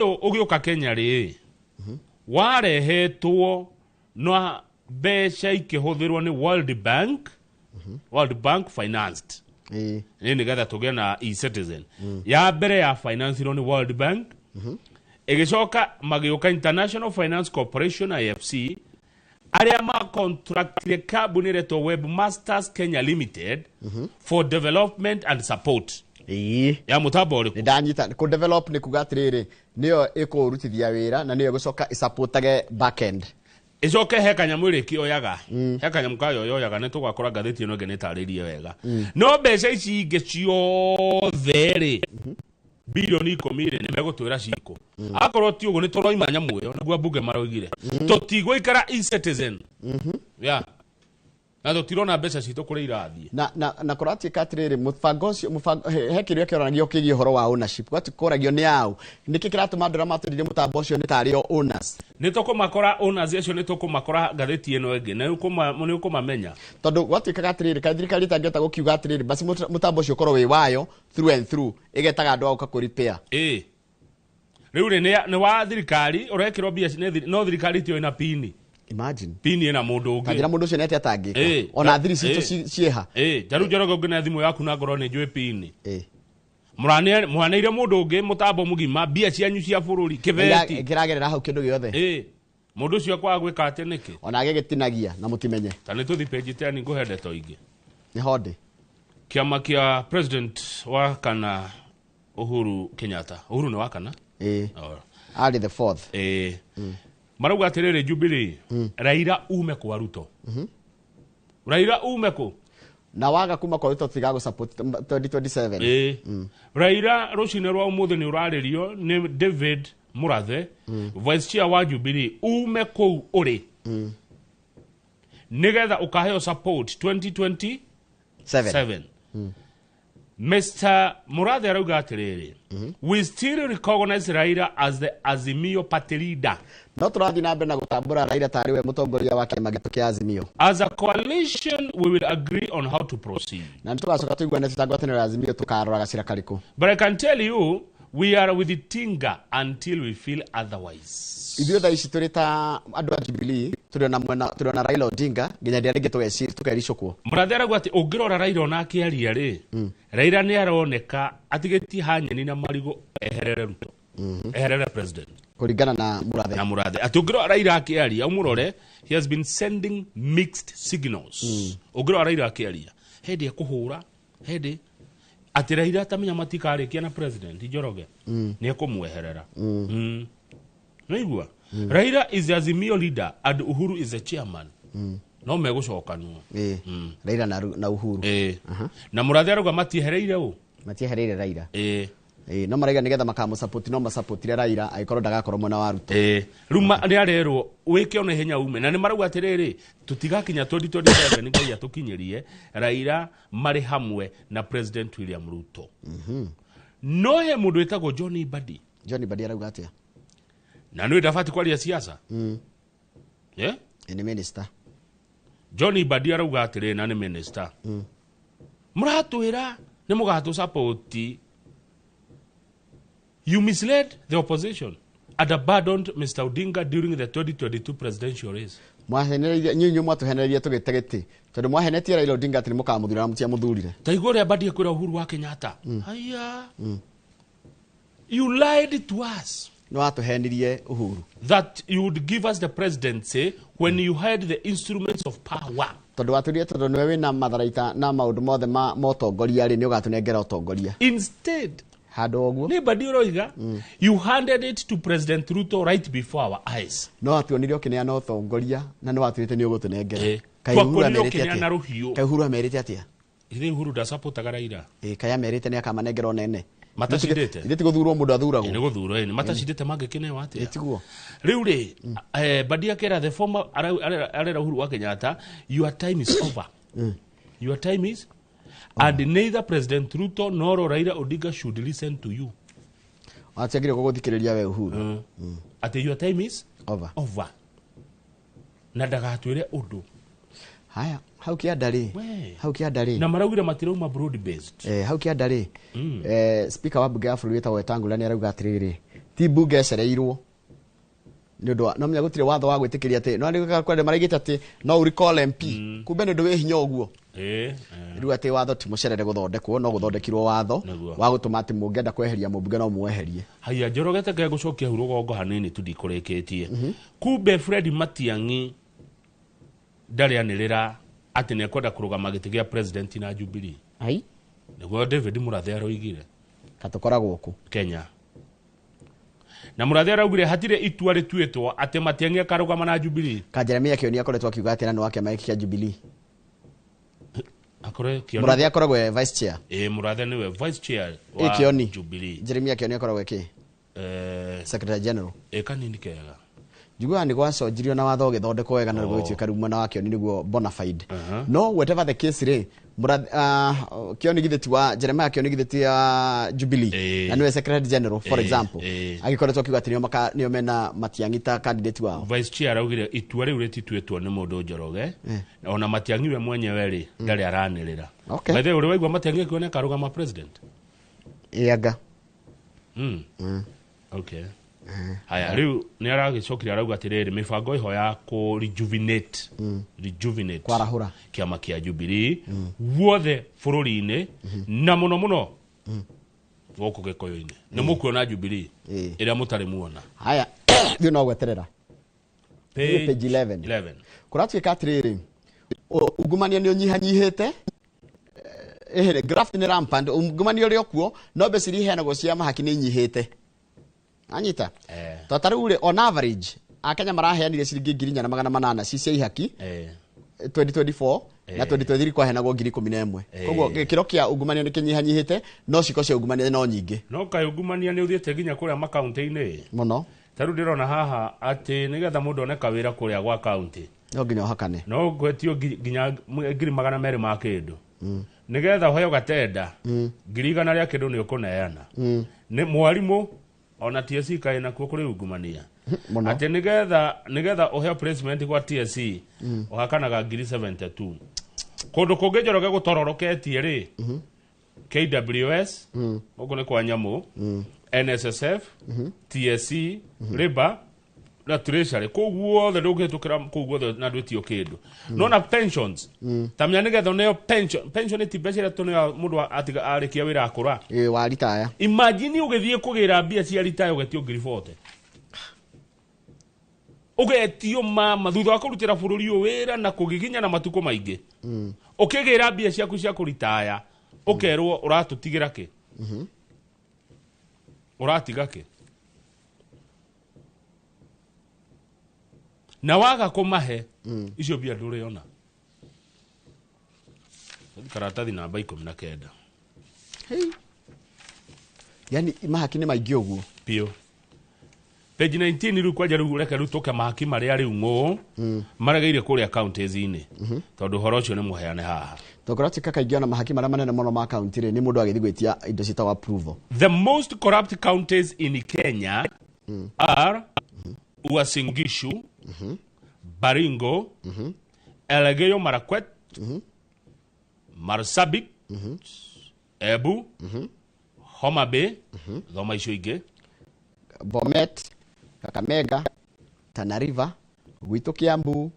Ũyũ ũgĩũka Kenya rĩ, warehetwo na mbeca ikĩhũthĩrwo nĩ World Bank, World Bank financed. Nĩ nĩgetha tũgĩe na e-Citizen. Ya mbere ya financirwo nĩ World Bank, ĩgĩcoka magĩũka International Finance Corporation, IFC, arĩa macontractire kambuni ĩretwo Webmasters Kenya Limited for development and support ya mũtambo ũrĩkũ? Nĩ ndanyita. Kũ develop nĩ kuga atĩrĩrĩ, nĩyo ĩkũrutithia wĩra na nĩyo ĩgũcoka ĩsupportage backend. Ĩcoke he kanyamũ ĩrĩkĩoyaga, he kanyamũ kayo yoyaga. Nĩ tũgakora ngathĩti ĩno ĩngĩ nĩ ĩtarĩirie wega. No mbeca ici ingĩ ciothe rĩ, bilioni 10 rĩ, nĩ megũtwĩra cikũ. Akorwo ti ũguo, nĩ tũroima nyamũ ĩyo. Nĩguo ambunge maroigire tũtigũikara e-Citizen ya na tũtirona mbeca citũ kũrĩa irathiĩ. Na kũratuĩka atĩrĩrĩ, mũbango ũcio, mũbango he kĩrĩa kĩoragio kĩgiĩ ũhoro wa ownership. Gwatu kũragio nĩ aũ, nĩkĩ kĩratũma andũ arĩa matwĩrire mũtambo ũcio nĩ tarĩ o owners? Nĩ tũkũmakora owners acio, nĩ tũkũmakora ngathĩti ĩno ĩngĩ na nĩ ũkũmamenya. Tondũ gwatuĩkaga atĩrĩrĩ, kaĩ thirikari ĩtangĩhota gũkiuga atĩrĩrĩ, basi mũtambo ũcio ũkorwo wĩ wayo through and through, ĩgetaga andũ a gũka kũ repair? Ĩ rĩu rĩ, nĩ wa thirikari, ũrekĩrwo mbia no thirikari tiyo ĩna pini. Imagine. Pini ĩna mũndũ kanjĩra ũngĩ. Mũndũ ũcio nĩ atĩa atangĩka ona thiri citũ ciĩha? Ĩ tarĩu Njoroge, ũngĩna thimũ yaku na ngorwo nĩ njũĩ pini, mũhaneire mũndũ ũngĩ mũtambo mũgima, mbia cianyu cia bũrũri kĩbeti. Kĩragerera hau kĩndũ gĩothe. Ĩ mũndũ ũcio akwaga gwĩka atĩ nĩkĩ? Ona agĩgĩtinagia na mũtimenye. Ta nĩ tũthi page 10, ngũhe ndeto ingĩ. Nĩ honde. Kĩama kĩa president wa kana Uhuru Kenyatta, Uhuru nĩ wa kana. Ĩ. Oh. Arĩ the fourth. Ĩ, marauga atĩrĩrĩ, Jubilee, Raila ume kwa Ruto, Raila ume kũ? Na waga kuma kwa Ruto, tiga support 2027. Ĩ, Raila rũcinĩ rwa ũmũthĩ nĩ ũrarĩrio nĩ David Murathe, vice chair wa Jubilee, ume kũu ũrĩ nĩgetha ũkaheo support 2027. 7. Mr. Murathe arauga atĩrĩrĩ, "We still recognize Raila as the Azimio party leader." No tũrathiĩ na mbere na gũtambũra Raila tarĩ we mũtongoria wa kĩama gitũ kĩa Azimio. "As a coalition, we will agree on how to proceed." Na nĩ tũgacoka tũiguane twĩ ta ngwatanĩro ya Azimio tũkarora gacĩra karĩkũ. "But I can tell you we are with Tinga until we feel otherwise." Ithuĩ thaa ici tũrĩ ta andũ a Jubilee, tũrĩ ona mwena, tũrĩ ona Raila Odinga nginya rĩrĩa rĩngĩ tũkericũkwo. Murathe arauga atĩ ũngĩrora Raila ona akĩaria rĩ, Raila nĩ aroneka atigĩtie hanyeni na marigũ eherere Ruto, eherere president. Kũringana na Mũrathe. Na Murathe atĩ ũngĩrora Raila akĩaria, ũmũrore, he has been sending mixed signals. Ũngĩrora Raila akĩaria, hĩndĩ ekũhũra, hĩndĩ atĩ Raila atamenya matikarĩkia na president Njoroge, nĩ ekũmweherera. Naigua Raila is the Azimio leader and Uhuru is the chairman, no megũcokanwo. Ĩ, Raila na Uhuru. Ĩ, na Mũrathe arauga matiehereire ũ. Matiehereire Raila. Ĩ. Ĩ, no maraiga nĩgetha makamũsupport, no masupportire Raila angĩkorwo ndagakorwo mwena wa Ruto. Ĩ, rĩu nĩ arerwo wĩke ona ihenya ume, na nĩ marauga atĩrĩrĩ, tũtigakinya 2027, Ngai atũkinyĩrie Raila marĩ hamwe na President William Ruto. No he mũndũ wĩtagwo John Mbadi. John Mbadi arauga atĩa? Na nĩ ndabati kwaria siasa. Yeah? Ĩ, nĩ minister. John Mbadi arauga atĩrĩrĩ, na nĩ minister, mũratwĩra nĩ mũgatũ support. "You misled the opposition and abandoned Mr. Odinga during the 2022 presidential race." Mwahenereirie inyuĩ, mwatũhenereirie tũgĩte gĩtĩ tondũ mwahenetie Raila Odinga atĩ nĩ mũkamũthura na mũtiamũthurire. Ta igua ũrĩa Mbadi ekwĩra Uhuru wa Kenyatta, "Haya, you lied to us." Nĩ watũhenirie, Uhuru. "That you would give us the presidency when you had the instruments of power." Tondũ watũrire, tondũ nĩwe wĩna matharaita na maũndũ mothe ma motongoria rĩ, nĩ ũgatũnengera ũtongoria. "Instead," handũ ũguo. Nĩ Mbadi ũroiga, "you handed it to President Ruto right before our eyes." No atuonire ũkĩneana ũtongoria na nĩ watwĩrĩte nĩ ũgũtũnengera. Kaĩ Uhuru Twakuonire amerite ũkĩneana atĩa? rũhiũ. Kaĩ Uhuru amerite atĩa? Ithe Uhuru ndasapotaga Raila. Ĩ, kaĩ amerite nĩ akamanengera ũnene? Matacindĩte. Ithe ti gũthurwo mũndũ athuragwo? Nĩ gũthurwo ĩ, nĩ matacindĩte mangĩkĩneo atĩa? Ĩ, tiguo. Rĩu rĩ, Mbadi akera the former arera Uhuru wa Kenyatta, "Your time is over, your time is, and neither President Ruto nor Raila Odinga should listen to you." Watiagire gũgũthikĩrĩria we, Uhuru. Atĩ your time is over. Over, na ndagatwĩre ũndũ. Haya, hau kĩanda rĩ, We. hau kĩanda rĩ, na maraugire matirauma broad based. Hau kĩanda rĩ, speaker wa mbunge ya bũrũri wĩtagwo Wetangula nĩ arauga atĩrĩrĩ, Ti mbunge ecereirwo nĩ ũndũ wa no menya gũtirĩ watho wa gwĩtĩkĩria atĩ no nĩ kwenda maraigĩte atĩ no ũ recall MP kumbe nĩ ũndũ wĩ hinya ũguo. Rĩu atĩ watho ti mũcerere gũthondekwo, no gũthondekirwo watho Nĩguo. wa gũtũma atĩ mũngĩenda kweheria mũmbunge no mũweherie. Haya, Njoroge, ke gũcokia hau rũgongo hanini tu, ndikũrĩkĩtie. Kumbe Fred Matiang'i ndarĩ anĩrĩra atĩ nĩ ekwenda kũrũgama gĩtĩ gĩa president na Jubilee. Ai. Nĩguo David Murathe aroigire. Katũkoragwo kũ? Kenya. Na Murathe araugire hatirĩ itua rĩtuĩtwo atĩ Matiang'i akarũgama na Jubilee. Ka Jeremia Kĩoni akoretwo akiuga atĩ na nĩ wa kĩama gĩkĩ kĩa Jubilee? Akore Kĩoni. Mũrathe akoragwo e vice chair. Ĩ, Murathe nĩwe vice chair Ĩ wa Kĩoni. Jubilee. Jeremia Kĩoni akoragwo e kĩ? Secretary general. Ĩ, kanini kega. Njiguaga nĩ gwaconjirio na watho ũgĩthondekwo wega na gũgĩtuĩka rĩu mwena wa Kĩoni nĩguo bona fide. No whatever the case rĩ, Kĩoni githĩ ti wa Jeremiah Kĩoni githĩ ti wa Jubilee na nĩwe secretary general, for example, agĩkoretwo akiuga atĩ nĩo nĩo mena Matiang'i ta candidate wao. Vice chair araugire itua rĩu rĩtituĩtwo nĩ mũndũ, Njoroge. Ona Matiang'i we mwenyewe rĩ, ndarĩ aranĩrĩra. By the way, ũrĩ waigua Matiang'i akiuga nĩ akarũgama president? Ĩanga. Okay, haya, rĩu nĩ aragĩcokire arauga atĩrĩrĩ, mĩbango ĩho ya kũ rejuvenate Kwarahũra. kĩama kĩa Jubilee guothe bũrũri-inĩ, na mũno mũno gũkũ Gĩkũyũ-inĩ, nĩ mũkuona Jubilee ĩrĩa mũtarĩ muona. Haya, thiĩ no gweterera. Page 11. 11. Kũratuĩka atĩrĩrĩ, ungumania nĩ ũnyihanyihĩte. Ĩhĩrĩ graft nĩ rampant, ungumania ũrĩ o kuo, no mbeca iria iheanagwo cia mahaki nĩ inyihĩte, anyita. To ta rĩu rĩ, on average akenya maraheanire ciringi 4,800 ci cia ihaki 2024, na 2023 kwaheanagwo 11,000. Koguo gĩkĩro kĩa ungumania nĩ kĩnyihanyihĩte, no ciko cia ungumania no nyingĩ. No kaĩ ungumania nĩ ũthiĩte nginya kũrĩa makaunti-inĩ? Mũno. Ta rĩu ndĩrona haha atĩ nĩgetha mũndũ one kawĩra kũrĩa gwa kaunti, no nginya ũhakane. No gwetio nginya 200,000 ma kĩndũ nĩgetha ũheo gatenda, 100,000 rĩa kĩndũ nĩ ũkũneana. Nĩ mwarimũ ona TSC kaĩ nakuo kũrĩ ungumania? Mũno. Atĩ nĩgetha ũheo placement gwa TSC ũhakanaga 72,000. Kũndũ kũngĩ, Njoroge, gũtororoketie rĩ, KWS, gũkũ nĩ kwa nyamũ, NSSF, TSC, Labour na Treasury, kũu guothe ndũngĩhĩtũkĩra kũu guothe na ndwĩtio kĩndũ. No na pensions, ta menya nĩgetha ũneo pension, pension ti mbeca iria tũneo mũndũ atiga arĩkia wĩra akũra. Ĩ, wa ritaya. Imagine ũgĩthiĩ kũgĩra mbia cia ritaya ũgetio 40,000, ũgetio mama thutha wa kũrutĩra bũrũri ũyũ wĩra na kũgiginya na matukũ maingĩ, ũkĩgĩra mbia ciaku cia kũritaya ũkerwo ũratũtigĩra kĩ, ũratiga kĩ, na waga kũmahe icio mbia ndũrĩona. Karatathi namba 19. Hey. Yani mahaki nĩ maingĩ ũguo? Biũ. Page 19. Rĩu kwanja rĩu reke rĩu tũke mahaki marĩa rĩu ng'ũ maregeire kũrĩa counties-inĩ, tondũ ũhoro ũcio nĩ mũheane haha. Tondũ kaingĩ ona mahaki marĩa manene mũno ma kaunti rĩ, nĩ mũndũ agĩthiĩ gwĩtia indo ciĩtagwo approval. The most corrupt counties in Kenya are Uasin Gishu, Baringo, Elgeyo Marakwet, Marsabit, Embu, Homa Bay. Thoma icio ingĩ. Bomet, Kakamega, Tana River, gwitũ Kiambu,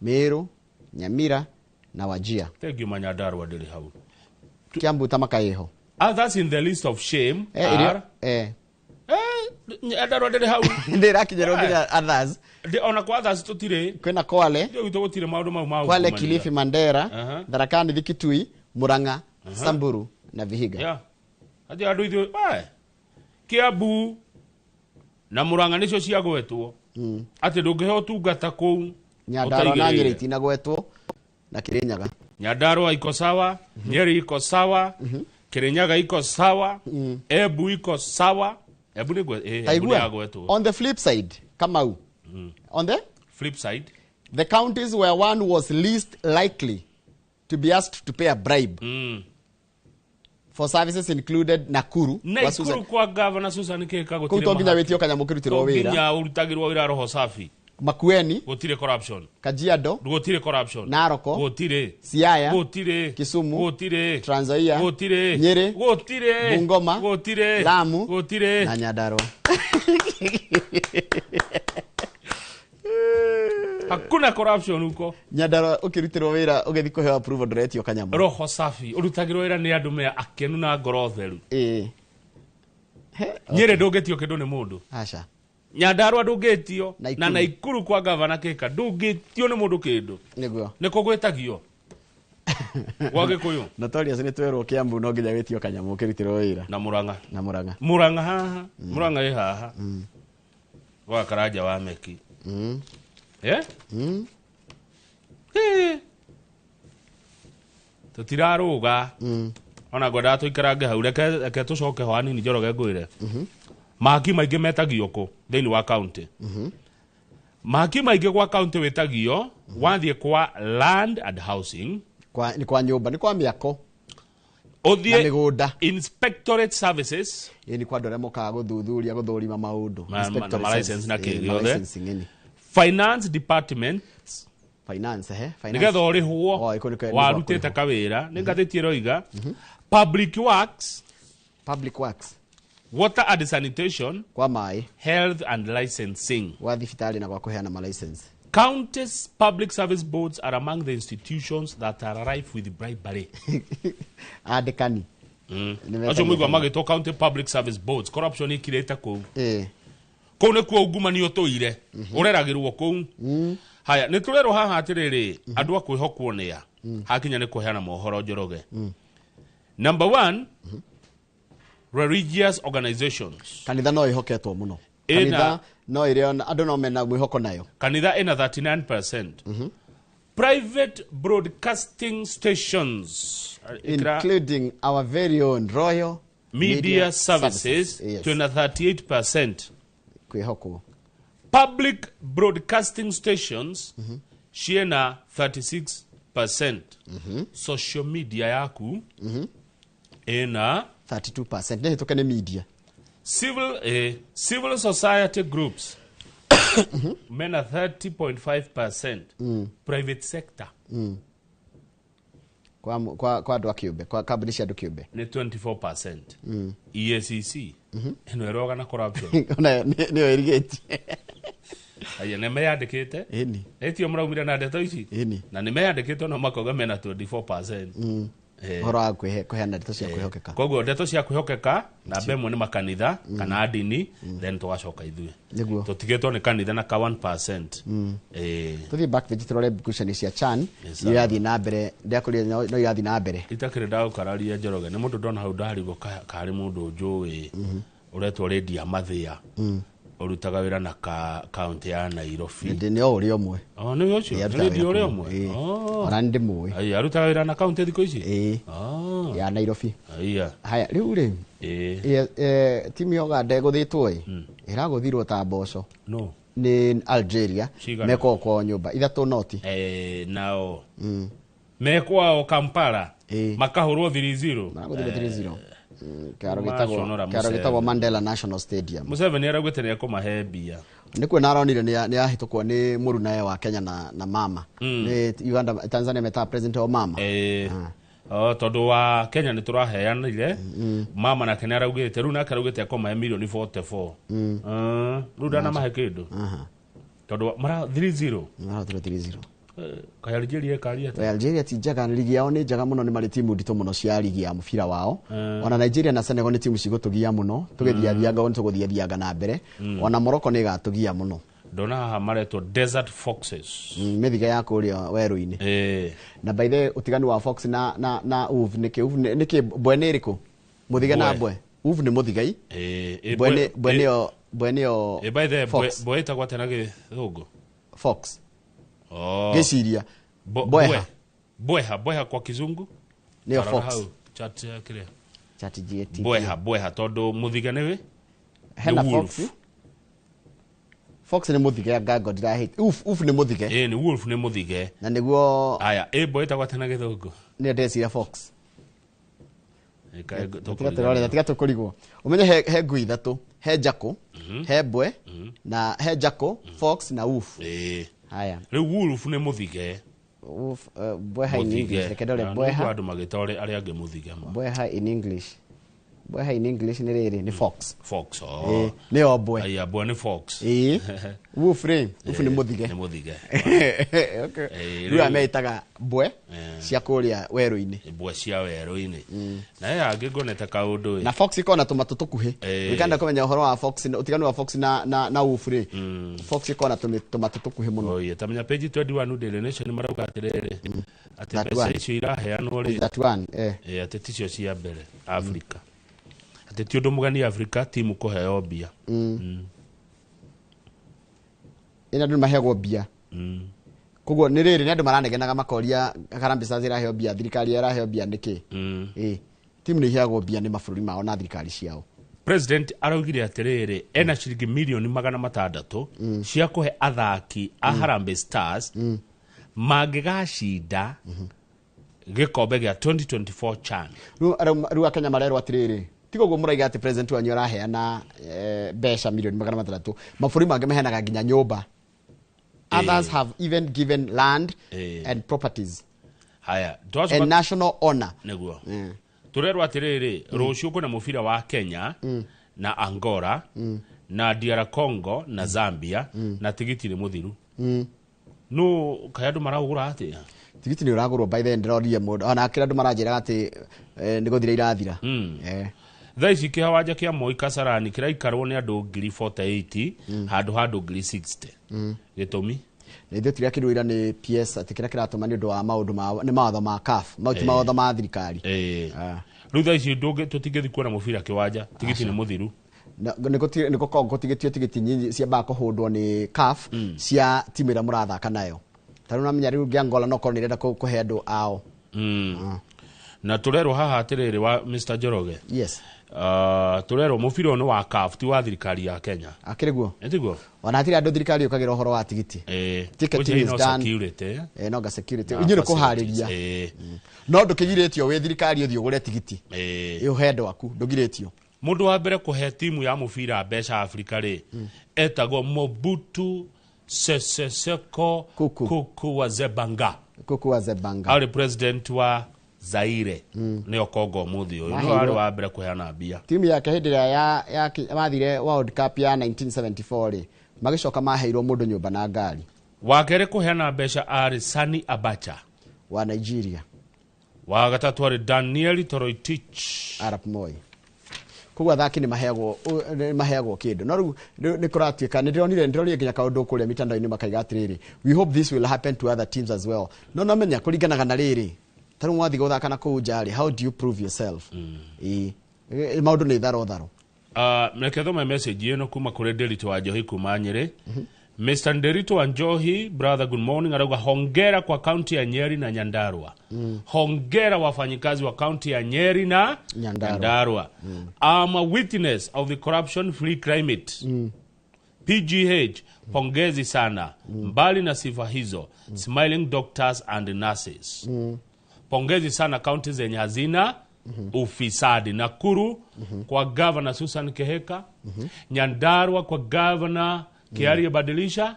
Meru, Nyamira na Wajir. Thank you. Manyandarua ndĩrĩ hau. Kiambu ta makaĩho. Others in the list of shame are Nyandarua ndĩrĩ hau. Ndĩrakinyĩrwo nginya others. Ona kwa others tũtirĩ. Kwĩna Kwale. Ithuĩ gwitũ gũtirĩ maũndũ mau ma Kwale, ungumania. Kilifi, Mandera, Tharaka Nithi, Kitui, Murang'a, Samburu na Vihiga. Yeah. Atĩ andũ ithuĩ we, Kiambu na Murang'a nĩcio ciagwetwo atĩ ndũngĩheo ũtungata kũu Nyandarua na Nyeri ũtaigĩrĩire. itinagwetwo, na Kirinyaga. Nyandarua iko sawa, Nyeri iko sawa, Kirinyaga iko sawa, Embu iko sawa. Embu nĩ Embu nĩ Taigua. yagwetwo. On the flip side, Kamau, on the flip side, the counties where one was least likely to be asked to pay a bribe for services included Nakuru kwa Susan. Naikuru kwa Governor Susan Kihika Kũu gũtirĩ to nginya mahaki. wĩtio kanyamũ kĩrutĩrwo To wĩra. nginya ũrutagĩrwo wĩra roho safi. Makueni, Gũtirĩ corruption. Kajiado, Gũtirĩ corruption. Narok, Gũtirĩ. Siaya, Gũtirĩ. Kisumu, Gũtirĩ. Trans Nzoia, Gũtirĩ. Nyeri, Gũtirĩ. Bungoma, Gũtirĩ. Lamu, Gũtirĩ. na Nyandarua. Hakuna corruption huko. Nyandarua ũkĩrutĩrwo wĩra ũgĩthiĩ kũheo approval ndũretio kanyamũ. Roho safi ũrutagĩrwo wĩra nĩ andũ me akenu na ngoro theru. Ĩĩ. Nyĩrĩ ndũngĩtio kĩndũ nĩ mũndũ. Aca. Nyandarua ndũngĩtio. Naikuru. Na Naikuru kwa gavana Kĩka ndũngĩtio nĩ mũndũ kĩndũ. Nĩguo. Nĩ kũgwĩtagio gwa Gĩkũyũ. Notorious nĩ twerwo Kiambu no nginya wĩtio kanyamũ ũkĩrutĩrwo wĩra. Na Murang'a. Na Murang'a. Murang'a haha. Murang'a ĩ haha. Gwa Karanja wa Meki. Eh? Eh. Tũtirarũga. Ona ngwendaga tũikarange hau, reke tũcoke ho hanini Njoroge ngwĩre. Mahaki maingĩ metagio kũ thĩinĩ wa county? Mahaki maingĩ gwa county wĩtagio wathiĩ kwa land and housing. Kwa nĩ kwa nyũmba, nĩ kwa mĩako. Na Ũthiĩ mĩgũnda. Inspectorate services. Ĩ nĩ kwa andũ arĩa mokaga gũthuthuria, gũthũrima maũndũ. Na Inspectorate ma-license na services. kĩ Ĩ, gĩothe. ma-licensing, ĩni. Finance department. Finance, he? Finance. Nĩgetha ũrĩhwo Oh, ĩko nĩ warutĩte kawĩra nĩ ngathĩti ĩroiga. Public works. Public works. Water and sanitation. Kwa maĩ. Health and licensing. Gwa thibitarĩ na gwa kũheana ma license. Counties public service boards are among the institutions that are rife with bribery. Andĩkani. Acio mũigua magĩtwo county public service boards, corruption ĩkirĩte kũu. Ĩ. Kũu nĩkuo ungumania ũtũire. Ũreragĩrwo kũu. Haya, nĩ tũrerwo haha atĩrĩrĩ, andũ a kwĩhokwo nĩ a? Hakinya nĩ kũheana mohoro Njoroge. Number 1, religious organizations. Kanitha no ĩhoketwo mũno. Ĩna Kanitha no ĩrĩ andũ no mena mwĩhoko nayo. Kanitha ĩna 39%. Private broadcasting stations, including our very own Royal Media Services, Yes. twĩna 38%. Kwĩhokwo. Public broadcasting stations ciĩna 36%. Social media yaku ĩna 32%. Nĩ hĩtũke nĩ media. Civil society groups mena 30.5%. Private sector Kwa andũ a kĩũmbe, kwa kambuni cia andũ kĩũmbe. Nĩ 24%. EACC ĩno ĩroga na corruption. Ona nĩyo ĩrigĩtie. Aya nĩ meyandĩkĩte. Ĩni. Ĩtio mũraumire na ndeto ici. Ĩni. Na nĩ meyandĩkĩte ona makauga mena 24%. Ũhoro wa kũheana ndeto cia kwĩhokeka. Koguo ndeto cia kwĩhokeka namba ĩmwe nĩ makanitha kana ndini, then tũgacoka ithuĩ. Nĩguo. Tũtigĩtwo nĩ kanitha na ka 1%. Tũthiĩ back page tũrore ngucanio cia CHAN. Yes, Irathiĩ na mbere, ndĩrakũria no irathiĩ na mbere. Itakĩrĩ ndagũkararia Njoroge, nĩ mũndũ ndona hau ndarigwo karĩ mũndũ njũĩ ũretwo Lady Amathĩa. Ũrutaga wĩra na kaunti ya Nairobi. Nĩ o ũrĩa ũmwe. Oh, nĩ ũcio? Ĩ, Nĩ arutaga Lady wĩra ũrĩa kũu. ũmwe? Ĩ. Oh. Ona nĩ ndĩmũĩ. Ai, arutaga wĩra na kaunti thikũ ici? Ĩ. Oh. Ya Nairobi. Aya. Haya, rĩu rĩ. Ĩ. Timu ya Uganda ĩgũthĩtwo ĩ. Ĩragũthirwo ta mboco. No. Nĩ Algeria. Cigana? Mekwo kwao nyũmba. 3-0. Nao. Mekwao Kampala. Ĩ. Makahũrwo 3-0. Maragũthirwo 3-0. Kĩharo Maconora gĩtagwo Mandela National Stadium. Museveni araugĩte nĩ ekũmahe mbia. Nĩ kuona aronire nĩ ahĩtũkwo nĩ mũrunae wa Kenya na mama. Nĩ Uganda, Tanzania metaga president wa mama. Tondũ wa Kenya nĩ tũraheanire. Mama nake nĩ araugĩte, rĩu nake araugĩte ekũmahe milioni 44. Rĩu ndanamahe kĩndũ. Tondũ mara 3-0. Marahotirwo 3-0. Kaĩ Algeria ĩkaria atĩa? Algeria ti njega, ligi yao nĩ njega mũno, nĩ marĩ timu nditũ mũno cia ligi ya mũbira wao. Ona Nigeria na Senegal nĩ timu cigũtũgia mũno, tũgĩthiathianga nĩ tũgũthiathianga na mbere. Ona Morocco nĩ ĩgatũgia mũno. Ndona haha maretwo Desert Foxes. Mĩthige ya kũrĩa werũ-inĩ. Na by the way, ũtiganu wa Fox na Uv nĩkĩ? Uv nĩkĩ mbwe nĩ ĩrĩkũ? Mũthige na mbwe. Uv nĩ mũthigai. Mbwe nĩyo, mbwe nĩyo By the way, Fox. mbwe ĩtagwo atĩa na gĩthũngũ? Fox. Oh. Gĩciria. Mbweha. Mbweha, mbweha kwa kizungu? Nĩyo Tarora Fox. hau, chat ya kĩrĩa. Chat GAT. Mbweha, mbweha tondũ mũthige nĩwe? Hena Nĩ Fox. wolf. Fox nĩ mũthige, ngango ndirahĩte. Uf, uf nĩ mũthige. Nĩ wolf nĩ mũthige. Na nĩguo Aya, mbwe ĩtagwo atĩa na gĩthũngũ? Nĩ ndeciria Fox. Ĩka, Tiga tũrore, tiga tũkũrigwo. Ũmenye he ngui ithatũ. He jackal, he mbwe, na he jackal, fox na wolf. Ĩĩ. Haya. Rĩu wolf nĩ mũthige. Wolf, mbweha in Mũthige. English, reke ndore. Na Mbweha. nĩguo andũ magĩta arĩa angĩ mũthige ma. Mbweha in English, mbweha in English nĩ rĩrĩ, nĩ fox. Fox, Ĩĩ, oh. nĩyo mbwe. Aya, mbwe nĩ fox. Ĩĩ, wolf rĩ, wolf nĩ mũthige. Nĩ mũthige. Okay. Ĩĩ, Rĩu aya meĩtaga mbwe Eh. cia kũrĩa werũ-inĩ. Mbwe cia werũ-inĩ. Na ĩyo angĩ ngonete kaũndũ ĩ. Na fox ĩkoragwo na tũmatũ tũkuhĩ. Ĩĩ. Wĩkanda kũmenya ũhoro wa fox, ũtiganu wa fox na wolf rĩ, fox ĩkoragwo na tũmatũ tũkuhĩ mũno. Oye, tamenya page 21 Daily Nation marauga atĩrĩrĩ, atĩ That mbeca one. icio iraheanwo rĩ, That one, eh. Atĩ ticio cia mbere Africa, atĩ ti ũndũ mũgeni Africa timu kũheo mbia. Ĩna andũ nĩmaheagwo mbia. Koguo nĩ rĩrĩ, nĩ andũ maranegenaga makoria Harambee Stars ĩraheo mbia, thirikari ĩraheo mbia nĩkĩ? Ĩĩ, timu nĩ iheagwo mbia nĩ mabũrũri mao na thirikari ciao. President araugire atĩrĩrĩ, ena ciringi 600,000,000 cia kũhe athaki a Harambee Stars mangĩgacinda gĩkombe gĩa 2024 CHAN. Rĩu akenya marerwo atĩrĩrĩ, tiga ũguo mũraiga atĩ president wanyu araheana mbeca 600,000,000, mabũrũri mangĩ maheanaga nginya nyũmba. Others have even given land and properties Haya, twacoka and national honor. Nĩguo tũrerwo atĩrĩrĩ, rũciũ kwĩna mũbira wa Kenya na Angola na DR Congo na Zambia, na tigiti nĩ mũthiru. No kaĩ andũ maraũgũra atĩa? Tigiti nĩ ũragũrwo. By the ndĩrorire mũndũ ona kĩrĩa andũ maranjĩraga atĩ nĩ gũthira irathira. Thaa ici kĩhawanja kĩa Moi Kasarani kĩraikarwo nĩ andũ 48,000 handũ ha andũ 60,000. Gĩtũmi? Na ithuĩ tiria kĩrũira nĩ PS atĩ kĩrĩa kĩratũma nĩ ũndũ wa maũndũ ma nĩ mawatho ma CAF, mau ti mawatho ma thirikari. Ah. Rĩu thaa ici tũtingĩthiĩ kuona mũbira kĩwanja, tigiti nĩ mũthiru. Nĩ gũkoragwo gũtigĩtio tigiti nyinyi ciambaga kũhũndwo nĩ CAF cia timu ĩrĩa mũrathaka nayo. Ta rĩu namenya rĩu ngĩa Angola no korwo nĩ ĩrenda kũhe andũ ao. Na tũrerwo haha atĩrĩrĩ, wa Mr Njoroge, Yes. Tũrerwo mũbira ũyũ nĩ wa CAF, ti wa thirikari ya Kenya. Akĩrĩ guo. Ĩtiguo? Ona hatirĩ andũ thirikari yũkagĩra ũhoro wa tigiti. Ticketing is no done. security. No nga security. Na Inyuĩ nĩ facilities. kũharĩria. No ndũkĩgirĩtio wĩ thirikari ũthiĩ ũgũre tigiti. Ũhe andũ aku, ndũgirĩtio. Mũndũ wa mbere kũhe timu ya mũbira mbeca Afrika rĩ, etagwo Mobutu Sese Seko. Kuku. Kuku wa Zebanga. Kuku wa Zebanga. Arĩ president wa Zaire, nĩyo Congo ũmũthĩ ũyũ. Nĩwe Maheirwo- warĩ wa mbere kũheana mbia. Timu yake hĩndĩ ĩrĩa ya mathire World Cup ya 1974 rĩ, magĩcoka maheirwo mũndũ nyũmba na ngari. Wa kerĩ kũheana mbeca arĩ Sani Abacha wa Nigeria. Wa gatatũ arĩ Daniel Toroitich. Arap Moi. Koguo athaki nĩ maheagwo kĩndũ, no rĩu nĩ kũratuĩka nĩ ndĩronire nginya kaũndũ kũrĩa mitandao-inĩ makaiga atĩrĩrĩ, we hope this will happen to other teams as well. No namenya kũringanaga na rĩrĩ, ta rĩu mwathiĩ gũthaka na kũu nja rĩ, how do you prove yourself? Ĩĩ. Maũndũ nĩ tharo tharo. Reke thome message ĩno kuma kũrĩ Nderito wa Njohi kuma Nyĩrĩ. Mr. Nderito wa Njohi, brother, good morning. Arauga hongera kwa kaunti ya Nyeri na Nyandarua. Hongera wafanyikazi wa kaunti ya Nyeri na Nyandarua. Nyandarua. I'm a witness of the corruption free climate. PGH, pongezi sana. Mbali na sifa hizo, smiling doctors and nurses. Pongezi sana kaunti zenye hazina ufisadi. Nakuru kwa Governor Susan Kihika, Nyandarua kwa Governor Kiarie Badilisha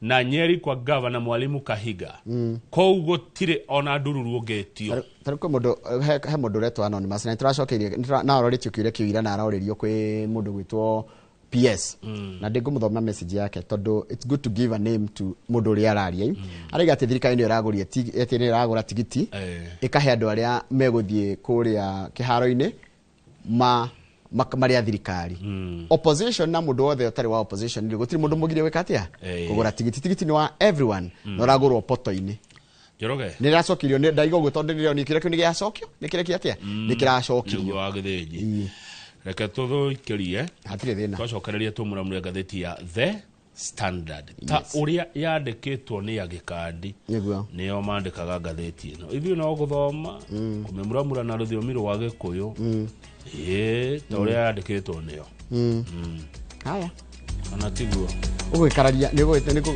na Nyeri kwa Governor Mwalimu Kahiga. Kũu gũtirĩ ona ndururu ũngĩtio. Tarĩu kwĩ mũndũ, he mũndũ ũretwo anonymous na nĩtũracokeirie na arorĩtio kĩũria kĩu ira na arorĩrio kwĩ mũndũ gwĩtwo PS, na ndĩngũmũthoma message yake tondũ it's good to give a name to mũndũ ũrĩa araria. Araiga atĩ thirikari nĩyo ĩragũria atĩ nĩyo ĩragũra tigiti ĩkahe andũ arĩa megũthiĩ kũrĩa kĩharo-inĩ marĩa thirikari, opposition na mũndũ wothe ũtarĩ wa opposition rĩ, gũtirĩ mũndũ mũgirie gwĩka atĩa? Kũgũra tigiti. Tigiti nĩ wa everyone na ũragũrwo poto-inĩ. Njoroge. Nä racokeirio, nä ndaiga å guo tondå ndä kä rä a kä u nä gä acokio nä kä rekia atä nä kä racokirio. Nĩguo wa Gĩthĩnji. Reke tũthũikĩrie. Hatirä thä na. Twacokereria tũmũramũre ngathĩti ya The Standard ta ũrĩa yandĩkĩtwo nĩ agĩkandi. Nĩguo. Nĩo mandĩkaga ngathĩti ĩno, ithuĩ no gũthoma kũmĩmuramura na rũthiomi rwa Gĩkũyũ, ĩĩ, ta ũrĩa yandĩkĩtwo nĩo. Haya. Ona tiguo? Å gwä kararia nä gå.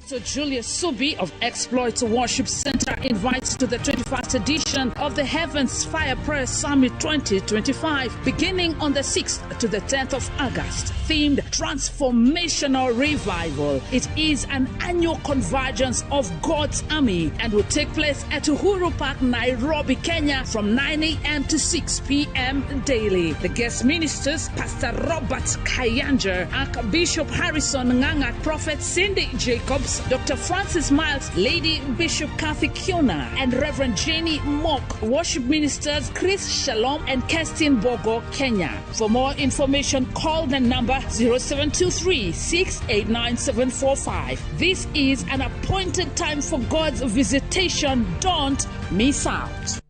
To Julius Subi of Exploit Worship Center. Kayanja invites to the 21st edition of the Heavens Fire Prayer Summit 2025, beginning on the 6th to the 10th of August, themed Transformational Revival. It is an annual convergence of God's army and will take place at Uhuru Park, Nairobi, Kenya, from 9 a.m. to 6 p.m. daily. The guest ministers, Pastor Robert Kayanja, Archbishop Harrison Nganga, Prophet Cindy Jacobs, Dr. Francis Miles, Lady Bishop Kathy Kiona, and Reverend Jenny Mock. Worship ministers Chris Shalom and Kerstin Bogo, Kenya. For more information, call the number 0723 689 745. This is an appointed time for God's visitation. Don't miss out.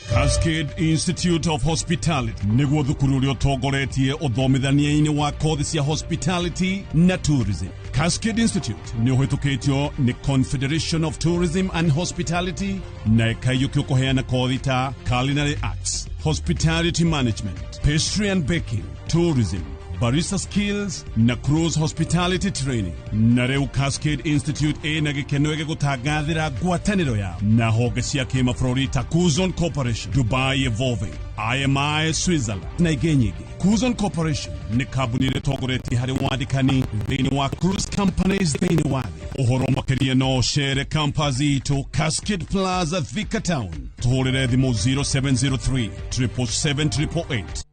Cascade Institute of Hospitality niguo thukuru uria utongoretie uthomithania-ini wa kothi cia hospitality na tourism. Cascade Institute ni uhitukitio ni Confederation of Tourism and Hospitality na ikaiyukio kuheana kothi ta culinary arts, hospitality management, pastry and baking, tourism, barista skills na cruise hospitality training. Na riu Cascade Institute ina gikeno gigutangathira ngwataniro yao na honge cia kimabũrũri ta Kuzon Corporation, Dubai Evolving, IMI Switzerland na ingĩ nyingĩ. Kuzon Corporation nĩ kambuni ĩrĩa ĩtongoretie harĩ wandĩkani thĩinĩ wa cruise companies thĩinĩ wa thĩ. Ũhoro makĩria no ũcere campus itũ Cascade Plaza, Thika Town. Tũhũrĩre thimũ 0703 777 888.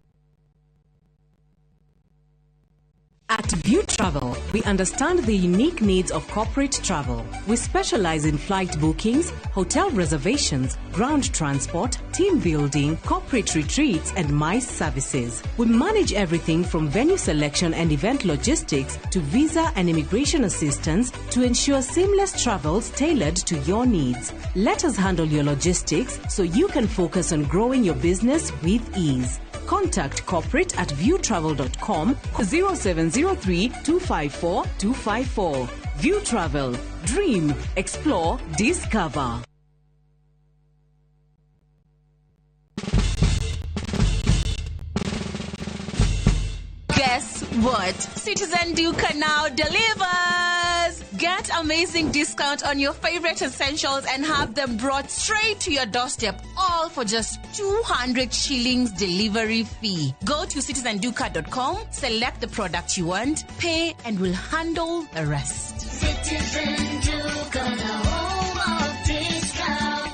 At View Travel, we understand the unique needs of corporate travel. We specialize in flight bookings, hotel reservations, ground transport, team building, corporate retreats, and MICE services. We manage everything from venue selection and event logistics to visa and immigration assistance to ensure seamless travels tailored to your needs. Let us handle your logistics so you can focus on growing your business with ease. Contact corporate at viewtravel.com 0703 254 254. View Travel. Dream, explore, discover. Guess what? Citizen Duka now delivers! Get amazing discount on your favorite essentials and have them brought straight to your doorstep, all for just 200 shillings delivery fee. Go to citizenduka.com, select the product you want, pay, and we'll handle the rest. Citizen Duka, the home of discount.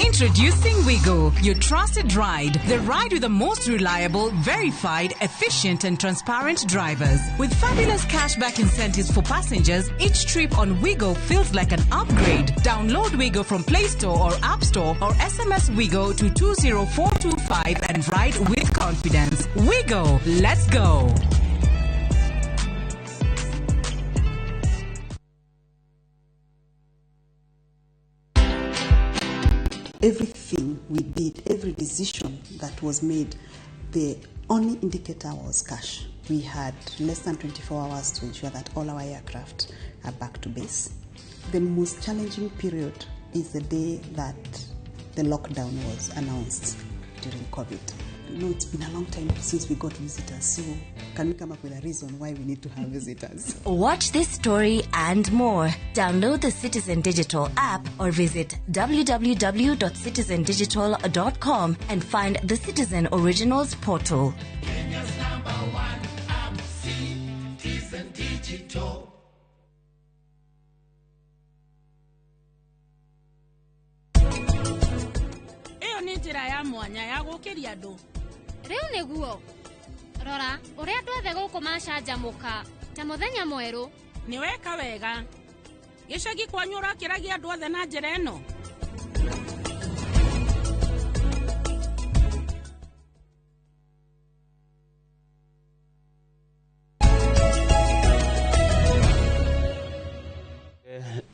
Introducing Wigo, your trusted ride. The ride with the most reliable, verified, efficient and transparent drivers. With fabulous cashback incentives for passengers, each trip on Wigo feels like an upgrade. Download Wigo from Play Store or App Store or SMS Wigo to 20425 and ride with confidence. Wigo, let's go. Everything we did, every decision that was made, the only indicator was cash. We had less than 24 hours to ensure that all our aircraft are back to base. The most challenging period is the day that the lockdown was announced during COVID. You know, it's been a long time since we got visitors, so can we come up with a reason why we need to have visitors? Watch this story and more. Download the Citizen Digital app or visit www.citizendigital.com and find the Citizen Originals portal. Kenya's number one app, Citizen Digital. Ĩyo nĩ njĩra ya mwanya ya gũkĩria andũ. Rĩu nĩguo rora ũrĩa andũ othe gũkũ macanjamũka ta mũthenya mwerũ. Nĩ weka wega. Gĩcagi kwanyu ũrakĩragia andũ othe na njĩra ĩno?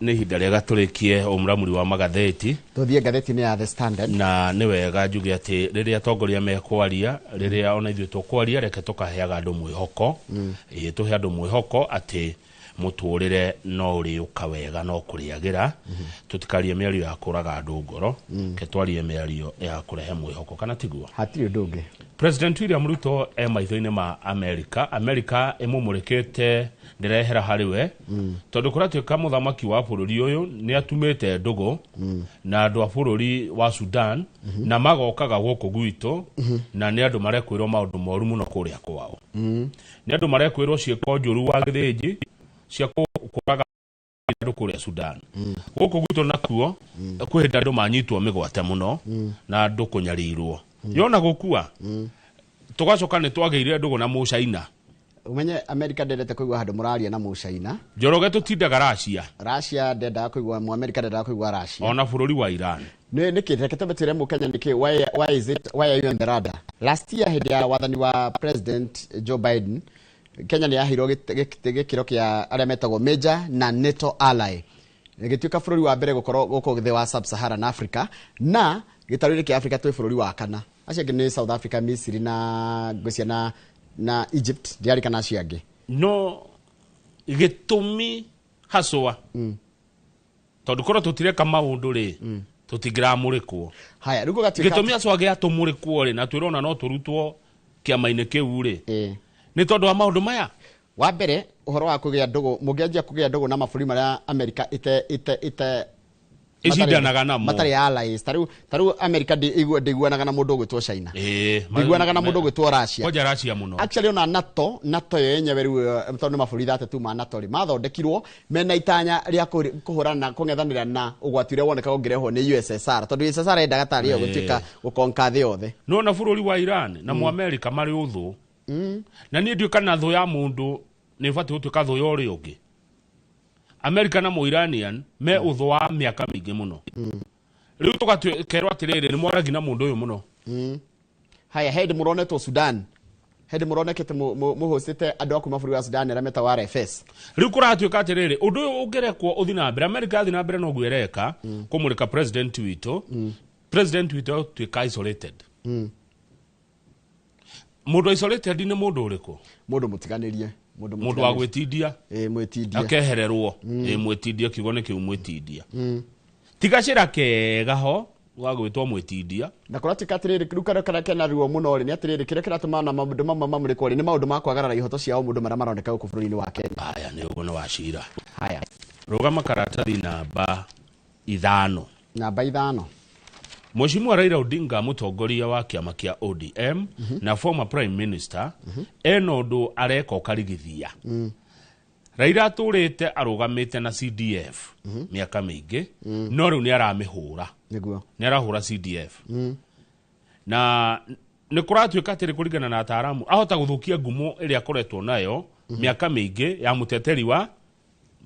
Nĩ ihinda rĩega tũrĩkie ũmũramuri wa magathĩti. Tũthiĩ ngathĩti-inĩ ya The Standard. Na nĩ wega njuge atĩ rĩrĩa atongoria mekwaria, rĩrĩa ona ithuĩ tũkwaria, reke tũkaheaga andũ mwĩhoko. Ĩĩ, tũhe andũ mwĩhoko atĩ Mũtũrĩre no ũrĩũka wega no kũrĩagĩra. Tũtikarie mĩario ya kũraga andũ ngoro, ke twarie mĩario ya kũrehe mwĩhoko, kana tiguo? Hatirĩ ũndũ ũngĩ. President William Ruto e maitho-inĩ ma America. America ĩmũmũrĩkĩte, ndĩrehera harĩ we, tondũ kũratuĩka mũthamaki wa bũrũri ũyũ nĩ atumĩte ndũgũ na andũ a bũrũri wa Sudan, na magokaga gũkũ gwitũ, na nĩ andũ marekwĩrwo maũndũ moru mũno kũrĩa kwao. Nĩ andũ marekwĩrwo ciĩko njũru wa gĩthĩnji cia kũraga andũ kũrĩa Sudan. Gũkũ gwitũ nakuo kwĩ hĩndĩ andũ manyitwo mĩgwate mũno na andũ kũnyarirwo yona gũkua. Tũgacoka nĩ twagĩire ndũgũ na Mũcaina. Umenye America ndendete kũigua handũ mũraria na Mũcaina. Njoroge, tũtindaga Russia. Russia ndendaga kũigua, mu America ndendaga kũigua Russia. Ona bũrũri wa Iran. Nĩ nĩkĩ? Reke twambe twĩre Mũkenya nĩkĩ. Why is it, why are you on the radar? Last year, hĩndĩ ya wathani wa President Joe Biden, Kenya nĩ yaheirwo gĩkĩro kĩa arĩa metagwo major na NATO ally, gĩtuĩka bũrũri wa mbere gũkorwo gũkũ thĩ wa sub-Saharan Africa, na gĩtarũ-inĩ kĩa Africa twĩ bũrũri wa kana. Acio angĩ nĩ South Africa, Misiri na ngwĩcia na Egypt, ndiarĩ kana acio angĩ. No gĩtũmi haswa, tondũ korwo tũtireka maũndũ rĩ, tũtingĩramũrĩkwo. Haya, rĩu gũgatuĩka Gĩtũmi haswa gĩa tũmũrĩkwo rĩ, na twĩrona no tũrutwo kĩama-inĩ kĩu rĩ, nĩ tondũ wa maũndũ maya. Wa mbere, ũhoro wa kũgĩa ndũgũ, mũngĩanjia kũgĩa ndũgũ na mabũrũri marĩa America ite ĩcindanaga namo. Matarĩ allies. Ta rĩu America ndĩiguanaga na mũndũ ũgwĩtwo China, ndĩiguanaga na mũndũ ũgwĩtwo Russia. Kwanja Russia mũno. Actually, ona NATO yo yenyewe rĩu, tondũ nĩ mabũrũri 32 ma NATO rĩ, mathondekirwo mena itanya rĩa kũhũrana na kũng'ethanĩra na ũgwati ũrĩa wonekaga ũngĩrehwo nĩ USSR, tondũ USSR yendaga tarĩ yo gũtuĩka gũkonka thĩ yothe. Nona bũrũri wa Iran na Mũamerika marĩ ũthũ, na niĩ ndiũĩ kana thũ ya mũndũ nĩ ĩbatiĩ gũtuĩka thũ ya ũrĩa ũngĩ. America na Mũiranian me ũthũ wa mĩaka mĩingĩ mũno. Rĩu tũgakerwo atĩrĩrĩ, nĩ mwaragi na mũndũ ũyũ mũno. Haya, he hĩndĩ mũronetwo Sudan, he hĩndĩ mũronekete mũhũcĩte andũ a kuma bũrũri wa Sudan arĩa metagwo RFS. Rĩu kũratuĩka atĩrĩrĩ, ũndũ ũyũ ũngĩrekwo ũthiĩ na mbere, America yathiĩ na mbere noguo ĩreka kũmũrĩka president witũ, president witũ atuĩka isolated. Mũndũ isolated nĩ mũndũ ũrĩkũ? Mũndũ mũtiganĩrie, mũndũ Mũndũ wa gwĩtindia. Ĩ, mwĩtindia. Akehererwo. Ĩ, mwĩtindia, kiugo nĩ kĩu, mwĩtindia. Tiga cĩra kega ho wa gwĩtwo mwĩtindia. Na kũratuĩka atĩrĩrĩ, rĩu karĩa karĩa kena ruo mũno rĩ, nĩ atĩrĩrĩ, kĩrĩa kĩratũma na maũndũ mamwe mamũrĩkwo rĩ, nĩ maũndũ ma kwagarara ihoto cia o mũndũ marĩa maroneka gũkũ bũrũri-inĩ wa Kenya. Aya, nĩ ũguo, nĩ wa cira. Haya. Rũgama karatathi namba 5. Namba 5. Mheshimiwa Raila Odinga, mũtongoria wa kĩama kĩa ODM na former prime minister, ena ũndũ areka ũkarigithia. Raila atũrĩte arũgamĩte na CDF mĩaka mĩingĩ, no rĩu nĩ aramĩhũra. Nĩ arahũra CDF, na nĩ kũratuĩka atĩrĩ, kũringana na ataaramu, ahota gũthũkia ngumo ĩrĩa akoretwo nayo mĩaka mĩingĩ ya mũteteri wa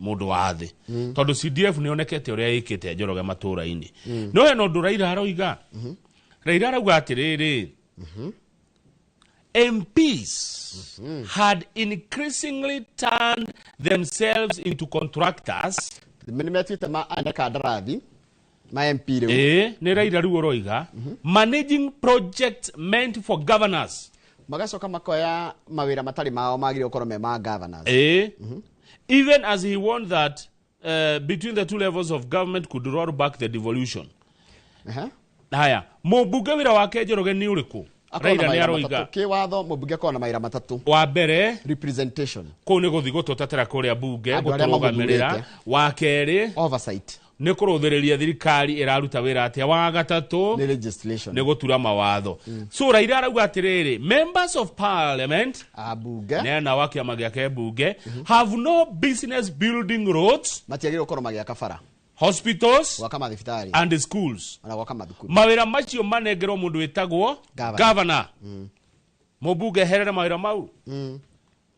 mũndũ wa thĩ, tondũ CDF nĩ yonekete ũrĩa ĩkĩte Njoroge matũũra-inĩ. No hena ũndũ Raila aroiga. Raila arauga atĩrĩrĩ, MPs had increasingly turned themselves into contractors. Nĩ metuĩte ma ane kandarathi ma MP rĩu. Ĩĩ, nĩ Raila rĩu ũroiga, managing projects meant for governors. Magacoka makoya mawĩra matarĩ mao, magĩrĩirwo gũkorwo me ma governors. Eh? Even as he warned that between the two levels of government could roll back the devolution. Haya, mũmbunge wĩra wake, Njoroge, nĩ ũrĩkũ? Akorwo na Raila nĩ mawĩra aroiga. matatũ. Kĩwatho, mũmbunge akorwo na mawĩra matatũ. Wa mbere, representation. Kũu nĩ gũthiĩ gũtũtetera kũrĩa bunge, Andũ arĩa gũtũrũgamĩrĩra. mamũthurĩte. Wa kerĩ, oversight. Nĩ kũrũthĩrĩria thirikari ĩraruta wĩra atĩa. Wa gatatũ nĩ legislation. Nĩ gũtura mawatho. So Raila arauga atĩrĩrĩ, members of parliament, ambunge, nena wa kĩama gĩake mbunge, have no business building roads, matiagĩrĩirwo gũkorwo magĩaka bara, hospitals, gwaka mathibitarĩ, and schools. Ona gwaka mathukuru. Mawĩra macio manengerwo mũndũ wĩtagwo Governor. Governor. Mũmbunge eherere mawĩra mau.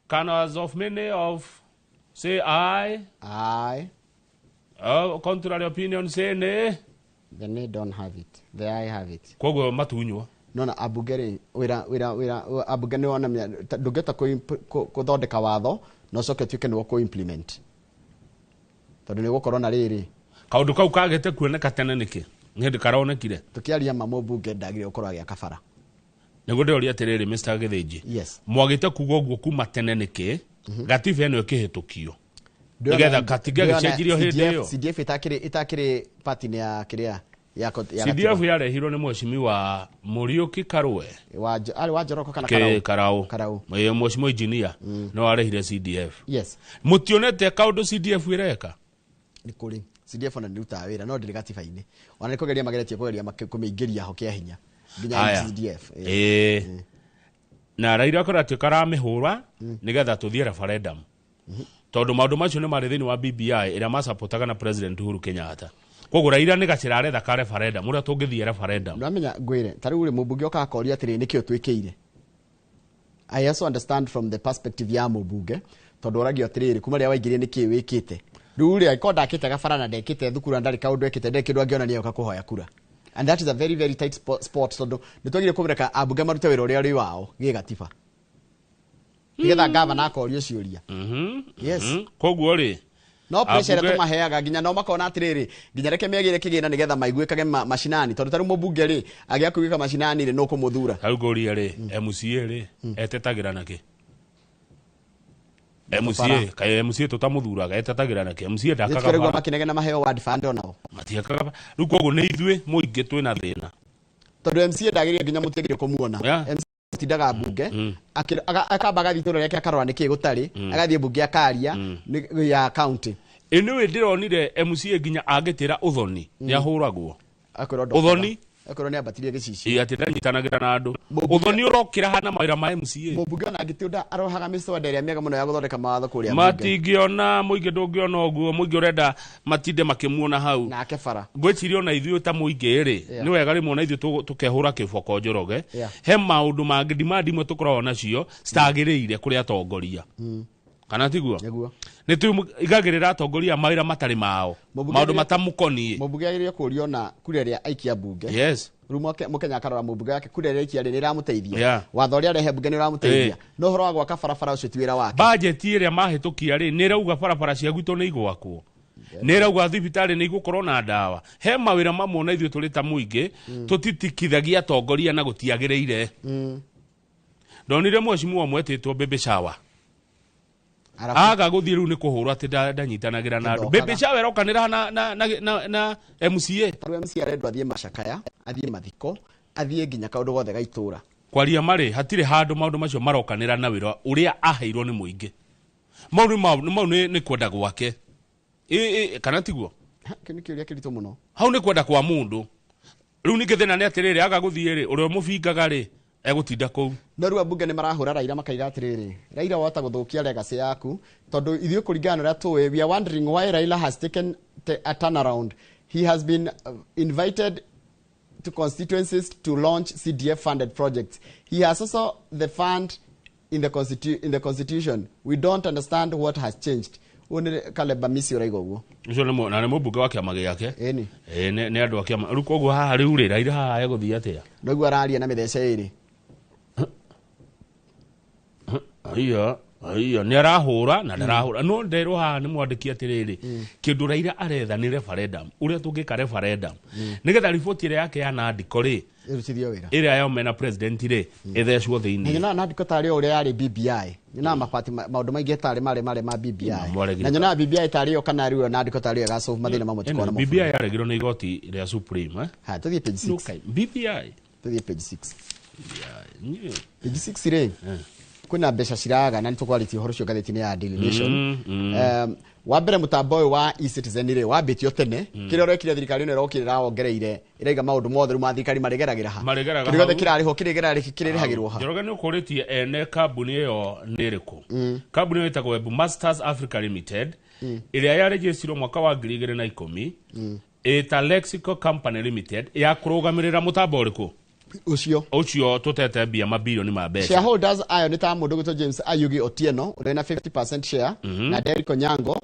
Can as of many of say aye. Aye. Contrary opinion say nay. The nay don't have it, the aye have it. Koguo matunywo. Nona ambunge rĩ, wĩra ambunge nĩ wona ndũngĩhota gũthondeka watho na ũcoke ũtuĩke nĩwe kũ-implement, tondũ nĩ ũgũkorwo na rĩrĩ. Kaũndũ kau kagĩte kuoneka tene nĩkĩ? Nĩ hĩndĩ karonekire. Tũkĩaria ma, mũmbunge ndagĩrĩirwo gũkorwo agĩaka bara. Nĩguo ndĩroria atĩrĩrĩ, Mr. Gĩthĩnji. Yes. Mwagĩte kuga ũguo kuma tene nĩkĩ? Gatiba ĩno ĩkĩhĩtũkio. Nĩgetha katiga gĩcenjirio hĩndĩ ĩyo. CDF itakĩrĩ party ya kĩrĩa ya CDF yarehirwo nĩ mheshimiwa Muriuki Karue arĩ wa Njoroko kana Karau? Karau. Karau. Mheshimiwa engineer no arehire CDF. Yes. Mutionete kaundu CDF ireka? Nĩ kũrĩ CDF ona nĩrutaga wĩra no ndĩrĩ gatiba-inĩ, ona nĩ kũgeria mageretie kũgeria kũmĩingĩria ho kĩa hinya nginya CDF. Na Raila akoretwo aramĩhũra nĩgetha tũthiĩ referendum, tondũ maũndũ macio nĩ marĩ thĩinĩ wa BBI ĩrĩa macapotaga na President Uhuru Kenyatta. Koguo Raila nĩ gacĩra aretha ka referendum ũrĩa tũngĩthiĩ referendum. Nĩwamenya ngwĩre ta rĩu rĩ mũmbunge okaga akoria atĩrĩ nĩkĩo twĩkĩire. I also understand from the perspective ya mũmbunge tondũ oragio atĩrĩrĩ kuma rĩrĩa waingĩrire nĩkĩĩ wĩkĩte. Rĩu rĩ angĩkorwo ndakĩte gabara na ndekĩte thukuru na ndarĩ kaũndũ ekĩte ndarĩ kĩndũ angĩonania oka kũhoya kura. And that is a very very tight spot tondũ nĩtwagĩrĩire kũreka ambunge marute wĩra ũrĩa ũrĩ wao gĩgatiba nĩgetha gavana akorio ciũria. Yes. Koguo rĩ no pressure ĩrĩa tũmaheaga nginya no makona atĩrĩrĩ nginya reke megĩre kĩgĩna nĩgetha maiguĩkage macinani tondũ tarĩu mũmbunge rĩ agĩa kũiguĩka macinani rĩ nũkũmũthura. Rĩu ngũrie rĩ MCA rĩ etetagĩra nakĩ? MCA kaĩ MCA tũtamũthuraga etetagĩra nakĩ? MCA ndakaga bara makinegena maheo ward fund onao matiakaga. Rĩu koguo nĩ ithuĩ mũingĩ twĩna thĩna tondũ MCA ndagĩrĩire nginya mũtiagĩrĩire kũmuona. MCA tindaga mbunge akamba agathiĩ itũũra rĩake akarora nĩkĩĩ gũtarĩ, agathiĩ mbunge akaria ya county. Anyway ndĩronire MCA nginya angĩtĩra ũthoni nĩahũragwo. Ũthoni akorwo nĩ ambatirie gĩcicio atĩ ndanyitanagĩra na andũ. Ũthoni ũrokĩra hana mawĩra ma MCA. Mũmbunge ona angĩtĩũnda arohaga mĩcwada ĩrĩa mĩega mũno ya gũthondeka mawatho kũrĩa mbunge. Matingĩona mũingĩ ndũngĩona ũguo mũingĩ ũrenda matinde makĩmuona hau nake bara. Ngwĩciria ona ithuĩ ta mũingĩ rĩ nĩ wega rĩmwe ona ithuĩ tũkehũra kĩboko Njoroge. He maũndũ mangĩ demand imwe tũkoragwo nacio citagĩrĩire kũrĩ atongoria. Kana tiguo? Nĩ tũigagĩrĩra atongoria mawĩra matarĩ mao, maũndũ matamũkoniĩ. Mũmbunge agĩrĩire kũũrio na kura ĩrĩa aikia mbunge. Yes. Rĩu mũkenya akarora mũmbunge wake kura ĩrĩa aikia rĩ nĩ ĩramũteithia. Watho ũrĩa arehe mbunge nĩ ũramũteithia. No ũhoro wa gwaka barabara ũcio ti wĩra wake. Bajeti ĩrĩa mahĩtũkia rĩ nĩ ĩrauga barabara cia gwitũ nĩ igwakwo. Nĩ ĩrauga thibitarĩ nĩ igũkorwo na ndawa. He mawĩra mamwe na ithuĩ tũrĩ ta mũingĩ tũtitikithagia atongoria na gũtiagĩrĩire. Ndonire mheshimiwa mwetĩtwo Baby Shower. Aga gũthiĩ rĩu nĩ kũhũrwo atĩ ndanyitanagĩra na andũ. Baby Shower ĩrokanĩra na MCA. Tarĩu MCA arendwo athiĩ macakaya, athiĩ mathiko, athiĩ nginya kaũndũ gothe ga itũũra. Kwaria marĩ hatirĩ handũ maũndũ macio marokanĩra na wĩra ũrĩa aheirwo nĩ mũingĩ. Mau nĩ kwenda gwake. Kana tiguo? Kĩu nĩ kĩũria kĩritũ mũno. Hau nĩ kwenda kwa mũndũ. Rĩu ningĩ thĩna nĩ atĩrĩrĩ aga gũthiĩ rĩ ũrĩa ũmũbingaga rĩ egũtinda kũu. No rĩu ambunge nĩ marahũra Raila makaiga atĩrĩrĩ Raila wahota gũthũkia legacy yaku tondũ ithuĩ kũringana na ũrĩa tũĩ we are wondering why Raila has taken a turnaround. He has been invited to constituencies to launch CDF funded projects. He has also the fund in the constitution. We don't understand what has changed. Ũyũ nĩ Caleb Amisi ũraiga ũguo. Ũcio nĩ mũmbunge wa kĩama gĩake. Nĩ andũ a kĩama. Rĩu koguo haha rĩu rĩ Raila haha egũthiĩ atĩa? Noguo araria na mĩthece ĩrĩ. Aiya nĩ arahũra na ndarahũra. No nderwo haha nĩ mwandĩki atĩrĩrĩ kĩndũ Raila aretha nĩ referendum ũrĩa tũngĩka referendum nĩgetha riboti ĩrĩa yake ya Nandiko rĩ ĩrutithio wĩra ĩrĩa yaumena na president rĩ ĩthecwo thĩinĩ. Na nyonaga Nandiko tarĩ o ũrĩa yarĩ BBI. Nyonaga mabati maũndũ maingĩ tarĩ marĩ ma BBI. Na nyonaga BBI tarĩ yo kana rĩu Nandiko tarĩ yo ĩgasolve mathĩna mamwe tũkona mo. BBI yaregirwo nĩ igoti rĩa Supreme. Ha tũthiĩ page 6. BBI tũthiĩ page 6. Page 6 rĩ kwĩna mbeca ciraga na nĩtũkwarĩtie ũhoro ũcio ngathĩti-inĩ ya Daily Nation. Wa mbere mũtambo ũyũ wa eCitizen rĩ wambĩtio tene kĩrĩa ũrekire thirikari ĩno ĩrokire ĩrawongereire ĩraiga maũndũ mothe rĩu ma thirikari marĩgeragĩra ha kĩrĩa gĩothe kĩrarĩhwo kĩrĩrĩhagĩrwo ha. Njoroge nĩ ũkũrĩtie ene kambuni ĩyo nĩ ĩrĩkũ? Kambuni ĩyo ĩtagwo Webmasters Africa Limited ĩrĩa yarejĩstirwo mwaka wa 2010 ĩta Lexico Company Limited ya kũrũgamĩrĩra mũtambo ũrĩkũ? Ũcio tũtete mbia mabilioni ma mbeca. Shareholders ayo nĩ ta mũndũ gwĩtwo James Ayugi Otieno ũrĩa na 50% share na Derrick Onyango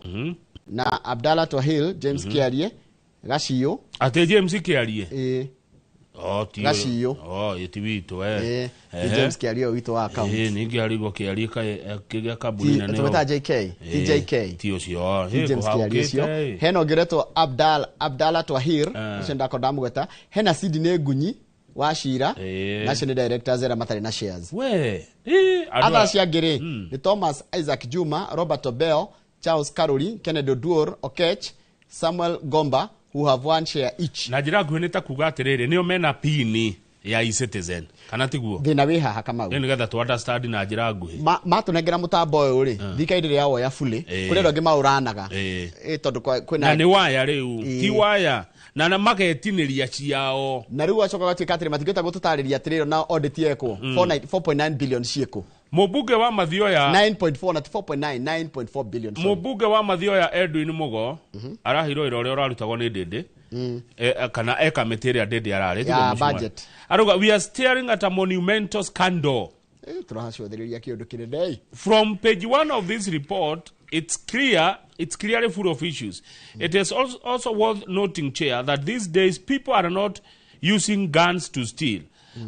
na Abdallah Twahil James Kiarie Gaciũ. Atĩ James Kiarie? Ĩĩ. Ti Gaciũ. Ti witũ Ti James Kiarie witũ wa account. Ningĩ arigwo Kiarie kĩgĩa kambuni nene. Tũmĩtaga JK. Ti JK. Ti ũcio. Ti James Kiarie ũcio. Hena ũngĩ ũretwo Abdallah Twahir ũcio ndakoo ndamũgweta. Hena Sydney Ngunyi wa Shira national directors era matarĩ na shares. We others angĩ rĩ nĩ Thomas Isaac Juma, Robert Obel, Charles Karori, Kennedy Oduor Okech, Samuel Gomba, who have one share each. Na njĩra nguhĩ nĩ ta kuga atĩrĩrĩ, nĩo mena pini ya eCitizen, kana tiguo? Thĩna wĩ haha, Kamau. Nĩ nĩgetha tu understand na njĩra nguhĩ. Matũnengera mũtambo ũyũ rĩ, thirikari ndĩrĩ yawoya fully. Kũrĩ andũ angĩ maũranaga. Tondũ kwĩna Na nĩ waya rĩu. Ti waya na magetinĩria ciao. Na rĩu wacoka gatuĩka atĩrĩ, matingĩhota gũtũtarĩria atĩrĩrĩ, na audit yekwo, 4.9 billion ciĩkũ. Mũmbunge wa Mathioya 9.4 na ti 4.9, 9.4 billion, sorry. Mũmbunge wa Mathioya Edwin Mugo araheirwo wĩra ũrĩa ũrarutagwo nĩ Ndĩndĩ, kana e kamĩtĩ ĩrĩa Ndĩndĩ ararĩ. Ya Tiguo mũcumari. budget. Arauga we are staring at a monumental scandal. Tũracũthĩrĩria kĩũndũ kĩnene. From page 1 of this report, it's clearly full of issues. It is also worth noting, Chair, that these days people are not using guns to steal,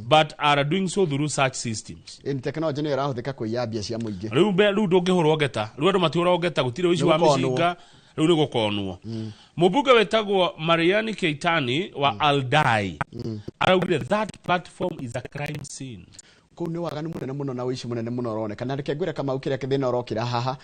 but are doing so through such systems. Ĩni, technology nĩyo ĩrahũthĩka kũiya mbia cia mũingĩ. Rĩu rĩu ndũngĩhũrwo ngeta, rĩu andũ matihũragwo ngeta, gũtirĩ ũici wa Nĩ gũkonwo. mĩcinga, rĩu nĩ gũkonwo. Mũmbunge wĩtagwo Mariani Keitani wa Aldai araugire that platform is a crime scene. Kũu nĩ waganu mũnene mũno na ũici mũnene mũno ũroneka. Na reke ngwĩre, Kamau, kĩrĩa thĩna ũrokĩra haha,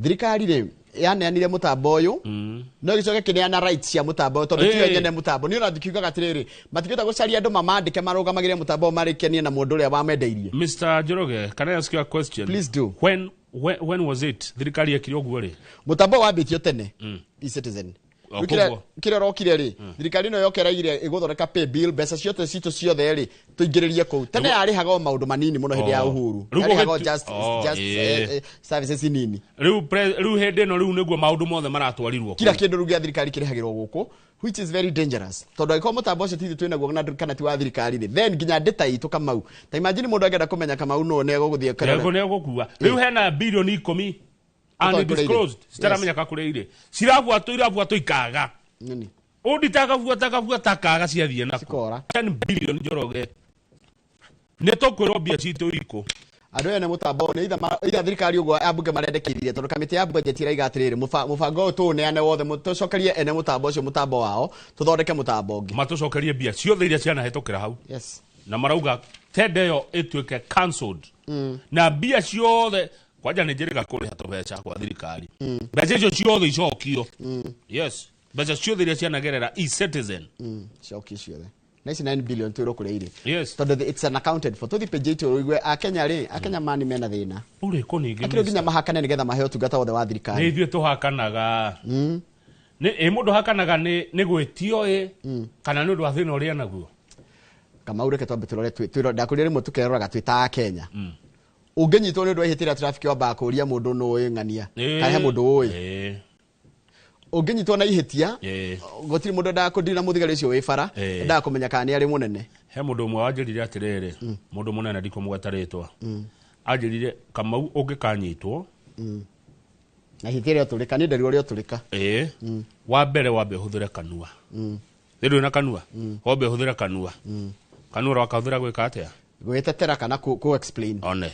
thirikari rĩ yaneanire mũtambo ũyũ, no gĩcoke kĩneana rights cia mũtambo ũyũ, tondũ tiyo nyene mũtambo. Nĩ ũrathi kiugaga atĩrĩrĩ, matingĩhota gũcaria andũ mamandĩke marũgamagĩrĩre mũtambo ũyũ, marĩkenie na mũndũ ũrĩa wamendeirie. Mr. Njoroge, can I ask you a question? Please do. When was it thirikari yekire ũguo rĩ? Mũtambo ũyũ wambĩtio tene, eCitizen. O, Rĩu kĩrĩa koguo. kĩrĩa ũrokire rĩ, thirikari ĩno yoka ĩraigire ĩgũthondeka pay bill, mbeca ciothe citũ ciothe rĩ, tũingĩrĩrie kũu. Tene yarĩhaga o maũndũ manini mũno hĩndĩ ya Uhuru. Rĩu yarĩhaga o just, just services nini. Rĩu hĩndĩ ĩno rĩu nĩguo maũndũ mothe maratwarirwo. Kila kĩndũ rĩu gĩa thirikari kĩrĩhagĩrwo gũkũ, which is very dangerous, tondũ angĩkorwo mũtambo ũcio ti ithuĩ twĩnaguo na kana ti wa thirikari rĩ, then nginya data itũ, Kamau, ta imagine mũndũ angĩenda kũmenya Kamau nũ, nĩ egũgũthiĩ. Nĩguo nĩegũkua. Rĩu hena bilioni 10 Ũtoĩ kũrĩa irĩ. undisclosed, citaramenyeka kũrĩa irĩ, cirabuatwo, irabuatwo ikaga. Nini. Ũndita agabuata, agabuata akaga, ciathiĩ nako. Cikora. 10 billion, Njoroge, nĩ tũkwĩrwo mbia citũ ikũ. Andũ aya nĩ mũtambo nĩ either thirikari ũguo ambunge marendekithirie, tondũ kamĩtĩ ya budget ĩraiga atĩrĩrĩ, mũbango ũyũ tũũneane wothe, tũcokerie ene mũtambo ũcio mũtambo wao, tũthondeke mũtambo ũngĩ. Matũcokerie mbia ciothe iria cianahĩtũkĩra hau. Na marauga tenda ĩyo ĩtuĩke cancelled na mbia ciothe, kwanja nĩ njĩrĩga kũrĩha tũbeca kwa thirikari, mbeca icio ciothe icokio. Yes, mbeca ciothe iria cianagerera eCitizen. Coki ciothe na ici 9 billion twĩrwo kũrĩa irĩ. Tondũ it's unaccounted for. Tũthi page 8 ũigue Akenya rĩ, Akenya mani mena thĩna. Ũrĩkũ ningĩ? Akĩrĩ nginya mahakane nĩgetha maheo ũtungata wothe wa Nĩ thirikari. Ithuĩ tũhakanaga nĩ ĩ mũndũ hakanaga nĩ gwĩtio ĩ kana nĩ ũndũ wa thĩna ũrĩa naguo. Kamau, reke twambe tũrore, ndakũria rĩmwe tũkeroraga twĩ ta Akenya, ũngĩnyitwo nĩ ũndũ wa ihĩtia rĩa traffic, wambaga kũũria mũndũ nũ ũĩ ng'ania kana he mũndũ ũĩ. Ũngĩnyitwo na ihĩtia, gũtirĩ mũndũ endaga kũndira na mũthigari ũcio wĩ bara. Endaga kũmenya kana nĩ arĩ mũnene. He mũndũ ũmwe wanjĩrire atĩrĩrĩ, mũndũ mũnene, ndikũmũgweta rĩtwa, anjĩrire, Kamau, ũngĩkanyitwo na ihĩtia rĩa ũtũrĩka, nĩ nderirwo rĩa ũtũrĩka. Ĩ, wa mbere wambe ũhũthĩre kanua. Nĩ ndũrĩ na kanua, wambe ũhũthĩre kanua. Kanua wakahũthĩra gwĩka atĩa? Gwĩtetera kana kũ explain. One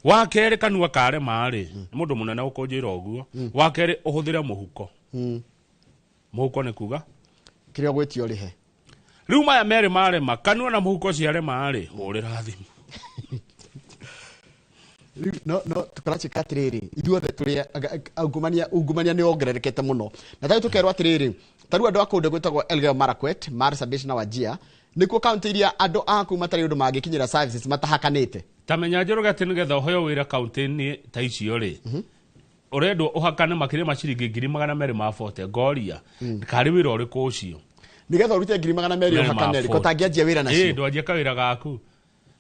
wa kerĩ, kanua karema rĩ, nĩ mũndũ mũnene ũkũnjĩra ũguo, wa kerĩ ũhũthĩre mũhuko. Mũhuko nĩ kuga kĩrĩa ũgwĩtio ũrĩhe. Rĩu maya merĩ marema, kanua na mũhuko ciarema rĩ, hũrĩra thimũ. Rĩu no tũkaracika atĩrĩrĩ, ithuothe tũrĩ ungumania. Ungumania nĩ wongererekete mũno, na tarĩu tũkerwo atĩrĩrĩ, tarĩu andũ a kũndũ gwĩtagwo Elgeyo Marakwet, Marsabit na Wajir, nĩkuo kaunti iria andũ a kũu matarĩ ũndũ mangĩkinyĩra services matahakanĩte. Ta menya, Njoroge, atĩ nĩgetha ũheo wĩra kaunti-inĩ ta icio rĩ, ũrendwo ũhakane makĩria ma ciringi 240,000. Ngoria karĩ wĩra ũrĩkũ ũcio? Nĩgetha ũrute 200,000 Merĩ ma ũhakane rĩ, 40. ũtangĩanjia wĩra nacio. Ndwanjie kawĩra gaku,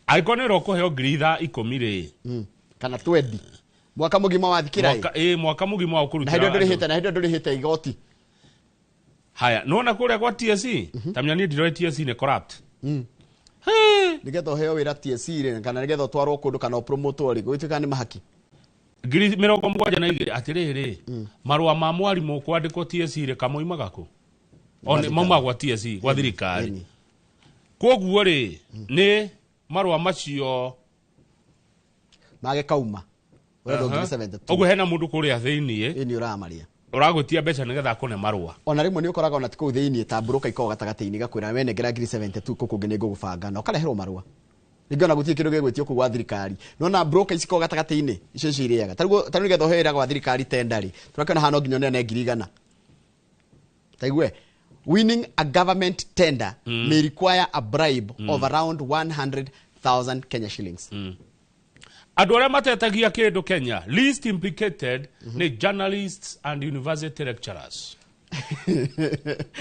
angĩkorwo nĩ wĩra ũkũheo ngiri itha ikũmi rĩ. Kana 20 mwaka mũgima wathikĩra ĩ. Mwaka mũgima wa Na kũrutĩra hĩndĩ ĩyo andũ. ndũrĩhĩte, na hĩndĩ ĩyo ndũrĩhĩte igoti. Haya, nona kũrĩa gwa TSC, ta menya niĩ ndiroĩ TSC nĩ corrupt. Nĩgetha ũheo wĩra TSC rĩ, kana nĩgetha ũtwarwo kũndũ kana ũpromotwo rĩ, gũgĩtuĩka nĩ mahaki. 72,000. Atĩrĩrĩ, marũa ma mwarimũ kwandĩkwo TSC rĩ, kamoimaga kũ? O nĩ maumaga gwa TSC, gwa thirikari. Koguo rĩ, nĩ marũa macio mage kauma ũrendwo 72. Ũguo hena mũndũ kũrĩa thĩiniĩ. Ĩni, ũramaria. Ũragwĩtia mbeca nĩgetha akũne marũa. Ona rĩmwe nĩ ũkoraga ona ti kũu thĩiniĩ, ta mburũka ikoragwo gatagatĩ-inĩ, gakwĩra we nengera 72,000, kũu kũngĩ nĩ ngũgũbanga, na ũkareherwo marũa. Ningĩ ona gũtirĩ kĩndũ gĩgwĩtio kũu gwa thirikari. Nona broker ici ko gatagatĩ-inĩ icio icio irĩaga. Tarĩu nĩgetha ũhe wĩra gwa thirikari tender rĩ, tũrakĩona haha no nginya ũneane 100,000. Taigue, winning a government tender may require a bribe of around 100,000 Kenya shillings. Andũ arĩa matetagia kĩndũ Kenya least implicated nĩ journalists and university lecturers.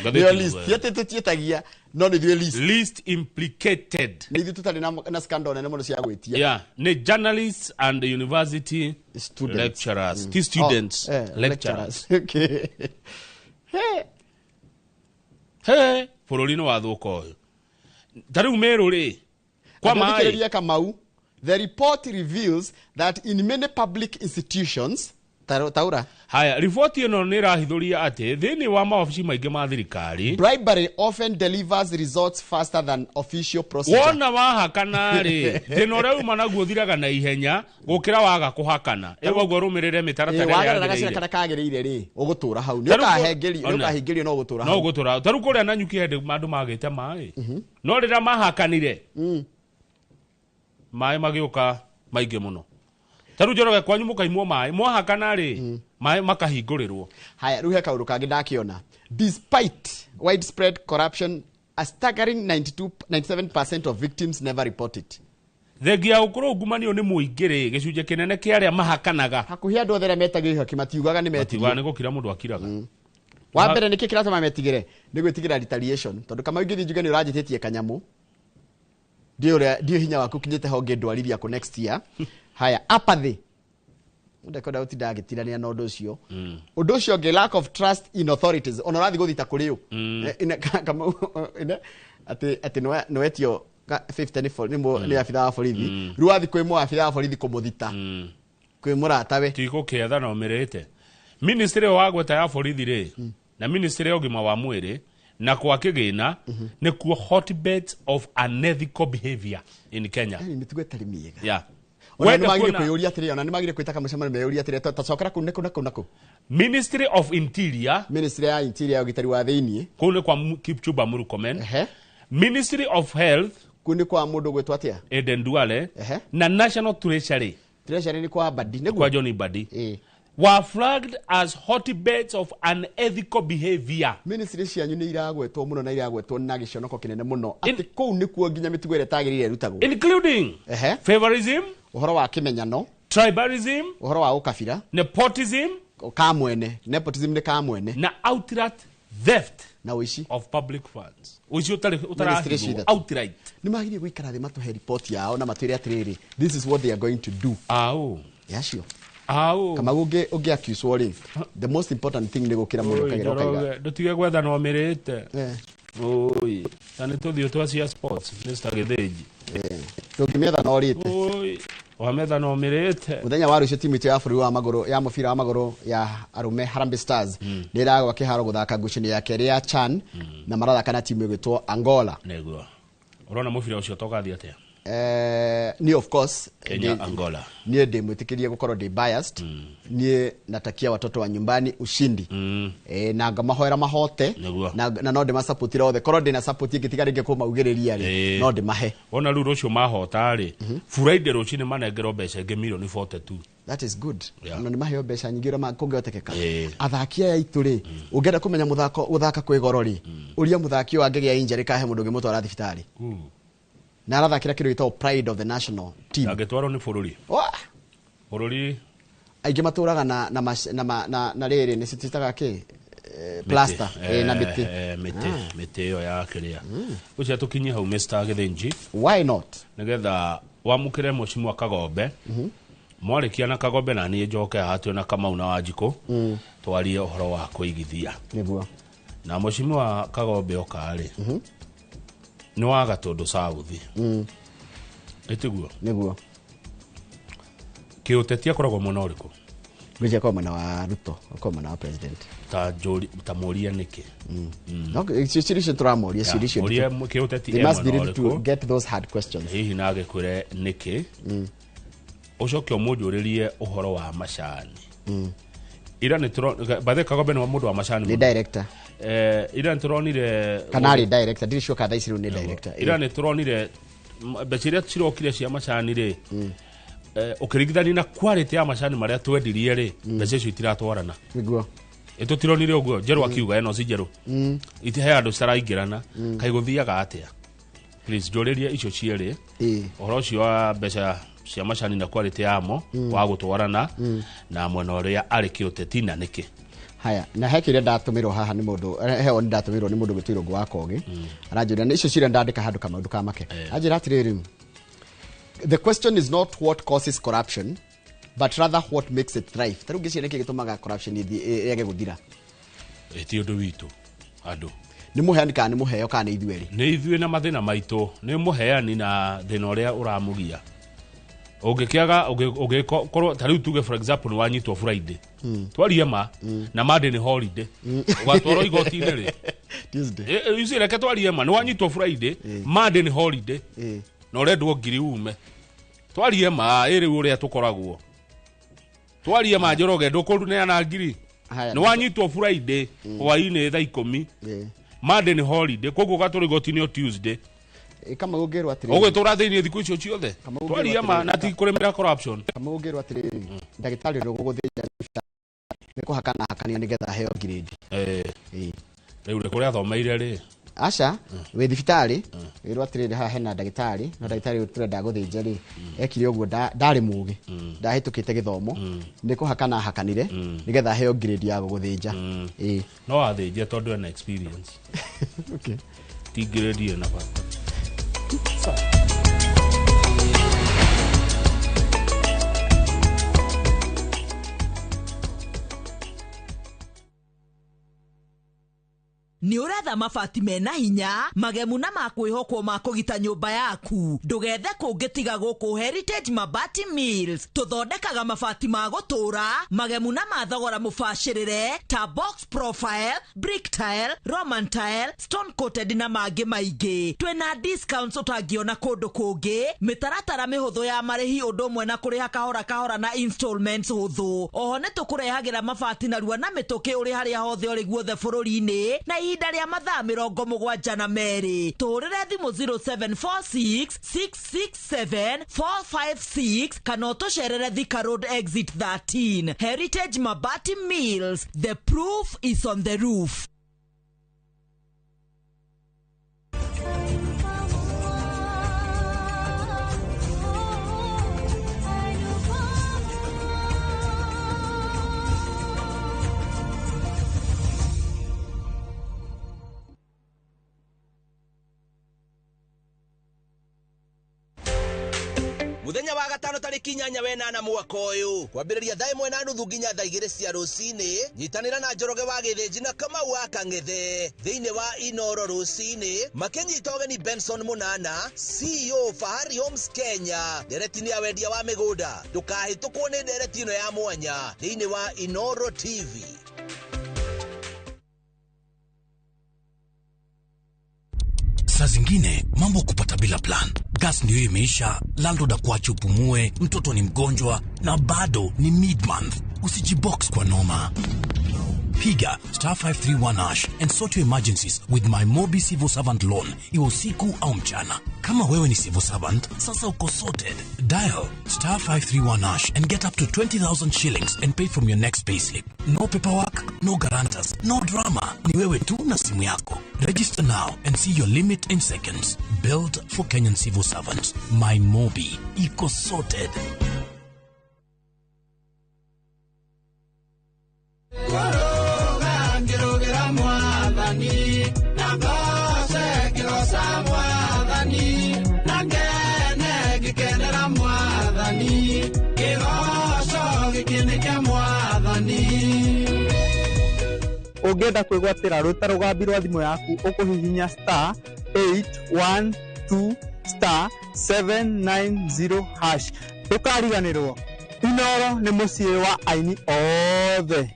Nĩo list. Ti atĩ tũtiĩtagia, no nĩ ithuĩ list. Least implicated. Nĩ ithuĩ tũtarĩ na scandal nene mũno cia gwĩtia. Yeah, nĩ journalists and university students. Lecturers. Ti students, Oh, lecturers. lecturers. Okay. Hey. He, bũrũri nĩ wathũka ũyũ. Ta rĩu Meru rĩ, kwa maĩ. Andũ Kamau, the report reveals that in many public institutions, taura. Haya, riboti ĩno nĩ ĩrahithũria atĩ thĩinĩ wa mawabici maingĩ ma thirikari, bribery often delivers results faster than official procedure. Wona wahakana rĩ, thĩna ũrĩa uma naguo ũthiraga na ihenya gũkĩra waga kũhakana. Ĩguo ũrũmĩrĩre mĩtaratara ĩrĩa Wagerera gacĩra yagĩrĩire. karĩa kagĩrĩire rĩ, ũgũtũra hau. Nĩ ũkahingĩrio no ũgũtũra No hau. ũgũtũra. Ta rĩu kũrĩa Nanyuki hĩndĩ andũ magĩte maĩ. No rĩrĩa mahakanire, maĩ magĩũka maingĩ mũno. Ta rĩu Njoroge kwanyu mũkaimwo maĩ, mwahakana rĩ, maĩ makahingũrĩrwo. Haya, rĩu he kaũndũ kangĩ ndakĩona. Despite widespread corruption, a staggering 97% of victims never report it. Thengia gũkorwo ungumania nĩ mũingĩ rĩ, gĩcunjĩ kĩnene kĩa arĩa mahakanaga. Hakuhĩ andũ othe arĩa metagio ihaki matiugaga nĩ metigio. Matiugaga nĩ gũkira mũndũ akiraga. Wa mbere nĩkĩ kĩratũma metigĩre? Nĩ gwĩtigĩra retaliation. Tondũ Kamau ingĩthiĩ njuge nĩ ũranjĩtĩtie kanyamũ. Ndiũĩ hinya waku ũkinyĩte ho ngĩndwarithia kũ next year. Haya, apathy. Ndekwenda gũtinda agĩtirania na ũndũ ũcio. Ũndũ ũcio ũngĩ, lack of trust in authorities. Ona ũrathiĩ gũthita kũrĩ ũ? Atĩ nĩwetio 50 nĩ abithaa wa borithi. Rĩu wathiĩ kwĩ mũabithaa wa borithi kũmũthita. Kwĩ mũratawe. Tigũkĩetha na ũmĩrĩte. Ministry wa gweta ya borithi rĩ, na ministry ya ũgima wa mwĩrĩ, na kwa kĩgĩna, nĩkuo hotbeds of unethical behavior in Kenya. Yaani mĩtugo ĩtarĩ mĩega. Yeah. Ona nĩ magire kwĩyũria atĩrĩ, ona nĩ magire kwĩta kamũcemanio meyũrie atĩrĩ, ta cokera kũu nĩ kũ na kũ na kũ. Ministry of Interior. Ministry ya Interior ya ũgitĩri wa thĩiniĩ. Kũu nĩ kwa Kipchumba Murkomen. Ministry of Health. Kũu nĩ kwa mũndũ gwĩtwo atĩa? Eden Duale. Na National Treasury. Treasury nĩ kwa Mbadi, nĩguo? Kwa John Mbadi. Were flagged as hotbeds of unethical behavior. Ministry cianyu nĩ iragwetwo mũno na iragwetwo na gĩconoko kĩnene mũno. Atĩ kũu nĩkuo nginya mĩtugo ĩrĩa ĩtagĩrĩire ĩrutagwo. Including favorism, ũhoro wa kĩmenyano, tribalism, ũhoro wa ũkabira, nepotism, kamwene, nepotism nĩ kamwene, na outright theft na ũici of public funds. Ũici Ministry ũtarahithwo, ciithatũ. outright. Nĩ magĩrĩire gũikara thĩ matũhe report yao na matwĩre atĩrĩrĩ, this is what they are going to do. Au. Yacio. Au. Kamau ũngĩ accuse rĩ, the most important thing nĩ gũkĩra mũndũ ũkagera ũkaiga. Ndũtige gwetha na ũmĩrĩte. Oi, ta nĩ tũthiĩ twa cia sports, Mr. Gĩthĩnji. Ndũngĩmĩetha na ũrĩte. Oi, wametha na ũmĩrĩte. Mũthenya wa rũciũ timu itũ ya bũrũri wa magũrũ ya mũbira wa magũrũ ya arũme Harambee Stars nĩ ĩragwa kĩharo gũthaka ngucanio ya kerĩ ya CHAN na marathaka na timu ĩgwĩtwo Angola. Nĩguo. Ũrona mũbira ũcio togathiĩ atĩa? Ni of course Kenya Angola. Niĩ ndĩmwĩtĩkĩrie gũkorwo ndĩ biased. Niĩ natakia watoto wa nyumbani ushindi. Na ngamahoera mahote na no ndĩmasapotire othe. Korwo ndĩna support ĩngĩ tiga rĩngĩ kũmaugĩrĩria rĩ, no ndĩmahe. Wona rĩu rũciũ mahota rĩ, Friday rũcinĩ manengerwo mbeca ingĩ milioni 42. That is good. Na nĩ maheo mbeca nyingĩ ũrĩa kũngĩhotekeka. Athaki aya aitũ rĩ, ũngĩenda kũmenya mũthako gũthaka kwĩ goro rĩ, ũria mũthaki ũyũ angĩgĩa injury kahe mũndũ ũngĩmũtwara thibitarĩ. Na arathakĩra kĩndũ gĩtagwo pride of the national team. Angĩtwarwo nĩ bũrũri. Bũrũri aingĩ matũraga na na na na rĩrĩ nĩ cititaga kĩ plaster na mĩtĩ. Mĩtĩ ĩyo ya kĩrĩa. Ũcio tũkinye hau Mr. Gĩthĩnji. Why not? Nĩgetha wamũkĩre Mheshimiwa Kagombe. Mwarĩkia na Kagombe na niĩ njoke haha twĩ na Kamau na Wanjikũ twarie ũhoro wa kũigithia. Nĩguo. Na Mheshimiwa Kagombe oka rĩ, nĩ wa Gatũndũ South. Ĩtiguo? Nĩguo. Kĩũteti akoragwo mwena ũrĩkũ? Ngwĩciria akoragwo mwena wa Ruto, akoragwo mwena wa president. Ta njũri, ta mũrie nĩkĩ? No, ciũria icio tũramoria, ciũria icio Mũrie nditũ. kĩũteti They e must be mwena ready to ũrĩkũ? get those hard questions. Hihi na agĩkwĩre nĩkĩ? Ũcoke ũmũnjũrĩrie ũhoro wa macani. Ira nĩ by the way, Kagombe nĩ mũndũ wa macani Nĩ mũno. director. Ira nĩ tũronire Kana arĩ director, ndirĩ sure kana thaa ici rĩu nĩ director. Ira nĩ tũronire Mbeca iria cirokire cia macani rĩ, ũkĩringithania na quality ya macani marĩa twendirie rĩ, mbeca icio itiratwarana. Nĩguo. Ĩtũtironire ũguo njerũ akiuga ĩno si njerũ, itihe andũ citaraingĩrana. Kaĩ gũthiaga atĩa? Please njũrĩrie icio cierĩ, ũhoro ũcio wa mbeca cia macani na quality yamo wa gũtwarana na mwena ũrĩa arĩ kĩũteti na nĩkĩ. Haya, na he kĩrĩa ndatũmĩrwo haha nĩ mũndũ, he oni ndatũmĩrwo nĩ mũndũ gwĩtwo Irũngũ wa Kogi. Aranjũria nĩ icio ciria ndandĩka handũ kamaũndũ kamake. Anjĩra atĩrĩrĩ, the question is not what causes corruption but rather what makes it thrive. Ta rĩu ngĩciria nĩkĩ gĩtũmaga corruption ĩage gũthira? Ti ũndũ witũ andũ. Nĩ mũheani kana nĩ mũheo kana nĩ ithuĩ erĩ? Nĩ ithuĩ na mathĩna maitũ, nĩ mũheani na thĩna ũrĩa ũramũgia. Ũngĩkĩaga ũngĩkorwo ta rĩu tuge, for example, nĩ wanyitwo Friday, twarie ma, na Monday nĩ holiday, ũgatwarwo igoti-inĩ rĩ? Tuesday. You see, reke twarie ma, nĩ wanyitwo Friday, Monday nĩ holiday, na ũrendwo ngiri ume. Twarie ma, ĩ rĩu ũrĩa tũkoragwo, twarie ma, Njoroge, ndũkũneana ngiri. Haya. Nĩ wanyitwo Friday hwainĩ thaa 10, Monday nĩ holiday, koguo ũgatwarwo igoti-inĩ o Tuesday. Kamau, ũngĩrwo atĩrĩrĩ, ũgwĩtũra thĩinĩ thikũ icio ciothe. Kamau, Twarie ũngĩrwo ma atĩrĩrĩ, na ti kũrĩmĩra corruption. Kamau, ũngĩrwo atĩrĩrĩ, ndagĩtarĩ ũrĩa ũgũgũthĩnja nĩ kũhakana hakania nĩgetha aheo grade. Rĩu rĩ kũrĩa athomeire rĩ? Aca, wĩ thibitarĩ wĩrwo atĩrĩrĩ, haha hena ndagĩtarĩ, no ndagĩtarĩ ũyũ tũrenda gũthĩnja rĩ, ekire ũguo, ndarĩ mũgĩ, ndahĩtũkĩte gĩthomo, nĩ kũhakana hakanire nĩgetha aheo grade ya gũgũthĩnja. Ĩĩ. No athĩnje tondũ ena experience. Okay. Ti grade ĩna bata. Nĩ ũretha mabati mena hinya, magemu na makwĩhokwo ma kũgita nyũmba yaku? Ndũgethe kũngĩ tiga gũkũ Heritage Mabati Mills. Tũthondekaga mabati ma gũtũũra, magemu na ma thogora mũbacĩrĩre, ta box profile, brick tile, roman tile, stone coated na mangĩ maingĩ. Twĩna discounts ũtangĩona kũndũ kũngĩ, mĩtaratara mĩhũthũ ya marĩhi, ũndũ ũmwe na kũrĩha kahora kahora na installments hũthũ. Oho nĩ tũkũrehagĩra mabati narua na mĩtũkĩ ũrĩ harĩa hothe ũrĩ guothe bũrũri-inĩ na ihinda rĩa mathaa 72. Tũhũrĩre thimũ 0746 667 456 kana ũtũcerere Thika Road exit 13. Heritage Mabati Mills, the proof is on the roof. Muthenya wa gatano tarĩki 8 wenana mwaka ũyũ, kwambĩrĩria thaa 1:30 nginya thaa 2 cia rũcinĩ, nyitanĩra na Njoroge wa Gĩthĩnji na Kamau wa Kang'ethe thĩinĩ wa Inoro rũcinĩ, makĩnyita ũgeni Benson Mũnana, CEO Fahari Homes Kenya, ndereti-inĩ ya wendia wa mĩgũnda. Ndũkahĩtũkwo nĩ ndereti ĩno ya mwanya thĩinĩ wa Inoro TV. Saa zingine mambo kupata bila plan. Gas ndio imeisha, landlord akuache upumue, mtoto ni mgonjwa na bado ni mid-month. Usijibox kwa noma. Piga *531# and sort your emergencies with my Mobi Civil Servant Loan, iwe usiku au mchana. Kama wewe ni civil servant, sasa uko sorted. Dial *531# and get up to 20,000 shillings and pay from your next payslip. No paperwork, no guarantors, no drama. Ni wewe tu na simu yako. Register now and see your limit in seconds. Built for Kenyan civil servants. My Mobi. Iko sorted. Ngĩrũgĩra mwathani na ngoce ngĩgoca mwathani na ngene ngĩkenera mwathani kĩgoco gĩkĩ nĩ kĩa mwathani. Ũngĩenda kwĩgwatĩra rwĩta rũgambi rwa thimũ yaku, ũkũhihinya *812*790#. Ndũkariganĩrwo, Inoro nĩ mũciĩ wa aini othe.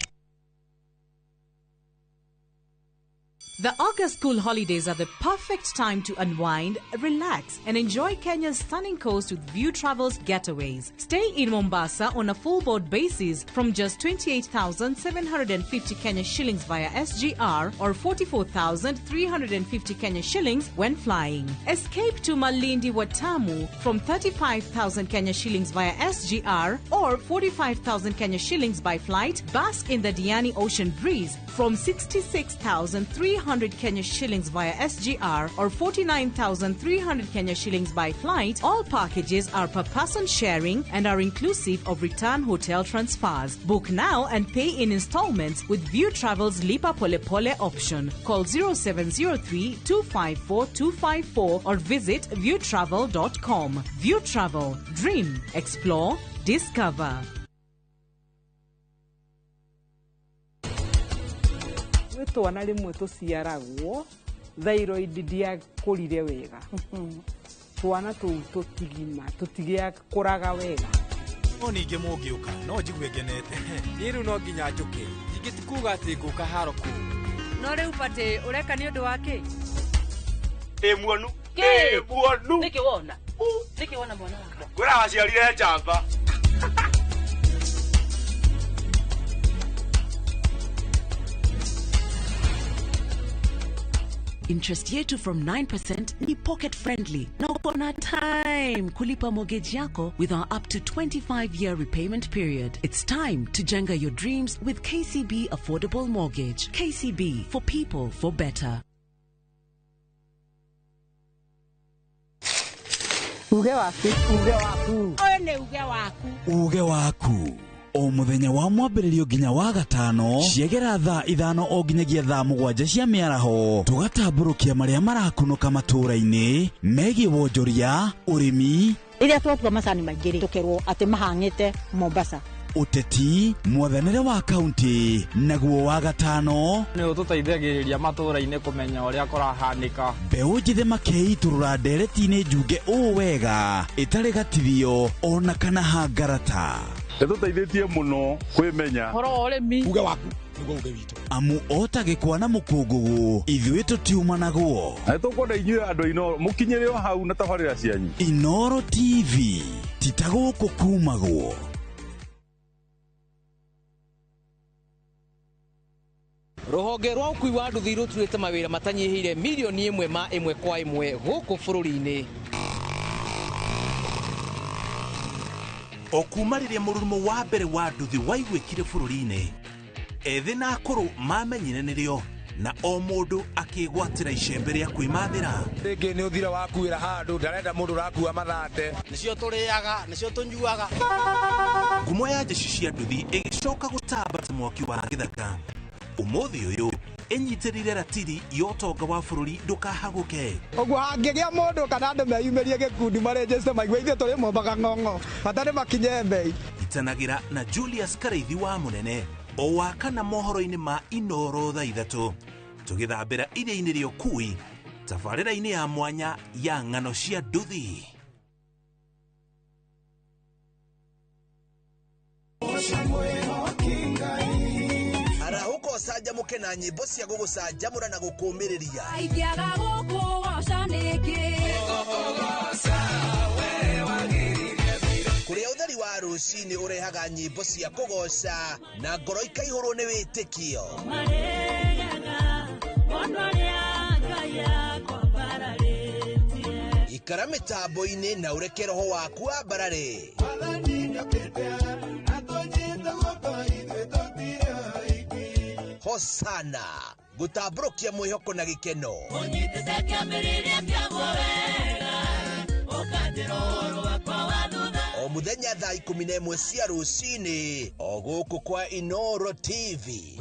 The August school holidays are the perfect time to unwind, relax, and enjoy Kenya's stunning coast with View Travel's getaways. Stay in Mombasa on a full board basis from just 28,750 Kenya shillings via SGR or 44,350 Kenya shillings when flying. Escape to Malindi Watamu from 35,000 Kenya shillings via SGR or 45,000 Kenya shillings by flight. Bask in the Diani Ocean breeze from 66,300 Kenya shillings via SGR or 49,300 Kenya shillings by flight. All packages are per person sharing and are inclusive of return hotel transfers. Book now and pay in installments with View Travel's Lipa Pole Pole option. Call 0703 254 254 or visit viewtravel.com. View Travel. Dream, explore, discover. Gwĩ twana rĩmwe tũciaragwo thyroid ndiakũrire wega, twana tũu tũtigima tũtigĩakũraga wega. No ningĩ mũngĩũka no njigue ngenete. Niĩ rĩu no nginya njũke, ningĩ ti kuuga atĩ ngũka haro kũu. No rĩu batĩ ũreka nĩ ũndũ wa kĩ? Ĩ muonu, ĩ muonu. Nĩkĩ wona? Nĩkĩ wona mwana wakwa? Kwĩra waciarire njamba. Interest yetu from 9% ni pocket friendly na uko na time kulipa mortgage yako with our up to 25-year repayment period. It's time to jenga your dreams with KCB Affordable Mortgage. KCB, for people, for better. Uge waku, uge waku. Ũyũ nĩ uge waku. Uge waku. O muthenya wa mwambĩrĩrio nginya wa gatano ciegera thaa 5 o nginyagia thaa 7 cia mĩaraho, tũgatambũrũkia marĩa marakunũka matũũra-inĩ megiĩ wonjoria, ũrĩmi. Rĩrĩa twatua macani maingĩ rĩ, tũkerwo atĩ mahang'ĩte Mombasa. Ũteti, mwathanĩre wa kaunti, naguo wa gatano nĩ ũtũteithagĩrĩria matũũra-inĩ kũmenya ũrĩa kũrahanĩka. Mbeũ njĩthĩ makĩitũrũra ndereti-inĩ njunge ũũ wega ĩtarĩ gatithio ona kana hangarata. Ĩtũteithĩtie mũno kwĩmenya ũhoro wa ũrĩmi. Uge waku nĩguo uge witũ. Amu ota gĩkwa na mũkũngũgũ ithuĩ tũtiumanagwo. Na nĩtũkwenda inyuĩ andũ a Inooro mũkinyĩre o hau na tabarĩra cianyu. Inooro TV ti ta gũkũ kumagwo. Rũhonge rwa ũkui wa nduthi rũturĩte mawĩra matanyihĩire milioni 1 ma 1 kwa 1 gũkũ bũrũri-inĩ. O kuma rĩrĩa mũrurumo wa mbere wa nduthi waiguĩkire bũrũri-inĩ, ethĩ na akũrũ mamenyire nĩrĩo na o mũndũ akĩgwatĩra icembe rĩa kwĩmathĩra. Rĩngĩ nĩ ũthira wakuĩra handũ ndarenda mũndũ ũrakua mathate. Nĩcio tũrĩaga, nĩcio tũnyuaga. Ngumo ya njeci cia nduthi ĩgĩcoka gũtamba ta mwaki wa gĩthaka. Ũmũthĩ ũyũ ĩnyitĩrĩire ratiri ya ũtonga wa bũrũri ndũkahagũke. Ũguo hangĩgĩa mũndũ kana andũ meyumĩrie gĩkundi marĩnjĩte maigue ithuĩ tũrĩ mombaga ng'ong'o bata nĩ makinye mbei. Itanagĩra na Julius Karaithi wa Mũnene o wa kana mohoro-inĩ ma Inooro thaa 3 tũgĩthambĩra iria-inĩ rĩa ũkui tabarĩra-inĩ ya mwanya ya ng'ano cia nduthi. Ũcanjamũke na nyĩmbo cia gũgũcanjamũra na gũkũmĩrĩria. Ingĩaga gũkũgoca nĩkĩ? Kũrĩa ũtheri wa rũcinĩ ũrehaga nyĩmbo cia kũgoca na ngoro ikaihũrwo nĩ wĩtĩkio. Ikara mĩtambo-inĩ na ũreke roho waku wambarare. Hosana gũtambũrũkia mwĩhoko na gĩkeno. Ũnyitĩte kĩambĩrĩria kĩaguo wega, ũkanjĩra ũhoro wakwa wa thutha. O mũthenya thaa 11 cia rũcinĩ o gũkũ kwa Inooro TV.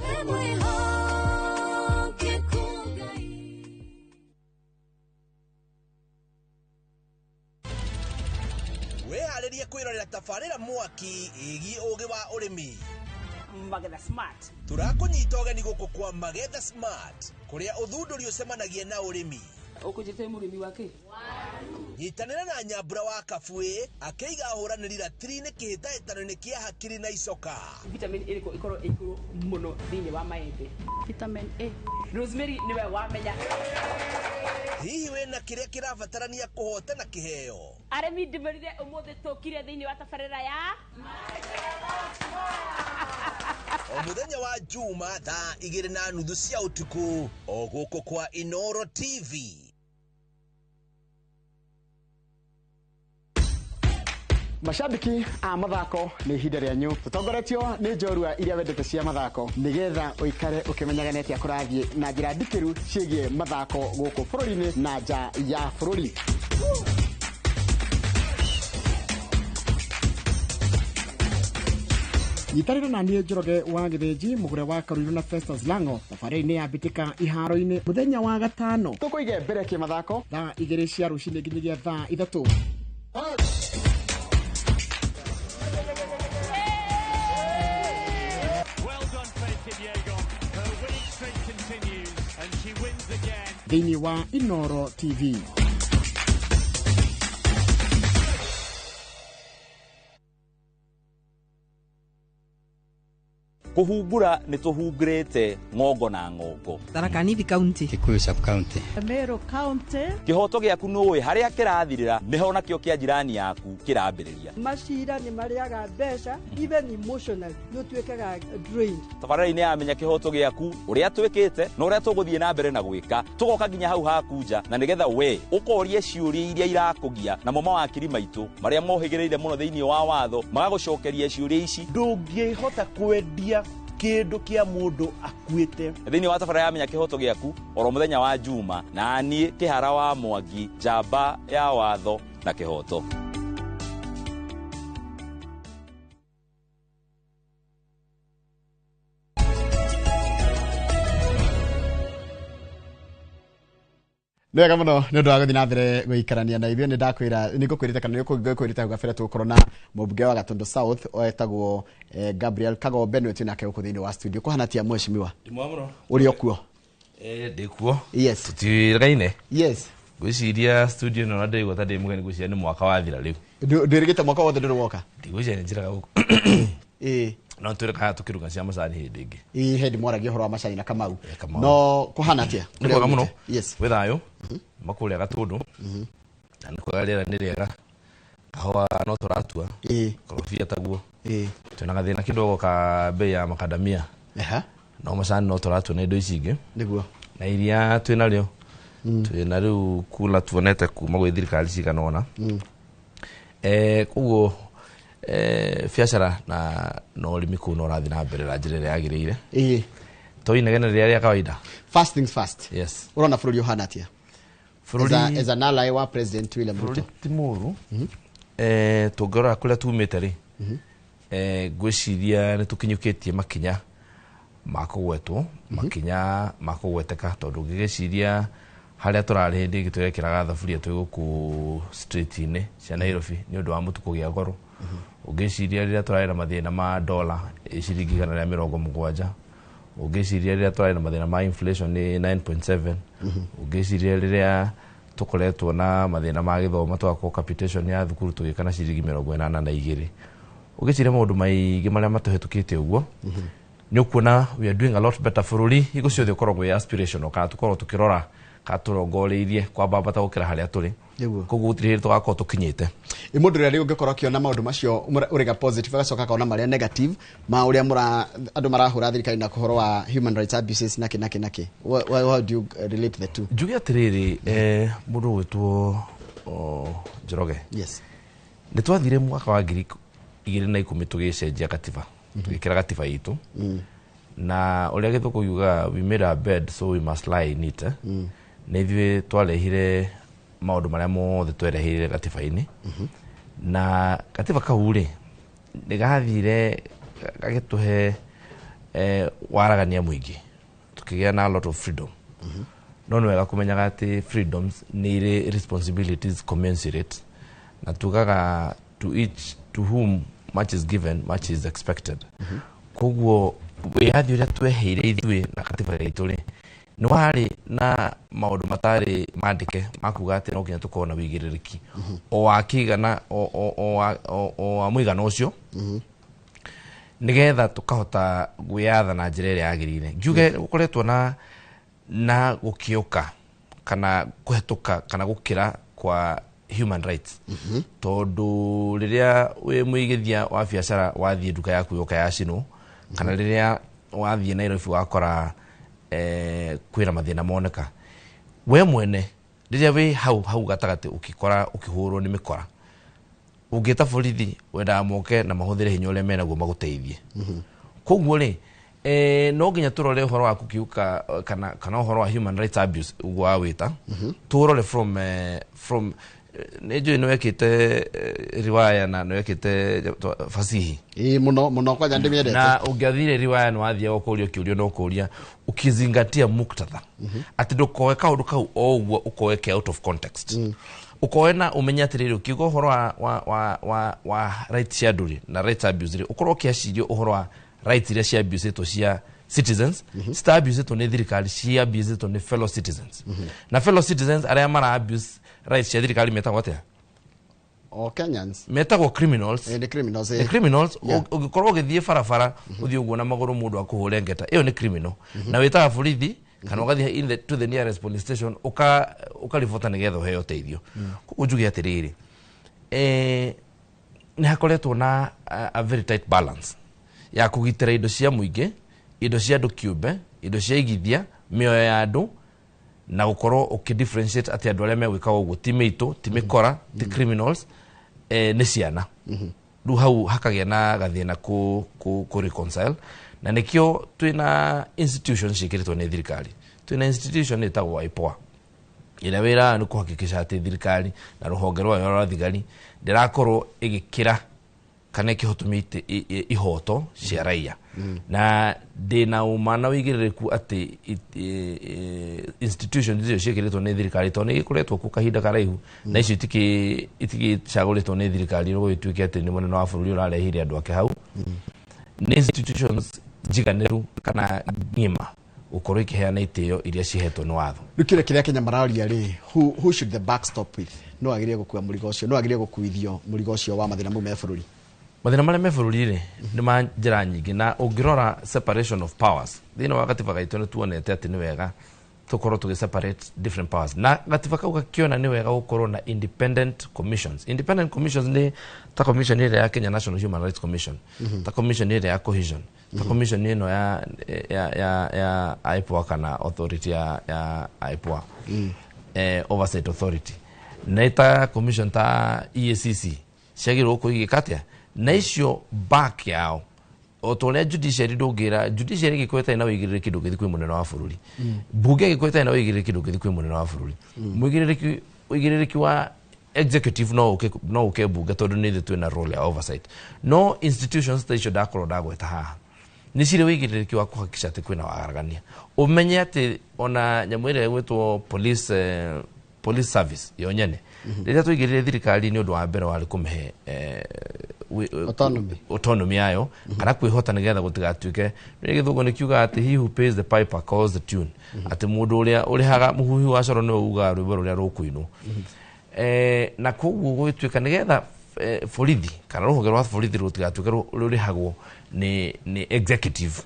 Wĩharĩrie kwĩrorera tabarĩra mwaki ĩgiĩ ũgĩ wa ũrĩmi. Magetha Smart. Tũrakũnyita ũgeni gũkũ kwa Magetha Smart kũrĩa ũthundũri ũcemanagia na ũrĩmi. Ũkũnjĩte mũrĩmi wa kĩ? Nyitanĩra na Nyambura wa Kabuĩ akĩiga ahũranĩri ratiri-inĩ kĩhĩtahĩtano-inĩ kĩa hakiri na icoka. Vitamin ĩrĩkũ ĩkorwo ĩ igũrũ mũno thĩinĩ wa maembe? Vitamin A. Rosemary niwe wamenya. Hihi wĩna kĩrĩa kĩrabatarania kũhotana kĩheo? Arĩmi ndĩmũrire ũmũthĩ tũkire thĩinĩ wa tabarĩra ya O mũthenya wa Juma thaa 2:30 cia ũtukũ o gũkũ kwa Inoro TV. Mashabiki a mathako nĩ ihinda rĩanyu tũtongoretio nĩ njorua iria wendete cia mathako nĩgetha ũikare ũkĩmenyaga nĩ atĩa kũrathiĩ na njĩra ndikĩru ciĩgiĩ mathako gũkũ bũrũri-inĩ na nja ya bũrũri. Nyitanĩra na niĩ Njoroge wa Gĩthĩnji mũgũre wa Karuiru na Festus Lango thabarĩ-inĩ ya mbĩtĩka iharo-inĩ mũthenya wa gatano tũkũige mbere kĩmathako thaa 2 cia rũcinĩ nginyagia thaa 3. Thĩinĩ wa Inoro TV. Kũhumbũra nĩ tũhungurĩte ng'ongo na ng'ongo. Tharaka Nithi County, Kikuyu sub county, Meru County. Kĩhoto gĩaku nũĩ harĩa kĩrathirĩra nĩho nakĩo kĩa jirani yaku kĩrambĩrĩria. Macira nĩ marĩaga mbeca even emotionally nĩ ũtuĩkaga drained. Tabarĩra-inĩ ya Menya Kĩhoto Gĩaku ũrĩa twĩkĩte na ũrĩa tũgũthiĩ na mbere na gwĩka tũgoka nginya hau haku nja na nĩgetha we ũkorie ciũria iria irakũgia namo mawakiri maitũ marĩa mohĩgĩrĩire mũno thĩinĩ wa watho magagũcokeria ciũria ici. Ndũngĩhota kwendia kĩndũ kĩa mũndũ akuĩte. Thĩinĩ wa tabarĩra ya Menya Kĩhoto Gĩaku oro mũthenya wa Juma na niĩ Kĩhara wa Mwangi, njamba ya watho na kĩhoto. Nĩ wega mũno nĩ ũndũ wa gũthiĩ na mbere gũikarania na ithuĩ. Nĩ ndakwĩra nĩ ngũkwĩrĩte kana nĩ ngũkwĩrĩte hau gabere tũgũkorwo na mũmbunge wa Gatundu South etagwo Gabriel Kagombe nĩwe twĩ nake gũkũ thĩinĩ wa studio. Kũhana atĩa mheshimiwa? Ndĩ mwega mũno. Ũrĩ o kuo? Ndĩ kuo. Yes. Tũtiregaine. Yes. Ngwĩciria studio ĩno na ndĩraigua ta ndĩ mũgeni, ngwĩciria nĩ mwaka wathira rĩu. Ndwĩrĩgĩte mwaka wothe ndũrĩ woka? Ndigwĩciria nĩ njĩraga gũkũ. Ĩĩ. No twĩrekaga tũkĩruga cia macani hĩndĩ ĩngĩ. Ĩĩ hĩndĩ mwaragia ũhoro wa macani na Kamau. No kũhana atĩa? Nĩ kwega mũno. Yes. Gwĩ thayũ. Makũrĩa Gatũndũ. Na nĩ kwega rĩera nĩ rĩega. Kahũa no tũratua. Korobia taguo. Twĩna gathĩna kidogo ka bei ya makadamia. No macani no tũratua na indo ici ingĩ. Nĩguo. Na iria twĩnarĩo. Twĩna rĩu kula tuonete kuma gwĩ thirikari cigana ũna. Koguo biacara na ũrĩmi kũu no ũrathiĩ na mbere na njĩra ĩrĩa yagĩrĩire. Ĩĩ. To inegene rĩrĩa rĩa kawaida. First things first. Yes. Ũrona bũrũri ũhana atĩa? Bũrũri as an ally wa President William Ruto. Bũrũri ti mũũru. Tũngĩrora kũrĩa tumĩte rĩ, ngwĩciria nĩ tũkinyũkĩtie makinya ma kũgwetwo, makinya ma kũgweteka tondũ ũngĩgĩciria harĩa tũrarĩ hĩndĩ ĩngĩ twekĩraga thaburia twĩ gũkũ street-inĩ cia Nairobi nĩ ũndũ wa mũtu kũgĩa goro. Ũngĩciria rĩrĩa tũrarĩ na mathĩna ma dollar ĩ ciringi 170, ũngĩciria rĩrĩa tũrarĩ na mathĩna ma inflation nĩ 9.7, ũngĩciria rĩrĩa tũkoretwo na mathĩna ma gĩthomo twakwo capitation ya thukuru tũgĩka na ciringi 82, ũngĩciria maũndũ maingĩ marĩa matũhetũkĩte ũguo nĩ ũkuona we are doing a lot better. Bũrũri hingo ciothe ũkoragwo wĩ aspirational kana tũkoragwo tũkĩrora kana tũrongoreirie kwambambata gũkĩra harĩa tũrĩ, koguo gũtirĩ hĩndĩ tũgakorwo tũkinyĩte. Ĩ mũndũ ũrĩa rĩu ũngĩkorwo akĩona maũndũ macio ũrĩga positive agacoka akona marĩa negative ma ũrĩa andũ marahũra thirikari na ũhoro wa human rights abuses na kĩ na kĩ na kĩ. How do you relate the two? Njuge atĩrĩrĩ, mũndũ ũgwĩtwo Njoroge. Yes. Nĩ twathire mwaka wa 2010 tũgĩcenjia katiba, tũgĩkĩra katiba itũ. Na ũrĩa gĩthũngũ yugaga we made our bed so we must lie in it. Nĩ ithuĩ twarehire maũndũ marĩa mothe twereheire gatiba-inĩ. Na gatiba kau rĩ nĩ gathire gagĩtũhe waragania mũingĩ, tũkĩgĩa na a lot of freedom. No nĩ wega kũmenyaga atĩ freedoms nĩ irĩ responsibilities commensurate, na tugaga to each to whom much is given much is expected. Koguo wĩyathi ũrĩa tweheire ithuĩ na katiba gaitũ rĩ nĩ warĩ na maũndũ matarĩ mandĩke ma kuga atĩ no nginya tũkorwo na wĩigĩrĩrĩki o wa kĩigana o wa mũigana ũcio nĩgetha tũkahota gwĩyatha na njĩra ĩrĩa yagĩrĩire. Ngiuge gũkoretwo na Na gũkĩũka kana kũhetũka kana gũkĩra kwa human rights, tondũ rĩrĩa wĩ mũigithia wa biacara wathiĩ nduka yaku yoka yacinwo, kana rĩrĩa wathiĩ Nairobi wakora kwĩna mathĩna moneka, we mwene rĩrĩa wĩ hau hau gatagatĩ ũkĩkora ũkĩhũrwo nĩ mĩkora, ũngĩta borithi wendaga moke na mahũthĩre hinya ũrĩa menaguo magũteithie. Koguo rĩ, no nginya tũrore ũhoro wa kũkiuka kana ũhoro wa human rights abuse ũguo wawĩta, tũrore from nĩ njũĩ nĩ wekĩte riwaya na nĩ wekĩte fasihi. Ĩĩ, mũno mũno, kwanja ndĩmĩendete. Na ũngĩathire riwaya nĩ wathiaga ũkũria kĩũria na ũkũria ũkizingatia muktadha, atĩ ndũkoe kaũndũ kau o ũguo ũkoeke out of context, ũkoe na ũmenye atĩrĩrĩ, ũkiuga ũhoro wa rights cia andũ rĩ na rights abuse rĩ, ũkorwo ũkĩaciria ũhoro wa rights iria cia abuse cia citizens, cita abuse nĩ thirikari, cia abuse nĩ fellow citizens. Na fellow citizens arĩa mara abuse rights cia thirikari metagwo atĩa? O Kenyans. Metagwo criminals. Nĩ criminals. Nĩ criminals. Ũngĩkorwo ũgĩthiĩ barabara ũthiĩ ũguo na magũrũ, mũndũ akũhũre ngeta, ĩyo nĩ criminal, na wĩtaga borithi kana ũgathiĩ to the nearest police station ũkaribota nĩgetha ũheo ũteithio. Koguo njuge atĩrĩrĩ, nĩ hakoretwo na a very tight balance ya kũgitĩra indo cia mũingĩ, indo cia andũ kĩũmbe, indo cia igithia, mĩoyo ya andũ, na gũkorwo ũkĩ differentiate atĩ andũ arĩa megwĩka ũguo ti mĩitũ, ti mĩkora, ti criminals, nĩ ciana. Rĩu hau hakagĩa na gathĩna kũ reconcile, na nĩkĩo twĩna institutions ciĩkĩrĩtwo nĩ thirikari. Twĩna institution ĩtagwo IPOA, ĩrĩa wĩra nĩ kũhakikisha atĩ thirikari na rũhonge rwayo rwa thigari ndĩrakorwo ĩgĩkĩra kana ĩkĩhotomia ihoto cia raia. Na ndĩna ũma na ũigĩrĩrĩku atĩ institutions icio ciĩkĩrĩtwo nĩ thirikari, tondũ nĩ igĩkoretwo kuo kahinda karaihu, na icio itigĩcagũrĩtwo nĩ thirikari gũgĩtuĩke atĩ nĩ mũnene wa bũrũri ũrarehire andũ ake hau, nĩ institutions njiganĩru kana ng'ima gũkorwo ikĩheana itĩo iria cihetwo nĩ watho. Rĩu kĩũria kĩrĩa Kenya maraũria rĩ, who should the buck stop with? No agĩrĩire gũkua mũrigo ũcio, no agĩrĩire gũkuithio mũrigo ũcio wa mathĩna mau me bũrũri? Mathĩna marĩa me bũrũri rĩ nĩ ma njĩra nyingĩ, na ũngĩrora separation of powers thĩinĩ wa gatiba gaitũ, nĩ tuonete atĩ nĩ wega tũkorwo tũgĩ separate different powers, na gatiba kau gakĩona nĩ wega gũkorwo na independent commissions. Independent commissions nĩ ta commission ĩrĩa ya Kenya National Human Rights Commission, ta commission ĩrĩa ya cohesion, ta commission ĩno ya IPOA kana authority ya IPOA, oversight authority, na ta commission ta EACC ciagĩrĩirwo gũkorwo igĩka atĩa na icio back yao. O ta ũrĩa judiciary, ndũngĩra judiciary ĩgĩkorwo ĩtarĩ na ũigĩrĩrĩki ndũngĩthiĩ kwĩ mũnene wa bũrũri, mbunge ĩgĩkorwo ĩtarĩ na ũigĩrĩrĩki ndũngĩthiĩ kwĩ mũnene wa bũrũri. Mũigĩrĩrĩki, ũigĩrĩrĩki wa executive no ũke mbunge, tondũ nĩ ithuĩ twĩna role ya oversight. No institutions ta icio ndakorwo ndagweta haha nĩ cirĩ ũigĩrĩrĩki wa kũhakikisha atĩ kwĩna wagaragania. Ũmenye atĩ ona nyamũ ĩrĩa ĩgwĩtwo police service yo nyene, rĩrĩa twaigĩrĩire thirikari, nĩ ũndũ wa mbere warĩ kũmĩhe autonomy, autonomy yayo kana kwĩhota, nĩgetha gũtigatuĩke nĩ gĩthũngũ nĩ kiugaga atĩ "He who pays the piper calls the tune", atĩ mũndũ ũrĩa ũrĩhaga mũhuhi wa coro nĩwe ugaga rwĩmbo rũrĩa rũkũinwo. Na koguo gũgĩtuĩka nĩgetha borithi kana rũhonge rwa borithi rũtigatuĩke rũrĩhagwo nĩ executive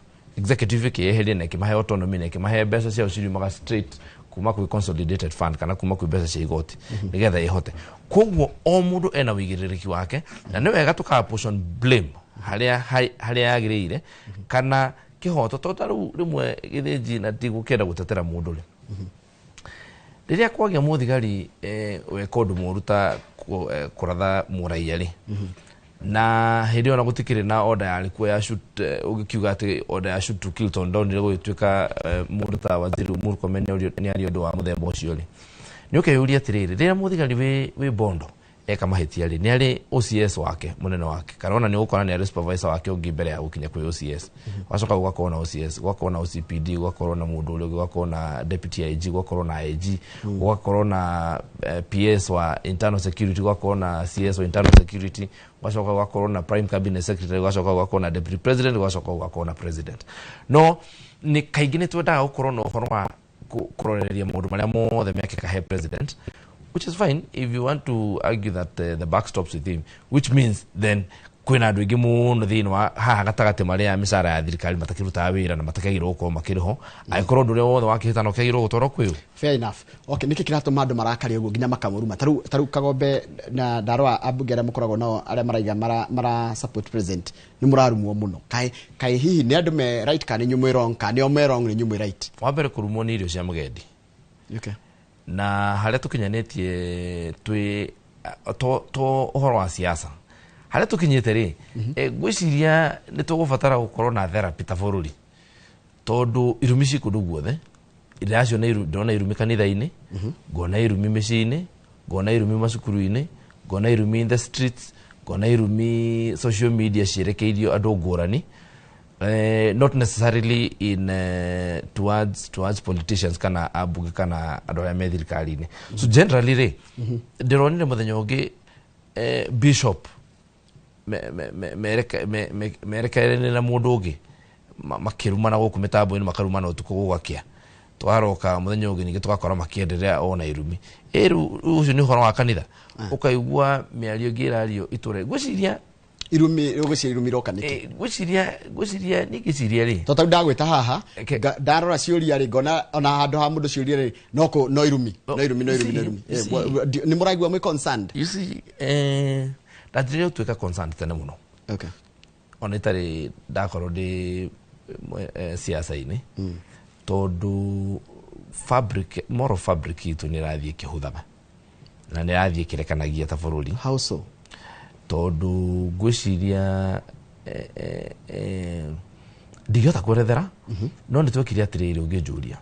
ĩkĩyeheria na ĩkĩmahe autonomy na ĩkĩmahe mbeca ciao ciriumaga straight kuma kwĩ consolidated fund kana kuma kwĩ mbeca cia igoti nĩgetha ĩhote. Koguo o mũndũ ena ũigĩrĩrĩki wake, na nĩ wega tũka apportion blame harĩa yagĩrĩire kana kĩhoto, tondũ ta rĩu rĩmwe gĩthĩnji na ndigũkĩenda gũtetera mũndũ rĩ, rĩrĩa kwagĩa mũthigari weka ũndũ mũru ta kũratha mũraiya rĩ, na hĩndĩ ĩyo na gũtikĩrĩ na order yarĩ kuo ya shoot, ũgĩkiuga atĩ order ya shoot to kill, tondũ ndonire gũgĩtuĩka mũndũ ta Waziri Murkomen nĩ aria ũndũ wa mũthemba ũcio rĩ, nĩ ũkeyũria atĩrĩrĩ, rĩrĩa mũthigari wĩ bondo eka mahĩtia rĩ, nĩ arĩ OCS wake mũnene wake, kana ona nĩ ũgũkora nĩ arĩ supervisor wake ũngĩ mbere ya gũkinya kwĩ OCS, wacoka gũgakorwo na OCS, gũgakorwo na OCPD, gũgakorwo na mũndũ ũrĩa ũngĩ, gũgakorwo na deputy IG, gũgakorwo na IG, gũgakorwo na PS wa internal security, gũgakorwo na CS wa internal security, gũgacoka gũgakorwo na prime cabinet secretary, gũgacoka gũgakorwo na deputy president, gũgacoka gũgakorwo na president. No nĩ kaingĩ nĩ twendaga gũkorwo na ũhoro wa kũrorereria maũndũ marĩa mothe mekĩka he president, which is fine if you want to argue that the buck stops with him, which means then Kwĩna andũ aingĩ mũno thĩinĩ wa haha gatagatĩ marĩa mĩcara ya thirikari matakĩrutaga wĩra na matakĩagĩrĩirwo gũkorwo makĩrĩ ho. Angĩkorwo ũndũ ũrĩa wothe wakĩhĩtana ũkĩagĩrĩirwo gũtwarwo kwĩũ. Fair enough. Okay, nĩkĩ kĩratũma andũ marakare ũguo nginya makamũruma? Tarĩu Kagombe na ndarora ambunge arĩa mũkoragwo nao arĩa maraiga mara support president nĩ mũrarumwo mũno. Kaĩ hihi nĩ andũ me right kana nĩ inyuĩ mwĩ wrong, kana nĩo me wrong nĩ inyuĩ mwĩ right? Wa mbere kũrumwo nĩ irio cia mũgendi. Okay. Na harĩa tũkinyanĩtie twĩ to ũhoro wa siasa harĩa tũkinyĩte rĩ, ngwĩciria nĩ tũgũbatara gũkorwo na therapy ta bũrũri, tondũ irumi ci kũndũ guothe. Ndĩraciona ndĩrona irumi kanitha-inĩ, ngona irumi mĩciĩ-inĩ, ngona irumi macukuru-inĩ, ngona irumi in the streets, ngona irumi social media cierekeirio andũ ngũrani. Not necessarily in towards politicians kana ambunge kana andũ arĩa me thirikari-inĩ. So generally rĩ, ndĩronire mũthenya ũngĩ bishop merekeire na mũndũ ũngĩ makĩrumana gũkũ mĩtambo-inĩ, makarumana ũtukũ gũgakĩa. Twaroka mũthenya ũngĩ ningĩ tũgakora makĩenderea ona irumi. Rĩu ũcio nĩ ũhoro wa kanitha. Ũkaigua mĩario ĩngĩ ĩrario itũra. Ngwĩciria irumi ũgwĩciria irumi iroka nĩkĩ? Ngwĩciria niĩ ngĩciria rĩ, to tarĩu ndagwĩta haha ndarora ciũria rĩ, ngona ona handũ ha mũndũ ciũria rĩ, no irumi, no irumi, no irumi, no irumi. Nĩ mũraigua mwĩ concerned? You see, ndanjirie gũtuĩka concerned tene mũno. Okay. Ona itarĩ ndakorwo ndĩ siasa-inĩ, tondũ fabric, moral fabric itũ nĩ ĩrathiĩ ĩkĩhũthaga na nĩ ĩrathiĩ ĩkĩrekanagia ta bũrũri. How so? Tondũ ngwĩciria ndingĩhota kwerethera, no nĩ twekire atĩrĩrĩ, ũngĩnjũria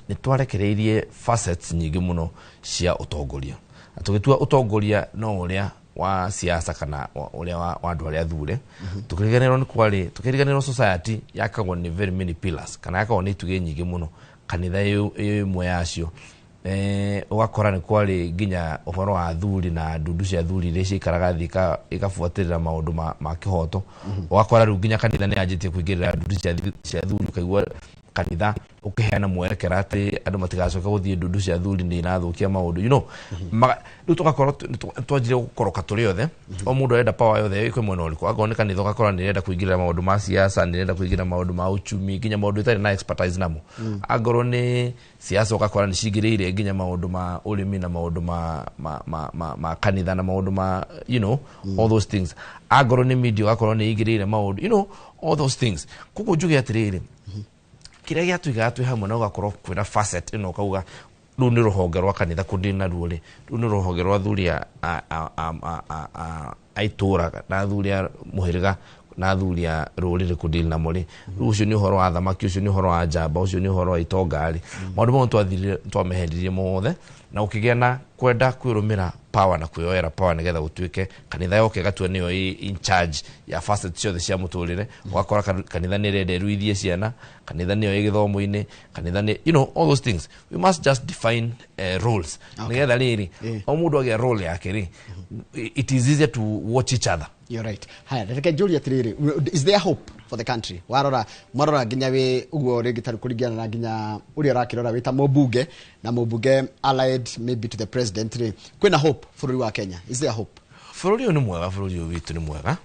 nĩ twarekereirie facets nyingĩ mũno cia ũtongoria, na tũgĩtua ũtongoria no ũrĩa wa siasa kana ũrĩa wa andũ arĩa athure. Tũkĩriganĩrwo nĩ kwarĩ, tũkĩriganĩrwo society yakagwo nĩ very many pillars, kana yakagwo nĩ itugĩ nyingĩ mũno, kanitha ĩ ĩmwe yacio. Ũgakora nĩ kwarĩ nginya ũhoro wa athuri na ndundu cia athuri iria ciikaraga thĩ igabuatĩrĩra maũndũ ma kĩhoto. Ũgakora rĩu nginya kanitha nĩ yanjĩtie kũingĩrĩra ndundu cia athuri, ũkaigua kanitha ũkĩheana mwerekera atĩ andũ matigacoke gũthiĩ ndundu cia athuri nĩ irathũkia maũndũ, you know. Rĩu tũgakorwo twanjire gũkoroka tũrĩ othe, o mũndũ arenda power yothe ĩkwe mwena ũrĩkũ. Akorwo nĩ kanitha ũgakora nĩ ĩrenda kũingĩrĩra maũndũ ma siasa, nĩ ĩrenda kũingĩrĩra maũndũ ma uchumi, nginya maũndũ ĩtarĩ na expertise namo. Angorwo nĩ siasa ũgakora nĩ cingĩrĩire nginya maũndũ ma ũrĩmi na maũndũ ma kanitha na maũndũ ma, you know, all those things. Angorwo nĩ media ũgakora nĩ ingĩrĩire maũndũ, you know, all those things. Koguo njuge atĩrĩrĩ, kĩrĩa gĩatuigaga twĩ hamwe na ũgakorwo kwĩna facet ĩno, ũkauga rũu nĩ rũhonge rwa kanitha kũndĩ naruo rĩ, rũu nĩ rũhonge rwa athuri a itũra na athuri a mũhĩrĩga na athuri a rũrĩrĩ kũndĩ namo rĩ, rĩu ũcio nĩ ũhoro wa thamaki, ũcio nĩ ũhoro wa njamba, ũcio nĩ ũhoro wa itonga rĩ. Maũndũ mau twathirire, twameheririe mothe na ũkĩgĩa na kwenda kwĩrũmĩra power na kwĩyoera power nĩgetha gũtuĩke kanitha yoke ĩgatua nĩyo ĩ in charge ya facets ciothe cia mũtũrĩre. Ũgakora kanitha nĩ ĩrenda ĩruithie ciana, kanitha nĩyo ĩ gĩthomo-inĩ, kanitha nĩ, you know, all those things. We must just define roles nĩgetha rĩrĩ o mũndũ agĩa role yake rĩ, it is easier to watch each other. You're right. Haya, reke njũrie atĩrĩrĩ, is there hope for the country? Warora, mwarora nginya wĩ ũguo rĩngĩ tarĩ kũringana na nginya ũrĩa ũrakĩrora wĩ ta mũmbunge na mũmbunge allied maybe to the president rĩ, kwĩna hope bũrũri wa Kenya? Is there hope? Bũrũri ũyũ nĩ mwega, bũrũri ũyũ witũ nĩ mwega,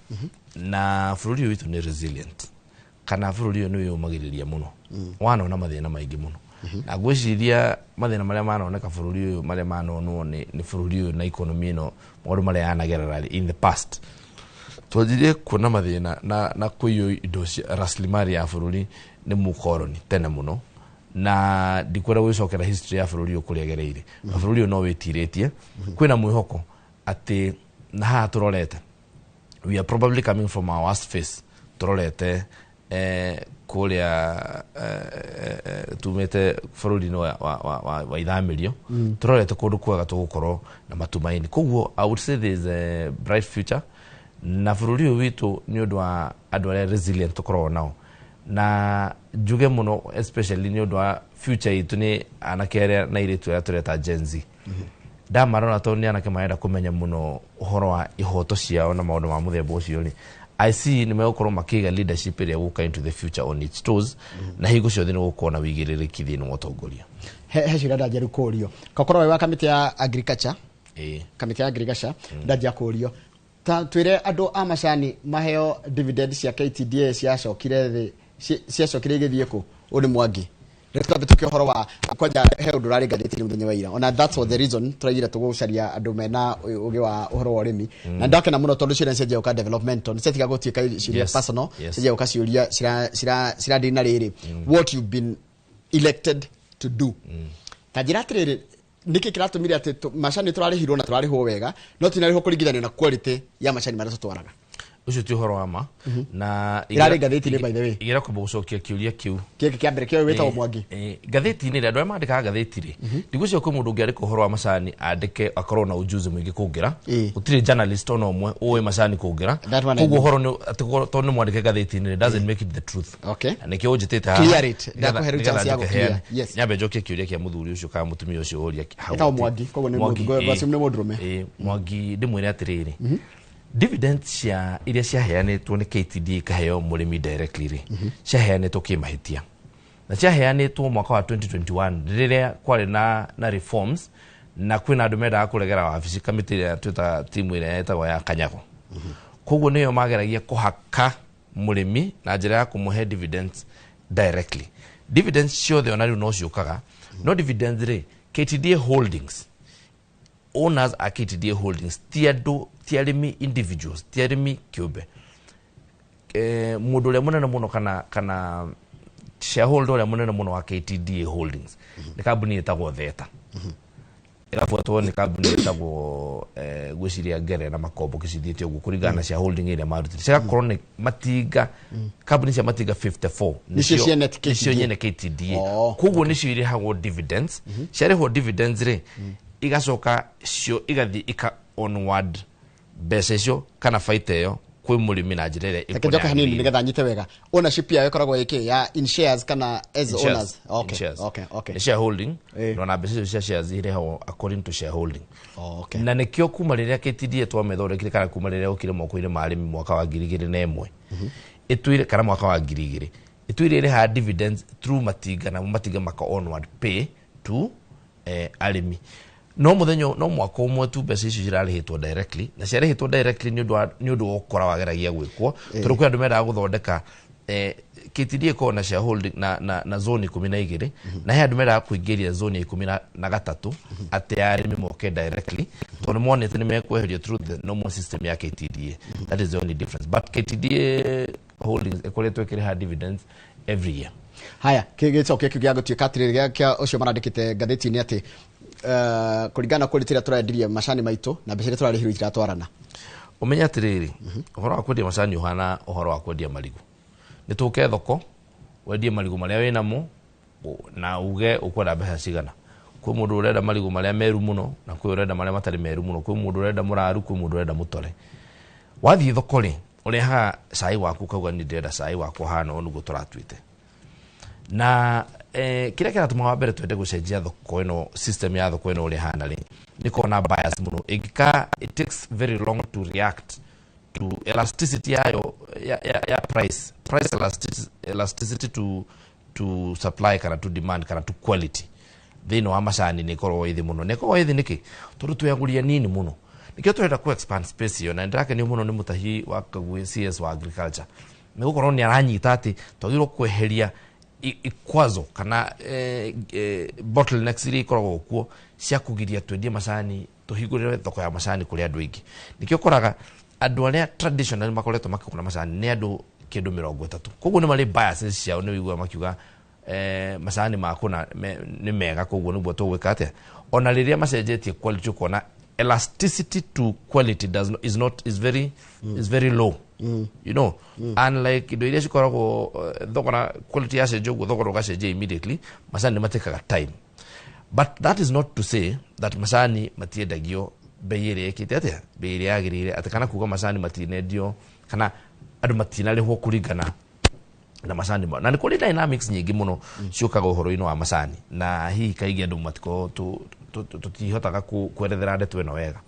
na bũrũri ũyũ witũ nĩ resilient, kana bũrũri ũyũ nĩ wĩyũmagĩrĩria mũno. Wanona mathĩna maingĩ mũno, na ngwĩciria mathĩna marĩa manoneka bũrũri ũyũ, marĩa manonwo nĩ bũrũri ũyũ na economy ĩno, maũndũ marĩa yanagerera in the past, twanjirie kuona mathĩna na kũiywo indo cia rasilimali ya bũrũri nĩ mũkoroni tene mũno, na ndikwenda gwĩcokera history ya bũrũri ũyũ kũrĩa ĩgereire. Na bũrũri ũyũ no wĩtirĩtie. Kwĩna mwĩhoko atĩ na haha tũrorete, we are probably coming from our worst phase, tũrorete kũrĩa tumĩte bũrũri-inĩ wa ithamĩrio, tũrorete kũndũ kwega tũgũkorwo na matumaini. Koguo I would say there is a bright future, na bũrũri ũyũ witũ nĩ ũndũ wa andũ arĩa resilient tũkoragwo nao, na njuge mũno especially nĩ ũndũ wa future itũ nĩ anake arĩa na airĩtu arĩa tũreta Gen Z. Ndamarora tondũ nĩ anake marenda kũmenya mũno ũhoro wa ihoto ciao na maũndũ ma mũthemba ũcio rĩ, I see nĩ megũkorwo makĩiga leadership ĩrĩa ĩgũka into the future on its toes, na hingo ciothe nĩ gũkorwo na wĩigĩrĩrĩki thĩinĩ wa ũtongoria. He ciũria ndanjia rĩu kũũrio. Kakorwo wĩ wa kamĩtĩ ya agriculture, kamĩtĩ ya agriculture, ndanjia kũũrio Ta twire andu a macani maheo dividend cia KTDA ciacokire thi ciacokire igithie ku uri Mwangi. Reke twambe tuke ũhoro wa kwanja he ũndũ ũrarĩ ngathĩti-inĩ mũthenya wa ira, ona that's what the reason tũraigire tũgũcaria andũ mena ũgĩ wa ũhoro wa ũrĩmi, na ndakena mũno tondũ ciũria nĩcianjia gũka developmental, nĩciatiga gũtuĩka ciũria personal, cianjia gũka ciũria cirathiĩ na rĩrĩ, what you've been elected to do. Ta njĩra atĩrĩrĩ, nĩkĩ kĩratũmire atĩ macani tũrarĩhirwo na tũrarĩhwo wega no tinarĩhwo kũringithanio na quality ya macani marĩa tũtwaraga? Ũcio ti ũhoro wa ma. Na ĩrarĩ ngathĩti-inĩ, by the way. Igera kwamba gũcokia kĩũria kĩu gĩkĩ kĩa mbere kĩo wĩtagwo Mwangi. Ngathĩti-inĩ rĩ, andũ arĩa mandĩkaga ngathĩti rĩ, ndigwĩciria kwĩ mũndũ ũngĩandĩka ũhoro wa macani andĩke akorwo na ujuzi mũingĩ kũngĩra. Gũtirĩ journalist ona ũmwe ũĩ macani kũngĩra, koguo ũhoro nĩ atĩ tondũ nĩ mwandĩke ngathĩti-inĩ rĩ, doesn't make it the truth. Na nĩkĩo ũnjĩtĩte haha. Clear it. Ndakũhe rĩu chance ya gũ-clear. Yes. Nyambe njokie kĩũria kĩa mũthuri ũcio kana mũtumia ũcio ũria hau. Etagwo Mwangi, koguo nĩ mũndũ mũndũrũme. Mwangi, ndĩmwĩre atĩrĩrĩ, dividend cia iria ciaheanĩtwo nĩ KTDA ikaheo mũrĩmi directly rĩ, ciaheanĩtwo kĩmahĩtia, na ciaheanĩtwo mwaka wa 2021 rĩrĩa kwarĩ na reforms na kwĩna andũ mendaga kũregera wabici kamĩtĩ ĩrĩa twĩtaga timu ĩrĩa ĩtagwo ya Kanyago. Koguo nĩyo mageragia kũhaka mũrĩmi na njĩra ya kũmũhe dividends directly. Dividends ciothe ona rĩu no ciũkaga, no dividends rĩ, KTDA Holdings, owners a KTDA Holdings ti andũ, ti arĩmi individuals, ti arĩmi kĩũmbe. Mũndũ ũrĩa mũnene mũno kana shareholder ũrĩa mũnene mũno wa KTDA Holdings nĩ kambuni ĩtagwo Theta, ĩgabuatwo nĩ kambuni ĩtagwo ngwĩciria Ngere na Makombo kĩcithĩtie ũguo kũringana na shareholding ĩrĩa marutire. Cigakorwo nĩ matinga, kambuni cia matinga 54 nĩcio nyene KTDA, koguo nĩcio irĩhagwo dividends. Ciarĩhwo dividends rĩ, igacoka cio igathiĩ ika onward mbeca icio kana baita ĩyo kwĩ mũrĩmi na njĩra ĩrĩa ĩkoneka. Njoke hanini nĩgetha nyite wega, ownership yayo ĩkoragwo ĩkĩ ya in shares kana as owners? Okay, okay, okay. Nĩ shareholding, na mbeca icio cia shares irĩhagwo according to shareholding. Na nĩkĩo kuma rĩrĩa KTDA twamĩthondekire kana kuma rĩrĩa yokire moko-inĩ ma arĩmi mwaka wa 2001 ĩtuire, kana mwaka wa 2000 ĩtuire ĩrĩhaga dividends through matinga, na matinga maka onward pay to arĩmi. No muthenya no mwaka ũmwe tu mbeca icio cirarĩhĩtwo directly, na ciarĩhĩtwo directly nĩ ũndũ wa ũkora wageragia gwĩkwo, tondũ kwĩ andũ mendaga gũthondeka KTDA ĩkoragwo na shareholding na zone 12, na he andũ mendaga kũingĩria zone ya 13 atĩ arĩmi moke directly, tondũ monete nĩ mekweherio through the normal system ya KTDA. That is the only difference, but KTDA Holdings ĩkoretwo ĩkĩrĩha dividends every year. Haya, gĩcokia kĩu gĩa gũtuĩka atĩrĩrĩ kĩa ũcio marandĩkĩte ngathĩti-inĩ atĩ kũringana na quality ĩrĩa tũrendirie macani maitũ na mbeca iria tũrarĩhirwo itiratwarana. Ũmenye atĩrĩrĩ, ũhoro wa kwendia macani ũhana ũhoro wa kwendia marigũ. Nĩ tũke thoko wendie marigũ marĩa wĩnamo na uge ũkwenda mbeca cigana. Kwĩ mũndũ ũrenda marigũ marĩa meru mũno na kwĩ ũrenda marĩa matarĩ meru mũno, kwĩ mũndũ ũrenda mũraru, kwĩ mũndũ ũrenda mũtore. Wathiĩ thoko rĩ, ũrehaga cai waku ũkauga nĩ ndĩrenda cai wakwa ũhana ũũ nĩguo tũratuĩte. Na kĩrĩa kĩratũma wa mbere twende gũcenjia thoko ĩno, system ya thoko ĩno ũrĩa ĩhana rĩ, nĩ kona bias mũno. Ĩngĩka it takes very long to react to elasticity yayo ya price elasticity to supply kana to demand kana to quality thĩinĩ wa macani nĩ ĩkoragwo ĩthĩ mũno. Nĩ ĩkoragwo ĩthĩ nĩkĩ? Tondũ twĩagũria nini mũno. Nĩkĩo tũrenda ku expand space ĩyo, na nĩndĩrakenio mũno nĩ Mũtahi wa Kagwe CS wa agriculture, nĩ gũkorwo nĩ aranyita atĩ twagĩrĩirwo kweheria ikwazo kana bottlenecks iria ikoragwo kuo cia kũgiria twendie macani, tũhingũrĩre thoko ya macani kũrĩ andũ aingĩ. Nĩkĩo ũkoraga andũ arĩa traditional makoretwo makĩgũra macani nĩ andũ kĩndũ 30, koguo nĩ marĩ biases ciao, nĩ ũiguaga makiuga macani makũna nĩ mega, koguo nĩguo tũgwĩka atĩa. Ona rĩrĩa macenjetie quality ũkona elasticity to quality does not, is not is very is very low. You know, unlike indo iria cikoragwo thogora quality yacenjia ũguo thogora ũgacenjia immediately, macani nĩ matekaga time. But that is not to say that macani matiendagio bei ĩrĩa ĩkĩte atĩa, bei ĩrĩa yagĩrĩire, atĩ kana kuga macani matinendio kana andũ matinarĩhwo kũringana na macani mao. Na nĩ kũrĩ dynamics nyingĩ mũno ciũkaga ũhoro-inĩ wa macani, na hihi kaingĩ andũ matikoragwo tũtihotaga kwerethera ndeto ĩno wega.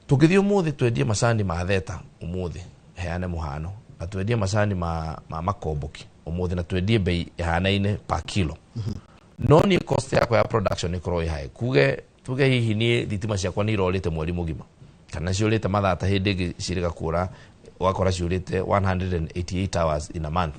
Tũngĩthiĩ ũmũthĩ twendie macani ma Theta ũmũthĩ, heane mũhano, na twendie macani ma Makomboki ũmũthĩ, na twendie bei ĩhanaine per kilo, no niĩ cost yakwa ya production ĩkorwo ĩ high. Kuge tuge hihi niĩ thitima ciakwa nĩ irorĩte mweri mũgima, Kana ciũrĩte mathaa ta hĩndĩ ĩngĩ ciĩrĩga kũra, ũgakora ciũrĩte 188 hours in a month.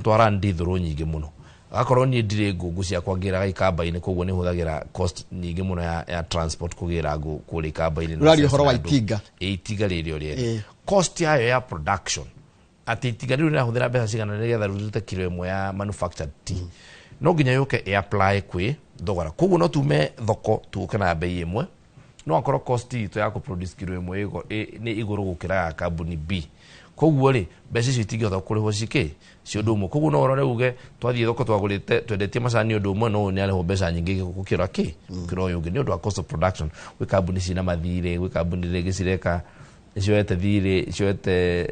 Twara ndithũrũ nyingĩ mũno, agakorwo niĩ ndirĩ ngũngũ ciakwa ngĩraga ikamba-inĩ, koguo nĩ hũthagĩra cost nyingĩ mũno ya transport kũgĩra ngũ kũrĩa ikamba-inĩ na Ũraria ũhoro wa na andũ. itinga. Ĩ, itinga rĩrĩ o rĩene, cost yayo ya production, atĩ itinga rĩu rĩrahũthĩra mbeca cigana nĩgetha rĩrute kilo ĩmwe ya manufactured tea, no nginya yũke ĩ apply kwĩ thogora. Koguo no tume thoko tũke na bei ĩmwe, no akorwo cost itũ ya kũproduce kilo ĩmwe nĩ igũrũ gũkĩra ya kambuni B. Koguo rĩ, mbeca icio itingĩhota kũrĩhwo cikĩ ci ũndũ ũmwe. Koguo no ũrore uge twathiĩ thoko twagũrĩte twendetie macani ũndũ ũmwe, no ũyũ nĩ arĩhwo mbeca nyingĩ gũkĩra kĩ gũkĩra ũyũ ũngĩ nĩ ũndũ wa cost of production. Gwĩ kambuni cina mathirĩ, gwĩ kambuni rĩngĩ cireka cioete thirĩ, cioete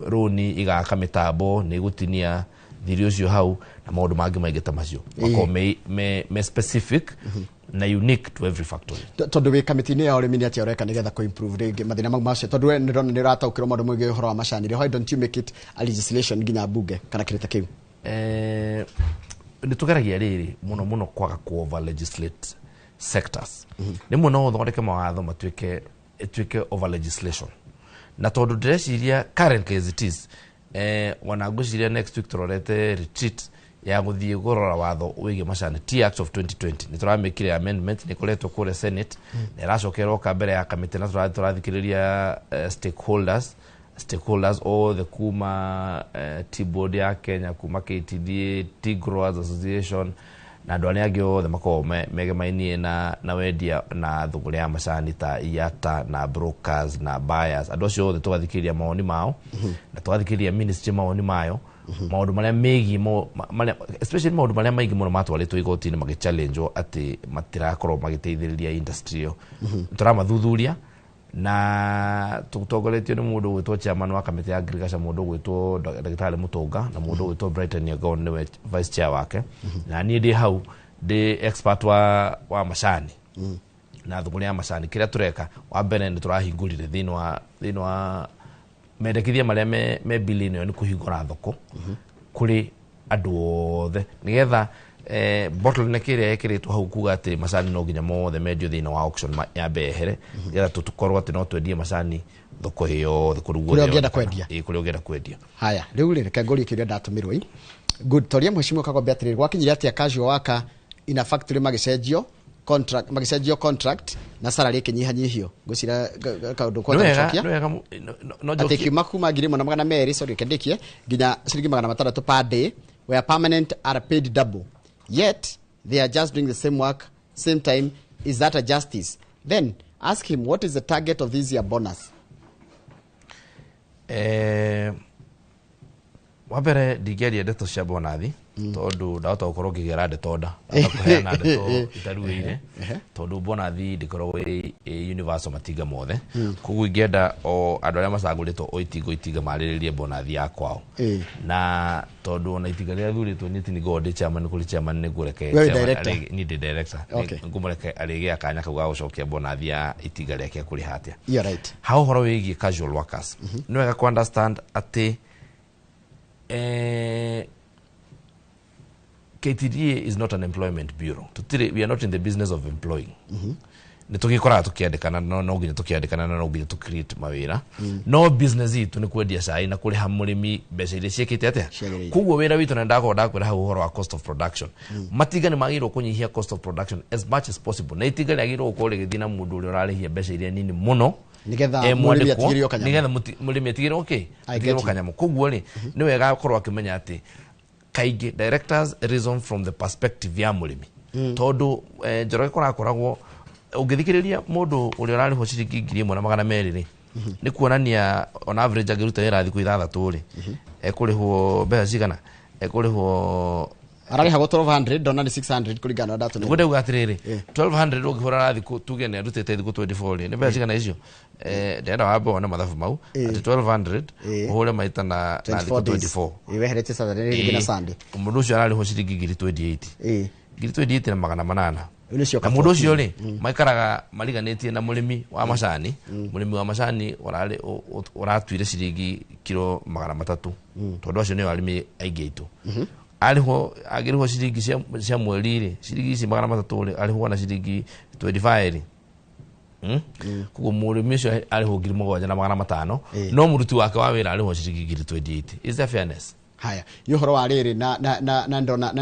rũni igaka mĩtambo nĩ gũtinia thirĩ ũcio hau na maũndũ mangĩ maingĩ ta macio makorwo me specific na unique to every factory. Tondũ wĩ kamĩtĩ-inĩ ya ũrĩmi, nĩ atĩa ũreka nĩgetha kũ improve rĩngĩ mathĩna mau macio? Tondũ we nĩndona nĩ ũrataũkĩrwo maũndũ maingĩ ũhoro wa macani rĩ, why don't you make it a legislation nginya bunge kana kĩrĩ ta kĩu? Nĩ tũgeragia rĩrĩ mũno mũno kwaga ku over legislate sectors. Rĩmwe no ũthondeke mawatho matuĩke ĩtuĩke over legislation, na tondũ ndĩreciria currently as it is, wana ngwĩciria next week tũrorete retreat ya gũthiĩ kũrora watho wĩgiĩ macani, Tea Act of 2020. Nĩ tũramĩkire amendment, nĩ ĩkoretwo kũrĩa Senate na ĩracokerwo mbere ya kamĩtĩ, na tũrathikĩrĩria stakeholders othe kuma Tea Board ya Kenya, kuma KTDA, Tea Growers Association na andũ arĩa angĩ othe makoragwo megemainie na wendia na thũgũrĩ ya macani ta IATA na brokers na buyers, andũ acio othe tũgathikĩrĩria mawoni mao na tũgathikĩrĩria ministry mawoni mayo, maũndũ marĩa megiĩ marĩa especially maũndũ marĩa maingĩ mũno matwarĩtwo igoti-inĩ magĩchallengewo atĩ matirakorwo magĩteithĩrĩria industry ĩyo. Tũramathuthuria na tũtongoretio nĩ mũndũ ũgwĩtwo chairman wa kamĩtĩ ya agriculture, mũndũ ũgwĩtwo ndagĩtarĩ Mũtũnga, na mũndũ ũgwĩtwo Brighton Nyagon nĩwe vice chair wake, na niĩ ndĩ hau ndĩ expert wa macani na thũgũrĩ ya macani. Kĩrĩa tũreka wa mbere, nĩ tũrahingũrire thĩinĩ wa mendekithia marĩa me bill-inĩ ĩyo, nĩ kũhingũra thoko kũrĩ andũ othe nĩgetha bottleneck ĩrĩa ĩkĩrĩtwo hau kuga atĩ macani no nginya mothe mendio thĩinĩ wa auction yambe yehere, nĩgetha tũkorwo atĩ no twendie macani thoko ĩ yothe kũndũ guothe Kũrĩa ũngĩenda yonekana. kwendia. Ĩ, kũrĩa ũngĩenda kwendia. Haya, rĩu rĩ, reke ngũrie kĩũria ndatũmĩrwo i good toria mheshimiwa Kagombe atĩrĩrĩ, gwakinyire atĩa casual worker in a factory magĩcenjio contract na salary ĩkĩnyihanyihio? Ngwĩciria kaũndũ Nĩ kwenda wega gũcokia. Nĩ wega no atĩ njokie. kiuma kuma 1,200, sorry, kendikie nginya ciringi 600 per day, where permanent are paid double, yet they are just doing the same work, same time. Is that a justice? Then ask him what is the target of this year bonus. Wa mbere ndingĩaria ndeto cia bonathi tondũ ndahota gũkorwo ngĩgera ndeto nda, ndahota kũheana ndeto itaruĩire, tondũ bonathi ndĩkoragwo ĩ universal matinga mothe. Koguo ingĩenda o andũ arĩa macagũrĩtwo o itinga o itinga marĩrĩrie bonathi ya kwao, na tondũ ona itinga rĩrĩa thurĩtwo niĩ ti nĩngoragwo ndĩ chairman, kũrĩ chairman, nĩ ngũreke We wĩ chairman director? Niĩ ndĩ director. Ngũmũreke arĩgĩa kanya kau ga gũcokia bonathi ya itinga rĩake kũrĩha atĩa. You're right. Ha ũhoro wĩgiĩ casual workers, nĩ wega ku understand atĩ KTDA is not an employment bureau. Tutire, we are not in the business of employing. Nĩ tũgĩkoraga tũkĩandĩkana, no nginya tũkĩandĩkana na no nginya tũ create mawĩra, no business itũ nĩ kwendia cai na kũrĩha mũrĩmi mbeca iria ciĩkĩte atĩa. Ciagĩrĩire. Koguo wĩra witũ, na ndakorwo ndakwĩra hau ũhoro wa cost of production, matinga nĩ magĩrĩirwo kũnyihia cost of production as much as possible, na itinga rĩagĩrĩirwo gũkorwo rĩgĩthiĩ na mũndũ ũrĩa ũrarĩhia mbeca iria nini mũno Nĩgetha e mũrĩmi mwandĩkwo, atigĩrĩrwo kanyamũ. Nĩgetha mũrĩmi atigĩrĩrwo kĩ I get atigĩrĩrwo you. kanyamũ. Koguo rĩ, nĩ wega akorwo akĩmenya atĩ kaingĩ directors reason from the perspective ya mũrĩmi, tondũ Njoroge kũrakoragwo ũngĩthikĩrĩria mũndũ ũrĩa ũrarĩhwo ciringi 1,200 rĩ, nĩ kuonania on average angĩruta wĩra thikũ 6 rĩ, ekũrĩhwo mbeca cigana? Ekũrĩhwo Ararĩhagwo 1200, ndona nĩ 600 kũringana na ndatũ. Nĩguo ndauga atĩrĩrĩ, 1200 ũngĩhũra na thikũ, tuge nĩ arutĩte thikũ 24 rĩ, nĩ mbeca cigana icio? Ndĩrenda wambe wone mathabu mau, atĩ 1200 ũhũre maita na thikũ 24. Weheretie Saturday rĩngĩ na Sunday. Mũndũ ũcio ararĩhwo ciringi ngiri 28, ngiri 28 na 800. Rĩu nĩcio Na mũndũ ũcio 14. rĩ, maikaraga mariganĩtie na mũrĩmi wa macani, mũrĩmi wa macani ũrarĩ ũratuire ciringi kiro 300, tondũ acio nĩo arĩmi aingĩ aitũ. Arĩhwo, angĩrĩhwo ciringi cia mweri rĩ, ciringi ici 300 rĩ, arĩhwo na ciringi 25 rĩ. Koguo mũrĩmi ũcio arĩhwo 7,500 no mũruti wake wa wĩra arĩhwo ciringi 28,000. Is there fairness? Haya, nĩ ũhoro wa rĩrĩ na ndona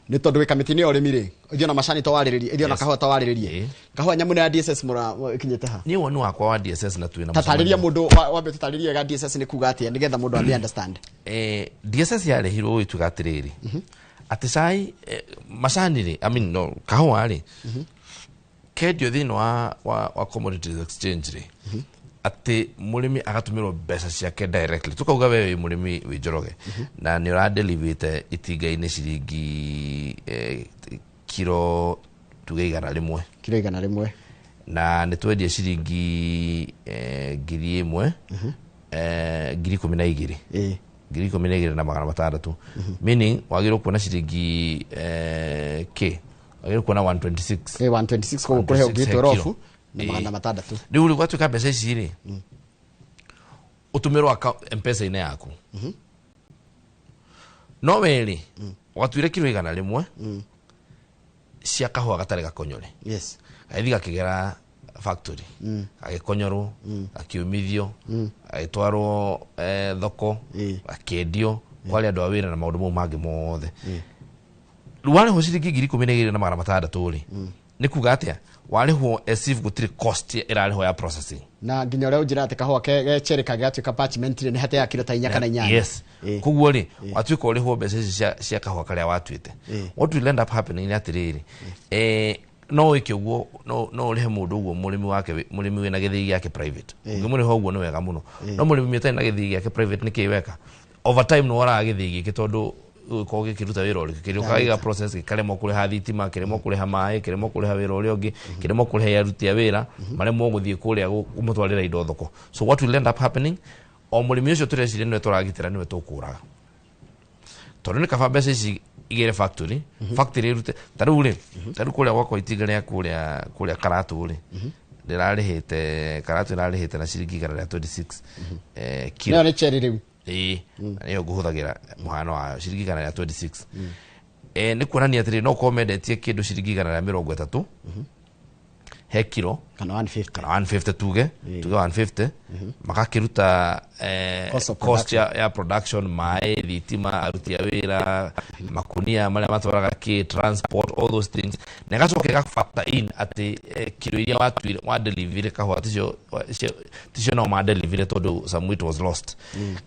nĩ tondũ wĩ kamĩtĩ-inĩ ya ũrĩmi rĩ, ithuĩ ona macani twarĩrĩrie, ithuĩ ona kahũa twarĩrĩrie. Kahũa nyamũ ya DSS mũra ĩkinyĩte ha? Niĩ woni wakwa wa DSS na twĩna tatarĩria mũndũ wambe tũtarĩrie ga DSS nĩ kuga atĩa nĩgetha mũndũ ambe understand. DSS yarehirwo ĩtuga atĩrĩrĩ atĩ cai macani rĩ, I mean no kahũa rĩ, kendio thĩinĩ wa commodities exchange rĩ, atĩ mũrĩmi agatũmĩrwo mbeca ciake directly. Tukauga we wĩ mũrĩmi wĩ Njoroge na nĩ ũradelivĩte itinga-inĩ ciringi kiro tuge 100. Kiro 100. Na nĩ twendie ciringi 1,000 12,000. 12,600. Meaning wagĩrĩirwo kuona ciringi k wagĩrĩirwo kuona 126. 126 koguo kũrĩha ũngĩtwo na 600. Rĩu rĩ gwatuĩka mbeca ici rĩ ũtũmĩrwo M-Pesa-inĩ yaku. No we rĩ watuire kiro 100 cia kahũa gatarĩ gakonyore. Yes. Gagĩthiĩ gakĩgera factory, gagĩkonyorwo, gakĩũmithio, gagĩtwarwo thoko, gakĩendio kwarĩ andũ a wĩra na maũndũ mau mangĩ mothe. Rĩu warĩhwo ciringi 12,600 rĩ, nĩ kuga atĩa warĩhwo as if gũtirĩ cost ĩrarĩhwo ya processing. Na nginya ũrĩa ũnjĩra atĩ kahũa gecherĩ kangĩgatuĩka parchment rĩ, nĩ hateaga kiro ta 4 kana 8. Yes. Koguo rĩ watuĩka ũrĩhwo mbeca ici cia kahũa karĩa watuĩte. What will end up happening nĩ atĩrĩrĩ, no wĩke ũguo, no ũrĩhe mũndũ ũguo mũrĩmi wake, mũrĩmi wĩna gĩthĩi gĩake private. Ũngĩmũrĩha ũguo nĩ wega mũno. No mũrĩmi ũtarĩ na gĩthĩi gĩake private nĩkĩĩ weka? Over time nĩ woraga gĩthĩi gĩkĩ tondũ gũkorwo gĩkĩruta wĩra ũrĩkũ, kĩrĩũkaga gĩga process gĩkaremwo kũrĩha thitima, kĩremwo kũrĩha maĩ, kĩremwo kũrĩha wĩra ũrĩa ũngĩ, kĩremwo kũrĩha aruti a wĩra, maremwo gũthiĩ kũrĩa kũmũtwarĩra indo thoko. So what will end up happening, o mũrĩmi ũcio tũreciria nĩwe tũragitĩra nĩwe tũkũraga. Tondũ nĩ kaba mbeca ici igĩre factory, factory ĩrute ta rĩu rĩ, ta rĩu kũrĩa gwakwa itinga rĩa kũrĩa Karatũ rĩ, ndĩrarĩhĩte Karatũ ĩrarĩhĩte na ciringi 126 kiro. Nĩyo nĩ cherry rĩu. Ĩĩ, nĩyo ngũhũthagĩra mũhano wayo ciringi 126. Nĩ kuonania atĩrĩ no ũkorwo mendetie kĩndũ ciringi 130 he kiro kana 150, kana 150 tuge 150 makakĩruta cost ya production, maĩ, thitima, aruti a wĩra, makunia marĩa matwaraga kĩ, transport, all those things, na ĩgacoka ĩga factor in atĩ kiro iria watuire wa delivery kahũa ticio no ma delivery tondũ some it was lost.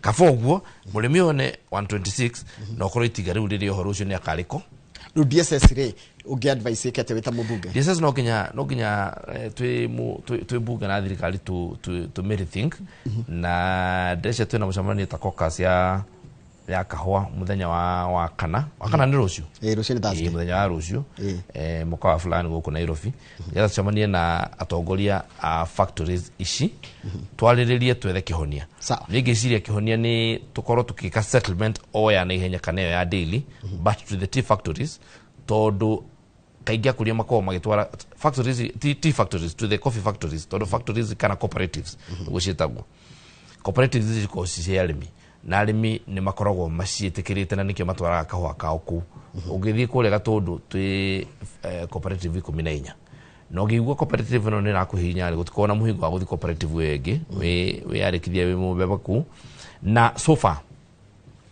Kaba ũguo mũrĩmi one 126 na ũkorwo itinga rĩu rĩrĩ ũhoro ũcio nĩ akarĩko. Rĩu DSS rĩ ũngĩ advice ĩke atĩa wĩ ta mũmbunge? DSS no nginya twĩ mbunge na thirikari tũ rethink na ndĩreciria twĩna mũcemanio ta caucus ya kahũa mũthenya wa kana. Wa kana nĩ rũciũ? Ĩĩ, rũciũ nĩ Thursday. Ĩĩ, mũthenya wa rũciũ, mũkawa wa fulani gũkũ Nairobi, nĩgetha tũcemanie na atongoria a factories ici twarĩrĩrie twethe kĩhonia. Niĩ ngĩciria kĩhonia nĩ tũkorwo tũgĩka settlement o ya naihenya kana ĩyo ya daily, but to the tea factories, tondũ kaingĩ akũria makoragwo magĩtwara factories, tea factories to the coffee factories, tondũ factories kana cooperatives nĩguo ciĩtagwo. Cooperatives ici cikoragwo ci cia arĩmi na arĩmi nĩ makoragwo maciĩtĩkĩrĩte na nĩkĩo matwaraga kahũa kao kũu. Ũngĩthiĩ kũrĩa Gatũndũ twĩ cooperative 14 na ũngĩigua cooperative ĩno nĩ ĩrakũhihinya rĩ, gũtikoragwo na mũhingo wa gũthiĩ cooperative ĩyo ĩngĩ wĩyandĩkithie wĩ mũmemba kũu. Na so far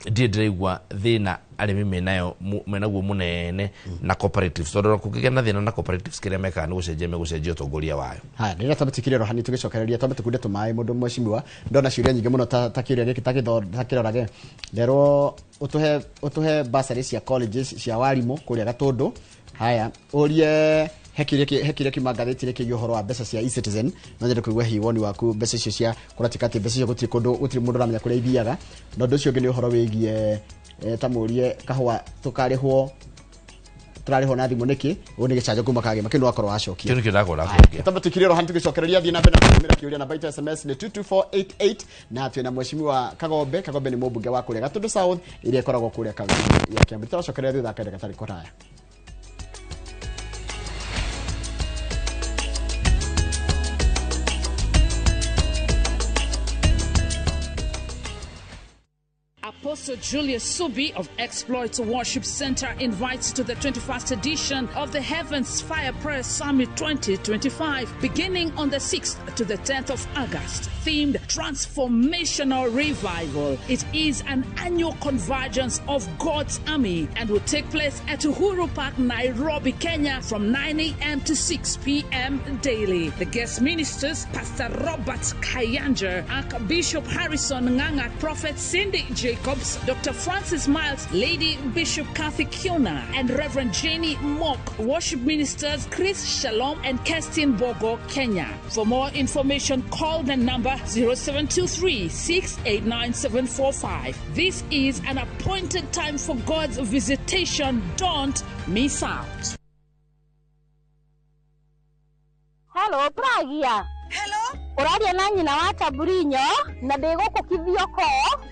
ndirĩ ndĩraigua thĩna arĩmi menayo menaguo mũnene na cooperatives, tondũ kũngĩgĩa na thĩna na cooperatives kĩrĩa mekaga nĩ gũcenjia megũcenjia ũtongoria wayo. Haya, rĩrĩa twambe tũkire rohani tũgĩcokereria twambe tũkunde tũmaĩ mũndũ mheshimiwa, ndona ciũria nyingĩ mũno ta kĩũria gĩkĩ ta kĩrorage nderwo ũtũhe bursary cia colleges cia warimũ kũrĩa Gatũndũ. Haya, ũrie he kĩũria kiuma ngathĩti-inĩ kĩgiĩ ũhoro wa mbeca cia eCitizen, no nyende kũigua hihi woni waku mbeca icio cia kũratuĩka atĩ mbeca icio gũtirĩ kũndũ, gũtirĩ mũndũ ũramenya kũrĩa ithiaga. Na ũndũ ũcio ũngĩ nĩ ũhoro wĩgiĩ ta mũrie kahũa tũkarĩhwo tũrarĩhwo na thimũ nĩkĩ, ũũ nĩ gĩcanjo kuma Kagema, kĩu nĩ wakorwo wacokia. Kĩu nĩkĩo ndakorwo ndacokia. Twambe tũkire rohani tũgĩcokereria thiĩ na mbere na kũtũmĩra kĩũria namba itũ SMS nĩ 22488 na twĩna mheshimiwa Kagombe. Kagombe nĩ mũmbunge wa kũrĩa Gatũndũ South ĩrĩa ĩkoragwo kũrĩa kaunti ya Kiambu. Tũracokereria thutha wa kahinda gatarĩ kũraya. Apostle Julius Subi of Exploits Worship Center invites to the 21st edition of the Heavens Fire Prayer Summit 2025, beginning on the 6th to the 10th of August, themed Transformational Revival. It is an annual convergence of God's army and will take place at Uhuru Park, Nairobi, Kenya, from 9 a.m. to 6 p.m. daily. The guest ministers, Pastor Robert Kayanja, Archbishop Harrison Nganga, Prophet Cindy Jacobs, Dr. Francis Miles, Lady Bishop Kathy Kiona, and Reverend Jenny Mock. Worship ministers Chris Shalom and Kerstin Bogo, Kenya. For more information, call the number 0723 689 745. This is an appointed time for God's visitation. Don't miss out. Hello, Pragia. Hello? Ũraria na nyina wa Taburinyo na ndĩ gũkũ Kithioko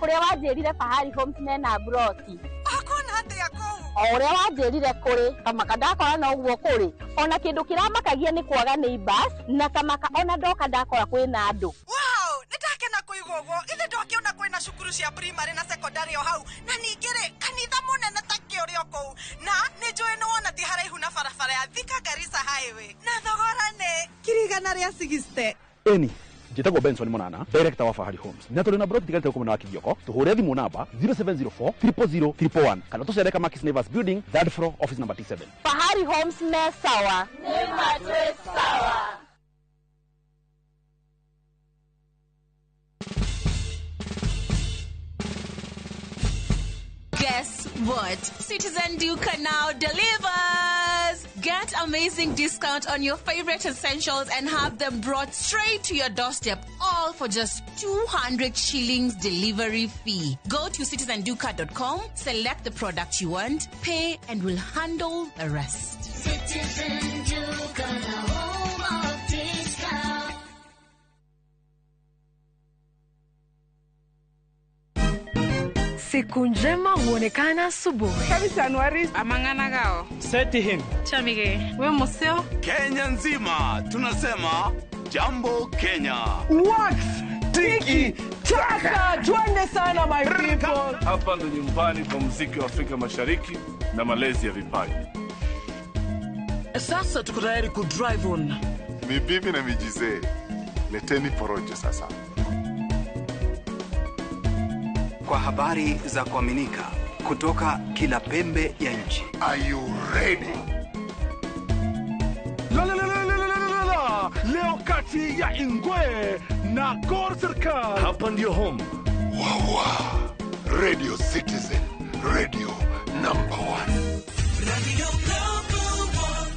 kũrĩa wanjĩrire Fahari Homes mena broti. Akona atĩa kũu? O ũrĩa wanjĩrire kũrĩ kamaka ndakora no ũguo kũrĩ. Ona kĩndũ kĩramakagia nĩ kwaga neighbors na kamaka ona ndoka ndakora kwĩna andũ. Wow, nĩndakena kũigua ũguo. Ithe ndwakĩona kwĩna cukuru cia primary na secondary o hau na ningĩ rĩ kanitha mũnene ta kĩ ũrĩ o kũu na nĩ njũĩ nĩ wona ti haraihu na barabara ya Thika Garissa Highway na thogora nĩ 160,000. Eni njĩtagwo Benson Monana, director wa Fahari Homes, na tũrĩ na broti tigarĩte gũkũ mwena wa Kithioko. Tũhũre thimũ namba 0704 000 111 kana tũcere Kamakis Neighbors Building, third floor, office number T7. Fahari Homes me sawa. Nĩ matwĩ sawa. Guess what? Citizen Duka now delivers! Get amazing discount on your favorite essentials and have them brought straight to your doorstep, all for just 200 shillings delivery fee. Go to citizenduka.com, select the product you want, pay, and we'll handle the rest. Citizen Duka, the home of discount. Siku njema huonekana asubuhi. Kabisa Anuari amangana gao. Seti him. Chamige. We museo. Kenya nzima tunasema Jambo Kenya. Wax tiki taka. Twende sana my people. Hapa ndo nyumbani kwa muziki wa Afrika Mashariki na malezi ya vipaji. Sasa tuko tayari ku drive on. Ni bibi na mijizee. Leteni porojo sasa. Kwa habari za kuaminika kutoka kila pembe ya nchi. Are you ready? La la la la la la la. Leo kati ya Ingwe na Gor Serikali. Hapa ndio home. Wawa. Radio Citizen, radio number 1. Radio number 1.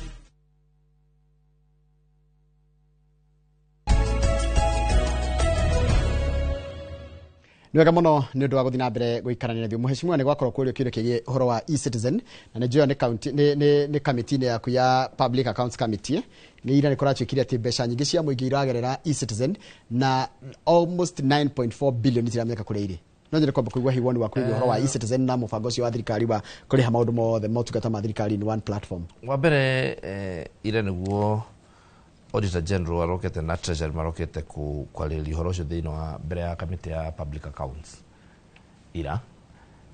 Nĩ wega mũno nĩ ũndũ wa gũthiĩ na mbere gũikarania na ithuĩ. Mũheshimiwa, nĩ gwakorwo kũũrio kĩũria kĩgiĩ ũhoro wa eCitizen na nĩ njũĩ nĩ county nĩ committee-inĩ yaku ya Public Accounts Committee nĩ ira nĩ kũratuĩkire atĩ mbeca nyingĩ cia mũingĩ iragerera eCitizen na almost 9.4 billion itiramenyeka kũrĩa irĩ. No nyende kwamba kũigua hihi woni waku wĩgiĩ ũhoro wa eCitizen na mũbango ũcio wa thirikari wa kũrĩha maũndũ mothe motungata ma thirikari in one platform. Wa mbere ira nĩguo Auditor General arokete na Treasury marokete kwarĩrĩria ũhoro ũcio thĩinĩ wa mbere ya kamĩtĩ ya Public Accounts ira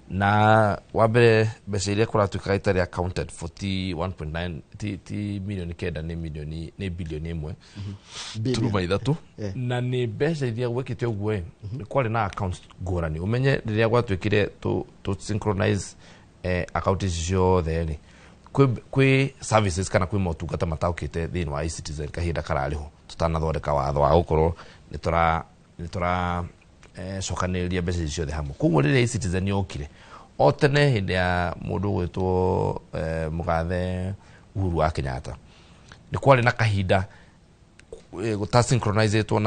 na wa mbere mbeca iria kũratuĩkaga itarĩ accounted for ti 1.9 ti milioni 9 nĩ milioni nĩ bilioni 1 turuma 3 na nĩ mbeca iria gwĩkĩte ũguo nĩ kwarĩ na accounts ngũrani. Ũmenye rĩrĩa gwatuĩkire to synchronize account ici ciothe rĩ kwĩ services kana kwĩ motungata mataũkĩte thĩinĩ wa eCitizen kahinda kararĩho tutanathondeka watho wa gũkorwo nĩ tũra cokanĩrĩria mbeca ici ciothe hamwe. Koguo rĩrĩa eCitizen yokire o tene hĩndĩ ya mũndũ ũgwĩtwo mũgathe Uhuru wa Kenyatta nĩ kwarĩ na kahinda gũtasynchronizĩtwo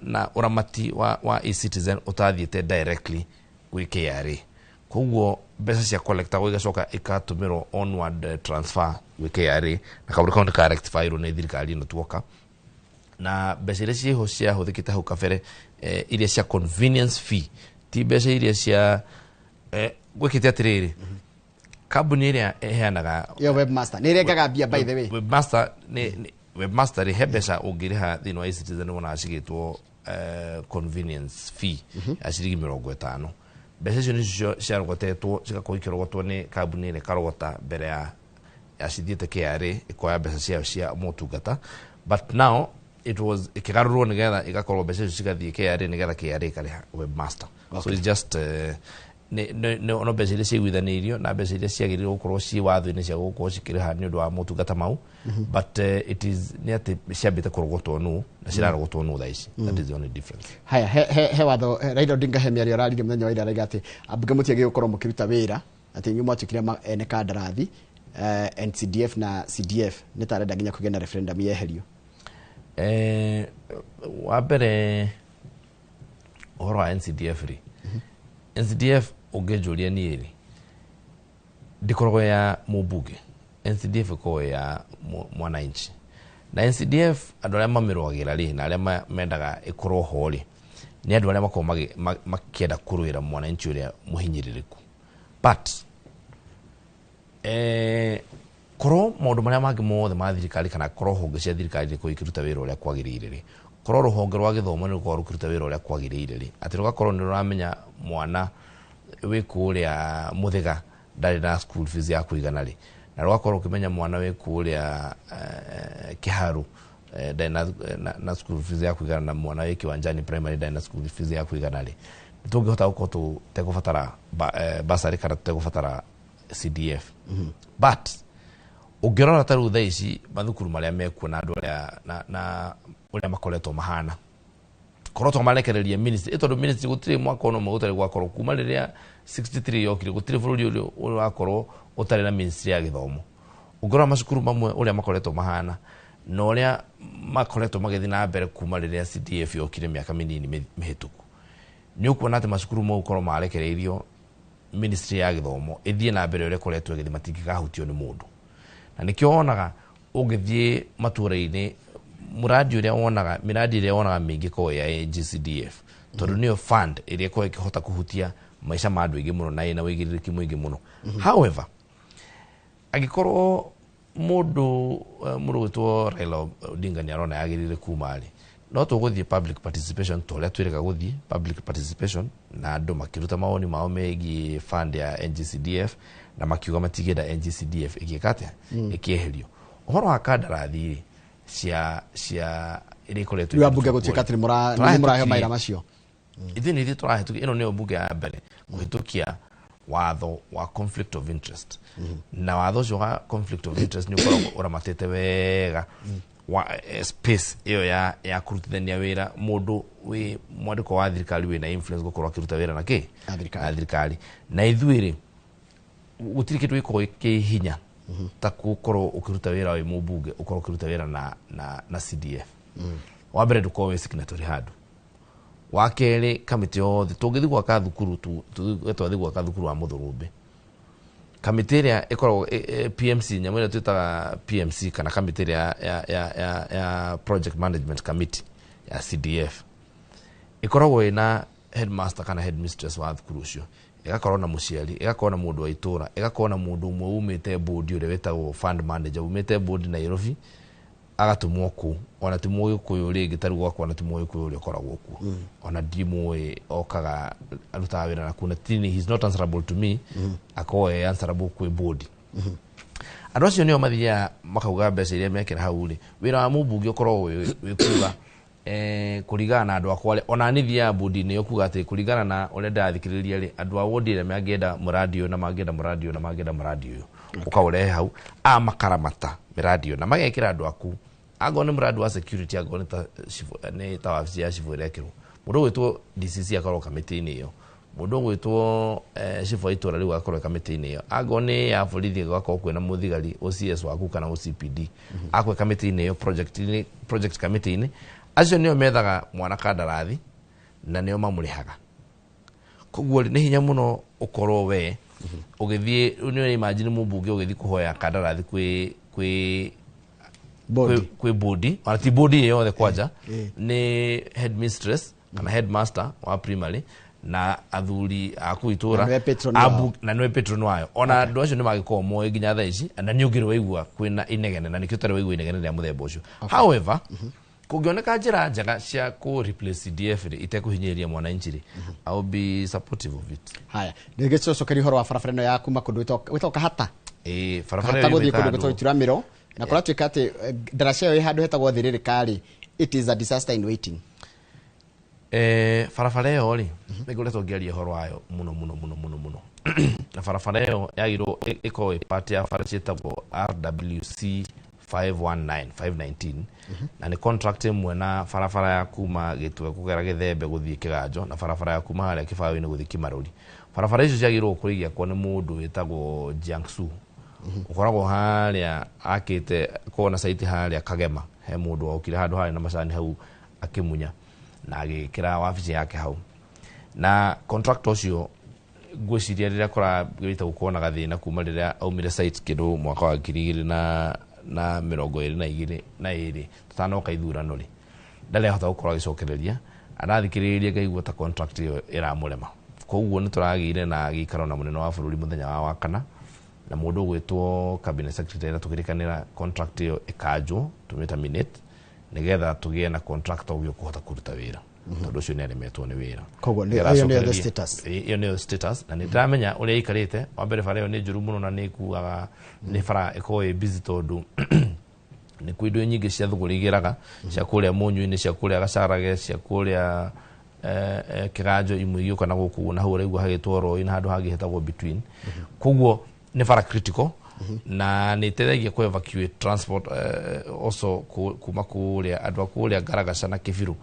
na ũramati wa eCitizen ũtathiĩte directly gwĩ KRA. Koguo mbeca cia collectagwo igacoka ikatũmĩrwo onward transfer gwĩ KRA na kaũndũ kau nĩ ka rectify-irwo nĩ thirikari ĩno tuoka na mbeca iria ciĩho ciahũthĩkĩte hau kabere iria cia convenience fee ti mbeca iria cia gwĩkĩte atĩrĩrĩ kambuni ĩrĩa ĩheanaga yo webmaster nĩ ĩrengaga mbia by the way. Webmaster nĩ webmaster rĩ he mbeca ũngĩrĩha thĩinĩ wa eCitizen wonaga cigĩtwo convenience fee ya ciringi 50. Mbeca icio nĩcio ciarogotetwo, cigakorwo ikĩrogotwo nĩ kambuni ĩrĩa ĩkarogota mbere ya yacithiĩte KRA ĩkoya mbeca ciayo cia motungata, but now it was ĩkĩgarũrwo nĩgetha ĩgakorwo mbeca icio cigathiĩ KRA nĩgetha KRA ĩkarĩha webmaster. So it's just no mbeca iria ciaiguithanĩirio na mbeca iria ciagĩrĩirwo gũkorwo ciĩ watho-inĩ cia gũkorwo cikĩrĩha nĩ ũndũ wa motungata mau, but it is nĩ atĩ ciambĩte kũrogotwo nũ na cirarogotwo nũ thaa ici. That is the only difference. Haya, he watho Raila Odinga he mĩario araririe mũthenya wa ira, araiga atĩ ambunge mũtiagĩrĩirwo gũkorwo mũkĩruta wĩra, atĩ inyuĩ mwatuĩkire ene kandarathi NCDF na CDF, nĩ ta arenda nginya kũgĩa na referendum yeherio. Wa mbere ũhoro wa NCDF rĩ, NCDF ũngĩnjũria niĩ rĩ, ndĩkoragwo ya mũmbunge. NCDF ĩkoragwo ya mwananchi, na NCDF andũ arĩa mamĩrũagĩra rĩ na arĩa mendaga ĩkorwo ho rĩ nĩ andũ arĩa makoragwo makĩenda kũrũĩra mwananchi ũrĩa mũhinyĩrĩrĩku. But korwo maũndũ marĩa mangĩ mothe ma thirikari kana korwo honge cia thirikari nĩ ikĩruta wĩra ũrĩa kwagĩrĩire rĩ, korwo rũhonge rwa gĩthomo nĩ rũkorwo rũkĩruta wĩra ũrĩa kwagĩrĩire rĩ, atĩ rũgakorwo nĩ rũramenya mwana wĩ kũrĩa Mũthĩga ndarĩ na school fees ya kũigana rĩ, na rũgakorwo rũkĩmenya mwana wĩ kũrĩa Kĩharu ndarĩ na school fees ya kũigana, na mwana wĩ Kĩwanjani primary ndarĩ na school fees ya kũigana rĩ, nĩtũngĩhota gũkorwo tũtegũbatara bursary kana tũtegũbatara CDF. But ũngĩrora ta rĩu thaa ici mathukuru marĩa mekuo na andũ arĩa na ũrĩa makoretwo mahana, korwo twamarekereria ministry, tondũ ministry gũtirĩ mwaka ona ũmwe gũtarĩ gwakorwo kuma rĩrĩa 63 yokire, gũtirĩ bũrũri ũrĩa ũrakorwo ũtarĩ na ministry ya gĩthomo. Ũngĩrora macukuru mamwe ũrĩa makoretwo mahana na ũrĩa makoretwo magĩthiĩ na mbere kuma rĩrĩa CDF yokire mĩaka mĩnini mĩhĩtũku, nĩ ũkuona atĩ macukuru mau korwo marekereirio ministry ya gĩthomo ĩthiĩ na mbere ũrĩa ĩkoretwo ĩgĩthiĩ, matingĩkahutio nĩ mũndũ. Na nĩkĩo wonaga ũngĩthiĩ matũũra-inĩ, mũradi ũrĩa wonaga, mĩradi ĩrĩa wonaga mĩingĩ ĩkoragwo ya NGCDF, tondũ nĩyo fund ĩrĩa ĩkoragwo ĩkĩhota kũhutia maica ma andũ aingĩ mũno na ĩna ũigĩrĩrĩki mũingĩ mũno. However, angĩkorwo mũndũ mũrũgwĩtwo Raila Odinga nĩ arona yagĩrĩire kuma rĩ, no tũgũthiĩ public participation ta ũrĩa twĩrĩga gũthiĩ public participation, na andũ makĩruta mawoni mao megiĩ fund ya NGCDF na makiuga matingĩenda NGCDF ĩgĩka atĩa, ĩkĩeherio. Ũhoro wa kandarathi rĩ cia ĩrĩa ĩkoretwo rĩu ambunge gũtuĩka atĩ nĩ mũraheo mawĩra macio, ithuĩ nĩ ithuĩ tũrahĩtũkia. Ĩno nĩyo mbunge ya mbere kũhĩtũkia watho wa conflict of interest, na watho ũcio wa conflict of interest nĩ ũkoragwo ũramatĩte wega wa space ĩyo ya kũrutithania wĩra mũndũ wĩ mwandĩko wa thirikari wĩna influence gũkorwo akĩruta wĩra na kĩ na thirikari. Na ithuĩ rĩ gũtirĩ kĩndũ gĩkoragwo kĩ hinya ta gũkorwo ũkĩruta wĩra wĩ mũmbunge, ũkorwo ũkĩruta wĩra na CDF. Wa mbere ndũkorwo wĩ signatory handũ, wa kerĩ kamĩtĩ yothe tũngĩthiĩ gwaka thukuru, twathiĩ gwaka thukuru wa Mũthũrũmbĩ, kamĩtĩ ĩrĩa ĩkoragwo PMC, nyamũ ĩrĩa twĩtaga PMC kana kamĩtĩ ĩrĩa ya Project Management Committee ya CDF ĩkoragwo ĩna headmaster kana headmistress wa thukuru ũcio, ĩgakorwo na mũciari, ĩgakorwo na mũndũ wa itũra, ĩgakorwo na mũndũ ũmwe umĩte board ũrĩa wĩtagwo fund manager umĩte board Nairobi agatũmwo kũu, ona ti mũgĩkũyũ rĩngĩ ta rĩu gwakwa, ona ti mũgĩkũyũ ũrĩa ũkoragwo kuo, ona ndimũĩ, okaga arutaga wĩra nakuo, na tini he is not answerable to me, akorwo e answerable kwĩ board. Andũ acio nĩo mathiaga makauga mbeca iria mekĩra hau rĩ, wĩra wa mũmbunge ũkoragwo wĩ kuga kũringana na andũ akwa rĩ, ona niĩ thiaga board-inĩ ĩyo kuga atĩ kũringana na ũrĩa ndĩrathikĩrĩria rĩ, andũ a ward ĩrĩa mangĩenda mũradi ũyũ na mangĩenda mũradi ũyũ na mangĩenda mũradi ũyũ, ũkaũrehe hau, aya makaramata mĩradi ĩyo na magekĩra andũ aku, angorwo nĩ mũradi wa security, angorwo nĩ ta wabici ya cibũ ĩrekĩrwo, mũndũ ũgwĩtwo DCC akorwo kamĩtĩ-inĩ ĩyo, mũndũ ũgwĩtwo cibũ wa itũra rĩu akorwo kamĩtĩ-inĩ ĩyo, angorwo nĩ ya borithi gũgakorwo kwĩna mũthigari OCS waku kana OCPD akwe kamĩtĩ-inĩ ĩyo, project committee-inĩ. Acio nĩo methaga mwana kandarathi na nĩo mamũrĩhaga. Koguo nĩ hinya mũno ũkorwo we ũgĩthiĩ, nĩ imagine mũmbunge ũgĩthiĩ kũhoya kandarathi kwĩ bodi, ona ti bodi ĩyo yothe kwanja, nĩ headmistress kana headmaster wa primary na athuri a kũu itũra na nĩwe patron wayo. Ona andũ acio nĩ magĩkorwo moĩ nginya thaa ici, na nĩ ũngĩrĩ waigua kwĩna inegene, na nĩkĩo ũtarĩ waigua inegene rĩa mũthemba ũcio. However, Kũngĩoneka njĩra njega cia kũ replace CDF rĩ, itekũhinyĩrĩria mwananchi rĩ, I will be supportive of it. Haya, rĩngĩ tũcokerie ũhoro wa barabara ĩno ya kuma kũndũ gwĩtagwo Kahata. Ĩĩ, barabara Kahata ĩyo gũthiĩ yumĩte kũndũ handũ- gwĩtagwo Ituramĩro, na kũratuĩka atĩ ndaraca ĩyo ĩ handũ hetagwo Thĩrĩrĩka rĩ, it is a disaster in waiting. Barabara ĩyo rĩ, nĩ ngoretwo ngĩaria ũhoro wayo mũno mũno mũno mũno mũno, na barabara ĩyo yagĩrĩirwo ĩkorwo ĩ part ya bara ciĩtagwo RWC 519 519, na nĩ contract ĩmwe na barabara ya kuma Gĩtwe kũgera Gĩthembe gũthiĩ Kĩganjo, na barabara ya kuma harĩa Kĩbaũ-inĩ gũthiĩ Kĩmarũri. Barabara icio ciagĩrĩirwo gũkorwo igĩakwo nĩ mũndũ wĩtagwo Jiangsu, ũkoragwo harĩa akĩte kona site harĩa Kagema. He mũndũ wokire handũ harĩ na macani hau, akĩmunya na agĩkĩra wabici yake hau, na contract ũcio ngwĩciria rĩrĩa kũragĩrĩte gũkorwo na gathĩna kuma rĩrĩa aumire site kĩndũ mwaka wa 2022 na ĩrĩ tũtanoka ithurano rĩ, ndarĩ ahota gũkorwo agĩcokereria. Arathikĩrĩria ngaigua ta contract ĩyo ĩramũrema. Koguo nĩ tũragĩire na gĩikaro na mũnene wa bũrũri mũthenya wa wakana na mũndũ ũgwĩtwo cabinet secretary, na tũkĩrĩkanĩra contract ĩyo ĩkanjwo, tũmĩ terminate, nĩgetha tũgĩe na contractor ũngĩ ũkũhota kũruta wĩra, tondũ ũcio nĩ aremetwo nĩ wĩra. Koguo Nĩgetha ĩyo nĩyo the acokererie. status. Ĩyo nĩyo status, na nĩ ndĩramenya ũrĩa ĩikarĩte. Wa mbere, bara ĩyo nĩ njũru mũno na nĩ ĩkuaga, nĩ bara ĩkoragwo ĩ busy, tondũ nĩ kwĩ indo nyingĩ cia thũgũrĩ igeraga, cia kũrĩa Mũnyũ-inĩ, cia kũrĩa Gacarage, cia kũrĩa Kĩganjo, imwe igĩũka na gũkũ, na hau ũraigua hagĩtwo Roi na handũ hangĩ hetagwo between. Koguo nĩ bara critical na nĩ ĩteithagia kũ evacuate transport, also kuma kũrĩa andũ a kũrĩa Garagaca na Kĩbirũ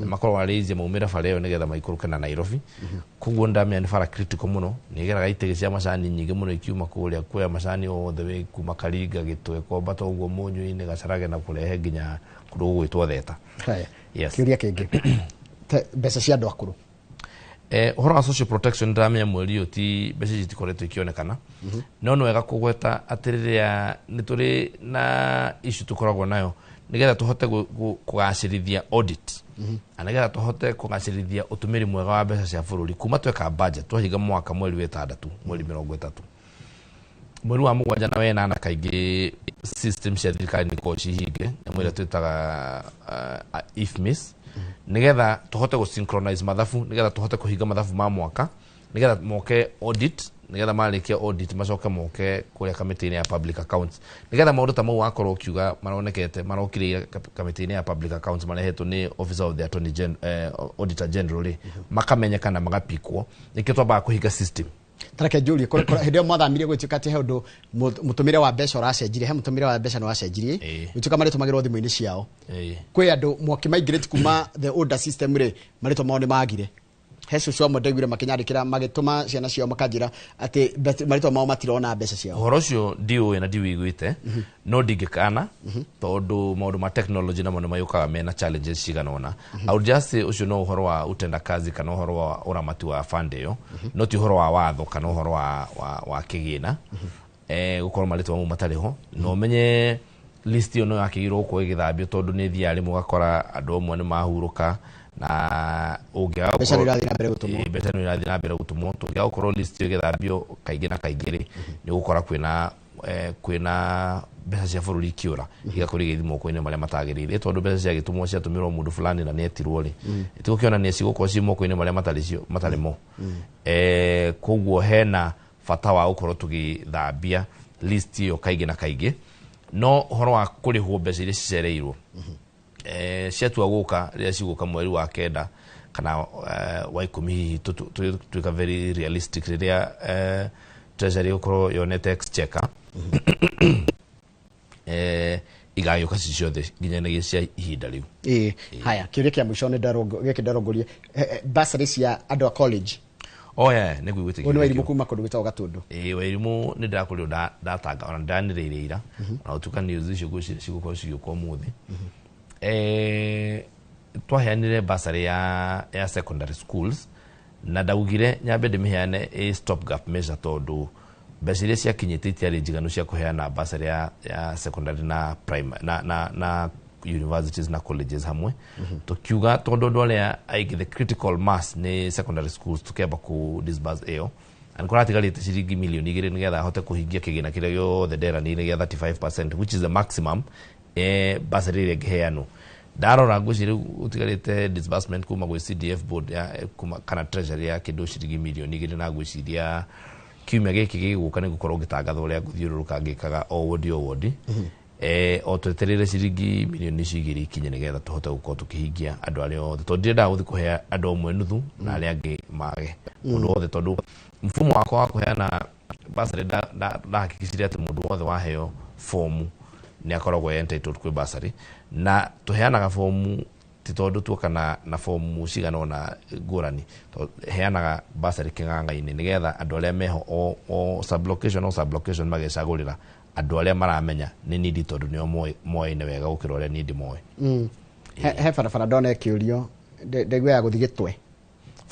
makoragwo arĩ easy maumĩre bara ĩyo nĩgetha maikũrũke na Nairobi. Koguo ndamenya nĩ bara critical mũno, nĩ ĩgeraga itĩgĩ cia macani nyingĩ mũno ikiuma kũrĩa, kuoya macani othe wĩ kuma Karinga, Gĩtwe, kwambata ũguo Mũnyũ-inĩ, Gacarage, na kũrehe nginya kũndũ gũgwĩtwo Theta. Haya. Yes. Kĩũria kĩngĩ, mbeca cia andũ akũrũ. Ũhoro wa social protection, ndĩramenya mweri ũyũ ti mbeca ici itikoretwo ikĩonekana, no nĩ wega kũgweta atĩ rĩrĩa nĩ tũrĩ na issue tũkoragwo nayo, nĩgetha tũhote kũgacĩrithia audit na nĩgetha tũhote kũgacĩrithia ũtũmĩri mwega wa mbeca cia bũrũri. Kuma tweka budget, twahinga mwaka mweri wa ĩtandatũ, mweri 30, mweri wa mũgwanja na wenana, kaingĩ system cia thirikari nĩ ikoragwo cihinge, nyamũ ĩrĩa twĩtaga IFMIS, nĩgetha tũhote gũ synchronize mathabu, nĩgetha tũhote kũhinga mathabu ma mwaka, nĩgetha moke audit, nĩgetha marĩkia audit macoke moke kũrĩa kamĩtĩ-inĩ ya public accounts, nĩgetha maũndũ ta mau wakorwo ũkiuga maronekete marokire kamĩtĩ-inĩ ya public accounts marehetwo nĩ office of the attorney auditor general rĩ, makamenyeka na magapikwo. Nĩkĩo twambaga kũhinga system. Tareke njũrie, hĩndĩ ĩyo mwathamire, gwĩtuĩka atĩ he ũndũ mũtũmĩre wa mbeca ũracenjirie, he mũtũmĩre wa mbeca nĩ wacenjirie, gwĩtuĩka marĩtũmagĩrwo thimũ-inĩ ciao. Kwĩ andũ mwakĩmaingĩrĩte kuma the older system rĩ, marĩtwa mao nĩ magire. He cũcũ amwe ndaiguire makĩnyandĩkĩra, magĩtũma ciana ciao makanjĩra atĩ marĩtwa mao matirona mbeca ciao. Ũhoro ũcio ndiũĩ na ndiwĩiguĩte, no ndingĩkana tondũ maũndũ ma technology namo nĩ mayũkaga mena challenges cigana ũna. I would just say ũcio no ũhoro wa utendakazi kana ũhoro wa ũramati wa fund ĩyo, no ti ũhoro wa watho kana ũhoro wa kĩgĩna. Gũkorwo marĩtwa mau matarĩ ho, na ũmenye list ĩyo no yakĩgĩrwo gũkorwo ĩgĩthambio, tondũ nĩ thiaga rĩmwe ũgakora andũ amwe nĩ mahurũka, na ũngĩaga Mbeca nĩ irathiĩ na mbere gũtũmwo. Ĩĩ, mbeca nĩ irathiĩ na mbere gũtũmwo. Tũngĩaga gũkorwo list ĩyo ĩgĩthambio kaingĩ na kaingĩ rĩ, nĩ ũgũkora kwĩna mbeca cia bũrũri ikĩũra, igakorwo igĩthiĩ moko-inĩ marĩa matagĩrĩire, tondũ mbeca ciagĩtũmwo ciatũmĩrwo mũndũ fulani na nĩetirwo rĩ, ĩtigũkĩonania cigũkorwo ci moko-inĩ marĩa matarĩ cio, matarĩ mo. Koguo hena bata wa gũkorwo tũgĩthambia list ĩyo kaingĩ na kaingĩ. No ũhoro wa kũrĩhwo mbeca iria cicereirwo, ciatua gũka rĩrĩa cigũka mweri wa kenda kana wa 10 hihi, tuĩka very realistic, rĩrĩa treasury gũkorwo yonete exchequer, igagĩũka ci ciothe nginyanagia cia ihinda rĩu. Ĩĩ, haya, kĩũria kĩa mũico nĩ gĩkĩ ndarongorie, bursary cia andũ a college. Oh yeah, nĩ ngũiguĩte. Ũyũ nĩ Wairimũ kuma kũndũ gwĩtagwo Gatũndũ. Ĩĩ, Wairimũ nĩ ndĩrakorirwo ndatanga ona ndĩranĩrĩire ira, ona gũtuĩka news icio ngwĩciria cigũkorwo cigĩũka ũmũthĩ. Twaheanire bursary ya secondary schools, na ndaugire nyambe ndĩmĩheane ĩ stop gap measure, tondũ mbeca iria ciakinyĩte itiarĩ njiganu cia kũheana bursary ya secondary na primary na universities na colleges hamwe. Tukiuga tondũ andũ arĩa aingĩ, the critical mass nĩ secondary schools, tukĩamba ku disburse ĩyo, na nĩ kũratigarĩte ciringi mirioni 2 nĩgetha ahote kũhingia kĩgĩna kĩrĩa gĩothe nderanĩire gĩa 35%, which is the maximum bursary ĩrĩa ĩngĩheanwo. Ndarora ngwĩciria rĩu gũtigarĩte disbursement kuma gwĩ CDF board ya kuma kana treasury ya kĩndũ ciringi mirioni 2, na ngwĩciria kiumia gĩkĩ gĩgũka nĩ gũkorwo ngĩtangatha ũrĩa ngũthiũrũrũka ngĩkaga o wodi o wodi, o twetereire ciringi mirioni icio 2 ikinye nĩgetha tũhote gũkorwo tũkĩhingia andũ arĩa othe, tondũ ndirendaga gũthiĩ kũhe andũ amwe nuthu na arĩa angĩ mage mũndũ wothe, tondũ mfumo wakwa wa kũheana bursary ndahakikicire atĩ mũndũ wothe waheo fomu nĩ akoragwo entitled kwĩ bursary, na tũheanaga fomu ti tondũ tuoka na fomu cigana ũna ngũrani, heanaga bursary kĩng'ang'a-inĩ nĩgetha andũ arĩa meho o sublocation o sublocation magecagũrĩra andũ arĩa maramenya nĩ nidi, tondũ nĩo moaine wega gũkĩra ũrĩa niĩ ndĩmoĩ. He barabara ndona ĩkĩũrio ndaigua ya gũthiĩ Gĩtwe.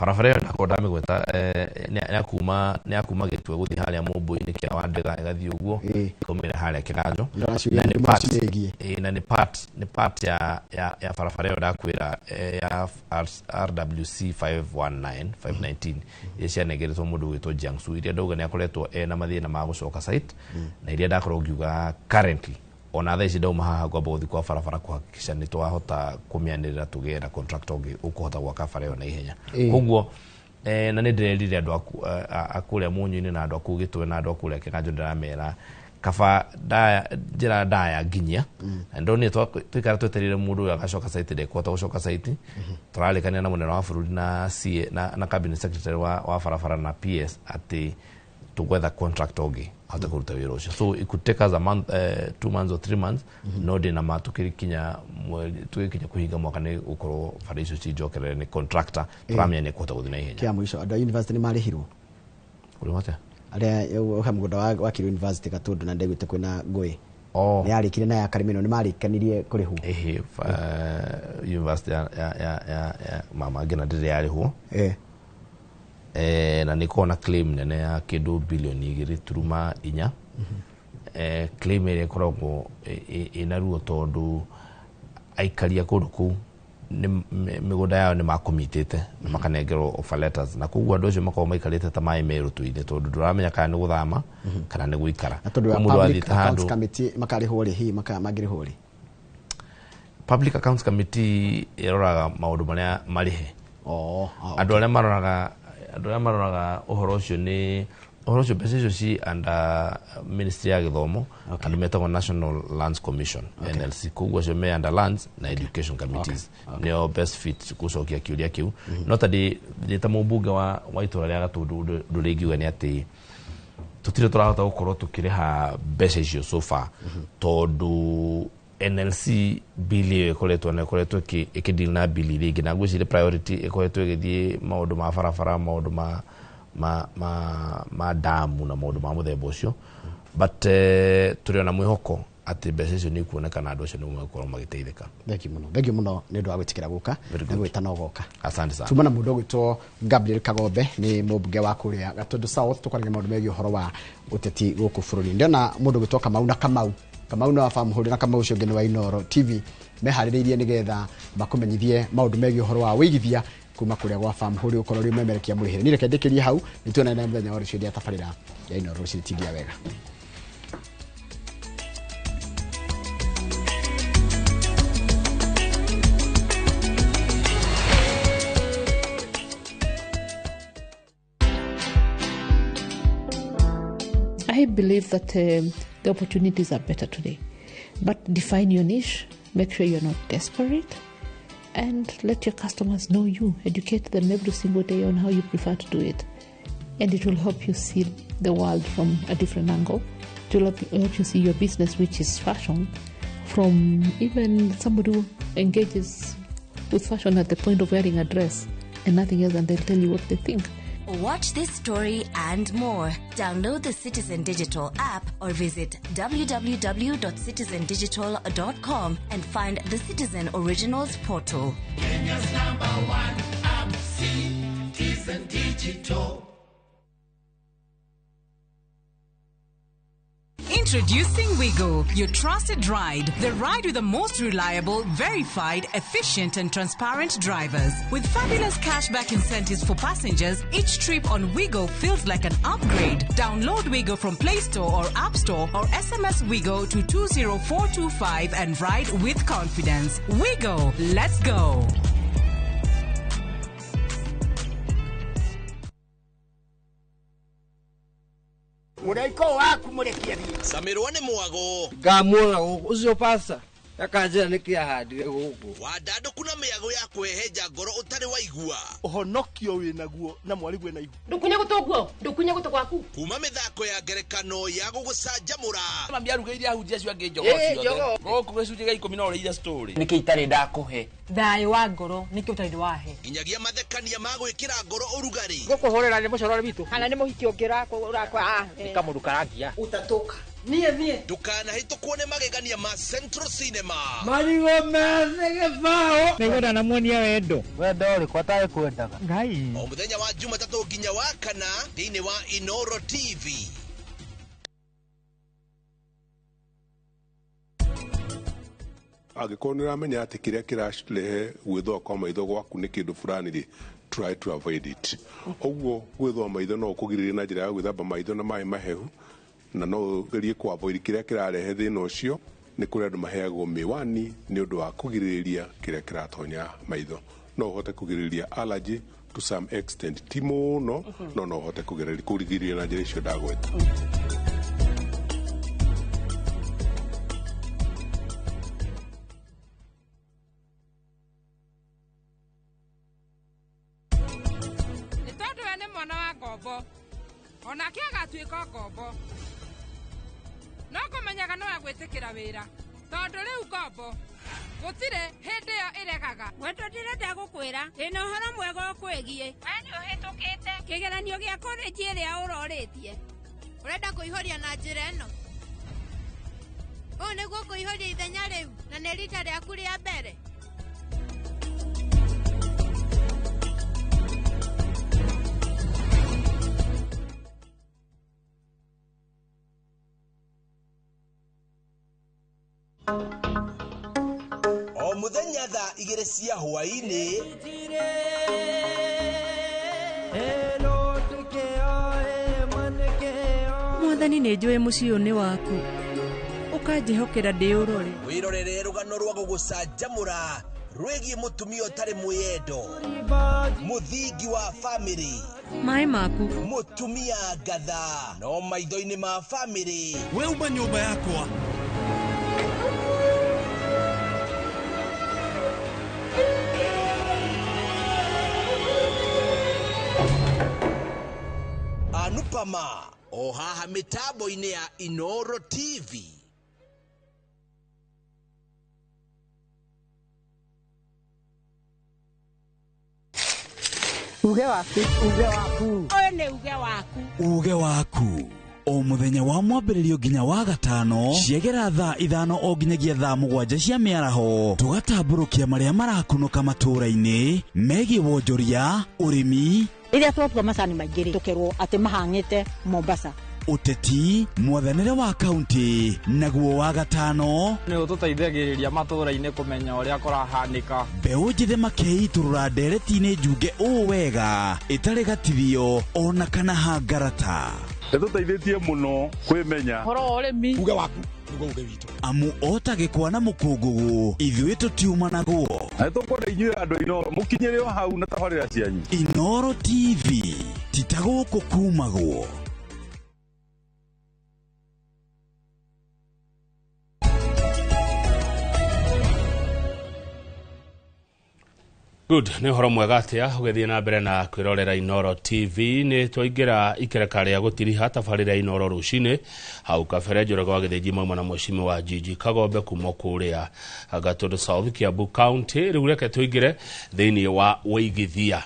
Barabara ĩyo ndakorwo ndamĩgweta, nĩ ya kuma Gĩtwe gũthiĩ harĩa Mũmbũi-inĩ kĩa Wandĩga ĩgathiĩ ũguo ĩkaumĩra harĩa Kĩganjo, na nĩ part ya barabara ĩyo ndakwĩra ya RWC 519 519 iria cianengeretwo mũndũ ũgwĩtwo Jiangsu, iria ndauga nĩ akoretwo ena mathĩna ma gũcoka site, na iria ndakorwo ngiuga currently ona thaa ici ndauma haha ngwamba gũthiĩ kwa barabara kũhakikisha nĩ twahota kũmĩanĩrĩra tũgĩe na contractor ũngĩ ũkũhota gwaka bara ĩyo na ihenya. Koguo na nĩ ndĩrerire andũ a kũrĩa Mũnyũ-inĩ na andũ a kũu Gĩtwe na andũ a kũrĩa Kĩganjo, ndĩramera kaba njĩra ndaya nginyia, na ndonire tũikara twetereire mũndũ ũyũ agacoka site ndekũhota gũcoka site. Tũrarĩkanĩra na mũnene wa bũrũri na CA na cabinet secretary wa barabara na PS atĩ tũgwetha contract ũngĩ ahote kũruta wĩra ũcio, so it could take us a month, 2 months or 3 months, no ndĩna ma tũgĩkinya kũhinga mwaka nĩ gũkorwo bara icio cinjokerere nĩ contractor tũramenya nĩ kũhota gũthiĩ na ihenya. Kĩa mũico, andũ a university nĩ marĩhirwo kũrĩhwo atĩa? Arĩa he mũgũnda wa Kiru University Gatũndũ na ndaiguĩte kwĩna ngũĩ nĩ yarĩkire na ya Karimeno nĩ marĩkanirie kũrĩhwo. Ĩhĩ, university ya mama ngina ndĩrĩ yarĩhwo, na nĩ kona claim nene ya kĩndũ bilioni 2.4. Claim ĩrĩa ĩkoragwo ĩna ruo tondũ aikari a kũndũ kũu mĩgũnda yao nĩ makũmitĩte na makanengerwo offer letters, na koguo andũ acio makoragwo maikarĩte ta maĩ me rũtũ-inĩ tondũ ndũramenya kana nĩ gũthama kana nĩ gũikara. Na tondũ wa Public Accounts Committee makarĩhwo rĩ, hihi mangĩrĩhwo rĩ? Public Accounts Committee ĩroraga maũndũ marĩa marĩhe. Andũ arĩa maroraga ũhoro ũcio nĩ ũhoro ũcio mbeca icio ci under ministry ya gĩthomo, andũ metagwo National Lands Commission, NLC, koguo acio me under lands na education committees nĩo best fit gũcokia kĩũria kĩu. No ta ndĩ ta mũmbunge wa itũra rĩa Gatũndũ, ũndũ ũrĩa ingiuga nĩ atĩ tũtirĩ tũrahota gũkorwo tũkĩrĩha mbeca icio so far, tondũ NLC bill ĩyo ĩkoretwo na ĩkoretwo ĩkĩdeal na bill iria ingĩ, na ngwĩciria priority ĩkoretwo ĩgĩthiĩ maũndũ ma barabara, maũndũ ma damu na maũndũ ma mũthemba ũcio, but tũrĩ ona mwĩhoko atĩ mbeca icio nĩ ikuoneka na andũ acio nĩ megũkorwo magĩteithĩka. Thank you mũno, thank you mũno nĩ ũndũ wa gwĩtĩkĩra gũka na gwĩta na ũgoka. Asante sana. Tuma na mũndũ ũgwĩtwo Gabriel Kagombe nĩ mũmbunge wa kũrĩa Gatũndũ South, tũkwaragia maũndũ megiĩ ũhoro wa ũteti gũkũ bũrũri-inĩ. Ndĩrona mũndũ ũgwĩtwo Kamau na Kamau Kamau nĩ wa Famhũri na Kamau ũcio ũngĩ nĩ wa Inooro TV meharĩrĩirie nĩgetha makũmenyithie maũndũ megiĩ ũhoro wa wĩigithia kuma kũrĩa gwa Famhũri ũkorwo ũrĩ ũmemerekia mũrĩhĩre. Niĩ reke ndĩkĩrie hau, nĩ tuonane na mũthenya wa rũciũ rĩa tabarĩra ya Inooro rũciũ tindia wega. I believe that the opportunities are better today. But define your niche, make sure you're not desperate, and let your customers know you. Educate them every single day on how you prefer to do it. And it will help you see the world from a different angle. It will help you see your business, which is fashion, from even somebody who engages with fashion at the point of wearing a dress and nothing else, and they'll tell you what they think. Watch this story and more. Download the Citizen Digital app or visit www.citizendigital.com and find the Citizen Originals portal. Kenya's #1 app, Citizen Digital. Introducing Wigo, your trusted ride. The ride with the most reliable, verified, efficient, and transparent drivers. With fabulous cashback incentives for passengers, each trip on Wigo feels like an upgrade. Download Wigo from Play Store or App Store or SMS Wigo to 20425 and ride with confidence. Wigo, let's go. Mũraika waku mũrekie thiĩ. Camirwo nĩ mwago. Ngamuona gũkũ ũcio pasta akanjĩra nĩkĩ ahandire gũkũ. Wandandũku na mĩago ya kwĩhenja ngoro ũtarĩ waigua. Ũhonokio wĩnaguo na mwarigwe na ihu. Ndũkunye gũtũ guo, ndũkunye gũtũ gwaku. Kuma mĩthako ya ngerekano ya gũgũcanjamũra. Mami arugĩire ahunjia acio angĩ njogoo ciothe. Gũkũ gĩcunjĩ gĩa 10 no ũrĩire story. Nĩkĩ itarĩ ndakũhe? Thayũ wa ngoro nĩkĩ ũtarĩ wahe? Nginyagia mathekania ma gwĩkĩra ngoro ũrugarĩ. Gũkũhũrĩra nĩ mũcorore witũ. Kana nĩ mũhiki ũngĩ ũrakwa. Nĩ kamũndũ karangia. Utatoka. Niĩ niĩ. Ndũkanahĩtũkwo nĩ magegania ma Central Cinema. Marigũ methĩ gĩbaũ. Nĩngwenda namuonia wendo. Wendo ũrĩkũ atarĩ kwendaga? Ngai. O mũthenya wa Jumatatũ nginya wa kana thĩinĩ wa Inoro TV. Angĩkorwo nĩ ũramenya atĩ kĩrĩa kĩrarehe gwĩthũa kwa maitho gwaku nĩ kĩndũ fulani rĩ, try to avoid it. Ũguo gwĩthũa maitho no ũkũgirĩrĩrie na njĩra ya gwĩthamba maitho na maĩ mahehu, na no ũgerie kũ avoid kĩrĩa kĩrarehe thĩna ũcio. Nĩ kũrĩ andũ maheagwo mĩwani nĩ ũndũ wa kũgirĩrĩria kĩrĩa kĩratonya maitho. No ũhote kũgirĩrĩria allergy to some extent, ti mũno, no no ũhote kũgirĩrĩria na njĩra icio ndagweta. Onake agatuĩka ngombo. No kũmenyaga no agwĩtĩkĩra wĩra tondũ rĩu ngombo gũtirĩ hĩndĩ ĩyo ĩregaga. Wendo ndĩrenda gũkwĩra ndĩna ũhoro mwega ũkwĩgiĩ. We nĩ ũhĩtũkĩte kĩgeranio gĩa korĩnji ĩrĩa ũrorĩtie. Ũrenda kũihũria na njĩra ĩno? Ũũ nĩguo kũihũria ithenya rĩu na nĩ rita rĩaku rĩa mbere. O mũthenya thaa 2 cia hwaĩ-inĩ Mwathani nĩ njũĩ mũciĩ ũyũ nĩ waku, ũkanjĩhokera ndĩũrore. Wĩrorere rũgano rwa gũgũcanjamũra rwĩgiĩ mũtumia ũtarĩ mwĩyendo, mũthingi wa famĩlĩ, maĩ maku, mũtumia ngatha no maitho-inĩ ma famĩlĩ. We uma nyũmba yakwa. Anupama o haha mitambo-inĩ ya Inoro TV. Uge waku, uge waku. Ũyũ nĩ uge waku. Uge waku. O mũthenya wa mwambĩrĩrio nginya wa gatano ciegera thaa 5 o nginyagia thaa 7 cia mĩaraho tũgatambũrũkia marĩa marakunũka matũũra-inĩ megiĩ wonjoria, ũrĩmi. Rĩrĩa twatua macani maingĩ rĩ, tũkerwo atĩ mahang'ĩte Mombasa. Ũteti, mwathanĩre wa kaunti, naguo wa gatano nĩ ũtũteithagĩrĩria matũũra-inĩ kũmenya ũrĩa kũrahanĩka. Mbeũ njĩthĩ makeitũrũra ndereti-inĩ njunge ũũ wega ĩtarĩ gatithio ona kana hangarata. Nĩtũteithĩtie mũno kwĩmenya ũhoro wa ũrĩmi. Uge waku nĩguo uge witũ. Amu ota gĩkwa na mũkũngũgũ ithuĩ tũtiumanagwo. Na nĩtũkwenda inyuĩ andũ a Inoro mũkinyĩre o hau na tabarĩra cianyu. Inoro TV ti ta gũkũ kumagwo. Good, nĩ ũhoro mwega atĩa ũgĩthiĩ na mbere na kwĩrorera Inoro TV. Nĩ twaingĩra ikereka rĩa gũtiriha tabarĩra Inoro rũcinĩ hau kabere Njoroge wa Gĩthĩnji mauma na mũcimi wa Jiji Kagombe kuma kũrĩa Gatundu South, Kiambu County. Rĩu reke tũingĩre thĩinĩ wa wĩigithia,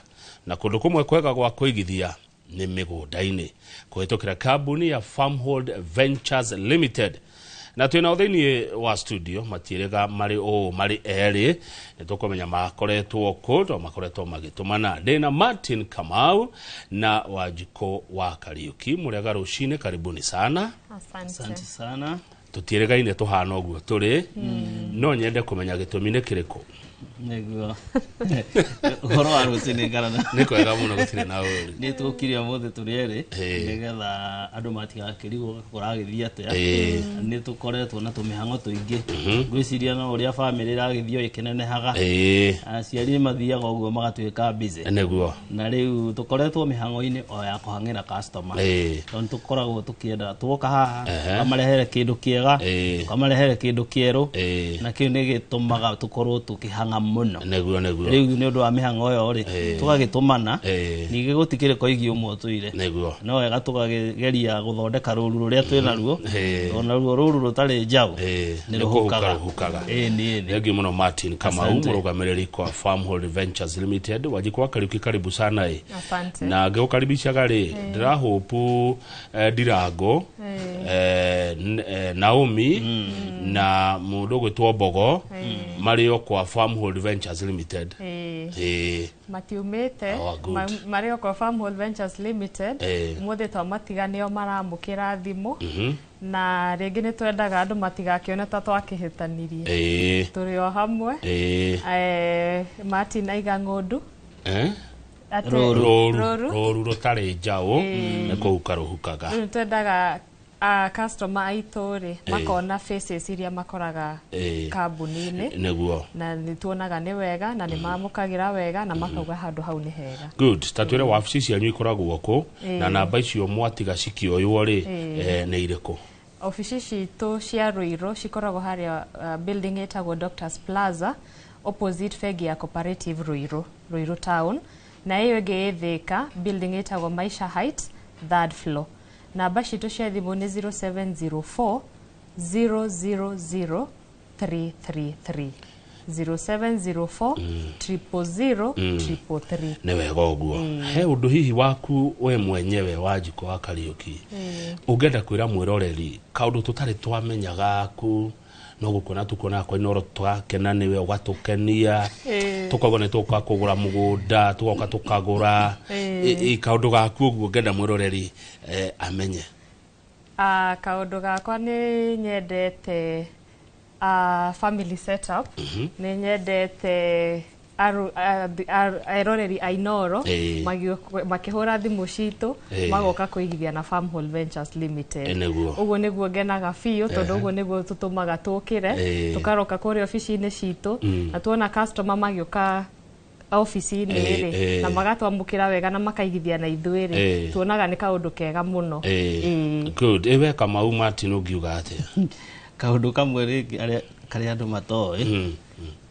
na kũndũ kũmwe kwega gwa kũigithia nĩ mĩgũnda-inĩ kũhĩtũkĩra kambuni ya Farmhold Ventures Limited. Na twĩnao thĩinĩ wa studio matiĩrĩga marĩ ũũ marĩ erĩ, nĩ tũkũmenya makoretwo kũ to makoretwo magĩtũmana. Ndĩna Martin Kamau na Wanjikũ wa Kariuki. Mũrĩega rũcinĩ, karibuni sana. Asante. Sana. Tũtiĩrĩgaine tũhana ũguo tũrĩ, no nyende kũmenya gĩtũmi nĩ kĩrĩkũ. Nĩguo ũhoro wa rũcinĩ ngarana. Nĩ kwega mũno, gũtirĩ na ũru. Nĩ tũkire ũmũthĩ tũrĩ erĩ nĩgetha andũ matigakĩrigwo kũragĩthiĩ atĩa. Nĩ tũkoretwo na tũmĩhang'o tũingĩ, ngwĩciria no ũrĩa bamĩrĩ ĩragĩthiĩ o ĩkĩnenehaga, aciari nĩ mathiaga ũguo magatuĩka busy. Nĩguo. Na rĩu tũkoretwo mĩhang'o-inĩ o ya kũhang'ĩra customer, tondũ nĩ tũkoragwo tũkĩenda twoka haha tũkamarehere kĩndũ kĩega, tũkamarehere kĩndũ kĩerũ, na kĩu nĩ gĩtũmaga tũkorwo tũkĩhang'a mũno. Nĩguo nĩguo. Rĩu nĩ ũndũ wa mĩhang'o ĩyo rĩ, tũgagĩtũmana, ningĩ gũtikĩrĩ koigi ũmwe ũtũire. Nĩguo. No wega tũkageria gũthondeka rũru rũrĩa twĩ naruo, tondũ naruo rũru rũtarĩ njaũ nĩ rũhukaga. Rũhukaga. Ĩĩ nĩ. Thengiũ mũno Martin Kamau, Asante. mũrũgamĩrĩri kwa Farmhold Ventures Limited. Wanjikũ wa Kariuki, karibu sana ĩ. Asante. Na ngĩgũkaribishaga rĩ, ndĩrahopu Ndirango, Naomi na mũndũ ũgwĩtwo Mbogo marĩ o kwa Farmhold Ventures Limited. Ĩĩ. Matiumĩte. Oh, good. Marĩ o kwa Farmhold Ventures Limited. Ũmũthĩ twamatiga nĩo maramũkĩra thimũ, na rĩngĩ nĩ twendaga andũ matigakĩone ta twakĩhĩtanirie. Tũrĩ o hamwe. Martin aiga ng'ũndũ. Rũru. Rũru. Rũru rũtarĩ njaũ nĩ kũhuka rũhukaga. Rĩu nĩ twendaga customer aitũ rĩ, makona faces iria makoraga kambuni-inĩ. Nĩguo. Na nĩ tuonaga nĩ wega na nĩ mamũkagĩra wega na makauga handũ hau nĩ hega. Good. Ta twĩre wabici cianyu ikoragwo kũ, na namba icio mwatiga cikĩoywo rĩ, nĩ irĩkũ? Obici citũ cia Ruiru cikoragwo harĩa building ĩtagwo Doctors Plaza, opposite bengi ya Cooperative Ruiru, Ruiru Town, na ĩyo ĩngĩ ĩ Thika, building ĩtagwo Maisha Heights, third floor. Namba citũ cia thimũ nĩ 0704 000 333, 0704 000 333. Nĩ wega ũguo. He ũndũ hihi waku we mwenyewe Wanjikũ wa Kariũki ũngĩenda kwĩra mwĩroreri, kaũndũ tũtarĩ twamenya gaku, no gũkuona tukuonaga kwa Inooro tũgakena nĩwe, ũgatũkenia, tũkauga nĩ tũgũka kũgũra mũgũnda, tũgoka tũkagũra. Kaũndũ gaku ũguo ũngĩenda mwĩroreri amenye? Kaũndũ gakwa nĩ nyendete family setup, nĩ nyendete eroreri a Inooro makĩhũra thimũ citũ, magoka kũigithia na Farmhold Ventures Limited. Nĩguo. Ũguo nĩguo ngenaga biũ, tondũ ũguo nĩguo tũtũmaga tũkĩre, tũkaroka kũrĩa obici-inĩ citũ, na tuona customer magĩũka obici-inĩ rĩ, na magatwamũkĩra wega na makaigithia na ithuĩ rĩ, tuonaga nĩ kaũndũ kega mũno. Good. Ĩwe Kamau Martin ũngiuga atĩa? Kaũndũ kamwe rĩngĩ karĩa andũ matoĩ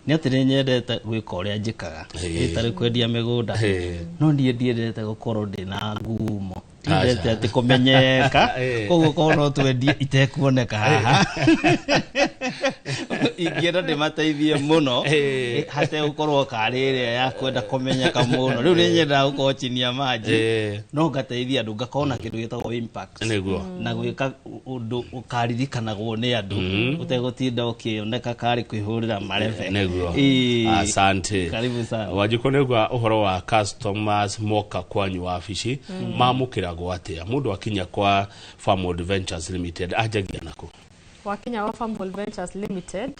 nĩ atĩ nĩ nyendete gwĩka ũrĩa njĩkaga, ĩtarĩ kwendia mĩgũnda, no niĩ ndiendete gũkorwo ndĩna ngumo, ndiendete atĩ kũmenyeka, koguo korwo no twendie itekuoneka haha, ingĩenda ndĩmateithie mũno hategũkorwo karĩ ĩrĩa ya kwenda kũmenyeka mũno. Rĩu nĩ nyendaga gũkorwo chini ya maji, no ngateithia andũ, ngakorwo na kĩndũ gĩtagwo impact, Nĩguo. na gwĩka ũndũ ũkaririkanagwo nĩ andũ ũtegũtinda ũkĩoneka karĩ kwĩhũrĩra marebe. Nĩguo. Asante. Karibu sana. Wanjikũ, nĩgua ũhoro wa customers moka kwanyu wabici, mamũkĩragwo atĩa? Mũndũ akinya kwa Farmhold Ventures Limited anjagia nakũ? Wakinya wa Farmhold Ventures Limited,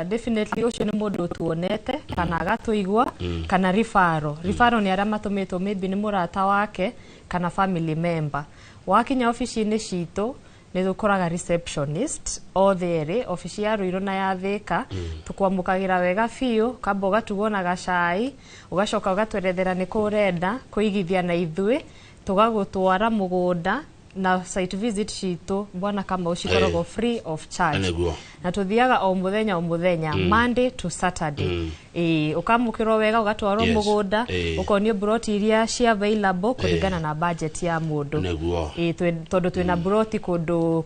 definitely ũcio nĩ mũndũ ũtuonete kana agatũigua, kana referral. Referral nĩ arĩa matũmĩtwo maybe nĩ mũrata wake kana family member. Wakinya obici-inĩ citũ nĩ tũkoraga receptionist othe erĩ, obici ya Ruiru na ya Thika. Tũkwamũkagĩra wega biũ, kamba ũgatugwo na gacai, ũgacoka ũgatwerethera nĩ kũ ũrenda kũigithia na ithuĩ, tũgagũtwara mũgũnda, na site visit citũ, bwana Kamau, cikoragwo free of charge. Nĩguo. Na tuthiaga o muthenya o muthenya, Monday to Saturday. Ĩĩ, ũkamũkĩrwo wega, ũgatwarwo mũgũnda, ũkonio broti iria cia available kũringana na budget ya mũndũ. Nĩguo. Ĩĩ, tondũ twĩna broti kũndũ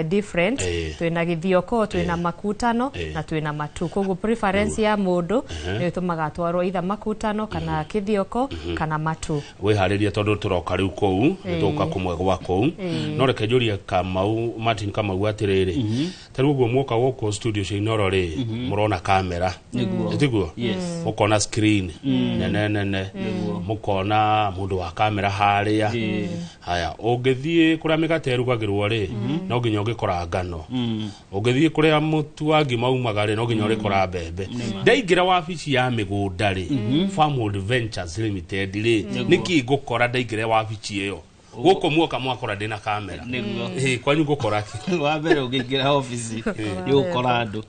different. Twina Githioko, twina Makutano na twina Matu. Koguo preference ya mundu nĩ ĩtũmaga atwarwo either Makutano kana Kithioko kana Matu. Wĩharĩrie tondũ tũroka rĩu kũu, nĩtũgũka kũmwe gwa kũu. No reke njũrie Kamau, Martin Kamau, atĩrĩrĩ, ta rĩu ũguo muoka gũkũ studio cia Inoro rĩ, mũrona kamera. Nĩguo. Tiguo? Yes. Mũkona screen nene nene, mũkona mũndũ wa kamera harĩa. Haya, ũngĩthiĩ kũrĩa mĩgate ĩrugagĩrwo rĩ, no nginya ũngĩkora ngano. Ũngĩthiĩ kũrĩa mũtu wa ngima umaga rĩ, no nginya ũrĩkora mbembe. Ndaingĩra wabici ya mĩgũnda rĩ, Farmhold Ventures Limited rĩ, nĩkĩ ngũkora ndaingĩra wabici ĩyo? Gũkũ muoka mwakora ndĩna kamera. Nĩguo. Ĩ, kwanyu ngũkora kĩ? Wa mbere, ũngĩingĩra obici nĩ ũgũkora andũ,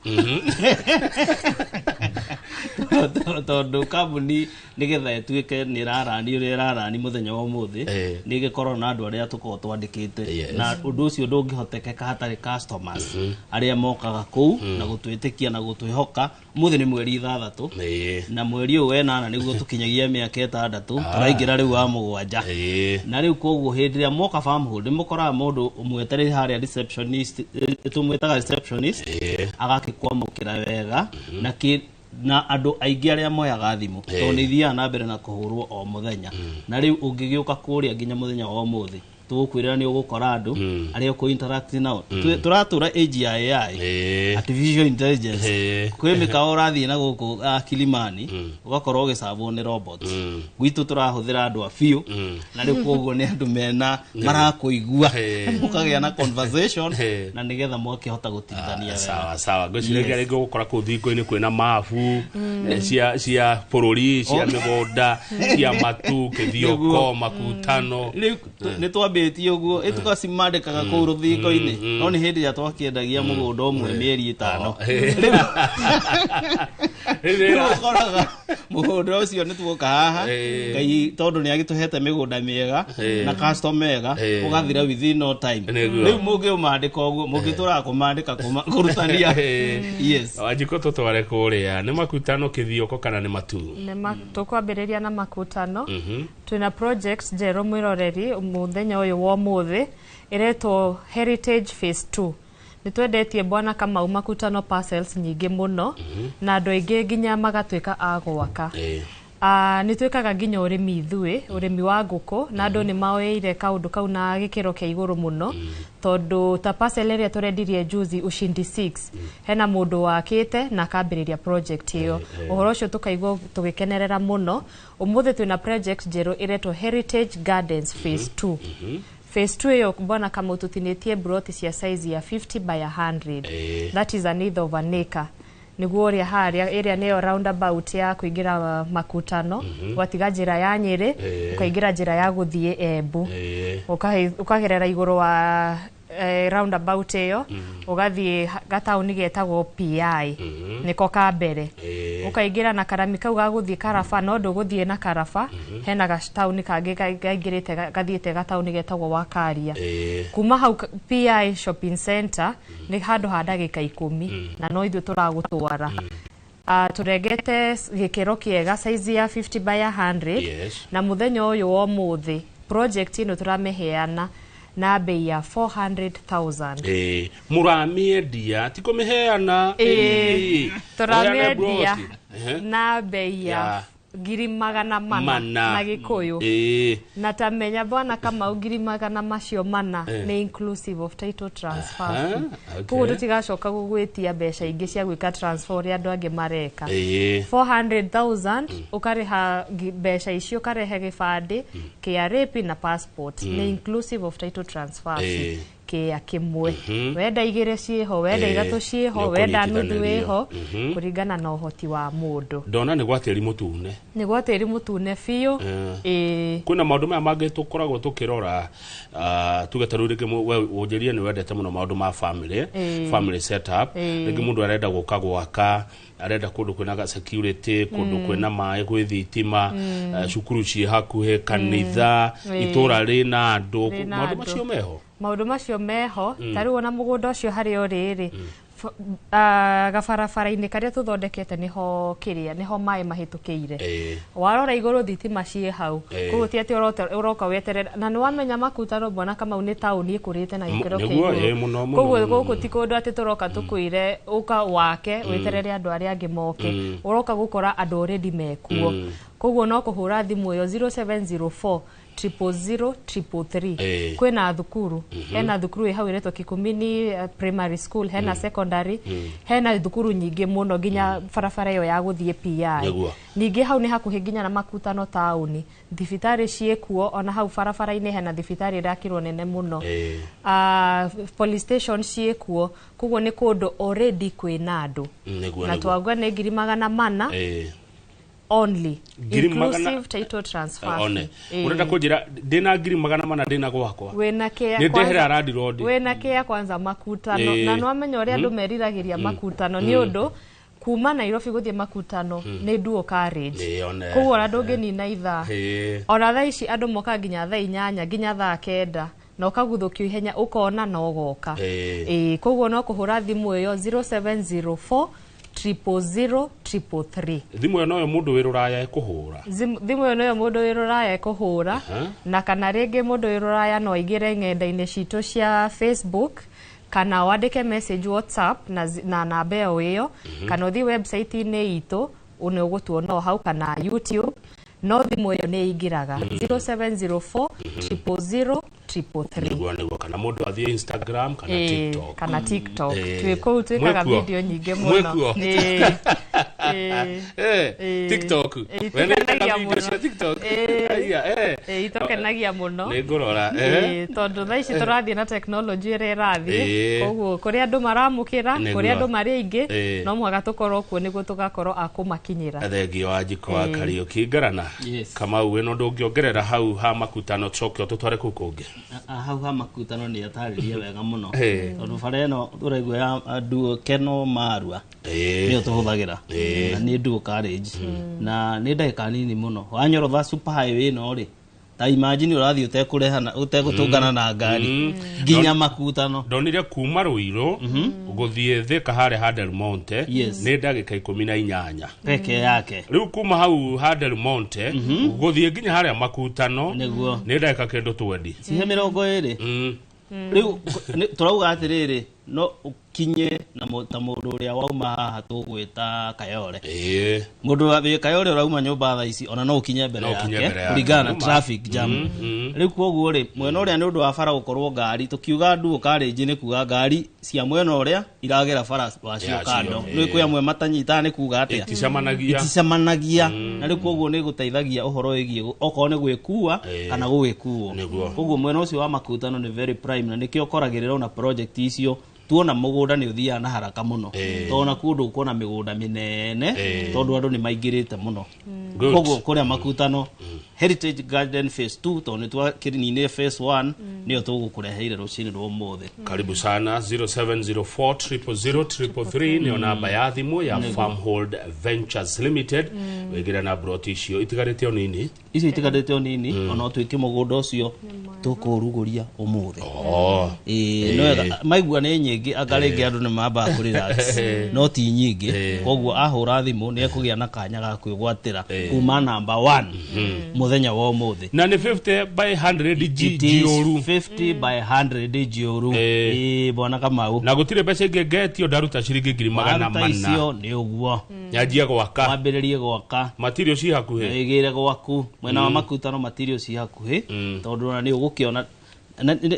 tondũ kambuni nĩgetha ĩtuĩke nĩ ĩrarani ũrĩa ĩrarani mũthenya wa ũmũthĩ, nĩ ĩgĩkorwo na andũ arĩa tũkoragwo twandĩkĩte, na ũndũ ũcio ndũngĩhotekeka hatarĩ customers arĩa mokaga kũu na gũtwĩtĩkia na gũtwĩhoka. Ũmũthĩ nĩ mweri 6, na mweri ũyũ wenana nĩguo tũkinyagia mĩaka 6, tũraingĩra rĩu wa 7. Na rĩu koguo hĩndĩ ĩrĩa moka Farmhold, nĩ mũkoraga mũndũ ũmwetereire harĩa receptionist, tũmwĩtaga receptionist, agakĩkwamũkĩra wega na kĩ na andũ aingĩ arĩa moyaga thimũ, tondũ nĩ ithiaga na mbere na kũhũrwo o mũthenya. Na rĩu ũngĩgĩũka kũrĩa nginya mũthenya wa ũmũthĩ, tũgũkwĩra nĩ ũgũkora andũ arĩa ũkũ interact nao. Tũratũra age ya AI, artificial intelligence. Kwĩ mĩkawa ũrathiĩ na gũkũ Kilimani, ũgakorwo ũgĩcabwo nĩ robots. Gwitũ tũrahũthĩra andũ a biũ, na rĩu koguo nĩ andũ mena marakũigua, mũkagĩa na conversation na nĩgetha mwakĩhota gũtithania wega. Sawa sawa. Ngwĩciragia rĩngĩ ũgũkora kũu thingo-inĩ kwĩna mabu cia bũrũri, cia mĩgũnda, cia Matu, Kĩthioko, Makutano. Rĩu nĩ twambĩtie ũguo, ĩtũgacimandĩkaga kũu rũthingo-inĩ, no nĩ hĩndĩ ĩrĩa twakĩendagia mũgũnda ũmwe mĩeri 5. Rĩu ũkoraga mũgũnda ũcio nĩ tuoka haha, Ngai tondũ nĩ agĩtũhete mĩgũnda mĩega na customer ega, ũgathira within no time. Rĩu mũngĩũmandĩka ũguo, mũngĩtũraga kũmandĩka kũrutania. Yes. Wanjikũ, tũtware kũrĩa nĩ Makutano, Kĩthioko kana nĩ Matu? Tũkwambĩrĩria na Makutano. Twĩna project njerũ, mwĩroreri, mũthenya ũyũ wa ũmũthĩ, ĩretwo Heritage Phase 2. Nĩ twendetie, bwana Kamau, Makutano parcels nyingĩ mũno, na andũ aingĩ nginya magatuĩka a gwaka. Nĩ twĩkaga nginya ũrĩmi ithuĩ, ũrĩmi wa ngũkũ, na andũ nĩ maoeire kaũndũ kau na gĩkĩro kĩa igũrũ mũno, tondũ ta parcel ĩrĩa tũrendirie juzi, Ushindi 6, hena mũndũ wakĩte na akambĩrĩria project ĩyo. Ũhoro ũcio tũkaigua tũgĩkenerera mũno. Ũmũthĩ twĩna project njerũ ĩretwo Heritage Gardens Phase 2. Phase 2 ĩyo, bwana Kamau, tũtinĩtie broti cia size ya 50 by 100. That is an eighth of an acre. Nĩguo ũrĩa harĩa ĩrĩa nĩyo roundabout ya kũingĩra Makutano, watiga njĩra ya Nyĩrĩ, ũkaingĩra njĩra ya gũthiĩ Embu, ũkagerera igũrũ wa roundabout ĩyo, ũgathiĩ gataũni getagwo PI, nĩko ka mbere. Ũkaingĩra na karami kau ga gũthiĩ Karaba, no ndũgũthiĩ na Karaba, hena gataũni kangĩ kaingĩrĩte gathiĩte gataũni getagwo Wakaria. Kuma hau PI shopping center nĩ handũ ha ndagĩka 10, na no ithuĩ tũragũtwara. Tũrengete gĩkĩro kĩega, size ya 50 by 100. Na mũthenya ũyũ wa ũmũthĩ, project ĩno tũramĩheana na bei ya 400,000. Ĩĩ, mũramĩendia, ti kũmĩheana. Tũramĩendia Ũheane broti. Na bei ya 400,000 Mana. na Gĩkũyũ. Na tamenya, bwana Kamau, ngiri magana macio mana nĩ inclusive of title transfer fee. Koguo tũtigacoka gũgwĩtia mbeca ingĩ cia gwĩka transfer ũrĩa andũ angĩ mareka. 400,000, ũkarĩha mbeca icio, ũkarehe gĩbandĩ, KRA PIN na passport. Nĩ inclusive of title transfer fee. Kĩa kĩmwe, wenda igĩrĩ ciĩho, wenda ithatũ ciĩho, wenda nuthu Nĩũkũnyitithanĩrio. ĩho, kũringana na ũhoti wa mũndũ. Ndona nĩ gwa tĩri mũtune. Nĩ gwa tĩri mũtune biũ. Ĩĩ. Kwĩna maũndũ maya mangĩ tũkoragwo tũkĩrora, tuge ta rĩu rĩngĩ we ũnjĩrie nĩ wendete mũno maũndũ ma family, family setup. Rĩngĩ mũndũ arenda gũka gwaka, arenda kũndũ kwĩna security, kũndũ kwĩna maĩ, gwĩ thitima, cukuru ciĩ hakuhĩ, kanitha, itũra rĩna andũ. Rĩna Maũndũ andũ. macio meho? Maũndũ macio meho. Ta rĩu ona mũgũnda ũcio harĩa ũrĩ rĩ, Gabarabara-inĩ karĩa tũthondekete nĩho kĩrĩa nĩho maĩ mahĩtũkĩire. Warora igũrũ thitima ciĩ hau. Koguo ti atĩ ũroka weterera na nĩ wamenya Makutano bwana Kamau nĩ taũni ĩkũrĩte na gĩkĩro kĩa Nĩguo, igũrũ. mũno, mũno, Koguo mũno, gũkũ ti kũndũ atĩ tũroka tũkwĩre ũka wake weterere andũ arĩa angĩ moke. Ũroka gũkora andũ already mekuo. Koguo no kũhũra thimũ ĩyo 0704 000 333. Kwĩna thukuru, hena thukuru ĩ hau ĩretwo Kikumini Primary School, hena secondary, hena thukuru nyingĩ mũno nginya barabara ĩyo ya gũthiĩ PI. Ningĩ hau nĩ hakuhĩ nginya na Makutano taũni, thibitarĩ ciĩkuo, ona hau barabara-inĩ hena thibitarĩ ĩrakirwo nene mũno. Police station ciĩkuo, koguo nĩ kũndũ already kwĩna andũ. Na twauga nĩ 400,000 only, Ngiri inclusive title transfer one fee. Urenda kunjira ndina 400,000 ndina gwakwa Wĩna kĩa nĩ ndehera kwanza- landlord. Wĩna kĩa kwanza Makutano. Na nĩwamenya ũrĩa andũ meriragĩria Makutano nĩ ũndũ kuma Nairobi gũthiĩ Makutano nĩ dual carriage. One. Koguo ona ndũngĩnina ithaa. Ona thaa ici andũ mokaga nginya thaa 8 nginya thaa 9 na ũkaguthũkio ihenya ũkona na ũgoka. Ĩĩ, koguo no kũhũra thimũ ĩyo 0704 000 333. Thimũ ĩyo noyo mũndũ wĩ rũraya ekũhũra? Thimũ ĩyo noyo mũndũ wĩ rũraya ekũhũra. Na kana rĩngĩ mũndũ wĩ rũraya no aingĩre ng'enda-inĩ citũ cia Facebook kana wandĩke message WhatsApp na namba ĩyo ĩyo, kana ũthiĩ website-inĩ itũ nĩ ũgũtuona o hau, kana YouTube, no thimũ ĩyo nĩ ĩingĩraga 0704 000 333. Nĩguo kana mũndũ athiĩ Instagram kana TikTok. Kana TikTok. Twĩ kũu twĩkaga Mwĩkuo? video nyingĩ mũno. Mwĩkuo? TikTok. We nĩ Itũkenagia wĩkaga video mũno. cia TikTok? Aya, Itũkenagia mũno. Nĩ ngũrora. Tondũ thaa ici tũrathiĩ na tekinoronjĩ ĩrĩa ĩrathiĩ, koguo kũrĩa andũ maramũkĩra, kũrĩa andũ marĩ aingĩ, no mũhaka tũkorwo kuo nĩguo tũgakorwo a kũmakinyĩra. Thengio wa Njiko wa Kariũki Ngarana. Kamau, wĩna ũndũ ũngĩongerera hau ha Makutano tũcoke ũtũtware kũu kũngĩ? Hau ha Makutano nĩ atarĩria wega mũno, tondũ bara ĩno tũraigua ya duo Keno Marua nĩyo tũhũthagĩra, na nĩ dual carriage na nĩ ndagĩka nini mũno wanyorotha super highway ĩno rĩ, ta imagine ũrathiĩ ũtekũrehana ũtegũtũngana na ngari nginya Makutano. Ndonire kuma Ruiru gũthiĩ Thika harĩa ha Del Monte nĩ ndagĩka 18 peke yake. Rĩu kuma hau ha Del Monte gũthiĩ nginya harĩa Makutano nĩ ndagĩka kĩndũ 20. Cihe 20. Rĩu tũrauga atĩrĩrĩ, no ũkinye na ta mũndũ ũrĩa wauma haha tũgwĩta Kayore, mũndũ wĩ Kayore ũrauma nyũmba thaa ici, ona no ũkinye mbere No ũkinye yake mbere yake. kũringana na Nĩma. traffic jam. Rĩu koguo rĩ, mwena ũrĩa nĩ ũndũ wa bara gũkorwo ngari, tũkiuga dual carriage nĩ kuga ngari cia mwena ũrĩa iragera bara wacio Yacio, kando, nĩ kwĩ amwe matanyitaga, nĩ kuga atĩa? Iticemanagia. Iticemanagia. Na rĩu koguo nĩ gũteithagia ũhoro wĩgiĩ okorwo nĩ gwĩkua kana gũgĩkuo. Koguo mwena ũcio wa Makutano nĩ very prime, na nĩkĩo ũkoragĩrĩra ona project icio tuona mũgũnda nĩ ũthiaga na haraka mũno, tondũ na kũndũ ũkuona mĩgũnda mĩnene, tondũ andũ nĩ maingĩrĩte mũno. Good. Koguo kũrĩa Makutano Heritage Garden phase 2, tondũ nĩ twakĩninire phase 1, nĩyo tũgũkũreheire rũcinĩ rwa ũmũthĩ. Karibu sana. 0704 000 333 nĩyo namba ya thimũ ya Farmhold Ventures Limited. Wĩgĩre na broti icio itigarĩte o nini. Icio itigarĩte o nini, ona ũtuĩke mũgũnda ũcio tũkũrugũria ũmũthĩ. Ĩĩ, nĩ wega maigua nĩ nyingĩ, anga rĩngĩ andũ nĩ mambaga kũ relax, no ti nyingĩ. Koguo ahũra thimũ nĩ ekũgĩa na kanya ga kwĩgwatĩra kuma namba 1 mũthenya wa ũmũthĩ. Na nĩ 50 by 100 It is njiũru. 50 by 100 njiũru. Ĩĩ, bwana Kamau. Na gũtirĩ mbeca ingĩ ngetio, ndaruta ciringi ngiri magana Waruta mana icio nĩ ũguo nyanjie gwaka. Wambĩrĩrie gwaka. Matirio ci hakuhĩ. Wĩgĩre gwaku mwena wa Makutano, matirio ci hakuhĩ, tondũ ona nĩ ũgũkĩona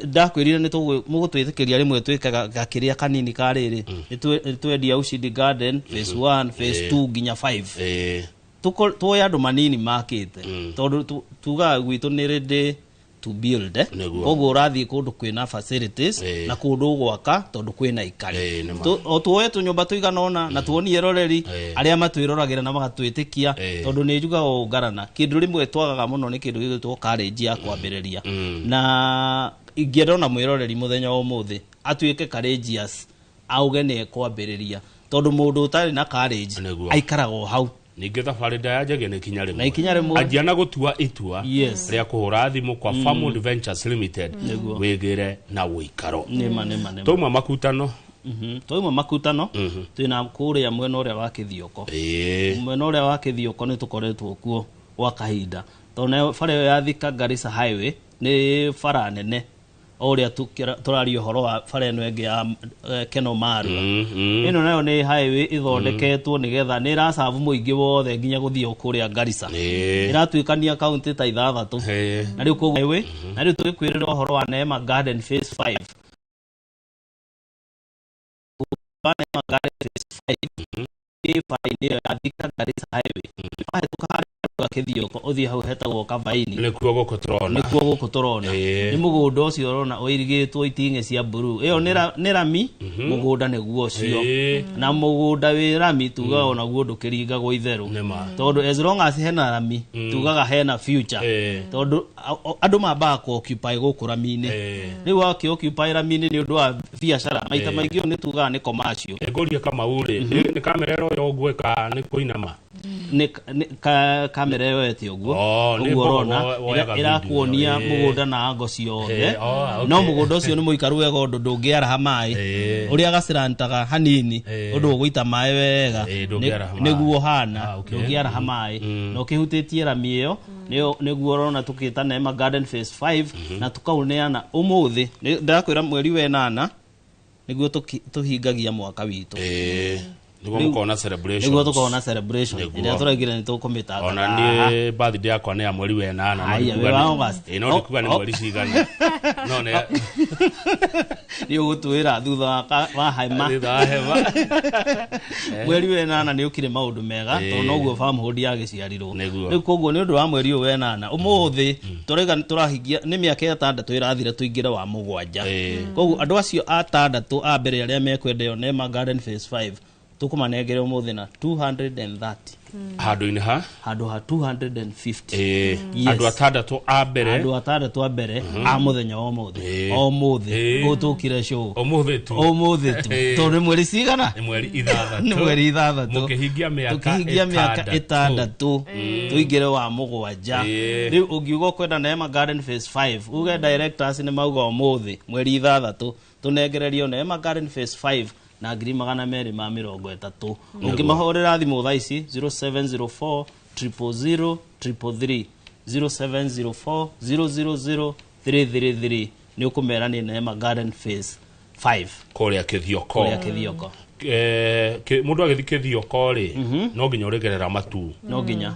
ndakwĩrire nĩ mũgũtwĩtĩkĩria rĩmwe twĩkaga gakĩrĩa kanini ka rĩrĩ. Nĩ twendia Ushindi Garden phase 1, phase 2 nginya 5. Tuoe andũ manini makĩte, tondũ tugaga gwitũ nĩ ready to build, eh? Koguo ũrathiĩ kũndũ kwĩna facilities na kũndũ ũgwaka tondũ kwĩna ikari. O tuoe tũnyũmba tũigana ũna na tuonie eroreri arĩa matwĩroragĩra na magatwĩtĩkia, tondũ nĩ njugaga ũngarana kĩndũ rĩmwe twagaga mũno nĩ kĩndũ gĩgwĩtwo courage ya kwambĩrĩria, na ingĩenda ona mwĩroreri mũthenya wa ũmũthĩ atuĩke courageous, auge nĩ ekwambĩrĩria, tondũ mũndũ ũtarĩ na courage aikaraga o hau. Ningĩ thabarĩ ndayanjagia nĩ ikinya rĩmwe. Na ikinya rĩmwe. Anjia na gũtua itua rĩa kũhũra thimũ kwa Farmwood Ventures Limited, wĩgĩre na ũikaro. Nĩma, nĩma, nĩma. Twauma Makutano. Twauma Makutano, twina kuria mwena uria wa Kithioko. Mwena uria wa Kithioko ni tukoretwo kuo gwa kahinda, tondu nayo bara ĩyo ya Thika Garissa Highway nĩ bara nene, o ũrĩa tũraria ũhoro wa bara ĩno ĩngĩ ya Keno Marua. Ĩno nayo nĩ highway ĩthondeketwo nĩgetha nĩ ĩracabu mũingĩ wothe nginya gũthiĩ o kũrĩa Garissa. Ĩratuĩkania kaunti ta 6. Na rĩu koguo highway, na rĩu tũgĩkwĩrĩra ũhoro wa Neema Garden Phase 5, wa Neema Garden Phase 5 ĩ bara-inĩ ĩyo ya Thika Garissa Highway. Wahĩtũka harĩa Kithioko, ũthiĩ hau hetagwo Kavaini. Nĩkuo gũkũ tũrona. Nĩkuo gũkũ tũrona. Nĩ mũgũnda ũcio ũrona ũirigĩtwo itingĩ cia blue, ĩyo nĩ rami. Mũgũnda nĩguo ũcio. Na mũgũnda wĩ rami tugaga onaguo ndũkĩringagwo itherũ, tondũ as long as hena rami, tugaga hena future, tondũ andũ mambaga kũ occupy gũkũ rami-inĩ. Rĩu wakĩ occupy rami-inĩ nĩ ũndũ wa biacara, maita maingĩ ũyũ nĩ tugaga nĩ commercial. Ngũrie Kamau rĩ, nĩ kamera ĩroya ũguo ĩka nĩ kũinama? Nĩ kamera ĩyo ĩte ũguo. Oh, nĩ ũguo mbogo ũrona woyaga video. ĩrakuonia mũgũnda na ango ciothe. Oh, okay. No mũgũnda ũcio nĩ mũikaru wega ũndũ ndũngĩaraha maĩ, ũrĩa gacirantaga hanini ũndũ ũgũita maĩ wega. Ndũngĩaraha maĩ. Nĩguo hana ndũngĩaraha maĩ na ũkĩhutĩtie rami ĩyo, nĩguo ũrona tũkĩta Neema Garden Phase 5, na tũkaũneana ũmũthĩ. Ndĩrakwĩra mweri wa 8 nĩguo tũhingagia mwaka witũ. Nĩguo mũkorwo na celebrations. Nĩguo tũkorwo na celebration Nĩguo. ĩrĩa tũraigire nĩ tũkũmĩtangatha. Ona niĩ birthday yakwa nĩ ya mweri wa 8, no Aya, ndikuga wĩ wa August. No ndikuga nĩ mweri cigana, no nĩ Nĩ ũgũtwĩra thutha wa hema. Thutha wa hema. Mweri wa 8 nĩ ũkire maũndũ mega, tondũ noguo Farmhold yagĩciarirwo. Rĩu koguo nĩ ũndũ wa mweri ũyũ wa 8, ũmũthĩ tũraiga tũrahingia nĩ mĩaka 6 ĩrathira, tũingĩre wa 7. Koguo andũ acio 6 a mbere arĩa mekwenda ĩyo Neema Garden Phase 5, tũkũmanengere ũmũthĩ na 230. Handũ-inĩ ha? Handũ ha 250. Yes. Andũ 6 a mbere. Andũ 6 a mbere a mũthenya wa ũmũthĩ. Ũmũthĩ ũyũ tũkire show. Ũmũthĩ tu. Ũmũthĩ tu. Tondũ nĩ mweri cigana? Nĩ mweri 6. Nĩ mweri 6. Mũkĩhingia mĩaka Tũkĩhingia mĩaka 6. 6, tũingĩre wa 7. Rĩu ũngiuga ũkwenda Neema Garden Phase 5, uge directors nĩ mauga ũmũthĩ mweri 6 tũnengererio Neema Garden Phase 5 na 230,000. Ũngĩmahũrĩra thimũ thaa ici 0704 000 333, 0704 000 333, nĩ ũkũmera nĩ Neema Garden Phase 5. Kũrĩa Kĩthioko. Kũrĩa Kĩthioko. Mũndũ agĩthiĩ Kĩthioko rĩ, no nginya ũrĩgerera Matu. No nginya.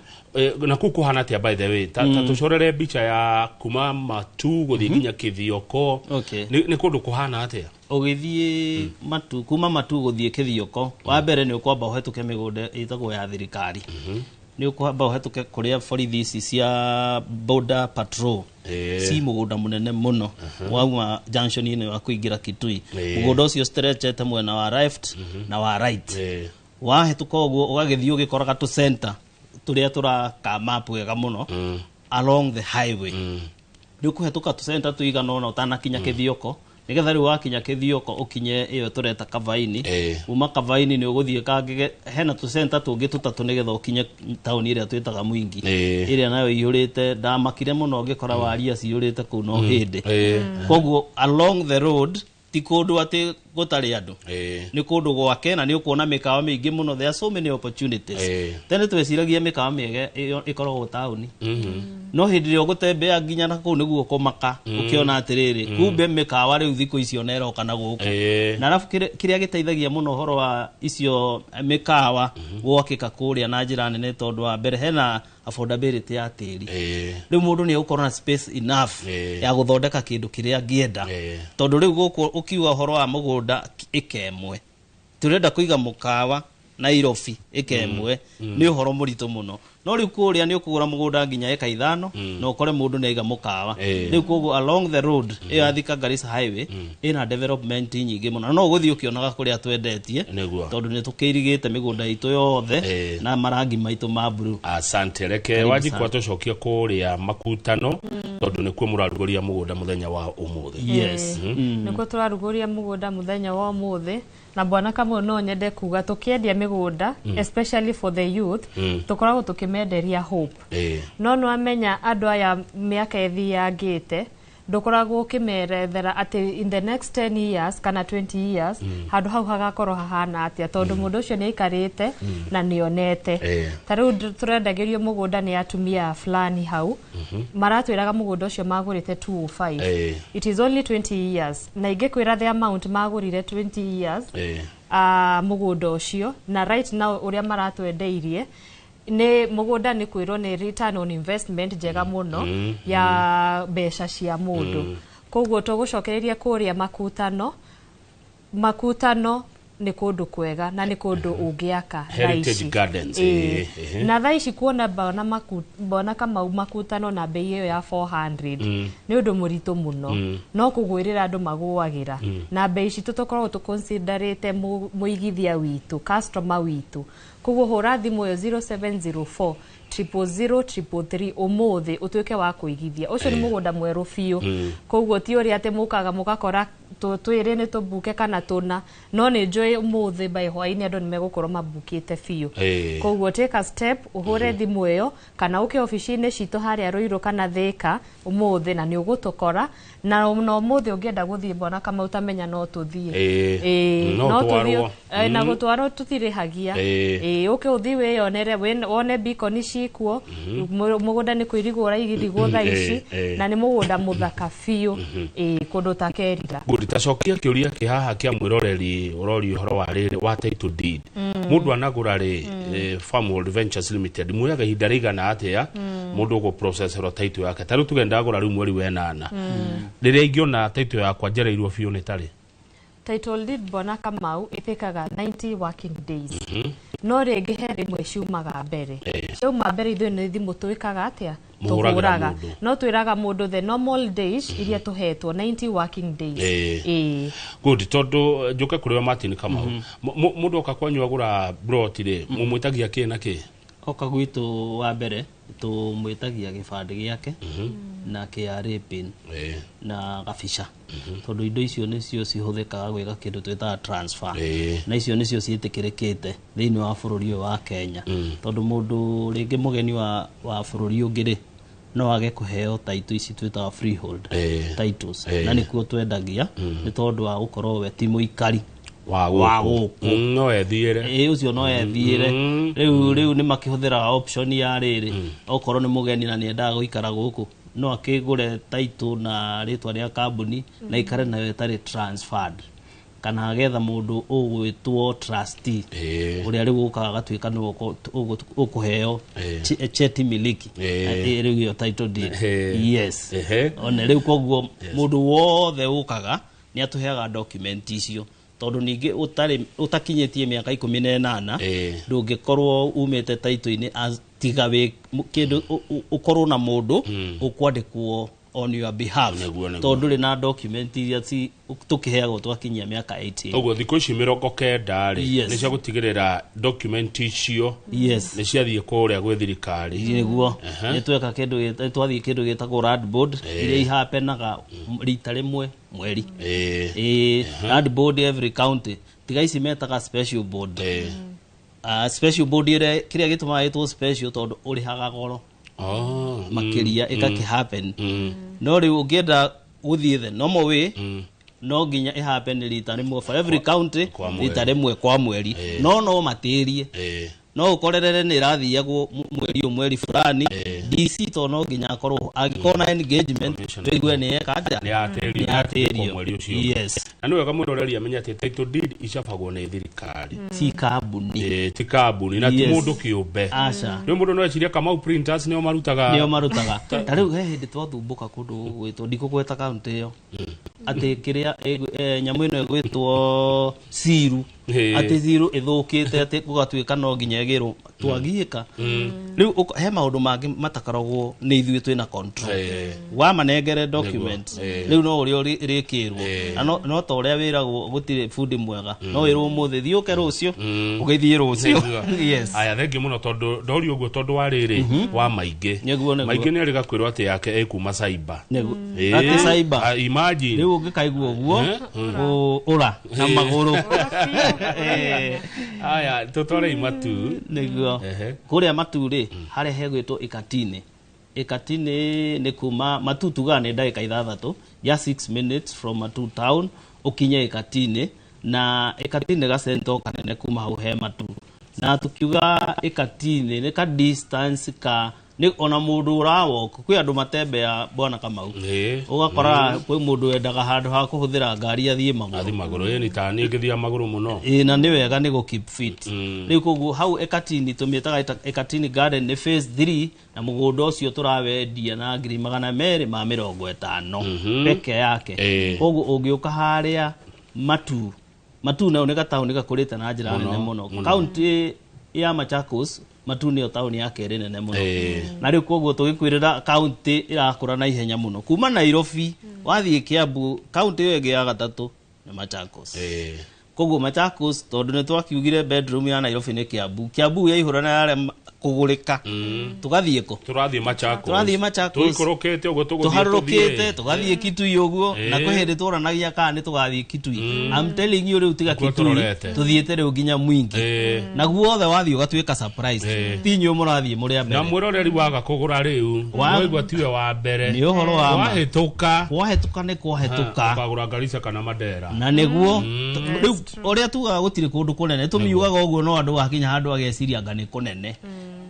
Na kũu kũhana atĩa, by the way? Ta tũcorere mbica ya kuma Matu gũthiĩ nginya Kĩthioko. Nĩ kũndũ kũhana atĩa? Ũgĩthiĩ Matu, kuma Matu gũthiĩ Kĩthioko, wa mbere nĩ ũkwamba ũhetũke mĩgũnda ĩtagwo ya thirikari. Nĩ ũkwamba ũhetũke kũrĩa borithi ici cia border patrol ci mũgũnda mũnene mũno, wauma junction-inĩ wa kũingĩra Kitui. Mũgũnda ũcio stretchete mwena wa left na wa right. Wahĩtũka ũguo, ũgagĩthiĩ ũgĩkoraga tũ center tũrĩa tũraka map wega mũno along the highway. Nĩ ũkũhetũka tũ center tũigana ũna ũtanakinya Kĩthioko, nĩgetha rĩu wakinya Kĩthioko ũkinye ĩyo tũreta Kavaini. Uma Kavaini nĩ ũgũthiĩ kangĩ, hena tũ center tũngĩ tũtatũ nĩgetha ũkinye taũni ĩrĩa twĩtaga Mwingi, ĩrĩa nayo iyũrĩte. Ndamakire mũno ngĩkora waria ciyũrĩte kũu no hĩndĩ. Koguo along the road ti kũndũ atĩ gũtarĩ andũ, nĩ kũndũ gwake, na nĩ ũkuona mĩkawa mĩingĩ mũno. There are so many opportunities. Tene tweciragia mĩkawa mĩega ĩyo ĩkoragwo taũni, no hĩndĩ ĩrĩa ũgũtembea nginya na kũu nĩguo kũmaka, ũkĩona atĩrĩrĩ, kumbe mĩkawa rĩu thikũ icio na ĩroka na gũkũ. Na arabu kĩrĩa gĩteithagia mũno ũhoro wa icio mĩkawa gwakĩka kũrĩa na njĩra nene, tondũ wa mbere hena affordability ya tĩri. Rĩu mũndũ nĩ egũkorwo na space enough ya gũthondeka kĩndũ kĩrĩa angĩenda, tondũ rĩu gũkũ ũkiuga ũhoro wa mũgũnda ĩka 1, tũrenda kũiga mũkawa Nairobi ĩka 1, nĩ ũhoro mũritũ mũno. No rĩu kũrĩa nĩ ũkũgũra mũgũnda nginya ĩka 5 na ũkore mũndũ nĩ aiga mũkawa. Rĩu koguo along the road ĩyo ya Thika Garissa Highway ĩna development nyingĩ mũno, na no ũgũthiĩ ũkĩonaga kũrĩa twendetie, tondũ nĩ tũkĩirigĩte mĩgũnda itũ yothe na marangi maitũ ma blue. Asante. Reke Karibu Wanjikwa sana. tũcokie kũrĩa Makutano, tondũ nĩkuo mũrarugũria mũgũnda mũthenya wa ũmũthĩ. Yes. Nĩkuo tũrarugũria mũgũnda mũthenya wa ũmũthĩ. Na bwana Kamau, no nyende kuga tũkĩendia mĩgũnda, especially for the youth, tũkoragwo tũkĩmenderia hope. No nĩwamenya andũ aya mĩaka ĩthiangĩte Ndũkoragwo ũkĩmerethera atĩ in the next 10 years kana 20 years handũ hau hagakorwo hahana atĩa, tondũ mũndũ ũcio nĩ aikarĩte na nĩonete. Ta rĩu tũrendagĩrio mũgũnda nĩ atumia fulani hau, maratwĩraga mũgũnda ũcio magũrĩte 205. It is only 20 years, na ingĩkwĩra the amount magũrire 20 years mũgũnda ũcio, na right now ũrĩa maratwendeirie nĩ mũgũnda, nĩ kwĩrwo nĩ return on investment njega mũno ya mbeca cia mũndũ. Koguo tũgũcokereria kũrĩa Makutano. Makutano nĩ kũndũ kwega na nĩ kũndũ ũngĩaka thaa Heritage ici. Gardens, Ĩĩ. ĩĩ. Na thaa ici kuona bona, bona Kamau Makutano na bei ĩyo ya 400 nĩ ũndũ mũritũ mũno. No kũgwĩrĩra andũ magũagĩra. Na bei citũ tũkoragwo tũconsiderĩte mũigithia witũ, customer witũ. Koguo hũra thimũ ĩyo 0704 000 333 ũmũthĩ ũtuĩke wa kũigithia. Ũcio nĩ mũgũnda mwerũ biũ. Koguo ti ũrĩa atĩ mũkaga mũgakora twĩrĩ nĩ tũmbuke kana tũna, no nĩ njũĩ ũmũthĩ by hwaĩ-inĩ andũ nĩ megũkorwo mambukĩte biũ. Koguo take a step, ũhũre thimũ ĩyo kana ũke obici-inĩ citũ harĩa Ruiru kana Thika ũmũthĩ na nĩ ũgũtũkora. Na ũmũthĩ ũngĩenda gũthiĩ bona Kamau tamenya no tũthiĩ. Ĩĩ, No no tũthiĩ. twarwo. Na gũtwarwo tũtirĩhagia. Ĩĩ, ũke ũthiĩ wĩyonere, wone beacon cikuo. Mũgũnda nĩ kũirigwo ũrairigwo thaa ici. Na nĩ mũgũnda mũthaka biũ. Ĩĩ, kũndũ ta Kerira. Good, tacokia kĩũria kĩ haha kĩa mwĩroreri ũroria ũhoro wa rĩrĩ wa title deed. Mũndũ anagũra rĩ, Farmworld Ventures Limited muoyaga ihinda rĩigana atĩa mũndũ ũgũ processerwo title yake? Ta rĩu tuge ndagũra rĩu mweri wa ĩnana, rĩrĩa ingĩona title yakwa njereirwo biũ nĩ tarĩ? Title deed, bona Kamau, ĩtĩkaga 90 working days. No rĩngĩ he rĩmwe ciumaga mbere. Ciauma mbere, ithuĩ nĩ thimũ twĩkaga atĩa? Mũhũragĩra Tũhũraga. Mũndũ. No twĩraga mũndũ the normal days iria tũhetwo, 90 working days. Ĩĩ. Good, tondũ njũke kũrĩ we Martin Kamau. Mũndũ oka kwanyu agũra plot rĩ, mũmwĩtagia kĩ na kĩ? Oka gwitũ, wa mbere tũmwĩtagia gĩbandĩ gĩake na KRA PIN na gabica, tondũ indo icio nĩcio cihũthĩkaga gwĩka kĩndũ twĩtaga transfer. Na icio nĩcio ciĩtĩkĩrĩkĩte thĩinĩ wa bũrũri ũyũ wa Kenya, tondũ mũndũ rĩngĩ mũgeni wa bũrũri ũngĩ rĩ, no age kũheo title ici twĩtaga freehold titles. Na nĩkuo twendagia, nĩ tondũ wa gũkorwo we ti mũikari wa wa gũkũ. Gũkũ. No ethiĩre. Ĩĩ, ũcio no ethiĩre. Rĩu nĩ makĩhũthĩraga option ya rĩrĩ, okorwo nĩ mũgeni na nĩendaga gũikara gũkũ, no akĩgũre title na rĩtwa rĩa kambuni na ikare nayo ĩtarĩ transferred, kana agetha mũndũ ũgwĩtwo trustee, ũrĩa rĩu ũkaga agatuĩka nĩwe ũkũheo cheti miliki. Rĩu ĩyo title deed. Yes. One rĩu koguo mũndũ wothe ũkaga nĩ atũheaga document icio, tondũ ningĩ ũtarĩ ũtakinyĩtie mĩaka 18 ndũngĩkorwo umĩte title-inĩ tiga wĩ kĩndũ ũkorwo na mũndũ ũkwandĩkwo on your behalf. Nĩguo, nĩguo. Tondũ ndũrĩ na document iria tũkĩheagwo twakinyia mĩaka 18. Ũguo thikũ ici 90 rĩ, nĩ cia gũtigĩrĩra document icio nĩ ciathiĩ kũrĩa gwĩ thirikari. Nĩguo. Nĩ tweka kĩndũ nĩ twathiĩ kĩndũ gĩtagwo land board, iria ihapenaga rita rĩmwe mweri. Ĩĩ, land board every county, tiga ici metaga special board. Special board ĩrĩa kĩrĩa gĩtũmaga ĩtwo special, tondũ ũrĩhaga goro makĩria ĩgakĩ happen. No rĩu ũngĩenda gũthiĩ the normal way, no nginya ĩhappen rita rĩmwe for every county, Kwa mweri. rita rĩmwe kwa mweri. No matĩrie, no ũkorerere nĩ ĩrathiagwo mweri ũyũ, mweri fulani, DC to no nginya akorwo angĩkorwo na engagement, tũigue nĩ eka atĩa. Nĩ yatĩrio. Nĩ yatĩrio. Mweri ũcio. Yes. Na nĩ wega mwĩroreri amenye atĩ title deed icabagwo nĩ thirikari. Ti kambuni. Ti kambuni na ti mũndũ kĩũmbe. Aca. Rĩu mũndũ no ecirie Kamau Printers nĩo marutaga. Nĩo marutaga. Ta rĩu he hĩndĩ twathumbũka kũndũ gũgwĩtwo, ndikũgweta kaũntĩ ĩyo, atĩ kĩrĩa nyamũ ĩno ĩgwĩtwo siru, atĩ siru ĩthũkĩte, atĩ gũgatuĩka no nginya ĩgĩrwo, twagiĩka. Rĩu he maũndũ mangĩ matakoragwo nĩ ithuĩ twĩna control. Wamanengere document, rĩu no ũrĩa ĩrĩkĩrwo. Na no ta ũrĩa wĩragwo gũtirĩ bundi mwega, no wĩrwo ũmũthĩ thiĩ ũke rũciũ, ũgĩthiĩ rũciũ. Nĩguo. Yes. Aya, thengiũ mũno, tondũ ndorio ũguo tondũ wa rĩrĩ wa maingĩ. Nĩguo, nĩguo. Maingĩ nĩ erĩga kwĩrwo atĩ yake ĩkuma cyber. Nĩguo. Atĩ cyber. Ah, imagine. Rĩu ũngĩkaigua ũguo, ũra na magũrũ. Aya, tũtware Matu. Nĩguo. Kũrĩa Matu rĩ, harĩa hegwĩtwo Ikatini, Ikatini nĩ kuma Matu, tugaga nĩ ndagĩka 6, just 6 minutes from Matu town ũkinye Ikatini. Na Ikatini gacento kanene kuma hau he Matu, na tukiuga Ikatini nĩ ka distance ka nĩ ona mũndũ ũrawalk. Kwĩ andũ matembea, bwana Kamau, ũgakora kwĩ mũndũ wendaga handũ ha kũhũthĩra ngari athiĩ magũrũ. Athi magũrũ, ĩ nĩ ta niĩ ngĩthiĩ magũrũ mũno. Ĩ, na nĩ wega nĩ gũ keep fit. Rĩu koguo hau Ekatini tũmĩtaga Ekatini Garden, nĩ phase 3, na mũgũnda ũcio tũrawendia na 250,000 peke yake. Koguo ũngĩũka harĩa Matu, Matu nayo nĩ gataũni gakũrĩte na njĩra nene mũno. Kaunti ya Machakos, Matu nĩyo taũni ya kerĩ nene mũno. Na rĩu koguo tũgĩkwĩrĩra kaunti ĩrakũra na ihenya mũno kuma Nairobi wathiĩ Kiambu, kaunti ĩyo ĩngĩ ya gatatũ nĩ Machakos. Koguo Machakos, tondũ nĩ twakiugire bedroom ya Nairobi nĩ Kiambu, Kiambu yaihũra na yarema kũgũrĩka, tũgathiĩ kũ? Tũrathiĩ Machakos. Tũrathiĩ Machakos. Tũikũrũkĩte ũguo, tũgũthiĩ tũharũrũkĩte tũthiĩ. Tũgathiĩ Kitui ũguo. Na kwĩ hĩndĩ tworanagia kana nĩ tũgathiĩ Kitui. I'm telling you, rĩu tiga Nĩkuo Kitui, tũrorete. Tũthiĩte rĩu nginya Mwingi, na guothe wathiĩ ũgatuĩka surprise. Ti inyuĩ mũrathiĩ mũrĩ a Na mbere. mwĩroreri waga kũgũra rĩu, waigua tiwe wa mbere. Nĩ ũhoro wa ma. Wahĩtũka. Wahĩtũka nĩ kwahĩtũka. Ũkagũra Garissa kana Mandera. Na nĩguo rĩu ũrĩa tugaga gũtirĩ kũndũ kũnene, tũmiugaga ũguo, no andũ gakinya handũ ageciria anga nĩ kũnene,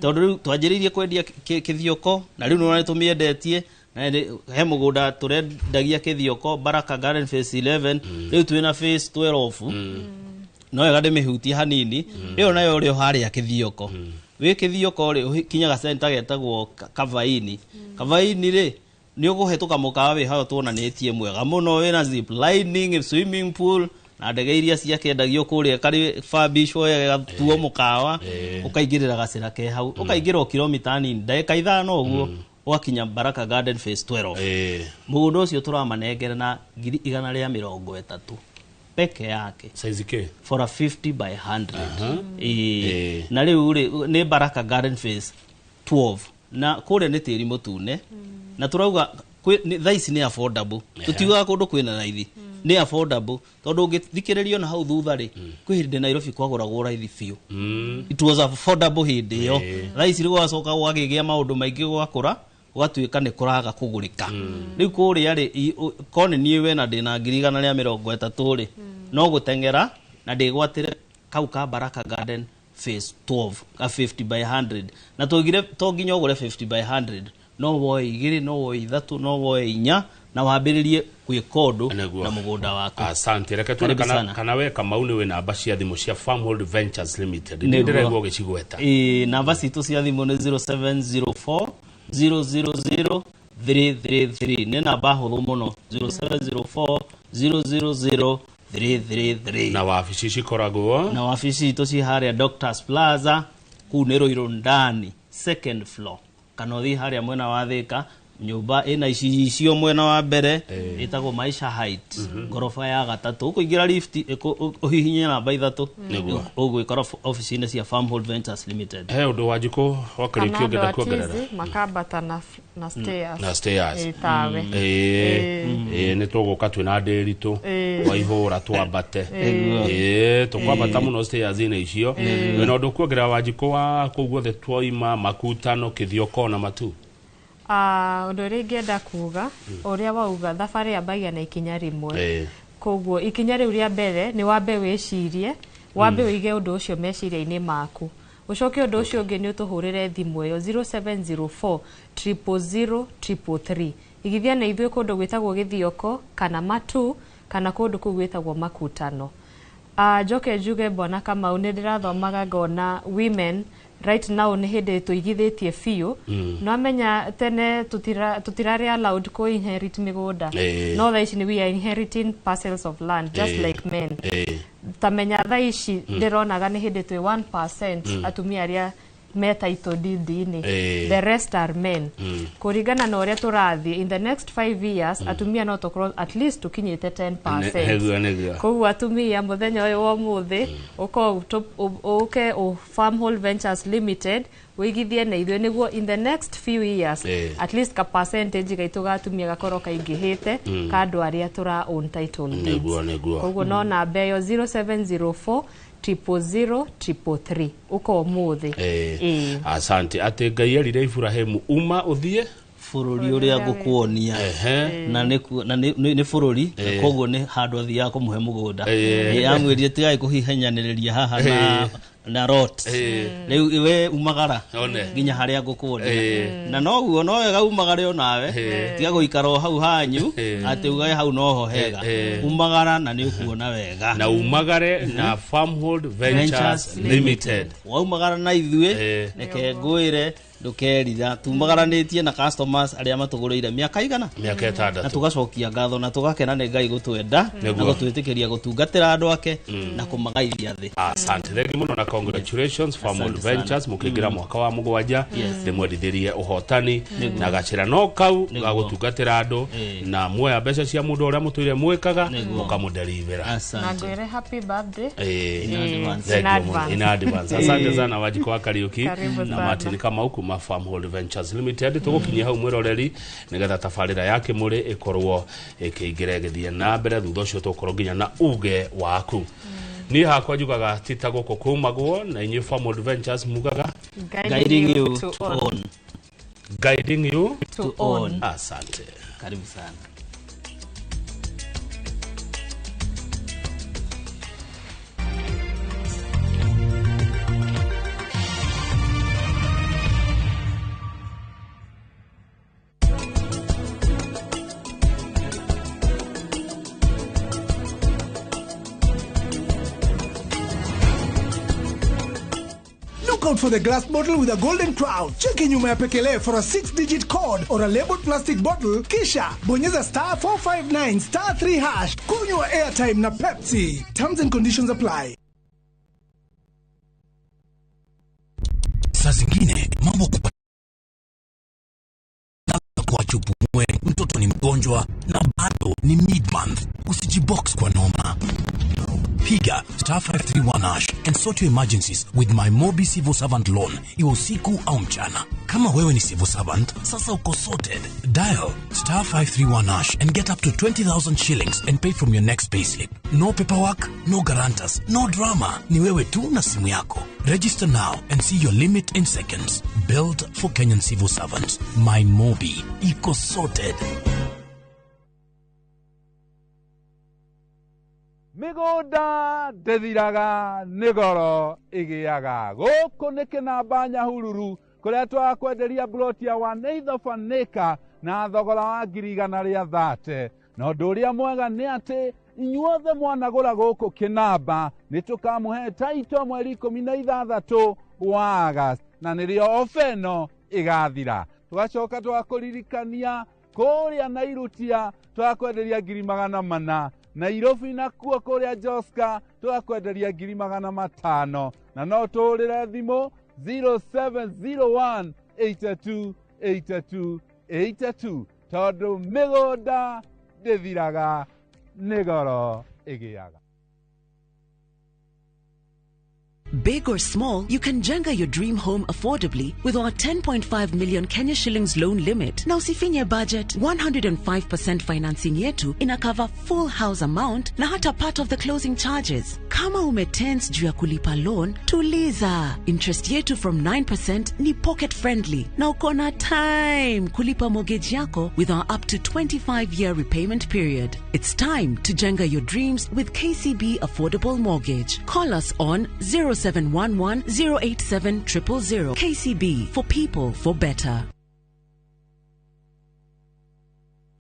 tondũ rĩu twanjĩrĩirie kwendia Kĩthioko, na rĩu nĩwona nĩtũmĩendetie, na he mũgũnda tũrendagia Kĩthioko, Baraka Garden phase 11. Rĩu twĩna phase 12, no wega ndĩmĩhutie hanini. Ĩyo nayo ũrĩ o harĩa Kĩthioko, wĩ Kĩthioko rĩ, ũkinyaga center getagwo Kavaini. Kavaini rĩ, nĩ ũkũhetũka mũkawa wĩ hau tuonanĩtie mwega mũno, wĩna zip lining, swimming pool na ndege iria ciakendagio kũrĩa karĩ bambicwo wega, gatuo mũkawa. Ũkaingĩrĩra gacĩra ke hau, ũkaingĩra o kilomita nini, ndagĩka 5 ũguo ũgakinya Baraka Garden phase 12. Mũgũnda ũcio tũramanengera na 130,000 peke yake. Size kĩ? For a 50 by 100. Ĩĩ. Na rĩu rĩ, nĩ Baraka Garden phase 12, na kũrĩa nĩ tĩri mũtune, na tũrauga thaa ici nĩ affordable. Tũtiugaga kũndũ kwĩna raithi, nĩ affordable, tondũ ũngĩthikĩrĩrio na hau thutha rĩ, kwĩ hĩndĩ Nairobi kwagũragwo raithi biũ. It was affordable hĩndĩ ĩyo. Thaa ici rĩ, gwacoka gwakĩgĩa maũndũ maingĩ, gwakũra gũgatuĩka nĩ kũraga kũgũrĩka. Rĩu kũrĩa rĩ, korwo nĩ niĩ we na ndĩna 130,000 rĩ, no gũteng'era na ndĩgwatĩre kau ka Baraka Garden phase 12 ka 50 by 100. Na tũgire to nginya ũgũre 50 by 100, no woe igĩrĩ, no woe ithatũ, no woe inya, na wambĩrĩrie gwĩka ũndũ na mũgũnda waku. Asante. Reke tuone Karibu kana, sana. kana we Kamau nĩ wĩ namba cia thimũ cia Farmhold Ventures Limited. Nĩguo. Nĩ ndĩraigua ũgĩcigweta. Ĩĩ, namba citũ cia thimũ nĩ 0704 000 333. Nĩ namba hũthũ mũno, 0704 000 333. Na wabici cikoragwo? Na wabici citũ ci harĩa Doctors Plaza, kũu nĩ Ruiru ndani, second floor, kana ũthiĩ harĩa mwena wa Thĩka, nyũmba ĩna icicio mwena wa mbere ĩtagwo Maisha Height, ngoroba ya gatatũ. Ũkũingĩra lift, ũhihinye namba 3. Nĩguo. Ũgwĩkora ofici-inĩ cia Farmhold Ventures Limited. He ũndũ wa Njikũ wa Kana Kariũki andũ ũngĩenda a kuongerera? tizi makambata na stairs. Na stairs. Ĩ, tawe. Ĩĩ, nĩ tũgũka twĩna ndĩritũ waihũra twambate. Ĩĩ. Ĩĩ, tũkwambata mũno stairs-inĩ icio. Wĩna ũndũ kuongerera, Wanjikũ, wa kũu guothe twoima, Makutano, Kĩthioko na Matu? Ah, ũndũ ũrĩa ingĩenda kuga, ũrĩa wauga, thabarĩ yambagia na ikinya rĩmwe. Koguo ikinya rĩu rĩa mbere nĩ wambe wĩcirie, wambe ũige ũndũ ũcio meciria-inĩ maku, ũcoke ũndũ ũcio ũngĩ nĩ ũtũhũrĩre thimũ ĩyo 0704 000 333. Igithia na ithuĩ kũndũ gwĩtagwo Gĩthioko kana Matu kana kũndũ kũu gwĩtagwo Makutano. Njoke njuge, bwana Kamau, nĩ ndĩrathomaga ngona women right now nĩ hĩndĩ tũigithĩtie biũ. No amenya tene tũtirarĩ allowed kũ inherit mĩgũnda, no thaa ici nĩ we are inheriting parcels of land just like men. Tamenya thaa ici ndĩronaga nĩ hĩndĩ twĩ 1% atumia arĩa me title deed-inĩ. The rest are men. Kũringana na ũrĩa tũrathiĩ, in the next 5 years atumia no tũkorwo at least tũkinyĩte 10%. Nĩguo. Koguo atumia, mũthenya ũyũ wa ũmũthĩ ũko ũke ũ Farmhold Ventures Limited wĩigithie na ithuĩ, nĩguo in the next few years at least ka percentage gaitũ ga atumia gakorwo kaingĩhĩte ka andũ arĩa tũra own title deeds. Nĩguo. Koguo no namba ĩyo 0704 000 333 uka umuthi. Eh, asante. Ati Ngai erire Ibrahimu uma uthie bũrũri ũrĩa ngũkuonia, na nĩ bũrũri, koguo nĩ handũ athiaga kũmũhe mũgũnda. Amwĩrire tigai kũhihinyanĩrĩria haha na Lot, rĩu we umagara nginya harĩa ngũkuonia, na noguo no wega umagare onawe, tiga gũikara o hau hanyu atĩ ugage hau noho hega, umagara na nĩ ũkuona wega. Na umagare na Farmhold Ventures Limited. Waumagara na ithuĩ, reke ngwĩre ndukerira, tumagaranĩtie na customers arĩa matũgũrĩire mĩaka igana, mĩaka 6, na tugacokia ngatho na tugakena nĩ Ngai gũtwenda na gũtwĩtĩkĩria gũtungatĩra andũ ake na kũmagaithia thĩ. Asante thengi mũno na congratulations Farmhold Ventures, mũkĩingĩra mwaka wa 7, ndĩmwendithĩrie ũhotani na gacĩra no kau ga gũtungatĩra andũ, na muoya mbeca cia mũndũ ũrĩa mũtũire mwĩkaga mũkamũderivera. Na ngwĩre happy birthday in advance. Asante sana Wanjikũ wa Kariuki na Martin Kamau kuma Farmhold Ventures Limited. Tũgũkinyia hau mwĩroreri nĩgetha tabarĩra ya Kĩmũrĩ ĩkorwo ĩkĩingĩra ĩgĩthiĩ na mbere. Thutha ũcio tũgũkorwo nginya na uge waku. Niĩ hakwa njugaga ti ta gũkũ kumagwo, na inyuĩ Farmhold Ventures mugaga guiding you to own. Guiding you to own. Asante, karibu sana. Out for the glass bottle with a golden crown. Cheki nyuma ya pekele for a 6-digit code or a labeled plastic bottle, kisha bonyeza *459 *3#. Kunywa airtime na Pepsi. Terms and conditions apply. Saa zingine mambo kupata kwa chupumwe, mtoto ni mgonjwa na bado ni mid-month. Usijibox kwa noma. Piga *531# and sort your emergencies with my Mobi Civil Servant Loan, iwe usiku au mchana. Kama wewe ni civil servant, sasa uko sorted. Dial *531# and get up to 20,000 shillings and pay from your next payslip. No paperwork, no guarantors, no drama. Ni wewe tu na simu yako. Register now and see your limit in seconds. Built for Kenyan civil servants. My Mobi. Iko sorted. Mĩgũnda ndĩthiraga nĩ goro ĩgĩaga. Gũkũ nĩ Kĩnamba Nyahururu kũrĩa twakwenderia ploti ya 1/8 of an acre na thogora wa 130,000. Na ũndũ ũrĩa mwega nĩ atĩ inyuothe mwanagũra gũkũ Kĩnamba nĩ tũkamũhe taito mweri 16 wa August, na nĩrĩo ofa ĩno ĩgathira. Tũgacoka twakũririkania kũrĩa Nairutia twakwenderia 400,000, Nairobi nakuo kũrĩa Joska twakwenderia 500,000, na no tũhũrĩre thimũ 0701 82 82 82 tondũ mĩgũnda ndĩthiraga nĩ goro ĩgĩaga. Big or small, you can jenga your dream home affordably with our 10.5 million Kenya shillings loan limit. Na usifinye budget, 105% financing yetu ina cover full house amount na hata part of the closing charges. Kama umetense juu ya kulipa loan, tuliza. Interest yetu from 9% ni pocket friendly. Na uko na time kulipa mortgage yako with our up to 25-year repayment period. It's time to jenga your dreams with KCB Affordable Mortgage. Call us on 0711 087 000. KCB, for people, for better.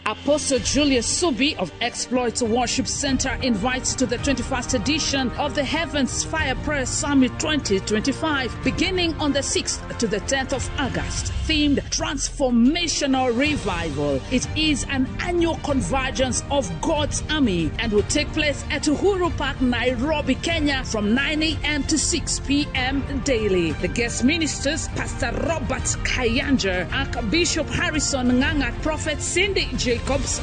Apostle Julius Subi of Exploits Worship Center invites to the 21st edition of the Heavens Fire Prayer Summit 2025, beginning on the 6th to the 10th of August, themed Transformational Revival. It is an annual convergence of God's army and will take place at Uhuru Park, Nairobi, Kenya, from 9 a.m. to 6 p.m. daily. The guest ministers, Pastor Robert Kayanja, Archbishop Harrison Nganga, Prophet Cindy Jacobs,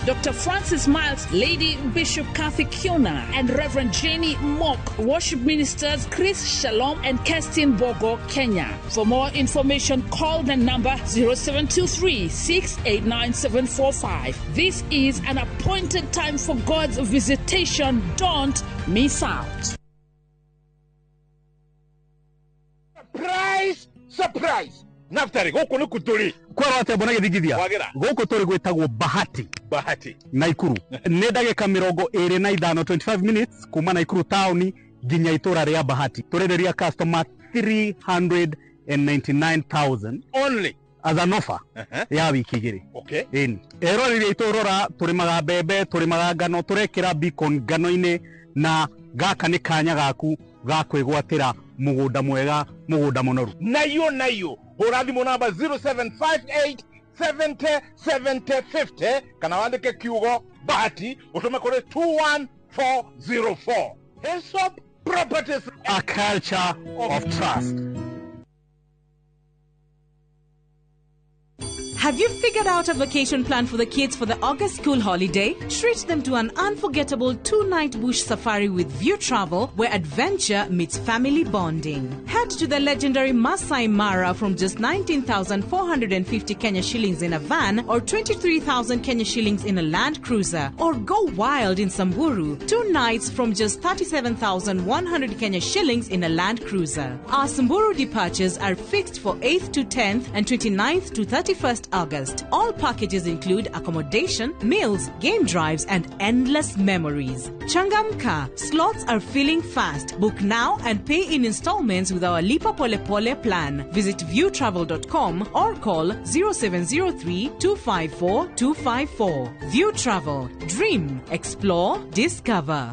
Dr. Francis Miles, Lady Bishop Kathy Kiona, and Reverend Jenny Mock. Worship ministers Chris Shalom and Kerstin Bogo, Kenya. For more information, call the number 0723 689 745. This is an appointed time for God's visitation. Don't miss out. Surprise, surprise. Naftari gũkũ nĩ kũtũrĩ kwerwo atĩa mbona gĩthingithia Wagĩra. Gũkũ tũrĩ gwĩtagwo Bahati. Bahati. Naikuru nĩ ndagĩka 25, 25 minutes kuma Naikuru taũni nginya itũra rĩa Bahati. Tũrenderia customer 399,000 only as an offer ya wiki 2. Okay. Ĩni eroreri aitũ, rora, tũrĩmaga mbembe, tũrĩmaga ngano, tũrekĩra beacon ngano-inĩ, na gaka nĩ kanya gaku ga kwĩgwatĩra mũgũnda mwega, mũgũnda mũnoru. Nayo nayo hũra thimũ namba 0758 70 70 50 kana wandĩke kiugo Bahati ũtũme kũrĩ 21404. Hillsop Properties, a culture of trust. Have you figured out a vacation plan for the kids for the August school holiday? Treat them to an unforgettable 2-night bush safari with View Travel, where adventure meets family bonding. Head to the legendary Masai Mara from just 19,450 Kenya shillings in a van or 23,000 Kenya shillings in a Land Cruiser. Or go wild in Samburu, 2 nights from just 37,100 Kenya shillings in a Land Cruiser. Our Samburu departures are fixed for 8th to 10th and 29th to 31st August. All packages include accommodation, meals, game drives, and endless memories. Changamka, slots are filling fast. Book now and pay in installments with our Lipa Pole Pole plan. Visit viewtravel.com or call 0703 254 254. View Travel. Dream, explore, discover.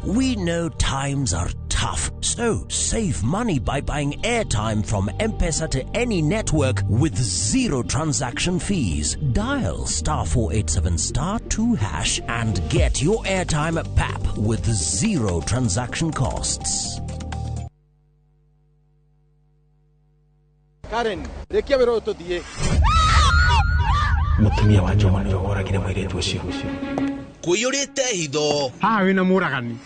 We know times are tough, so save money by buying airtime from M-Pesa to any network with zero transaction fees. Dial *487 *2# and get your airtime at PAP with zero transaction costs. Karen, rĩkia wĩra ũyũ tũthiĩ. Mũtumia wa Juma nĩwe woragire mũirĩtu ũcio. Kũiyũrĩte hitho. Haha wĩna mũragani.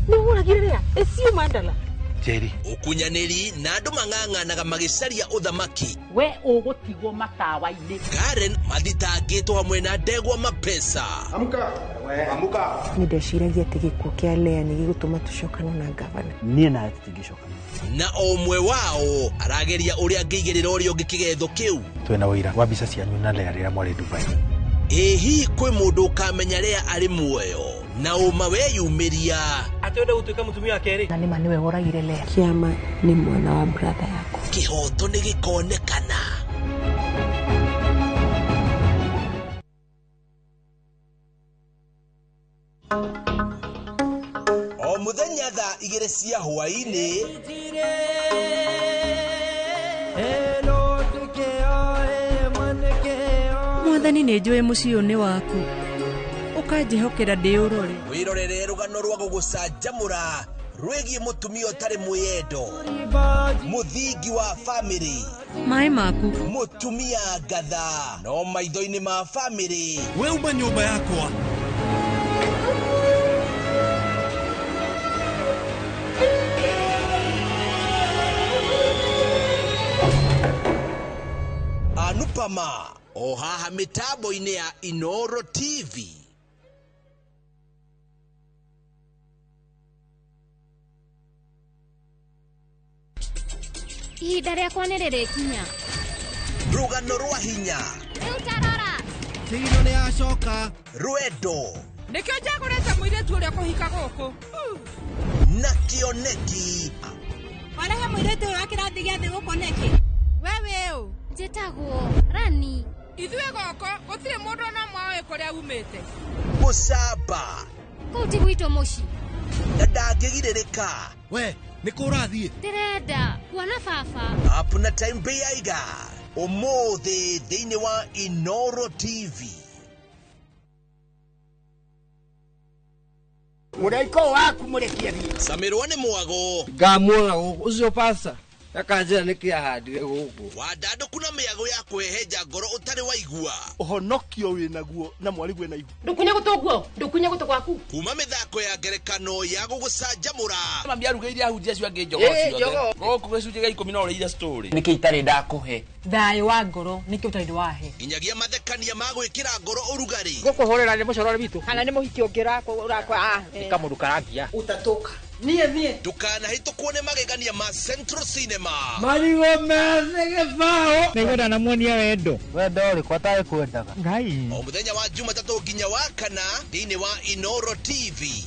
Nĩ wũragire rĩa ĩcio mandala. Njeri. Ũkunyanĩri na andũ mang'ang'anaga magĩcaria ũthamaki. We ũgũtigwo matawa-inĩ. Karen mathitangĩtwo hamwe na ndegwa mapesa. Amka. We amka. Nĩ ndeciragia atĩ gĩkuũ kĩa Lea nĩ gĩgũtũma tũcokane na ngavana. Niĩ nawe tũtingĩcokana. Na o ũmwe wao arageria ũrĩa angĩigĩrĩra ũrĩa ũngĩ kĩgetho kĩu. Twĩna ũira wa mbica cianyu na Lea rĩrĩa mwarĩ Dubai. Ĩ hihi kwĩ mũndũ ũkamenya Lea arĩ muoyo na ũma weyumĩria? Atĩ wenda gũtuĩka mũtumia wa kerĩ? Na nĩma nĩwe woragire Lea. Kĩama nĩ mwana wa brother yakwa. Kĩhoto nĩ gĩkonekana. O mũthenya thaa 2 cia hwaĩ-inĩ Mwathani nĩ njũĩ mũciĩ ũyũ nĩ waku, ũkanjĩhokera ndĩũrore. Wĩrorere rũgano rwa gũgũcanjamũra rwĩgiĩ mũtumia ũtarĩ mwĩyendo, mũthingi wa famĩlĩ, maĩ maku, mũtumia ngatha no maitho-inĩ ma famĩlĩ. We uma nyũmba yakwa. Anupama o haha mĩtambo-inĩ ya Inoro TV. Ihinda rĩakwa nĩ rĩrĩkinya. Rũgano rwa hinya. Rĩu tarora. Tigino nĩ yacoka. Rwendo. Nĩkĩo njagũrĩte mũirĩtu ũrĩa kũhika gũkũ. Na kĩoneki. Warehe mũirĩtu ũyũ wa kĩrathi gĩa thĩ gũkũ nĩkĩ? We wĩ ũ? Njĩtagwo Rani. Ithuĩ gũkũ gũtirĩ mũndũ ona ũmwe ũĩ kũrĩa umĩte. Gũcamba. Kũu ti gwitũ mũciĩ. Na ndangĩgirĩrĩka. We nĩ kũ ũrathiĩ? Ndĩrenda kuona baba. Apuna time beiga ũmũthĩ thĩinĩ wa Inoro TV. Mũraika waku mũrekie thiĩ. Camirwo nĩ mwago. Ngamuona gũkũ ũcio pasta. Akanjĩra nĩkĩ ahandire gũkũ. Wandandũku na mĩago ya kwĩhehenja ngoro ũtarĩ waigua. Ũhonokio wĩnaguo na mwarigwe na ihu. Ndũkunye gũtũ guo, ndũkunye gũtũ gwaku. Kuma mĩthako ya ngerekano ya gũgũcanjamũra. Mami arugĩire ahunjia acio angĩ njogoo ciothe. Gũkũ gĩcunjĩ gĩa 10 no ũrĩire story. Nĩkĩ itarĩ ndakũhe? Thayũ wa ngoro nĩkĩ ũtarĩ wahe. Nginyagia mathekania ma gwĩkĩra ngoro ũrugarĩ. Gũkũhũrĩra nĩ mũcorore witũ. Kana nĩ mũhiki ũngĩ ũrakwa. Nĩ kamũndũ karangia. Utatoka. Niĩ niĩ. Ndũkanahĩtũkwo nĩ magegania ma Central Cinema. Marigũ methĩ gĩbaũ. Nĩngwenda namuonia wendo. Wendo ũrĩkũ atarĩ kwendaga? Ngai. O mũthenya wa Jumatatũ nginya wa kana thĩinĩ wa Inoro TV.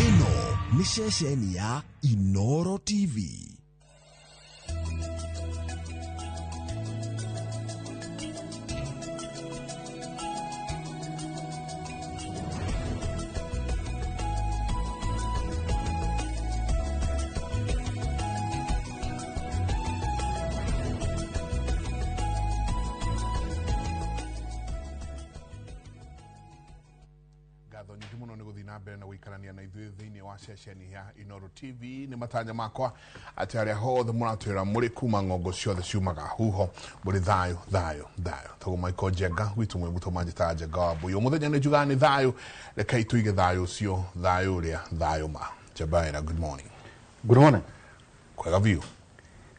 Ĩno nĩ ceceni ya Inoro TV. Na ithuĩ thĩinĩ wa ceceni ya Inoro TV nĩ matanya makwa atĩ arĩa hothe mũratwĩra mũrĩ kuma ng'ongo ciothe ciumaga huho mũrĩ thayũ thayũ thayũ. Tagwo Michael Njenga gwitũ mwĩ mũtũ manjĩtaga Njenga wa Mbui. Mũthenya nĩ njugaga nĩ thayũ, rekei tũige thayũ ũcio, thayũ ũrĩa thayũ ma. Njebaira, good morning. Good morning. Kwega biũ.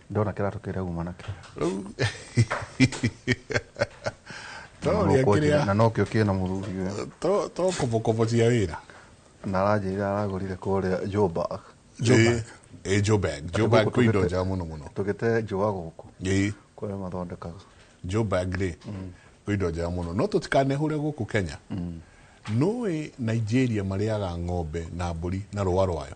Ndona kĩratũ kĩrĩa uma nakĩo. Na nokĩo kĩna mũthuri ũyũ. To kobokobo cia wĩra. Na aranjĩrire aragũrire kũrĩa Joburg. Joburg. Joburg. Joburg kwĩ indo njega mũno mũno. Tũgĩte njũa gũkũ. Kũrĩa mathondekaga. Joburg rĩ, kwĩ indo njega mũno. No tũtikanehũre gũkũ Kenya. Nũĩ Nigeria marĩaga ng'ombe na mbũri na rũa rwayo.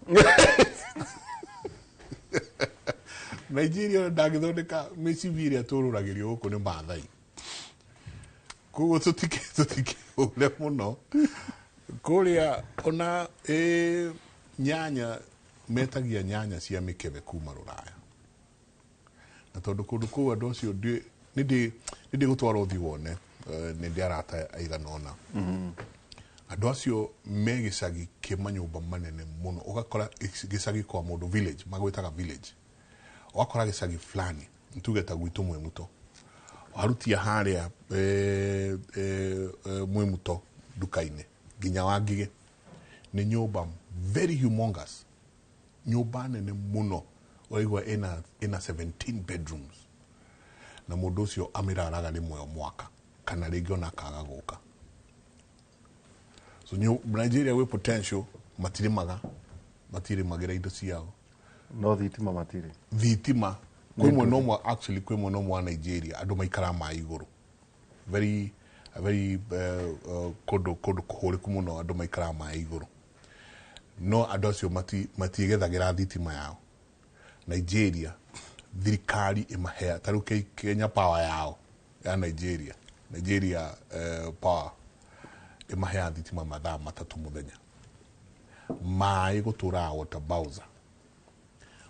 Nigeria ndangĩthondeka mĩcibi ĩrĩa tũrũragĩrio gũkũ nĩ Maathai. Koguo tũtikehũre mũno. Kũrĩa ona nyanya metagia nyanya cia mĩkebe kuma Rũraya. Na tondũ kũndũ kũu andũ acio nĩ ndĩgũtwara ũthiĩ wone, nĩ ndĩ arata aigana ũna. Andũ acio me gĩcagi kĩ manyũmba manene mũno, ũgakora gĩcagi kwa mũndũ village, magwĩtaga village. Ũgakora gĩcagi fulani, tuge ta gwitũ Mwĩmuto. Warutia harĩa Mwĩmuto nduka-inĩ nginya wa Ngigĩ nĩ nyũmba very humongous, nyũmba nene mũno, ũraigua ĩna 17 bedrooms, na mũndũ ũcio amĩraraga rĩmwe o mwaka kana rĩngĩ ona akaga gũka. So Nigeria gwĩ potential, matirĩmaga, matirĩmagĩra indo ciao. No thitima matirĩ. Thitima kwĩ mwena ũmwe, actually kwĩ mwena ũmwe wa Nigeria andũ maikaraga maĩ igũrũ, very very kũndũ kũhũrĩku mũno, andũ maikaraga maĩ igũrũ, no andũ acio matiĩgethagĩra thitima yao. Nigeria thirikari ĩmahea ta rĩu Kenya Power yao ya Nigeria, Nigeria Power ĩmahea thitima mathaa 3 mũthenya. Maĩ gũtũraga water bowser.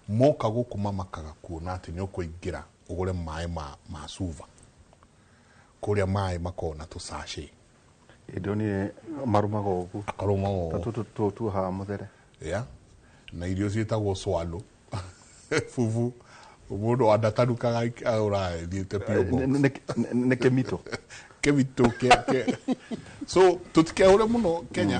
Moka gũkũ mamakaga kuona atĩ nĩ ũkũingĩra ũgũre maĩ ma Suva. Kũrĩa maĩ makoragwo na tũsachet. Ndonire marumaga ũguo. Akarumaga ũguo. Ta tũtũ tuohaga mũthere. Yeah. Na irio ciĩtagwo swallow. Fufu. Mũndũ andatanukaga agũraga ĩthiĩte P.O. Box. Nĩ kĩmito. Kĩmito kĩa. So tũtikehũre mũno Kenya.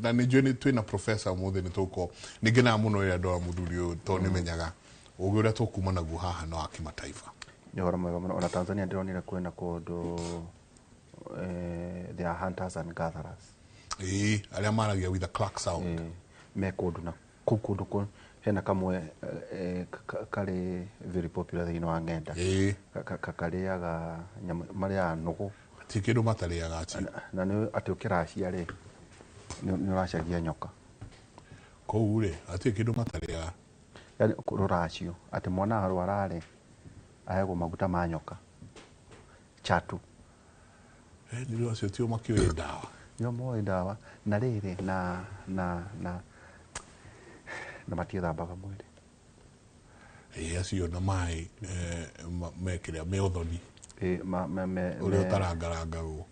Na nĩ njũĩ twĩna professor ũmũthĩ nĩ tũgũkorwo. Nĩ ngenaga mũno rĩrĩa ndona mũthuri ũyũ tondũ nĩ menyaga ũgĩ ũrĩa tũkuma naguo haha no wa kimataifa. Nĩ ũhoro mwega mũno. Ona Tanzania ndĩronire kwĩna kũndũ they are hunters and gatherers. Arĩa maragia with a clack sound. Me kũndũ na kũu kũndũ kũ hena kamwe karĩ very popular thĩinĩ wa ng'enda. Karĩaga nyamũ, marĩaga nũgũ. Ti kĩndũ matarĩaga aci. Na nĩ atĩ ũkĩracia rĩ, nĩ ũracagia nyoka. Kũu rĩ, hatirĩ kĩndũ matarĩaga. Yaani rũracio, atĩ mwana arwara rĩ, aheagwo maguta ma nyoka. Chatu. Nĩ acio tio makĩũĩ ndawa. Nĩo moĩ ndawa. Na rĩrĩ na na na na matiĩthambaga mwĩrĩ. Acio na maĩ mekĩrĩa me ũthoni. Ũrĩa ũtarangarangagwo.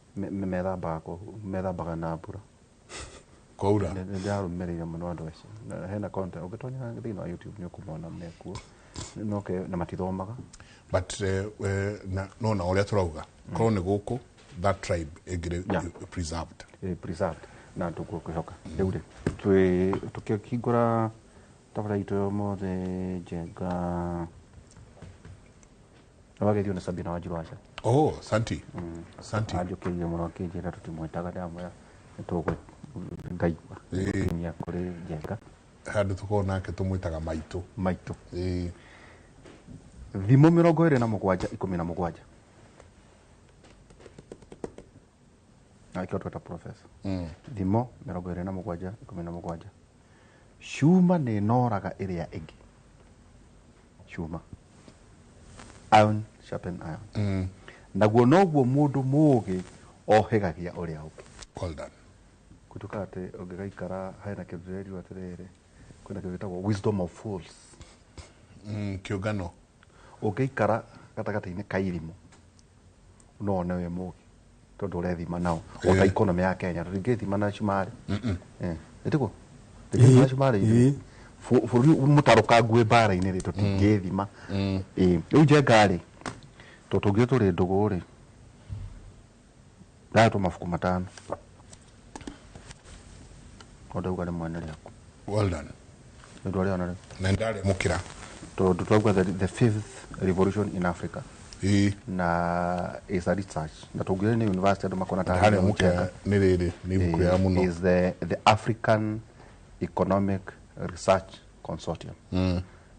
Methambaga na mbura. Kwaura? Nĩ ndarũmĩrĩire mũno andũ acio. Na hena content ũngĩtonya thĩinĩ wa YouTube nĩ ũkũmona mekuo. No na matithomaga. But no na ũrĩa tũrauga korwo nĩ gũkũ that tribe ĩngĩrĩ preserved. Preserved na tũkwĩhoka. Rĩu rĩ twĩ tũkĩhingũra tabara itũ ya ũmũthĩ Njenga. Nĩwageithio nĩ Sabina Wanjiru Asha. Oh, santi. Santi. Anjũkĩirie mũno akĩnjĩra tũtimwĩtaga ndamwĩra nĩtũgũ ngaigua nginya kũrĩ Njenga. Handũ tũkorwo nake tũmwĩtaga maitũ. Maitũ. Thimo 27 17. Na ikĩo tweta professor. Thimo 27 17. Cuma nĩ noraga ĩrĩa ĩngĩ. Cuma. Iron sharpen iron. Naguo noguo mũndũ mũũgĩ ohĩgagia ũrĩa ũngĩ. Well done. Kutuka atĩ ũngĩgaikara hena kĩndũ ndĩrerirwo atĩrĩrĩ kwĩna kĩndũ gĩtagwo wisdom of fools. Kĩũngano. Ũngĩikara gatagatĩ-inĩ ka irimũ no one wĩ mũũgĩ tondũ ũrethima nao. O ta economy ya Kenya tũtingĩthima na cumarĩ. Ĩtiguo? Tũtingĩthima na cumarĩ. Bũrũri mũtarũkangu wĩ mbara-inĩ rĩ tũtingĩthima. Rĩu Njenga rĩ tondũ tũngĩ tũrĩ ndũgũ rĩ ndahetwo mabuku 5. O ndauga rĩmwe nĩ rĩaku. Well done. Nĩ ũndũ ũrĩa rĩu. Na ndarĩamũkĩra. Tondũ twauga the fifth revolution in Africa. Na is a research. Na tũngĩũria nĩ university andũ makona ta Ndarĩamũkĩra nĩ rĩrĩ nĩ ibuku rĩega mũno. Is the African Economic Research Consortium.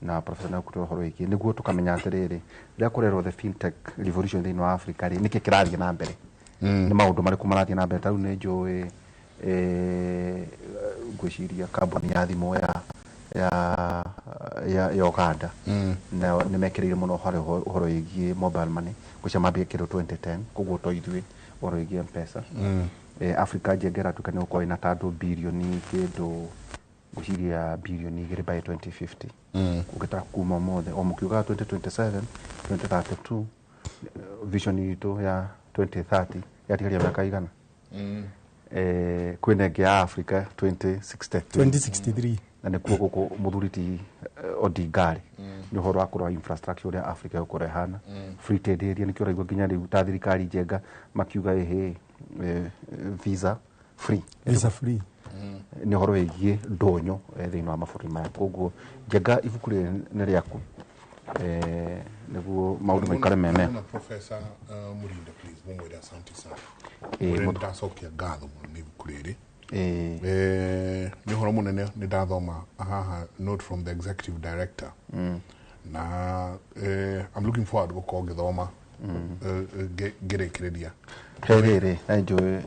Na professor nĩ ekũtũhe ũhoro wĩgiĩ nĩguo tũkamenya atĩrĩrĩ rĩrĩa kũrerwo the fintech revolution thĩinĩ wa Africa rĩ nĩkĩ kĩrathiĩ na mbere. Nĩ maũndũ marĩkũ marathiĩ na mbere ta rĩu nĩ njũĩ ngwĩciria kambuni ya thimũ ya Uganda na nĩ mekĩrĩire mũno ũhoro wĩgiĩ mobile money ngwĩciria mambia kĩndũ 2010 koguo to ithuĩ ũhoro wĩgiĩ M-Pesa. Africa Njenga ĩratuĩka nĩ gũkorwo ĩna ta andũ birioni kĩndũ ngwĩciria birioni 2 by 2050. Ũngĩtaka kuma ũmũthĩ o mũkiugaga 2027 2032 vision itũ ya 2030 yatigaria mĩaka igana. Kwĩna ĩngĩ ya Africa 2063 na nĩkuo gũkũ mũthuri ti Odinga rĩ nĩ ũhoro wa kũrora infrastructure ũrĩa Africa ĩgũkorwo ĩhana. Free trade area nĩkĩo ũraigua nginya rĩu ta thirikari Njenga makiuga ĩhĩ visa free. Visa free. Nĩ ũhoro wĩgiĩ ndũnyũ thĩinĩ wa mabũrũri maya. Koguo Njenga ibuku rĩrĩ nĩ rĩaku nĩguo maũndũ maikare me mega. Na Professor Murinde please mumwĩre asante sana. Mũrĩ ndacokia ngatho mũno nĩ ibuku rĩrĩ. Nĩ ũhoro mũnene nĩ ndathoma haha note from the executive director. Na I'm looking forward gũkorwo ngĩthoma ngĩrĩkĩrĩria. He rĩrĩ na njũĩ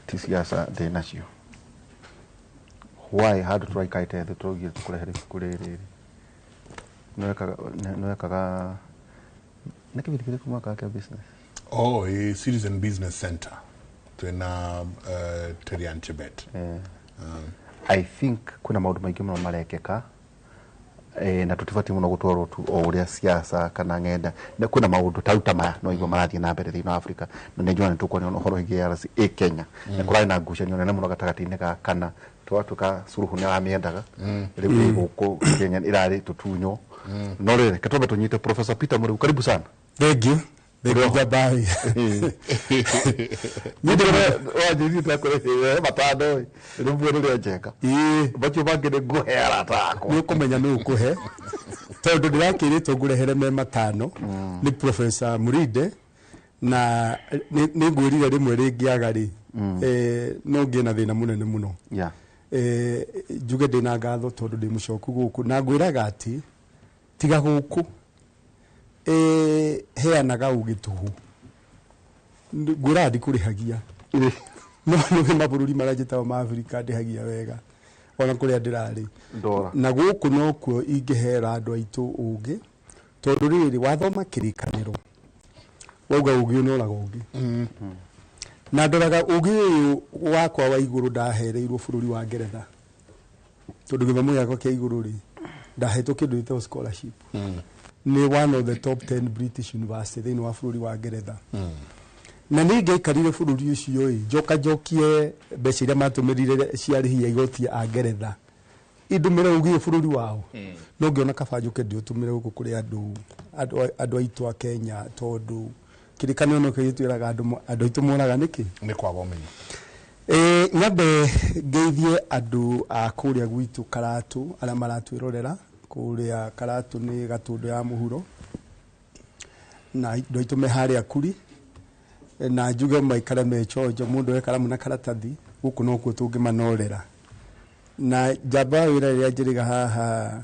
ti siasa ndĩ nacio. Why handũ tũraikarĩte thĩ tũraugire tũkũrehere ibuku rĩrĩ nĩwekaga nĩ kĩbindi kĩrĩkũ mwaka kĩa business? Oh, a Citizen Business Center twĩna Terian Chebet. I think kwĩna maũndũ maingĩ mũno marekĩka na tũtibatiĩ mũno gũtwarwo tu o ũrĩa siasa kana ng'enda. Kwĩna maũndũ ta rĩu ta maya no igua marathiĩ na mbere thĩinĩ wa Africa na nĩ njũĩ nĩ tũkuona ũhoro wĩgiĩ ARC ĩ Kenya. Na kũrarĩ na ngucanio nene mũno gatagatĩ-inĩ ga kana twatuĩka Suluhu nĩ aramĩendaga rĩu ĩ gũkũ Kenya ĩrarĩ tũtunywo. No rĩrĩ reke twambe tũnyite Professor Peter Mũrĩu, karibu sana. Thank you. Thank you Jabari. Wanjĩrire ndakũrehere matano ĩ rĩmwe rĩrĩa Njenga. Macio mangĩ nĩ ngũhe arata akwa. Nĩ ũkũmenya nĩ ũkũhe tondũ ndĩrakĩrĩtwo ngũrehere me 5 nĩ Professor Murinde na nĩ ngwĩrire rĩmwe rĩngĩaga rĩ no ngĩe na thĩna mũnene mũno. Njuge ndĩna ngatho tondũ ndĩ mũcoku gũkũ na ngwĩraga atĩ tiga gũkũ heanaga ũgĩ tũhũ ngwĩraga ndikũrĩhagia no nĩ mabũrũri marĩa njĩtagwo ma Afrika ndĩhagia wega ona kũrĩa ndĩrarĩ na gũkũ nokuo ingĩhera andũ aitũ ũgĩ tondũ rĩrĩ wathoma kĩrĩkanĩro wauga ũgĩ ũnoraga ũngĩ na ndoraga ũgĩ ũyũ wakwa wa igũrũ ndahereirwo bũrũri wa Ngeretha tondũ gĩthomo gĩakwa kĩa igũrũ rĩ ndahetwo kĩndũ gĩtagwo scholarship. Nĩ one of the top 10 British university thĩinĩ wa bũrũri wa Ngeretha. Na nĩ ngĩaikarire bũrũri ũcio ĩ, njoka njokie mbeca iria matũmĩrire ciarĩhia igoti a Ngeretha, indũmĩre ũgĩe bũrũri wao, no ngĩona kaba njũke ndĩũtũmĩre gũkũ kũrĩ andũ aitũ a Kenya, tondũ kĩrĩkanĩro no kĩo gĩtwĩraga andũ aitũ moraga nĩkĩ? Nĩ kwaga ũmenyo. Nyambe ngeithie andũ a kũrĩa gwitũ Karatu arĩa maratwĩrorera. Kũrĩa Karatu nĩ Gatũndũ ya mũhuro, na andũ aitũ me harĩa Kuri, na njuge maikare me chonjo, mũndũ e karamu na karatathi gũkũ nokuo tũngĩmanorera. Na njamba wĩra rĩrĩa njĩrĩga haha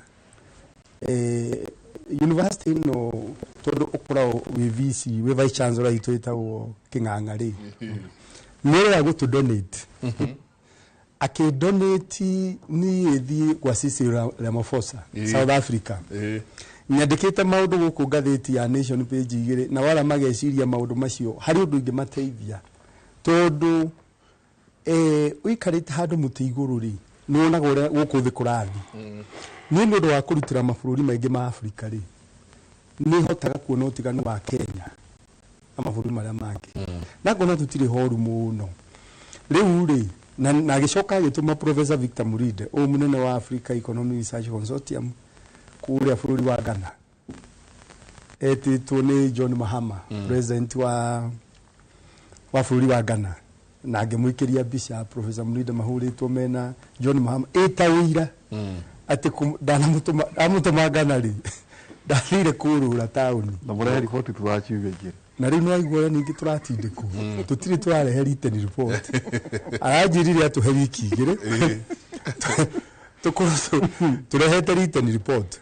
university ĩno, tondũ ũkoragwo wĩ VC, wĩ vice chancellor itũ ĩtagwo Kĩng'ang'a rĩ, nĩ ũrĩa gũtũ donate, akĩdonate niĩ thiĩ gwa Cecil Ramaphosa, South Africa. Nyandĩkĩte maũndũ gũkũ ngathĩti ya Nation page 2, na wala mageciria maũndũ macio harĩ ũndũ ingĩmateithia, tondũ ũikarĩte handũ mũtĩ igũrũ rĩ, nĩ wonaga ũrĩa gũkũ thĩ kũrathiĩ. Niĩ nĩ ũndũ wa kũrutĩra mabũrũri maingĩ ma Afrika rĩ, nĩ hotaga kuona ũtiganu wa Kenya na mabũrũri marĩa mangĩ, na ngona tũtirĩ horu mũno rĩu rĩ. Na agĩcoka agĩtũma Professor Victor Murinde, ũyũ mũnene wa Africa Economic Research Consortium kũrĩa bũrũri wa Ghana, etĩtwo nĩ John Mahama, president wa bũrũri wa Ghana, na ngĩmũikĩria mbica Professor Murinde mahũrĩtwo mena John Mahama ĩta ũira atĩ ndamũtũma Ghana rĩ, ndathire kũrũra taũni. Na mũrehe riboti thutha wa ciumia 2. Na rĩu nĩwaigua ũrĩa ningĩ tũratindĩkwo, tũtirĩ tũrarehe written report. Aranjĩrire atũhe wiki 2 tũkorwo tũrehete written report.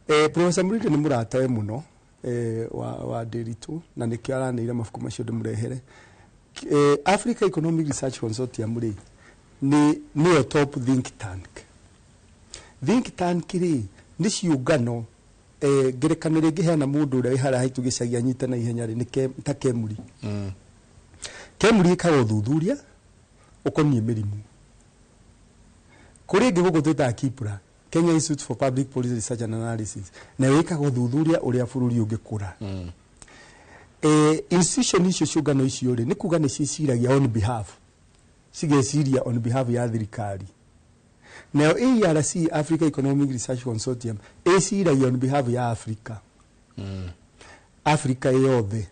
Professor Murinde nĩ mũratawe mũno wa Ndiritu, na nĩkĩo aranĩire mabuku macio ndĩmũrehere. Africa Economic Research Consortium rĩ, nĩyo top think tank. Think tank rĩ, nĩ ciũngano. Ngerekano rĩngĩ heana mũndũ ũrĩa wĩ harĩa haitũ gĩcagi anyite na ihenya rĩ, nĩ ta Kemuri. Kemuri ĩkaga ũthuthuria ũkoniĩ mĩrimũ. Kũrĩ ĩngĩ gũkũ twĩtaga KIPRA, Kenya Institute for Public Policy Research and Analysis, nayo ĩkaga ũthuthuria ũrĩa bũrũri ũngĩkũra. Institution icio, ciũngano icio rĩ, nĩ kuga nĩ ciĩciragia on behalf, cigeciria on behalf ya thirikari. Nayo AERC, Africa Economic Research Consortium, ĩciragia on behalf ya Africa, Africa yothe.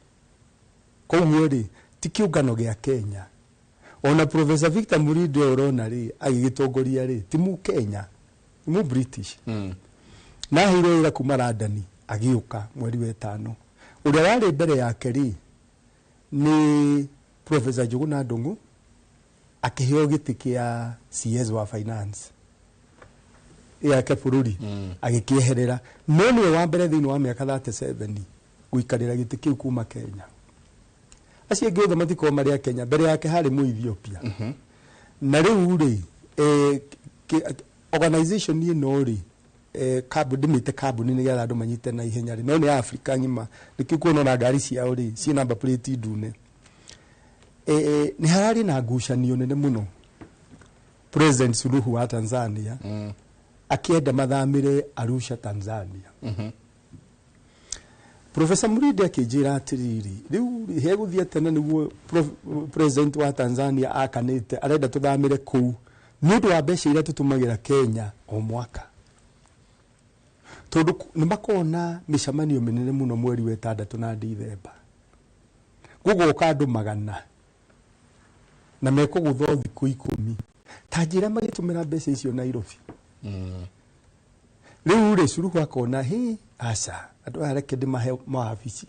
Koguo rĩ, ti kĩũngano gĩa Kenya. Ona Professor Victor Murinde ũrona rĩ, agĩgĩtongoria rĩ, ti mu Kenya, nĩ mu British. Na aheirwo wĩra kuma London agĩũka mweri wa 5. Ũrĩa warĩ mbere yake rĩ, nĩ Professor Njuguna Ndung'u, akĩheo gĩtĩ kĩa CS wa finance yake bũrũri, agĩkĩeherera. No nĩwe wa mbere thĩinĩ wa mĩaka 37 gũikarĩra gĩtĩ kĩu kuma Kenya. Acio angĩ othe matikoragwo marĩ a Kenya, mbere yake harĩ mũ Ethiopia. Na rĩu rĩ, organization ĩno rĩ, ndĩmĩte kambuni nĩgetha andũ manyite na ihenya rĩ, no nĩ Africa ng'ima, nĩkĩo kuona ona ngari ciao rĩ ciĩ number plate ndune. Nĩ hararĩ na ngucanio nene mũno. President Suluhu wa Tanzania akĩenda mathamĩre Arusha, Tanzania. Professor Murinde akĩnjĩra atĩrĩrĩ, rĩu hegũthiĩ atĩa na nĩguo president wa Tanzania akanĩte arenda tũthamĩre kũu nĩ ũndũ wa mbeca iria tũtũmagĩra Kenya o mwaka, tondũ nĩ makoragwo na mĩcemanio mĩnene mũno mweri wa 6 na Dithemba, gũgoka andũ 100 na mekũgũthwo thikũ 10, ta njĩra magĩtũmĩra mbeca icio Nairobi. Rĩu rĩ, Suluhu akona hĩ, aca, andũ aya reke ndĩmahe mawabici.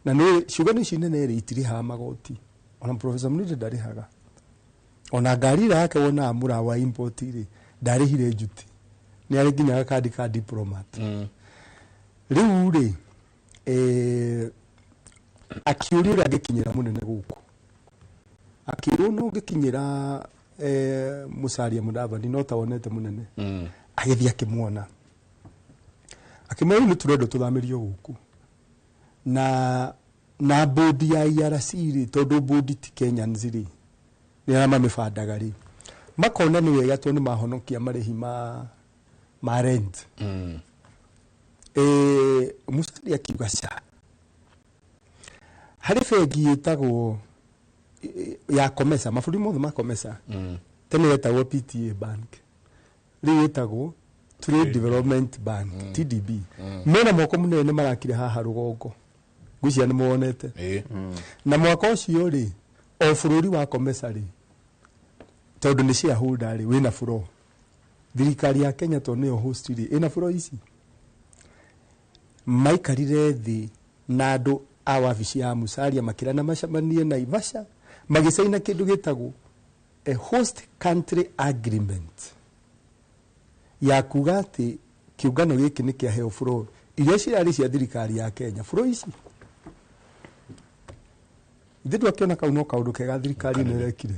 Na nĩ ciũngano ici nene rĩ, itirĩhaga magoti, ona Professor Murinde ndarĩhaga. Ona ngari ĩrĩa yake wonaga mũrawa import rĩ, ndarĩhire njuti, nĩ arĩ nginya gakandi ka diplomat. Rĩu rĩ, akĩũria ũrĩa angĩkinyĩra mũnene gũkũ, akĩrwo no ũngĩkinyĩra Musalia Mudavadi no ta wonete mũnene. Agĩthiĩ akĩmuona, akĩmwĩra rĩu nĩ tũrendwo tũthamĩrio gũkũ na bodi ya ERC rĩ, tondũ bodi ti Kenyans rĩ, nĩ arĩa mamĩbandaga rĩ, makona nĩ wega tondũ nĩ mahonokia marĩhi ma rent. Mũseveni akiuga ca harĩ bengi ĩtagwo ya COMESA, mabũrũri mothe ma COMESA. Tene yetagwo PTA Bank, rĩu ĩtagwo Trade Development Bank, TDB. Mena mwako mũnene marakire haha rũgongo, ngwĩciria nĩ muonete. Na mwaka ũcio rĩ, o bũrũri wa COMESA rĩ, tondũ nĩ shareholder rĩ, wĩna floor. Thirikari ya Kenya tondũ nĩyo host rĩ, ĩna floor ici. Maikarire thĩ na andũ a wabici ya Musalia makĩrana macemanie Naivasha, magĩcaina kĩndũ gĩtagwo a host country agreement ya kuga atĩ kĩũngano gĩkĩ nĩ kĩaheo floor iria cirarĩ cia thirikari ya Kenya. Floor ici ithe ndwakĩona kau no kaũndũ kega thirikari ĩno ĩrekire.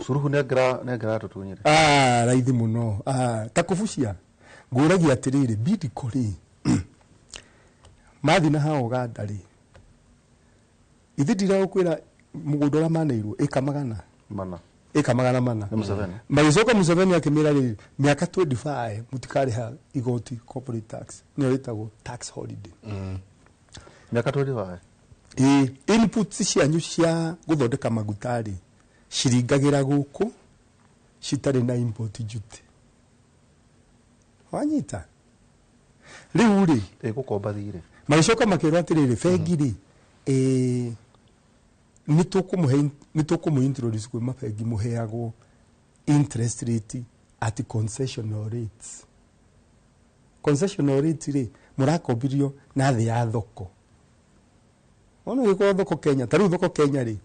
Suluhu nĩ angĩratũtunyire. Ah, raithi mũno. Ah, ta kũbucia ngũragia atĩrĩrĩ, Bidco rĩ, mathi na haha Uganda rĩ, ithe ndiragũkwĩra mũgũnda ũrĩa maneirwo ĩka magana mana, ĩka 400. Nĩ Museveni. Magĩcoka Museveni akĩmĩra rĩrĩ, mĩaka 25 mũtikarĩha igoti, corporate tax, nĩyo ĩtagwo tax holiday. Mĩaka 25. Ĩ inputs cianyu cia gũthondeka maguta rĩ, ciringagĩra gũkũ citarĩ na import duty. Wanyita rĩu rĩ, ĩgũkomba thirĩ. Magĩcoka makĩrwo atĩrĩrĩ, bengi rĩ, nĩ tũkũmũhe, nĩ tũkũmũ introduce kwĩ mabengi mũheagwo interest rate at concessional rates. Concessional rate rĩ, mũrakombirio na thĩ ya thoko. Ona gĩkorwo thoko Kenya, ta rĩu thoko Kenya rĩ,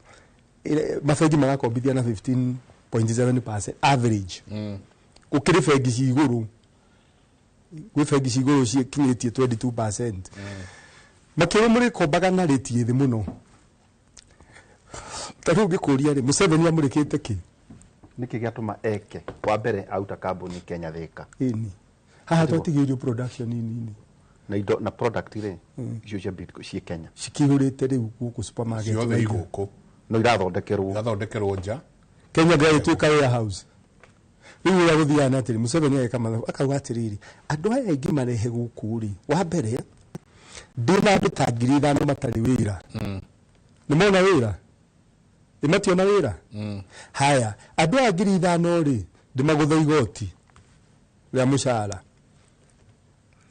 mabengi marakombithia na 15.7% average. Gũkĩrĩ bengi ci igũrũ, gwĩ bengi ci igũrũ cikinyĩtie 22%. Makĩrwo mũrĩkombaga na rate ĩ thĩ mũno. Ta rĩu ngĩkũria rĩ, Museveni amũrĩkĩte kĩ? Nĩkĩ gĩatũma eke wa mbere auta kambuni Kenya Thika? Ĩni haha twatigĩirio production nini na indo na product rĩ, icio cia Bidco ciĩ Kenya cikihũrĩte rĩu gũkũ supermarket ciothe igũkũ no irathondekerwo, irathondekerwo nja. Kenya ndĩragĩtuĩka warehouse. Rĩu ũrĩa gũthiaga nĩ atĩrĩ, Museveni ageka mathabu akauga atĩrĩrĩ, andũ aya aingĩ marehe gũkũ rĩ, wa mbere ndĩna andũ ta 5,000 matarĩ wĩra. Nĩ mona wĩra? Ĩ mationa wĩra? Haya, andũ aya 5,000 rĩ, ndĩmagũthe igoti rĩa mũcara.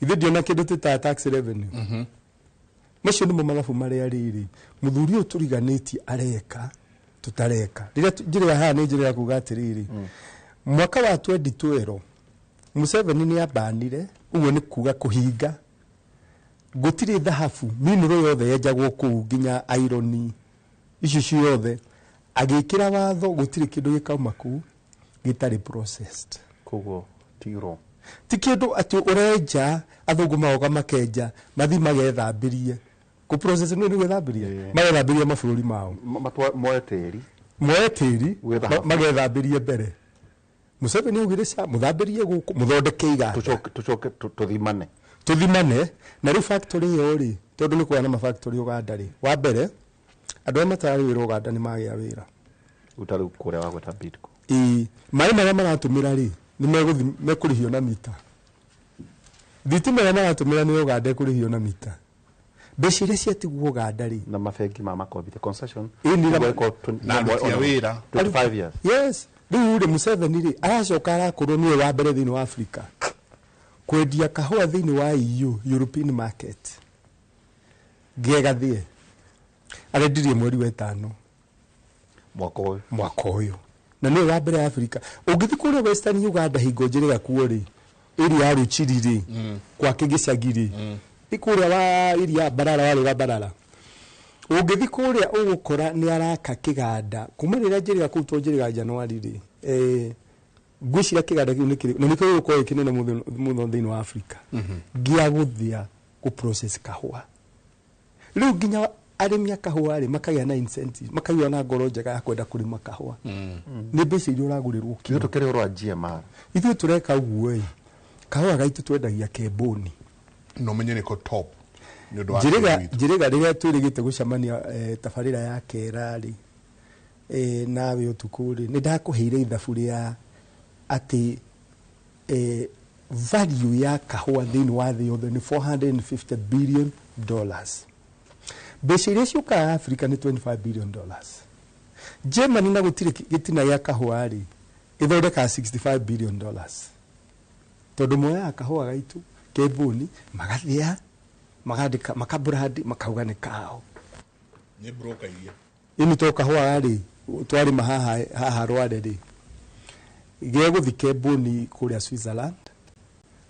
Ithe ndiona kĩndũ tĩtaga tax revenue. Macio nĩmo mathabu marĩa rĩrĩ mũthuri ũyũ tũriganĩtie areka tũtareka. Rĩrĩa njĩra haha nĩ njĩra ya kuga atĩrĩrĩ, mwaka wa 2012 Museveni nĩ ambanire, ũguo nĩ kuga kũhinga gũtirĩ thahabu mineral yothe yenjagwo kũu nginya iron icio ciothe, agĩkĩra watho gũtirĩ kĩndũ gĩkauma kũu gĩtarĩ processed. Koguo ti raw. Ti kĩndũ atĩ ũrenja athũngũ magoka makenja mathi magethambĩrie. Kũ process nĩ gwĩthambĩria, magethambĩrie mabũrũri mao. Moe tĩri. Moe tĩri, Gwĩthamba. magethambĩrie mbere. Museveni augire ca mũthambĩrie gũkũ, mũthondeke iganda. Tũcoke tũthimane. Tũthimane. Na rĩu factory ĩyo rĩ, tondũ nĩ kũgĩa na ma factory Uganda rĩ, wa mbere andũ arĩa matararĩ wĩra Uganda nĩ magĩa wĩra. Ũta rĩu kũrĩa wa gweta Bidco. Ĩĩ, maĩ marĩa maratũmĩra rĩ, nĩ mekũrĩhio na mita. Thitima ĩrĩa maratũmĩra nĩ Uganda ĩkũrĩhio na mita. Mbeca iria ciatigwo Uganda rĩ, na mabengi ma makombithia concession. Ĩĩ, nĩ Nĩguo ĩkorwo Na aruti a wĩra. 25 years. Yes. Rĩu rĩ, Museveni rĩ, aracoka arakorwo nĩwe wa mbere thĩinĩ wa Afrika kwendia kahũa thĩinĩ wa EU, European market. Gegathie. Arendirie mweri wa ĩtano. Mwaka ũyũ. Mwaka ũyũ. Na nĩwe wa mbere Afrika. Ũngĩthiĩ kũrĩa Western Uganda hingo njĩrĩga kuo rĩ, area ya Ruchiri rĩ, gwake gĩcagi rĩ, nĩ kũrĩa wa area ya Mbarara, warĩ wa Mbarara. Ũngĩthiĩ kũrĩa ũgũkora nĩ araka kĩganda. Kuma rĩrĩa njĩrĩga kũu to njĩrĩga January rĩ, ngwĩciria kĩganda kĩu nĩ kĩrĩkũ, na nĩkĩo gĩgũkorwo gĩ kĩnene mũno thĩinĩ wa Afrika. Gĩa gũthĩa gũ process kahũa. Rĩu nginya arĩmi a kahũa rĩ, makagĩa na incentive, makagĩa na ngoro njega ya kwenda kũrĩma kahũa. Nĩ mbeca iria ũragũrĩrwo kiro. Ithuĩ tũkĩrĩ ũhoro wa GMR. Ithuĩ tũreka ũguo ĩ, kahũa gaitũ twendagia kembũni. No menye nĩko top. Nĩ ũndũ wa Njĩrĩga, kĩrĩ witũ. njĩrĩga rĩrĩa twĩrĩgĩte gũcemania tabarĩra ya kera rĩ, nawe ũtukũ rĩ, nĩ ndakũheire ithabu rĩa atĩ Value ya kahũa thĩinĩ wa thĩ yothe nĩ $450 billion. Mbeca iria ciũkaga Africa nĩ $25 billion. Germany na gũtirĩ gĩtina gĩa kahũa rĩ, ĩthondekaga $65 billion. Tondũ moyaga kahũa gaitũ kembuni magathĩa, magandĩka, makabrandi, makauga nĩ kao. Nĩ broker iria. Ini to kahũa rĩ, twarĩma haha haha Rware rĩ, gegũthi kembuni kũrĩa Switzerland,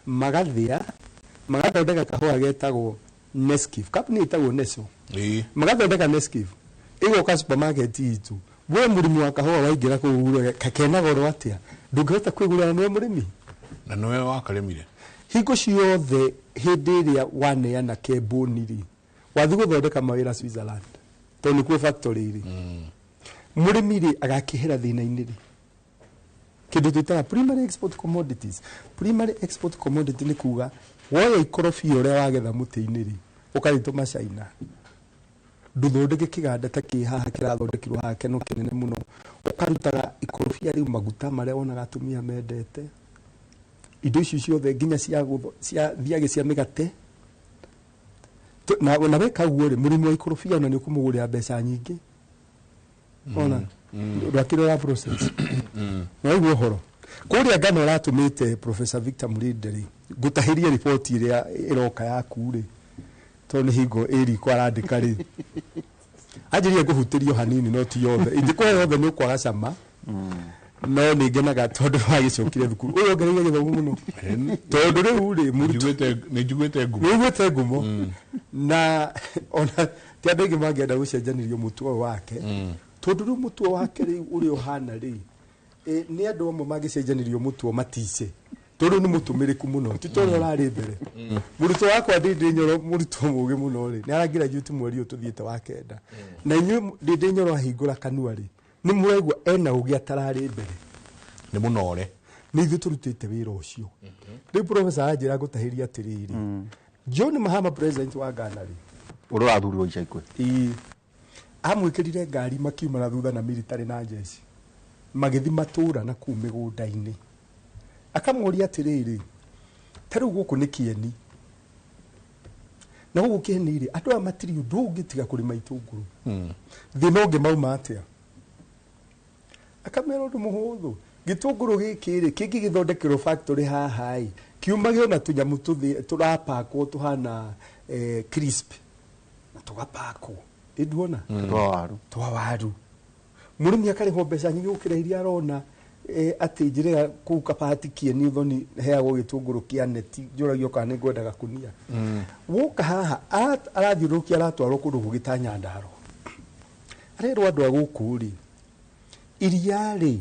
magathĩa, magathondeka kahũa getagwo Nescafe. Company ĩtagwo Nestle. Magathondeka Nescafe. Ĩgoka supermarket itũ. We mũrĩmi wa kahũa waingĩra kũu ũgũre kena goro atĩa? Ndũngĩhota kwĩgũrĩra nĩwe mũrĩmi. Na nĩwe wakarĩmire. Hingo ciothe hĩndĩ ĩrĩa waneana kembuni rĩ, wathiĩ gũthondeka mawĩra Switzerland. Tondũ nĩkuo factory ĩrĩ. Mũrĩmi rĩ agakĩhera thĩna-inĩ rĩ. Kĩndũ twĩtaga primary export commodities. Primary export commodity nĩ kuga woya ikorobia ũrĩa wagetha mũtĩ-inĩ rĩ, ũkarĩtũma China. Ndũthondeke kĩganda ta kĩ haha kĩrathondekirwo haha kĩno kĩnene mũno, ũkarutaga ikorobia rĩu maguta marĩa wonaga atumia mendete, indo icio ciothe nginya cia thiagĩ cia mĩgate. Na weka ũguo rĩ, mũrĩmi wa ikorobia ona nĩ ũkũmũgũrĩra mbeca nyingĩ. Ona ndwakĩrora process. Na ũguo ũhoro kũrĩa ngano ũratũmĩte Professor Victor Murinde rĩ, ngũtahĩrie riboti ĩrĩa ĩroka yaku rĩ, tondũ nĩ hingo ĩriko arandĩka rĩ, anjĩrire ngũhutĩrio hanini no ti yothe, ingĩkũhe yothe nĩ ũkwaga cama. No nĩ ngenaga tondũ wagĩcokire thukuru ũyũ ongereire gĩthomo mũno, tondũ rĩu rĩ nĩ njiguĩte ngumo, nĩ njiguĩte ngumo na ona ti andũ aingĩ mangĩenda gũcenjanĩrio mũtugo ũyũ wake, tondũ rĩu mũtugo wake rĩu ũrĩa ũhana rĩ, nĩ andũ amwe mangĩcenjanĩrio mũtugo matice, tondũ nĩ mũtũmĩrĩku mũno, ti ta ũrĩa ũrarĩ mbere. Mũrutwo wakwa Ndĩndĩ Nyoro, mũrutwo mũũgĩ mũno rĩ, nĩ aragraduate mweri ũyũ tũthiĩte wa kenda, na inyuĩ Ndĩndĩ Nyoro ahingũra kanua rĩ, nĩ mũraigua ena ũgĩ atararĩ mbere. Nĩ mũnore. Nĩ ithuĩ tũrutĩte wĩra ũcio. Rĩu professor aranjĩra ngũtahĩria atĩrĩrĩ, John Mahama president wa Ghana rĩ, ũrĩa ũrathurirwo ica ikuhĩ, amwĩkĩrire ngari makiuma na thutha na military na jeshi, magĩthi matũra na kũu mĩgũnda-inĩ. Akamũria atĩrĩrĩ, ta rĩu gũkũ nĩ kĩeni, na gũkũ kĩeni rĩ, andũ aya matirĩ ũndũ ũngĩ tiga kũrĩma itũngũrũ, thĩna ũngĩ mauma atĩa? Akamera ũndũ mũhũthũ, gĩtũngũrũ gĩkĩ rĩ, kĩngĩgĩthondekerwo factory haha ĩ, kiumage ona tũnyamũ tũrapakwo tũhana crisp, na tũgapakwo ĩnduona twa waru, twa waru. Mũrĩmi akarĩhwo mbeca nyingĩ gũkĩra iria arona atĩ njĩra kũu kabati kĩeni thoni heagwo gĩtũngũrũ kĩa neti, njũragio kana nĩ ngwendaga kũnia. Woka haha arathiũrũrũkia aratwarwo kũndũ kũngĩ ta Nyandarua, arerwo andũ a gũkũ rĩ, iria rĩ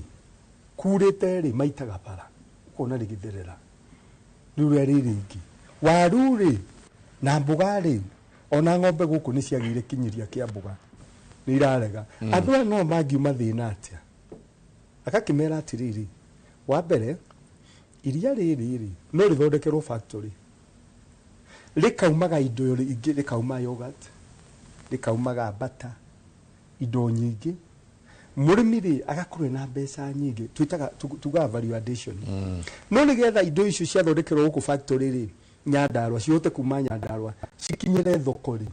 kurĩte rĩ maitaga bara, ũkona rĩgĩtherera nĩ ũrĩa rĩ rĩingĩ. Waru rĩ na mboga rĩ, ona ng'ombe gũkũ nĩ ciagĩire kĩnyiria kĩa mboga, nĩ irarega. Andũ aya no mangiuma thĩna atĩa? Agakĩmera atĩrĩrĩ, wa mbere iria rĩrĩ rĩ no rĩthondekerwo factory, rĩkaumaga indo ingĩ, rĩkauma yogurt, rĩkaumaga butter, indo nyingĩ. Mũrĩmi rĩ agakorwo na mbeca nyingĩ, twĩtaga tugaga value addition. No nĩgetha indo icio ciathondekerwo gũkũ factory rĩ, Nyandarua cihote kuma Nyandarua cikinyĩre thoko rĩ,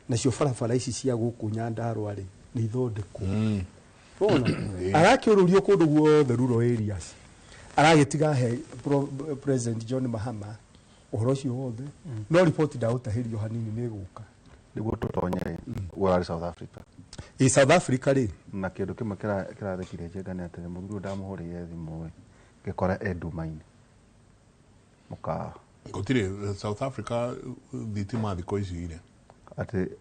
nacio barabara ici cia gũkũ Nyandarua rĩ nĩ ithondekwo. Wona arakĩũrũrio kũndũ guothe rural areas, aragĩtiga he President John Mahama ũhoro ũcio wothe, no riboti ndagũtahĩrio hanini nĩ ĩgũka. Nĩguo tũtonye rĩ, ũrarĩ South Africa. Ĩ South Africa rĩ, na kĩndũ kĩmwe kĩrathekire Njenga nĩ atĩ mũthuri ũyũ ndamũhũrĩire thimũ ĩ, ngĩkora e nduma-inĩ mũkawa. Gũtirĩ South Africa thitima thikũ ici rĩ,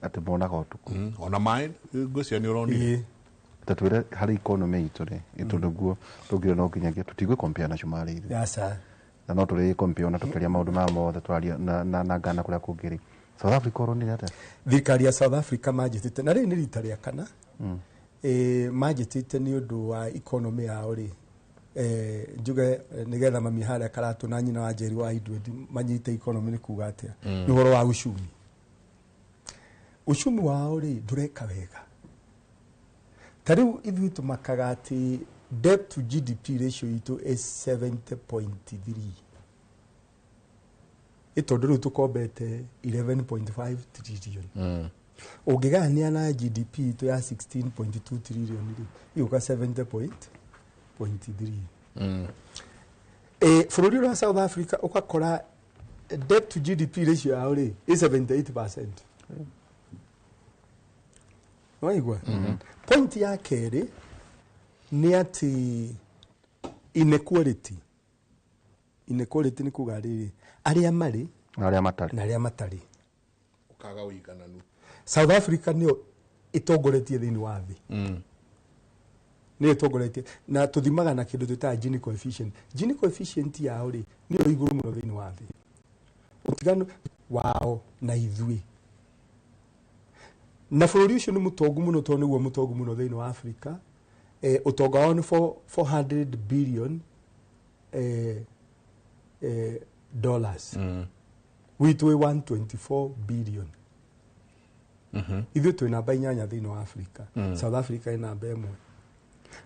atĩ monaga ũtukũ. Ona maĩ ngwĩciria nĩ ũronire. Ta twĩre harĩ economy itũ rĩ, ĩtondũ nĩguo tũngĩona no nginyagia tũtigwĩ compare na Cumarĩ ithuĩ. Aca. Na no tũrĩ compare ona tũkĩaria maũndũ maya mothe tũraria na Ghana kũrĩa kũngĩ rĩ. South Africa ũronire atĩa? Thirikari ya South Africa manjĩtĩte, na rĩrĩ nĩ rita rĩa kana, manjĩtĩte nĩ ũndũ wa economy yao rĩ, njuge nĩgetha mami harĩa Karatũ na nyina wa Njeri wa Indwendi manyite economy nĩ kuga atĩa? Nĩ ũhoro wa uchumi. Uchumi wao rĩ ndũreka wega. Ta rĩu ithuĩ tũmakaga atĩ debt to GDP ratio itũ is 70.3. Ĩ tondũ rĩu tũkombete 11.5 trillion, ũngĩgayania na GDP itũ ya 16.2 trillion rĩ, igũka 70.3. Bũrũri ũrĩa wa South Africa, ũgakora debt to GDP ratio yao rĩ ĩ 78%. Waigua? Point ya kerĩ nĩ atĩ inequality nĩ kuga rĩrĩ, arĩa marĩ na arĩa matarĩ. Na arĩa matarĩ. Ũkaga ũigananu. South Africa nĩyo ĩtongoretie thĩinĩ wa thĩ, nĩyo ĩtongoretie, na tũthimaga na kĩndũ twĩtaga Gini coefficient. Gini coefficient yao rĩ nĩyo igũrũ mũno thĩinĩ wa thĩ, ũtiganu wao na ithuĩ. Na bũrũri ũcio nĩ mũtongu mũno, tondũ nĩguo mũtongu mũno thĩinĩ wa Africa. Ũtonga wao nĩ 400 billion dollars, witũ wĩ 124 billion. Ithuĩ twĩ namba 8 thĩinĩ wa Africa. South Africa ĩ namba 1.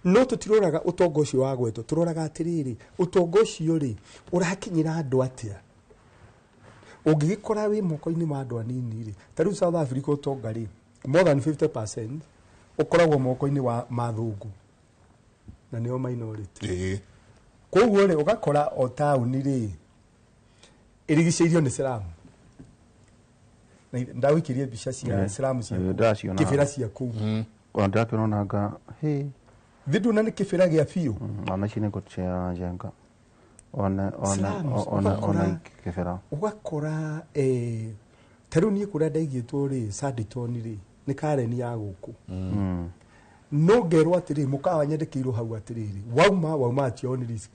No tũtiroraga ũtonga ũcio wa gwetwo, tũroraga atĩrĩrĩ, ũtonga ũcio rĩ ũrakinyĩra andũ atĩa? Ũngĩgĩkora wĩ moko-inĩ ma andũ anini rĩ, ta rĩu South Africa ũtonga rĩ, more than 50% ũkoragwo moko-inĩ wa mathũngũ, na nĩo minority. Koguo rĩ, ũgakora o taũni rĩ ĩrigicĩirio nĩ slum. Na ndagũikĩrie mbica cia slum cia kũu, ndĩraciona. Kĩbĩra cia kũu. Ona ndĩrakĩona onanga hĩ. Thinduna nĩ kĩbĩra gĩa biũ. Ona ici nĩ ngũcenga ona Slums, ona ũgakora kĩbĩra. Ũgakora ta rĩu niĩ kũrĩa ndaigĩtwo rĩ, Sanditon rĩ, nĩ Karen ya gũkũ. No ngerwo atĩrĩrĩ, mũkawa nyandĩkĩirwo hau atĩrĩrĩ, wauma at your own risk.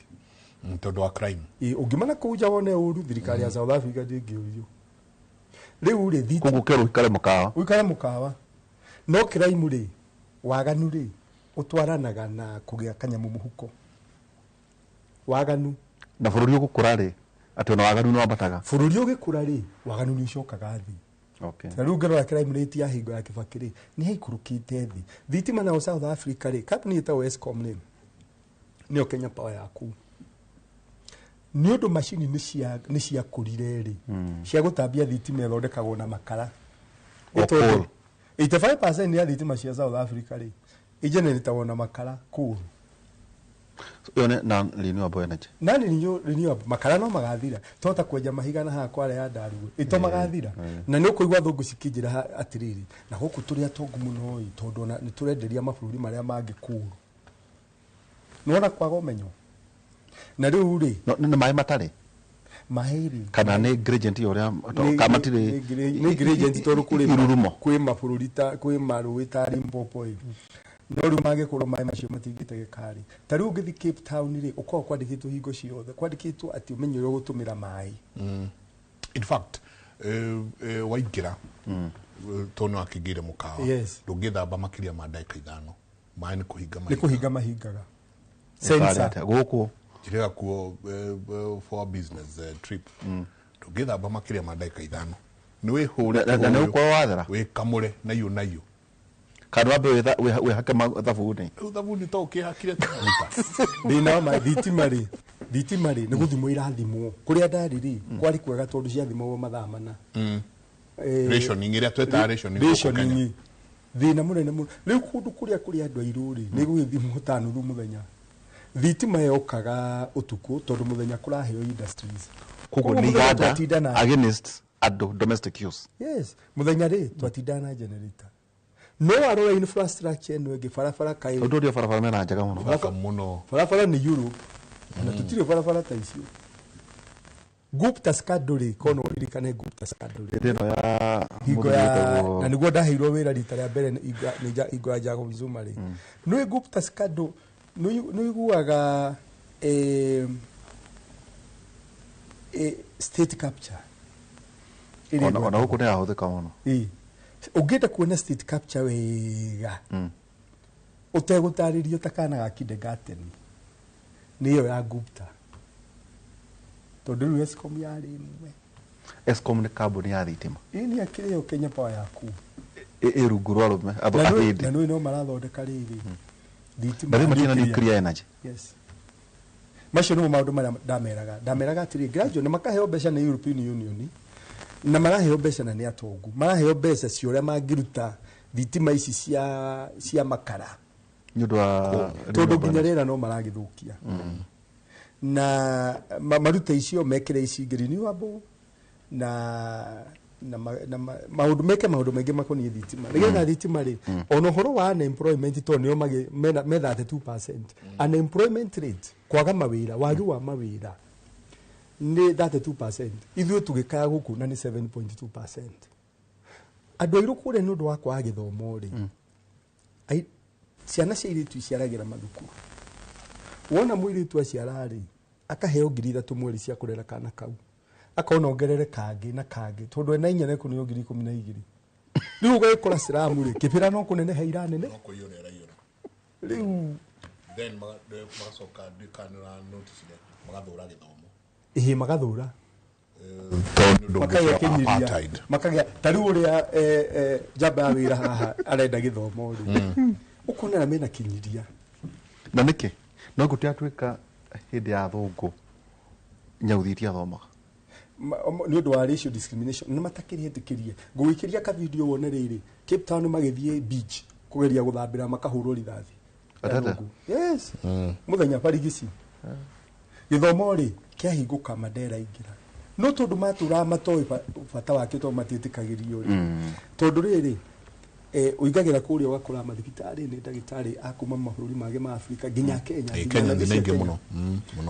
Tondũ wa crime. Ĩ, ũngiuma na kũu nja wone ũru, thirikari ya South Africa ndĩngĩũrio. Rĩu rĩ koguo kerwo ũikare mũkawa. Ũikare mũkawa. No crime rĩ, waganu rĩ, ũtwaranaga na kũgĩa kanyamũ mũhuko, waganu. Na bũrũri ũgũkũra rĩ, atĩ ona waganu nĩ wambataga? Bũrũri ũgĩkũra rĩ, waganu nĩ ũcokaga thĩ. Ta rĩu ngĩrora crime rate ya hingo ya Kibaki rĩ, nĩ yaikũrũkĩte thĩ. Thitima nayo South Africa rĩ, kambuni ĩtagwo Eskom rĩ, nĩyo Kenya Power yaku, nĩ ũndũ macini nĩ ciakũrire rĩ, cia gũtambia thitima ĩthondekagwo na makara. O Nĩ tondũ coal. 85% ya thitima cia South Africa rĩ, igeneratagwo na makara, coal. Ĩyo nĩ non renewable energy. Nani renewable, makara no magathira, tota kwenja mahiga na haha kware ya ndaruo ito magathira. Na nĩ ũkũigua thũngũ cikĩnjĩra atĩrĩrĩ, na gũkũ tũrĩ atongu mũno ĩ, tondũ ona nĩ tũrenderia mabũrũri marĩa mangĩ kũũru. Nĩwona kwaga ũmenyo. Na rĩu rĩ, No, nĩ maĩ matarĩ maĩ rĩ, kana nĩ gradient ya ũrĩa kana matirĩ? Nĩ gradient, tondũ kũrĩ irurumo. Kwĩ mabũrũri ta kwĩ marũĩ ta Limpopo ĩ, no rĩu mangĩkorwo maĩ macio matingĩtegeka rĩ, ta rĩu ũngĩthiĩ Cape Town rĩ, ũkoragwo kwandĩkĩtwo hingo ciothe, kwandĩkĩtwo atĩ ũmenye ũrĩa ũgũtũmĩra maĩ. In fact, waingĩra, tondũ nĩ wakĩingĩire mũkawa, ndũngĩthamba makĩria ma ndagĩka 5, maĩ nĩ kũhinga. Nĩ kũhinga mahingaga. Ĩkarĩ Sensor. atĩa? Gũkũ Njĩrĩga kuo for a business trip, ndũngĩthamba makĩria ma ndagĩka 5, nĩ wĩhũre. Na nĩ ũkorwo wathera. Wĩkamũre naiyũ naiyũ. Kana wambe wĩhake thabuni? Rĩu thabuni to ũkĩhakire ta maguta. Thĩna wa thitima rĩ nĩ gũthimwo irathimwo. Kũrĩa ndarĩ rĩ, kwarĩ kwega tondũ ciathimagwo mathaa 4. Rationing, ĩrĩa twetaga rationing gũkũ Kenya. Rationing. Thĩna mũnene mũno rĩu kũndũ kũrĩa kũrĩ andũ airũ rĩ, nĩ gũgĩthimwo ta nuthu mũthenya. Thitima yokaga ũtukũ tondũ mũthenya kũraheo industries. Koguo Koguo nĩ mũthenya iganda twatinda na against andũ domestic use. Yes, mũthenya rĩ twatindaga na generator. No arora infrastructure ĩno ĩngĩ, barabara kaĩ. Ũndũ ũrĩa barabara mena njega mũno. Thaka mũno. Barabara nĩ Europe, na tũtirĩ barabara ta icio. Gupta scandal rĩ, kono ũririkane Gupta scandal rĩ. Hĩndĩ ĩno ya hingo mũthuri ya wĩtagwo- na nĩguo ndaheirwo wĩra rita rĩa mbere nĩ hingo ya Jacob Zuma rĩ. Nĩ Gupta scandal nĩ ũiguaga state capture ĩrĩa Ona gũkũ nĩ yahũthĩka mũno. Ĩ. Ũngĩenda kuona state capture wega ũtegũtarĩrio ta kana ga kindergarten, nĩ ĩyo ya Gupta, tondũ rĩu Eskom yarĩ ĩmwe. Eskom nĩ kambuni ya thitima. Ĩ, nĩ akĩrĩ yo Kenya Power yaku. Ĩ rungu rwa arũme Na ahĩndĩ. Na nĩũĩ no marathondeka rĩrĩ thitima Na rĩu matirĩ na nuclear. nuclear energy. Yes. Macio nĩmo maũndũ marĩa ndameraga atĩrĩ, graduate na makaheo mbeca nĩ European Union, na maraheo mbeca na nĩ atongu, maraheo mbeca cia ũrĩa mangĩruta thitima ici cia makara nĩ ũndũ wa tondũ nginya rĩera no maragĩthũkia. Na marute icio mekĩre ici ingĩ renewable na maũndũ, meke maũndũ maingĩ makoniĩ thitima nĩgetha thitima rĩ, ona ũhoro wa unemployment tondũ nĩo me 32% unemployment rate, kwaga mawĩra, wagi wa mawĩra nĩ 32%, ithuĩ tũgĩkaya gũkũ na nĩ 7.2%. Andũ airũ kũrĩa nĩ ũndũ wa kwaga gĩthomo rĩ, ciana cia airĩtu iciaragĩra mathukuru. Wona mũirĩtu aciara rĩ, akaheo 3,000 mweri cia kũrera kana kau, akona ongerere kangĩ na kangĩ tondũ ena inya nĩekũneo 12,000. Rĩu ũgagĩkora ciramu rĩ, kĩbĩra no kũneneha iranene rĩu then magacoka ndikanĩra notice magathũra gĩthomo. Ĩhĩ, magathũra makagĩa kĩnyiria, makagĩa ta rĩu ũrĩa njamba ya wĩra haha arenda gĩthomo rĩ, ũkona na mena kĩnyiria. Na nĩkĩ no gũtiatuĩka hĩndĩ ya athũngũ nyauthi itiathomaga nĩ ũndũ wa racial discrimination, nĩ matakĩrĩtĩkĩrie. Ngũgĩkĩria ka video wone rĩrĩ, Cape Town magĩthiĩ beach kũgeria gũthambĩra makahũrwo rithathi. Yes. Mũthenya barigici. Gĩthomo rĩ kĩahingũka Mandela aingĩra, no tondũ matũraga matoĩ bata wakĩo tondũ matiĩtĩkagĩrio rĩ, tondũ rĩrĩ ũingagĩra kũrĩa ũgakora mathibitarĩ nĩ ndagĩtarĩ a kuma mabũrũri mangĩ ma Afrika nginya Kenya, Kenya nĩ maingĩ mũno,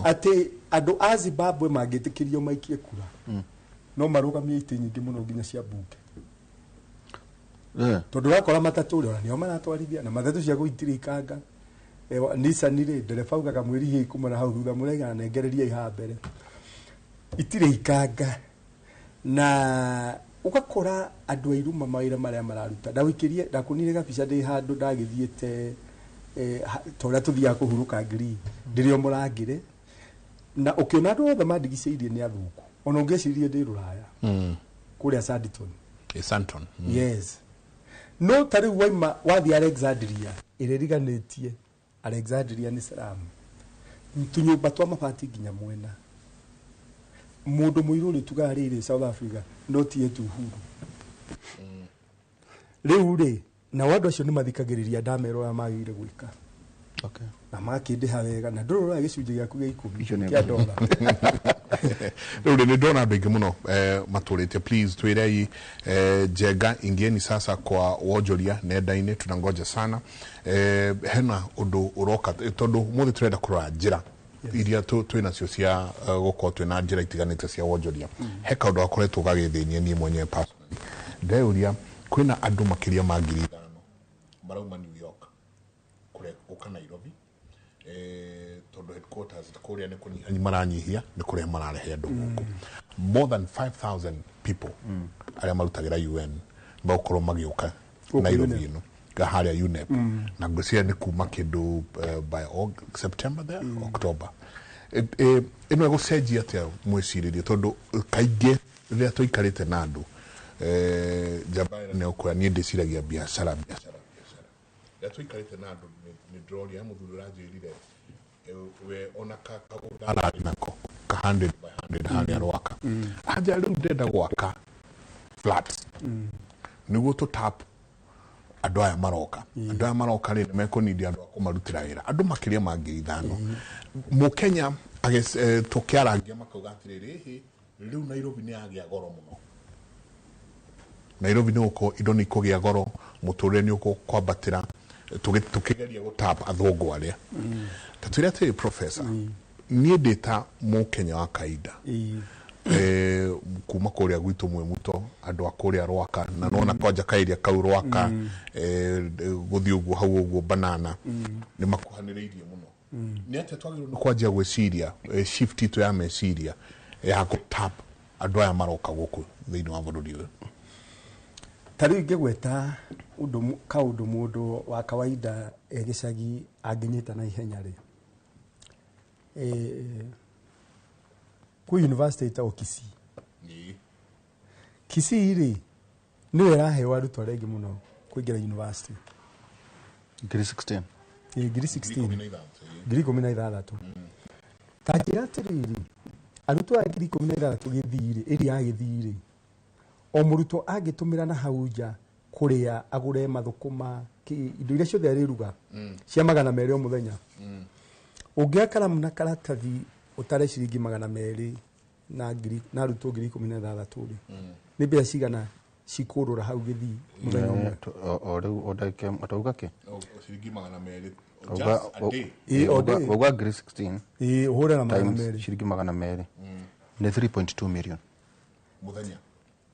atĩ andũ a Zimbabwe mangĩtĩkĩrio maikie kura no marũgamie itĩ nyingĩ mũno nginya cia bunge, tondũ ũrakora matatũ rĩ ona nĩo maratwarithia na matatũ cia gũitirĩ ikanga. Nissan rĩ, ndereba augaga mwĩrihie kuma na hau thutha, mũraigana nengereria haha mbere, itirĩ ikanga. Na ũgakora andũ airũ mawĩra marĩa mararuta. Ndawĩkĩrie, ndakunire gabica ndĩ handũ ndagĩthiĩte ta ũrĩa tũthiaga kũhurũka ngiri ndĩrĩ o mũrangĩre, na ũkĩona andũ othe mandigicĩirie nĩ athũngũ, ona ũngĩcirie ndĩ rũraya kũrĩa Sanditon. Santon. Yes. No ta rĩu waima wathiĩ Alexandria ĩrĩa ĩriganĩtie, Alexandria nĩ Salamu, tũnyũmba twa mabati nginya mwena. Mũndũ mũirũ rĩ tugaga rĩrĩ South Africa no ti yetu uhuru. Rĩu rĩ, nao andũ acio nĩ mathikagĩrĩria ndamera ũrĩa magĩrĩire gwĩka. Na makĩndĩha wega, na ndũrora gĩcunjĩ gĩaku gĩa 10 kĩa dola. Rĩu nĩ ndona andũ aingĩ mũno matũrĩte, please twĩrei Njenga, ingieni sasa kwa wonjoria nenda-inĩ, tunangoja sana. Hena ũndũ ũroka tondũ mũthĩ tũrenda kũrora njĩra iria twĩ nacio cia gũkorwo twĩna njĩra itiganĩte cia wonjoria. He kaũndũ gakoretwo gagĩthĩnia niĩ mwenyewe personally, ndeyũria kwĩna andũ makĩria ma 5,000 marauma New York gũka Nairobi, tondũ headquarters kũrĩa nĩ kũnyihia maranyihia, nĩ kũrĩa mararehe andũ gũkũ. More than 5,000 people arĩa marutagĩra UN magũkorwo magĩũka Nairobi ĩno harĩa UNEP, na ngwĩciria nĩ kuma kĩndũ by September there, October. Ĩno ĩgũcenjia atĩa mwĩcirĩrie, tondũ kaingĩ rĩrĩa tũikarĩte na andũ njamba ĩrĩa nĩ ũkwĩra niĩ ndĩciragia biacara biacara biacara. Rĩrĩa tũikarĩte na andũ nĩ ndĩroria mũthuri ũranjĩrire we ona kagũnda ararĩ nako ka 100 by 100 harĩa Rwaka, anja rĩu ndĩrenda gwaka flat nĩguo tũ tap andũ aya maroka. Andũ aya maroka rĩ, nĩmekũnindia andũ a kũmarutĩra wĩra, andũ makĩria ma 5,000. Mũkenya tũkĩarangia makauga atĩrĩrĩ, ĩhĩ rĩu Nairobi nĩ yagĩa goro mũno, Nairobi nĩ gũkorwo indo nĩ ikũgĩa goro, mũtũrĩre nĩ ũkwambatĩra, tũkĩgeria gũtap athũngũ arĩa. Ta twĩre atĩrĩ professor, niĩ ndĩ ta mũkenya wa kawaida kuma kũrĩa gwitũ Mwĩmuto, andũ a kũrĩa Rwaka, na nona kwanja kaeria kau Rwaka gũthiĩ ũguo hau ũguo banana nĩ makuhanĩrĩirie mũno. Nĩ atĩa twagĩrĩirwo nĩ kwanjia gwĩciria shift itũ ya meciria ya gũtap andũ aya maroka gũkũ thĩinĩ wa bũrũri ũyũ? Ta rĩu ingĩgweta kaũndũ mũndũ wa kawaida e gĩcagi angĩnyita na ihenya rĩ, kwĩ university ĩtagwo Kisii. Kisii rĩ nĩyo ĩraheo arutwo arĩa aingĩ mũno kũingĩra university. 16,000. 16,000. 16,000. Ta njĩra atĩrĩrĩ, arutwo aya 16,000 gĩthii-rĩ, ĩrĩa ya gĩthii-rĩ, o mũrutwo angĩtũmĩra na hau nja kũrĩa agũre mathũkũma indo iria ciothe arĩruga cia 200 o mũthenya, ũngĩoya karamu na karatathi ũtare ciringi 200 na ngiri na arutwo 16,000 rĩ, nĩ mbeca cigana cikũrũra hau gĩthii mũthenya ũmwe? O rĩu o ndagĩka ĩmwe tauga kĩ? Ciringi 200 Auga just a day. Ĩ, o day. Wauga ngiri 16 Ĩ, ũhũre na magana times merĩ. Ciringi 200 nĩ 3.2 million. Mũthenya.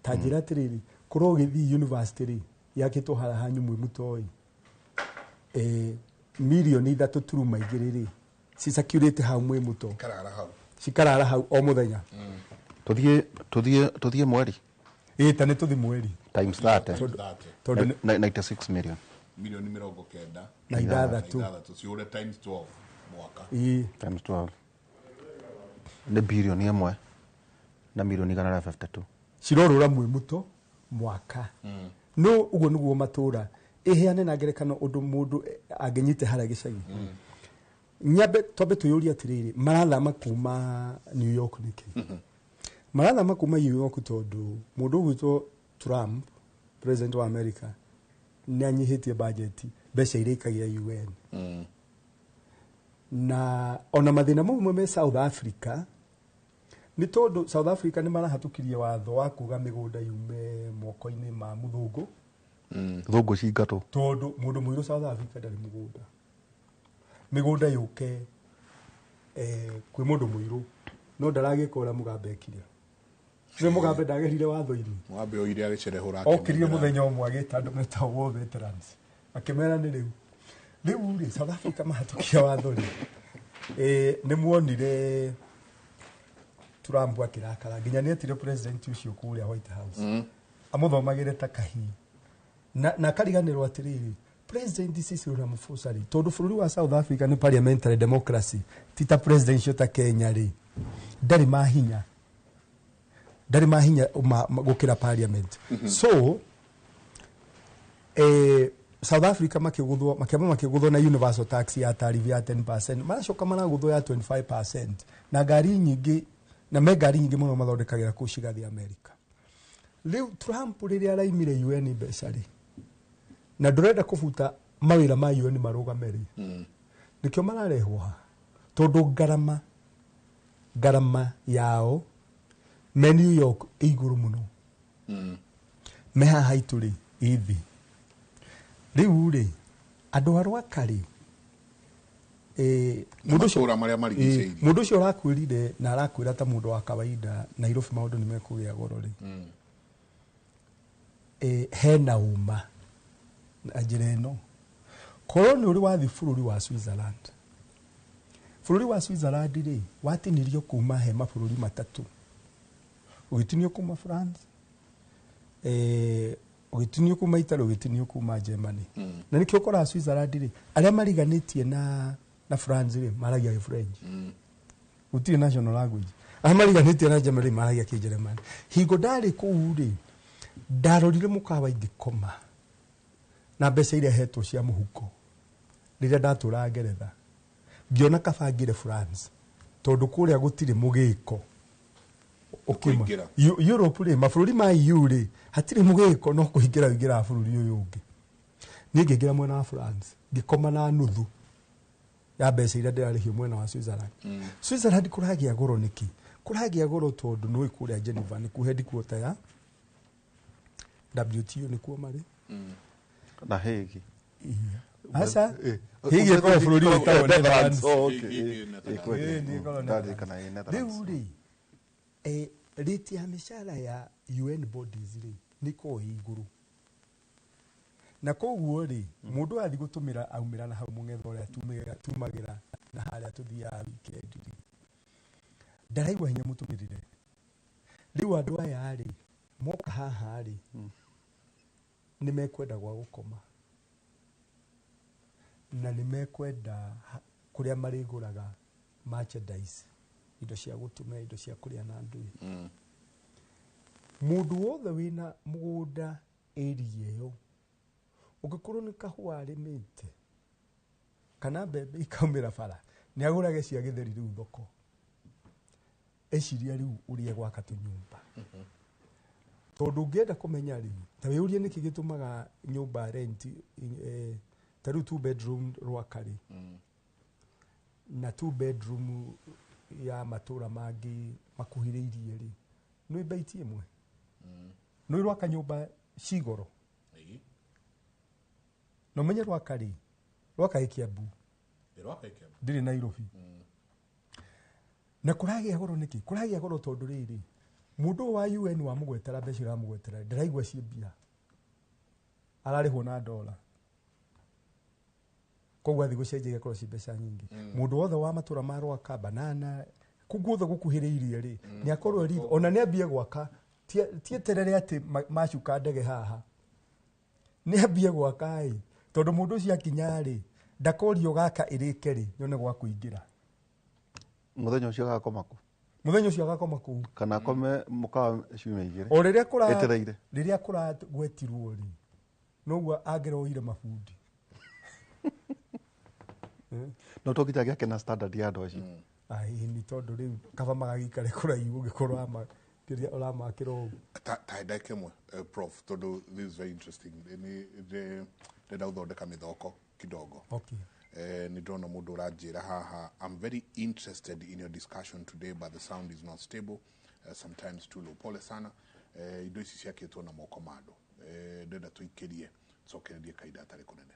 Ta njĩra atĩrĩrĩ, korwo gĩthii university rĩ yakĩtwo harĩa hanyu mwĩ mũtoi, mirioni 3.2 rĩ cicacurĩte hau mwĩ mũto. Karara hau. Cikarara hau o mũthenya. Tũthiĩ mweri. Ĩ, ta nĩ tũthi mweri. Times 30. Tondũ 96 million. Milioni 96. Na ithathatũ. Ciũre times 12 mwaka. Ĩ. Times 12 nĩ birioni 1 na milioni 152. Cirorũra mwĩ mũto mwaka. No ũguo nĩguo matũra ĩheane na ngerekano ũndũ mũndũ angĩnyite harĩa gĩcagi. Nyambe twambe twĩyũrie atĩrĩrĩ, marathama kuma New York nĩkĩ? Marathama kuma New York tondũ mũndũ ũgwĩtwo Trump, president wa America, nĩ anyihĩtie bajeti mbeca iria ikagia UN, na ona mathĩna mamwe me South Africa nĩ tondũ South Africa nĩ marahatũkirie watho wa kuga mĩgũnda yume moko-inĩ ma mũthũngũ. Thũngũ cingatwo. Tondũ mũndũ mũirũ South Africa ndarĩ mũgũnda, mĩgũnda yũke kwĩ mũndũ mũirũ, no ndaragĩka ũrĩa Mugabe ekire. Nĩ Mugabe ndagerire watho-inĩ. Mugabe oire agĩcerehũra. Okire mũthenya ũmwe agĩta andũ metagwo war veterans, akĩmera nĩ rĩu rĩ South Africa mahatũkia watho rĩ, nĩ muonire Trump akĩrakara nginya nĩ etire president ũcio kũrĩa White House amũthomagĩre ta kahii, na akariganĩrwo atĩrĩrĩ, President Cyril Ramaphosa rĩ, tondũ bũrũri wa South Africa nĩ parliamentary democracy, ti ta presidential ta Kenya rĩ, ndarĩ mahinya gũkĩra parliament. So South Africa makĩgũthwo, makĩamba makĩgũthwo na universal tax ya tariff ya 10%, maracoka maragũthwo ya 25%, na ngari nyingĩ na me ngari nyingĩ mũno mathondekagĩra kũu cigathiĩ America. Rĩu Trump rĩrĩa araimire UN mbeca rĩ, na ndũrenda kũbuta mawĩra ma UN marũgame rĩ, nĩkĩo mararehwo haha, tondũ ngarama yao me New York ĩ igũrũ mũno, me haha haitũ rĩ ĩ thĩ. Rĩu rĩ, andũ a Rwaka rĩ, mũndũ ũcio Matũũra marĩa marigicĩirie. Mũndũ ũcio ũrakwĩrire na arakwĩra ta mũndũ wa kawaida Nairobi maũndũ nĩ mekũgĩa goro rĩ, hena ũma na njĩra ĩno, korwo nĩ ũrĩ wathiĩ bũrũri wa Switzerland, bũrũri wa Switzerland rĩ watinirio kuma he mabũrũri matatũ, ũgĩtinio kuma France, ũgĩtinio kuma Italy, ũgĩtinio kuma Germany. Na nĩkĩo ũkoraga Switzerland rĩ, arĩa mariganĩtie na France rĩ maragia gĩfrench, gũtirĩ national language. Arĩa mariganĩtie na Germany rĩ maragia kĩnjeremani. Hingo ndarĩ kũu rĩ, ndarorire mũkawa ingĩkoma na mbeca iria hetwo cia mũhuko rĩrĩa ndatũraga Ngeretha, ngĩona kaba ngĩre France, tondũ kũrĩa gũtirĩ mũgĩko ũkiuma. Kũingĩra. Europe rĩ, mabũrũri ma EU rĩ, hatirĩ mũgĩko, no kũingĩra ũingĩraga bũrũri ũyũ ũngĩ. Niĩ ngĩingĩra mwena wa France, ngĩkoma na nuthu ya mbeca iria ndĩrarĩhio mwena wa Switzerland. Switzerland kũragĩa goro nĩkĩ? Kũragĩa goro tondũ nĩũĩ kũrĩa Geneva nĩkuo headquarter ya WTO, nĩkuo marĩ. Na Hague. Aca. Hague ĩkoragwo bũrũri wĩtagwo Netherlands. Oh, okay. Kweli. Ĩ, nĩ ĩkoragwo Ndarĩrĩkana, ĩ, Netherlands. Rĩu rĩ, rate ya mĩcara ya UN bodies rĩ nĩ ĩkoragwo ĩ igũrũ, na koguo rĩ, mũndũ athiĩ gũtũmĩra aumĩra na hau mũng'etho ũrĩa tumagĩra na harĩa tũthiaga weekend rĩ, ndaraigua hinya mũtũmĩrĩre. Rĩu andũ aya rĩ moka haha rĩ, nĩ mekwenda gwa gũkoma na nĩ mekwenda kũrĩa marĩgũraga merchandise, indo cia gũtũmĩra, indo cia kũrĩa na ndũĩ. Mũndũ wothe wĩna mũgũnda area ĩyo, ũngĩkorwo nĩ kahũa arĩmĩte kana mbembe ikaumĩra bara, nĩ agũrage cia gĩtheri rĩu thoko. Eciria rĩu ũrĩa gwaka tũnyũmba. Tondũ ũngĩenda kũmenya rĩ, ta wĩyũrie nĩkĩ gĩtũmaga nyũmba rent ta rĩu 2 bedroom Rwaka rĩ, na 2 bedroom ya matũra mangĩ makuhĩrĩirie rĩ, nĩ mbaiti ĩmwe. Nĩ Rwaka nyũmba cigoro. Na ũmenye Rwaka rĩ, Rwaka ĩ Kiambu. Ndĩrĩ Nairobi. Na kũragĩa goro nĩkĩ? Kũragĩa goro tondũ rĩrĩ, mũndũ wa UN wamũgwetera mbeca ũramũgwetera ndaraigua ciĩ mbia, ararĩhwo na dola, koguo athiĩ gũcenjia igakorwo ci mbeca nyingĩ. Mũndũ wothe wa matũra ma Rwaka, Banana, kũu guothe gũkuhĩrĩirie rĩ, nĩ akorwo ri ona nĩ ambie gwaka, tieterere atĩ macuka ndege haha, nĩ ambie gwaka ĩ, tondũ mũndũ ũcio akinya rĩ, ndakorio gaka ĩrĩke rĩ, nyone gwa kũingĩra. Mũthenya ũcio agakoma kũ? Mũthenya ũcio agakoma kũu. Kana akome mũkawa ciumia igĩrĩ. O rĩrĩa kũra etereire. Rĩrĩa kũragwetirwo rĩ, noguo angĩroire mabundi. No to nginya gĩake na standard ya andũ acio. Ai, nĩ tondũ rĩu kaba magagĩikare kũraihu ũngĩkorwo kĩrĩa ũramakĩra ũguo. Ta ndagĩka ĩmwe, Prof, tondũ this is very interesting. Nĩ ndĩrenda gũthondeka mĩthoko kidogo. Okay. Nĩ ndĩrona mũndũ ũranjĩra haha, I'm very interested in your discussion today, but the sound is not stable, sometimes too low. Pole sana. Indo ici ciakĩtwo na moko ma andũ. Ndĩrenda tũikĩrie, tũcokererie kahinda gatarĩ kũnene.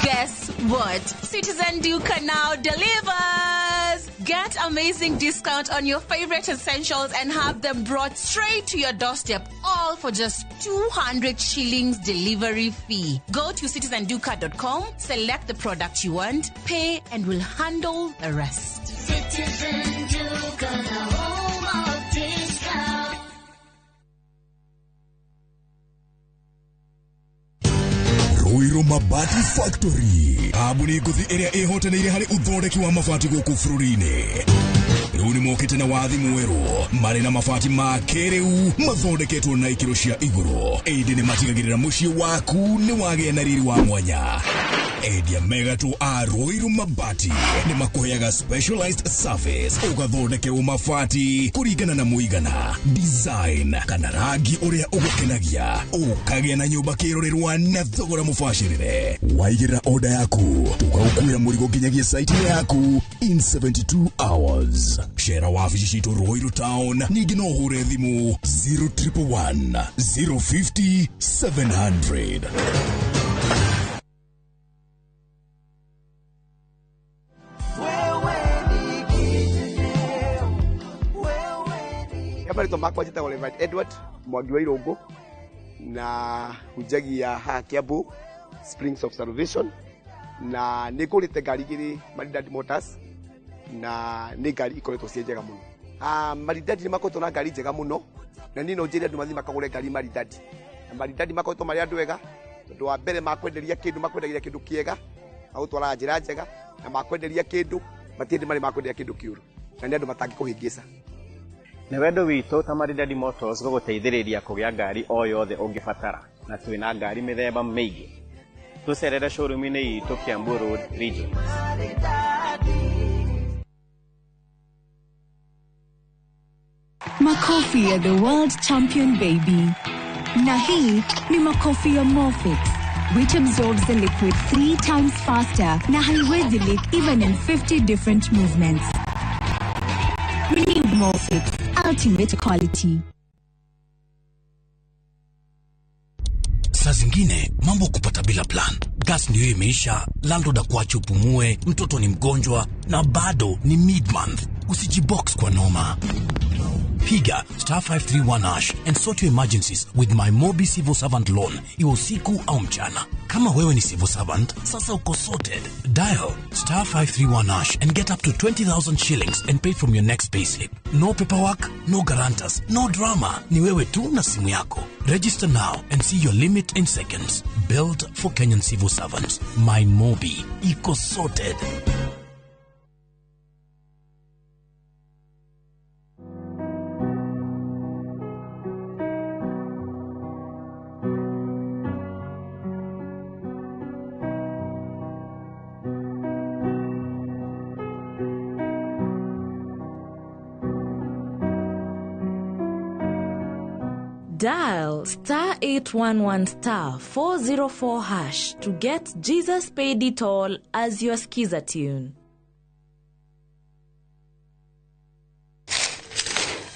Guess what? Citizen Duka now delivers! Get amazing discount on your favorite essentials and have them brought straight to your doorstep, all for just 200 shillings delivery fee. Go to citizenduka.com, select the product you want, pay, and we'll handle the rest. Citizen Duka, the home of discount. Ruiru Mabati Factory, kambuni ngũthi ĩrĩa ĩhotanĩire harĩ ũthondeki wa mabati gũkũ bũrũri-inĩ. Rĩu nĩ mokĩte na wathi mwerũ, marĩ na mabati ma kĩrĩu mathondeketwo na ikĩro cia igũrũ, ĩndĩ nĩ matigagĩrĩra mũciĩ waku nĩ wagĩa na riri wa mwanya. Endia megatũ a Ruiru Mabati nĩ makũheaga specialized service, ũgathondekerwo mabati kũringana na mũigana, design kana rangi ũrĩa ũgũkenagia, ũkagĩa na nyũmba kĩrorerwa na thogora mũbacĩrĩre. Waigĩrĩra order yaku, tũgagũkuĩra mũrigo nginyagia site yaku in 72 hours. Cera wabici citũ Ruiru Town, ningĩ no ũhũre thimũ 0111 050 700. Marĩtwa makwa njĩtagwo Reverend Edward Mwangi wa Irũngũ, na hunjagia haha Kiambu Springs of Salvation, na nĩ ngũrĩte ngari igĩrĩ Maridadi Motors, na nĩ ngari ikoretwo ciĩ njega mũno. Maridadi nĩ makoretwo na ngari njega mũno, na niĩ no njĩre andũ mathiĩ makagũre ngari Maridadi. Na Maridadi makoretwo marĩ andũ ega, tondũ wa mbere makwenderia kĩndũ, makwendagĩria kĩndũ kĩega, magũtwaraga njĩra njega, na makwenderia kĩndũ matirĩ marĩ makwenderia kĩndũ kĩũru, na nĩ andũ matangĩkũhĩngĩca. Nĩ wendo witũ ta Maridadi Motors gũgũteithĩrĩria kũgĩa ngari o yothe ũngĩbatara, na twĩna ngari mĩthemba mĩingĩ. Tũcerere showroom-inĩ itũ Kiambu Road Region. Makofi ya the world champion baby. Na hii ni makofi ya Morfix, which absorbs the liquid 3 times faster na haiwezi leak even in 50 different movements. Relieve Morfix, ultimate quality. Saa zingine mambo kupata bila plan. Gas ndio imeisha, landlord akuache upumue, mtoto ni mgonjwa na bado ni mid-month. Usijibox kwa noma. Piga star 531 hash and sort your emergencies with my Mobi Civil Servant Loan, iwe usiku au mchana. Kama wewe ni civil servant, sasa uko sorted. Dial star 531 hash and get up to 20,000 shillings and pay from your next payslip. No paperwork, no guarantors, no drama. Ni wewe tu na simu yako. Register now and see your limit in seconds. Built for Kenyan civil servants. My Mobi. Iko sorted. Dial star 811 star 404 hash to get Jesus Paid It All as your skiza tune.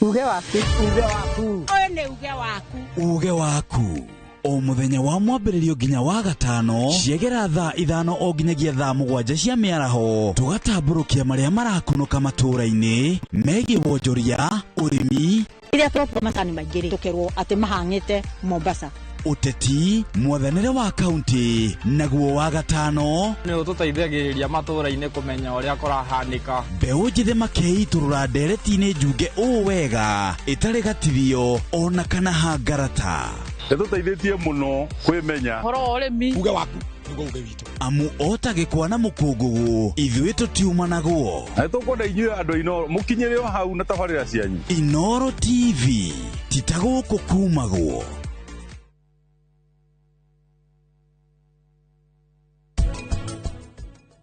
Uge waku. Uge waku. Ũyũ nĩ uge waku. Uge waku. O muthenya wa mwambĩrĩrio nginya wa gatano ciegera thaa 5 o nginyagia thaa 7 cia mĩaraho tũgatambũrũkia marĩa marakunũka matũũra-inĩ megiĩ wonjoria, ũrĩmi, Iria tũratua macani maingĩ rĩ tũkerwo atĩ mahang'ĩte Mombasa, ũteti, mwathanĩre wa kaunti, naguo wa gatano nĩ ũtũteithagĩrĩria matũũra-inĩ kũmenya ũrĩa kũrahanĩka. Mbeũ njĩthĩ makeitũrũra ndereti-inĩ njunge ũũ wega ĩtarĩ gatithio ona kana hangarata. Nĩtũteithĩtie mũno kwĩmenya ũhoro wa ũrĩmi. Uge waku nĩguo uge witũ. Amu ota gĩkwa na mũkũngũgũ ithuĩ tũtiumanagwo. Na nĩtũkwenda inyuĩ andũ Inooro mũkinyĩre o hau na tabarĩra cianyu. Inooro TV ti ta gũkũ kumagwo.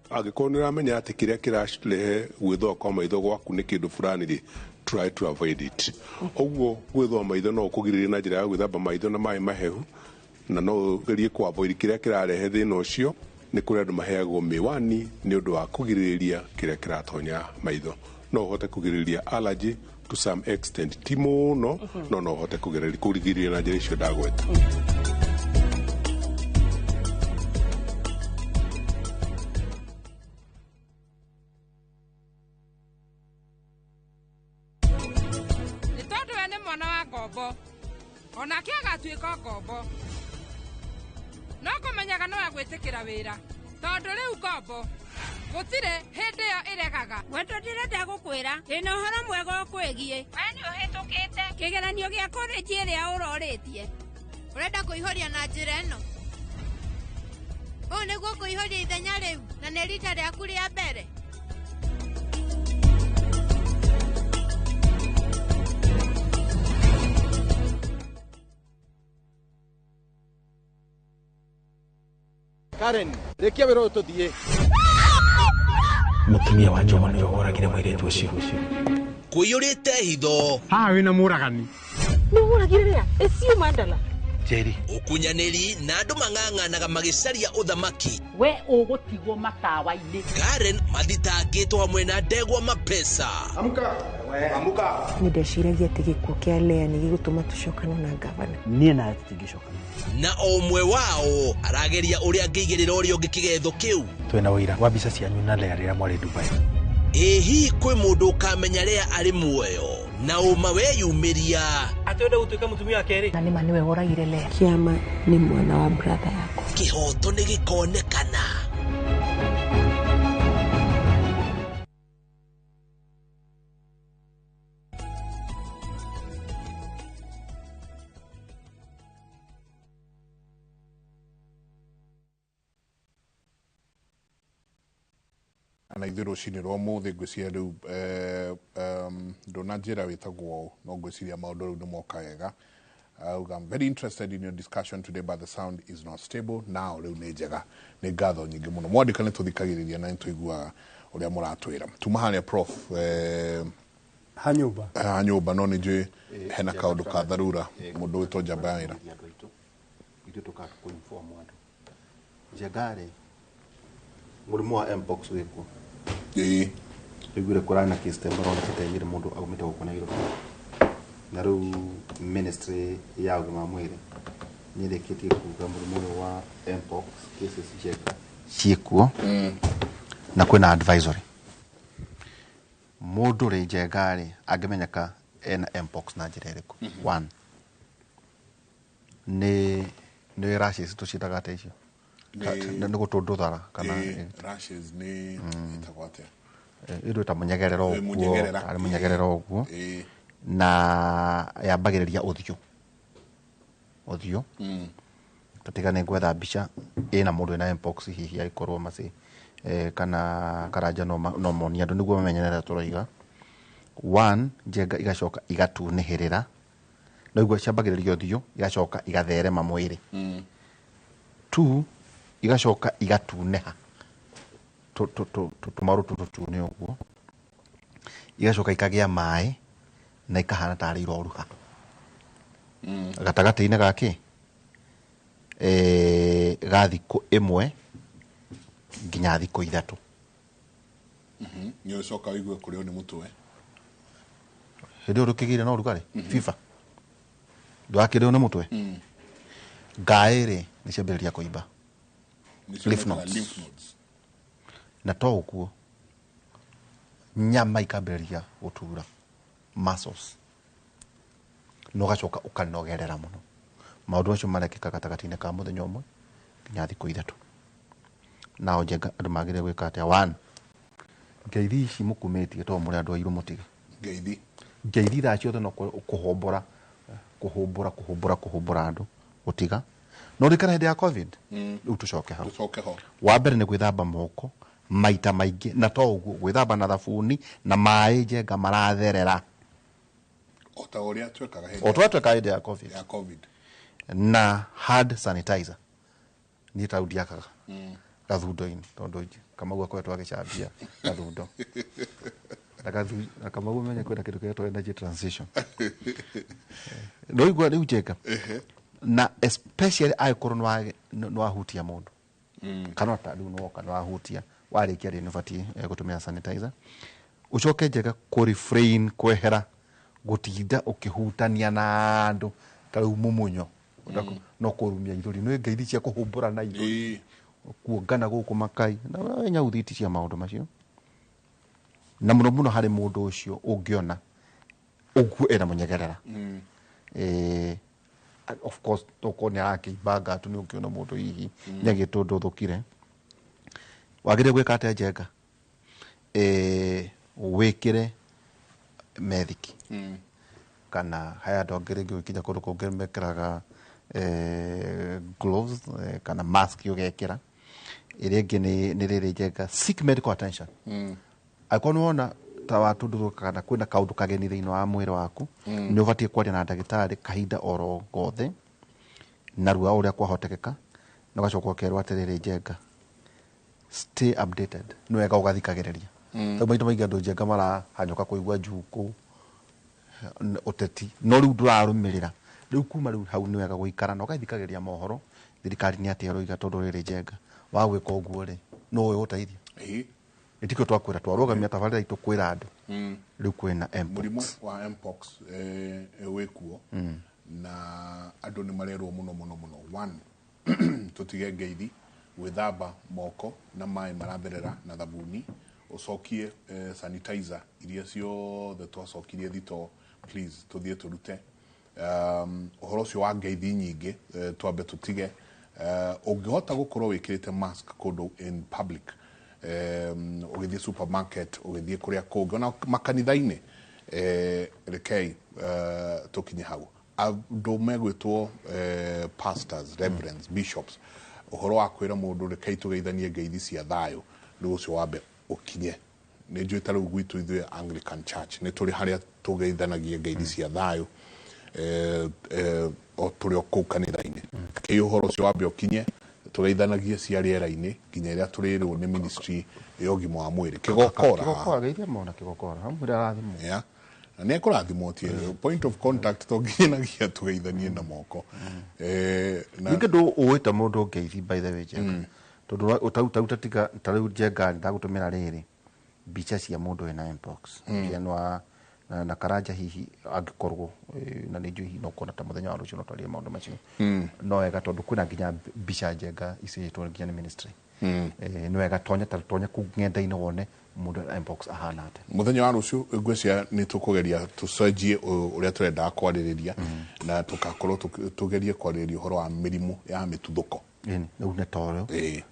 Angĩkorwo nĩ ũramenya atĩ kĩrĩa kĩrarehe gwĩthũa kwa maitho gwaku nĩ kĩndũ fulani rĩ, try to avoid it. Ũguo gwĩthũa maitho no ũkũgirĩrĩrie na njĩra ya gwĩthamba maitho na maĩ mahehu, na no ũgerie kũ avoid kĩrĩa kĩrarehe thĩna ũcio. Nĩ kũrĩ andũ maheagwo mĩwani nĩ ũndũ wa kũgirĩrĩria kĩrĩa kĩratonya maitho. No ũhote kũgirĩrĩria allergy to some extent, ti mũno, no no ũhote kũgirĩrĩria na njĩra icio ndagweta. Onake agatuĩka ngombo no kũmenyaga no agwĩtĩkĩra wĩra tondũ rĩu ngombo gũtirĩ hĩndĩ ĩyo ĩregaga. Wendo ndĩrenda gũkwĩra ndĩna ũhoro mwega ũkwĩgiĩ. We nĩ ũhĩtũkĩte kĩgeranio gĩa korĩnji ĩrĩa ũrorĩtie. Ũrenda kũihũria na njĩra ĩno? Ũũ nĩguo kũihũria ithenya rĩu na nĩ rita rĩaku rĩa mbere. Karen, rĩkia wĩra ũyũ tũthiĩ. Mũtumia wa Njoma nĩwe woragire mũirĩtu ũcio. Kũiyũrĩte hitho. Haha wĩna mũragani. Nĩ mũragire rĩa? Ĩcio mandala. Njeri. Ũkunyanĩri na andũ mang'ang'anaga magĩcaria ũthamaki. We ũgũtigwo matawa-inĩ. Karen mathitangĩtwo hamwe na ndegwa mapesa. Amuka. Amuka. Nĩ ndeciragia atĩ gĩkuũ kĩa Lea nĩ gĩgũtũma tũcokane na gavana. Niĩ nawe tũtingĩcokana. Na o ũmwe wao arageria ũrĩa angĩigĩrĩra ũrĩa ũngĩ kĩgetho kĩu. Twĩna ũira wa mbica cianyu na Lea rĩrĩa mwarĩ Dubai. Ĩ hihi kwĩ mũndũ ũkamenya Lea arĩ muoyo na ũma weyumĩria atĩ wenda gũtuĩka mũtumia wa kerĩ? Na nĩma nĩwe woragire Lea. Kĩama nĩ mwana wa brother yakwa. Kĩhoto nĩ gĩkonekana. Na ithuĩ rũcinĩ rwa ũmũthĩ ngwĩciria rĩu ndũnanjĩra wĩtagwo no ngwĩciria maũndũ rĩu nĩ moka wega. I'm very interested in your discussion today, but the sound is not stable now. Rĩu nĩ njega, nĩ ngatho nyingĩ mũno mwandĩka nĩ tũthikagĩrĩria na nĩ tũiguaga ũrĩa mũratwĩra. Tuma harĩa prof hanyũmba hanyũmba, no nĩ njũĩ hena kaũndũ ka dharura mũndũ wĩtwo njamba ya wĩra. Ithuĩ tũkaga kũ-inform andũ. Njenga rĩ, mũrimũ wa mpox wĩkuo. Ĩĩ. Iguire kũrarĩ na case ta ĩmwe mũndũ aumĩte gũkũ Nairobi. Na rĩu ministry ya ũgima wa mwĩrĩ nĩ ĩrĩkĩtie kuga mũrimũ ũyũ wa mpox cases njenga ciĩkuo na kwĩna advisory. Mũndũ rĩ njenga rĩ angĩmenyeka ena mpox na njĩra ĩrĩkũ? One, nĩ rashes tũciĩtaga atĩa icio? Nĩ gũtũndũthara kana rashes nĩ ĩtagwo atĩa? Ĩndũ ta mũnyegerero ũguo, arĩ mũnyegerero ũguo, na yambagĩrĩria ũthiũ. Tatiga nĩ ngwetha mbica ĩna mũndũ ena mpox hihi agĩkorwo maci kana Karanja no monie andũ nĩguo mamenye ũrĩa tũroiga. One, njenga igacoka igatunĩhĩrĩra, no iguo ciambagĩrĩria ũthiũ igacoka igatherema mwĩrĩ. Two, igacoka igatunĩha tũmarũ tũtune ũguo, igacoka ikagĩa maĩ na ikahana tarĩ iroruha gatagatĩ-inĩ gake ga thikũ 1 nginya thikũ 3. Nĩ ũcoka ũigue kũrĩo nĩ mũtwe hĩndĩ ĩyo ndũkĩgĩire na ũrugarĩ fever ndwakĩrĩo nĩ mũtwe. Ngaĩ rĩ nĩ ciambĩrĩria kũimba lymph nodes, na to ũguo nyama ikambĩrĩria gũtura muscles, na ũgacoka ũkanogerera mũno. Maũndũ macio marekĩka gatagatĩ-inĩ ka mũthenya ũmwe nginya thikũ 3. Nao njenga andũ magĩrĩire gwĩka atĩa? One, ngeithi ici mũkumĩtie to mũrĩ andũ airũ mũtige ngeithi thaa ciothe no kũhombora kũhũmbũra andũ gũtiga. No rĩkana hĩndĩ ya COVID rĩu tũcoke hau. Wa mbere nĩ gwĩthamba moko maita maingĩ, na to ũguo gwĩthamba na thabuni na maĩ njenga maratherera o ta ũrĩa twekaga hĩndĩ ya COVID, na hand sanitizer. Niĩ ta ndiakaga gathundo-inĩ tondũ Kamau akoretwo agĩcambia gathundo na Kamau menye kwĩna kĩndũ kĩretwo energy transition. No igua rĩu njenga, na especially angĩkorwo nĩ wahutia mũndũ kana ta rĩu nĩwoka nĩwahutia warĩkia rĩ nĩũbatiĩ gũtũmĩra sanitizer. Ũcoke njenga kũ refrain kwehera gũtinda ũkĩhutania na andũ ta rĩu mumunyo no kũrumia ithũri nĩ ngeithi cia kũhumbũra na ithũri kuongana gũkũ makai na we nyauthiti cia maũndũ macio, na mũno mũno harĩ mũndũ ũcio ũngĩona ũguo ena mũnyegerera. Of course tokorwo nĩ arakĩimbanga tu nĩ ũngĩona mũndũ hihi nĩagĩtwo ũndũ ũthũkire. Wagĩrĩire gwĩka atĩa njenga? Wĩkĩre methiki kana haya andũ angĩ rĩngĩ ũgĩkinya kũndũ kũngĩ mekĩraga gloves kana mask ũgekĩra. Ĩrĩa ĩngĩ nĩ rĩrĩ njenga, seek medical attention. Angĩkorwo nĩ wona ta watundũrũka kana kwĩna kaũndũ kageni thĩinĩ wa mwĩrĩ waku, nĩ ũbatiĩ kwaria na ndagĩtarĩ kahinda oro gothe narua ũrĩa kwahotekeka, na ũgacoka ũkerwo atĩrĩrĩ njenga, stay updated. Nĩ wega ũgathikagĩrĩria. Tondũ maita maingĩ andũ njenga marahanyũka kũigua njukũ ũteti, no rĩu ndũrarũmĩrĩra. Rĩu kuma rĩu hau nĩ wega gũikara na ũgathikagĩrĩria mohoro thirikari nĩ atĩa ĩroiga, tondũ rĩrĩ njenga wa gwĩka ũguo rĩ no ũĩ gũteithia. Ĩtikio twakwĩra twarũgamia tabarĩra itũ kwĩra andũ rĩu kwĩna mpox. Mũrimũ wa mpox wĩkuo na andũ nĩ marerwo mũno mũno mũno. One, tũtige ngeithi, gwĩthamba moko na maĩ maratherera na thabuni, ũcokie sanitizer iria ciothe twacokirie thito, please tũthiĩ tũrute. Ũhoro ũcio wa ngeithi nyingĩ twambe tũtige. Ũngĩhota gũkorwo wĩkĩrĩte mask kũndũ in public, ũgĩthiĩ supermarket, ũgĩthiĩ kũrĩa kũngĩ, ona makanitha-inĩ, rekei tũkinye hau. Andũ megwĩtwo pastors, reverends, bishops, ũhoro wa kwĩra mũndũ rekei tũgeithanie ngeithi cia thayũ, rĩu ũcio wambe ũkinye. Nĩ njũĩ ta rĩu gwitũ ithuĩ Anglican Church nĩ tũrĩ harĩa tũgeithanagia ngeithi cia thayũ o tũrĩ o kũu kanitha-inĩ. Rekei ũhoro ũcio wambe ũkinye, tũgeithanagie cia rĩera-inĩ nginya ĩrĩa tũrĩrwo nĩ ministry ya ũgima wa mwĩrĩ. Kĩgokora. Kĩgokora, geithia mona kĩgokora. Hamwe arathimwo. Yeah. Na nĩ ekũrathimwo tie point of contact to nginyanagia tũgeithanie na moko. Ningĩ ndũ ũĩte mũndũ ngeithi by the way njenga. Tondũ ũtau tiga ta rĩu njenga ndagũtũmĩra rĩrĩ mbica cia mũndũ wĩna mpox. Cia na Karanja hihi angĩkorwo na nĩ njũĩ hihi no kuona ta mũthenya wa rũciũ no twarie maũndũ macio. No wega tondũ kwĩna nginya mbica njenga icĩtwo nginya nĩ ministry. Nĩ wega tonya ta tonya kuu ng'enda-inĩ wone mũndũ mpox ahana atĩa. Muthenya wa rũciũ ngwĩciria nĩ tũkũgeria tũcenjie ũrĩa tũrendaga kwarĩrĩria na tũgakorwo tũgerie kwarĩrĩria ũhoro wa mĩrimũ ya mĩtuthũko. Ĩni rĩu nĩ toro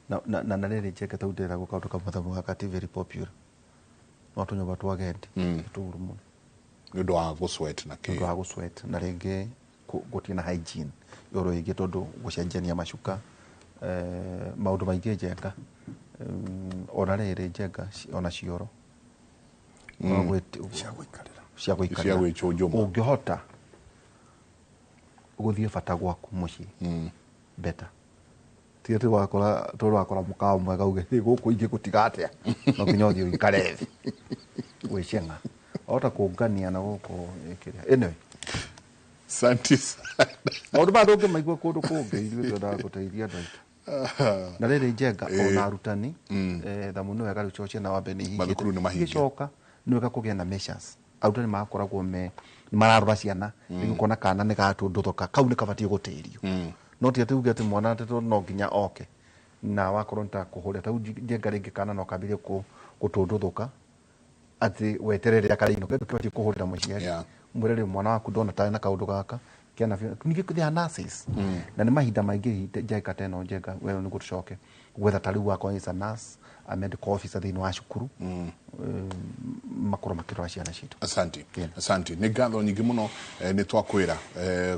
na rĩrĩ njeke tau ndĩragwo kaũndũ kamwe thamwe gaka ti very popular no tũnyũmba twa agendi nĩ tũũru mũno nĩ ũndũ wa gũsweat na kĩ, nĩ ũndũ wa gũsweat na rĩngĩ gũtirĩ na hygiene igũrũ rĩngĩ tondũ gũcenjania macuka maũndũ maingĩ njenga ona rĩrĩ njenga ona cioro cia gũikarĩra ũngĩhota gũthiĩ bata gwaku mũciĩ better tiga atĩ wakora tondũ wakora mũkawa mwega uge gũkũ ingĩ gũtiga atĩa no nginya ũthiĩ ũikare thĩ gwĩceng'a ota kũngania na gũkũ kĩrĩa anyway. Asante sana. Maũndũ maya ndũngĩmaigua kũndũ kũngĩ, ithuĩ twendaga gũteithia andũ aitũ. Na rĩrĩ njenga ona arutani thamu nĩ wega rĩu cocia na wambe nĩ ihingĩte. Mathukuru nĩ mahinge. Igĩcoka nĩ wega kũgĩa na measures. Arutani magakoragwo me mararora ciana rĩu ũkona kana nĩ gatũndũthoka kau nĩ kabatiĩ gũtĩrio. No ti atĩ uge atĩ mwana atĩ no nginya oke na wakorwo nĩ ta kũhũrĩra ta njenga rĩngĩ kana no kambĩrĩrie gũtũndũthũka atĩ weterere akarĩinũka kĩbatiĩ kũhũrĩra mũciari mwĩre rĩu mwana waku ndona tarĩ na kaũndũ gaka kĩana ningĩ they are nurses na nĩ mahinda maingĩ njenga ta ĩno njenga we nĩguo tũcoke gwetha ta rĩu wakorwo is a nurse a medical officer thĩinĩ wa cukuru makorwo makĩrora ciana citũ. Asante. Asante. Nĩ ngatho nyingĩ mũno nĩ twakwĩra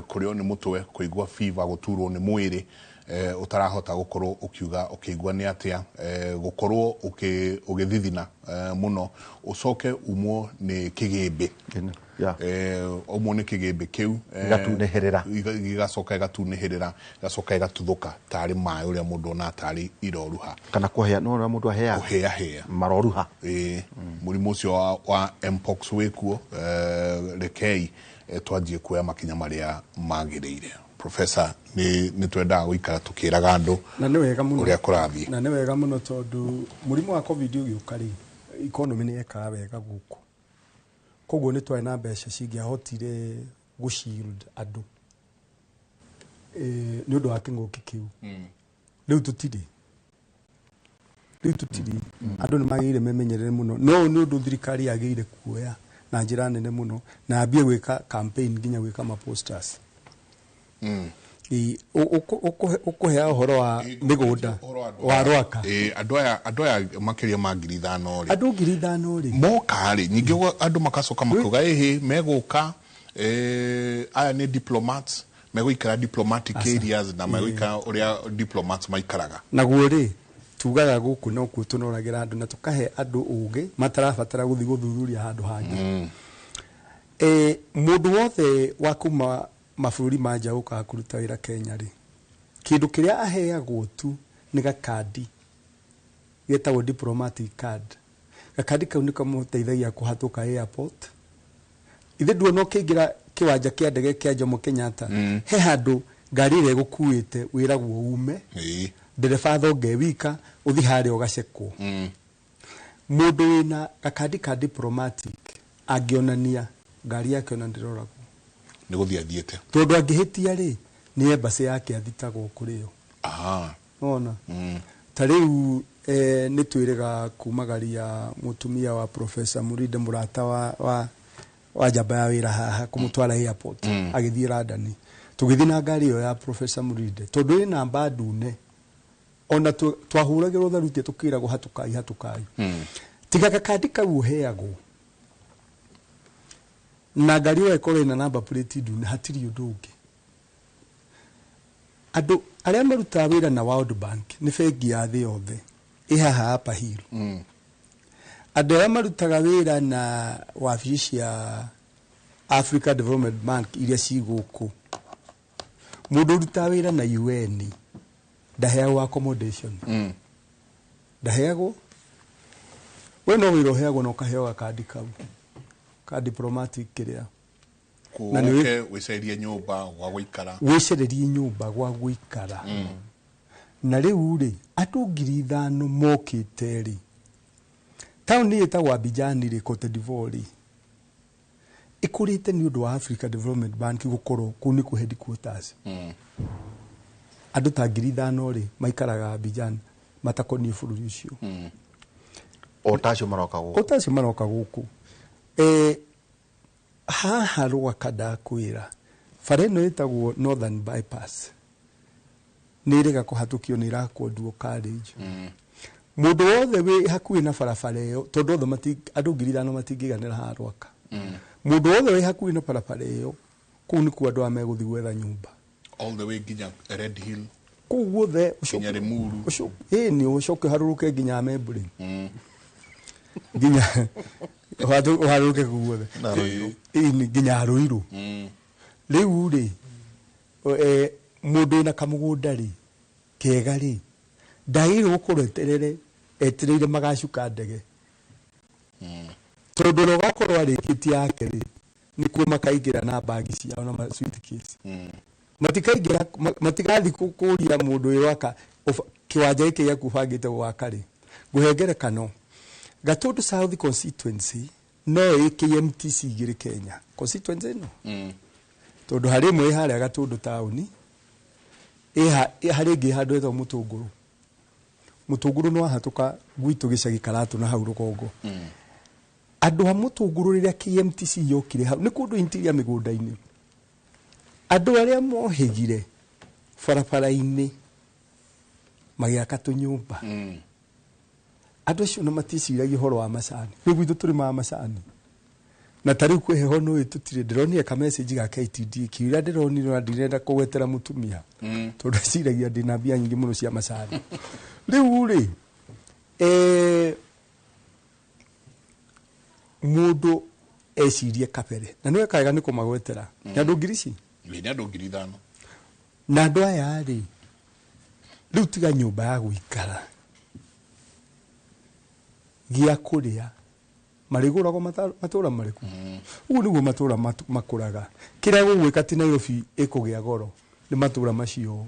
kũrĩo nĩ mũtwe kũigua fever gũturwo nĩ mwĩrĩ ũtarahota gũkorwo ũkiuga ũkĩigua nĩ atĩa gũkorwo ũgĩthithina mũno ũcoke umwo nĩ kĩgĩmbĩ umwo nĩ kĩgĩmbĩ kĩu gĩgatunĩhĩrĩra gĩgacoka gĩgatunĩhĩrĩra gĩgacoka gĩgatuthũka tarĩ maĩ ũrĩa mũndũ ona tarĩ iroruha kana kũhĩa no ũrĩa mũndũ aheaga kũhĩahĩa maroruha. Mũrimũ ũcio wa mpox wĩkuo rekei twanjie kuoya makinya marĩa magĩrĩire. Professor nĩ twendaga gũikara tũkĩraga andũ na nĩ wega mũno ũrĩa kũrathiĩ na nĩ wega mũno tondũ mũrimũ wa covid ũgĩũka rĩ economy nĩ yekaga wega gũkũ koguo nĩ twarĩ na mbeca cingĩahotire gũshield andũ nĩ ũndũ wa kĩng'ũki kĩu. Rĩu tũtirĩ andũ nĩ magĩrĩire memenyerere mũno no nĩ ũndũ thirikari yagĩrĩire kuoya na njĩra nene mũno na ambie gwĩka campaign nginya gwĩka ma posters. Ũkũhea ũhoro wa mĩgũnda wa Rwaka andũ aya makĩria ma 5,000 rĩ andũ 5,000 rĩ moka rĩ ningĩ andũ makacoka makauga ĩhĩ megũka aya nĩ diplomats megũikara diplomatic areas na megũikara ũrĩa diplomats maikaraga. Naguo rĩ tugaga gũkũ no kuo tũnoragĩra andũ na tũkahe andũ ũgĩ matarabatara gũthiĩ gũthuthuria handũ hangĩ. Mũndũ wothe wa kuma mabũrũri ma nja gũkaga kũruta wĩra Kenya rĩ kĩndũ kĩrĩa aheagwo tu nĩ gakandi getagwo diplomatic card. Gakandi kau nĩ kamũteithagia kũhatũka airport. Ithe nduona ũkĩingĩra kĩwanja kĩa ndege kĩa Jomo Kenyatta he handũ ngari ĩrĩa ĩgũkuĩte wĩragwo ume ndereba athonge wika ũthi harĩa ũgacekwo. Mũndũ wĩna gakandi ka diplomatic angĩonania ngari yake ona ndĩroragwo nĩ gũthiĩ athiĩte tondũ angĩhĩtia rĩ nĩ embassy yake athitagwo kũrĩ yo. Nona ta rĩu nĩ twĩrĩga kumagaria mũtumia wa Professor Murinde mũrata wa njamba ya wĩra haha kũmũtwara airport agĩthiĩ London tũgĩthiĩ na ngari ĩyo ya Professor Murinde tondũ ĩ namba ndune ona twahũragĩrwo tharuti tũkĩragwo hatũkai hatũkai. Tiga gakandi kau ũheagwo na ngari ĩyo ĩkorwo ĩna namba plate ndune hatirĩ ũndũ ũngĩ. Andũ arĩa marutaga wĩra na World Bank nĩ bengi ya thĩ yothe ĩ haha Upper Hill. Andũ arĩa marutaga wĩra na wabici cia Africa Development Bank iria ci gũkũ mũndũ ũrutaga wĩra na UN ndaheagwo accommodation. Ndaheagwo we no wĩra ũheagwo na ũkaheo gakandi kau ka diplomatic kĩrĩa na nĩ wĩcerie nyũmba gwa gũikara wĩcererie nyũmba gwa gũikara. Na rĩu rĩ andũ 5,000 mokĩte rĩ taũni ĩtagwo Abidjan rĩ Cote d'Ivoire rĩ ĩkũrĩte nĩ ũndũ wa Africa Development Bank gũkorwo kũu nĩkuo headquarters. Andũ ta 5,000 rĩ maikaraga Abidjan matakoniĩ bũrũri ũcio. O ta acio maroka gũkũ. O ta acio maroka gũkũ. Haha Rwaka ndakwĩra bara ĩno ĩtagwo Northern Bypass nĩ ĩrega kũhatũkio, nĩ ĩrakwo dual carriage. Mũndũ wothe wĩ hakuhĩ na barabara ĩyo, tondũ othe andũ 5,000 matingĩiganĩra haha Rwaka. Mũndũ wothe wĩ hakuhĩ na barabara ĩyo, kũu nĩkuo andũ aya megũthiĩ gwetha nyũmba. All the way nginya Red Hill. Kũu guothe. Nginya Limuru. Ĩni ũcoke ũharũrũke nginya Membri, nginya ũharũrũke kũu guothe. Na Ruiru. Ĩni nginya Ruiru. Rĩu rĩ, mũndũ wĩna kamũgũnda rĩ kega rĩ, ndagĩrĩirwo gũkorwo etereire magacuka ndege, tondũ ũrĩa ũgakorwo arĩkĩtie yake rĩ, nĩkuo makaingĩra na bagi ciao na ma suitcase. Matikaingĩra, matigathiĩ kũria mũndũ ũyũ waka kĩwanja gĩkĩ gĩaku ũbangĩte gwaka rĩ. Ngũhe ngerekano, Gatundu South constituency no ĩ KMTC igĩrĩ Kenya constituency ĩno, tondũ harĩ ĩmwe ĩ harĩa Gatundu taũni, harĩ ĩngĩ handũ ĩtagwo Mũtũngũrũ. Mũtũngũrũ nĩ wahatũka gwitũ gĩcagi Karatũ na hau rũgongo. Andũ a Mũtũngũrũ rĩrĩa KMTC yokire hau, nĩ kũndũ interior mĩgũnda-inĩ, andũ arĩa mohĩgire barabara-inĩ magĩaka tũnyũmba, andũ acio na maticiragia ũhoro wa macani. Rĩu gwitũ tũrĩmaga macani, na ta rĩu kwĩ heho nũĩ tũtirĩ. Ndĩronire ka message ga KTD kiuria ndĩronire, na ndirenda kũgwetera mũtumia, tondũ eciragia ndĩna mbia nyingĩ mũno cia macani. Rĩu rĩ, mũndũ ecirie kabere, na nĩwe kaega nĩ kũmagwetera. Nĩ andũ ngiri ici? Nĩ andũ 5,000. Na andũ aya rĩ, rĩu tiga nyũmba ya gũikara, gĩa kũrĩa marĩgũragwo matũra marĩkũ? Ũguo nĩguo matũra makũraga. Kĩrĩa gũgwĩka ti Nairobi ĩkũgĩa goro, nĩ matũra macio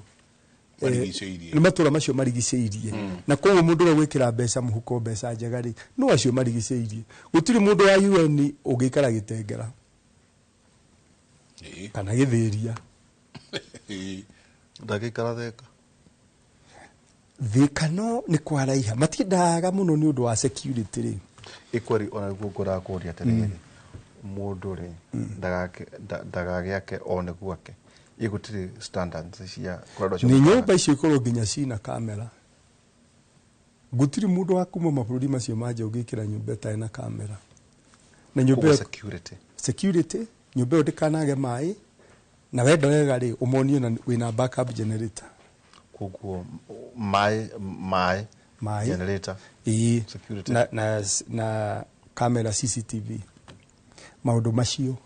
marigicĩirie. Nĩ matũra macio marigicĩirie. Na koguo mũndũ ũrĩa gwĩkĩra mbeca mũhuko, mbeca njega rĩ, no acio marigicĩirie. Gũtirĩ mũndũ wa UN ũngĩikara Gĩtengera kana Gĩthĩria. Ndangĩikara Thĩka. Thĩka no nĩ kwaraiha, matiendaga mũno nĩ ũndũ wa security rĩ. Ikweri ona nĩguo ngwendaga kũũria atĩrĩrĩ, mũndũ rĩ, ndagagĩake o nĩ gwake, gũtirĩ standards cia kũrĩa andũ acio Nĩ maikaraga. Nyũmba icio ikorwo nginya cina kamera. Gũtirĩ mũndũ wa kuma mabũrũri macio ma nja ũngĩkĩra nyũmba ĩtarĩ na kamera na nyũmba Koguo ĩyo security. Security, nyũmba ĩyo ndĩkanage maĩ, na wenda wega rĩ, ũmonie na wĩna backup generator. Koguo maĩ maĩ, generator, ĩĩ, security. Na kamera CCTV, maũndũ macio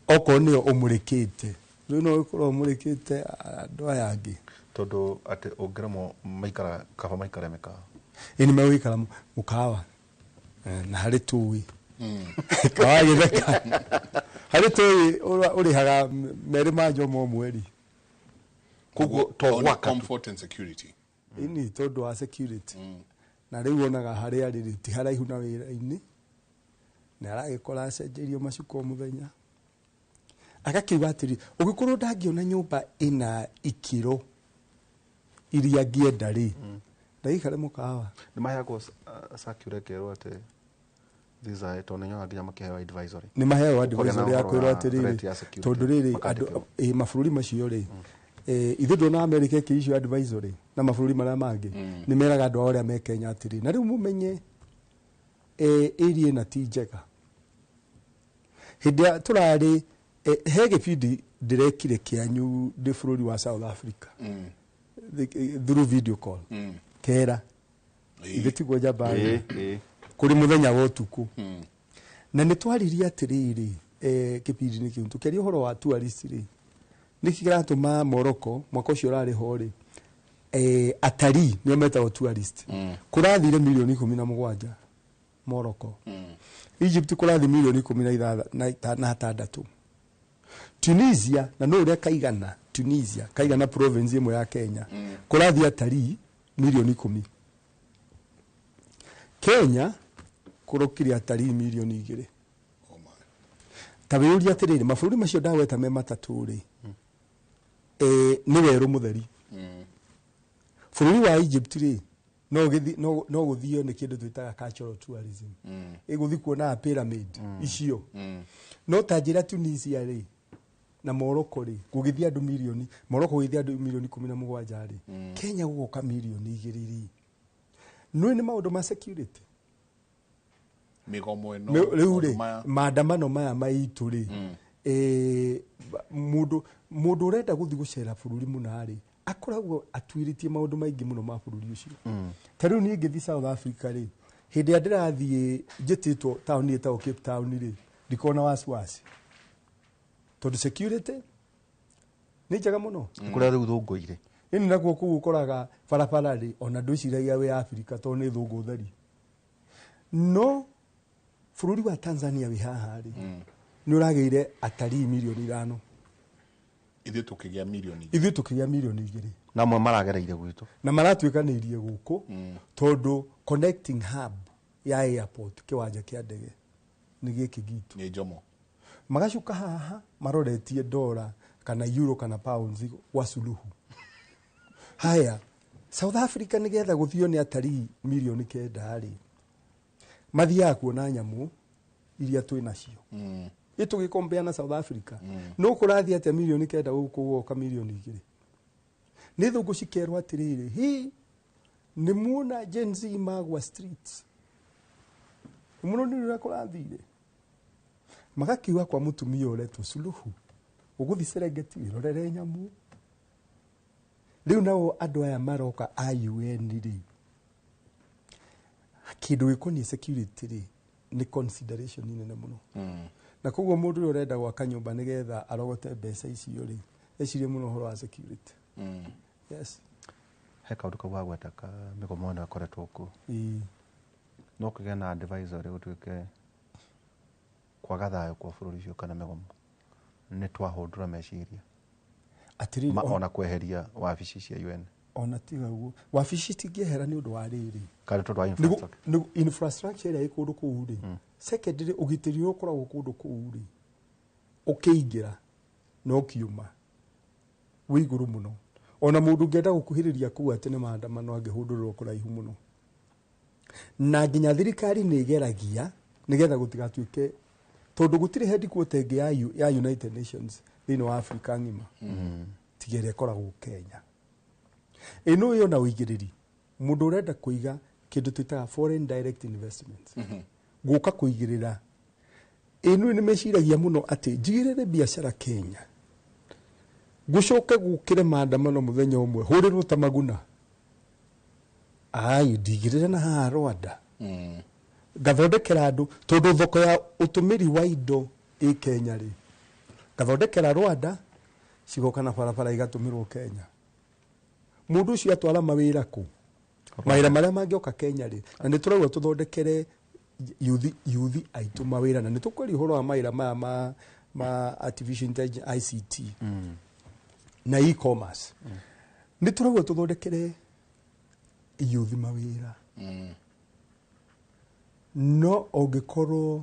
okorwo nĩyo ũmũrĩkĩte rĩu, no ũkorwo ũmũrĩkĩte andũ aya angĩ. Tondũ atĩ ũngĩremwo maikara, kaba maikare mĩkawa. Ĩ, nĩ megũikara mũkawa. Na harĩ tũĩ kawa gĩtheka, harĩ tũĩ ũrĩhaga merĩ ma njomo mweri. Koguo to On gwaka tu. Comfort and security. Ini tondũ wa security. Na rĩu onaga harĩa rĩrĩ ti haraihu na wĩra-inĩ, na aragĩkora acenjeirio macuka o mũthenya, agakiuga atĩrĩ, ũngĩkorwo ndangĩona nyũmba ĩna ikĩro iria ngĩenda rĩ, ndagĩikare mũkawa. Nĩ maheagwo circular ĩkerwo atĩ these are, tondũ nĩ nyonaga nginya makĩheo advisory. Nĩ maheo Ũkagĩa na advisory ya ũhoro kwĩrwo wa atĩrĩrĩ, threat ya security, tondũ rĩrĩ andũ makandĩkĩrwo. Mabũrũri macio rĩ, ithuĩ ndona America ĩkĩ issue advisory na mabũrũri marĩa mangĩ, nĩ meraga andũ ao arĩa me Kenya atĩrĩ, na rĩu mũmenye area ĩna ti njega. Hĩndĩ ĩrĩa tũrarĩ, he gĩbindi ndĩrekire kĩanyu ndĩ bũrũri wa South Africa through video call, kera ithe tiguo njamba kũrĩ mũthenya wa ũtukũ, na nĩ twaririe atĩrĩrĩ, kĩbindi-inĩ kĩu tũkĩaria ũhoro wa tourist rĩ, nĩkĩ kĩratũma Morocco mwaka ũcio ũrarĩ ho rĩ, atarii nĩo metagwo tourist, kũrathire milioni 17 Morocco. Egypt kũrathi milioni ikũmi na na itandatũ. Tunisia, na no ũrĩa kaigana Tunisia kaigana province ĩmwe ya Kenya, kũrathi atarii milioni 10. Kenya kũrokire atarii milioni 2. Ta wĩyũrie atĩrĩrĩ, mabũrũri macio ndagweta me matatũ rĩ, nĩ werũ mũtheri. Bũrũri wa Egypt rĩ, no no gũthio nĩ kĩndũ twĩtaga cultural tourism, ĩgũthiĩ kuona pyramid icio. No ta njĩra Tunisia rĩ na Morocco rĩ, gũgĩthiĩ andũ mirioni, Morocco gũgĩthiĩ andũ mirioni 17 rĩ, Kenya gũgoka mirioni 2 rĩ. Nĩ maũndũ ma security, mĩgomo ĩno, rĩu rĩ, maandamano maya maitũ rĩ, mũndũ ũrenda gũthiĩ gũcera bũrũri mũna rĩ, akoragwo atuĩrĩtie maũndũ maingĩ mũno ma bũrũri ũcio. Ta rĩu niĩ ngĩthiĩ South Africa rĩ, hĩndĩ ĩrĩa ndĩrathiĩ njĩtĩtwo taũni ĩtagwo Cape Town rĩ, ndikona wasiwasi tondũ security nĩ njega mũno. Kũrĩa rĩu thũngũ irĩ. Ĩni nakuo kũu ũkoraga barabara rĩ, ona ndwĩciragia wĩ Afrika tondũ nĩ thũngũ theri. No bũrũri wa Tanzania wĩ haha rĩ, nĩ ũragĩire atarii mirioni 5. Ithuĩ tũkĩgĩa mirioni. Ithuĩ tũkĩgĩa mirioni 2. Na amwe maragereire gwitũ. Na maratuĩkanĩirie gũkũ, tondũ connecting hub ya airport, kĩwanja kĩa ndege nĩ gĩkĩ gitũ. Nĩ Jomo. Magacuka haha maroretie dola kana euro kana pounds kwa Suluhu. Haya, South Africa nĩgetha gũthio nĩ atarii mirioni 9 rĩ, mathiaga kuona nyamũ iria twĩ nacio. Ĩ tũgĩkombea na South Africa. No kũrathiĩ atĩa mirioni 9 gũkũ gũgoka mirioni 2? Nĩ thũngũ cikerwo atĩrĩrĩ, hi nĩ muona Gen Z magwa streets, mũno nĩ ũrĩa kũrathire. Magakiuga kwa mũtumia ũretwo Suluhu, ũgũthiĩ Serengeti wĩrorere nyamũ. Rĩu nao andũ aya maroka a UN rĩ, kĩndũ gĩkoniĩ security rĩ, nĩ consideration nene mũno. Na koguo mũndũ ũrĩa ũrenda gwaka nyũmba nĩgetha arogote mbeca icio rĩ, ecirie mũno ũhoro wa security. Yes. He kaũndũ kau wagweta ka mĩgomo ĩno ĩkoretwo kuo. No kũgĩe na advisory gũtuĩke kwaga thayũ kwa bũrũri ũcio kana mĩgomo, nĩ twahũndũra meciria. Atĩrĩrĩ, ona kweheria wabici cia UN. Ona tiga ũguo, wabici citingĩehera nĩ ũndũ wa rĩrĩ. Kana tondũ wa infrastructure. Infrastructure ĩrĩa ĩ kũndũ kũu rĩ, secondary ũgitĩri ũrĩa ũkoragwo kũndũ kũu rĩ, ũkĩingĩra na ũkiuma wĩ igũrũ mũno. Ona mũndũ ũngĩenda gũkuhĩrĩria kũu atĩ nĩ maandamano angĩhũndũrĩrwo kũraihu mũno. Na nginya thirikari nĩ ĩgeragia nĩgetha gũtigatuĩke, tondũ gũtirĩ headquarter ĩngĩ ya United Nations thĩinĩ wa Africa ng'ima, tiga ĩrĩa ĩkoragwo Kenya. Ĩno ĩyo na ũigĩrĩri, mũndũ ũrenda kũiga kĩndũ twĩtaga foreign direct investment, gũka kũigĩrĩra, ĩno nĩ meciragia mũno atĩ njigĩrĩre biacara Kenya, gũcoke gũkĩre maandamano mũthenya ũmwe hũrĩrwo ta maguna, ai ndigĩrĩre na haha Rwanda, ngathondekera andũ, tondũ thoko ya ũtũmĩri wa indo ĩ Kenya rĩ, ngathondekera Rwanda, cigoka na barabara igatũmĩrwo Kenya. Mũndũ ũcio atwara mawĩra kũ? Mawĩra marĩa mangĩoka Kenya rĩ, na nĩ tũrauga tũthondekere yuthi aitũ mawĩra, na nĩ tũkwaria ũhoro wa mawĩra maya ma artificial intelligence, ICT, na e-commerce. Nĩ tũrauga tũthondekere yuthi mawĩra. No ũngĩkorwo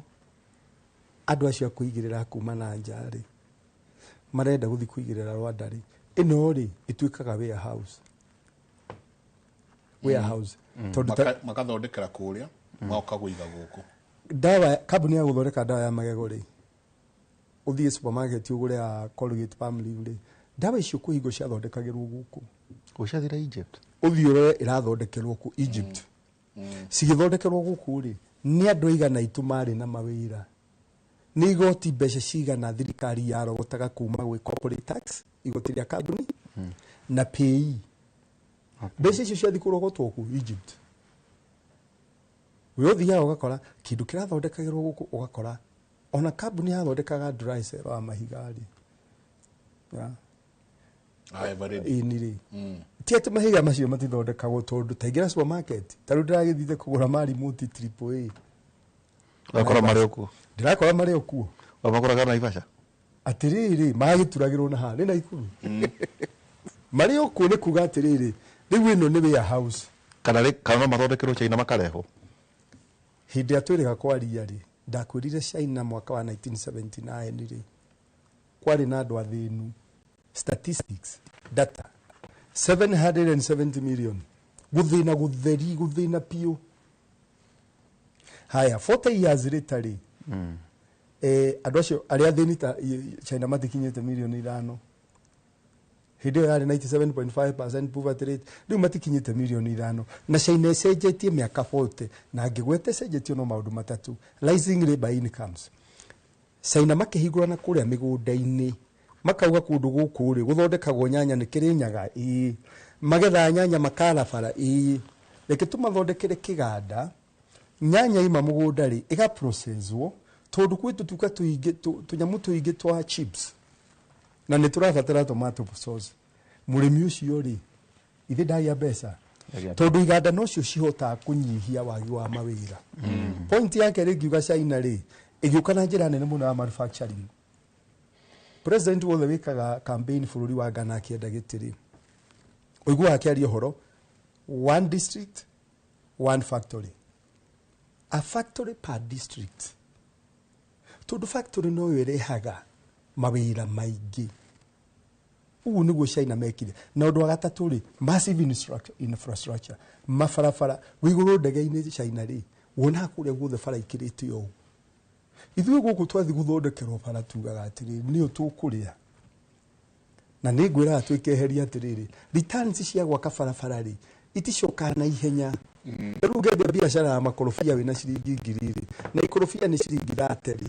andũ acio a kũigĩrĩra kuma na nja rĩ, marenda gũthiĩ kũigĩrĩra Rwanda rĩ, ĩno rĩ ĩtuĩkaga warehouse. Warehouse. Tondũ makathondekera kũrĩa, magoka kũiga gũkũ. Dawa, kambuni ya gũthondeka dawa ya magego rĩ, ũthiĩ supermarket ũgũre ya Colgate Palmolive rĩ, dawa icio kwĩ hingo ciathondekagĩrwo gũkũ. Ũciathire Egypt? Ũthiĩ ũrore ĩrathondekerwo kũ Egypt. Cigĩthondekerwo gũkũ rĩ, nĩ andũ aigana aitũ marĩ na mawĩra. Nĩ igoti mbeca cigana thirikari yarogotaga kuma gwĩ corporate tax, igoti rĩa kambuni, na PAYE. Mbeca icio ciathiĩ kũrogotwo kũ Egypt. We ũthiaga ũgakora kĩndũ kĩrathondekagĩrwo gũkũ, ũgakora ona kambuni yathondekaga dry cell wa mahiga rĩ. Ĩni rĩ. Ti atĩ mahiga macio matithondekagwo, tondũ ta ingĩra supermarket, ta rĩu ndĩragĩthiĩte kũgũra marimũti triple A. Ũgakora marĩ o kuo. Ndĩrakora marĩ o kuo. Ũmakoraga Naivasha? Atĩrĩrĩ, magĩturagĩrwo na haha, nĩ Naikuru. Marĩ o kuo nĩ kuga atĩrĩrĩ, rĩu ĩno nĩ warehouse. Kana no mathondekerwo China makarehwo. Hĩndĩ ĩrĩa twĩrĩga kwaria rĩ, ndakwĩrire China mwaka wa 1979 rĩ, kwarĩ na andũ athĩnu. Statistics, data, 770 million guthina gutheri guthina piu. Haya, 40 years later rĩ, andũ acio arĩa athĩni ta China matikinyĩte mirioni 5. Hĩndĩ ĩyo yarĩ 97.5% poverty rate, rĩu matikinyĩte mirioni 5. Na China ĩcenjetie mĩaka 40 na ngĩgweta ĩcenjetio no maũndũ matatũ: rising labor incomes, China makĩhingũra na kũrĩa mĩgũnda-inĩ, makauga kũndũ gũkũ rĩ gũthondekagwo nyanya nĩ Kĩrĩnyaga, ĩĩ, magetha nyanya makara bara, ĩĩ, reke tũmathondekere kĩganda, nyanya ima mũgũnda rĩ ĩgaprocesswo, tondũ kwĩ tũtuka tũingĩ, tũnyamũ tũingĩ twa chips na nĩ tũrabatara tomato sauce. Mũrĩmi ũcio rĩ, ithe ndagĩa mbeca, tondũ iganda nocio cihotaga kũnyihia wagi wa mawĩra. Point yake rĩ, ngiuga China rĩ ĩgĩũka na njĩra nene mũno ya manufacturing. President wothe wĩkaga campaign bũrũri wa Ghana akĩenda gĩtĩ rĩ, ũiguaga akĩaria ũhoro one district one factory, a factory per district, tondũ factory noyo ĩrehaga mawĩra maingĩ. Ũguo nĩguo China mekire. Na ũndũ wa gatatũ rĩ, massive infrastructure, mabarabara. Wĩigũrũ ndege-inĩ China rĩ, wonaga kũrĩa guothe bara ikĩrĩte ũũ. Ithuĩ gũkũ twathiĩ gũthondekerwo bara tugaga atĩrĩrĩ, nĩyo tũkũrĩa. Na nĩ ngwĩraga twĩkeheria atĩrĩrĩ, returns cia gwaka barabara rĩ iticokaga na ihenya. Rĩu ũngĩendia biacara ya makorobia wĩna ciringi 1,000 rĩ, na ikorobia nĩ ciringi 30 rĩ,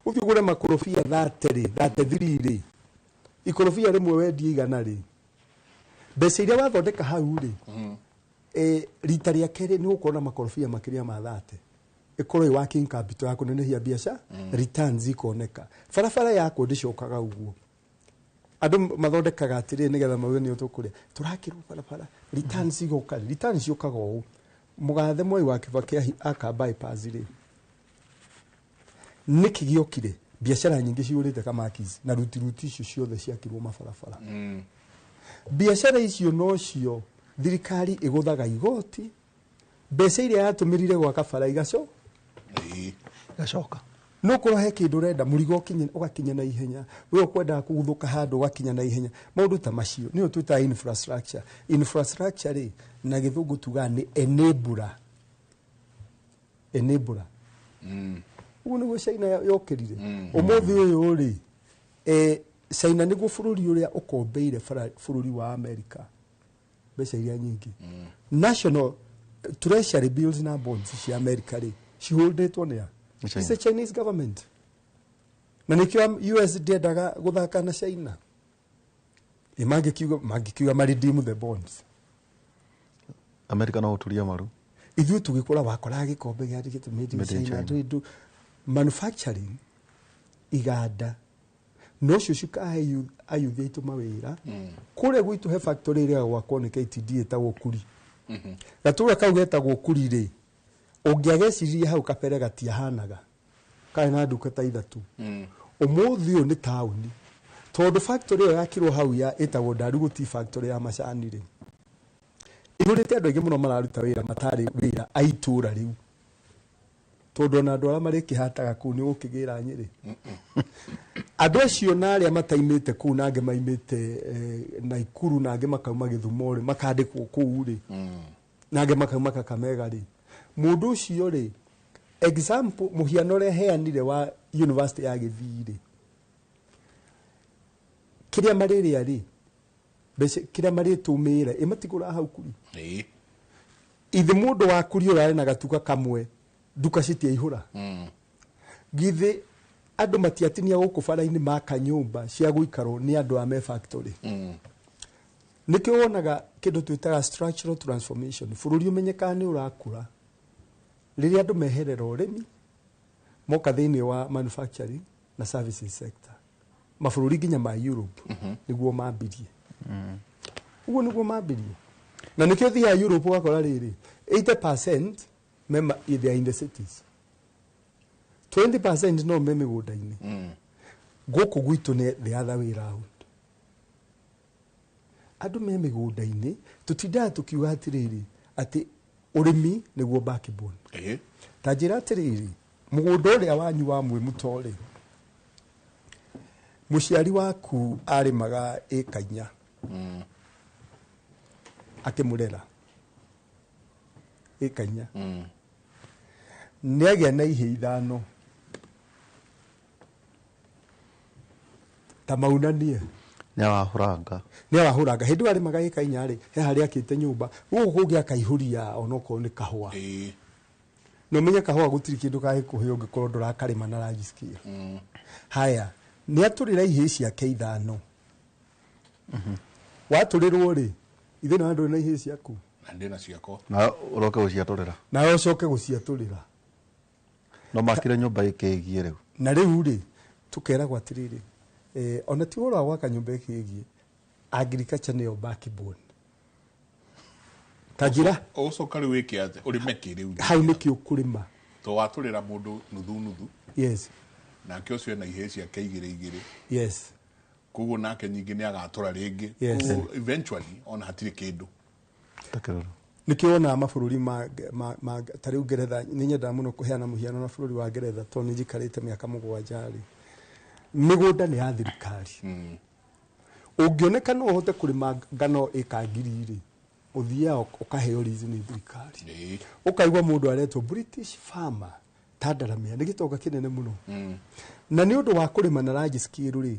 ũthiĩ ũgũre makorobia 30 rĩ, 33 rĩ, ikorobia rĩmwe wendie 100 rĩ, mbeca iria wathondeka hau rĩ, rita rĩa kerĩ nĩ ũgũkorwo na makorobia makĩria ma 30, ĩkorwo ĩ working capital ya kũnenehia biacara, returns ikoneka. Barabara yakwo ndĩcokaga ũguo. Andũ mathondekaga atĩrĩrĩ nĩgetha mauge nĩyo tũkũrĩa, tũrakĩrwo barabara, returns igoka, returns ciũkaga ũũ. Mũgathe Mwai wa Kibaki aka bypass rĩ, nĩkĩ gĩokire? Biacara nyingĩ cihũrĩte Kamakis na ruti ruti icio ciothe ciakirwo mabarabara. Biacara icio nocio thirikari ĩgũthaga igoti, mbeca iria yatũmĩrire gwaka bara igacoka. No korwo he kĩndũ ũrenda, mũrigo ũgakinya na ihenya, we ũkwendaga kũguthũka handũ ũgakinya na ihenya, maũndũ ta macio nĩyo twĩtaga infrastructure. Infrastructure rĩ, na gĩthũngũ tugaga nĩ enabler. Enabler. Ũguo nĩguo China yokĩrire. Ũmũthĩ ũyũ rĩ, China nĩguo bũrũri ũrĩa ũkombeire bũrũri wa America mbeca iria nyingĩ. National treasury bills na bonds cia America rĩ, ciholdĩtwo nĩ a? It's the Chinese government. Na nĩkĩo US ndĩendaga gũthaka na China. Mangĩkiuga ma redeem the bonds. America no ũturia maru. Ithuĩ tũgĩkũra wakoraga gĩkombe gĩandĩkĩtwo made in China. Manufacturing iganda nocio cikahe ayuthi aitũ mawĩra. Kũrĩa gwitũ he factory ĩrĩa gwakwo nĩ KTD ĩtagwo Kuri. Gatũra kau getagwo Kuri rĩ, ũngĩagecirie hau kabere gatiahanaga, karĩ na nduka ta 3. Ũmũthĩ ũyũ nĩ taũni, tondũ factory ĩyo yakirwo hau ya ĩtagwo Ndarugu Tea Factory ya macani rĩ, ĩhũrĩte andũ aingĩ mũno mararuta wĩra matarĩ wĩra a itũũra rĩu, tondũ ona andũ arĩa marĩkĩhataga kũu nĩ gũkĩgĩra Nyĩrĩ. Andũ acio na arĩa mataimĩte kũu na angĩ maimĩte Naikuru na angĩ makauma Gĩthumo rĩ, makandĩkwo kũu rĩ, na angĩ makauma Kakamega rĩ, mũndũ ũcio rĩ, example mũhiano ũrĩa heanire wa university ya Gĩthii rĩ, kĩrĩa marĩrĩa rĩ, mbeca kĩrĩa marĩtũmĩra ĩmatigũra hau Kuri. Ithe mũndũ wa Kuri ũrarĩ na gatuka kamwe, nduka citiaihũra. Githĩ andũ matiatinia gũkũ bara-inĩ maka nyũmba cia gũikarwo nĩ andũ a me factory. Nĩkĩo wonaga kĩndũ twĩtaga structural transformation. Bũrũri ũmenyekaga nĩ ũrakũra rĩrĩa andũ meherera ũrĩmi moka thĩinĩ wa manufacturing na services sector. Mabũrũri nginya ma Europe nĩguo mambirie. Ũguo nĩguo mambirie. Na nĩkĩo thiaga Europe ũgakora rĩrĩ, 80% mema they are in the cities, 20% no me mĩgũnda-inĩ. Gũkũ gwitũ nĩ the other way round. Andũ me mĩgũnda-inĩ tũtindaga tũkiuga atĩrĩrĩ atĩ ũrĩmi nĩguo backbone. Ta njĩra atĩrĩrĩ, mũgũnda ũrĩa wanyu wa Mwĩmuto rĩ, Mũciari waku arĩmaga ĩka inya akĩmũrera ĩka inya nĩagĩa na ihĩ 5 ta maunanie nĩarahũranga nĩarahũranga hĩndĩ ĩyo arĩmaga ĩka inya rĩ he harĩa akĩte nyũmba gũkũ kũngĩ akaihũria onokorwo nĩ kahũa na ũmenye kahũa gũtirĩ kĩndũ kangĩkũhe ũngĩkorwo ndũrakarĩma na large scale. Haya nĩatũrĩra ihĩĩ ciake 5 watũrĩrwo rĩ ithe na ndũrĩ na ihĩĩ ciaku na ndĩ na ciakwa na ũroke gũciatũrĩra nawe ũcoke gũciatũrĩra no makire nyũmba ĩkĩgiĩ rĩu na rĩu rĩ tũkeragwo atĩrĩrĩ ona ti ũhoro wa gwaka nyũmba ĩkĩgiĩ agriculture nĩyo backbone ta njĩra ũgũcoka rĩu wĩke atĩa ũrĩme kĩ rĩu hau nĩkĩo ũkũrĩma to watũrĩra mũndũ nuthu nuthu yes nake ũcio ena ihĩĩ ciake 2 2 yes koguo nake nyingĩ nĩ agatũra rĩngĩ Yes. Koguo eventually ona hatirĩ kĩndũ nĩkĩo wonaga mabũrũri ma ta rĩu Ngeretha nĩ nyendaga mũno kũheana mũhiano na bũrũri wa Ngeretha tondũ nĩ njikarĩte mĩaka 7 rĩ mĩgũnda nĩ ya thirikari ũngĩoneka no ũhote kũrĩma ngano ĩka 1000 rĩ ũthiaga ũkaheo lease nĩ thirikari ũkaigua mũndũ aretwo British farmer ta Ndaramia nĩ gĩtonga kĩnene mũno na nĩ ũndũ wa kũrĩma na large scale rĩ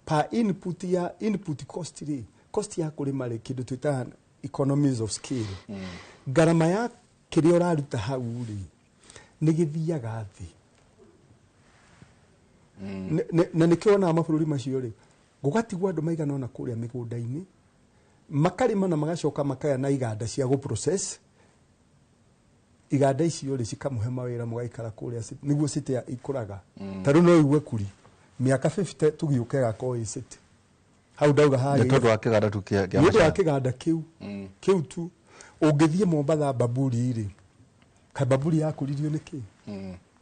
per input ya input cost rĩ cost ya kũrĩma rĩ kĩndũ twĩtaga economies of scale ngarama ya kĩrĩa ũraruta hau rĩ nĩ gĩthiaga thĩ na nĩkĩo wonaga mabũrũri macio rĩ gũgatigwo andũ maigana ũna kũrĩa mĩgũnda-inĩ makarĩma na magacoka makaya na iganda cia gũ process iganda icio rĩ cikamũhe mawĩra mũgaikara kũrĩa nĩguo city ikũraga ta rĩu no igue kuri mĩaka 50 tũgĩũka ĩgakorwo ĩ city hau ndauga harĩa nĩ tondũ wa kĩganda tu kĩa nĩ ũndũ wa kĩganda kĩu kĩu tu ũngĩthiĩ Mombatha Baburi rĩ kaĩ Baburi yakũririo nĩkĩ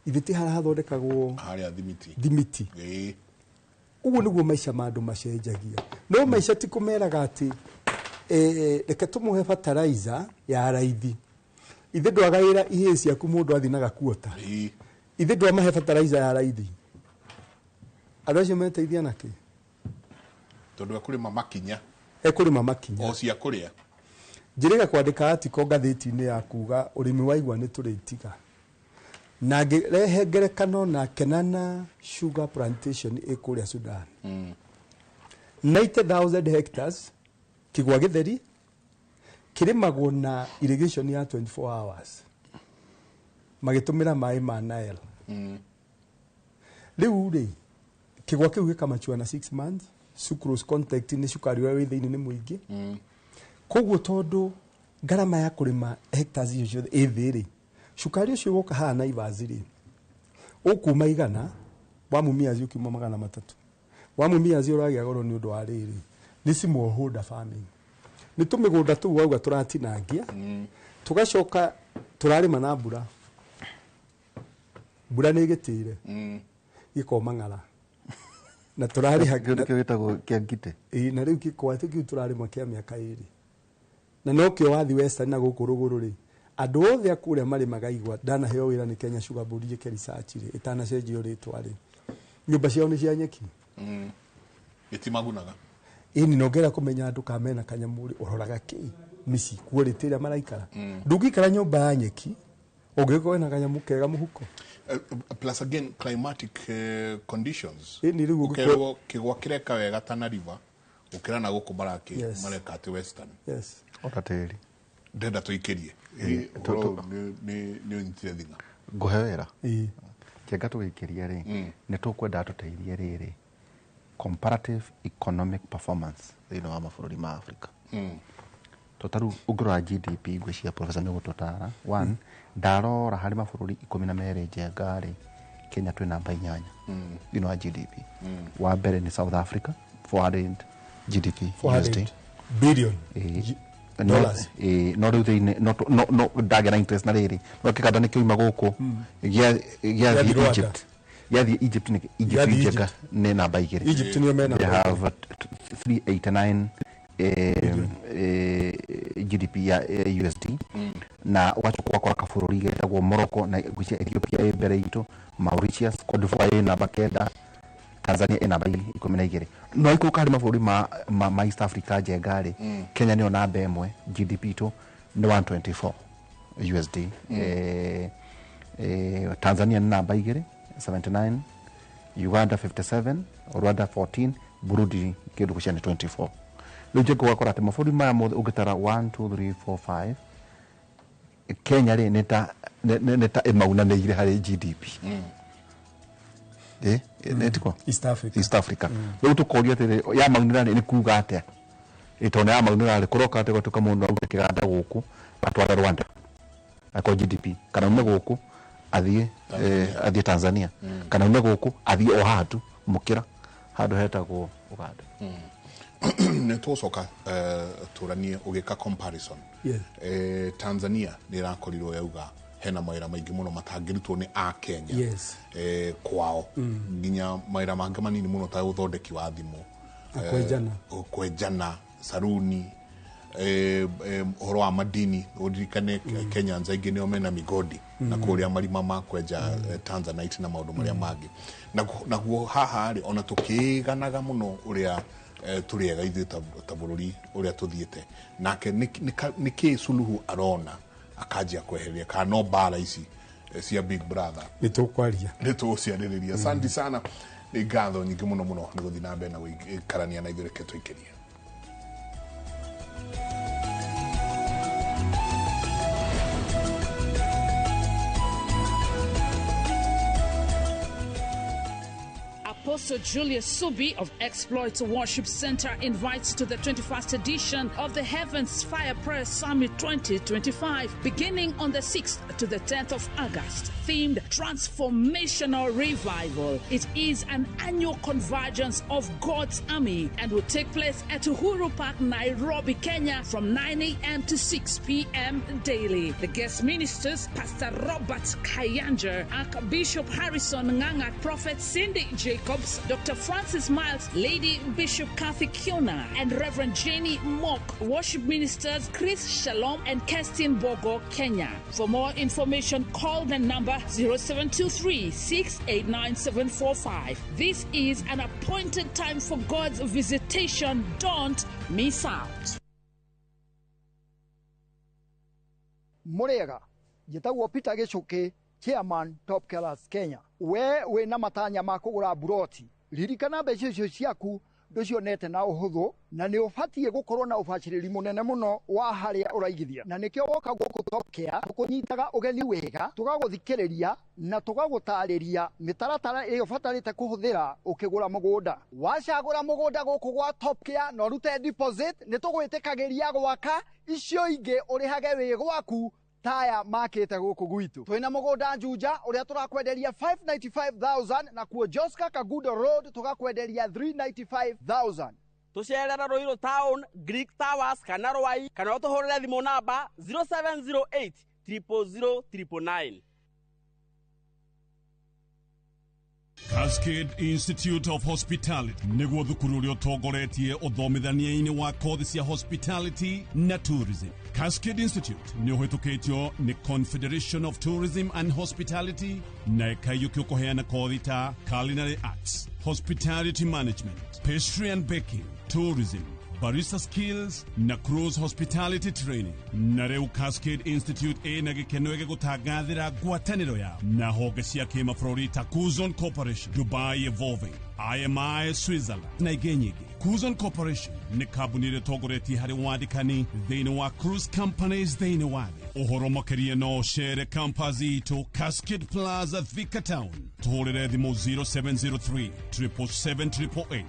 ithe ti harĩa hathondekagwo harĩa thimiti ũguo nĩguo maica ma andũ macenjagia no maica ti kũmeraga atĩ reke tũmũhe fertilizer ya raithi ithe ndwagaĩra ihĩĩ ciaku mũndũ athiĩ na gakuota ithe ndwamahe fertilizer ya raithi andũ acio meteithia nakĩ tondũ ekũrĩma makinya ekũrĩma makinya o cia kũrĩa njĩrĩga kwandĩka article ngathĩti-inĩ ya kuga ũrĩmi wa igwa nĩ tũrĩtiga na ngĩrehe ngerekano na Kenana sugar plantation ĩ kũrĩa Sudan 90,000 hectares kĩgwa gĩtheri kĩrĩmagwo na irrigation ya 24 hours magĩtũmĩra maĩ ma Nile rĩu rĩ kĩgwa kĩu gĩkamachua na 6 months sucrose content nĩ cukari ũrĩa wĩ thĩinĩ nĩ mũingĩ koguo tondũ ngarama ya kũrĩma hectares icio ciothe ĩ thĩ rĩ cukari ũcio woka haha Naivas rĩ ũkuma 100 wa Mumias ũkiuma 300 wa Mumias ũragĩa goro nĩ ũndũ wa rĩrĩ nĩ smallholder farming nĩ tũmĩgũnda tũu wauga tũratinangia tũgacoka tũrarĩma na mbura mbura nĩ ĩgĩtĩire gĩkoma ng'ara na tũrarĩha kĩndũ kĩu gĩtagwo kĩa ngitĩ na rĩu gĩkwa kĩu tũrarĩma kĩa mĩaka 2 na nokĩo wathi Western na gũkũ rũgũrũ rĩ andũ othe a kũrĩa marĩmaga igwa ndanaheo wĩra nĩ Kenya Sugar Board njĩke research rĩ ĩtanacenjio rĩtwa rĩ nyũmba ciao nĩ cia nyeki ĩtimagunaga ĩni nongera kũmenya andũ kana mena kanyamũ rĩ ũroraga kĩ mĩciĩ quality ĩrĩa maraikara ndũngĩikara nyũmba ya nyeki ũngĩkorwo na kanyamũ kega mũhuko plus again climatic conditions ĩni rĩu ũkerwo kĩgwa kĩreka wega Tana River gũkĩra na gũkũ mareka atĩ Western yes ona tĩri ndenda tũikĩrie nĩ ũnyitire thing'a ngũhe wĩra kĩanga tũgĩikĩrie rĩ nĩ tũkwenda tũteithie rĩrĩ comparative economic performance thĩinĩ wa mabũrũri ma Africa to tarĩu ũngĩrora GDP ngwĩciria professor nĩ ũgũtũtara one ndarora harĩ mabũrũri 12 njenga rĩ Kenya twĩ namba 8 thĩinĩ wa GDP wa mbere nĩ South Africa 400 GDP 400 billion dollars no rĩu thĩinĩ no ndagĩa na interest na rĩrĩ no kĩganda nĩ kĩoima gũkũ gĩathiĩ Egypt gĩathiĩ Egypt nĩ Egypt njega nĩ namba 2 Egypt nĩyo mena they have 389 GDP ya USD na ũgacoka ũgakora kabũrũri getagwo Morocco na ngwĩciria Ethiopia ĩ mbere itũ Mauritius Cote d'Ivoire ĩ namba 9 Tanzania ĩ namba 12. No ikũrũka harĩ mabũrũri ma East Africa njenga rĩ, Kenya nĩyo namba 1, GDP itũ nĩ 124 USD. Tanzania nĩ namba 2, 79, Uganda 57, Rwanda 14, Burundi kĩndũ gũcia nĩ 24. Rĩu njenga ũgakora atĩ mabũrũri maya mothe ũngĩtara 1 2 3 4 5, Kenya rĩ nĩ ta ĩmaunanĩire harĩ GDP. Nĩtiko? East Africa. East Africa. Rĩu tũkoria atĩrĩ, ya maunĩra nĩ kuga atĩa? Tondũ ya maunĩra rĩ, kũroka atĩ gwatuĩka mũndũ arute kĩganda gũkũ atware Rwanda akorwo GDP, kana ume gũkũ athiĩ Tanzania, kana ume gũkũ athiĩ o haha tu mũkĩra handũ hetagwo Uganda. Nĩ tũgũcoka tũranie ũgĩka comparison. Tanzania nĩ ĩrakorirwo yauga hena mawĩra maingĩ mũno matangĩrutwo nĩ a Kenya. Yes. Kwao nginya mawĩra mangĩ manini mũno ta ũthondeki wa thimũ, kwenjana, saruni, ũhoro wa madini. Ũririkane Kenyans aingĩ nĩo mena migodi na kũrĩa marima ma kwenja Tanzanite na maũndũ marĩa mangĩ. Naguo haha rĩ, ona tũkĩganaga mũno ũrĩa tũrĩ ega ithuĩ ta bũrũri ũrĩa tũthiĩte nake, nĩkĩ Suluhu arona akanjia kweheria kana no mbara ici cia Big Brother nĩ tũkwaria, nĩ tũgũciarĩrĩria. Asante sana, nĩ ngatho nyingĩ mũno mũno nĩ gũthiĩ na mbere na gũikarania na ithuĩ. Reke tũikĩrie. Apostle Julius Subi of Exploits Worship Center invites to the 21st edition of the Heavens Fire Prayer Summit 2025, beginning on the 6th to the 10th of August, themed Transformational Revival. It is an annual convergence of God's army and will take place at Uhuru Park, Nairobi, Kenya, from 9 a.m. to 6 p.m. daily. The guest ministers, Pastor Robert Kayanja, Archbishop Harrison Nganga, Prophet Cindy Jacobs, Dr. Francis Miles, Lady Bishop Kathy Kiona, and Reverend Jenny Mock. Worship ministers Chris Shalom and Kerstin Bogo, Kenya. For more information, call the number 0723 689 745. This is an appointed time for God's visitation. Don't miss out. Murega, njĩtagwo Peter Gĩchũkĩ, Chairman Top Killers Kenya. We wĩna matanya ma kũgũra buroti, ririkana mbeca icio ciaku ndũcionete na ũhũthũ, na nĩ ũbatiĩ gũkorwo na ũbacĩrĩri mũnene mũno wa harĩa ũraigithia, na nĩkĩo woka gũkũ Top Care tũkũnyitaga ũgeni wega, tũgagũthikĩrĩria na tũgagũtarĩria mĩtaratara ĩrĩa ũbatarĩte kũhũthĩra ũkĩgũra mũgũnda. Wacagũra mũgũnda gũkũ gwa Top Care na ũrute deposit, nĩ tũgwĩtĩkagĩria gwaka icio ingĩ ũrĩhage wĩ gwaku taya makĩte gũkũ gwitũ. Twĩna mũgũnda Juja ũrĩa tũrakwenderia 595,000, na kuo Joska Kagudo Road tũgakwenderia 395,000. Tũcerera Ruiru Town, Greek Towers kana Rwai, kana ũtũhũrĩre thimũ namba 0708 000 999. Cascade Institute of Hospitality nĩguo thukuru ũrĩa ũtongoretie ũthomithania-inĩ wa kothi cia hospitality na tourism. Cascade Institute nĩ ũhĩtũkĩtio nĩ Confederation of Tourism and Hospitality na ĩkaiyũkio kũheana kothi ta culinary arts, hospitality management, pastry and baking, tourism, barista skills na cruise hospitality training. Na rĩu Cascade Institute ĩna gĩkeno gĩgũtangathĩra ngwatanĩro yao na honge cia kĩmabũrũri ta Kuzon Corporation, Dubai Evolving, IMI Switzerland na ingĩ nyingĩ. Kuzon Corporation nĩ kambuni ĩrĩa ĩtongoretie harĩ wandĩkani thĩinĩ wa cruise companies thĩinĩ wa thĩ. Ũhoro makĩria no ũcere campus itũ Cascade Plaza, Thika Town. Tũhũrĩre thimũ 0703 777 888.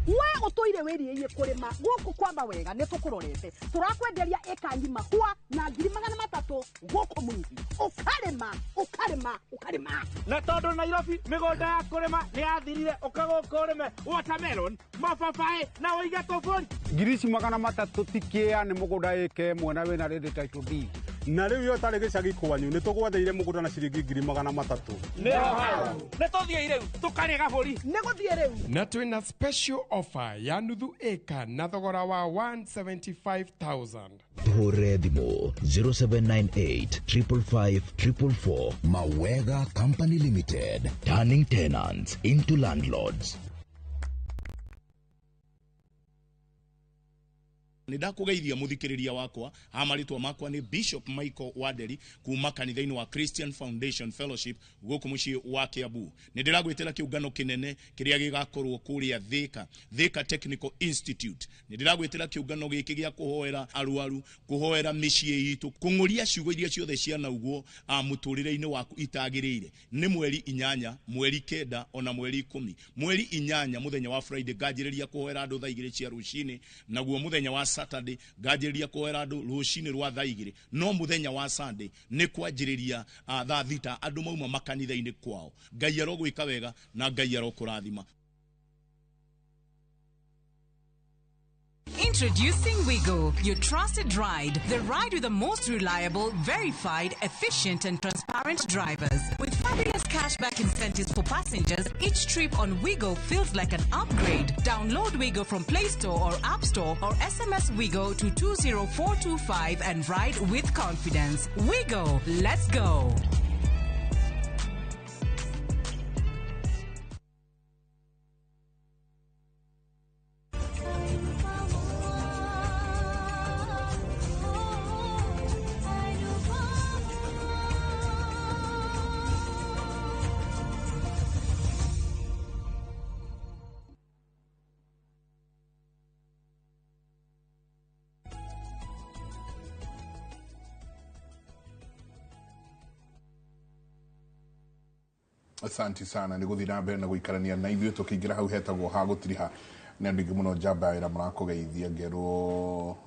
We ũtũire wĩriĩie kũrĩma gũkũ kwamba wega nĩ tũkũrorete, tũrakwenderia ĩka ng'ima kwa na 300,000 gũkũ Mũrĩithi. Ũkarĩma ũkarĩma ũkarĩma. Na tondũ Nairobi mĩgũnda ya kũrĩma nĩ yathirire, ũka gũkũ ũrĩme watermelon, mababaĩ na ũige tũbũri. 300,000 ti kĩa nĩ mũgũnda ĩka ĩmwe na wĩna ready title deed. Na rĩu yo tarĩ gĩcagi kwanyu nĩ tũgwetheire mũgũnda na ciringi 300,000. Nĩho hau. Nĩ tũthiĩ rĩu tũkarĩe gabũri. Nĩ gũthiĩ rĩu. Na twĩna special offer ya nuthu ĩka na thogora wa 175,000. Tũhũrĩre thimũ 0798 555 444. Mawega Company Limited, turning tenants into landlords. Nĩ ndakũgeithia mũthikĩrĩria wakwa ha marĩtwa makwa nĩ Bishop Michael Wanderi kuma kanitha-inĩ wa Christian Foundation Fellowship gũkũ mũciĩ wa Kiambu. Nĩ ndĩragwĩtĩra kĩũngano kĩnene kĩrĩa gĩgakorwo kũrĩa Thika, Thika Technical Institute. Nĩ ndĩragwĩtĩra kĩũngano gĩkĩ gĩa kũhoera arwaru, kũhoera mĩciĩ itũ, kũng'ũria ciugo iria ciothe cianaugwo mũtũrĩre-inĩ waku itagĩrĩire. Nĩ mweri 8, mweri 9 ona mweri 10. Mweri 8 mũthenya wa Friday nganjĩrĩria kũhoera andũ thaa 2 cia rũcinĩ, naguo mũthenya wa Saturday nganjĩrĩria kũhoera andũ rũcinĩ rwa thaa 2, no mũthenya wa Sunday nĩ kwanjĩrĩria thaa 6 andũ mauma makanitha-inĩ kwao. Ngai arogwĩka wega na Ngai arokũrathima. Introducing Wigo, your trusted ride. The ride with the most reliable, verified, efficient and transparent drivers. With fabulous cashback incentives for passengers, each trip on Wigo feels like an upgrade. Download Wigo from Play Store or App Store or SMS Wigo to 20425 and ride with confidence. Wigo, let's go. Asante sana nĩ gũthiĩ na mbere na gũikarania na ithuĩ tũkĩingĩra hau hetagwo ha gũtiriha nĩ andũ aingĩ mũno njamba ya wĩra marakũgeithia ngerwo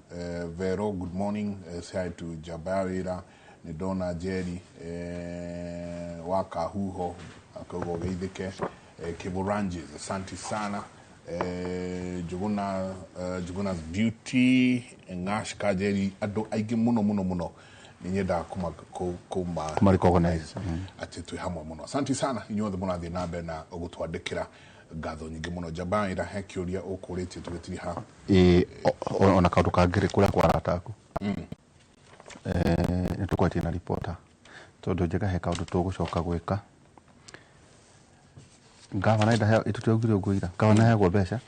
Vero, good morning, say hi to njamba ya wĩra. Nĩ ndona Njeri wa Kahuho akauga ũgeithĩke. Kĩbũranges, asante sana. Njuguna, Njuguna's Beauty, Ngash Kajeri, andũ aingĩ mũno mũno mũno nĩ nyendaga kuma recognize atĩ twĩ hamwe mũno. Asante sana inyuothe mũrathiĩ na mbere na gũtwandĩkĩra ngatho nyingĩ mũno. Njamba ĩra he kĩũria ũkũrĩtie tũgĩtiriha. Ĩ ona kaũndũ kangĩ kũrĩa kwa arata aku nĩ tũkwaria na reporter tondũ njega he kaũndũ tũgũcoka gwĩka. Gavana ndaheo ĩtũtiaugire ũguo ira. Gavana aheagwo mbeca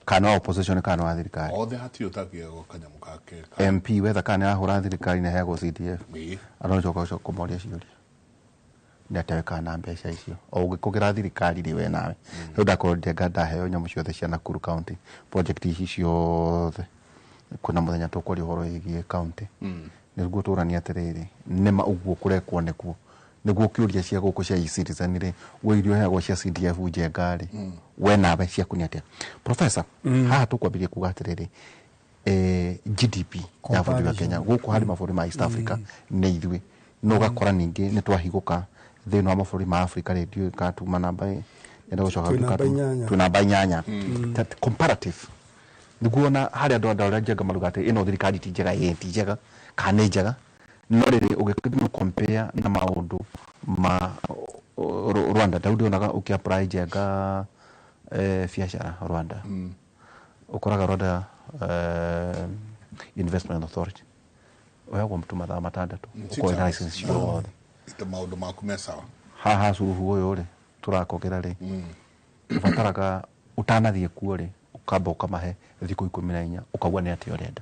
kana wa opposition kana wa thirikari othe hatirĩ ũtakĩagwo kanyamũ kake. MP wetha kana nĩ arahũra thirikari nĩ aheagwo CDF. Andũ nĩcoka gũcoka kũmoria ciũria nĩ atĩa wĩkaga na mbeca icio o ũgĩkũgĩra thirikari rĩ we nawe. Rĩu ndakorwo njenga ndaheo nyamũ ciothe cia Nakuru County project ici ciothe kwĩna mũthenya tũkwaria ũhoro wĩgiĩ county nĩguo tũranie atĩrĩrĩ nĩma ũguo kũrekwo nĩkuo nĩguo kĩũria cia gũkũ cia e-citizen rĩ we irio heagwo cia CDF njenga rĩ we nawe ciaku nĩ atĩa. Professor, haha tũkwambĩrĩria kuga atĩrĩrĩ GDP ya bũrũri wa Kenya gũkũ harĩ mabũrũri ma East Africa nĩ ithuĩ no ũgakora ningĩ nĩ twahigũka thĩinĩ wa mabũrũri ma Africa rĩ ndiũĩ kana tuma namba ĩ gũcoka twĩ namba 8 comparative nĩguo ona harĩ andũ arĩa njenga maruga atĩ ĩno thirikari ti njega ĩ ti njega kana nĩ njega no rĩrĩ ũgĩkĩthima compare na maũndũ ma Rwanda Daudi onaga ũkĩ apply njenga biacara Rwanda ũkoraga Rwanda Investment Authority ũheagwo mtu mathaa 6 ũkoya license ciothe ita maũndũ maku me sawa. Haha curuhu ũyũ rĩ tũrakogera rĩ ũbataraga ũtanathiĩ kuo rĩ ũkamba ũkamahe thikũ 14 ũkauga nĩ atĩa ũrenda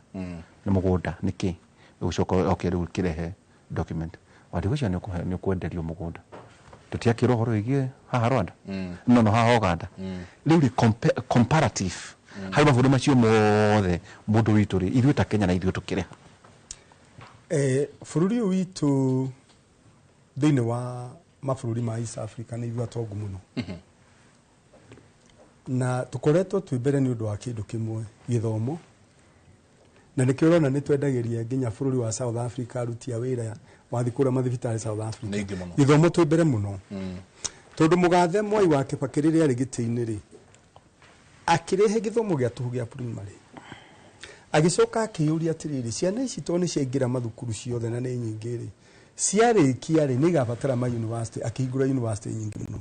nĩ mũgũnda nĩ kĩ ũgĩcoka okay rĩu kĩrehe document wandĩ ũcio nĩ ũkwenderio mũgũnda tũtiakĩrwo ũhoro wĩgiĩ haha Rwanda no haha Uganda rĩu rĩ comparative harĩ mabũrũri macio mothe mũndũ witũ rĩ ithuĩ ta Kenya na ithuĩ tũkĩrĩha bũrũri ũyũ witũ thĩinĩ wa mabũrũri ma East Africa nĩ ithuĩ atongu mũno na tũkoretwo twĩ mbere nĩ ũndũ wa kĩndũ kĩmwe gĩthomo na nĩkĩo ũrona nĩ twendagĩria nginya bũrũri wa South Africa aruti a wĩra wathiĩ kũrĩa mathibitarĩ South Africa gĩthomo twĩ mbere mũno tondũ mũgathe Mwai wa Kibaki rĩrĩa arĩ gĩtĩ-inĩ rĩ akĩrehe gĩthomo gĩa tũhũ gĩa primary Agĩcoka akĩyũria atĩrĩrĩ, ciana ici tondũ nĩ ciaingĩra mathukuru ciothe na nĩ nyingĩ rĩ, ciarĩkia rĩ, nĩ igabatara ma university. Akĩhingũra university nyingĩ mũno.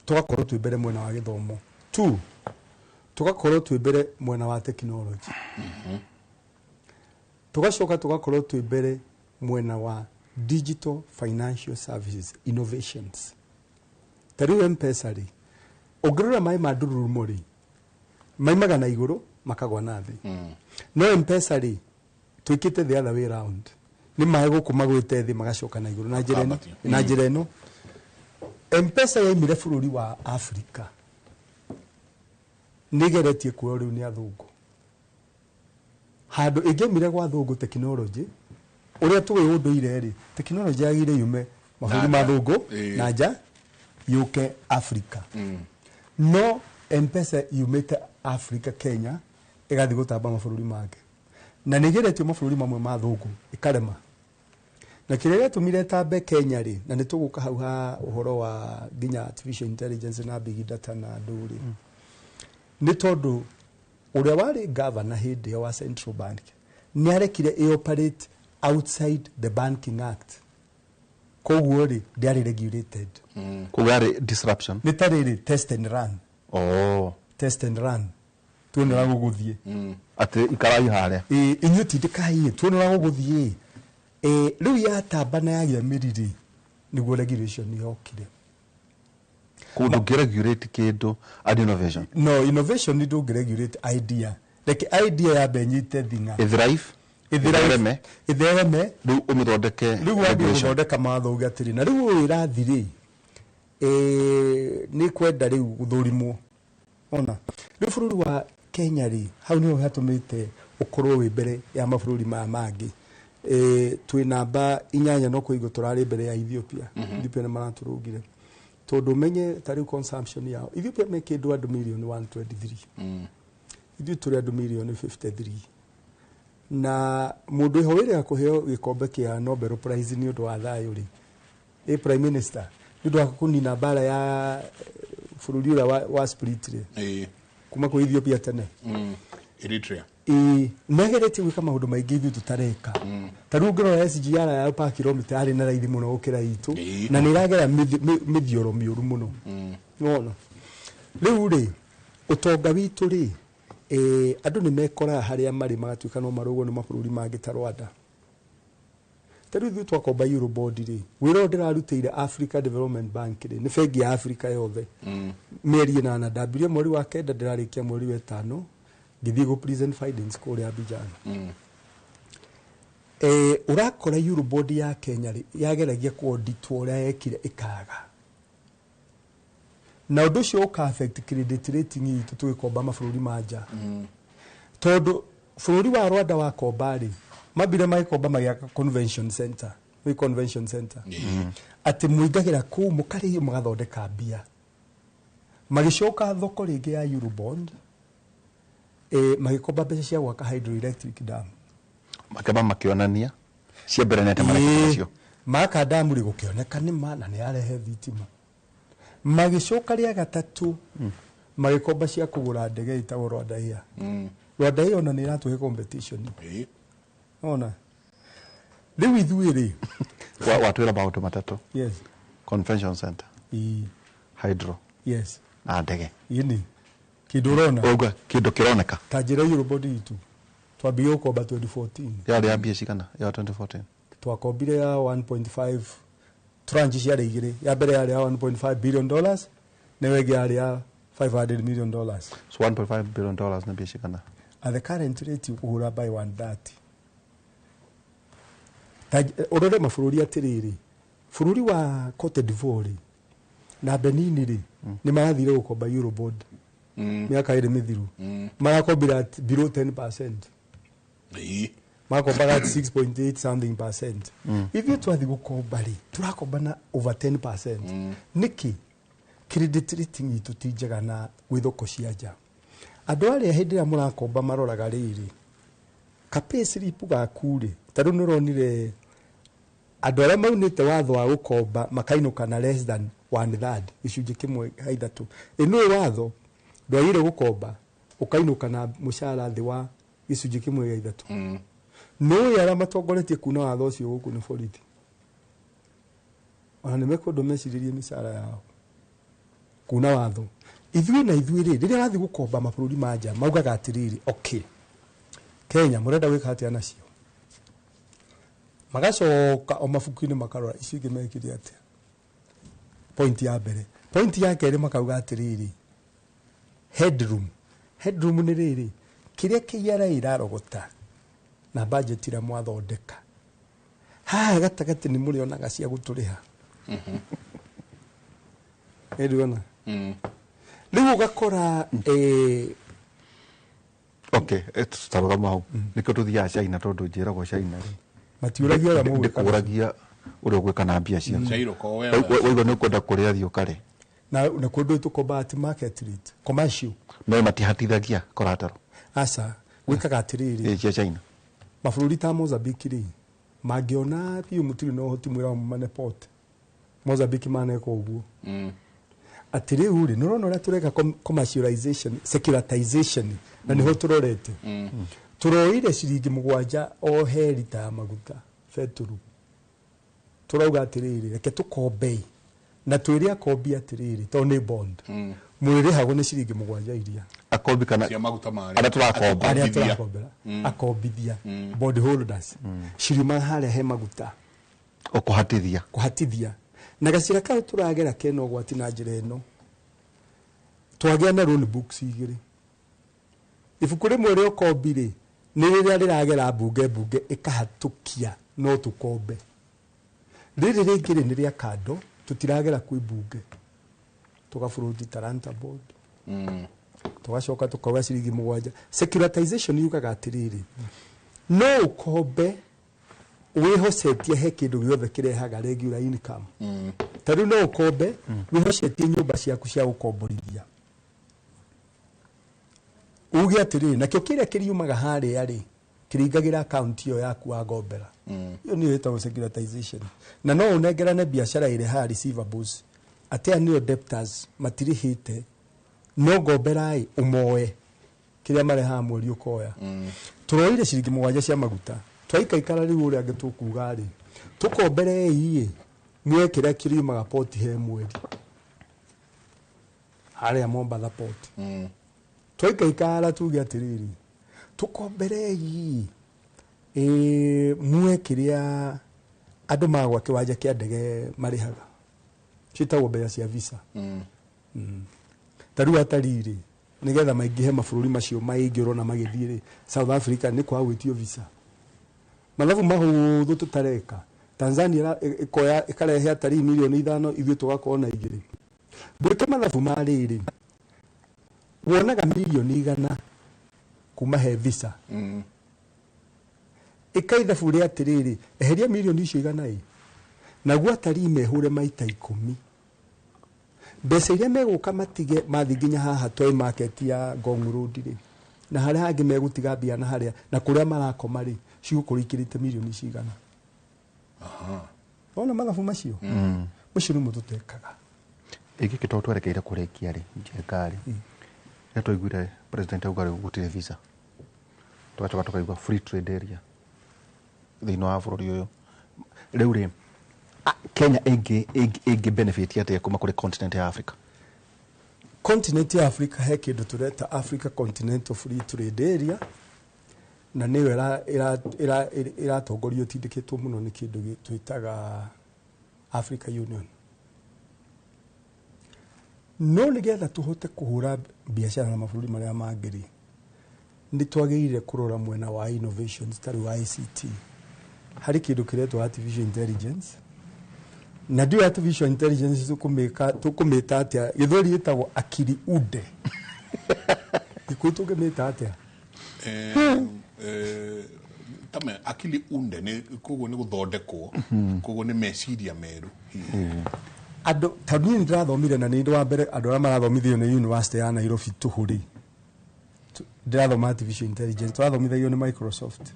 Tũgakorwo twĩ mbere mwena wa gĩthomo. Two, tũgakorwo twĩ mbere mwena wa technology. Tũgacoka tũgakorwo twĩ mbere mwena wa digital financial services innovations. Ta rĩu M-Pesa rĩ, ũngĩrora maĩ ma ndururumo rĩ, maimaga na igũrũ makagwa na thĩ. No M-Pesa rĩ, twĩkĩte the other way round, nĩ maĩ gũkũ magwĩte thĩ magacoka na igũrũ na njĩra ĩno. Na njĩra ĩno, M-Pesa yaimire bũrũri wa Africa, nĩ ĩgeretie kuoywo rĩu nĩ athũngũ. Handũ ĩngĩaumire gwa athũngũ technology ũrĩa tũĩ ũndũire rĩ, technology yagĩrĩire yume mabũrũri ma thũngũ na nja yũke Africa. No M-Pesa yumĩte Africa, Kenya, ĩgathiĩ gũtamba mabũrũri mangĩ, na nĩ ĩgeretio mabũrũri mamwe ma thũngũ ĩkarema. Na kĩrĩa gĩatũmire ĩtambe Kenya rĩ, na nĩ tũgũka hau ha ũhoro wa nginya artificial intelligence na big data na andũ rĩ, nĩ tondũ ũrĩa warĩ governor hĩndĩ ĩyo wa Central Bank nĩ arekire ĩ operate outside the Banking Act, koguo rĩ, ndĩarĩ regulated. Koguo yarĩ disruption. Nĩ ta rĩrĩ, test and run. Test and run, tuone ũrĩa gũgũthiĩ. Atĩ ikarai harĩa. Ĩ, inyuĩ tindĩkai, tuone ũrĩa gũgũthiĩ. Ĩ, rĩu yatamba na yagĩa mĩri rĩ, nĩguo regulation yokire. Koguo ndũngĩregulate kĩndũ and innovation. No, innovation nĩ ndũngĩregulate idea. Reke idea yambe ĩnyite thing'a. Ĩthrive. Ĩthereme. Ĩthereme. Rĩu ũmĩthondeke rĩu wambie regulation. Gũthondeka mawatho uge atĩrĩ, na rĩu ũyũ ĩrathi rĩ, nĩ kwenda rĩu gũthũrimwo. Ona rĩu bũrũri wa Kenya rĩ, hau nĩho hatũmĩte ũkorwo wĩ mbere ya mabũrũri maya mangĩ. Twĩ namba 8, no kũigwo tũrarĩ mbere ya Ethiopia. Ethiopia nĩ maratũrũngire, tondũ ũmenye ta rĩu consumption yao, Ethiopia me kĩndũ andũ mirioni 123, ithuĩ tũrĩ andũ mirioni 53. Na mũndũ ĩho wĩrĩga kũheo gĩkombe kĩa Nobel Prize nĩ ũndũ wa thayũ rĩ, ĩ prime minister, nĩ ũndũ wa kũnina mbara ya bũrũri ũrĩa wa split rĩ, kuma kwĩ Ethiopia tene. Eritrea. Ĩ, nĩageretie gwĩka maũndũ maingĩ ithuĩ tũtareka. Ta rĩu ũngĩrora SGR ya per kilometer yarĩ na raithi mũno gũkĩra itũ, na nĩ ĩragera mĩthioro mĩũru mũno. Nĩwona rĩu rĩ, ũtonga witũ rĩ, andũ nĩ mekoraga harĩa marĩ magatuĩka no marũgwo nĩ mabũrũri mangĩ ta Rwanda. Ta rĩu ithuĩ twakomba Eurobond rĩ, wĩra ũyũ ndĩrarutĩire Africa Development Bank rĩ, nĩ bengi ya Africa yothe, mĩeri 8 ndambirie mweri wa 9, ndĩrarĩkia mweri wa 5, ngĩthiĩ gũ present findings kũrĩa Abidjan. Ũrakora Eurobond ya Kenya rĩ, yageragia kũauditwo ũrĩa yekire ĩkaga, na ũndũ ũcio ũka affect credit rating itũ tũgĩkomba mabũrũri ma nja, tondũ bũrũri wa Rwanda wakomba rĩ, mambire magĩkomba magĩaka convention center. Wĩ convention center atĩ mũingagĩra kũu mũkarĩhio mũgathondeka mbia. Magĩcoka thoko rĩngĩ ya Eurobond, magĩkomba mbeca cia gwaka hydroelectric dam. Makĩamba makĩonania cia mbere nete mareka macio. Maka damu rĩ, gũkĩoneka nĩ ma na nĩ yarehe thitima. Magĩcoka rĩa gatatũ magĩkomba cia kũgũra ndege ĩtagwo Rwanda Air. Rwanda Air ona nĩ ĩratũhe competition. Ona rĩu ithuĩ rĩ, Watwĩra maũndũ matatũ. Yes. Convention center. Hydro. Yes. Na ndege. Ĩni kĩndũ ũrona. Ũguo kĩndũ kĩroneka. Ta njĩra Eurobond itũ twambire gũkomba 2014. Yarĩ ya mbia cigana ya 2014? Twakombire ya 1.5, tranche ciarĩ igĩrĩ. Ya mbere yarĩ ya $1.5 billion, nayo ĩngĩ yarĩ ya $500 million. So $1.5 billion nĩ mbia cigana? At the current rate ũkũhũra by 130. Ta ũrore mabũrũri atĩrĩrĩ, bũrũri wa Cote d'Ivoire na Benin rĩ, nĩ marathire gũkomba Eurobond mĩaka 2 mĩthiru, marakombire at below 10%, makombaga at 6.8 something percent. Ithuĩ twathiĩ gũkomba rĩ, tũrakomba na over 10%. Nĩkĩ? Credit rating itũ ti njega na gwĩ thoko cia nja. Andũ arĩa hĩndĩ ĩrĩa mũrakomba maroraga rĩrĩ, ka pay slip gaku rĩ, ta rĩu nĩ ũronire andũ arĩa maunĩte watho wa gũkomba makainũka na less than one third, gĩcunjĩ kĩmwe ha ithatũ. Ĩ nũĩ watho ndwagĩrĩire gũkomba ũkainũka na mũcara thĩ wa Gĩcunjĩ kĩmwe gĩa ithatũ. Nĩũĩ arĩa matongoretie kuna watho ũcio gũkũ nĩ borithi. Ona nĩ mekwendwo mecirĩrie mĩcara yao kuna watho. Ithuĩ na ithuĩ rĩ, rĩrĩa wathiĩ gũkomba mabũrũri ma nja maugaga atĩrĩrĩ, okay, Kenya mũrenda gwĩka atĩa nacio? Magacoka o mabuku-inĩ makarora icio ingĩ mekire atĩa. Point ya mbere. Point ya kerĩ makauga atĩrĩrĩ, headroom. Headroom nĩ rĩrĩ, kĩrĩa KRA ĩrarogota na budget ĩrĩa mwathondeka, haha gatagatĩ nĩ mũrĩonaga cia gũtũrĩha. Nĩndĩrona. Rĩu ũgakora Okay, tũtarũgama hau. Nĩkĩo tũthiaga China tondũ njĩragwo China rĩ, matiũragia ũrĩa mũgwĩka. Ndĩkũragia ũrĩa ũgwĩka na mbia ciaku. Chairo ko wewe. Waigua nĩ ũkwenda kũrĩa thiĩ ũkarĩ. Na kũndũ tũkomba at market rate, commercial. No matihatithagia collateral. Aca, gwĩkaga atĩrĩrĩ. Ĩ cia China. Mabũrũri ta Mozambique rĩ, mangĩona biũ mũtirĩ na ũhoti mwĩra mane port. Mozambique maneka ũguo. Atĩ rĩu rĩ, nĩũrona ũrĩa tũreka commercialization, securitization, na nĩho tũrorete. Tũroire ciringi 7 o he rita ya maguta betũrũ. Tũrauga atĩrĩrĩ, reke tũkombei na twĩre akombi atĩrĩrĩ, tondũ nĩ bond. Mũrĩrĩhagwo nĩ ciringi 7 iria. Akombi kana cia maguta marĩa. Arĩa tũrakomba. Arĩa tũrakombera. Akombithia. Bond holders. Ciriuma harĩa he maguta. O kũhatithia. Kũhatithia. Na gacĩra kau tũragera kena ũgwati na njĩra ĩno. Twagĩa na loan books igĩrĩ. Ibuku rĩmwe rĩa ũkombi rĩ, nĩ rĩrĩa rĩragera mbunge mbunge ĩkahatũkia no tũkombe. Rĩrĩ rĩngĩ rĩ nĩ rĩa kando, tũtiragera kwĩ mbunge. Tũgabũrũti Talanta Board. Tũgacoka tũkoya ciringi 7. Securitization yugaga atĩrĩrĩ, no ũkombe wĩhocetie he kĩndũ gĩothe kĩrehaga regular income. Ta rĩu no ũkombe wĩhocetie nyũmba ciaku cia gũkomborithia. Uge atĩrĩrĩ, nakĩo kĩrĩa kĩriumaga harĩa rĩ, kĩringagĩra account ĩyo yaku wagombera. Ĩyo nĩyo ĩtagwo securitization. Na no ũnengerane biacara ĩrehaga receivables. Atĩ aya nĩo debtors matirĩhĩte, no ngombera ĩ ũmoe kĩrĩa marehaga mweri ũkoya. Tũroire ciringi 7 cia maguta. Twaikaikara rĩu ũrĩa angĩ tũkuga rĩ, tũkomberei ĩ, muoe kĩrĩa kĩriumaga port he mweri. Harĩa Mombatha port. Twaikaikara tuge atĩrĩrĩ, tũkomberei ĩ, muoe kĩrĩa andũ magwa kĩwanja kĩa ndege marĩhaga. Ciĩtagwo mbeca cia visa. Ta rĩu atarii rĩ, nĩgetha maingĩhe mabũrũri macio maingĩ ũrona magĩthiĩ rĩ, South Africa nĩ kwaga gwĩtio visa. Mathabu mahũthũ tũtareka. Tanzania ĩkoya ĩkarehe atarii mirioni 5, ithuĩ tũgakorwo na 2. Ndwĩke mathabu ma rĩrĩ, wonaga mirioni 100 kuma he visa. Ĩka ithabu rĩa atĩrĩrĩ, eheria mirioni icio 100 ĩ, naguo atarii mehũre maita 10. Mbeca iria megũka matige mathiĩ nginya haha Toy Market ya Ngong Road rĩ, na harĩa hangĩ megũtiga mbia na harĩa na kũrĩa marakoma rĩ, cigũkorwo ikĩrĩte mirioni cigana. Wona mathabu macio? Macio nĩmo tũtekaga. Ĩngĩ tondũ twerekeire kũrĩkia rĩ, Njenga rĩ, rĩrĩa twaiguire president auga rĩu gũtirĩ visa, tũgacoka tũkaigua free trade area thĩinĩ wa bũrũri ũyũ. Rĩu rĩ, Kenya ĩngĩ benefit atĩa kuma kũrĩ continent ya Africa? Continent ya Africa he kĩndũ tũreta Africa Continental Free Trade Area, na nĩyo ĩratongorio tindĩkĩtwo mũno nĩ kĩndũ twĩtaga Africa Union. No nĩgetha tũhote kũhũra biacara na mabũrũri marĩa mangĩ rĩ, nĩ twagĩrĩire kũrora mwena wa innovations ta rĩu ICT. Harĩ kĩndũ kĩretwo artificial intelligence, na ndio artificial intelligence tũkũmĩta atĩa? Gĩthweri ĩtagwo akili unde. Gĩkũyũ tũngĩmĩta atĩa? Tame akili unde nĩ koguo nĩ gũthondekwo, koguo nĩ meciria merũ. Andũ tondũ niĩ nĩndĩrathomire na nĩ wa mbere andũ arĩa marathomithio nĩ University ya Nairobi tũhũ rĩ, ndĩrathoma artificial intelligence, tũrathomithagio nĩ Microsoft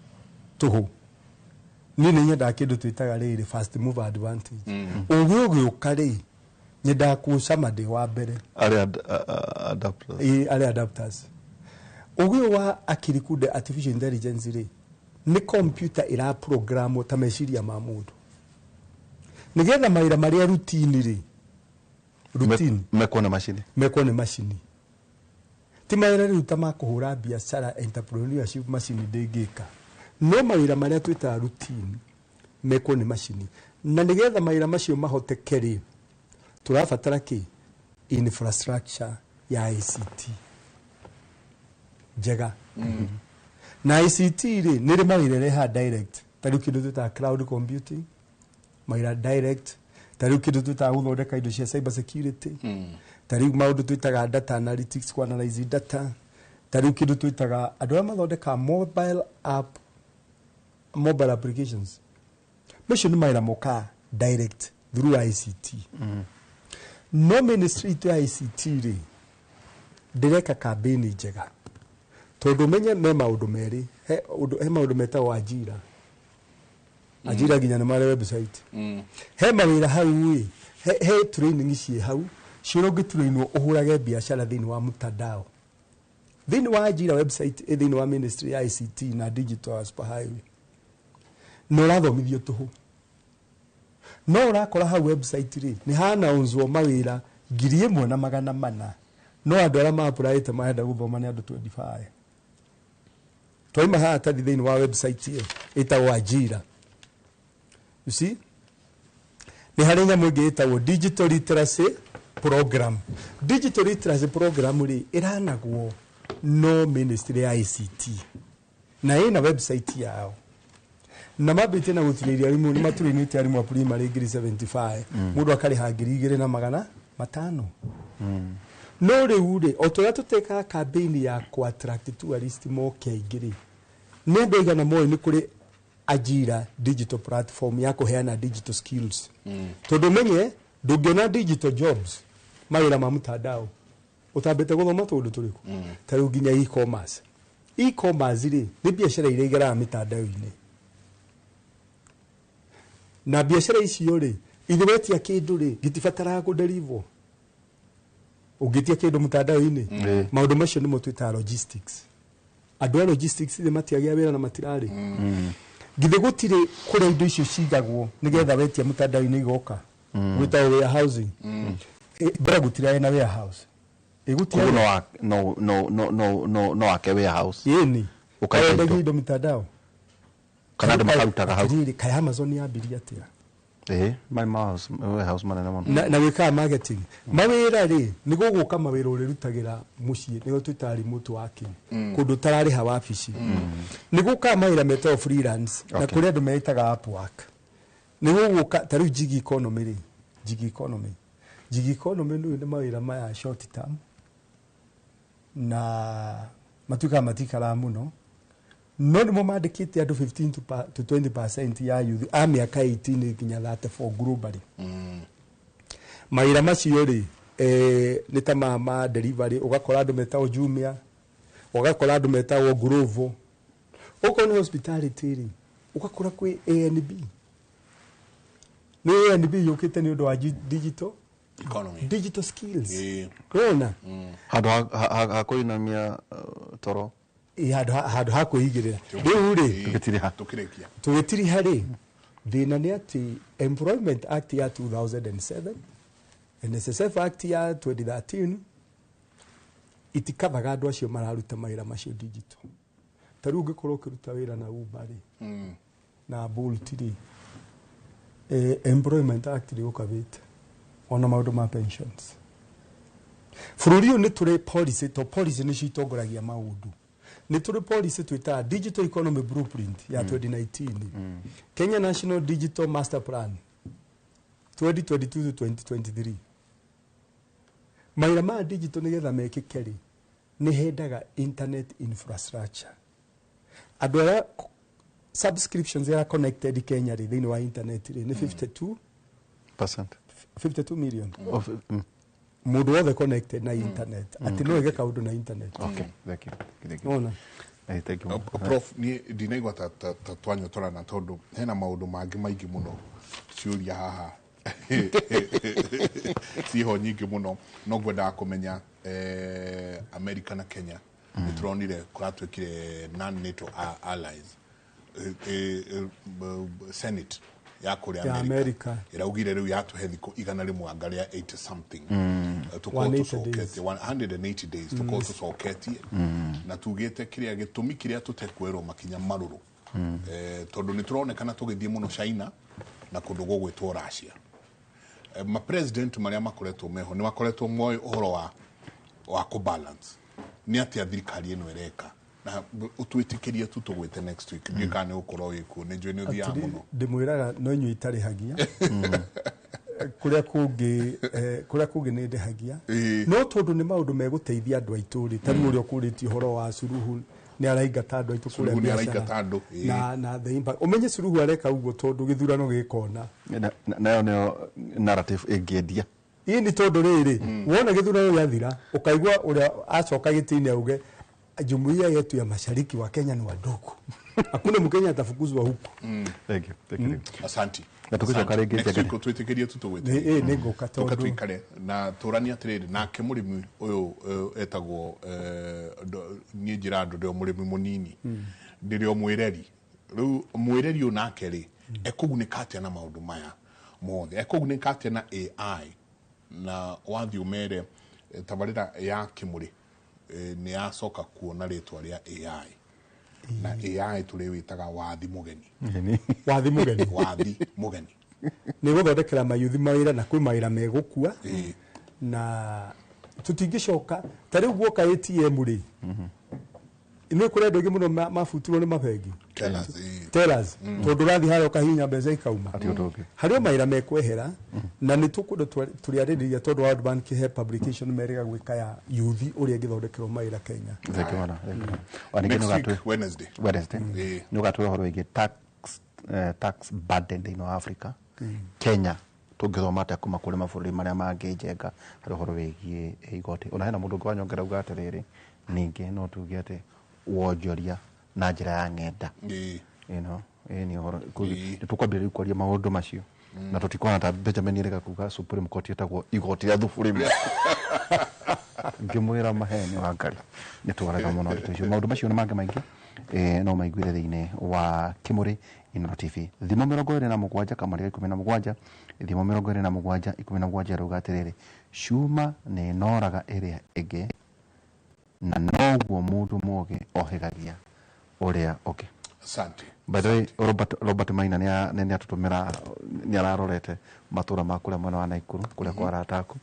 tũhũ. Niĩ nĩ nyendaga kĩndũ twĩtaga rĩrĩ first mover advantage. Ũgĩ ũgĩũka rĩ, nyendaga kũũcama ndĩ wa mbere. Arĩa adapters. Ĩ, arĩa adapters. Ũgĩ wa akiri kunde artificial intelligence rĩ nĩ computer ĩra program ta meciria ma mũndũ nĩgetha mawĩra marĩa routine rĩ routine mekwo na macini mekwo nĩ macini ti mawĩra rĩu ta ma kũhũra biacara entrepreneurship macini ndĩngĩka no mawĩra marĩa twĩtaga routine mekwo nĩ macini na nĩgetha mawĩra macio mahoteke rĩ tũrabatara kĩ infrastructure ya ICT njega na ICT rĩ nĩ rĩ mawĩra ĩrehaga direct ta rĩu kĩndũ twĩtaga cloud computing mawĩra direct ta rĩu kĩndũ twĩtaga gũthondeka indo cia cyber security ta rĩu maũndũ twĩtaga data analytics ku analyze data ta rĩu kĩndũ twĩtaga andũ arĩa mathondekaga mobile app mobile applications macio nĩ mawĩra mokaga direct through ICT no ministry itũ ya ICT rĩ ndĩreka kambĩni njega tondũ menye me maũndũ merĩ he ũndũ he maũndũ metagwo ajira ajira nginya nĩ marĩ website he mawĩra hau ĩ he training ciĩ hau ciũrĩa ũngĩtrainwo ũhũrage biacara thĩinĩ wa mtandao thĩinĩ wa ajira website ĩ thĩinĩ wa ministry ya ICT na digital super highway na ũrathomithio tũhũ no ũrakora hau website rĩ nĩ hanaunzwo mawĩra 1400 no andũ arĩa maapuraĩte marenda gũthoma nĩ andũ 25 twaima haha tathi thĩinĩ wa website ĩyo ĩtagwo ajira you see nĩ harĩ nyamũ ĩngĩ ĩtagwo digital literacy program digital literacy program rĩ ĩranagwo no ministry ya ICT na ĩna website yao na mambĩtie na gũturĩria arimũ nĩ maturĩinĩte arimũ a primary 75,000 mũndũ akarĩha 2500 no rĩu rĩ o torĩa tũtekaga campaign ya kũ attract tourist moke aingĩ rĩ nĩ andũ aigana moĩ nĩ kũrĩ ajira digital platform ya kũheana digital skills tondũ menye ndũngĩona digital jobs mawĩra ma mtandao ũtambĩte gũthoma tũndũ tũrĩkũ ta rĩu nginya e-commerce e-commerce rĩ nĩ biacara iria igeraga mĩtandao-inĩ na biacara icio rĩ ithe wetia kĩndũ rĩ gĩtibataraga kũdeliver ũngĩtia kĩndũ mtandao-inĩ maũndũ macio nĩmo twĩtaga logistics andũ a logistics rĩ matiagĩa wĩra na matirarĩ githĩ gũtirĩ kũrĩa indo icio cigagwo nĩgetha wetia mtandao-inĩ igoka gwĩtagwo warehousing mbere gũtirarĩ na warehouse ĩgũtirarĩ no wake warehouse ĩni ũkaendagia indo mitandao kana andũ makarutaga hau kaĩ Amazon yambirie atĩa warehouse manene mũno na gwĩkaga marketing mawĩra rĩ nĩ gũgũka mawĩra ũrĩrutagĩra mũciĩ nĩguo twĩtaga remote working kũndũ ũtararĩha wabici nĩ gũkaga mawĩra metagwo freelance na kũrĩ andũ metaga Upwork nĩ gũgũka ta rĩu gig economy rĩ gig economy nĩ mawĩra maya short term na matuĩkaga matikaraga mũno no nĩmo mandĩkĩte andũ 15 to 20% ya youth a mĩaka 18 nginya 34 globally mawĩra macio rĩ nĩ ta ma delivery ũgakora andũ metagwo Jumia ũgakora andũ metagwo Glovo okorwo nĩ hospitality rĩ ũgakora kwĩ ANB nĩ ANB yũkĩte nĩ ũndũ wa digital economy digital skills wona handũ ha kũinamia toro handũ ha kwĩigĩrĩra rĩu rĩ tũgĩtiriha rĩ thĩna nĩ atĩ Employment Act ya 2007 NSSF Act ya 2013 itikavaga andũ acio mararuta mawĩra macio digital ta rĩu ũngĩkorwo ũkĩruta wĩra na Uber rĩ na Bolt rĩ Employment Act rĩgũkavĩte ona maũndũ ma pensions bũrũri ũyũ nĩ tũrĩ policy to policy nĩcio itongoragia maũndũ nĩ tũrĩ policy twĩtaga digital economy blueprint ya 2019 Kenya National Digital Master Plan 2022 to 2023 mawĩra ma digital nĩgetha mekĩke rĩ nĩ hendaga internet infrastructure andũ arĩa subscriptions arĩa connected Kenya rĩ thĩinĩ wa internet rĩ nĩ 52% 52 million mũndũ wothe connected na internet atĩ no ĩge kaũndũ na internet. Okay, thank you. Thank you. Ona. Thank you. Prof, ni ndinaigua ta twanyotorana tondu hena maundu mangi maingi muno ciuria haha ciho nyingi muno no ngwendaga kumenya America na Kenya Nĩ tũronire kũratuĩkire non NATO allies, Senate ya kũrĩa Ya America America. ĩraugire rĩu yatũhe thikũ 100 anga rĩa 80 something. Tũkorwo 180 tũcoketie 180 days, tũkorwo tũcoketie na tugĩte kĩrĩa gĩtũmi kĩrĩa tũtekuerwo makinya marũrũ, tondũ nĩ tũronekana tũgĩthiĩ mũno China na kũndũ gũgwĩtwo Russia. Ma-president marĩa makoretwo meho nĩ makoretwo moĩ ũhoro wa kũbalance nĩ atĩa thirikari ĩno ĩreka, na ũtwĩtĩkĩrie tu tũgwĩte next week. Ndiũĩ kana nĩ ũgũkorwo wĩkuo, nĩ njũĩ nĩ ũthiaga mũno. Ndĩmwĩraga no inyuĩ itarĩhagia kũrĩa kũngĩ, kũrĩa kũngĩ nĩ ndĩhagia, no tondũ nĩ maũndũ megũteithia andũ aitũ rĩ, ta rĩu ũrĩa ũkũrĩtie ũhoro wa Suluhu nĩ araingata andũ aitũ kũrĩa Suluhu nĩ biacara. araingata andũ, ĩĩ. Na the impact, ũmenye Suluhu areka ũguo tondũ gĩthurano gĩkona. Nayo nĩyo narrative ĩngĩendia. Ĩ nĩ tondũ rĩrĩ, wona gĩthurano gĩathira ũkaigua ũrĩa acoka gĩtĩ-inĩ auge jumuiya yetu ya mashariki wa Kenya ni wadogo, hakuna Mkenya atafukuzwa huku. Thank you, thank you. Asanti. Na tũgĩcoka rĩngĩ Next Njengere. week ũtwĩtĩkĩrie tu tũgwĩte. Nĩ ngũka tũka tondũ tuikare na tũranie atĩrĩrĩ nake mũrĩmi ũyũ, etagwo, niĩ njĩra andũ ndĩ o mũrĩmi mũnini, ndĩrĩ o mwĩreri. Rĩu mwĩreri ũyũ nake rĩ ekũgunĩka atĩa na maũndũ maya mothe, ekũgunĩka atĩa na AI? Na wathiĩ ũmere, tabarĩra ya Kĩmũrĩ, nĩ yacoka kuona rĩtwa rĩa AI, na AI tũrĩwĩtaga wathi mũgeni. Wathi mũgeni. Wathi mũgeni. Nĩ gũthondekera mayuthi mawĩra, na kwĩ mawĩra megũkua na tũtingĩcoka. Ta rĩu guoka ATM rĩ, nĩ kũrĩ andũ aingĩ mũno mabutirwo nĩ mabengi. Tellers, ĩĩ. Tellers, tondũ ũrathiĩ harĩa ũkahihinya mbeca ikauma. Hatirĩ ũndũ ũngĩ. Harĩ o mawĩra mekwehera, na nĩ tũkũndũ tũrĩarĩrĩria tondũ World Bank he publication merĩga gwĩka ya yuthi ũrĩa ĩngĩthondekerwo mawĩra Kenya. Thank you mũno, thank you mũno. Ona ningĩ Next nĩ week, Wednesday. Wednesday. Ĩĩ. Nĩ ũgatwĩra ũhoro wĩgiĩ tax, tax burden thĩinĩ wa Africa. Kenya tũngĩthoma atĩa kuma kũrĩ mabũrũri marĩa mangĩ njenga harĩ ũhoro wĩgiĩ igoti? Ona hena mũndũ ũngĩ wanyongera uga atĩrĩrĩ, ningĩ no tuge atĩ wonjoria na njĩra ya ng'enda. Ĩĩ nĩ ũhoro nĩ tũkwambĩrĩria kwaria maũndũ macio na tũtikuona ta Benjamin erĩga kuga Supreme Court ĩtagwo igoti rĩa Supreme, ngĩmwĩra maheni wa Ngai nĩ twaraga mũno ndeto icio. Maũndũ macio na mangĩ maingĩ, no maiguire thĩinĩ wa Kĩmũrĩ Inooro TV. Thimo 27 kamũrĩ 17, thimo 27:17 ĩrauga atĩrĩrĩ, cuma nĩ ĩnoraga ĩrĩa ĩngĩ na noguo mũndũ mũũgĩ ohĩgagia ũrĩa ũngĩ. Asante. By the way, Robert Maina nĩ atũtũmĩra, nĩ ararorete matũra ma kũrĩa mwena wa Naikuru kũrĩa kwa arata aku,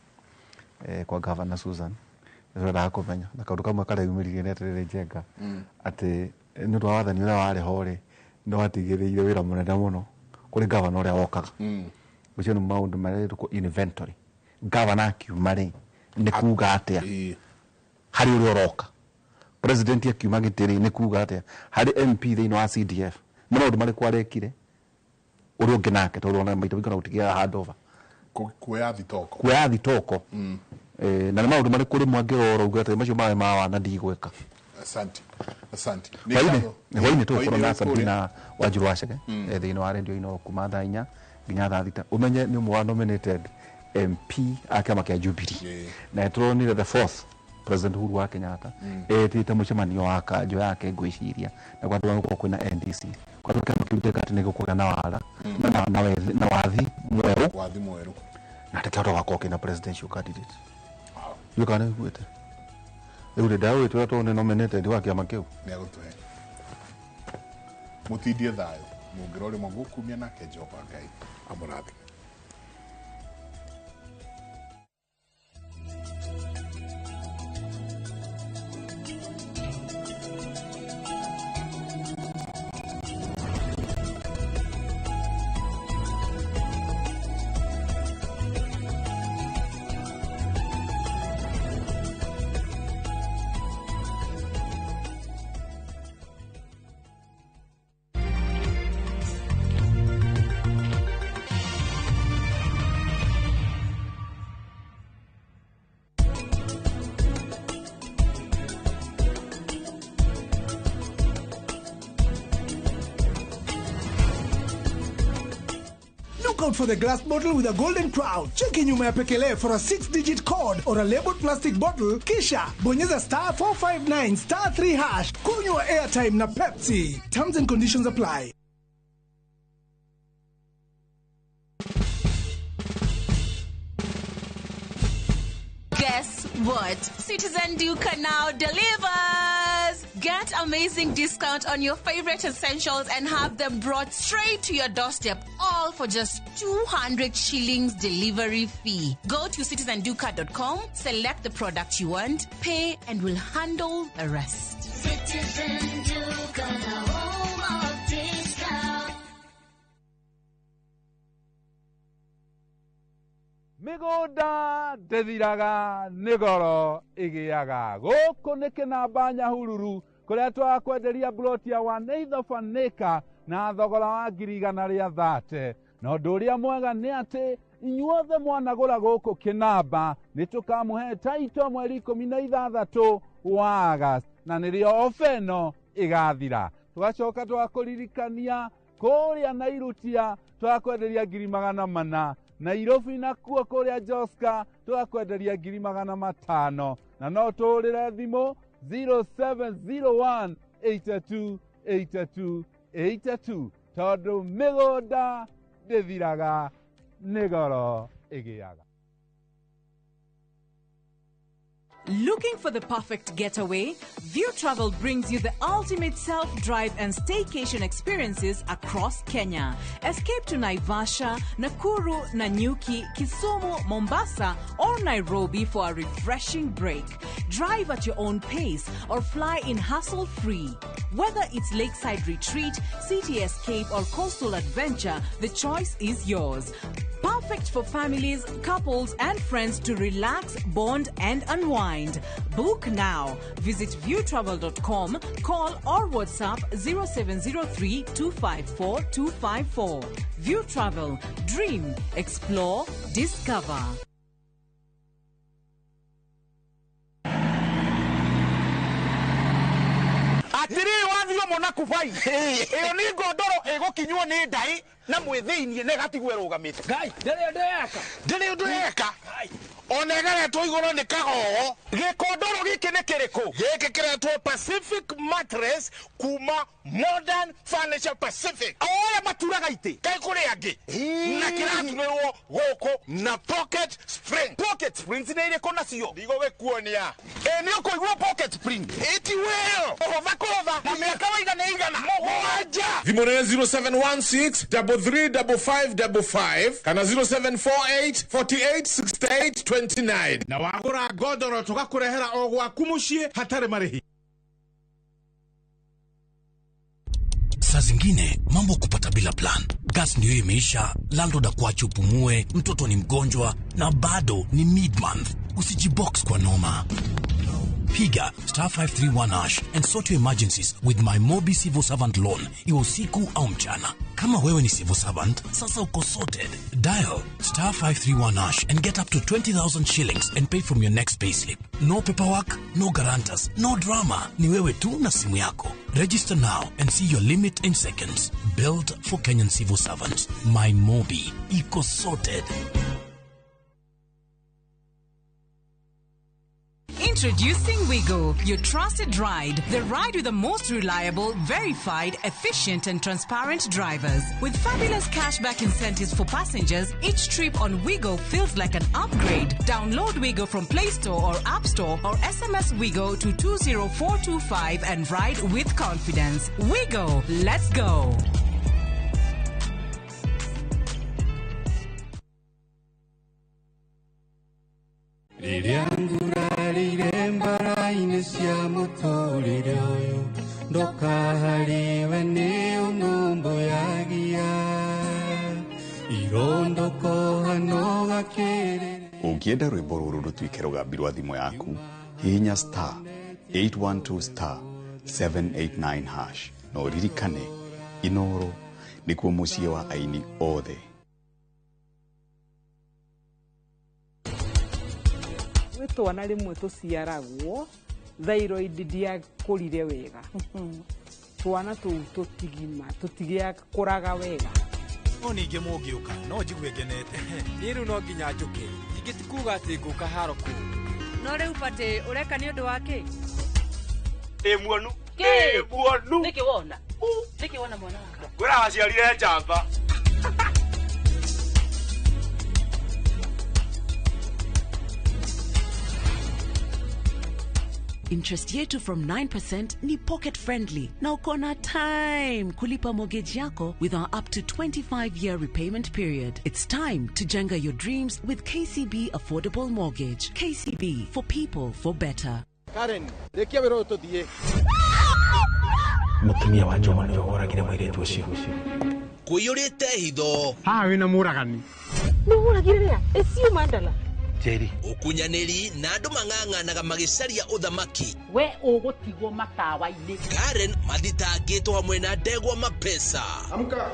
kwa Governor Susan. Nĩ tũrendaga kũmenya na kaũndũ kamwe karĩa yumĩririe nĩ atĩrĩrĩ, Njenga, atĩ nĩ ũndũ wa wathani ũrĩa warĩ ho rĩ, nĩ watigĩrĩire wĩra mũnene mũno kũrĩ governor ũrĩa wokaga. Ũcio nĩ maũndũ marĩa inventory, governor akiuma rĩ nĩ kuga atĩa harĩ ũrĩa ũroka, president akiuma gĩtĩ rĩ nĩ kuga atĩa harĩ MP thĩinĩ wa CDF, nĩ maũndũ marĩkũ arekire ũrĩa ũngĩ nake, tondũ ona maita maingĩ ona gũtigĩaga handover. Kuoya thitoko. Kuoya thitoko. Na nĩ maũndũ marĩkũ rĩmwe angĩrora uge atĩ macio maĩ ma wana ndigwĩka. Asante, asante. Hwainĩ hwainĩ tũgũkorwo na Hwainĩ Sabina Wanjiru Wacege, thĩinĩ wa redio Inooro kuma thaa 4 nginya thaa 6. Ũmenye nĩ ũmwe wa nominated MP a kĩama kĩa Jubilee, na tũronire the fourth President Uhuru wa Kenyatta etĩte mũcemanio wa kanjũ yake, ngwĩciria na kwa andũ gũkorwo kwĩna NDC kwa kĩama kĩu njega atĩ nĩ gũkũgĩa na wara na wathi mwerũ. Wathi mwerũ. Na tũkĩhota gũkorwo kĩna presidential candidate. Ndiũĩ kana nĩ ũiguĩte rĩu rĩ ndagwĩtwĩra tondũ nĩ nominated wa kĩama kĩu. Nĩ agũtũhe mũtindie thayũ mũngĩra ũrĩmwe gũkumia nake Jehova Ngai amũrathime. Look out for the glass bottle with a golden crown. Cheki nyuma ya pekele for a 6-digit code or a labeled plastic bottle, kisha bonyeza star 459 star 3 hash. Kunywa airtime na Pepsi. Terms and conditions apply. Guess what? Citizen Duka now delivers! Get amazing discount on your favorite essentials and have them brought straight to your doorstep, all for just 200 shillings delivery fee. Go to citizenduka.com, select the product you want, pay, and we'll handle the rest. Citizen Duka, the home of discount. Mĩgũnda ndĩthiraga nĩ goro ĩgĩaga. Gũkũ nĩ kĩnamba Nyahururu kũrĩa twakwenderia ploti ya 1/8 of an acre na thogora wa 130,000. Na ũndũ ũrĩa mwega nĩ atĩ inyuothe mwanagũra gũkũ kĩnamba nĩ tũkamũhe taito mweri 16 wa August, na nĩrĩo ofa ĩno ĩgathira. Tũgacoka twakũririkania kũrĩa Nairutia twakwenderia 400,000, Nairobi nakuo kũrĩa Joska twakwenderia 500,000, na no tũhũrĩre thimũ 0701 82 82 82 tondũ mĩgũnda ndĩthiraga nĩ goro ĩgĩaga. Looking for the perfect getaway? View Travel brings you the ultimate self-drive and staycation experiences across Kenya. Escape to Naivasha, Nakuru, Nanyuki, Kisumu, Mombasa, or Nairobi for a refreshing break. Drive at your own pace or fly in hassle-free. Whether it's lakeside retreat, city escape, or coastal adventure, the choice is yours. Perfect for families, couples, and friends to relax, bond, and unwind. Book now. Visit viewtravel.com, call or WhatsApp 0703 254 254. View Travel. Dream, explore, discover. Atiriri wathio mona kubai iyo ni ngondoro igukinywo ni ndai na mwithiinie na igatigwo irugamite. Ngai ndiri undu eka ona ĩgeretwo igũrũ nĩ kagogo. Gĩkondoro gĩkĩ nĩ kĩrĩkũ? Gĩkĩ kĩretwo Pacific Mattress kuma Modern Furniture Pacific. O aya maturaga itĩ kaĩ kũrĩ angĩ na kĩraturĩrwo gũkũ na pocket spring. Pocket springs nĩ irĩkũ nacio? Ndigũgĩkuonia. Ĩ nĩ ũkũigua pocket spring ĩti wĩyo kũhũtha kũhũtha na mĩaka waiga nĩ igana mũgwanja. Thimũ nĩ 0716 335555 kana 0748 48 68 29. Na wagũra ngondoro tũgakũrehera o gwaku mũciĩ hatarĩ marĩhi. Saa zingine mambo kupata bila plan. Gas ndio imeisha, landlord akuache upumue, mtoto ni mgonjwa na bado ni mid-month. Usijibox kwa noma. Piga star 531 hash and sort your emergencies with my Mobi Civil Servant Loan, iwe usiku au mchana. Kama wewe ni civil servant, sasa uko sorted. Dial star 531 hash and get up to 20,000 shillings and pay from your next payslip. No paperwork, no guarantors, no drama. Ni wewe tu na simu yako. Register now and see your limit in seconds. Built for Kenyan civil servants. My Mobi. Iko sorted. Introducing Wigo, your trusted ride. The ride with the most reliable, verified, efficient, and transparent drivers. With fabulous cashback incentives for passengers, each trip on Wigo feels like an upgrade. Download Wigo from Play Store or App Store or SMS Wigo to 20425 and ride with confidence. Wigo, let's go. Rĩrĩa ngurarĩire mbara-inĩ cia mũtũrĩre ũyũ ndoka harĩwe nĩ ũnũmbũyagia irondũkoha gakĩrĩrĩ. Ũngĩenda rwĩmbo rũrũ rũtuĩke rũgambi rwa thimũ yaku, hihinya star 812 star 789 hash na ũririkane Inoro nĩkuo mũciĩ wa aini othe. Gwĩ twana rĩmwe tũciaragwo thyroid ndiakũrire wega, twana tũu tũtigima tũtigĩakũraga wega. No ningĩ mũngĩũka no njigue ngenete. Niĩ rĩu no nginya njũke. Ningĩ ti kuuga atĩ ngũka haro kũu. No rĩu batĩ ũreka nĩ ũndũ wa kĩ? Ĩ muonu. Ĩ muonu. Nĩkĩ wona? Nĩkĩ wona mwana wakwa? Kwĩra waciarire njamba. Interest yetu from 9% ni pocket friendly na uko na time kulipa mortgage yako with our up to 25-year repayment period. It's time to jenga your dreams with KCB Affordable Mortgage. KCB, for people, for better. Karen, rĩkia wĩra ũyũ tũthiĩ. Mũtumia wa Njoma nĩwe woragire mũirĩtu ũcio. Kũiyũrĩte hitho. Haha wĩna mũragani. Nĩ woragire rĩa? Ĩcio mandala. Njeri. Ũkunyanĩri na andũ mang'ang'anaga magĩcaria ũthamaki. We ũgũtigwo matawa-inĩ. Karen mathitangĩtwo hamwe na ndegwa mapesa. Amka.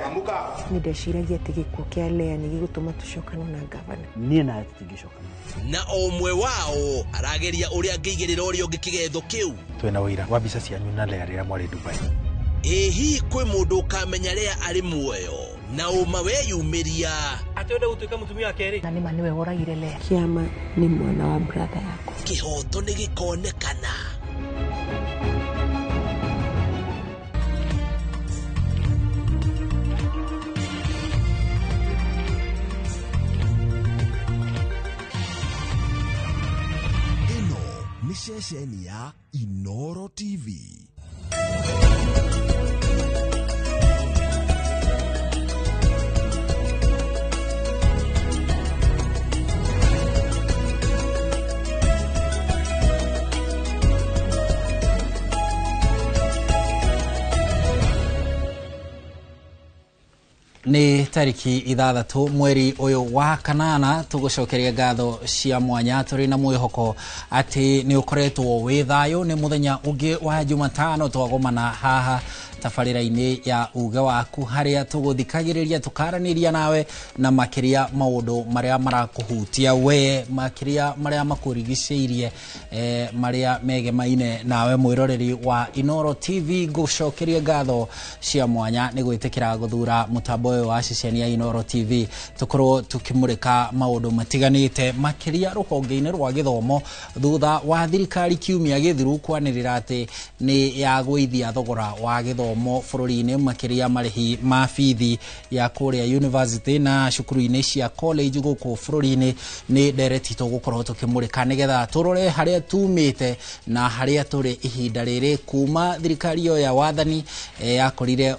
Amka. Nĩ ndeciragia atĩ gĩkuũ kĩa Lea nĩ gĩgũtũma tũcokane na gavana. Niĩ nawe tũtingĩcokana. Na o ũmwe wao arageria ũrĩa angĩigĩrĩra ũrĩa ũngĩ kĩgetho kĩu. Twĩna ũira wa mbica cianyu na Lea rĩrĩa mwarĩ Dubai. Ĩ hihi kwĩ mũndũ ũkamenya Lea arĩ muoyo na ũma weyumĩria. Atĩ wenda gũtuĩka mũtumia wa kerĩ. Na nĩma nĩwe woragire Lea. Kĩama nĩ mwana wa brother yakwa. Kĩhoto nĩ gĩkonekana. Ĩno nĩ ceceni ya Inoro TV. Nĩ tariki 6 mweri ũyũ wa kanana tũgũcokeria ngatho cia mwanya tũrĩ na mwĩhoko atĩ nĩ ũkoretwo wĩ thayũ. Nĩ mũthenya ũngĩ wa Jumatano twagomana haha tabarĩra-inĩ ya uge waku harĩa tũgũthikagĩrĩria tũkaranĩria nawe na makĩria maũndũ marĩa marakũhutia we, makĩria marĩa makũrigicĩirie, marĩa megemaine nawe mwĩroreri wa Inoro TV. Ngũcokeria ngatho cia mwanya nĩ gwĩtĩkĩra gũthura mũtambo ũyũ wa ceceni ya Inoro TV tũkorwo tũkĩmũrĩka maũndũ matiganĩte makĩria rũhonge-inĩ rwa gĩthomo thutha wa thirikari kiumia gĩthiru kwanĩrĩra atĩ nĩ yagũithia thogora wa gĩthomo bũrũri-inĩ makĩria marĩhi ma bithi ya kũrĩa university na cukuru-inĩ cia college gũkũ bũrũri-inĩ. Nĩ ndereti tũgũkorwo tũkĩmũrĩka nĩgetha tũrore harĩa tumĩte na harĩa tũrĩ ihinda rĩrĩ kuma thirikari ĩyo ya wathani yakorire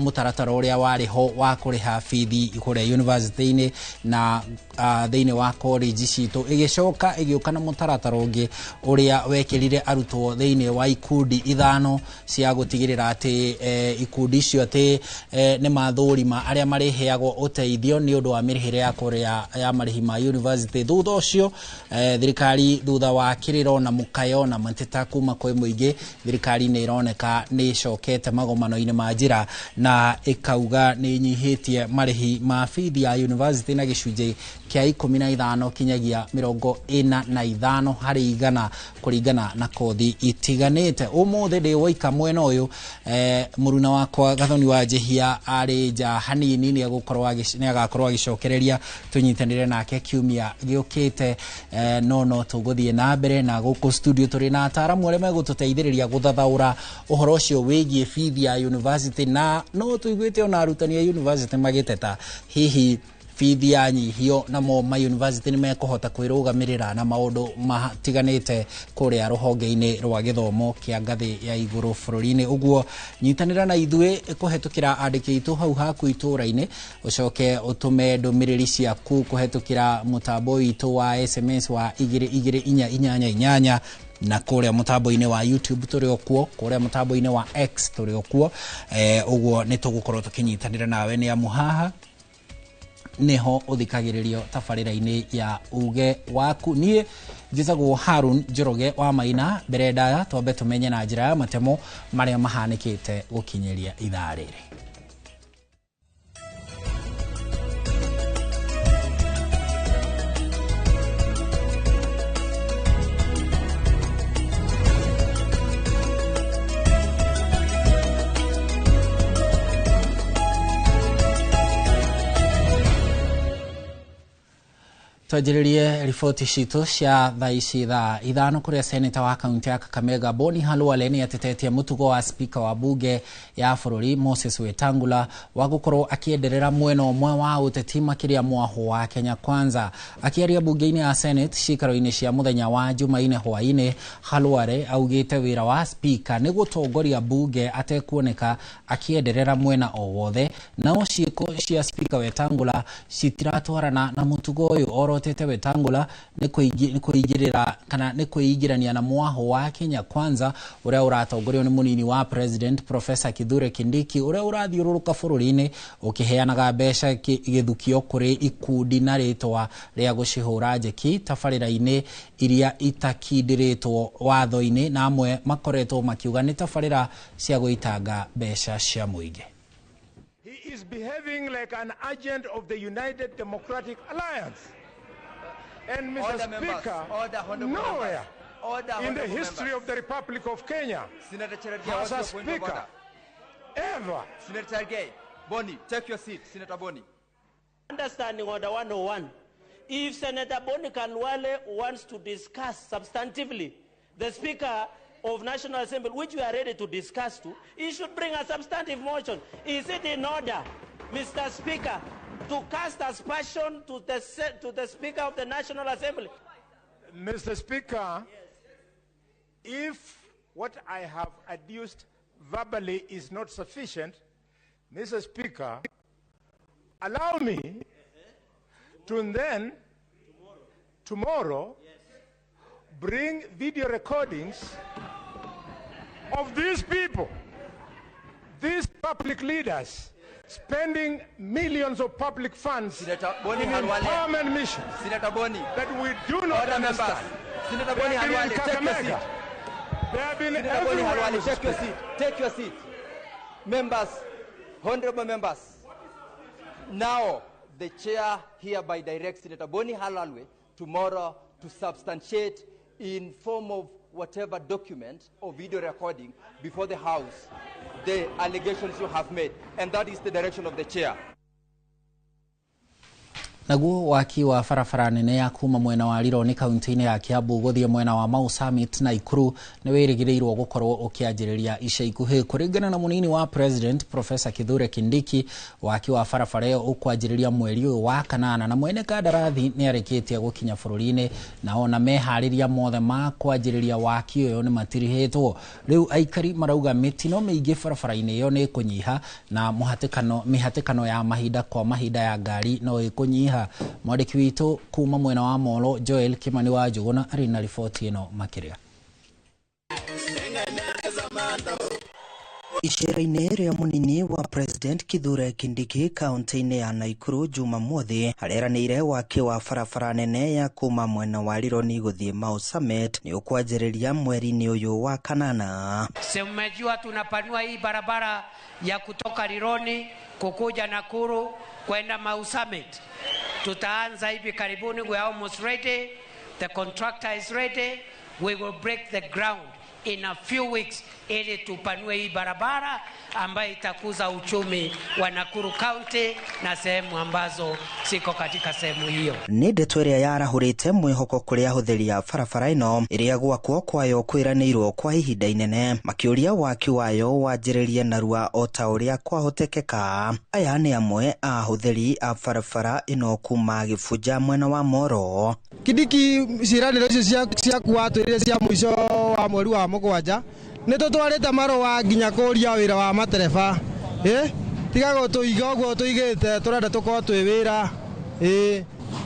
mũtaratara ũrĩa warĩ ho wa kũrĩha bithi kũrĩa university-inĩ na thĩinĩ wa college citũ, ĩgĩcoka ĩgĩũka na mũtaratara ũngĩ ũrĩa wekĩrire arutwo thĩinĩ wa ikundi 5 cia gũtigĩrĩra atĩ ikundi icio atĩ nĩ mathũrima arĩa marĩheagwo ũteithio nĩ ũndũ wa mĩrĩhĩre ya kũrĩa ya marĩhi ma university. Thutha ũcio thirikari thutha wa kĩrĩro na mũkayo na mateta kuma kwĩ mũingĩ, thirikari nĩ ĩroneka nĩ ĩcokete magomano-inĩ ma njĩra na ĩkauga nĩ ĩnyihĩtie marĩhi ma bithi ya university na gĩcunjĩ kĩa 15 kinyagia 45 harĩ igana kũringana na kothi itiganĩte. Ũmũthĩ ndĩ woika mwena ũyũ, mũruna wakwa Gathoni wa Njihia arĩ nja hanini, nĩ agakorwo agĩcokereria tũnyitanĩre nake kiumia gĩũkĩte. No tũgũthiĩ na mbere na gũkũ studio tũrĩ na ataaramu arĩa megũtũteithĩrĩria gũthathaũra ũhoro ũcio wĩgiĩ bithi ya university, na no tũiguĩte ona arutani a university magĩteta hihi bithi ya nyihio namo ma university nĩ mekũhota kwĩrũgamĩrĩra na maũndũ matiganĩte kũrĩa rũhonge-inĩ rwa gĩthomo kĩa ngathĩ ya igũrũ bũrũri-inĩ. Ũguo nyitanĩra na ithuĩ kũhetũkĩra andĩki aitũ hau haku itũũra-inĩ, ũcoke ũtũme ndũmĩrĩri ciaku kũhetũkĩra mũtambo witũ wa SMS wa 22488 na kũrĩa mũtambo-inĩ wa YouTube tũrĩ o kuo, kũrĩa mũtambo-inĩ wa X tũrĩ o kuo. Ũguo nĩ tũgũkorwo tũkĩnyitanĩra nawe nĩ amu haha niho ũthikagĩrĩrio tabarĩra-inĩ ya uge waku. Niĩ njĩtagwo Harun Njoroge wa Maina. Mbere ndaya twambe tũmenye na njĩra ya matemo marĩa mahanĩkĩte gũkinyĩria ithaa rĩrĩ. Twanjĩrĩrie riboti citũ cia thaa ici thaa 5 kũrĩa seneta wa kaunti ya Kakamega Boni Khalwale nĩ atetetie mũtugo wa spika wa bunge ya bũrũri Moses Wetangula wa gũkorwo akĩenderera mwena ũmwe wa ũteti makĩria mwahũ wa Kenya Kwanza. Akĩaria bunge-inĩ ya Senate cikaro-inĩ cia mũthenya wa Jumaine hwaĩ-inĩ, Khalwale augĩte wĩra wa spika nĩ gũtongoria bunge atekuoneka akĩenderera mwena o wothe, nao ciĩko cia spika Wetangula citiratwarana na mũtugo ũyũ. Orotete Wetangula nĩ kwĩingĩrĩra kana nĩ kwĩingĩrania na mwahũ wa Kenya Kwanza ũrĩa ũratongorio nĩ mũnini wa president Professor Kithure Kindiki ũrĩa ũrathiũrũrũka bũrũri-inĩ ũkĩheanaga mbeca gĩthukio kũrĩ ikundi na rĩtwa rĩa gũcihũra njeki tabarĩra-inĩ iria itakindĩrĩtwo watho-inĩ, na amwe makoretwo makiuga nĩ tabarĩra cia gũitanga mbeca cia mũingĩ. He is behaving like an agent of the United Democratic Alliance. And Mr. Order, Speaker, members. Nowhere Order, in the honorable history members. of the Republic of Kenya Senator Cherargei, has what's a your point of speaker order? ever. Senator Cherargei, Bonnie, take your seat. Senator Bonnie. Understanding Order 101, if Senator Boni Khalwale wants to discuss substantively the Speaker of National Assembly, which we are ready to discuss to, he should bring a substantive motion. Is it in order, Mr. Speaker, to cast aspersion to the Speaker of the National Assembly? Mr. Speaker, if what I have adduced verbally is not sufficient, Mr. Speaker, allow me to then, tomorrow, bring video recordings of these people, these public leaders, spending millions of public funds Senator Boni in Khalwale. empowerment missions Senator Boni. that we do not Order, understand. members. Senator They Boni have been in Khalwale, take your Kakamega. seat. They have been Senator Boni everywhere, Khalwale, Mr. take your Speaker. seat. Take your seat. Members, honorable members, now the chair hereby directs Senator Boni Khalwale tomorrow to substantiate in form of whatever document or video recording before the House the allegations you have made, and that is the direction of the chair. Naguo waki wa barabara nene ya kuma mwena wa Rironi kaunti-inĩ ya Kiambu gũthiĩ mwena wa Mau Summit na Nakuru nĩ wĩrĩgĩrĩirwo gũkorwo ũkĩanjĩrĩria ica ikuhĩ. Kũringana na mũnini wa president Professor Kithure Kindiki, waki wa barabara ĩyo ũkwanjĩrĩria mweri ũyũ wa kanana, na mwene kandarathi nĩ arĩkĩtie gũkinya bũrũri-inĩ, na ona meharĩria mothe ma kwanjĩrĩria waki ũyũ nĩ matirihĩtwo. Rĩu aikari marauga mĩtino mĩingĩ barabara-inĩ ĩyo nĩ ĩkũnyiha na mĩhatĩkano ya mahinda kwa mahinda ya ngari no ĩkũnyiha. Mwandĩki witũ kuma mwena wa Molo Joel Kimani wa Njũgũna arĩ na riboti ĩno makĩria. Icera-inĩ rĩa mũnini wa President Kithure Kindiki kaunti-inĩ ya Nakuru Jumamothi areranĩire waki wa barabara nene ya kuma mwena wa Rironi gũthiĩ Mau Summit nĩ ũkwanjĩrĩria mweri-inĩ ũyũ wa kanana. Si mmejua tunapanua hii barabara ya kutoka Rironi kukuja Nakuru kwenda Mau Summit. Tutaanza hivi karibuni, we are almost ready. The contractor is ready. We will break the ground in a few weeks ili tupanue hii barabara ambayo itakuza uchumi wa Nakuru County na sehemu ambazo siko katika sehemu hiyo. Nĩ ndeto ĩrĩa yarahũrĩte mwĩhoko kũrĩ ahũthĩri a barabara ĩno ĩrĩa gwakwo kwayo kwĩranĩirwo kwa ihinda inene, makĩũria waki wayo wanjĩrĩrie narua o ta ũrĩa kwahotekeka. Aya nĩ amwe a ahũthĩri a barabara ĩno kuma Gĩbunja mwena wa Moro. Kindiki ciĩranĩro icio ciaku watwĩrire cia mũico wa mweri wa mũgwanja nĩ tũtwarĩte marũa nginya kũria wĩra wa matereba, tiga gũtũiga ũguo tũigĩte, tũrenda tũkorwo twĩ wĩra.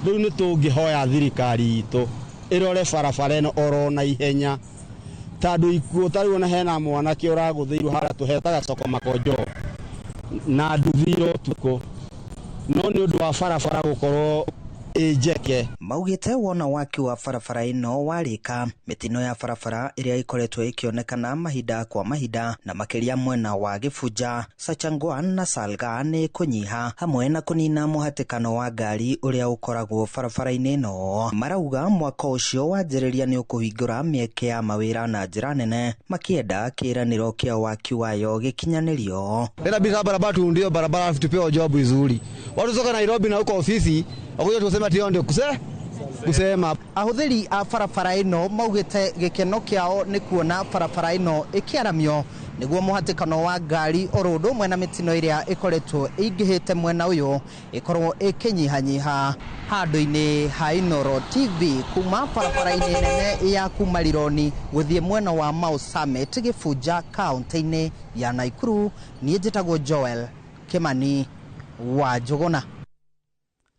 Rĩu nĩ tũngĩhoya thirikari itũ ĩrore barabara ĩno oro na ihenya, tondũ ikuũ ta rĩu ona hena mwanake ũragũthĩirwo harĩa tũhetaga soko makonjo na nduthi ũtukũ, no nĩ ũndũ wa barabara gũkorwo ĩnjeke. Maugĩte wona waki wa barabara ĩno warĩka, mĩtino ya barabara ĩrĩa ĩkoretwo ĩkĩonekana mahinda kwa mahinda na makĩria mwena wa Gĩbunja, Sachangwan na Salga nĩ kũnyiha, hamwe na kũnina mũhatĩkano wa ngari ũrĩa ũkoragwo barabara-inĩ ĩno. Marauga mwaka ũcio wanjĩrĩria nĩ ũkũhingũra mĩeke ya mawĩra na njĩra nene, makĩenda kĩĩranĩro kĩa waki wayo gĩkinyanĩrio. Leta bisa barabara tuundio barabara tupewe job vizuri. Watu toka Nairobi na huko ofisi wakuja tuseme ati ndio Kusema Ahũthĩri a barabara ĩno maugĩte gĩkeno kĩao nĩ kuona barabara ĩno ĩkĩaramio nĩguo mũhatĩkano wa ngari oro ũndũ ũmwe na mĩtino ĩrĩa ĩkoretwo ĩingĩhĩte mwena ũyũ ĩkorwo ĩkĩnyihanyiha. Handũ-inĩ ha Inooro TV kuma barabara-inĩ nene ya kuma Rironi gũthiĩ mwena wa Mau Summit Gĩbunja kaũntĩ-inĩ ya Nakuru, niĩ njĩtagwo Joel Kimani wa Njũgũna.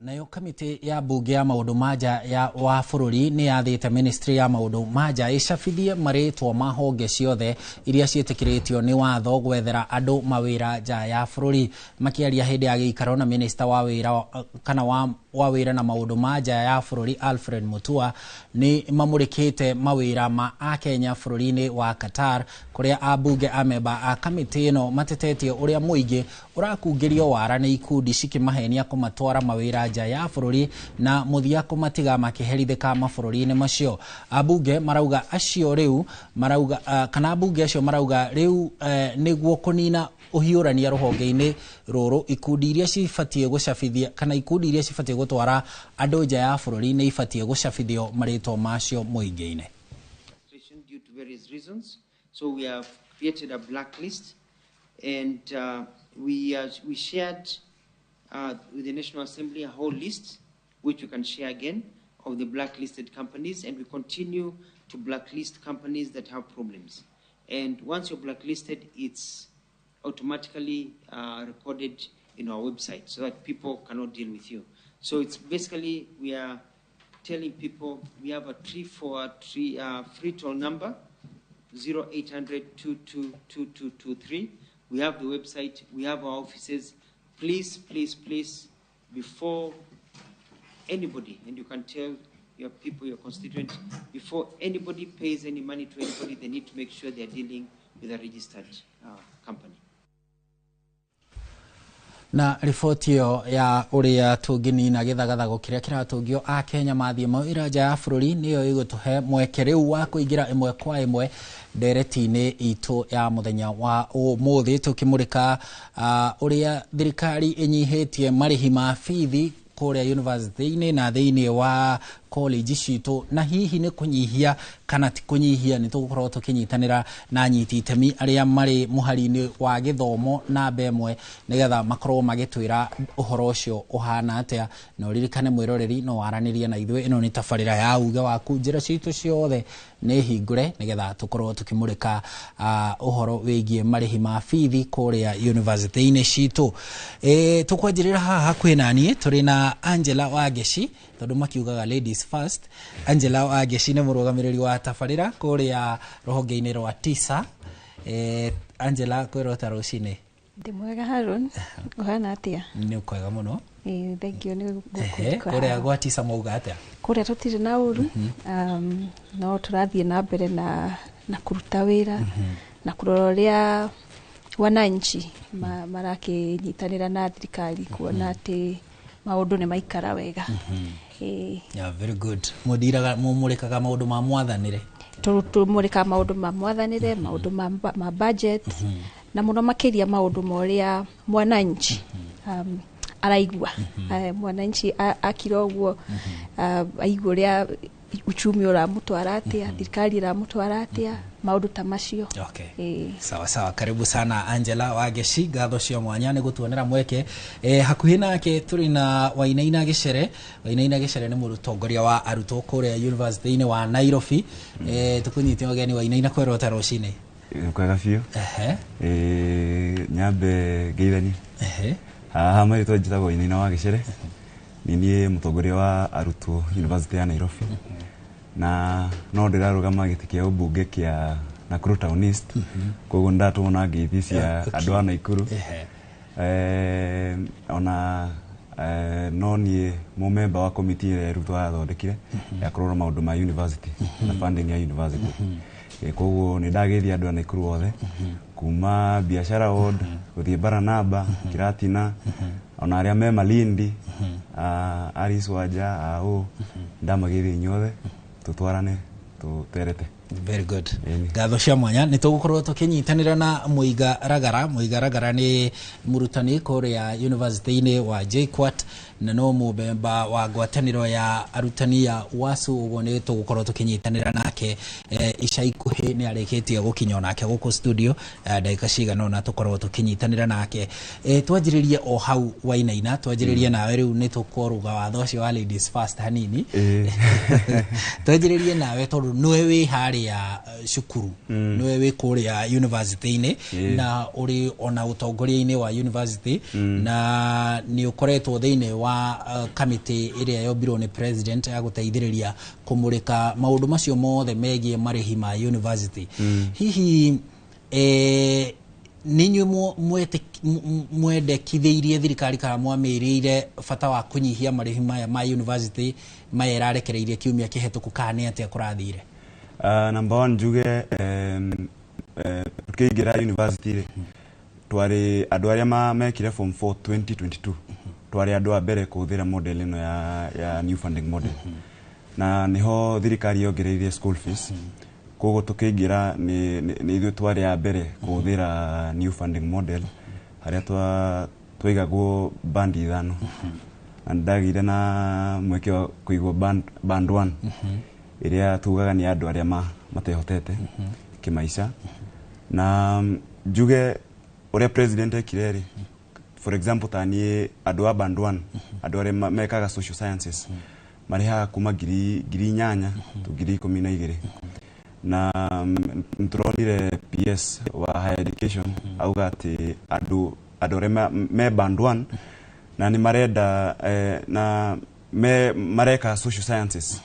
Nayo kamĩtĩ ya mbunge ya maũndũ ma nja ya wa bũrũri nĩ yathĩte ministry ya maũndũ ma nja ĩcabithie marĩtwa ma honge ciothe iria ciĩtĩkĩrĩtio nĩ watho gwethera andũ mawĩra nja ya bũrũri. Makĩaria hĩndĩ ya gĩikaro na minista wa wĩra kana wa wĩra na maũndũ ma nja ya bũrũri Alfred Mutua, nĩ mamũrĩkĩte mawĩra ma akenya bũrũri-inĩ wa Qatar, kũrĩa ambunge amemba a kamĩtĩ ĩno matetetie ũrĩa mũingĩ ũrakungĩrio wara nĩ ikundi cikĩmahenia kũmatwara mawĩra nja ya bũrũri na mũthia kũmatiga makĩherithĩka mabũrũri-inĩ macio. Ambunge marauga acio rĩu marauga kana ambunge acio marauga rĩu nĩguo kũnina ũhiũrania rũhonge-inĩ rũrũ, ikundi iria cibatiĩ gũcabithia kana ikundi iria cibatiĩ gũtwara andũ nja ya bũrũri nĩ ibatiĩ gũcabithio marĩtwa macio mũingĩ-inĩ. Due to various reasons, so we have created a blacklist, and we shared with the National Assembly a whole list, which we can share again, of the blacklisted companies, and we continue to blacklist companies that have problems. And once you're blacklisted, it's automatically recorded in our website so that people cannot deal with you. So it's basically, we are telling people we have a free toll number, 0800 222223. We have the website, we have our offices. Please, please, please, before anybody, and you can tell your people, your constituents, before anybody pays any money to anybody, they need to make sure they are dealing with a registered company. Na riboti ĩyo ya ũrĩa tũngĩnina gĩthagathago kĩrĩa kĩratũngio a Kenya mathiĩ mawĩra nja ya bũrũri nĩyo ĩgũtũhe mweke rĩu wa kũingĩra ĩmwe kwa ĩmwe ndereti-inĩ itũ ya mũthenya wa ũmũthĩ, tũkĩmũrĩka ũrĩa thirikari ĩnyihĩtie marĩhi ma bithi kũrĩa university-inĩ na thĩinĩ wa college citũ, na hihi nĩ kũnyihia kana ti kũnyihia. Nĩ tũgũkorwo tũkĩnyitanĩra na anyiti itemi arĩa marĩ mũhari-inĩ wa gĩthomo namba ĩmwe nĩgetha makorwo magĩtwĩra ũhoro ũcio ũhana atĩa. Na ũririkane mwĩroreri no waranĩrie na ithuĩ, ĩno nĩ tabarĩra ya uge waku, njĩra citũ ciothe nĩ hingũre nĩgetha tũkorwo tũkĩmũrĩka ũhoro wĩgiĩ marĩhi ma bithi kũrĩa university-inĩ citũ. Tũkwanjĩrĩra haha hakuhĩ na niĩ tũrĩ na Angela Wangeci, tondũ makiugaga ladies first. Angela Wangeci nĩ mũrũgamĩrĩri wa tabarĩra kũrĩa rũhonge-inĩ rwa TISA. Angela, kwĩrwo ta rũcinĩ. Ndĩ mwega Harun, ũhana atĩa? Nĩ kwega mũno. Thank you nĩ gũkũ. Kũrĩa gwa TISA mauga atĩa? Kũrĩa tũtirĩ na ũru, no tũrathiĩ na mbere na kũruta wĩra na kũrora ũrĩa wananchi marakĩnyitanĩra na thirikari kuona atĩ maũndũ nĩ maikara wega. Yeah, very good. Mũndiraga mũmũrĩkaga maũndũ ma mwathanĩre? Tũmũrĩkaga maũndũ ma mwathanĩre, maũndũ ma budget, na mũno makĩria maũndũ ma ũrĩa mwananchi araigua. Mwananchi akira ũguo aigua ũrĩa uchumi ũramũtwara atĩa, thirikari ĩramũtwara atĩa, maũndũ ta macio. Okay. Sawa sawa, karibu sana Angela Wangeci, ngatho cia mwanya nĩ gũtuonera mweke. Hakuhĩ nake tũrĩ na Wainaina Gĩcere. Wainaina Gĩcere nĩ mũtongoria wa arutwo kũrĩa university-inĩ wa Nairobi. Tũkũnyite ũgeni Wainaina, kwĩrwo ta rũcinĩ. Kwega biũ. Nyambe ngeithanie. Haha marĩtwa njĩtagwo Wainaina wa Gĩcere. Nĩ niĩ mũtongoria wa arutwo University ya Nairobi. Na no ndĩrarũgama gĩtĩ kĩa ũmbunge kĩa Nakuru Town East, koguo nĩndatũmwo na ngeithi cia andũ a Nakuru. Ona no niĩ mũmemba wa komiti ĩrĩa arutwo yathondekire ya kũrora maũndũ ma university na funding ya university. Koguo nĩndageithia andũ a Nakuru othe kuma biashara ward gũthiĩ Baranaba, Kiratina, ona arĩa me Malindi, Alice Wanja, au ndamageithia inyuothe, tutwarane tuterete. Very good. Ngatho cia mwanya nĩ tũgũkorwo tũkĩnyitanĩra na Muiga Ragara. Muiga Ragara nĩ mũrutani kũrĩa university-inĩ wa JKUAT Na no mũmemba wa ngwatanĩro ya arutani ya WASU, ũguo nĩ tũgũkorwo tũkĩnyitanĩra nake ica ikuhĩ. Nĩ arĩkĩtie gũkinya onake gũkũ studio, ndagĩka cigana ũna tũkorwo tũkĩnyitanĩra nake. Twanjĩrĩrie o hau, Wainaina, twanjĩrĩrie nawe rĩu. Nĩ tũkũruga watho ũcio wa ladies first hanini. Twanjĩrĩrie nawe tondũ nĩwe wĩ harĩa cukuru, nĩwe wĩ kũrĩa university-inĩ na ũrĩ ona ũtongoria-inĩ wa university, na nĩ ũkoretwo thĩinĩ wa kamĩtĩ ĩrĩa yombirwo nĩ president ya gũteithĩrĩria kũmũrĩka maũndũ macio mothe megiĩ marĩhi ma university. Hihi nĩ inyuĩ mwendekithĩirie thirikari kana mwamĩrĩire bata wa kũnyihia marĩhi maya ma university maya ĩrarekereirie kiumia kĩhetũku, kana nĩ atĩa kũrathire? Number one, njuge tukĩingĩra university rĩ, twarĩ andũ arĩa mekire form 4 2022, twarĩ andũ a mbere kũhũthĩra model ĩno ya new funding model, na nĩho thirikari yongereire school fees. Koguo tukĩingĩra nĩ ithuĩ twarĩ a mbere kũhũthĩra new funding model, harĩa twaigagwo band ithano, na nĩndagĩire na mweke wa kũigwo band 1, ĩrĩa tugaga nĩ andũ arĩa matehotete kĩmaica. Na njuge ũrĩa president ekire rĩ, for example, ta niĩ, andũ a band 1, andũ arĩa mekaga social sciences, marĩhaga kuma 8,000 to 12,000. Na nĩtũronire PS wa higher education auga atĩ andũ arĩa me band 1 na nĩ marenda na me mareka social sciences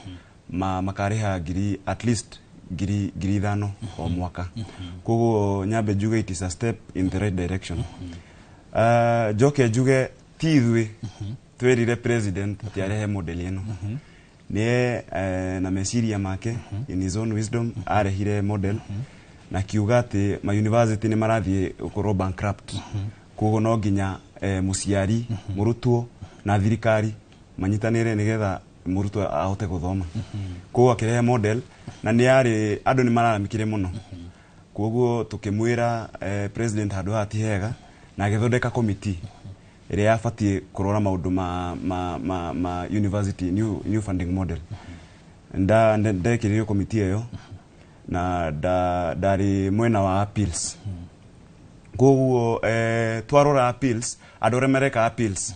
makarĩha ngiri at least 5,000 o mwaka. Koguo nyambe njuge it is a step in the right direction. Njoke njuge ti ithuĩ twĩrire president atĩ arehe model ĩno. Nĩe na meciria make, in his own wisdom, arehire model na kiuga atĩ ma university nĩ marathiĩ gũkorwo bankrupt, koguo no nginya mũciari, mũrutwo na thirikari manyitanĩre nĩgetha mũrutwo ahote gũthoma. Koguo akĩrehe model, na nĩ yarĩ andũ nĩ mararamikire mũno. Koguo tũkĩmwĩra president handũ haha ti hega, na agĩthondeka committee ĩrĩa yabatiĩ kũrora maũndũ ma university new funding model. Ndekĩrĩrio committee ĩyo na ndarĩ mwena wa appeals. Koguo twarora appeals, andũ arĩa mareka appeals,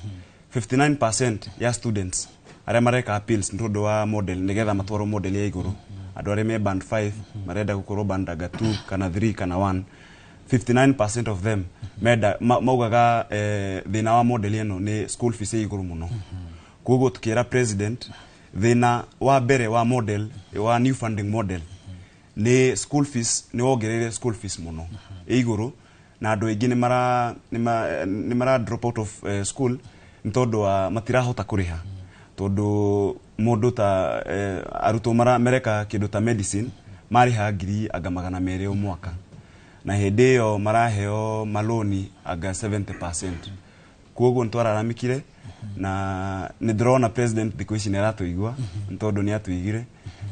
59% ya students arĩa mareka appeals nĩ tondũ wa model, nĩgetha matwarwo model ya igũrũ, andũ arĩa me band 5 marenda gũkorwo band anga 2 kana 3 kana 1, 59% of them menda maugaga thĩna wa model ĩno nĩ school fees ĩ igũrũ mũno. Koguo tukĩra president thĩna wa mbere wa model wa new funding model nĩ school fees, nĩ wongereire school fees mũno, ĩ igũrũ, na andũ aingĩ nĩ mara drop out of school nĩ tondũ wa matirahota kũrĩha, tondũ mũndũ ta arutwo mereka kĩndũ ta medicine marĩha ngiri anga 200 o mwaka, na hĩndĩ ĩyo maraheo maloni anga 70%. Koguo nĩ twararamikire, na nĩ ndĩrona president thikũ ici nĩ aratũigua, nĩ tondũ nĩ atuigire,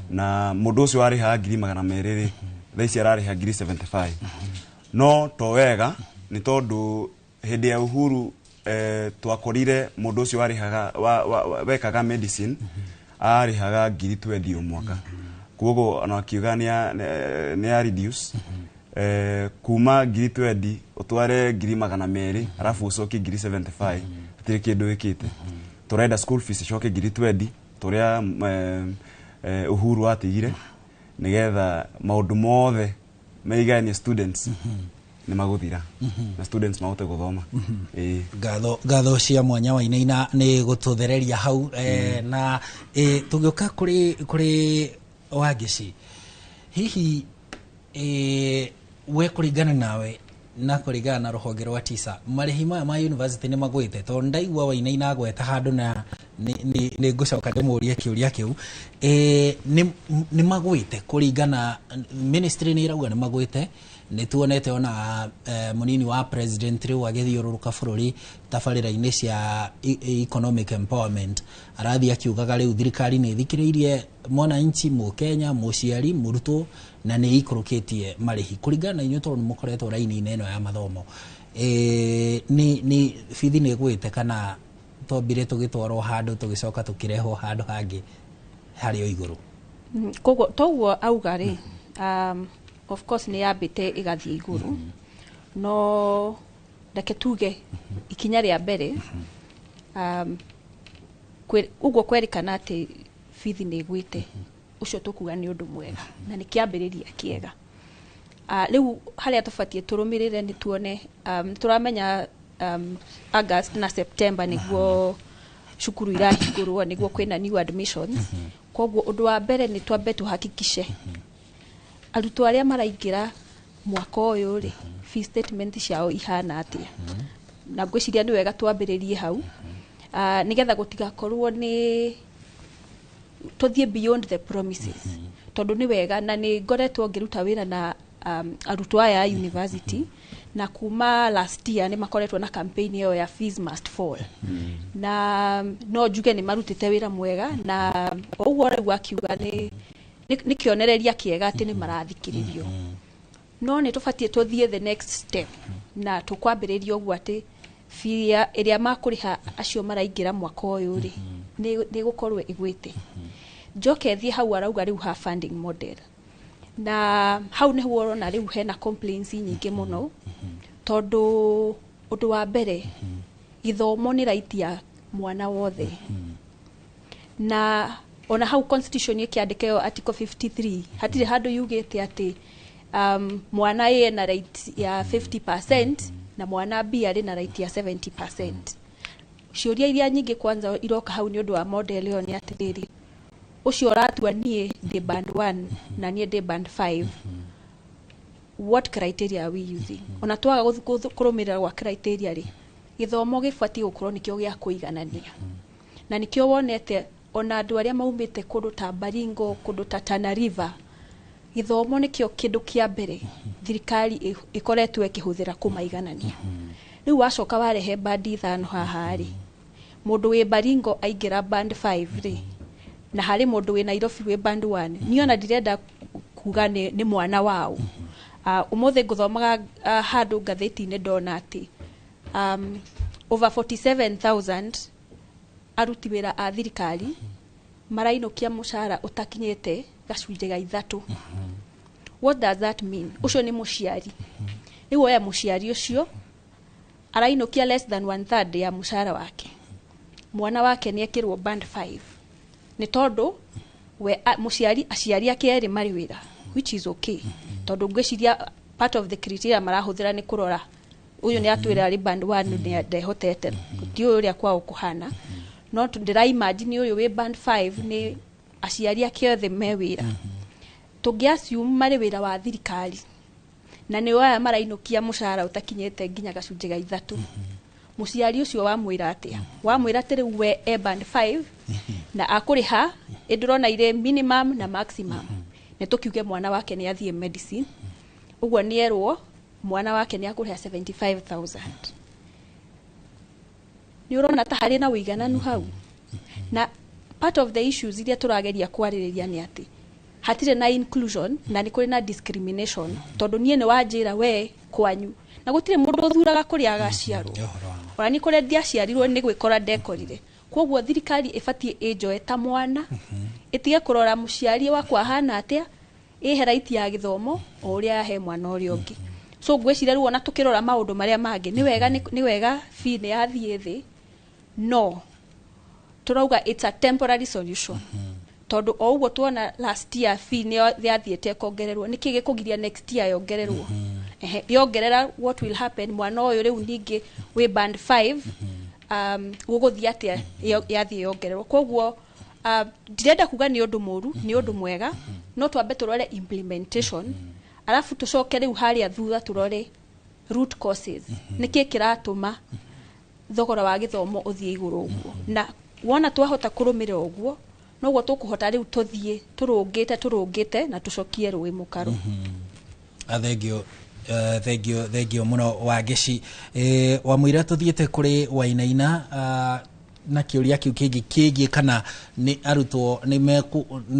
na mũndũ ũcio warĩhaga 200,000 rĩ, thaa ici ararĩha ngiri 75. No to wega, nĩ tondũ hĩndĩ ya Uhuru twakorire mũndũ ũcio warĩhaga wekaga medicine arĩhaga ngiri 20 o mwaka. Koguo ona akiuga nĩ a reduce kuma ngiri 20 ũtware ngiri 200, arabu ũcokie ngiri 75, hatirĩ kĩndũ wĩkĩte. Tũrenda school fees icoke ngiri 20 tũrĩa Uhuru atigire, nĩgetha maũndũ mothe meiganie students nĩ magũthira na students mahote gũthoma. Ĩĩ. Ngatho cia mwanya, Wainaina, nĩ gũtũthereria hau. Na tũgĩũka kũrĩ Wangeci, hihi we kũringana nawe na kũringana na rũhonge rwa TISA, marĩhi maya ma university nĩ magwĩte? Tondũ ndaigua Wainaina agweta handũ na nĩ ngũcoka ndĩmũrie kĩũria kĩu. Nĩ magwĩte kũringana ministry nĩ ĩrauga nĩ magwĩte? Nĩ tuonete ona mũnini wa president rĩu agĩthiũrũrũka bũrũri tabarĩra-inĩ cia economic empowerment, arathiĩ akiugaga rĩu thirikari nĩ ĩthikĩrĩirie mwananchi mũkenya, mũciari, mũrutwo, na nĩ ikũrũkĩtie marĩhi. Kũringana na inyuĩ, tondũ nĩ mũkoretwo raini-inĩ ĩno ya mathomo, nĩ bithi nĩ ĩgwĩte kana Twambire tũgĩtwarwo handũ, tũgĩcoka tũkĩrehwo handũ hangĩ harĩ o igũrũ. Koguo toguo auga rĩ, of course nĩ yambĩte ĩgathiĩ igũrũ, no reke tuge ikinya rĩa mbere, ũguo kwerĩkana atĩ bithi nĩ ĩgwĩte, ũcio tũkuga nĩ ũndũ mwega na nĩ kĩambĩrĩria kĩega. Rĩu harĩa tũbatiĩ tũrũmĩrĩre nĩ tuone, tũramenya August na September nĩguo cukuru irahingũrwo, nĩguo kwĩna new admissions. Koguo ũndũ wa mbere nĩ twambe tũhakikishe arutwo arĩa maraingĩra mwaka ũyũ rĩ, fee statement ciao ihana atĩa. Na ngwĩciria nĩ wega twambĩrĩrie hau, nĩgetha gũtigakorwo nĩ tũthiĩ beyond the promises, tondũ nĩ wega na nĩ ngoretwo ngĩruta wĩra na arutwo aya a university, na kuma last year nĩ makoretwo na campaign ĩyo ya "Fees must fall", na no njuge nĩ marutĩte wĩra mwega, na o ũguo rĩu akiuga nĩ kĩonereria kĩega atĩ nĩ marathikĩrĩrio. No nĩ tũbatiĩ tũthiĩ the next step, na tũkwambĩrĩria ũguo atĩ fee ĩrĩa makũrĩha acio maraingĩra mwaka ũyũ rĩ, nĩ ĩgũkorwo ĩgwĩte. Njoke thiĩ hau arauga rĩu ha funding model, na hau nĩho ũrona rĩu hena complaints nyingĩ mũno, tondũ ũndũ wa mbere, gĩthomo nĩ right ya mwana wothe, na ona hau constitution ĩkĩandĩka ĩyo article 53, hatirĩ handũ yugĩte atĩ mwana A ena right ya 50% na mwana B arĩ na right ya 70%. Ciũria iria nyingĩ kwanza iroka hau nĩ ũndũ wa model ĩyo nĩ atĩrĩrĩ, ũcio ũratua niĩ ndĩ band 1 na niĩ ndĩ band 5, what criteria are we using? Ona twaga kũrũmĩrĩra gwa criteria rĩ, gĩthomo gĩbatiĩ gũkorwo nĩkĩo gĩa kũiganania, na nĩkĩo wonete ona andũ arĩa maumĩte kũndũ ta Baringo, kũndũ ta Tana River, gĩthomo nĩkĩo kĩndũ kĩa mbere thirikari ĩkoretwo ĩkĩhũthĩra kũmaiganania. Rĩu wacoka warehe band ithano haha rĩ, mũndũ wĩ Baringo aingĩra band 5 rĩ, na harĩ mũndũ wĩ Nairobi wĩ band 1, niĩ ona ndirenda kuga nĩ mwana wao. Ũmũthĩ ngũthomaga handũ ngathĩti-inĩ, ndona atĩ over 47,000 aruti wĩra a thirikari marainũkia mũcara ũtakinyĩte gacunjĩ ga ithatũ. What does that mean? Ũcio nĩ mũciari. Rĩu oya mũciari ũcio arainũkia less than one third ya mũcara wake, mwana wake nĩ ekĩrwo band 5 nĩ tondũ we mũciari, aciari ake erĩ marĩ wĩra, which is okay, tondũ ngwĩciria part of the criteria marahũthĩra nĩ kũrora ũyũ nĩ atwĩra arĩ band 1, nĩ ndehotete, tũtiũĩ ũrĩa kwao kũhana. No ndĩra imagine ũyũ wĩ band 5 nĩ aciari ake othe me wĩra, tũngĩ assume marĩ wĩra wa thirikari, na nĩ aya marainũkia mũcara ũtakinyĩte nginya gacunjĩ ga ithatũ. Mũciari ũcio wamwĩra atĩa? Wamwĩra atĩ rĩu we e band 5 na akũrĩha ĩndĩrona irĩ minimum na maximum, nĩ tũkiuge mwana wake nĩ athiĩ medicine, ũguo nĩ erwo mwana wake nĩ akũrĩha 75,000. Nĩ ũrona ta harĩ na ũigananu hau? Na part of the issues iria tũrageria kwarĩrĩria nĩ atĩ hatirĩ na inclusion na nĩ kũrĩ na discrimination, tondũ niĩ nĩ wanjĩra we kwanyu, na gũtirĩ mũndũ ũthuraga kũrĩa agaciarwo. Ona niĩ kũrĩa ndiaciarirwo nĩ gwĩkora ndekorire. Koguo thirikari ĩbatiĩ ĩnjoe ta mwana, ĩtige kũrora mũciari wakwa ahana atĩa, ĩhe right ya gĩthomo o ũrĩa yahe mwana ũrĩa ũngĩ. So ngwĩciria rĩu ona tũkĩrora maũndũ marĩa mangĩ, nĩ wega, nĩ wega fee nĩ yathiĩ thĩ, no tũrauga it's a temporary solution, tondũ o ũguo tuona last year fee nĩ yathiĩte ĩkongererwo, nĩkĩ gĩkũgiria next year yongererwo? Ehe, yongerera, what will happen? Mwana ũyũ rĩu ningĩ wĩ band 5, gũgũthiĩ atĩa yathiĩ yongererwo? Koguo ndirenda kuga nĩ ũndũ mũru, nĩ ũndũ mwega, no twambe tũrore implementation, arabu tũcoke rĩu harĩa thutha tũrore root causes, nĩkĩ kĩratũma thogora wa gĩthomo ũthiĩ igũrũ ũguo. Na wona twahota kũrũmĩrĩra ũguo, noguo tũkũhota rĩu tũthiĩ tũrũngĩte tũrũngĩte na tũcokie rũĩ mũkaro. Thengio, thengio, thengio mũno Wangeci. Wamũira tũthiĩte kũrĩ Wainaina na kĩũria kĩu kĩngĩ kĩgiĩ kana nĩ arutwo nĩ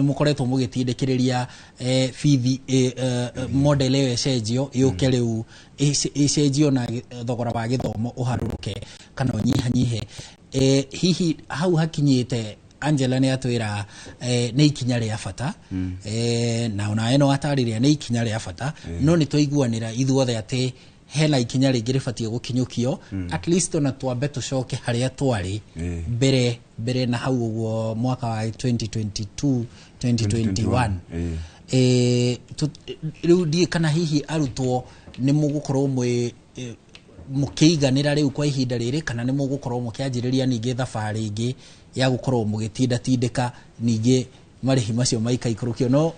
mũkoretwo mũgĩtindĩkĩrĩria bithi model ĩyo ĩcenjio, yũke rĩu ĩcenjio na thogora wa gĩthomo ũharũrũke kana ũnyihanyihe. Hihi hau hakinyite Angela nĩ atwĩra nĩ ikinya rĩa bata, na onawe no atarĩria nĩ ikinya rĩa bata, no nĩ twaiguanĩra ithuothe atĩ hena ikinya rĩngĩ rĩbatiĩ gũkinyũkio, at least ona twambe tũcoke harĩa twarĩ mbere na hau ũguo mwaka wa 2022 2021. Rĩu ndiĩ kana hihi arutwo nĩ mũgũkorwo mwĩ mũkĩiganĩra rĩu kwa ihinda rĩrĩ, kana nĩ mũgũkorwo mũkĩanjĩrĩria ningĩ thabarĩ ĩngĩ ya gũkorwo mũgĩtindatindĩka ningĩ marĩhi macio maikaikũrũkio. No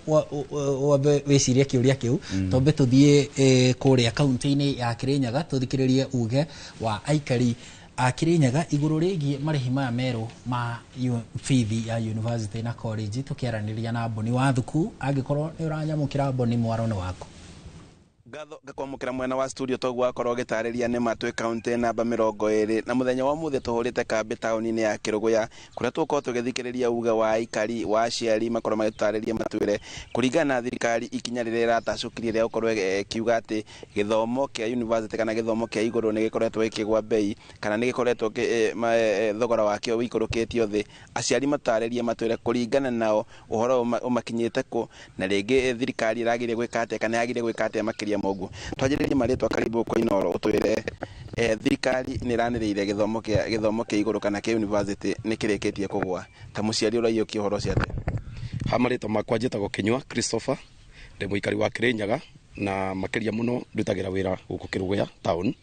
wambe wĩcirie kĩũria kĩu, twambe tũthiĩ kũrĩa kaunti-inĩ ya Kirinyaga tũthikĩrĩrie uge wa aikari a Kirinyaga igũrũ rĩgiĩ marĩhi maya merũ ma bithi ya university na college, tũkĩaranĩria na Boni wa Thuku. Angĩkorwo nĩ ũranyamũkĩra Boni, mwaro nĩ waku. Ngatho ngakwamũkĩra mwena wa studio toguo akorwo gĩtarĩria nĩ matwĩ kaunti namba 20 na mũthenya wa ũmũthĩ tũhũrĩte kambĩ taũni-inĩ ya Kĩrũgũya kũrĩa tũgũkorwo tũgĩthikĩrĩria uge wa aikari wa aciari makorwo magĩtũtarĩria matwĩre kũringana na thirikari ikinya rĩrĩa ĩratacũkirie rĩa gũkorwo ĩkiuga atĩ gĩthomo kĩa university kana gĩthomo kĩa igũrũ nĩ gĩkoretwo gĩkĩgwa bei kana nĩ gĩkoretwo thogora wakĩo wĩikũrũkĩtio thĩ. Aciari matarĩrie matwĩre kũringana nao ũhoro ũmakinyĩte kũ na rĩngĩ thirikari ĩragĩrĩire gwĩka atĩa kana yagĩrĩire gwĩka atĩa makĩria moguo. Twanjĩrĩrie marĩtwa karibu kwa Inooro ũtwĩre thirikari nĩ ĩranĩrĩire gĩthomo kĩa igũrũ kana kĩa university nĩ kĩrĩkĩtie kũgwa, ta mũciari ũraiyũkia ũhoro ũcio atĩa? Ha marĩtwa makwa njĩtagwo Kinyua Christopher, ndĩ mũikari wa Kirinyaga na makĩria mũno ndutagĩra wĩra gũkũ Kĩrũgũya town.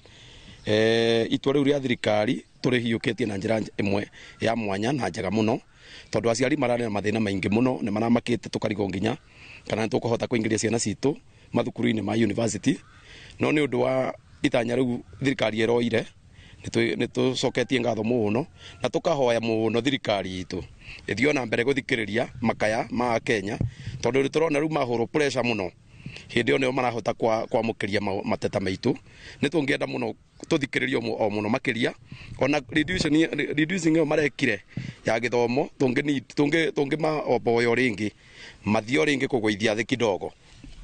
Itua rĩu rĩa thirikari tũrĩhiũkĩtie na njĩra ĩmwe ya mwanya na njega mũno, tondũ aciari mararĩ na mathĩna maingĩ mũno, nĩ maramakĩte tũkarigwo nginya kana nĩ tũkũhota kũingĩria ciana citũ mathukuru-inĩ ma university. No nĩ ũndũ wa itanya rĩu thirikari ĩroire nĩ tũcoketie ngatho mũno na tũkahoya mũno thirikari itũ ĩthiĩ ona mbere gũthikĩrĩria makaya ma Kenya, tondũ nĩ tũrona rĩu mahũrwo pressure mũno hĩndĩ ĩyo nĩo marahota kwamũkĩria mateta maitũ. Nĩ tũngĩenda mũno tũthikĩrĩrio o mũno makĩria, ona reducing ĩyo marekire ya gĩthomo tũngĩmaomboyo rĩngĩ mathiĩ o rĩngĩ kũgũithia thĩ kidogo,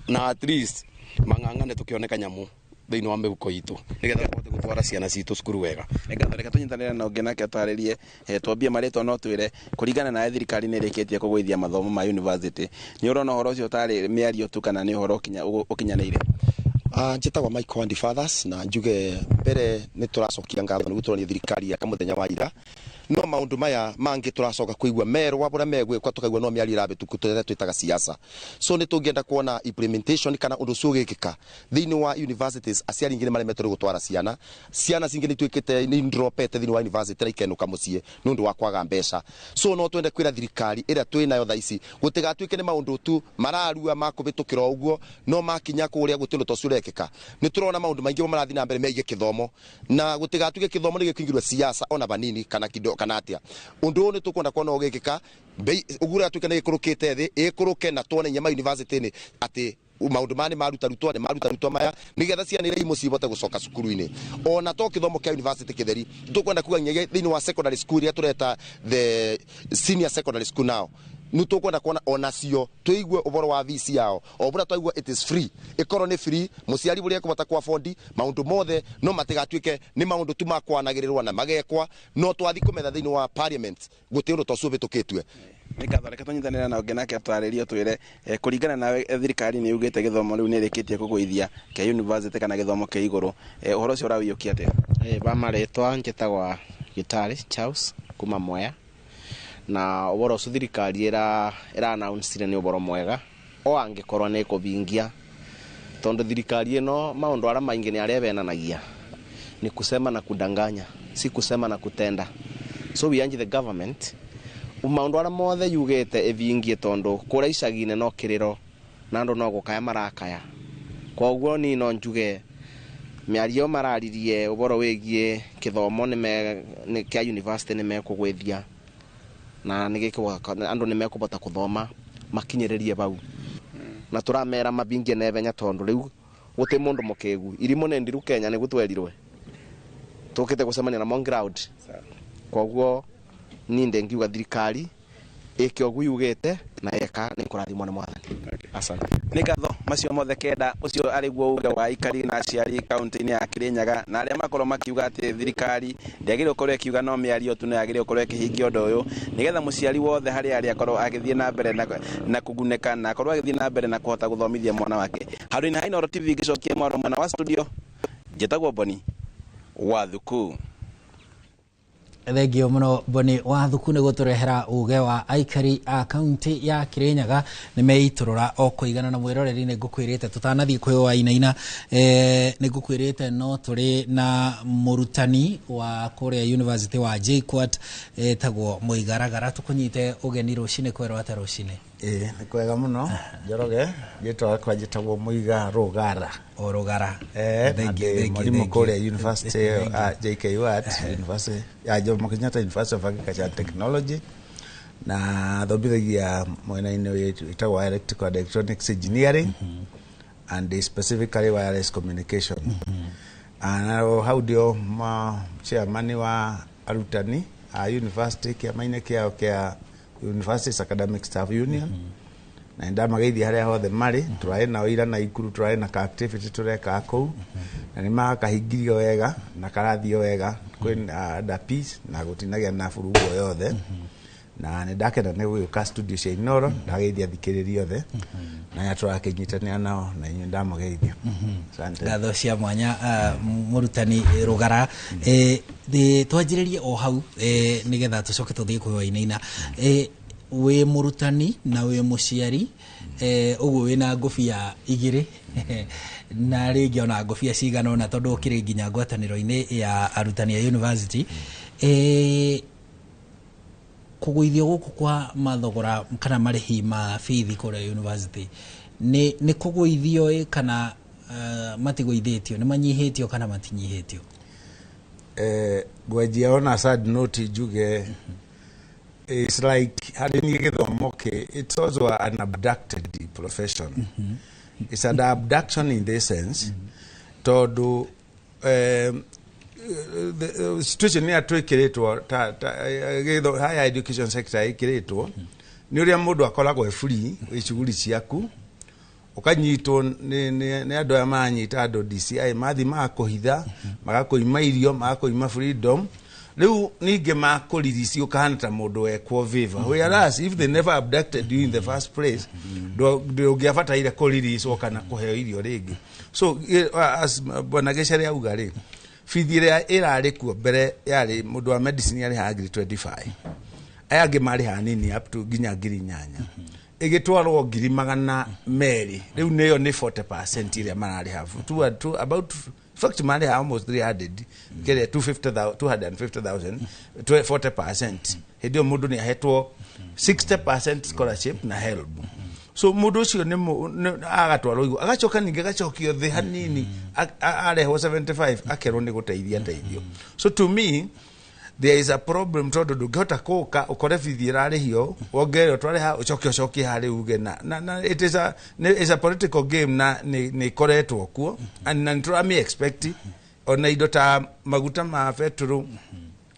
na at least mang'ang'ane tũkĩoneka nyamũ thĩinĩ wa mĩhuko itũ nĩgetha tũhote gũtwara ciana citũ cukuru wega. Ngatho, reke tũnyitanĩre na ũngĩ nake atwarĩrie. Twambie marĩtwa no twĩre kũringana nawe thirikari nĩ ĩrĩkĩtie kũgũithia mathomo ma university, nĩ ũrona ũhoro ũcio ũtarĩ mĩario tu kana nĩ ũhoro ũkinyanĩire? Njĩtagwo Mike Wandi Fathers na njuge mbere nĩ tũracokia ngatho nĩ gũtũronia thirikari ya mũthenya wa ira, no maũndũ maya mangĩ tũracoka kũigua merwo bũrĩa megwĩkwa tũkaigua no mĩario ĩrabĩtũku tũrĩa twĩtaga siasa. So nĩ tũngĩenda kuona implementation kana ũndũ ũcio ũgĩkĩka thĩinĩ wa universities. Aciari ingĩ nĩ maremetwo nĩ gũtwara ciana, ciana cingĩ nĩ ituĩkĩte nĩ ndropete thĩinĩ wa university na ikenũka mũciĩ nĩ ũndũ wa kwaga mbeca. So no twende kwĩra thirikari ĩrĩa twĩ nayo thaa ici gũtigatuĩke nĩ maũndũ tu mararua makũbĩtũkĩra o ũguo, no makinya kũrĩa gũtirĩ ũndũ ta ũcio ũrekĩka. Nĩ tũrona maũndũ maingĩ marathiĩ na mbere megiĩ gĩthomo na gũtigatuĩke gĩthomo nĩ gĩkũingĩrwo siasa ona vanini kana kido kana atia. Ũndũ ũyũ nĩ tũkwenda kuona ũgĩkĩka, ũguo ũratuĩka nĩ gĩkũrũkĩte thĩ ĩkũrũke na tuone nyama university-inĩ atĩ maũndũ maya nĩ marutarutwo nĩ marutarutwo maya nĩgetha ciana iria imwe cihote gũcoka cukuru-inĩ. Ona to gĩthomo kĩa university kĩtheri, tũkwenda kuga nginyagia thĩinĩ wa secondary school iria tũreta the senior secondary school now, nĩ tũkwenda kuona onacio tũigue ũhoro wa VC yao o bũrĩa twaigua it is free, ĩkorwo nĩ free, mũciari ũrĩa ekũhota kwa afford maũndũ mothe, no matigatuĩke nĩ maũndũ tu makwanagĩrĩrwo na magekwa, no twathi kũmetha thĩinĩ wa parliament gũtirĩ ũndũ ta ũcio ũbĩtũkĩtue. Nĩ ngatho, reke tũnyitanĩre na ũngĩ nake atwarĩrie twĩre kũringana nawe thirikari nĩ yugĩte gĩthomo rĩu nĩ ĩrĩkĩtie kũgũithia kĩa university kana gĩthomo kĩa igũrũ, ũhoro ũcio ũrawĩiyũkia atĩa? Ba marĩtwa njĩtagwa Gitari Charles kuma Mwea, na ũhoro ũcio thirikari ĩra announce nĩ ũhoro mwega o angĩkorwo nĩ ĩkũvingia, tondũ thirikari ĩno maũndũ arĩa maingĩ nĩ arĩa ĩvenanagia ni kusema na kudanganya, si kusema na kutenda. So we urge the government maũndũ arĩa mothe yugĩte ĩvingie, tondũ kũrĩa icagi-inĩ no kĩrĩro na andũ no gũkaya marakaya. Koguo niĩ no njuge mĩario mararirie ũhoro wĩgiĩ gĩthomo nĩ kĩa university nĩ mekũgwĩthia na andũ nĩ mekũhota kũthoma makinyĩrĩrie bau, na tũramera mabingie naihenya tondũ rĩu gũtĩ mũndũ mũkĩgu irimũ nĩ ndiru Kenya nĩ gũtwerirwe tũkĩte gũcemania na mon ground. Koguo niĩ ndĩngiuga thirikari ĩke ũguo yugĩte na eka nĩ kũrathimwo nĩ Mwathani. Asante. Nĩ ngatho Macio mothe kenda ucio arĩ guo uge wa aikari na aciari kaunti-inĩ ya Kirinyaga, na arĩa makorwo makiuga atĩ thirikari ndĩagĩrĩirwo gũkorwo ĩkiuga no mĩario tu, no yagĩrĩirwo gũkorwo ĩkĩhingia ũndũ ũyũ nĩgetha mũciari wothe harĩa arĩ akorwo agĩthiĩ na mbere na kũgunĩka, na akorwo agĩthiĩ na mbere na kũhota gũthomithia mwana wake. Handũ-inĩ ha Inooro TV ngĩcokia mwaro mwena wa studio, njĩtagwo Boni wa Thuku. Thengio muno Boni wa Thuku nĩ gũtũrehera uge wa aikari a kaunti ya Kirinyaga. Nĩ meitũrũra o kũigana na mwĩroreri. Nĩ ngũkwĩrĩte tũtanathiĩ kwĩ Wainaina, nĩ ngũkwĩrĩte no tũrĩ na mũrutani wa kũrĩa University wa JKUAT etagwo Mũigaragara. Tũkũnyite ũgeni rũcinĩ. Kwerwo atĩa rũcinĩ? Ĩĩ, nĩ kwega mũno, Njoroge. Rĩtwa rĩakwa njĩtagwo Mũiga Rũgara. O Rũgara. Na ndĩ mwarimũ kũrĩa University ya JKUAT, University ya Jomo Kenyatta University of Agriculture and Technology, na thomithagia mwena-inĩ wĩtagwo Electrical and Electronics Engineering and specifically wireless communication. Na hau ndio ma chairman wa arutani a university kĩama-inĩ kĩao kĩa Universities Academic Staff Union, na ndamageithia harĩa hothe marĩ. Tũrarĩ nao ira na ikuru, tũrarĩ na ka activity tũreka kũu, na nĩ makahingĩrio wega na karathiĩ wega. Kwĩ under peace na gũtinagĩa na burugu o yothe, na nĩ ndakena nĩ gũgĩũka studio cia Inooro. Ndageithia athikĩrĩria othe na aya tũrakĩnyitanĩra nao, na inyuĩ ndamũgeithia. Asante. Ngatho cia mwanya, mũrutani Rũgara. Twanjĩrĩrie o hau nĩgetha tũcoke tũthiĩ kwĩ Wainaina. Wĩ mũrutani na wĩ mũciari, ũguo wĩna ngũbia igĩrĩ na rĩngĩ ona ngũbia cigana ũna, tondũ ũkĩrĩ nginya ngwatanĩro-inĩ ya arutani a university. Kũgũithio gũkũ kwa mathogora kana marĩhi ma bithi kũrĩa university, nĩ kũgũithio ĩ kana matigũithĩtio, nĩ manyihĩtio kana matinyihĩtio? Ngwanjia ona sad note njuge it's like harĩ niĩ gĩthomo kĩ, it's also an abducted profession. It's an abduction in this sense tondũ the situation ĩrĩa twĩkĩrĩtwo ta higher education sector ĩkĩrĩtwo nĩ ũrĩa mũndũ akoragwo e free wĩ shughuli ciaku, ũkanyitwo nĩ andũ aya maranyita andũ DCI, mathi magakũhitha, magakũima irio, magakũima freedom. Rĩu ningĩ makũririci ũkahana ta mũndũ wekwo favor, whereas if they never abducted you in the first place, ndũngĩabataire kũriricwo kana kũheo irio rĩngĩ. So as bwana Gĩcere auga rĩ, bithi ĩrĩa ĩrarĩ kuo mbere yarĩ mũndũ wa medicine yarĩhaga 25,000, aya angĩ marĩhaga nini up to nginya 8,000, ĩgĩtwarwo 200,000. Rĩu nĩyo nĩ 40% ĩrĩa mararĩha, two, about, in fact marĩha almost 300 kĩrĩa 250,000, 250,000, 40%. Hĩndĩ ĩyo mũndũ nĩ ahetwo 60% scholarship na HELB. So mũndũ ũcio nĩ agatwarwo igũrũ, agacoka ningĩ agacokio thĩ hanini, arehwo 75, akerwo nĩ gũteithia teithio. So to me there is a problem, tondũ ndũngĩhota kũka ũkore bithi ĩrarĩhio wongerere ũtware ha ũcoke ũcokie harĩ uge na it is a political game, na nĩ ĩkoretwo kuo and na nĩ expect ona indo ta maguta ma betũrũ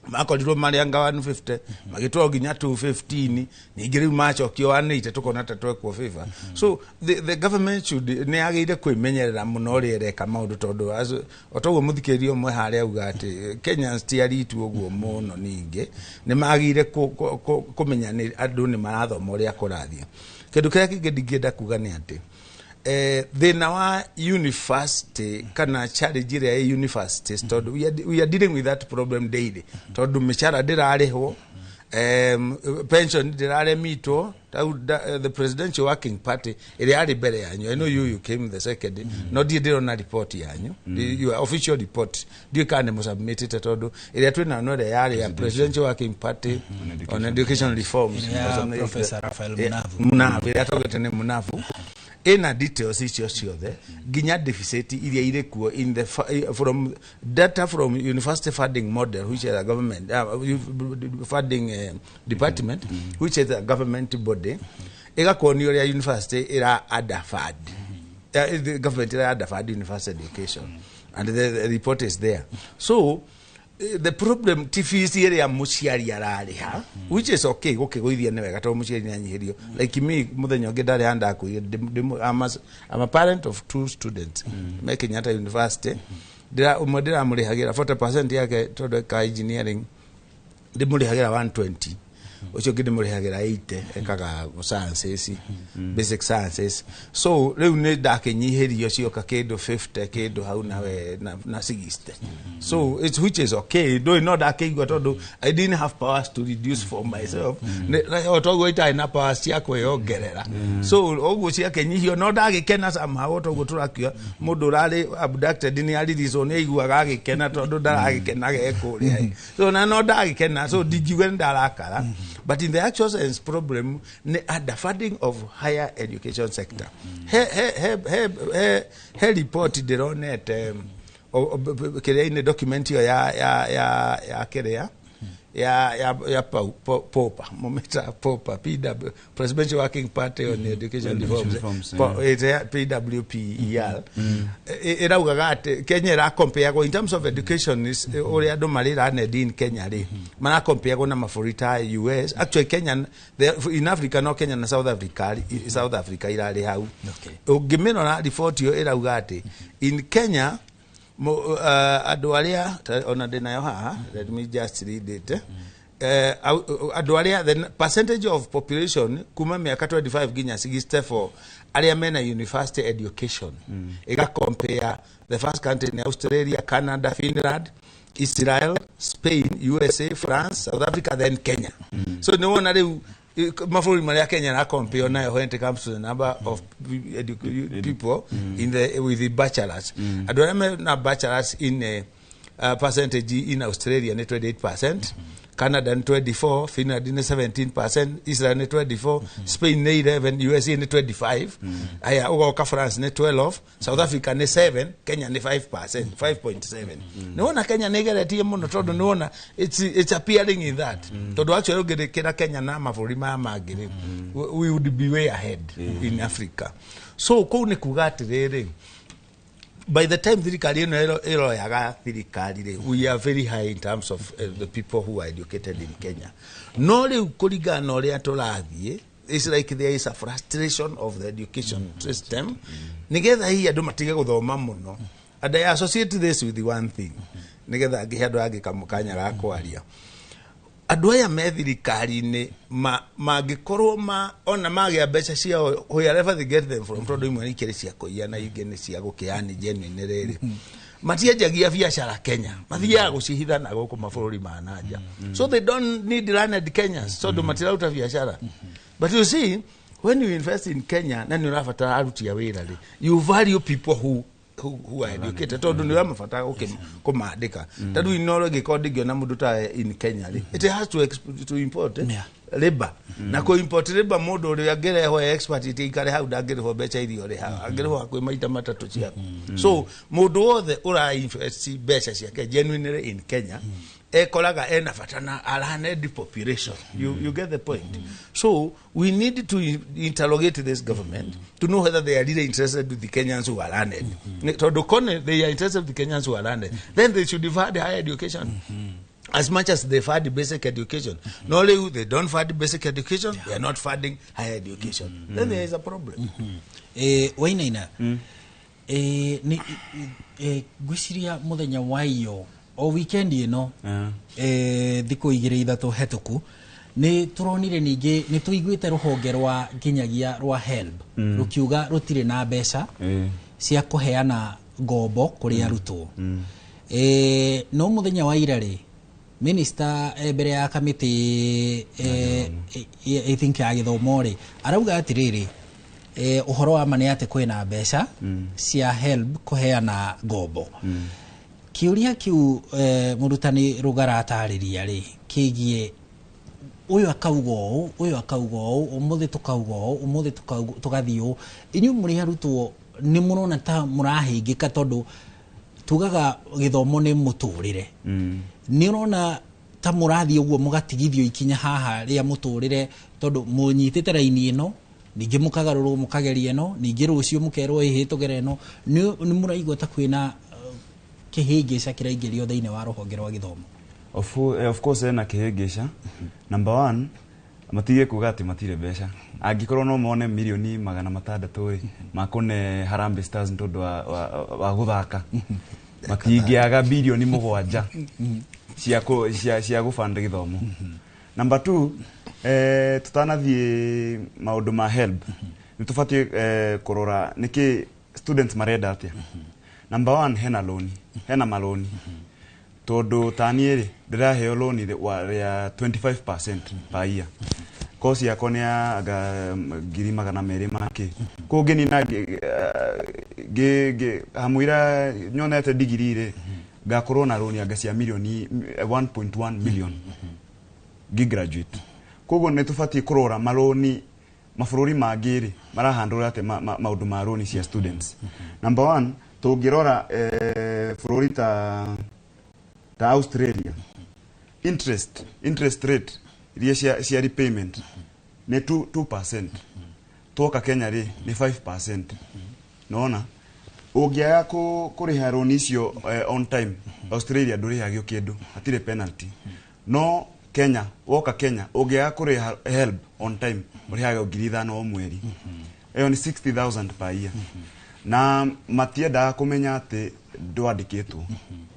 makorirwo marĩ anga 150, magĩtwarwo nginya 215, ningĩ rĩu macokio 180, tũkona ta twekwo favor. So the government should, nĩ yagĩrĩire kwĩmenyerera mũno ũrĩa ĩreka maũndũ, tondũ o toguo mũthikĩrĩria ũmwe harĩa auga atĩ Kenyans ti aritu ũguo mũno. Ningĩ nĩ magĩrĩire kũmenya nĩ andũ nĩ marathoma ũrĩa kũrathiĩ. Kĩndũ kĩrĩa kĩngĩ ndingĩenda kuga nĩ atĩ thĩna wa university kana challenge ĩrĩa ĩ universities, tondũ we are dealing with that problem daily, tondũ mĩcara ndĩrarĩhwo, pension ndĩraremitwo. The Presidential Working Party ĩrĩa yarĩ mbere yanyu, I know you came the second, no ndiĩ ndĩrona report yanyu, your official report, ndiũĩ kana nĩ mũsubmitĩte, tondũ ĩrĩa twĩnayo no ĩrĩa yarĩ ya Presidential Working Party on Education Reforms. Ya Professor Raphael Munavu. Munavu, ĩrĩa twaugĩte nĩ Munavu, ĩna details icio ciothe nginya deficit iria irĩ kuo in the from data from university funding model, which is a government funding department, which is a government body, ĩgakuonia ũrĩa university ĩra underfund, the government ĩra underfund university education, and the report is there. So The problem ti fees ĩrĩa mũciari ararĩha, which is okay, gũkĩgũithia nĩ wega tondũ mũciari nĩ anyihĩrio. Like me, mũthenya ũngĩ ndarĩ handakwĩire, I'm a parent of two students me Kenyatta University. Ũmwe ndĩramũrĩhagĩra 40% yake tondũ eka engineering, ndĩmũrĩhagĩra 120. Ũcio ũngĩ ndĩmũrĩhagĩra 80, ekaga sciences, basic sciences. So rĩu nĩ ndakĩnyihĩrio cioka kĩndũ 50 kĩndũ hau nawe na 60. So it's, which is okay, ndũĩ, no ndakĩigua tondũ I didn't have powers to reduce for myself. O toguo itarĩ na powers cia kwĩyongerera, so ũguo ciakĩnyihio no ndagĩkena somehow. Toguo tũrakiuga mũndũ ũrarĩ abducted nĩ aririzwo, nĩ aiguaga agĩkena tondũ ndaragĩkena gekũrĩa. So na no ndagĩkena, so ndingiuga nĩ ndarakara, but in the actual sense, problem nĩ underfunding of higher education sector. He report ndĩronete kĩrĩa-inĩ, document ĩyo ya kĩrĩa ya POPA, mometa POPA, PW, Presidential Working Party on Education Education Reforms, Reforms, yeah. PWPER. Ĩraugaga atĩ Kenya ĩrakompeagwo in terms of education is ũrĩa andũ marĩ learned in Kenya rĩ, marakompeagwo na mabũrũri ta US. Actually Kenya, in Africa, no Kenya na South Africa, South Africa irarĩ hau. Ũngĩmĩrora report ĩyo, ĩrauga atĩ in Kenya andũ arĩa ona ndĩnayo haha, let me just read it. Andũ arĩa, the percentage of population kuma mĩaka 25 nginya 64 arĩa mena university education, ĩga compare the first country ni Australia, Canada, Finland, Israel, Spain, USA, France, South Africa, then Kenya. So nĩ wona rĩu mabũrũri marĩa Kenya na compare nayo when it comes to the number of people in the with the bachelors, andũ arĩa mena bachelors in a percentage in Australia nĩ 28%, Canada nĩ 24, Finland nĩ 17%, Israel nĩ 24, Spain nĩ 11, USA nĩ 25. Aya, ũgoka France nĩ 12, South Africa nĩ 7, Kenya nĩ 5%, 5.7. Nĩ wona Kenya nĩ ĩgeretie mũno tondũ nĩ wona it's appearing in that, tondũ actually ũngĩrĩkĩra Kenya na mabũrũri maya mangĩ rĩ, we would be way ahead in Africa. So kũu nĩ kuga atĩrĩrĩ, by the time thirikari ĩno ĩroyaga thirikari rĩ, we are very high in terms of the people who are educated in Kenya. No rĩu kũringana na ũrĩa tũrathiĩ, it's like there is a frustration of the education system, nĩgetha hihi andũ matige gũthoma mũno. And I associate this with one thing, nĩgetha ngĩhe andũ angĩ kamũkanya ga kwaria. Andũ aya me thirikari-inĩ mangĩkorwo ma ona magĩa mbeca ciao, wherever they get them from, tondũ imwe ikĩrĩ cia kũiya na ingĩ nĩ cia gũkĩani genuine rĩrĩ, matienjagia biacara Kenya, mathiaga gũcihitha na gũkũ mabũrũri ma nanja. So they don't need learned Kenyans tondũ matiraruta biacara. But you see, when you invest in Kenya na nĩ ũrabatara aruti a wĩra rĩ, you value people who are educated tondũ nĩ ũramabatara kũmandĩka. Ta rĩu Inoro ĩngĩkorwo ndĩngĩona mũndũ ta in Kenya rĩ, it has to import labor, na kũ import labor, mũndũ ũrĩa angĩrehwo e expert iti ikare hau ndangĩrĩhwo mbeca iria ũrĩhaga, angĩrĩhwo hakuhĩ maita matatũ ciaku. So mũndũ wothe ũra invest mbeca ciake genuinely in Kenya ekoraga ena bata na a learned population. You get the point? So we need to interrogate this government to know whether they are really interested with the Kenyans who are learned. Tondũ kone they are interested with the Kenyans who are learned, then they should fund higher education as much as they fund basic education. No, they don't fund basic education, they are not funding higher education. Then there is a problem. Wainaina, nĩ ngwĩciria mũthenya wa iyo o weekend ĩno, thikũ igĩrĩ ithatũ hetũku, nĩ tũronire ningĩ nĩ tũiguĩte rũhonge rwa nginyagia rwa HELB rũkiuga rũtirĩ na mbeca cia kũheana ngombo kũrĩ arutwo. No mũthenya wa ira rĩ, minister mbere ya kamĩtĩ I think ya gĩthomo rĩ, arauga atĩrĩrĩ, ũhoro wa ma nĩ atĩ kwĩna mbeca cia HELB kũheana ngombo. Kĩũria kĩu mũrutani Rũgara atarĩria rĩ, kĩgiĩ ũyũ akauga ũũ, ũyũ akauga ũũ, ũmũthĩ tũkauga ũũ, ũmũthĩ tũgathiĩ ũũ. Inyuĩ mũrĩ arutwo nĩ mũrona ta mũrahĩngĩka, tondũ tugaga gĩthomo nĩ mũtũrĩre? Nĩ ũrona ta mũrathiĩ ũguo mũgatigithio ikinya haha rĩa mũtũrĩre, tondũ mũnyitĩte raini ĩno, ningĩ mũkagarũrwo mũkageria ĩno, ningĩ rũciũ mũkerwo ĩhĩ tũgere ĩno? Nĩ mũraigua ta kwĩna kĩhĩngĩca kĩraingĩrio thĩinĩ wa rũhonge rwa gĩthomo? Of course ena kĩhĩngĩca. Number one, matige kuga atĩ matirĩ mbeca. Angĩkorwo no mone mirioni 600 rĩ, makũne Harambee Stars nĩ tondũ wa gũthaka, matingĩaga 7 birioni cia gũbanda gĩthomo. Number two, tutanathiĩ maũndũ ma HELB, nĩ tũbatiĩ kũrora nĩkĩ students marenda atĩa. Number one, hena loni, hena maloni, tondũ taniĩ rĩ, ndĩraheo loni rĩa 25% per year. Kosi yakwa nĩ ya anga 200,000 makĩ kũu ngĩnina hamũira nyonete digiri rĩ, ngakorwo na loni anga cia mirioni 1.1 million ngĩ graduate. Koguo nĩ tũbatiĩ kũrora maloni mabũrũri mangĩ rĩ, marahandũra atĩa maũndũ ma loni cia students. Number one, tũngĩrora bũrũri ta Australia, interest rate iria cia repayment nĩ 2%. Twoka Kenya rĩ, nĩ 5%. Nona ũngĩaga kũrĩha roni icio on time, Australia ndũrĩhagio kĩndũ, hatirĩ penalty. No Kenya, woka Kenya, ũngĩaga kũrĩha HELB on time, ũrĩhagio 5,000 o mweri. Ĩyo nĩ 60,000 per year. Na matiendaga kũmenya atĩ ndwandĩkĩtwo,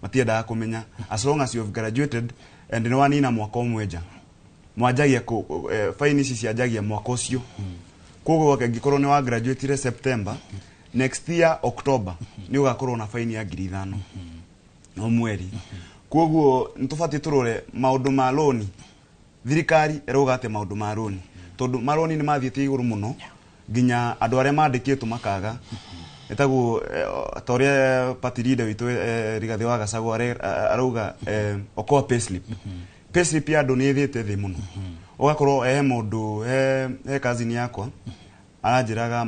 matiendaga kũmenya, as long as you have graduated and nĩ wanina mwaka ũmwe nja, mwanjagia faini ici cianjagia mwaka ũcio. Koguo angĩkorwo nĩ wa graduatire September, next year October nĩ ũgakorwo na faini ya 5,000 o mweri. Koguo nĩ tũbatiĩ tũrore maũndũ ma loni, thirikari ĩrauga atĩ maũndũ ma roni, tondũ maroni nĩ mathiĩte igũrũ mũno nginya andũ arĩa mandĩkĩtwo makaga. Ĩtagwo ta ũrĩa party leader witũ Rigathĩ wa Gachagua arauga okoa payslip. Payslip ya andũ nĩ ĩthiĩte thĩ mũno, ũgakorwo he mũndũ, he cousin yakwa aranjĩraga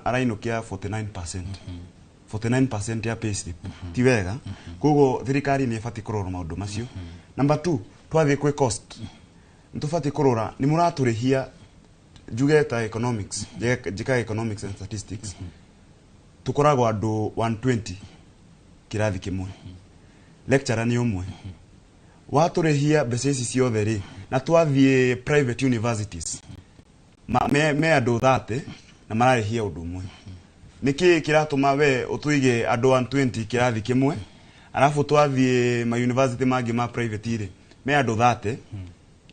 arainũkia 49%, 49% ya payslip. Ti wega. Koguo thirikari nĩ ĩbatiĩ kũrora maũndũ macio. Number two, twathiĩ kwĩ cost, nĩ tũbatiĩ kũrora nĩ mũratũrĩhia. Njuge ta economics, njĩkaga economics and statistics, tũkoragwo andũ 120 kĩrathi kĩmwe, lecturer nĩ ũmwe. Watũrĩhia mbeca ici ciothe rĩ, na twathiĩ private universities me andũ 30 na mararĩhia ũndũ ũmwe. Nĩkĩ kĩratũma we ũtũige andũ 120 kĩrathi kĩmwe, arabu twathiĩ ma university mangĩ ma private rĩ, me andũ 30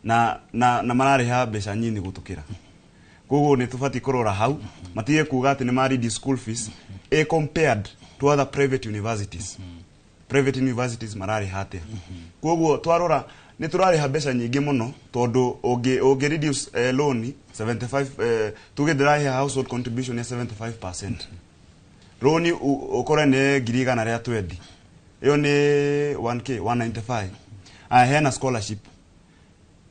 na mararĩha mbeca nyinyi gũtũkĩra? Koguo nĩ tũbatiĩ kũrora hau, matige kuga atĩ nĩ ma reduce school fees a compared to other private universities. Private universities mararĩha atĩa? Koguo twarora nĩ tũrarĩha mbeca nyingĩ mũno, tondũ ũngĩ reduce loan 75, tuge ndĩrarĩha household contribution ya 75%, loan ũkore nĩ 120,000, ĩyo nĩ 1k 195. Aya, hena scholarship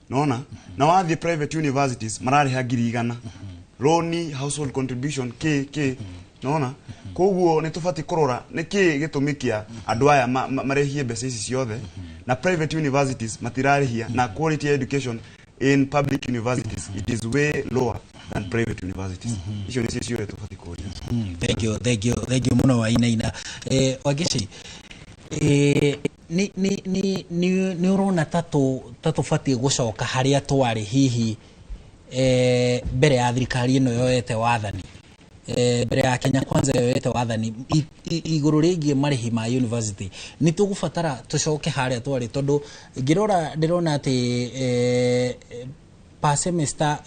nona. Na wathiĩ private universities mararĩha 100,000 loan, household contribution k k nona. Koguo nĩ tũbatiĩ kũrora nĩkĩ gĩtũmi kĩa andũ aya marĩhie mbeca ici ciothe na private universities matirarĩhia, na quality education in public universities, it is way lower than private universities. Icio nĩcio ciũria tũbatiĩ kũria. Thank you, thank you, thank you muno, Wainaina. Wangeci, nĩ ũrona ta tũbatiĩ gũcoka harĩa twarĩ hihi mbere ya thirikari ĩno yoete wathani, mbere ya Kenya Kwanza yoete wathani, igũrũ rĩgiĩ marĩhi ma university? Nĩ tũgũbatara tũcoke harĩa twarĩ? Tondũ ngĩrora ndĩrona atĩ per semester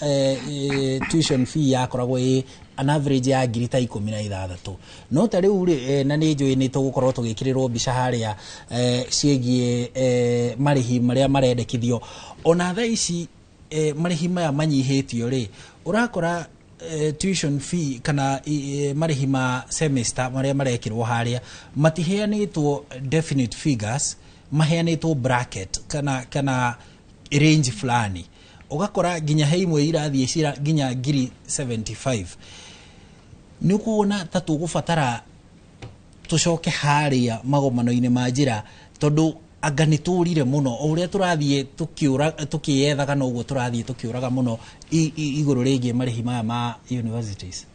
tuition fee yakoragwo ĩ an average ya ngiri ta 16, no ta rĩu rĩ, na nĩ njũĩ nĩ tũgũkorwo tũgĩkĩrĩrwo mbica harĩa ciĩgiĩ marĩhi marĩa marendekithio. Ona thaa ici marĩhi maya manyihĩtio rĩ, ũrakora tuition fee kana marĩhi ma semester marĩa marekĩrwo harĩa matiheanĩtwo definite figures, maheanĩtwo bracket kana range fulani. Ũgakora nginya he imwe irathiĩ cira nginya ngiri 75. Nĩ ũkuona ta tũgũbatara tũcoke harĩa magomano-inĩ ma njĩra, tondũ anga nĩ tũrire mũno o ũrĩa tũrathiĩ tũkĩũra tũkĩethaga, noguo tũrathiĩ tũkĩũraga mũno igũrũ rĩgiĩ marĩhi maya ma universities?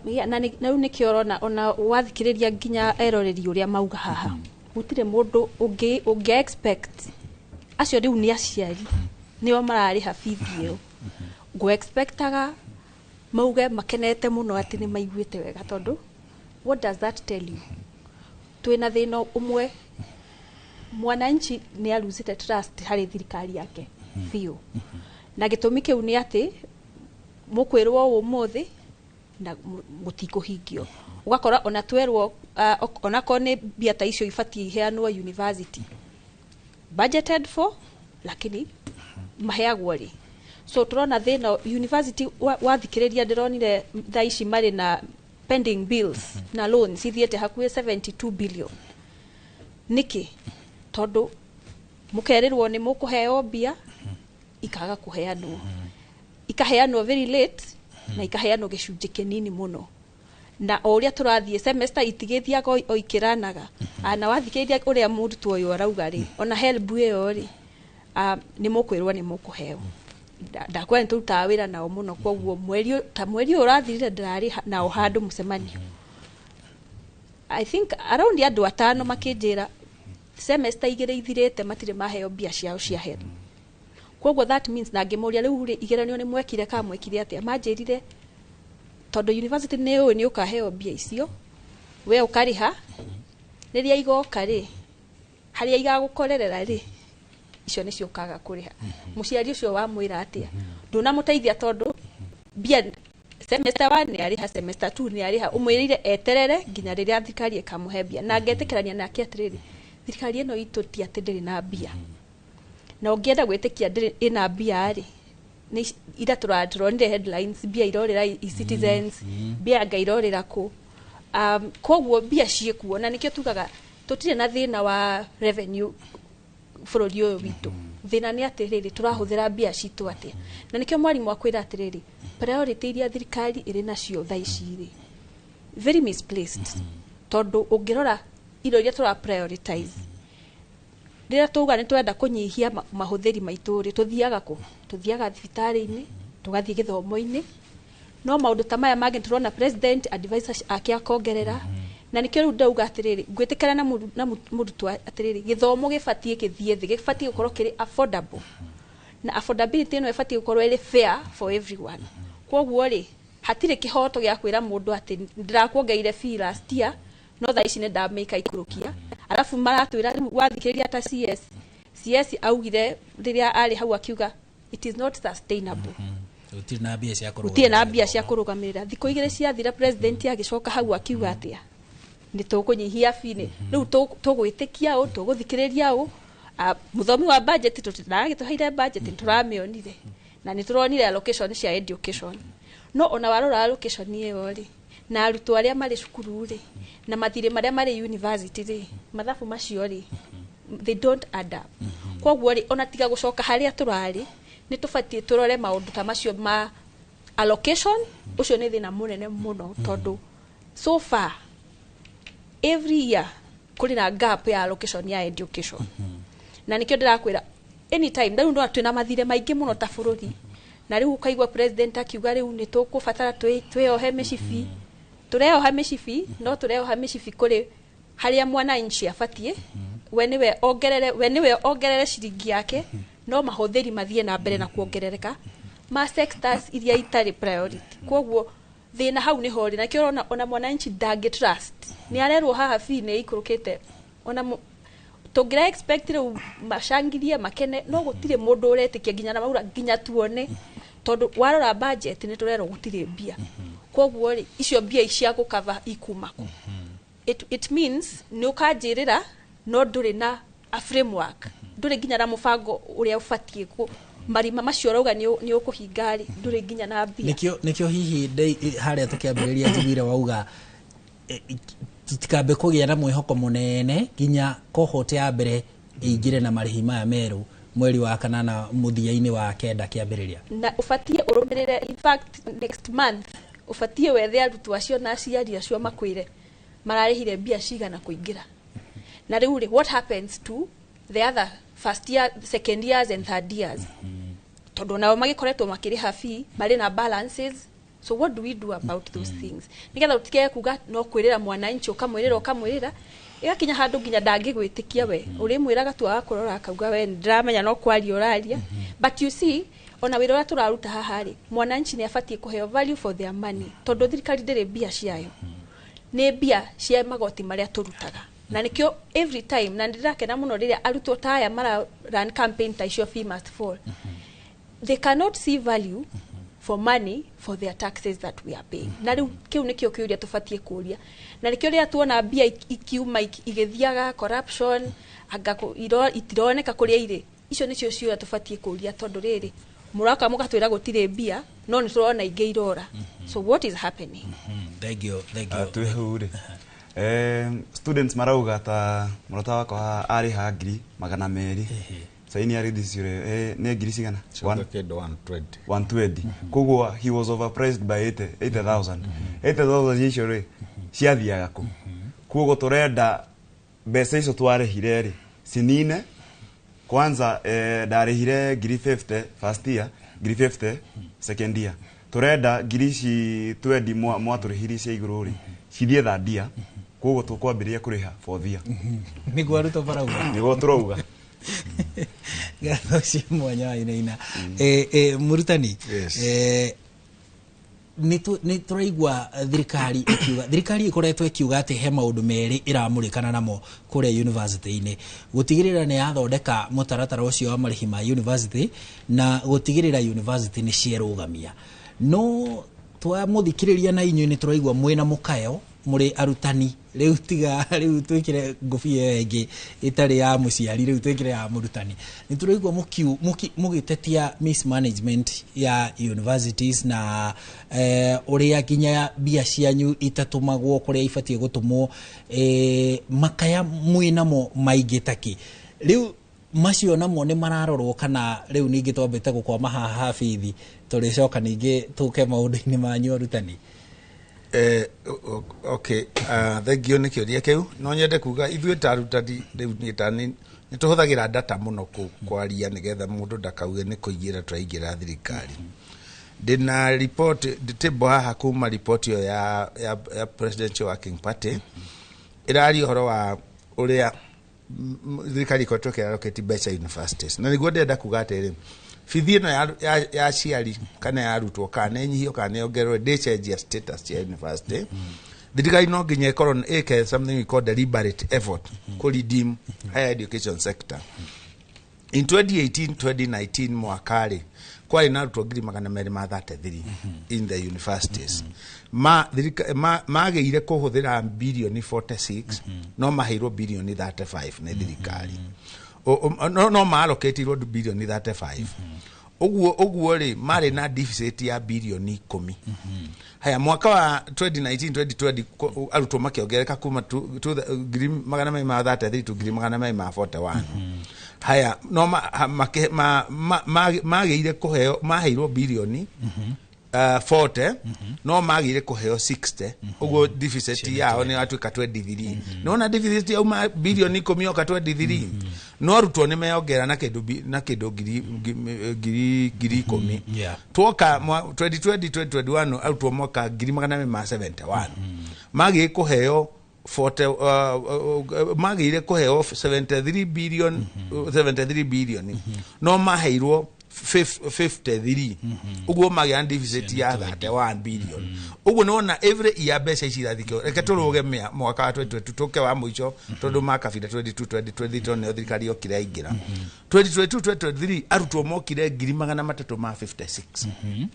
Yeah, na rĩu nĩkĩo ũrona ona wathikĩrĩria nginya eroreri ũrĩa mauga haha, gũtirĩ mũndũ ũngĩ expect Acio rĩu nĩ aciari nĩo mararĩha bithi ĩyo. Ngũ expectaga mauge makenete mũno atĩ nĩ maiguĩte wega, tondũ what does that tell you? Twĩna thĩna ũmwe, mwananchi nĩ arusĩte trust harĩ thirikari yake biũ, na gĩtũmi kĩu nĩ atĩ mũkwĩrwo ũmũthĩ na gũtikũhingio. Ũgakora ona twerwo onakorwo nĩ mbia ta icio ibatiĩ iheanwo university, budgeted for, lakini maheagwo rĩ? So tũrona thĩna university wathikĩrĩria ndĩronire thaa ici marĩ na pending bills na loans ithiĩte hakuhĩ 72 billion. Nĩkĩ? Tondũ mũkerĩrwo nĩ mũkũheo mbia, ikaga kũheanwo, ikaheanwo very late na ikaheanwo gĩcunjĩ kĩnini mũno. Na o ũrĩa tũrathiĩ, semester itigĩthiaga o ikĩranaga. Na wathikĩrĩria ũrĩa mũrutwo ũyũ arauga rĩ, ona HELB ĩyo rĩ, nĩ mũkwĩrwo nĩ mũkũheo. Ndakwĩra nĩ tũrutaga wĩra nao mũno, koguo mweri ta mweri ũyũ ũrathirire ndĩrarĩ nao handũ mũcemanio, I think around andũ atano makĩnjĩra semester 2 ithirĩte matirĩ maheo mbia ciao cia HELB. Koguo that means, na ngĩmũria, rĩu rĩ, igeranio nĩ mwekire kana mwekire atĩa? Manjĩrire tondũ university nĩ ũĩ nĩ ũkaheo mbia icio, we ũkarĩha rĩrĩa igoka rĩ, harĩa igagũkorerera rĩ, icio nĩcio ũkaga kũrĩha. Mũciari ũcio wamwĩra atĩa? Ndũnamũteithia, tondũ mbia semester 1 nĩ arĩha, semester 2 nĩ arĩha, ũmwĩrĩire eterere nginya rĩrĩa thirikari ĩkamũhe mbia. Na ngetĩkĩrania nake atĩrĩrĩ, thirikari ĩno itũ ti atĩ ndĩrĩ na mbia, na ũngĩenda gwĩtĩkia ndĩrĩ ĩna mbia rĩ, nĩ ira tũronire headlines, mbia irorĩra e-Citizens, mbia anga irorĩra kũ. Koguo mbia ciĩkuo, na nĩkĩo tugaga tũtirĩ na thĩna wa revenue bũrũri ũyũ witũ. Thĩna nĩ atĩrĩrĩ, tũrahũthĩra mbia citũ atĩa? Na nĩkĩo mwarimũ akwĩra atĩrĩrĩ, priority iria thirikari ĩrĩ nacio thaa ici rĩ, very misplaced, tondũ ũngĩrora indo iria tũra prioritize, rĩrĩa tuga nĩ tũrenda kũnyihia mahũthĩri maitũ rĩ, tũthiaga kũ? Tũthiaga thibitarĩ-inĩ, tũgathiĩ gĩthomo-inĩ, no maũndũ ta maya mangĩ tũrona president advisors ake akongerera. Na nĩkĩo rĩu ndauga atĩrĩrĩ, ngwĩtĩkĩra na mũrutwo atĩrĩrĩ, gĩthomo gĩbatiĩ gĩthiĩ thĩ, gĩbatiĩ gũkorwo kĩrĩ affordable, na affordability ĩno ĩbatiĩ gũkorwo ĩrĩ fair for everyone. Koguo rĩ, hatirĩ kĩhoto gĩa kwĩra mũndũ atĩ ndĩrakuongereire fee last year, no thaa ici nĩ ndamĩka ikũrũkia. Arabu maratwĩra rĩu, wathikĩrĩria ta CS, CS augire rĩrĩa arĩ hau akiuga it is not sustainable. Gũtirĩ na mbia cia Gũtirĩ na mbia cia kũrũgamĩrĩra. Thikũ 2 ciathira, president agĩcoka hau akiuga atĩa? Nĩ tũkũnyihia fee. Nĩ rĩu tũgwĩtĩkia ũ? Tũgũthikĩrĩria ũ? Mũthomi wa budget tũtiragĩtũheire budget, nĩ tũramĩonire na nĩ tũronire allocation cia education, no ona warora allocation ĩyo rĩ, na arutwo arĩa marĩ cukuru rĩ, na mathirĩ marĩa marĩ university rĩ, mathabu macio rĩ, they don't add up. Koguo rĩ, ona tiga gũcoka harĩa tũrarĩ, nĩ tũbatiĩ tũrore maũndũ ta macio ma allocation. Ũcio nĩ thĩna mũnene mũno, tondũ so far every year kũrĩ na gap ya allocation ya education. Na nĩkĩo ndĩrakwĩra anytime rĩu no twĩna mathirĩ maingĩ mũno ta bũrũri, na rĩu ũkaigua president akiuga rĩu nĩ tũkũbatara twĩyohe mĩcibi. Tũreyoha mĩcibi, no tũreyoha mĩcibi kũrĩ harĩa mwananchi abatiĩ we nĩwe ongerere, we nĩwe ongerere ciringi yake, no mahũthĩri mathiĩ na mbere na kuongerereka ma sectors iria itarĩ priority. Koguo thĩna hau nĩho ũrĩ, nakĩo ũrona ona mwananchi ndangĩ trust. Nĩ arerwo haha fee nĩ ĩikũrũkĩte, ona tũngĩra expect rĩu macangirie makene, no gũtirĩ mũndũ ũretĩkia nginya na maura nginya tuone, tondũ warora budget nĩ tũrerwo gũtirĩ mbia. Koguo rĩ, icio mbia cia gũkava ikuma kũ? It means nĩ ũkanjĩrĩra no ndũrĩ na a framework, ndũrĩ nginya na mũbango ũrĩa ũbatiĩ kũ marima macio ũrauga nĩ ũkũhinga rĩ, ndũrĩ nginya na mbia. Nĩkĩo hihi harĩa tũkĩambĩrĩria njiguire wauga tutikambe kũgĩa na mwĩhoko mũnene nginya cohort ya mbere ĩingĩre na marĩhi maya merũ mweri wa kanana mũthia-inĩ wa kenda kĩambĩrĩria. Na ũbatiĩ ũrũmĩrĩre, in fact next month ũbatiĩ wethe arutwo acio na aciari acio makwĩre mararĩhire mbia cigana kũingĩra. Na rĩu rĩ, what happens to the other first year, second years and third years? Tondũ nao magĩkoretwo makĩrĩha fee, marĩ na balances. So what do we do about those things, nĩgetha ũtige kuga no kwĩrĩra mwananchi, ũkamwĩrĩra ũkamwĩrĩra? Ĩgakinya handũ nginya ndangĩgwĩtĩkia we ũrĩmwĩraga tu agakũrora akauga we ndĩramenya no kwaria ũraria. But you see, ona wĩra ũrĩa tũraruta haha rĩ, mwananchi nĩ abatiĩ kũheo value for their money, tondũ thirikari ndĩrĩ mbia ciayo, nĩ mbia cia magoti marĩa tũrutaga. Na nĩkĩo every time, na nĩndĩrakena mũno rĩrĩa arutwo ta aya mara run campaign ta icio, "Fee must fall." They cannot see value for money for their taxes that we are paying. Na rĩu kĩu nĩkĩo kĩũria tũbatiĩ kũria, na nĩkĩo rĩrĩa tuona mbia ikiuma igĩthiaga corruption, anga itironeka kũrĩa irĩ, icio nĩcio ciũria tũbatiĩ kũria, tondũ rĩrĩ mũroka mũgatwĩra gũtirĩ mbia, no nĩ tũrona ingĩ irora. So what is happening? Thank you, thank you. Twĩ hau rĩ, students marauga ta mũrata wakwa arĩha 200,000, sai nĩ arĩthiciure nĩ ngiri cigana? Kĩndũ 120. 120. Koguo he was overpriced by 80 80,000. 80,000 icio rĩ ciathiaga kũ? Koguo tũrenda mbeca icio twarĩhire rĩ cinine kwanza. Ndarĩhire ngiri 50 first year, ngiri 50 second year. Tũrenda ngiri ici 20 mwatũrĩhirie cia igũrũ rĩ cithiĩ third year. Koguo tũkwambĩrĩria kũrĩha fourth year. Nĩguo arutwo marauga. Nĩguo tũrauga. Ngatho cia mwanya wainaina. Mũrutani, nĩ tũraigua thirikari ĩkiuga, thirikari ĩkoretwo ĩkiuga atĩ he maũndũ merĩ ĩramũrĩkana namo kũrĩa university-inĩ: gũtigĩrĩra nĩ yathondeka mũtaratara ũcio wa marĩhi ma university, na gũtigĩrĩra university nĩ cierũgamia. No twamũthikĩrĩria na inyuĩ nĩ tũraigua mwĩna mũkayo mũrĩ arutani. Rĩu tiga rĩu twĩkĩre ngũbia ĩyo ĩngĩ ĩtarĩ ya mũciari, rĩu twĩkĩre ya mũrutani. Nĩ tũraigua mũgĩtetia mismanagement ya universities na ũrĩa nginya mbia cianyu itatũmagwo kũrĩa ibatiĩ gũtũmwo. Makaya mwĩnamo maingĩ takĩ rĩu macio namo nĩ mararorwo, kana rĩu ningĩ twambĩte gũkwama haha bithi, tũrĩcoka ningĩ tũke maũndũ-inĩ manyu arutani? Okay, thank you nĩ kĩũria kĩu. No nyende kuga ithuĩ ta arutani rĩu niĩ ta nĩ tũhũthagĩra data mũno kwaria nĩgetha mũndũ ndakauge nĩ kũingĩra tũraingĩra thirikari. Ndĩna report table haha kuma report ĩyo ya Presidential Working Party, ĩraria ũhoro wa ũrĩa thirikari ĩkoretwo ĩkĩallocate mbeca universities. Na nĩguo ndĩrenda kuga atĩrĩ, bithi ĩno ya aciari kana ya arutwo, kana nĩ nyihio kana nĩ yongererwo, ndĩcenjia status ya university. Thirikari no nginya ĩkorwo ĩke something we call deliberate effort kũ redeem higher education sector. In 2018 2019 mwaka rĩ, kwarĩ na arutwo 233,000 in the universities. Ma magĩire kũhũthĩra birioni 46, no maheirwo birioni 35 nĩ thirikari. No maaloketirwo birioni 35. Ũguo rĩ marĩ na deficit ya birioni 10. Haya, mwaka wa 2019 2020 arutwo makĩongerereka kuma 233,000 to 241,000. Haya, no magĩire kũheo, maheirwo birioni 40, no magĩire kũheo 60. Ũguo deficit yao nĩ yatuĩka 23. Nona deficit yauma birioni 10 yoka 23, no arutwo nĩ meyongera na kĩndũ na kĩndũ 10,000. Twoka 2020 2021, arutwo mwaka 271,000, magĩire kũheo 40, magĩire kũheo 73 billion, 73 billion, no maheirwo 53. Ũguo magĩa na deficit ya 31 billion. Ũguo nĩwona every year mbeca ici irathikio. Reke tũrũge mwaka wa 2022, tũke wa mũico, tondũ makabira 22 2023, tondũ nĩyo thirikari yokire yaingĩra. 2022 2023, arutwo mokire 356,000.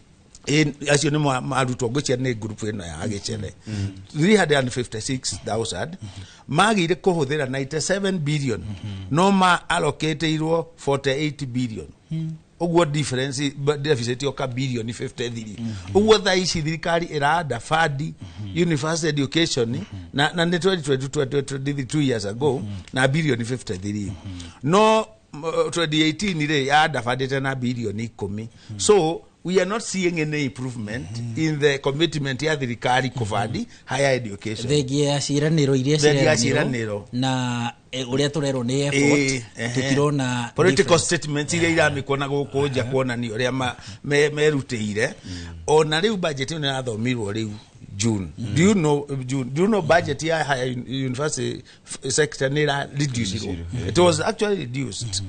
Acio nĩ arutwo ngwĩciria nĩ group ĩno ya gĩcere 356,000. Magĩire kũhũthĩra 97 billion, no ma allocatĩirwo 48 billion. Ũguo difference deficit yoka bilioni 53. Ũguo thaa ici thirikari ĩranda fund university education na nĩ 2022 2023, 2 years ago, na bilioni 53, no 2018 rĩ yandabandĩte na bilioni 10. So we are not seeing any improvement in the commitment ya thirikari kũbandi higher education. Thengia ya ciĩranĩro iria Thengia ya cireranĩrwo ciĩranĩro. Na ũrĩa tũrerwo nĩ effort, tũtirona political difference. Statements iria iramĩkwo na gũkũ nja kuonania ũrĩa merutĩire. Ona rĩu budget ĩyo nĩyathomirwo rĩu June. Do you know June? Do you know budget ya higher university sector nĩ ĩra reduce? It was actually reduced.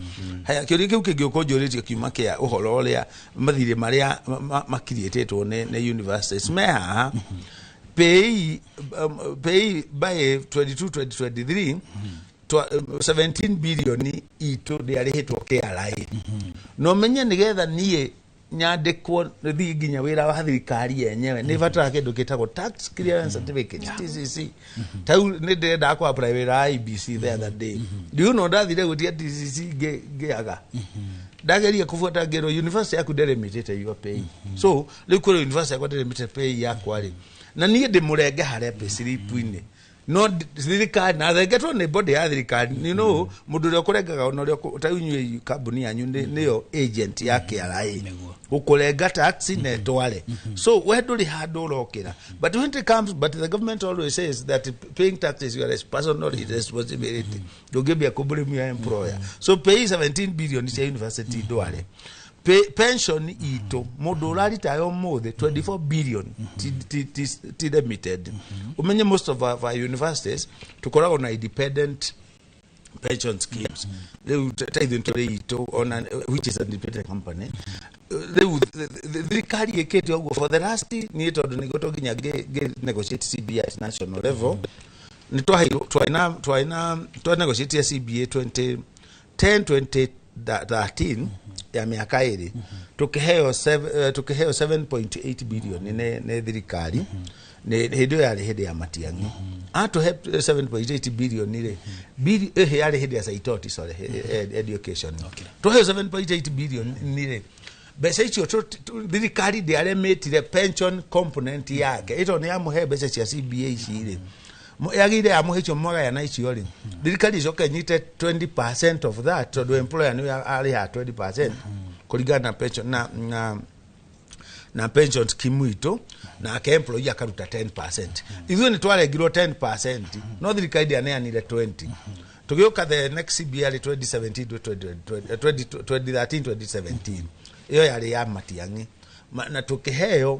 Haya, kĩũria kĩu kĩngĩ ũkũnjũrĩtie kiuma kĩa ũhoro ũrĩa mathirĩ marĩa makiriĩtĩtwo nĩ universities me haha. Pay by 22 2023, 17 billion itũ ndĩarĩhĩtwo KRA. No menye nĩgetha niĩ nyandĩkwo thiĩ nginya wĩra wa thirikari yenyewe, nĩ bataraga kĩndũ gĩtagwo tax clearance certificate, TCC. Tau nĩ ndĩrenda kũ apply wĩra wa IBC the other day. Do you know ndathire gwĩtia TCC, ngĩaga, ndageria kubuata, ngĩrwo university yaku ndĩrĩmĩtĩte your pay. So rĩu kwĩrwo university yakwa ndĩrĩmĩte pay yakwa rĩ, na niĩ ndĩmũrenge harĩa payslip-inĩ, no thirikari na thengetwo nĩ body ya thirikari. Mũndũ ũrĩa ũkũrengaga, ona ũrĩa ta inyuĩ kambuni yanyu nĩyo agent ya KRA gũkũrenga tax na ĩtware, so we ndũrĩ handũ ũrokĩra. But when it comes, but the government always says that paying tax is your personal responsibility, ndũngĩambia kũblame your employer. So pay 17 billion cia university ndware. Pension itũ, mũndũ ũraritaya ũmũthĩ, 24 billion ti remitted. Ũmenye most of our universities tũkoragwo na independent pension schemes. Rĩu ta ithuĩ tũrĩ itũ ona, which is an independent company. Rĩu thirikari ĩkĩte ũguo for the last, niĩ tondũ nĩguo to nginya ngĩ negotiate CBA at national level, nĩ twaheirwo, twarĩ na twa negotiate CBA 2010 2013 ya mĩaka 2, tũkĩheo 7.8 billion nĩ thirikari. Nĩ hĩndĩ ĩyo yarĩ hĩndĩ ya Matiang'i atũhe 7.8 billion rĩ, yarĩ hĩndĩ ya Saitoti, sorry, education. Tũheo 7.8 billion rĩ, mbeca icio thirikari ndĩaremĩtire pension component yake, ĩto nĩ yamũhe mbeca cia CBA ici rĩ, yagĩrĩire yamũhe icio, mwagayana icio rĩ, thirikari ĩcoke ĩnyite 20% of that, tondũ employer nĩwe arĩhaga 20% kũringana na pension na pension scheme itũ, nake employee akaruta 10%. Ithuĩ nĩ twarengirwo 10%, no thirikari ndĩaneanire 20. Tũgĩũka the next CBA yarĩ 2017 to 2013 2017, ĩyo yarĩ ya Matiang'i. Na tũkĩheo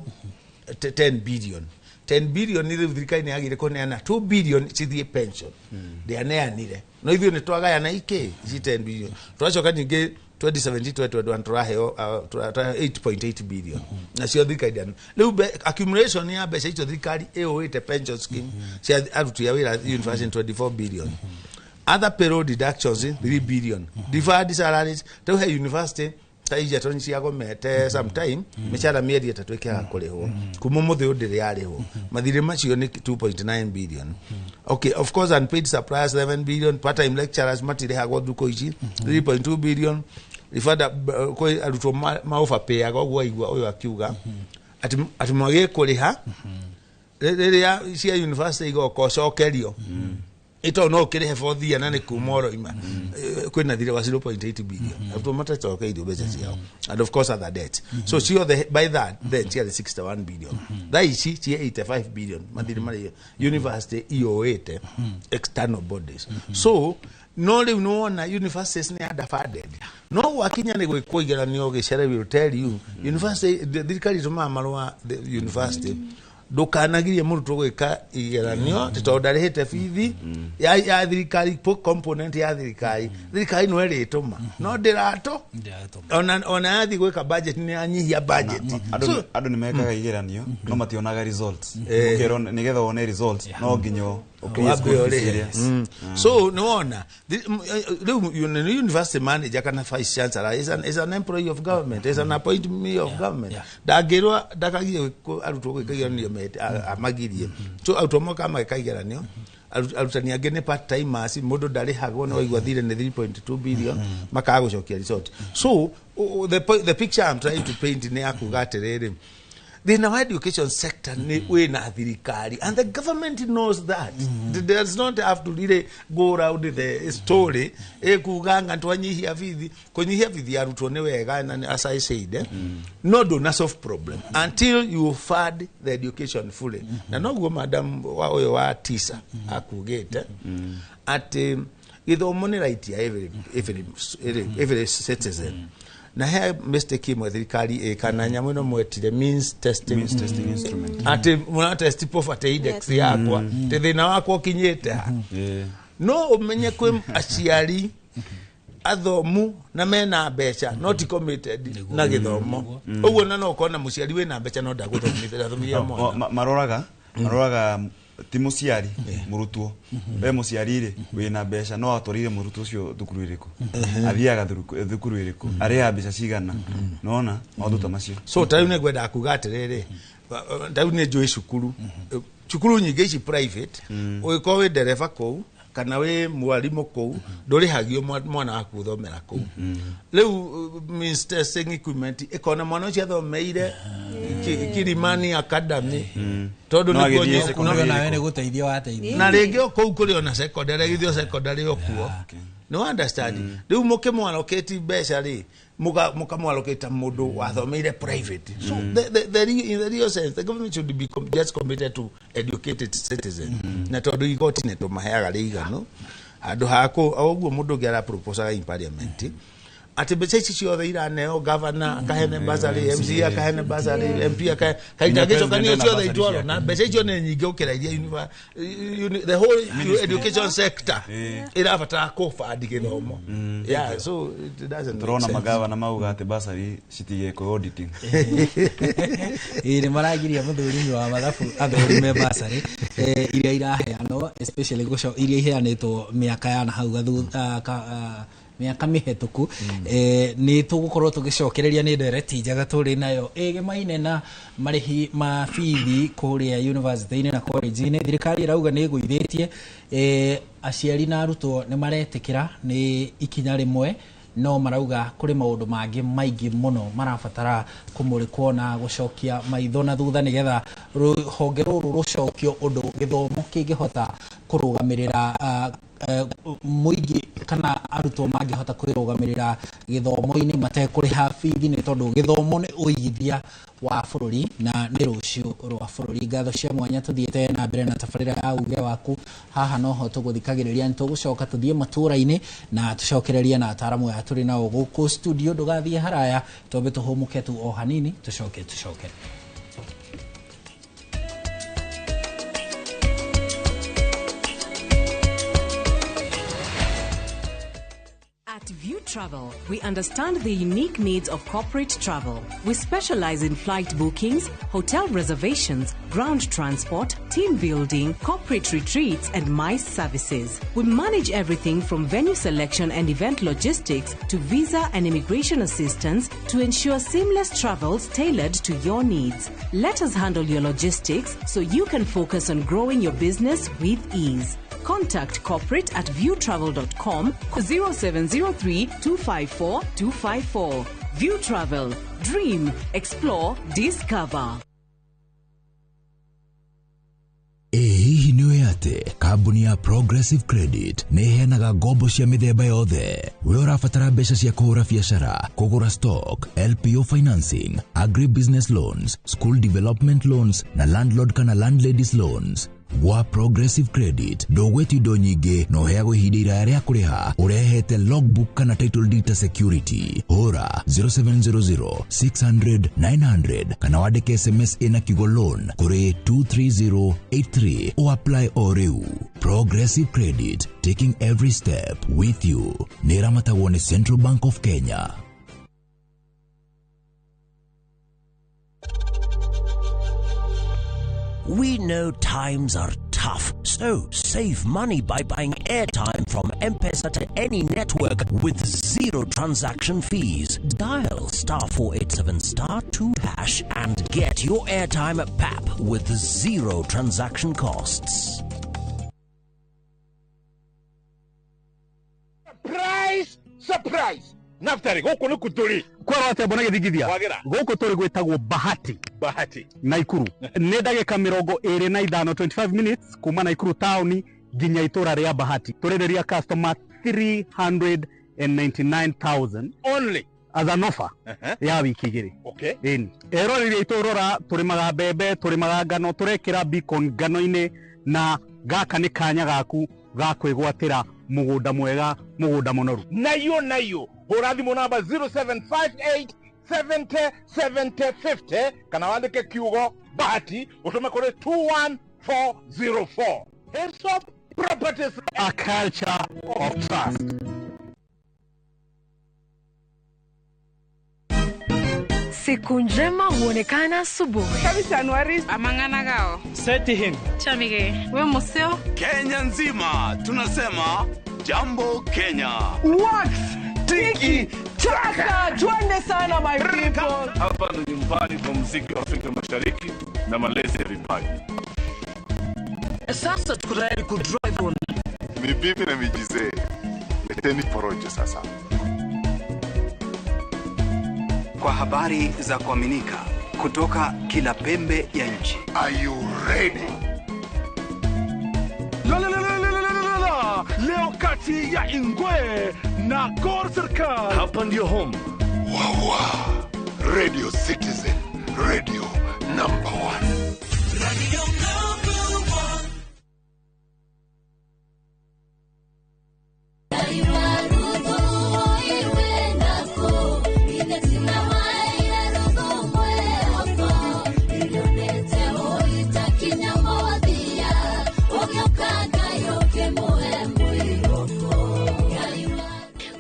10 billion. 10 billion rĩu thirikari nĩ yagĩrĩire kũneana 2 billion cithiĩ pension, ndĩaneanire, no ithuĩ nĩ twagayana ikĩ ici 10 billion. Twacoka ningĩ 2017 2021 tũraheo 8.8 billion, nacio thirikari ndĩane. Rĩu accumulation ya mbeca icio thirikari ĩũĩte pension scheme cia aruti a wĩra university, 24 billion. Other payroll deductions, 3 billion. Deferred salaries, rĩu he university ta Egerton ciagomete sometime, mĩcara mĩeri 3 ĩkĩaga kũrĩhwo, kuma mũthĩ ũyũ ndĩrĩ yarĩhwo, mathirĩ macio nĩ 2.9 billion. Okay, of course unpaid suppliers 7 billion, part time lecturers matirĩhagwo thukũ ici, 3.2 billion. Ibanda kwĩ arutwo ma overpayaga ũguo, aigua ũyũ akiuga atĩ mwagĩe kũrĩha rĩrĩa cia university igoka ũcokerio, ito no ũkĩrĩhe fourth year na nĩ kuma ũroima. Kwĩna thirĩ wa 0.8 billion, arutwo matacokeirio mbeca ciao, and of course other debt. So ciothe by that then ciarĩ 61 billion, thaa ici ciĩ 85 billion, mathirĩ marĩa university iyũĩte external bodies. So no rĩu nĩwona universities nĩ underfunded, no gwakinya nĩ gwĩkwo igeranio gĩcere will tell you university, thirikari ĩtũmaga marũa the university, ndũkanagirie mũrutwo gwĩka igeranio atĩ tondũ ndarĩhĩte bithi ya thirikari, component ya thirikari. Thirikari no ĩrĩtũma, no ndĩrato ona yathiĩ gwĩka budget nĩ yanyihia budget. Andũ andũ nĩ mekaga igeranio no mationaga results. Ũkerwo nĩgetha wone results no nginya ũkĩrie wambe school fees ũrĩhe. iria. So nĩwona rĩu nĩ university manager kana vice chancellor is an employee of government, is an appointee of government. Ndangĩrwo ndakagirie arutwo gwĩka igeranio, amagirie. So arutwo moka mageka igeranio, arutani angĩ nĩ part timers, mũndũ ndarĩhagwo, nĩ waigua thirĩ nĩ 3.2 billion, makaga gũcokia result. So the picture I'm trying to paint nĩ ya kuga atĩrĩrĩ, thĩna wa education sector nĩ wĩna thirikari, and the government knows that. It does not have to really go round the story ĩkuga nga twanyihia bithi. Kũnyihia bithi ya arutwo nĩ wega, na as I said, no ndũna solve problem until you fund the education fully. Na noguo madam wa ũyũ wa tisa akugĩte atĩ gĩthomo nĩ right ya every citizen. Na he mistake imwe thirikari ĩka na nyamũ ĩno mwetire means testing. Means testing instrument. Atĩ mũra test poverty index yakwa, atĩ thĩna wakwa ũkinyĩte ha. No ũmenye kwĩ aciari athomu na mena mbeca no ti committed na gĩthomo. Ũguo na no ũkona mũciari wĩna mbeca no ndagũthomithia, ndathomithia mwana. Maroraga ti mũciari mũrutwo, we mũciari rĩ wĩna mbeca no atwarire mũrutwo ũcio thukuru ĩrĩkũ, athiaga thukuru ĩrĩkũ, arĩhaga mbeca cigana, nona maũndũ ta macio. So ta rĩu nĩngwendaga kuga atĩrĩrĩ, ta rĩu nĩ njũĩ cukuru cukuru nyingĩ ici private, ũgĩkorwo wĩ ndereba kũu kana wĩ mwarimũ kũu, ndũrĩhagio mwana waku gũthomera kũu. Rĩu means testing equipment ĩkona mwana ũcio athomeire Kilimani Academy, tondũ No nĩkuo agĩthiĩ secondary nawe nĩ gũteithio wateithio. Na rĩngĩ o kũu kũrĩ ona secondary, agĩthiĩ o secondary o kuo. Nĩ understand? Rĩu mũkĩmwallocate mbeca rĩ, mũkamwallocate mũndũ wathomeire private. So in the real sense, the government should be just committed to educated citizen. Na tondũ igoti nĩ tũmaheaga rĩigano handũ ha kũ ũguo mũndũ ũngĩ araproposaga in parliament atĩ mbeca ici ciothe iraneo governor akahene bursary, MCA akahene bursary, MP akahe kaita gĩcokanio ciothe itwarwo, na mbeca icio nĩ nyingĩ gũkĩra iria the whole education sector ĩrabatara kũbandi gĩthomo. Yeah, so it doesn't make Tũrona sense. Magavana mauga atĩ bursary citigekwo auditing. Ĩĩ, nĩ maragiria mũthũrimi wa mathabu athũrime bursary iria iraheanwo, especially iria iheanĩtwo mĩaka ya na hau mĩaka mĩhetũku. Nĩ tũgũkorwo tũgĩcokereria nĩ ndereti njega tũrĩ nayo ĩgemaine na marĩhi ma bithi kũrĩa university-inĩ na college-inĩ. Thirikari ĩrauga nĩ ĩgũithĩtie, aciari na arutwo nĩ maretĩkĩra nĩ ikinya rĩmwe, no marauga kũrĩ maũndũ mangĩ maingĩ mũno marabatara kũmũrĩkwo na gũcokia maitho na thutha nĩgetha rũhonge rũrũ rũcokio ũndũ gĩthomo kĩngĩhota kũrũgamĩrĩra mũingĩ kana arutwo mangĩhota kwĩrũgamĩrĩra gĩthomo-inĩ matekũrĩha bithi, nĩ tondũ gĩthomo nĩ ũigithia wa bũrũri na nĩ rũciũ rwa bũrũri. Ngatho cia mwanya tũthiĩte na mbere na tabarĩra ya uge waku haha noho tũgũthikagĩrĩria. Nĩ tũgũcoka tũthiĩ matũra-inĩ na tũcokererie na ataramu aya tũrĩ nao gũkũ studio. Ndũgathiĩ haraya, twambe tũhũmũke tu o hanini, tũcoke tũcoke. At View Travel, we understand the unique needs of corporate travel. We specialize in flight bookings, hotel reservations, ground transport, team building, corporate retreats, and MICE services. We manage everything from venue selection and event logistics to visa and immigration assistance to ensure seamless travels tailored to your needs. Let us handle your logistics so you can focus on growing your business with ease. Contact corporate at viewtravel.com 0703 254 254. View Travel. Dream, explore, discover. Ĩ hihi nĩ ũĩ atĩ kambuni ya Progressive Credit nĩ ĩheanaga ngombo cia mĩthemba yothe? We ũrabatara mbeca cia kũhũra biacara, kũgũra stock, LPO financing, agribusiness loans, school development loans na landlord kana landladies loans. Gwa Progressive Credit ndũgwĩtio indo nyingĩ na ũheagwo ihinda iraya rĩa kũrĩha ũrehete logbook kana title deed ta security. Hũra 0700 600 900 kana wandĩke SMS ĩna kiugo loan kũrĩ 23083 o apply o rĩu. Progressive Credit, taking every step with you. Nĩ ĩramatagwo nĩ Central Bank of Kenya. We know times are tough, so save money by buying airtime from M-Pesa to any network with zero transaction fees. Dial *487 *2# and get your airtime at PAP with zero transaction costs. Surprise! Surprise! Naftari, gũkũ nĩ kũ tũrĩ? Kwerwo atĩa mbona gĩthingithia? Wagĩra. Gũkũ tũrĩ gwĩtagwo Bahati. Bahati. Naikuru. Nĩ ndagĩka 25, 25 minutes kuma Naikuru taũni nginya itũra rĩa Bahati. Tũrĩrĩria customer 399,000 only as an offer ya wiki igĩrĩ. Okay. Ĩni. Eroreri aitũ rora, tũrĩmaga mbembe, tũrĩmaga ngano, tũrekĩra beacon ngano-inĩ, na gaka nĩ kanya gaku ga kwĩgwatĩra mũgũnda mwega, mũgũnda mũnoru. Nayo nayo Hũra thimũ namba 0758 70 70 50 kana wandĩke kiugo Bahati ũtũme kũrĩ 21404. Hilltop Properties, a culture of trust. Siku njema huonekana asubuhi. Amang'ana gao. Seti him. Chamige. We museo. Kenya nzima tunasema jambo Kenya. Wax tiki taka, twende sana my people. Hapa ni nyumbani kwa muziki wa Afrika Mashariki na malezi ya vipaji. Sasa tuko tayari ku drive on. Ni bibi na mijizee. Leteni porojo sasa. Kwa habari za kuaminika kutoka kila pembe ya nchi. Are you ready? La la la la la la la la. Leo kati ya Ingwe na Gor Serikal. Hapa ndio home. Wawa. Radio Citizen, radio number 1. Radio number 1.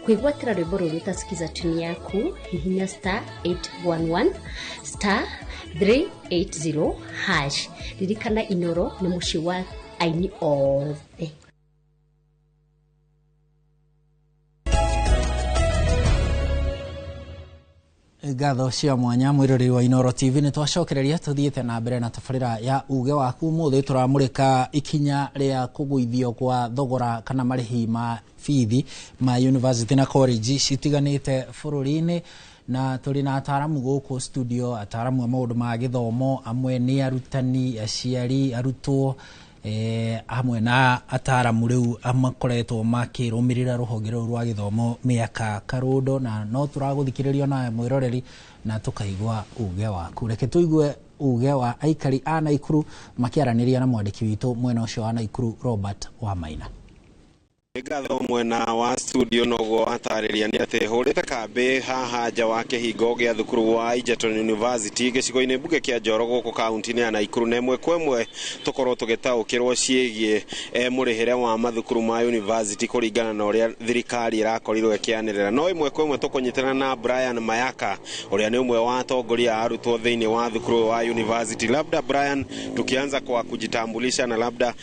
Kwĩgwatĩra rwĩmbo rũrũ ũtasikiza tuni yaku hihinya star 811 star 380 hash. Ririkana Inoro nĩ mũciĩ wa aini othe. Ngatho cia mwanya mwiroreri wa Inoro TV nĩ twacokereria tuthiĩte na mbere na tabarĩra ya uge waku. Ũmũthĩ tũramũrĩka ikinya rĩa kũgũithio kwa thogora kana marĩhi ma bithi ma university na college citiganĩte bũrũri-inĩ, na tũrĩ na ataramu gũkũ studio, ataramu a maũndũ ma gĩthomo, amwe nĩ arutani, aciari, arutwo, hamwe na ataramu rĩu makoretwo makĩrũmĩrĩra rũhonge rũu rwa gĩthomo mĩaka karũndo, na no tũragũthikĩrĩria nawe mwĩroreri na tũkaigua uge waku. Reke tũigue uge wa aikari a Naikuru makĩaranĩria na mwandĩki witũ mwena ũcio wa Naikuru Robert Wamaina. Ngatho mwena wa studio noguo atarĩria nĩ atĩ hũrĩte kambĩ haha nja wa kĩhingo gĩa thukuru wa Egerton University gĩcigo-inĩ mbunge kĩa Njoro gũkũ kaunti-inĩ ya Naikuru, na ĩmwe kwa ĩmwe tũkorwo tũgĩtaũkĩrwo ciĩgiĩ mũrĩhĩre wa mathukuru ma university kũringana na ũrĩa thirikari ĩrakorirwo ĩkĩanĩrĩra. No ĩmwe kwa ĩmwe tũkũnyitana na Brian Mayaka ũrĩa nĩ ũmwe wa atongoria a arutwo thĩinĩ wa thukuru wa university. Labda Brian, tukianza kwa kujitambulisha na labda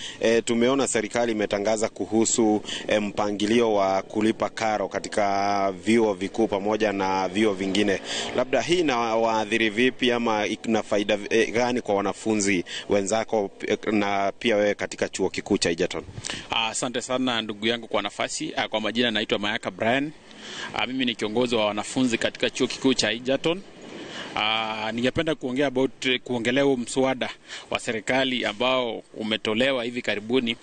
tumeona serikali imetangaza kuhusu mpangilio wa kulipa karo katika vyuo vikuu pamoja na vyuo vingine, labda hii inawaathiri vipi ama ina faida gani kwa wanafunzi wenzako na pia wewe katika chuo kikuu cha Egerton? Asante sana ndugu yangu kwa nafasi. Kwa majina naitwa Mayaka Brian. Mimi ni kiongozi wa wanafunzi katika chuo kikuu cha Egerton. Ningependa kuongea about kuongelea mswada wa serikali ambao umetolewa hivi karibuni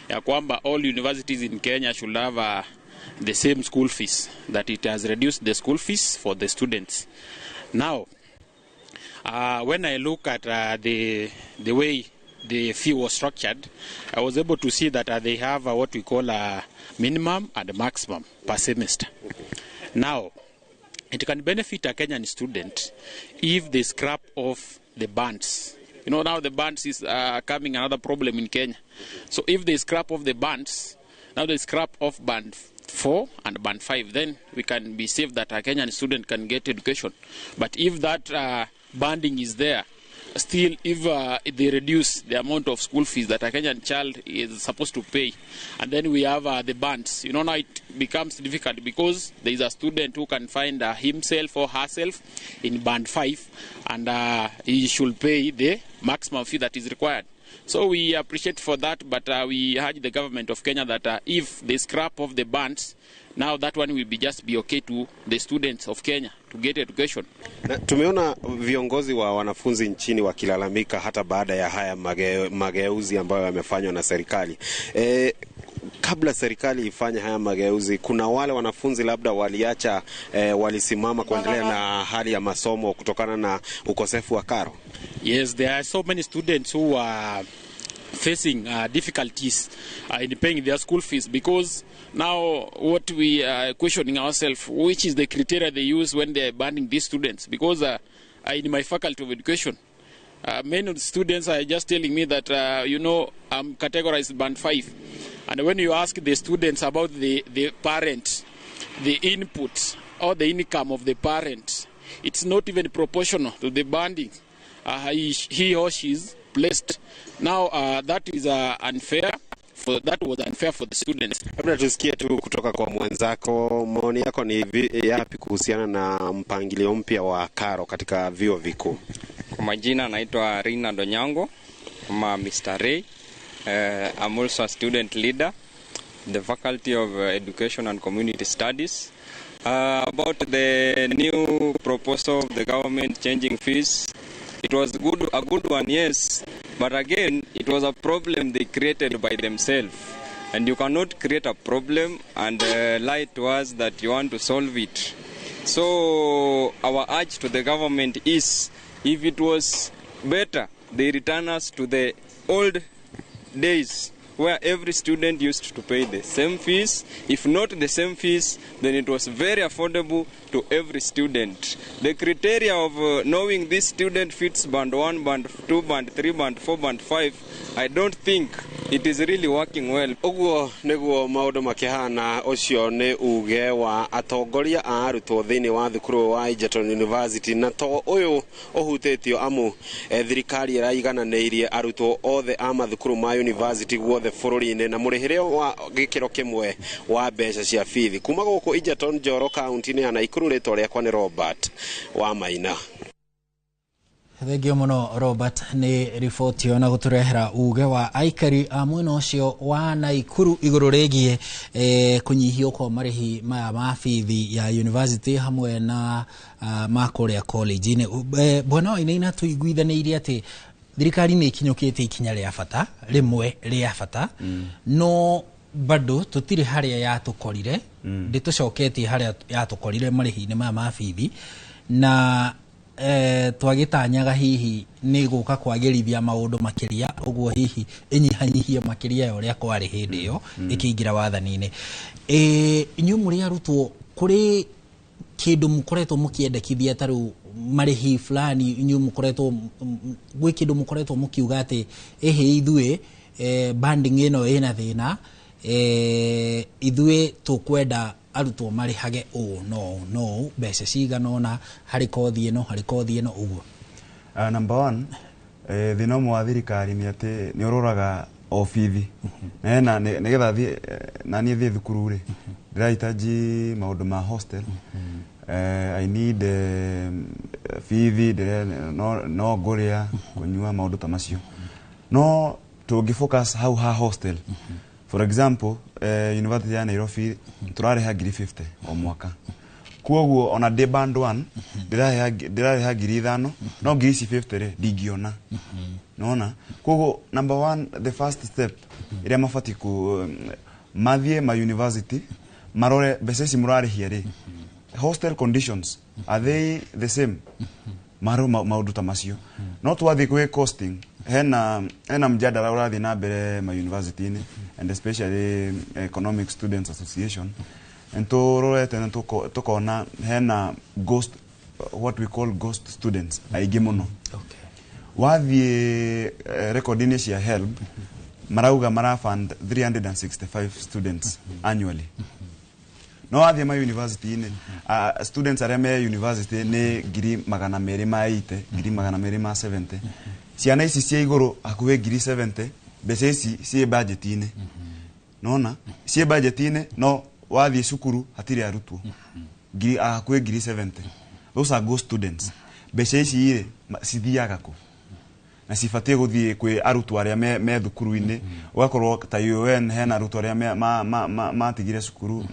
ya kwamba all universities in Kenya should have the same school fees, that it has reduced the school fees for the students. Now, when I look at the way the fee was structured, I was able to see that they have what we call a minimum and a maximum per semester. Now, it can benefit a Kenyan student if they scrap off the bands. You know, now the bands is coming another problem in Kenya. So if they scrap off the bands, now they scrap off band 4 and band 5, then we can be safe that a Kenyan student can get education. But if that banding is there, still if they reduce the amount of school fees that a Kenyan child is supposed to pay, and then we have the bands, you know, now it becomes difficult because there is a student who can find himself or herself in band 5 and he should pay the maximum fee that is required. So we appreciate for that, but we urge the government of Kenya that if they scrap off the bands, now that one will be just be okay to the students of Kenya to get education. Na, tumeona viongozi wa wanafunzi nchini wakilalamika hata baada ya haya mageuzi ambayo yamefanywa na serikali. Kabla serikali ifanye haya mageuzi, kuna wale wanafunzi labda waliacha, walisimama kuendelea na hali ya masomo kutokana na ukosefu wa karo. Yes, there are so many students who are facing difficulties in paying their school fees, because now what we are questioning ourselves, which is the criteria they use when they are banning these students? Because in my faculty of education, many of the students are just telling me that, I'm categorized band 5. And when you ask the students about the parent, the input or the income of the parent, it's not even proportional to the banding he or she is placed. Now that is unfair. That was unfair for the students. Labda tusikie tu kutoka kwa mwenzako, maoni yako ni yapi kuhusiana na mpangilio mpya wa karo katika vyuo vikuu? Kwa majina naitwa Rina Donyango kama Mr. Ray. I'm also a student leader in the Faculty of Education and Community Studies. About the new proposal of the government changing fees, it was a good one, yes, but again, it was a problem they created by themselves. And you cannot create a problem and lie to us that you want to solve it. So our urge to the government is, if it was better, they return us to the old days where every student used to pay the same fees. If not the same fees, then it was very affordable to every student. The criteria of knowing this student fits band 1, band 2, band 3, band 4, band 5, I don't think it is really working well. Uguo niguo maundu makihana ucio ni uge wa atongoria a arutwo thiini wa thukuru wa Egerton University, na to uyu uhutitio amu thirikari iraigananiirie arutwo othe a mathukuru ma university guothe bũrũri-inĩ na mũrĩhĩre wa gĩkĩro kĩmwe wa mbeca cia bithi. Kuma gũkũ Egerton Njoro kaunti-inĩ ya Nakuru, rĩtwa rĩakwa nĩ Robert wa Maina. Thengio muno Robert nĩ riboti ĩyo na gũtũrehera uge wa aikari a mwena ũcio wa Nakuru igũrũ rĩgiĩ kũnyihio kwa marĩhi maya ma bithi ya university hamwe na ma kũrĩa college-inĩ. Bwana Wainaina, tũiguithanĩirie atĩ thirikari nĩ ikinyũkĩtie ikinya rĩa bata rĩmwe rĩa bata, no bado tũtirĩ harĩa yatũkorire, ndĩtũcoketie harĩa yatũkorire marĩhi-inĩ maya ma bithi, na twagitanyaga hihi nĩ gũka kwagĩrithia maũndũ makĩria, ũguo hihi ĩnyihanyihie makĩria ya ũrĩa kwarĩ hĩndĩ ĩyo ĩkĩingĩra wathani-inĩ. Inyuĩ mũrĩ arutwo, kũrĩ kĩndũ mũkoretwo mũkĩendekithia ta rĩu marĩhi fulani, inyuĩ mũkoretwo gwĩ kĩndũ mũkoretwo mũkiuga atĩ ĩhĩ ithuĩ banding ĩno ĩna thĩna, ithuĩ tũkwenda arutwo marĩhage ũũ no no mbeca cigana ũna harĩ kothi ĩno, harĩ kothi ĩno ũguo? Number one, thĩna ũmwe wa thirikari nĩ atĩ nĩ ũroraga o bithi na nĩgetha thiĩ na niĩ thiĩ thukuru rĩ, ndĩrahitaji maũndũ ma hostel, I need bithi, no ngũrĩa kũnyua maũndũ ta macio. No tũngĩ focus hau ha hostel. For example, University ya Nairobi turarĩha 50,000 o mwaka. Koguo ona ndĩ band 1 ndĩrarĩha 5,000, no ngiri ici 50 rĩ ndingĩona. Nona? Koguo number one, the first step ĩrĩa mabatiĩ ku mathiĩ ma university marore mbeca ici mũrarĩhia rĩ, hostel conditions are they the same? Maro maũndũ ta macio. No twathiĩ kwĩ costing, hena mjadala ũrathiĩ na mbere ma university-inĩ, and especially Economic Students Association, and tũrorete na tukona hena ghost, what we call ghost students aingĩ mũno. Wathiĩ record-inĩ cia HELB marauga marafund 365 students annually. No wathiĩ ma university-inĩ, students arĩa me university nĩ 280,000, 270,000. Ciana ici cia igũrũ hakuhĩ 70,000, mbeca ici ciĩ budget-inĩ. Nona ciĩ budget-inĩ, no wathiĩ cukuru hatirĩ arutwo hakuhĩ 70,000. Those are ghost students. Mbeca ici rĩ cithiaga kũ? Na cibatiĩ gũthiĩ kwĩ arutwo arĩa me thukuru-inĩ. Ũgakorwo ta UN hena arutwo arĩa matigire cukuru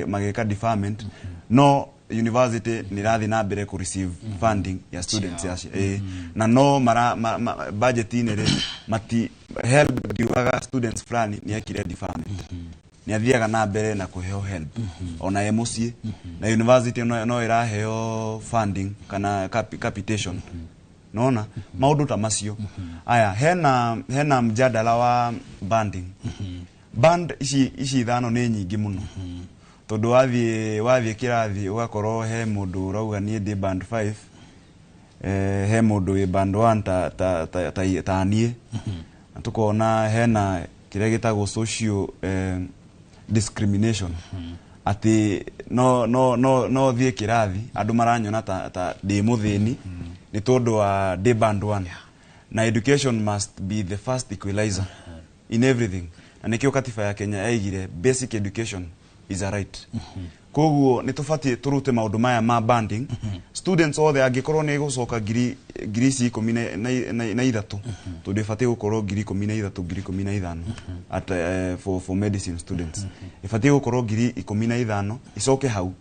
magĩka deferment, no university nĩ ĩrathiĩ na mbere kũ receive funding ya students acio. Na no budget-inĩ rĩ mati HELB ndiugaga students fulani nĩ ekire deferment, nĩ athiaga na mbere na kũheo HELB ona e mũciĩ, na university no ĩraheo funding kana capitation. Nona maundu ta macio. Aya, hena mjadala wa banding. Band ici ithano nĩ nyingĩ mũno. Tondũ wathiĩ kĩrathi ũgakorwo he mũndũ ũrauga niĩ ndĩ band 5, he mũndũ wĩ band 1 ta niĩ. Na tukona hena kĩrĩa gĩtagwo social discrimination. Atĩ no thiĩ kĩrathi andũ maranyona ta ndĩ mũthĩni nĩ tondũ wa ndĩ band 1. Na education must be the first equalizer in everything. Na nĩkĩo katiba ya Kenya yaigire basic education is a right. Koguo nĩ tũbatiĩ tũrute maũndũ maya ma banding. Students othe angĩkorwo nĩ gũcoka ngiri ici 13, tondũ ĩbatiĩ gũkorwo ngiri 13, ngiri 15 at for medicine students. Ĩbatiĩ gũkorwo ngiri 15 icoke hau.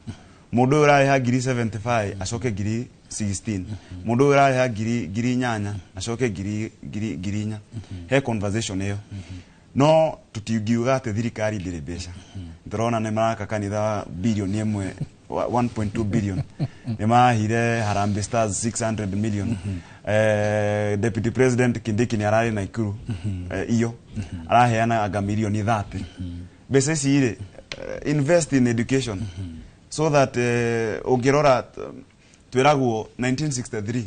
Mũndũ ũyũ ũrarĩha ngiri 75 acoke ngiri 16. Mũndũ ũyũ ũrarĩha ngiri 8 acoke ngiri 4. He conversation ĩyo. No tutingiuga atĩ thirikari ndĩrĩ mbeca. Ndĩrona nĩ maraka kanitha bilioni 1, 1.2 billion. Nĩ mahire Harambee Stars 600 million. Deputy President Kindiki nĩ ararĩ Naikuru iyo araheana anga milioni 30. Mbeca ici rĩ, invest in education so that ũngĩrora twĩragwo 1963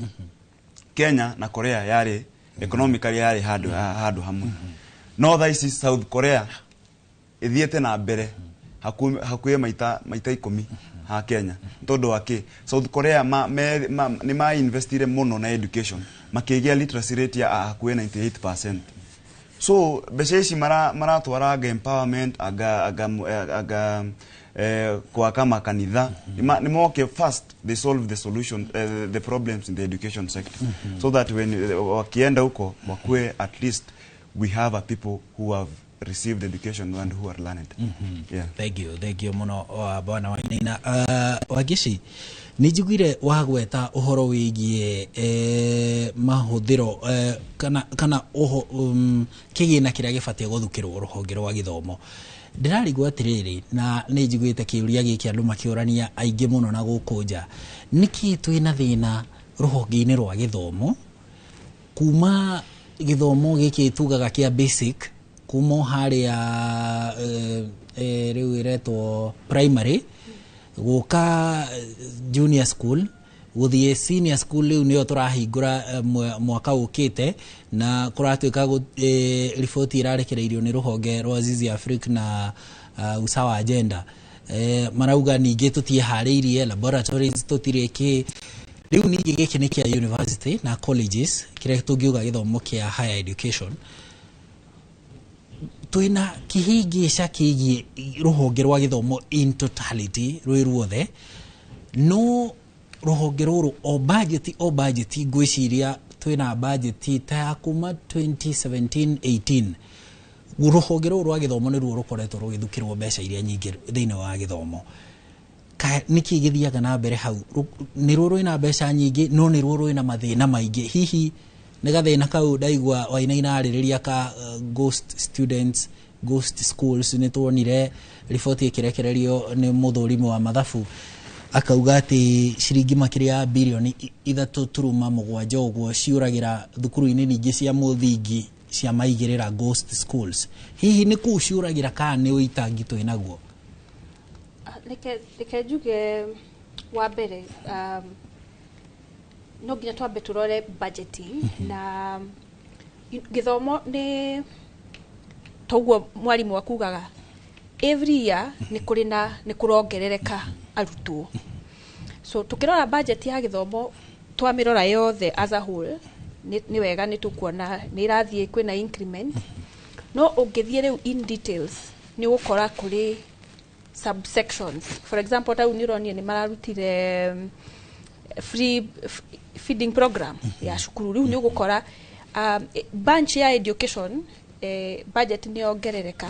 Kenya na Korea yarĩ economically yarĩ handũ hamwe. No thaa ici South Korea ithiĩte na mbere hakuhĩ maita 10 ha Kenya. Tondũ wa kĩ? South Korea nĩ ma investire mũno na education, makĩgĩa literacy rate ya hakuhĩ 98%. So mbeca ici maratwara anga empowerment, anga kuaka makanitha. Nĩ moke first they solve the solution, the problems in the education sector. So that when wakienda huko wakue at least we have a people who have received education and who are learned. Yeah. Thank you muno bwana Wainaina. Wangici, nĩ njiguire wagweta ũhoro wĩgiĩ mahũthĩro kana kĩgĩna kĩrĩa gĩbatiĩ gũthukĩrwo rũhonge rwa gĩthomo. Ndĩrarigwo atĩrĩrĩ, na nĩ njiguĩte kĩũria gĩkĩ andũ makĩũrania aingĩ mũno na gũkũ nja, nĩkĩ twĩna thĩna rũhonge-inĩ rwa gĩthomo kuma gĩthomo gĩkĩ tugaga kĩa basic kuma harĩa rĩu ĩretwo primary gũka junior school gũthiĩ senior school rĩu nĩyo tũrahingũra mwaka ũkĩte, na kũratuĩka riboti ĩrarekereirio nĩ rũhonge rwa Zizi Africa na Usawa Agenda. Marauga ningĩ tũtiĩharĩirie, laboratories tũtirĩ kĩ. Rĩu ningĩ gĩkĩ nĩ kĩa university na colleges kĩrĩa tũngiuga gĩthomo kĩa higher education. Twĩna kĩhĩngĩca kĩgiĩ rũhonge rwa gĩthomo in totality rwĩ ruothe, no rũhonge rũrũ o budget ngwĩciria twĩna budget ta ya kuma 2017-18. Rũhonge rũrũ rwa gĩthomo nĩruo rũkoretwo rũgĩthukĩrwo mbeca iria nyingĩ thĩinĩ wa gĩthomo. Nĩkĩ gĩthiaga na mbere hau? Nĩruo rwĩna mbeca nyingĩ, no nĩruo rwĩna mathĩna maingĩ. Hihi nĩ gathĩna kau ndaigua Wainaina arĩrĩria ka ghost students, ghost schools. Nĩ tuonire riboti ĩkĩrekererio nĩ mũthũrimi wa mathabu akauga atĩ ciringi makĩria ya bilioni 3.7 ũguo ciũragĩra thukuru-inĩ ningĩ cia mũthingi cia maigĩrĩra ghost schools. Hihi nĩ kũu ciũragĩra kana nĩ ũitangi twĩnaguo? Reke njuge wa mbere, no nginya twambe tũrore budgeting na gĩthomo. Nĩ toguo mwarimũ akugaga every year nĩ kũrĩ na nĩ kũrongerereka arutwo. So tukirora budget ya gĩthomo twamĩrora yothe as a whole nĩ wega, nĩ tũkuona nĩ ĩrathiĩ kwĩna increment, no ũngĩthiĩ rĩu in details nĩ ũgũkora kũrĩ subsections. For example, ta nĩ ũronire nĩ mararutire free feeding program ya cukuru. Rĩu nĩ ũgũkora bunch ya education budget nĩ yongerereka,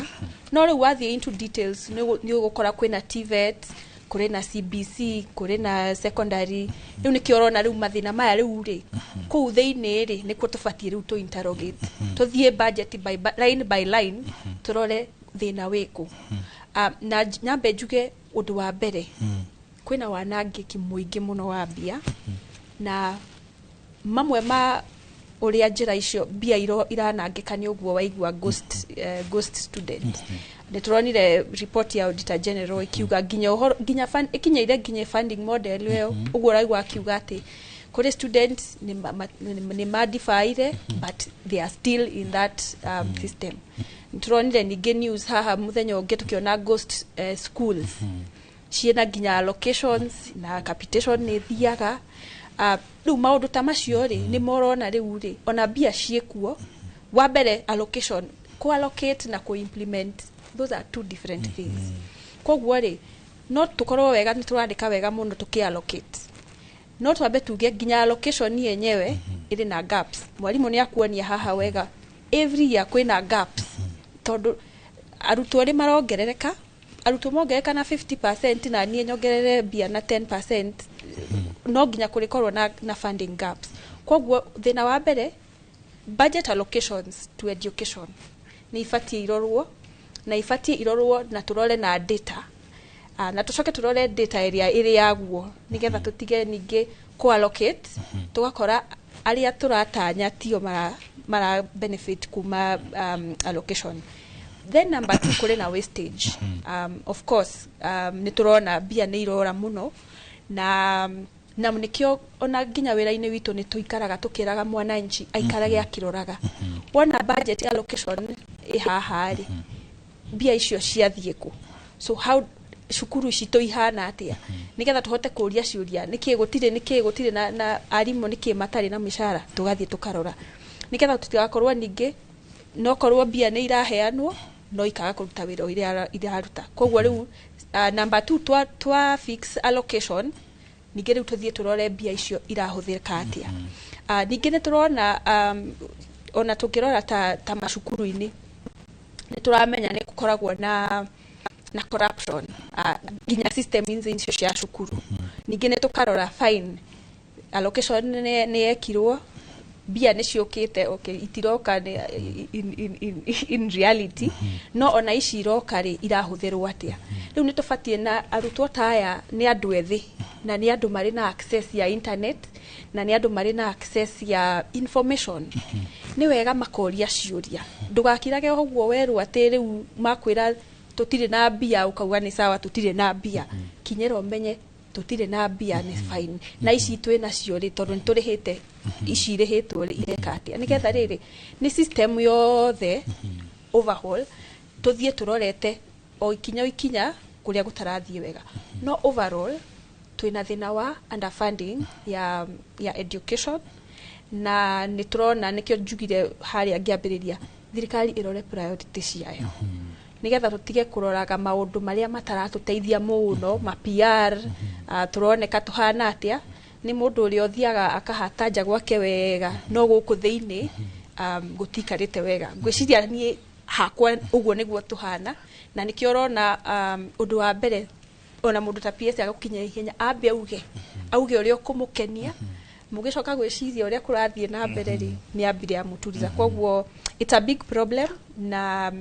no rĩu wathiĩ into details nĩ ũgũkora kwĩna TVET, kũrĩ na CBC, kũrĩ na secondary. Rĩu nĩkĩo ũrona rĩu mathĩna maya rĩu rĩ kũu thĩinĩ rĩ nĩkuo tũbatiĩ rĩu tũ interrogate, tũthiĩ budget by line by line tũrore thĩna wĩkũ. Na nyambe njuge ũndũ wa mbere, kwĩna wanangĩki mũingĩ mũno wa mbia, na Mamwe ma ũrĩa njĩra icio mbia iranangĩka nĩ ũguo waigua ghost student. Nĩ tũronire report ya Auditor General ikiuga nginya ũhoro nginya ĩkinyĩire nginya funding model ĩyo, ũguo ũraigua akiuga atĩ kũrĩ students nĩ madifaire, but they are still in that system. Nĩ tũronire ningĩ news haha mũthenya ũngĩ tũkĩona ghost schools ciĩna nginya allocations na capitation nĩ thiaga. Rĩu maũndũ ta macio rĩ, nĩ morona rĩu rĩ, ona mbia ciĩkuo. Wa mbere, allocation, ku-allocate na ku-implement, those are two different things. Koguo rĩ, no tũkorwo wega nĩ tũrandĩka wega mũno tũkĩ-allocate, no twambe tuge nginya allocation yenyewe ĩrĩ na gaps. Mwarimũ nĩ akuonia haha wega, every year kwĩna gaps tondũ arutwo nĩ marongerereka. Arutwo mongerereka na 50% na niĩ nyongerere mbia na 10%, no nginya kũrĩkorwo na funding gaps. Koguo thĩna wa mbere, budget allocations to education nĩ ibatiĩ irorwo, na ibatiĩ irorwo na tũrore na data, na tũcoke tũrore data ĩrĩa ĩrĩ yaguo, nĩgetha tũtige ningĩ kũ-allocate tũgakora arĩa tũratanya tio mara benefit kuma allocation. Then number two, kũrĩ na wastage. Of course, nĩ tũrona mbia nĩ irora mũno, na nĩkĩo ona nginya wĩra-inĩ witũ nĩ tũikaraga tũkĩraga mwananchi aikarage akĩroraga. Wona budget allocation ĩ haha rĩ, mbia icio ciathiĩ kũ? So how cukuru citũ ihana atĩa, nĩgetha tũhote kũria ciũria, nĩkĩ gũtirĩ, nĩkĩ gũtirĩ na arimũ, nĩkĩ matarĩ na mĩcara? Tũgathiĩ tũkarora nĩgetha tũtigakorwo ningĩ no korwo mbia nĩ iraheanwo no ikaga kũruta wĩra ũrĩa iraruta. Koguo rĩu, number two, twa fix allocation, ningĩ rĩu tũthiĩ tũrore mbia icio irahũthĩka atĩa. Ningĩ nĩ tũrona, ona tũngĩrora ta macukuru-inĩ, nĩ tũramenya nĩ gũkoragwo na corruption, nginya system icio cia cukuru. Ningĩ nĩ tũkarora, fine, allocation nĩ yekirwo, mbia nĩ ciũkĩte, okay, itiroka in reality, no ona ici iroka rĩ, irahũthĩrwo atĩa? Rĩu nĩ tũbatiĩ, na arutwo ta aya nĩ andũ ethĩ, na nĩ andũ marĩ na access ya internet, na nĩ andũ marĩ na access ya information. Nĩ wega makoria ciũria. Ndũgakirage ũguo werwo atĩ rĩu makwĩra tũtirĩ na mbia, ũkauga nĩ sawa, tũtirĩ na mbia. Kinyĩra ũmenye tũtirĩ na mbia nĩ fine, na ici twĩ nacio rĩ, tondũ nĩ tũrĩhĩte ici irĩhĩtwo rĩ, ireka atĩa? Nĩgetha rĩrĩ nĩ system yothe overhaul, tũthiĩ tũrorete o ikinya o ikinya kũrĩa gũtarathiĩ wega. No overall twĩna thĩna wa underfunding ya education, na nĩ tũrona nĩkĩo njugire harĩa ngĩambĩrĩria, thirikari ĩrore priority ciayo nĩgetha tũtige kũroraga maũndũ marĩa mataratũteithia mũno, ma PR, tũroneka tũhana atĩa. Nĩ mũndũ ũrĩa ũthiaga akahata nja gwake wega, no gũkũ thĩinĩ gũtikarĩte wega. Ngwĩciria niĩ hakwa ũguo nĩguo tũhana, na nĩkĩo ũrona ũndũ wa mbere, ona mũndũ ta PS agũkinya ihenya, ambe auge ũrĩa ũkũmũkenia, mũgĩcoka gwĩciria ũrĩa kũrathiĩ na mbere rĩ, nĩ ambire amũturiza. Koguo it's a big problem, na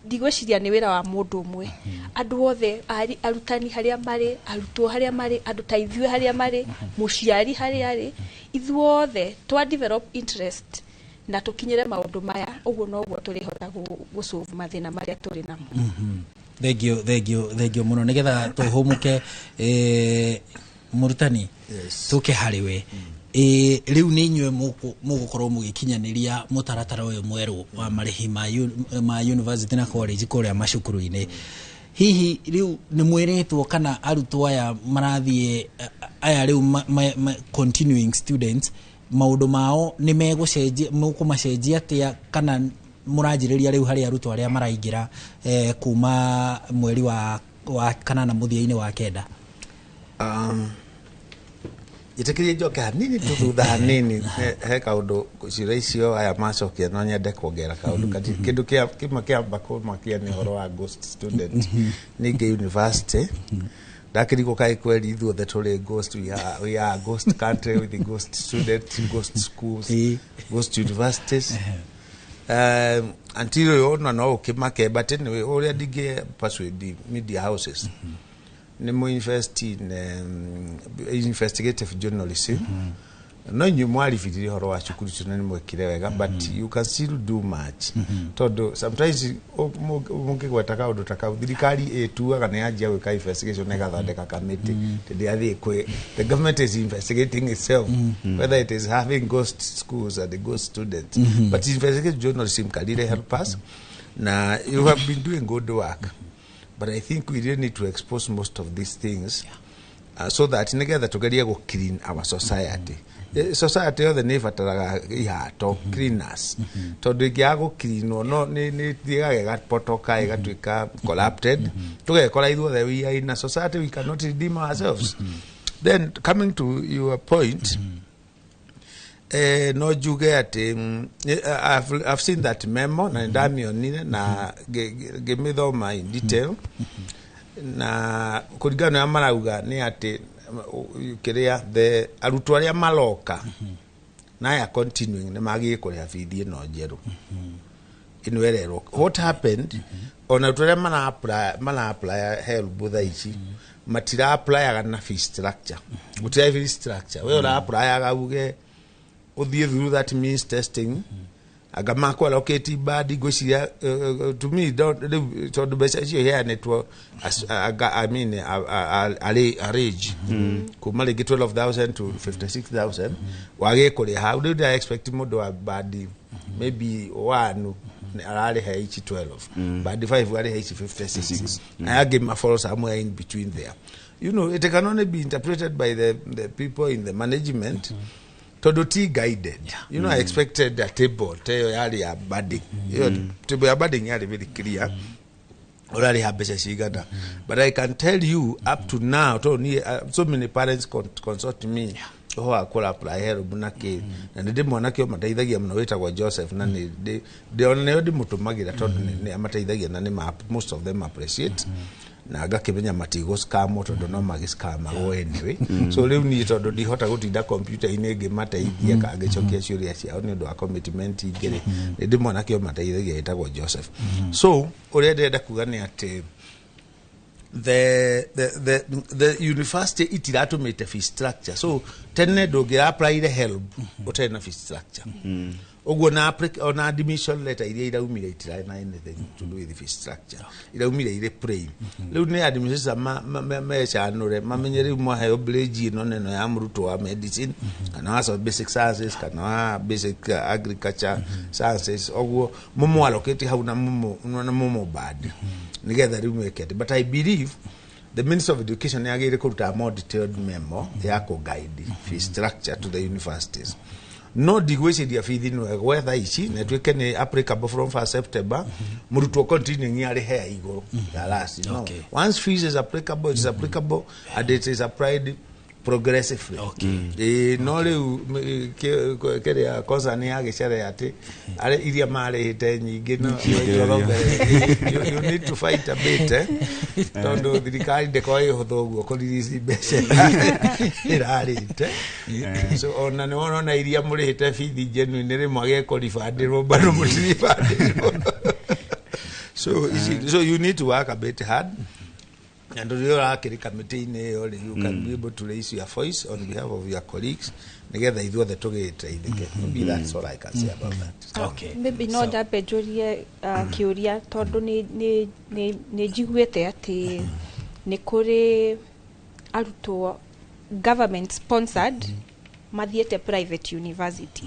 ndigwĩciria nĩ wĩra wa mũndũ ũmwe. Andũ othe, arutani harĩa marĩ, arutwo harĩa marĩ, andũ ta ithuĩ harĩa marĩ, mũciari harĩa arĩ, ithuothe twa develop interest na tũkinyĩre maũndũ maya, ũguo noguo tũrĩhota gũ solve mathĩna marĩa tũrĩ namo. Thank you, thank you, thank you mũno. Nĩgetha tũhũmũke, mũrutani, tũke harĩ we. Rĩu nĩ inyuĩ mũgũkorwo mũgĩkinyanĩria mũtaratara ũyũ mwerũ wa marĩhi ma university na college kũrĩa macukuru-inĩ. Hihi rĩu nĩ mwĩrĩtwo kana arutwo aya marathiĩ aya rĩu continuing students, maũndũ mao nĩ megũcenjia, mũkũmacenjia atĩa, kana mũranjĩrĩria rĩu harĩ arutwo arĩa maraingĩra kuma mweri wa kanana, mũthia-inĩ wa kenda? Njĩtĩkĩrie njoke hanini tu thutha hanini, he kaũndũ ciũria icio aya macokia, no nyende kuongerera kaũndũ kĩndũ kĩa kĩmwe kĩamba kũmakia nĩ ũhoro wa ghost student. Ningĩ university ndakĩrigwo kaĩ kweri ithuothe tũrĩ ghost. We are a ghost country with the ghost students, ghost schools, ghost universities, until ona no ũkĩmake. But anyway, ũrĩa ndingĩ persuade media houses nĩ mo invest in investigative journalism. No inyuĩ mwaribitire ũhoro wa cukuru icio na nĩ mwekire wega, but you can still do much, tondũ sometimes mũngĩgweta kaũndũ ta kau, thirikari ĩtuaga nĩ yanjia gwĩka investigation na ĩgathondeka committee. Hĩndĩ yathiĩ kwĩ the government is investigating itself whether it is having ghost schools and ghost students. But investigative journalism can really help us. Na you have been doing good work, but I think we really need to expose most of these things so that nigetha tugerie gũ clean our society. Society yothe nĩ ĩbataraga ihato, cleaners, tondũ ĩngĩaga gũcleanwo no nĩ thiaga ĩgapotoka, ĩgatuĩka corrupted, tũgekora ithuothe we are in a society we cannot redeem ourselves. Then coming to your point, no njuge atĩ I've seen that memo na nĩndamĩonire na ngĩmĩthoma in detail, na kũringana na ũrĩa marauga nĩ atĩ kĩrĩa the arutwo arĩa maroka na aya continuing nĩ magĩrĩire kũrĩha bithi ĩno njerũ ĩno ĩrerwo. What happened, ona arutwo arĩa mara apply HELB thaa ici matira applyaga na fee structure. Gũtirĩ fee structure. We ũra applyaga uge ũthiĩ through that means testing, anga makũ allocate band. Ngwĩciria to me don't rĩu, tondũ mbeca icio iheanĩtwo anga, I mean, a range kuma rĩngĩ 12,000 to 56,000 wagĩrĩire kũrĩha hau. Rĩu ndĩra expect mũndũ wa band maybe 1 ararĩha each 12, band 5 arĩha each 56, aya angĩ ma fall somewhere in between there. It can only be interpreted by the people in the management, tondũ ti guided. I expected a table ta ĩyo yarĩ ya banding. Ĩyo table ya banding yarĩ very clear ũrarĩha mbeca cigana. But I can tell you up to now, tondũ niĩ so many parents consult me ũhoro wa kũra apply HELB na kĩ, na nĩ ndĩ mwanake ũmateithagia mũno wĩtagwo Joseph, na nĩ ona nĩo ndĩmũtũmagĩra tondũ nĩ amateithagia na nĩ most of them appreciate, na ngakĩmenya matigũ-scamwo tondũ no magĩ-scamagwo anyway. So rĩu niĩ tondũ ndihota gũtinda kompiuta-inĩ ngĩmateithia kana ngĩcokia ciũria ciao nĩ ũndũ wa commitment ingĩ rĩ, nĩ ndĩ mwanake ũmateithagia wĩtagwo Joseph. So ũrĩa ndĩrenda kuga nĩ atĩ the university itiratũmĩte fee structure. So tene ndũngĩra applyire HELB ũtarĩ na fee structure. Ũguo na ona admission letter iria iraumire itirarĩ na anything to do with the fee structure, iraumire irĩ plain. Rĩu nĩ administrator mecanũre mamenye rĩu mwaheo bridge ĩno neno ya mũrutwo wa medicine kana wa basic sciences kana wa basic agriculture sciences, ũguo mũmwalokĩte hau na mũmũ band nĩgetha rĩu mwĩke atĩ. But I believe the Minister of Education nĩ agĩrĩire kũruta a more detailed memo ya kũ-guide fee structure to the universities. No ndigwĩciria bithi no ĩgwe thaa ici na ĩtuĩke nĩ applicable from 1 September, mũrutwo continuing arĩhe ya igũrũ ya last. No. Once fees is applicable, it is applicable and it is applied progressively. Ĩĩ, no rĩu kĩrĩa concern ya gĩcere atĩ arĩ iria marĩhĩte nyingĩ no Nĩkĩongererio. mbere you need to fight a bit, tondũ thirikari ndĩkoragwo ĩ hũthũ ũguo kũririci mbeca ĩrarĩte. So ona nĩ wona iria mũrĩhĩte bithi genuine rĩmwe agekũribandĩrwo bado mũtiribandĩrwo. So you need to work a bit hard, and rĩrĩa ũrakĩrĩ kamĩtĩ-inĩ ĩyo rĩ, you can be able to raise your voice on behalf of your colleagues nĩgetha ithuothe tũgĩteithĩke. Maybe that's all I can say about that. Maybe no njambe njũrie kĩũria, tondũ nĩ njiguĩte atĩ nĩ kũrĩ arutwo government sponsored mathiĩte private university.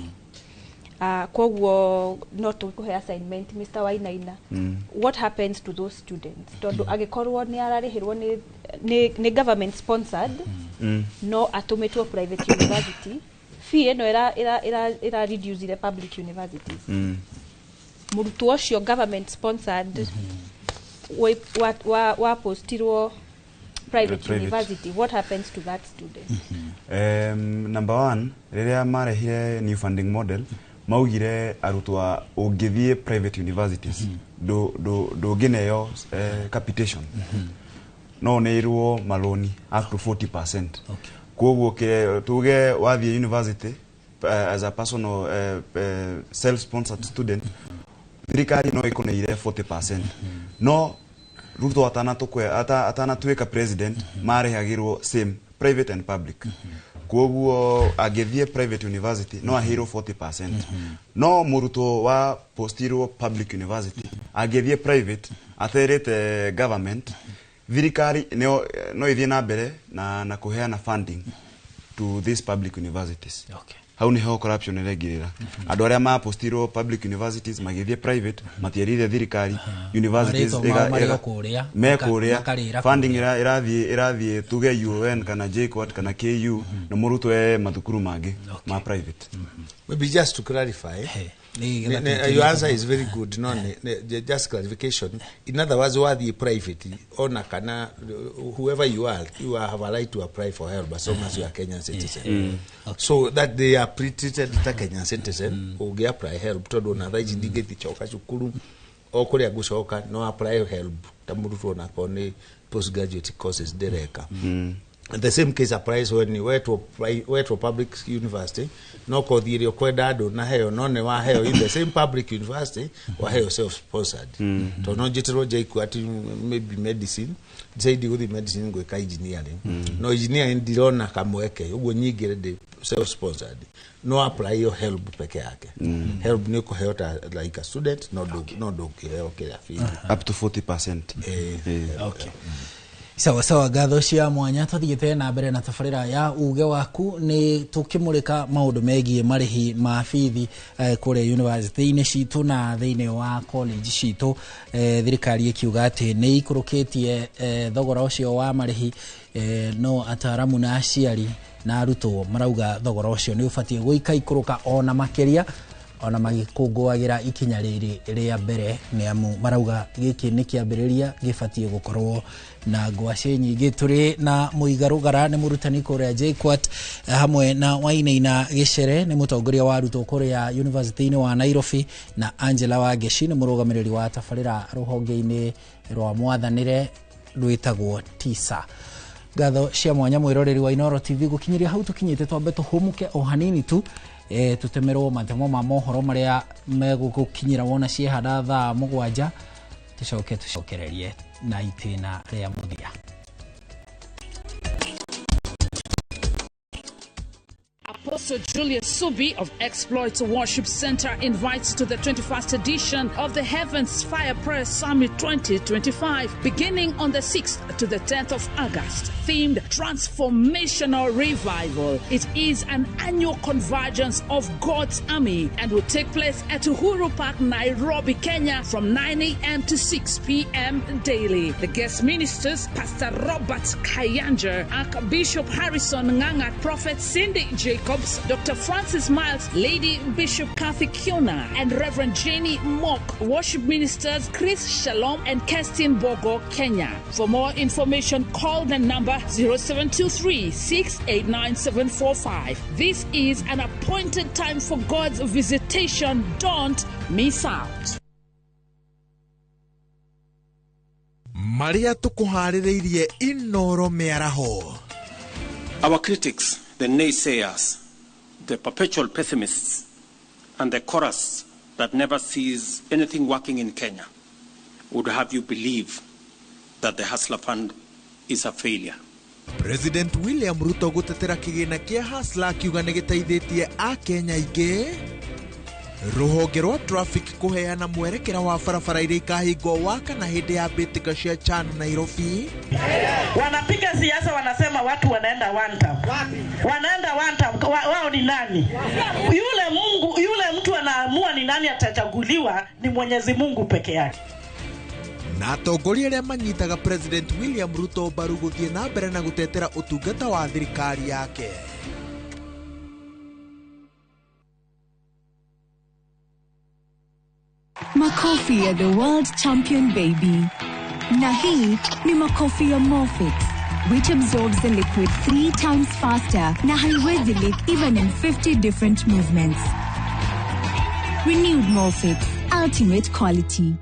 Koguo no tũkũhe assignment, Mr. Wainaina. What happens to those students? Tondũ angĩkorwo nĩ ararĩhĩrwo nĩ government sponsored, no atũmĩtwo private university, fee ĩno ĩra reduce public universities, mũrutwo ũcio government sponsored wa postirwo private Private. university, what happens to that student? Number one, rĩrĩa marehire new funding model, maugire arutwo ũngĩthiĩ private universities ndũngĩneo capitation, no ũneirwo maloni up to 40%. Koguo tuge wathiĩ university as a personal self sponsored student, thirikari no ĩkũneire 40%. No Ruto atanatuĩka president, marĩhagĩrwo same private and public. Koguo angĩthiĩ private university no aheirwo 40%. No mũrutwo wa postirwo public university angĩthiĩ private aterĩte government, thirikari no ĩthiĩ na mbere na kũheana funding to these public universities. Hau niho corruption ĩraingĩrĩra. Andũ arĩa mapostirwo public universities magĩthiĩ private matierire thirikari, universities me kũrĩa funding ĩrathiĩ tuge UN kana JKUAT kana KU na mũrutwo e mathukuru mangĩ ma private. Maybe just to clarify, your answer is very good. No, just clarification. In other words, wathiĩ private ona kana whoever you are, you have a right to apply for help as long as you are Kenyan citizen. So that they are pre-treated ta Kenyan citizen, ũngĩ apply help tondũ ona thaa ici ndingĩcoka cukuru o kũrĩa ngũcoka no apply help ta mũrutwo onakorwo nĩ postgraduate courses ndĩreka. The same case applies when you went to public university no kothi ĩrĩa ũkwenda andũ na heo no nĩ waheo in the same public university waheo self sponsored. Tondũ no njĩtĩrwo JKUAT maybe medicine decide gũthiĩ medicine gwĩka engineering, no engineering ndirona kamweke ũguo nyingĩ ndĩ self sponsored no apply your help peke yake. Help nĩ ũkũheo ta like a student no ndũngĩheo kĩrĩa fee up to 40%. Okay. Sawa sawa, ngatho cia mwanya. Tuthiĩte na mbere na tabarĩra ya uge waku nĩ tũkĩmũrĩka maũndũ megiĩ marĩhi ma bithi kũrĩa university-inĩ citũ na thĩinĩ wa college citũ. Thirikari ĩkiuga atĩ nĩ ikũrũkĩtie thogora ũcio wa marĩhi, no ataramu na aciari na arutwo marauga thogora ũcio nĩ ũbatiĩ gũikaikũrũka ona makĩria, ona magĩkũngũagĩra ikinya rĩrĩ rĩa mbere nĩ amu marauga gĩkĩ nĩ kĩambĩrĩria gĩbatiĩ gũkorwo na ngwacĩ nyingĩ. Tũrĩ na Mũiga Rũgara nĩ mũrutani kũrĩa JKUAT, hamwe na Wainaina Gĩcere nĩ mũtongoria wa arutwo kũrĩa University-inĩ wa Nairobi, na Angela Wangeci nĩ mũrũgamĩrĩri wa tabarĩra rũhonge-inĩ rwa mwathanĩre rwĩtagwo TISA. Ngatho cia mwanya mwĩroreri wa Inooro TV gũkinyĩria hau tũkinyĩte, twambe tũhũmũke o hanini tu, tutemerwo matemo ma mohoro marĩa megũgũkinyĩra wona ciehanda thaa 7, tucoke tucokererie na itĩna rĩa mũthia. Apostle Julius Subi of Exploits Worship Center invites to the 21st edition of the Heavens Fire Prayer Summit 2025, beginning on the 6th to the 10th of August, themed Transformational Revival. It is an annual convergence of God's army and will take place at Uhuru Park, Nairobi, Kenya, from 9 a.m. to 6 p.m. daily. The guest ministers, Pastor Robert Kayanja, Archbishop Harrison Nganga, Prophet Cindy Jacobs, Dr. Francis Miles, Lady Bishop Kathy Kiona, and Reverend Jenny Mock. Worship ministers Chris Shalom and Kerstin Bogo, Kenya. For more information, call the number 0723 689 745. This is an appointed time for God's visitation. Don't miss out. Maria tukuharĩrĩirie Inooro mĩaraho. Our critics, the naysayers, the perpetual pessimists, and the chorus that never sees anything working in Kenya would have you believe that the Hustler Fund is a failure. President William Ruto gũtetera kĩgĩna kĩa Hustler akiuga nĩ gĩteithĩtie Akenya aingĩ. Rũhonge rwa traffic kũheana mwerekera wa barabara iria ikahingwo wakana hĩndĩ ya mbĩtĩka cia CHAN Nairobi. Wanapiga siasa wanasema watu wanaenda one term. Wanaenda one term. Wao ni nani? Yule Mungu, yule mtu anaamua ni nani atachaguliwa ni Mwenyezi Mungu peke yake. Na atongoria arĩa manyitaga President William Ruto mbaru gũthiĩ na mbere na gũtetera ũtungata wa thirikari yake. Makofi ya the world champion baby. Na hii ni makofi ya Morfix, which absorbs the liquid 3 times faster na haiwezi leak even in 50 different movements. Renewed Morfix, ultimate quality.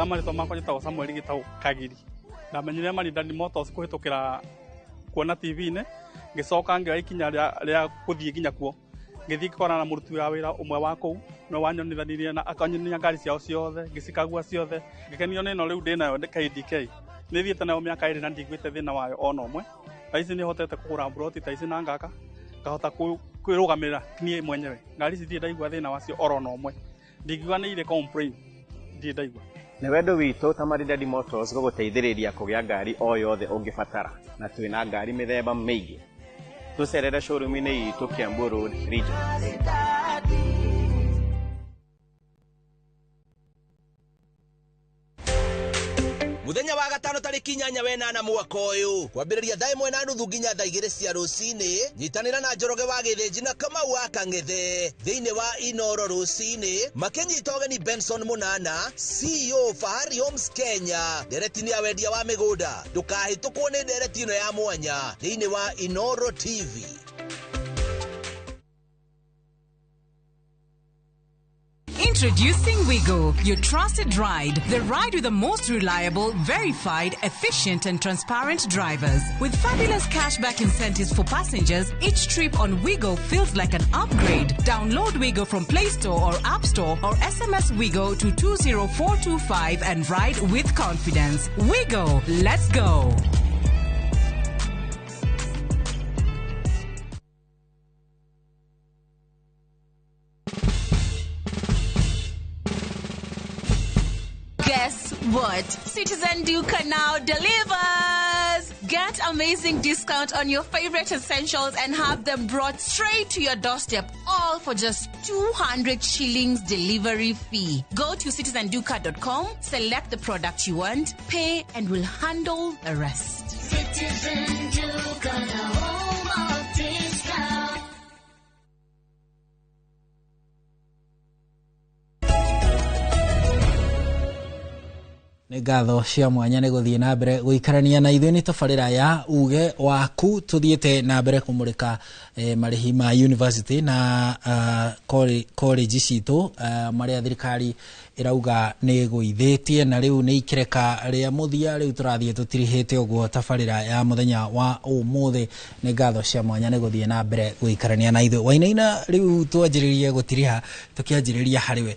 Marĩtwa makwa njĩtagwo Samuel Gĩtaũ Kagiri. Ndamenyire Maridadi Motors kũhĩtũkĩra kuona TV-inĩ, ngĩcoka ngĩoya ikinya rĩa gũthiĩ nginya kuo, Ngĩthiĩ ngĩkorana na mũruti wa wĩra ũmwe wa kũu no wanyonithanirie na akanyonia ngari ciao ciothe, ngĩcikagua ciothe, ngĩkenio nĩ ĩno rĩu ndĩnayo KDK. Nĩ thiĩte nayo mĩaka 2 na ndiguĩte thĩna wayo ona ũmwe. Thaa ici nĩ hotete kũgũra mburoti ta ici na ngaka ngahota kwĩrũgamĩrĩra niĩ mwenyewe. Ngari ici ndirĩ ndaigua thĩna wacio oro na ũmwe, ndingiuga nĩ irĩ complain, ndirĩ ndaigua. Nĩ wendo witũ ta Maridadi Motors gũgũteithĩrĩria kũgĩa ngari o yothe ũngĩbatara, na twĩna ngari mĩthemba mĩingĩ. Tũcerere showroom-inĩ itũ Kiambu Road, Region. Muthenya wa gatano tarĩki 8 wenana mwaka ũyũ kwambĩrĩria thaa 1:30 nginya thaa 2 cia rũcinĩ, nyitanĩra na Njoroge wa Gĩthĩnji na Kamau wa Kang'ethe thĩinĩ wa Inoro rũcinĩ makĩnyita ũgeni Benson Munana, CEO Fahari Homes Kenya. Ndereti nĩ ya wendia wa mĩgũnda, ndũkahĩtũkwo nĩ ndereti ĩno ya mwanya thĩinĩ wa Inoro TV. Introducing Wigo, your trusted ride. The ride with the most reliable, verified, efficient and transparent drivers. With fabulous cashback incentives for passengers, each trip on Wigo feels like an upgrade. Download Wigo from Play Store or App Store or SMS Wigo to 20425 and ride with confidence. Wigo, let's go. Guess what? Citizen Duka now delivers! Get amazing discount on your favorite essentials and have them brought straight to your doorstep, all for just 200 shillings delivery fee. Go to citizenduka.com, select the product you want, pay, and we'll handle the rest. Citizen Duka, the home of discount. Nĩ ngatho cia mwanya nĩ gũthiĩ na mbere gũikarania na ithuĩ nĩ tabarĩra ya uge waku. Tũthiĩte na mbere kũmũrĩka marĩhi ma university na college citũ, marĩa thirikari ĩrauga nĩ ĩgũithĩtie na rĩu nĩ ikereka rĩa mũthia. Rĩu tũrathiĩ tũtirihĩte ũguo tabarĩra ya mũthenya wa ũmũthĩ. Nĩ ngatho cia mwanya nĩ gũthiĩ na mbere gũikarania na ithuĩ. Wainaina, rĩu twanjĩrĩrie gũtiriha tũkĩanjĩrĩria harĩ we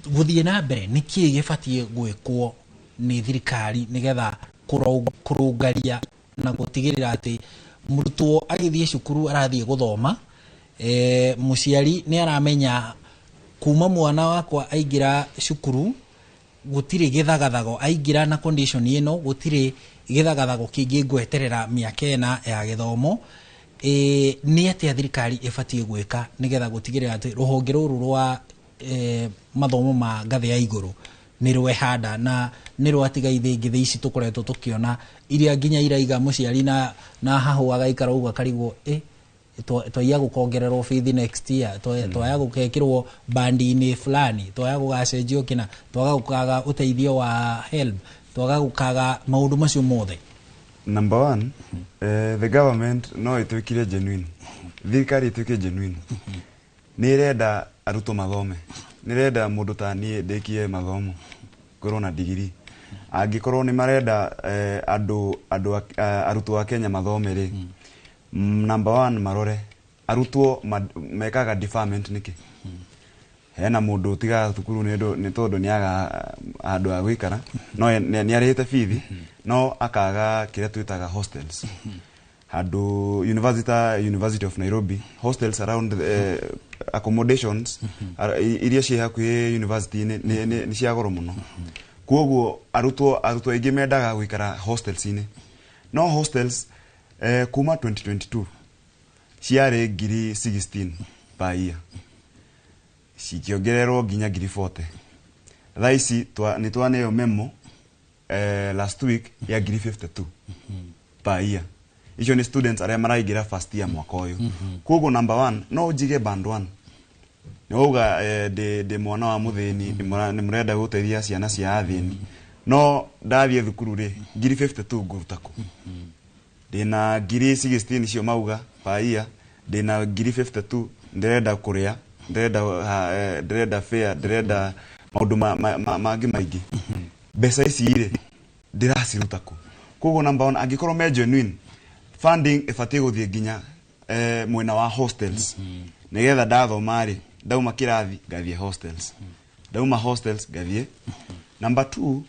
gũthiĩ na mbere nĩ kĩĩ gĩbatiĩ gwĩkwo nĩ thirikari nĩgetha kũrũngaria na gũtigĩrĩra atĩ mũrutwo agĩthiĩ cukuru arathiĩ gũthoma, mũciari nĩ aramenya kuma mwana wakwa aingĩra cukuru gũtirĩ gĩthagathago, aingĩra na condition ĩno gũtirĩ gĩthagathago kĩngĩ ngweterera mĩaka 4 ya gĩthomo. Nĩ atĩa thirikari ĩbatiĩ gwĩka nĩgetha gũtigĩrĩra atĩ rũhonge rũrũ rwa mathomo ma ngathĩ ya igũrũ nĩ rwehanda na nĩ rwatiga ithĩngĩ ici tũkoretwo tũkĩona iria nginya iraiga mũciari na hahũ agaikara ũguo akarigwo twaiya gũkongererwo bithi next year, twaya gũkekĩrwo bandi-inĩ fulani, twaya gũgacenjio kĩna, twaga gũkaga ũteithio wa HELB, twaga gũkaga maũndũ macio mothe. Number one, the government no ĩtuĩkire genuine, thirikari ĩtuĩke genuine. Nĩ ĩrenda arutwo mathome, nĩ ĩrenda mũndũ ta niĩ ndĩkie mathomo ngorwo na digiri. Angĩkorwo nĩ marenda andũ arutwo a Kenya mathome rĩ, number one marore arutwo mekaga deferment nĩkĩ. Hena mũndũ ũtigaga thukuru nĩ tondũ nĩ aga handũ ha gũikara, no nĩ arĩhĩte bithi no akaga kĩrĩa twĩtaga hostels. Handũ University of Nairobi hostels around accommodations iria ciĩ hakuhĩ university nĩ cia goro mũno. Koguo arutwo aingĩ mendaga gũikara hostels-inĩ, no hostels kuma 2022 ciarĩ 16,000 per year, cikĩongererwo nginya 40,000. Thaa ici nĩ twaneo memo last week ya 52,000 per year. Icio nĩ students arĩa maraingĩra first year mwaka ũyũ. Koguo number one no njige band 1 nĩ wauga ndĩ mwana wa mũthĩni, nĩ mũrenda gũteithia ciana cia athĩni, no ndathiĩ thukuru rĩ 52,000 ngũruta kũ? Ndĩna 16,000 icio mauga per year, ndĩna 52,000 ndĩrenda kũrĩa, ndĩrenda fare, ndĩrenda maũndũ mangĩ maingĩ. Mbeca ici rĩ ndĩraciruta kũ? Koguo number one angĩkorwo me genuine, funding ĩbatiĩ gũthiĩ nginya mwena wa hostels, nigetha ndathoma rĩ, ndauma kĩrathi ngathiĩ hostels, ndauma hostels ngathiĩ. Number 2,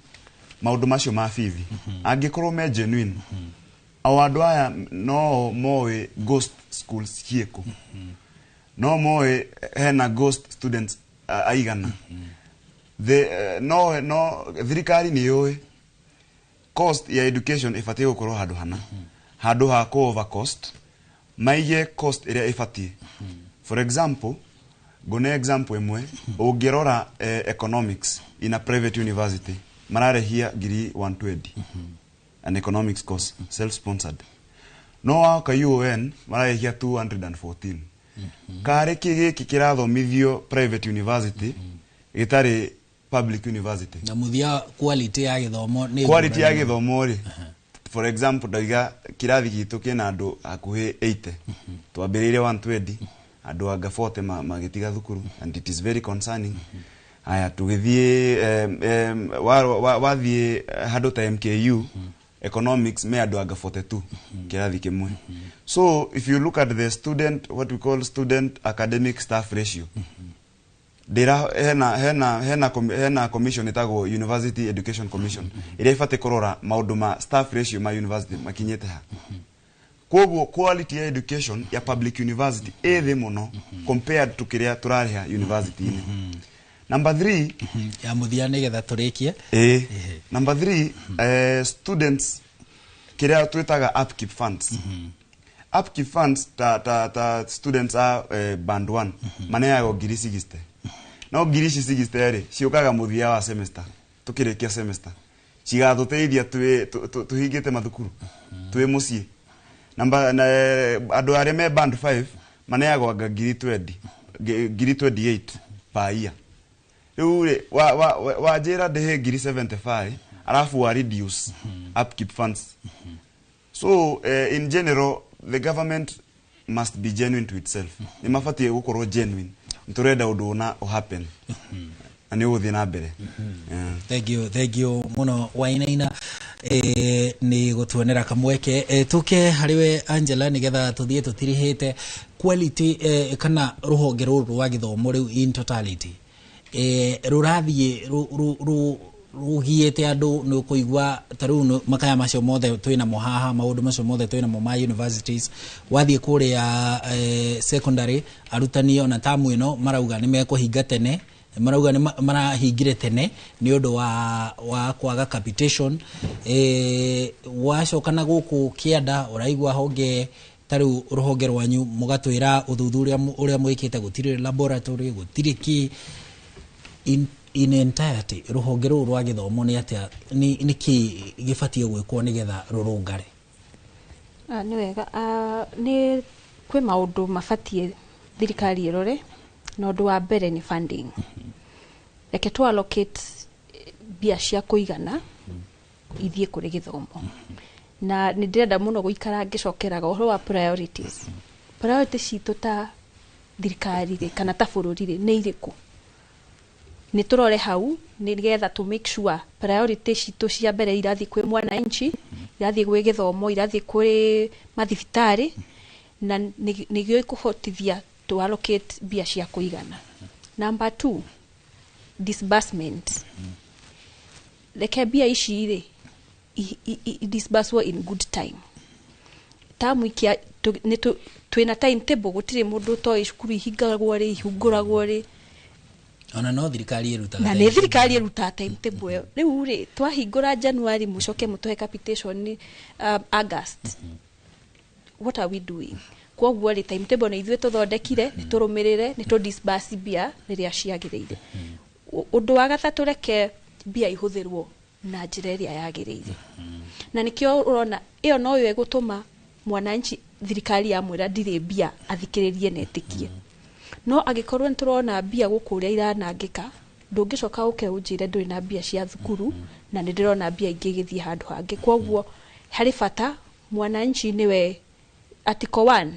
maũndũ macio ma bithi angĩkorwo me genuine, o andũ aya no moĩ ghost schools ciĩkũ, no moĩ hena ghost students aigana. No thirikari nĩ yũĩ cost ya education ĩbatiĩ gũkorwo handũ hana, handũ ha kũ over cost, maige cost ĩrĩa ĩbatiĩ. For example, ngũne example ĩmwe, ũngĩrora economics in a private university mararĩhia ngiri 120, an economics course, self sponsored, no waka UON mararĩhia 214. Karĩ kĩ gĩkĩ kĩrathomithio private university gĩtarĩ public university? Na muthia quality ya gĩthomo nĩ Quality ya ngũrani. Gĩthomo rĩ, for example, ndauga kĩrathi gitũ kĩna andũ hakuhĩ 80, twambĩrĩirie 120, andũ anga 40 magĩtiga thukuru, and it is very concerning. Aya, tũgĩthiĩ wathiĩ handũ ta MKU, economics me andũ anga 42 kĩrathi kĩmwe. So if you look at the student, what we call student academic staff ratio, ndĩra hena commission ĩtagwo University Education Commission ĩrĩa ĩbatiĩ kũrora maũndũ ma staff ratio ma university makinyĩte ha. Koguo quality ya education ya public university ĩ thĩ mũno compared to kĩrĩa tũrarĩha university-inĩ. Number 3, ya muthia nĩgetha tũrĩkie. Ĩ, number 3, students, kĩrĩa twĩtaga upkeep funds. Upkeep funds ta students a band 1 maneagwo ngiri 60, no ngiri ici 60 rĩ, ciũkaga mũthia wa semester. Tũkĩrĩkia semester cigatũteithia twĩ tũhingĩte mathukuru, twĩ mũciĩ. Namba na, andũ arĩa me band 5 maneagwo anga ngiri 20, ngiri 28 per year. Rĩu rĩ, wanjĩra ndĩhe ngiri 75, alafu wa reduce upkeep funds. So in general, the government must be genuine to itself. Nĩ mabatiĩ gũkorwo genuine, nĩ tũrenda ũndũ ũna ũhappen na nĩ ũgũthiĩ na mbere. Yeah. Thank you, thank you muno Wainaina, nĩ gũtuonera kamweke. Tuke harĩ we Angela, nĩgetha tũthiĩ tũtirihĩte quality, kana rũhonge rũrũ rwa gĩthomo rĩu in totality, rũrathiĩ rũgiĩte andũ. Nĩ ũkũigua ta rĩu makaya macio mothe twĩnamo haha, maũndũ macio mothe twĩnamo ma universities. Wathiĩ kũrĩa secondary, arutani ona tamu ĩno marauga nĩ mekũhinga tene, marauga nĩ marahingire tene nĩ ũndũ wa kwaga capitation. Wacoka na gũkũ kĩanda, ũraigua honge ta rĩu rũhonge rwanyu mũgatwĩra ũthuthuria ũrĩa mwĩkĩte, gũtirĩ laboratory, gũtirĩ kĩ. In entirety, rũhonge rũrũ rwa gĩthomo nĩ atĩa, nĩ kĩ gĩbatiĩ gwĩkwo nĩgetha rũrũngare? Ah, nĩ wega. Ah, nĩ kwĩ maũndũ mabatiĩ thirikari ĩrore, na ũndũ wa mbere nĩ funding. Reke tu allocate mbia cia kũigana ithiĩ kũrĩ gĩthomo, na nĩ ndĩrenda mũno gũikara ngĩcokeraga ũhoro wa priorities. Priorities citũ ta thirikari rĩ, kana ta bũrũri rĩ, nĩ irĩkũ? Nĩ tũrore hau nĩgetha tũ make sure priority citũ cia mbere irathiĩ kwĩ mwananchi, irathiĩ gwĩ gĩthomo, irathiĩ kwĩ mathibitarĩ, na nĩgĩo ĩkũhotithia tũ allocate mbia cia kũigana. Number 2, disbursement. Reke mbia ici rĩ disburswo in good time. Tamu ikia nĩ twĩna timetable, gũtirĩ mũndũ ũtoĩ cukuru ihingagwo rĩ, ihungũragwo rĩ. Ona no thirikari ĩrutaga Na nĩ timetable. Thirikari ĩrutaga timetable ĩyo. Rĩu rĩ, twahingũra January, mũcoke mũtũhe capitation August, what are we doing? Koguo rĩ, timetable nĩ ithuĩ tũthondekire, nĩ tũrũmĩrĩre, nĩ tũ disburse mbia rĩrĩa ciagĩrĩire. Ũndũ wa gatatũ, reke mbia ihũthĩrwo na njĩra ĩrĩa yagĩrĩire, na nĩkĩo ũrona ĩyo noyo ĩgũtũma mwananchi, thirikari yamwĩra ndirĩ mbia, athikĩrĩrie na etĩkie. No angĩkorwo nĩ tũrona mbia gũkũ ũrĩa iranangĩka, ndũngĩcoka ũke ũnjĩre ndũrĩ na mbia cia thukuru na nĩ ndĩrona mbia ingĩ igĩthiĩ handũ hangĩ. Koguo harĩ bata mwananchi nĩwe article 1,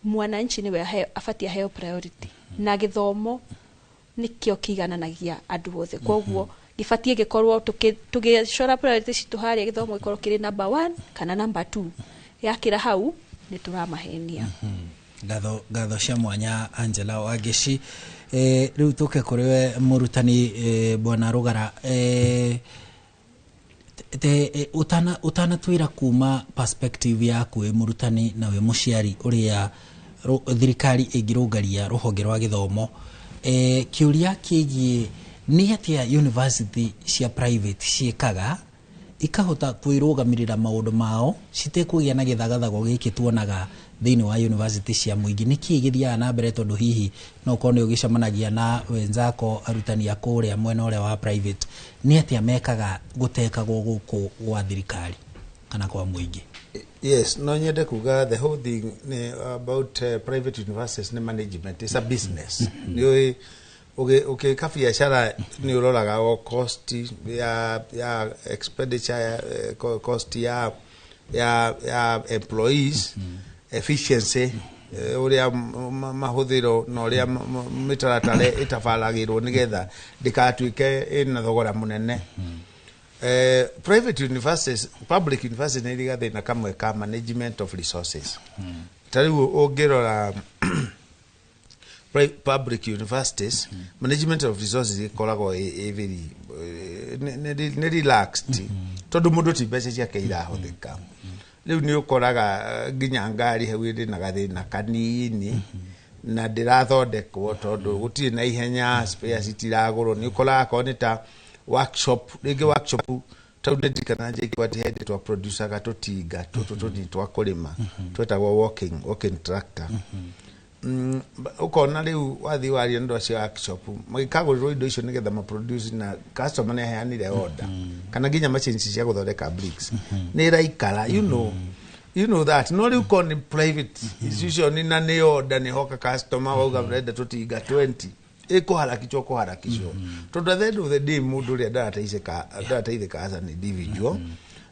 mwananchi nĩwe abatiĩ aheo priority, na gĩthomo nĩkĩo kĩigananagia andũ othe. Koguo gĩbatiĩ gĩkorwo tũgĩcora priority citũ harĩa, gĩthomo gĩkorwo kĩrĩ number 1 kana number 2. Yakĩra hau Nĩ tũramahenia. Ngatho cia mwanya, Angela Wangeci. Rĩu tũke kũrĩ we mũrutani, bwana Rũgara. Ũtanatwĩra kuma perspective yaku wĩ mũrutani na wĩ mũciari ũrĩa thirikari ĩngĩrũngaria rũhonge rwa gĩthomo, kĩũria kĩgiĩ nĩ atĩa university cia private ciĩkaga ikahota kwĩrũgamĩrĩra maũndũ mao citekũgĩa na gĩthagathago gĩkĩ tuonaga thĩinĩ wa university cia mũingĩ. Nĩ kĩĩ gĩthiaga na mbere? Tondũ hihi no ũkorwo nĩ ũgĩcemanagia na wenzako arutani a kũrĩa mwena ũrĩa wa private, nĩ atĩa mekaga gũtekagwo gũkũ gwa thirikari kana kwa mũingĩ? Yes, no nyende kuga the whole thing ni about private universities ni management. It's a business. Nĩ ũgĩka biacara nĩ ũroraga o cost ya expenditure ya, cost ya employees, efficiency, ũrĩa mahũthĩro na ũrĩa mĩtaratara ĩtabaragĩrwo nĩgetha ndĩgatuĩke ĩna thogora mũnene. Private universities, public universities nĩ irĩ gathĩna kamwe ka management of resources. Ta rĩu ũngĩrora public universities, management of resources ĩkoragwo ĩ very nĩ relaxed, tondũ mũndũ ti mbeca ciake irahũthĩka. Rĩu nĩ ũkoraga nginya ngari hau ĩrĩ na gathĩna kanini na ndĩrathondekwo tondũ gũtirĩ na ihenya, spares itiragũrwo. Nĩ ũkoraga akorwo nĩ ta workshop, rĩngĩ workshop tau nĩ ndirikana JKUAT hĩndĩ twa producaga tũtinga tũtũ tũnini twa kũrĩma twetagwo walking tractor. Ũkona rĩu wathiĩ waria andũ acio a workshop magĩkagũrĩrwo indo icio nĩgetha maproduce na customer nĩ aheanire order, kana nginya machines cia gũthondeka bricks nĩ ĩraikara, you know that. No rĩu korwo nĩ private institution na nĩ order nĩ hoka customer wauga ũrenda tũtinga 20, ĩkũharakicwo kũharakicwo, tondũ at the end of the day mũndũ ũrĩa ndarateithĩka as an individual.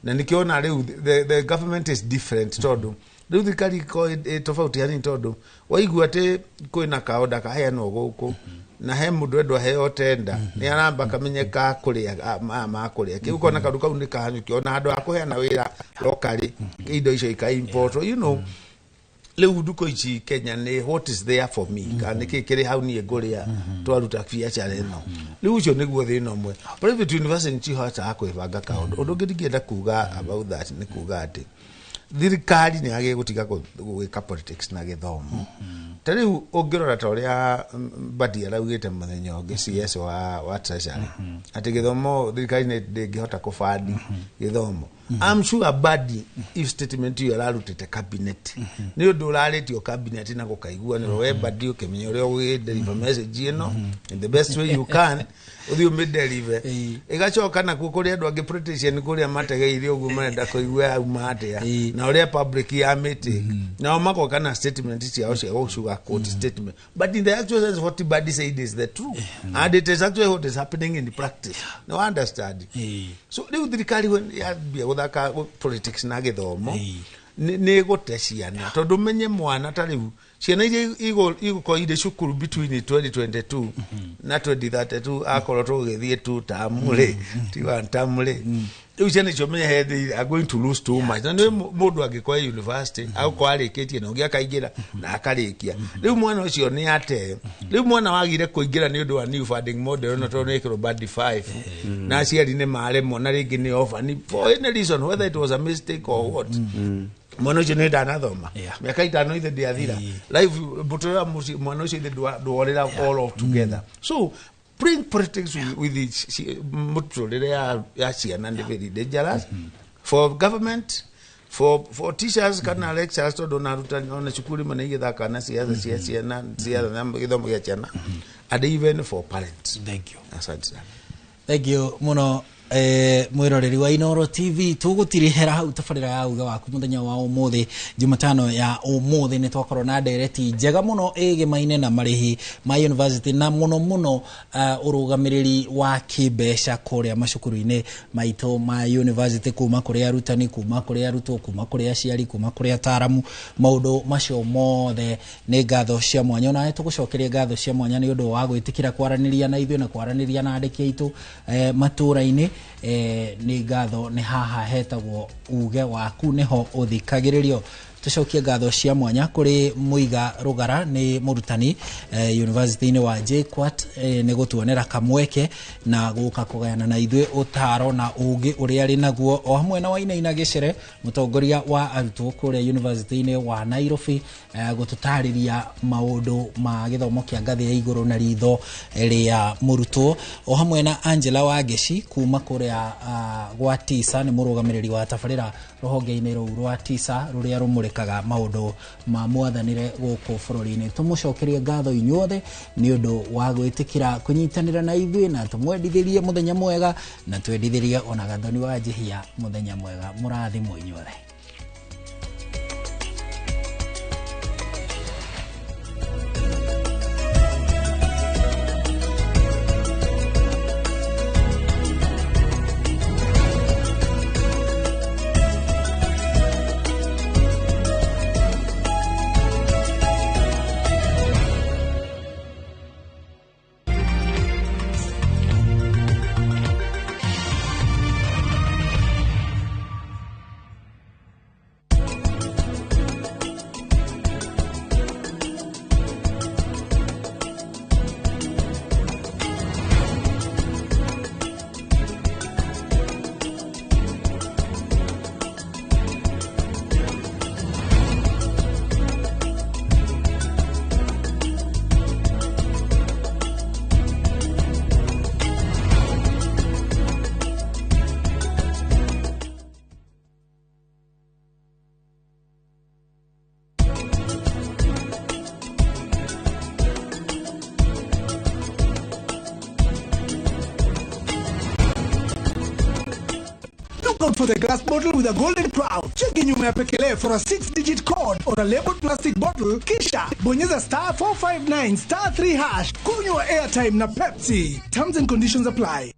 Na nĩkĩona rĩu the government is different, tondũ rĩu thirikari ĩkorwo ĩ tofauti hanini, tondũ waigua atĩ kwĩna kaonda kaheanwo gũkũ na he mũndũ endwo aheo tenda, nĩ aramba kamenye ka kũrĩa maya makũrĩa kĩu, ũkona kaũndũ kau nĩ kahanyũkio ona handũ ha kũheana wĩra locally, indo icio ika-import. Rĩu ndukũ ici Kenya nĩ what is there for me, kana nĩkĩ kĩrĩ hau niĩ ngũrĩa twaruta biacara ĩno. Rĩu ũcio nĩguo thĩna ũmwe. Private university nĩ cihotaga kwĩbanga kaũndũ. Ũndũ ũngĩ ndingĩenda kuga about that nĩ kuga atĩ thirikari nĩ yagĩrĩire gũtiga gwĩka politics na gĩthomo. Ta rĩu ũngĩrora ta ũrĩa Mbadi araugĩte mũthenya ũngĩ, CS wa Treasury, atĩ gĩthomo thirikari nĩ ndĩngĩhota kũbandi gĩthomo. I'm sure Mbadi, if statement ĩyo ararutĩte cabinet, nĩ ũndũ ũrarĩtio cabinet na gũkaiguanĩrwo, we Mbadi ũkĩmenya ũrĩa ũgĩ-deliver message ĩno in the best way you can, ũthiĩ ũmĩ-deliver, ĩgacoka nakuo kũrĩ andũ angĩ politician kũrĩa mategeire ũguo marenda kũigua yauma atĩa na ũrĩa public ya mĩtĩ, nao magoka na statement ciao cia gũ-sugarcoat statement. But in the actual sense, what Mbadi said is the truth and it is actually what is happening in practice, no understand? So rĩu thirikari yambia gũthaka politics na gĩthomo nĩ ĩgũte ciana, tondũ menye mwana ta rĩu ciana iria igũkorwo irĩ cukuru between 2022 na 2032, akorwo tũgĩthiĩ two term rĩ, ti one term rĩ, rĩu ciana icio menye he they are going to lose too much. Na nĩ mũndũ angĩkorwo e university agũkorwo arĩkĩtie na ũngĩ akaingĩra na akarĩkia, rĩu mwana ũcio nĩ ate. Rĩu mwana wagire kũingĩra nĩ ũndũ wa new funding model no tondũ nĩ ĩkĩrwo band 5 na aciari nĩ maremwo na rĩngĩ nĩ orphan for any reason, whether it was a mistake or what, mwana ũcio nĩ ndanathoma mĩaka 5 ithe ndĩathira life mũtũrĩre wa mwana ũcio ithe ndworĩra all of together. So bring politics with the mũtũrĩre ya ciana nĩ very dangerous for government, for teachers kana lecturers, tondũ ona arutani ona cukuru imwe nĩ igĩthaka na ciaca cia ciana, ciaca na gĩthomo gĩa ciana, and even for parents. Thank you. Asante sana. Thank you muno. Mwiroreri wa Inoro TV, tugutirihera hau tabarĩra ya uge waku muthenya wa umuthi. Jumatano ya umuthi nĩ twakorwo na ndereti njega mũno ĩgĩmaine na marĩhi ma university na mũno mũno ũrũgamĩrĩri wa kĩmbeca kũrĩa macukuru-inĩ maitũ ma university, kuma kũrĩ arutani, kuma kũrĩ arutwo, kuma kũrĩ aciari, kuma kũrĩ ataramu, maũndũ macio mothe. Nĩ ngatho cia mwanya onawe tũgũcokeria ngatho cia mwanya nĩ ũndũ wa gwĩtĩkĩra kwaranĩria na ithuĩ na kwaranĩria na andĩki aitũ matũra-inĩ. Nĩ ngatho. Nĩ haha hetagwo uge waku, nĩho ũthikagĩrĩrio. Tucokie ngatho cia mwanya kuri Muiga Rugara ni murutani university-inĩ wa JKUAT nĩ gũtuonera kamweke na gũka kũgayana na ithuĩ ũtaro na ũgĩ ũrĩa arĩ naguo, o hamwe na Wainaina Gĩcere mũtongoria wa arutwo kũrĩa university-inĩ wa Nairobi gũtũtarĩria maũndũ ma gĩthomo kĩa ngathĩ ya igũrũ na ritho rĩa mũrutwo, o hamwe na Angela Wangeci kuma kũrĩa gwa TISA nĩ mũrũgamĩrĩri wa tabarĩra rũhonge-inĩ rũu rwa TISA rũrĩa rũmũrĩkaga maũndũ ma mwathanĩre gũkũ bũrũri-inĩ. Tũmũcokerie ngatho inyuothe nĩ ũndũ wa gwĩtĩkĩra kũnyitanĩra na ithuĩ, na tũmwendithĩrie mũthenya mwega, na twendithĩrie ona Gathoni wa Njihia mũthenya mwega. Mũrathimwo inyuothe. For the glass bottle with a golden crown. Cheki nyuma ya pekele for a 6-digit code on a labeled plastic bottle, kisha bonyeza star 459 star 3 hash. Kunywa airtime na Pepsi. Terms and conditions apply.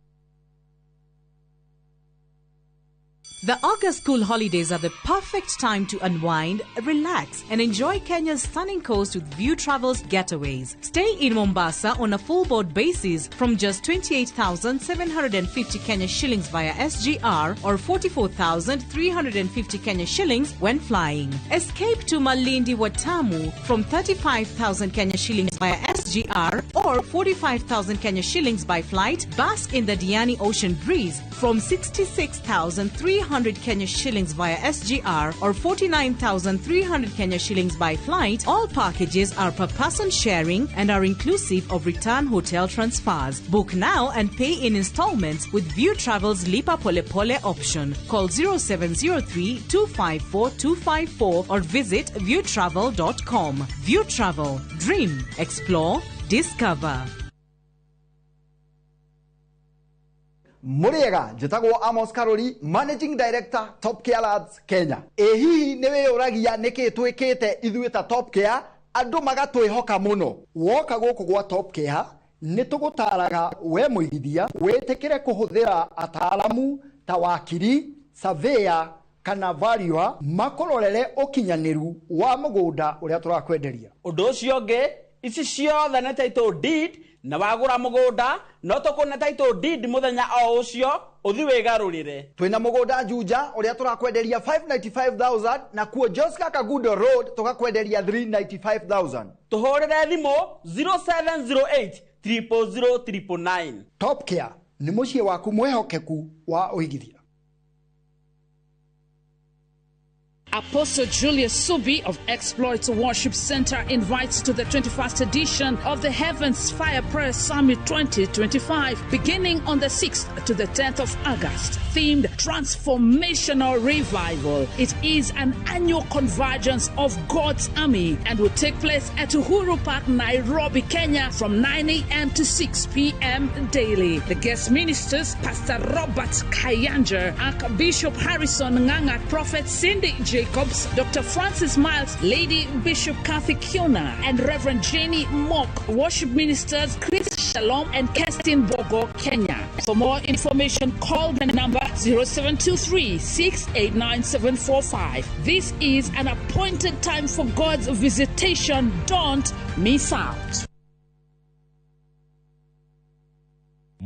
The August school holidays are the perfect time to unwind, relax, and enjoy Kenya's stunning coast with View Travels Getaways. Stay in Mombasa on a full board basis from just 28,750 Kenya shillings via SGR or 44,350 Kenya shillings when flying. Escape to Malindi Watamu from 35,000 Kenya shillings via SGR or 45,000 Kenya shillings by flight. Bask in the Diani Ocean breeze from 66,300 Kenya shillings via SGR or 49,300 Kenya shillings by flight. All packages are per person sharing and are inclusive of return hotel transfers. Book now and pay in installments with View Travel's Lipa Pole Pole option. Call 0703 254 254 or visit viewtravel.com. View Travel. Dream, explore, discover. Muriega njĩtagwo Amos Karori, Managing Director Top Care Labs Kenya. Ĩ hihi nĩ wĩyũragia nĩkĩ twĩkĩte ithuĩ ta Top Care andũ magatwĩhoka mũno? Woka gũkũ gwa Top Care nĩ tũgũtaraga we mũigithia wĩtĩkĩre kũhũthĩra ataalamu ta wakiri, surveyor kana valuer makũrorere ũkinyanĩru wa mũgũnda ũrĩa tũrakwenderia. Ũndũ ũcio ũngĩ, ici ciothe nĩ title deed, na wagũra mũgũnda no tũkũne title deed mũthenya o ũcio ũthi wĩgarũrĩre. Twĩna mũgũnda Juja ũrĩa tũrakwenderia 595,000 na kuo Joska Kagundo Road tũgakwenderia 395,000. Tũhũrĩre thimũ 0708 000 999. Top Care nĩ mũciĩ waku mwĩhokeku wa ũigithia. Apostle Julius Subi of Exploits Worship Center invites to the 21st edition of the Heavens Fire Prayer Summit 2025, beginning on the 6th to the 10th of August, themed Transformational Revival. It is an annual convergence of God's army and will take place at Uhuru Park, Nairobi, Kenya, from 9 a.m. to 6 p.m. daily. The guest ministers, Pastor Robert Kayanja, Archbishop Harrison Nganga, Prophet Cindy Jacobs, Dr. Francis Miles, Lady Bishop Kathy Kiona, and Reverend Jenny Mock. Worship ministers Chris Shalom and Kerstin Bogo, Kenya. For more information, call the number 0723 689 745. This is an appointed time for God's visitation. Don't miss out.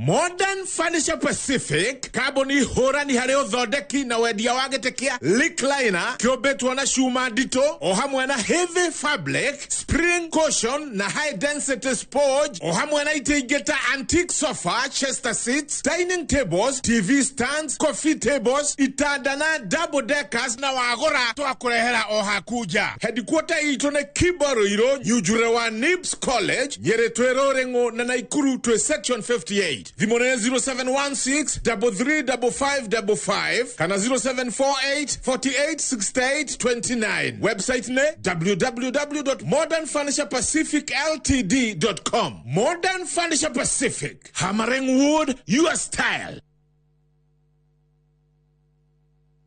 Modern Furniture Pacific, kambuni hũrani harĩ ũthondeki na wendia wa gĩtĩ kĩa recliner kĩũmbĩtwo na cuma nditũ o hamwe na heavy fabric, spring cushion na high density sponge o hamwe na itĩ ingĩ ta antique sofa, chester seats, dining tables, TV stands, coffee tables, itanda na double deckers na wagũra twakũrehera o haku nja. Headquarter itũ nĩ Kibaruirũ, Nyunjure wa Nibs College, Nyĩrĩ twĩ Rũrĩng'ũ na Naikuru twĩ section 58. Thimũ nĩ 0716 335555 kana 0748 48 68 29. Website nĩ www.modernfurniturepacificltd.com. Modern Furniture Pacific, hammering wood your style.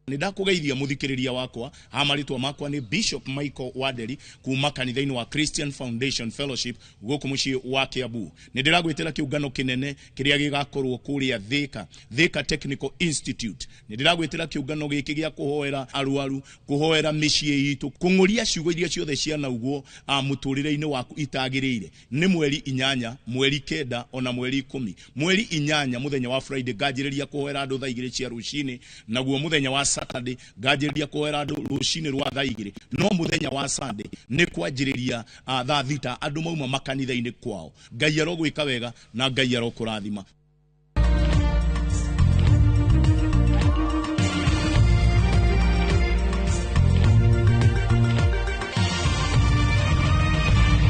Nĩ ndakũgeithia mũthikĩrĩria wakwa ha marĩtwa makwa nĩ Bishop Michael Wanderi kuma kanitha-inĩ wa Christian Foundation Fellowship gũkũ mũciĩ wa Kiambu. Nĩ ndĩragwĩtĩra kĩũngano kĩnene kĩrĩa gĩgakorwo kũrĩa Thika, Thika Technical Institute. Nĩ ndĩragwĩtĩra kĩũngano gĩkĩ gĩa kũhoera arwaru, kũhoera mĩciĩ itũ, kũng'ũria ciugo iria ciothe cianaugwo mũtũrĩre-inĩ waku itagĩrĩire. Nĩ mweri 8, mweri 9 ona mweri 10. Mweri 8 mũthenya wa Friday nganjĩrĩria kũhoera andũ thaa 2 cia rũcinĩ, naguo mũthenya wa Saturday nganjĩrĩria kũhoera andũ rũcinĩ rwa thaa 2, no mũthenya wa Sunday nĩ kwanjĩrĩria thaa 6 andũ mauma makanitha-inĩ kwao. Ngai arogwĩka wega na Ngai arokũrathima.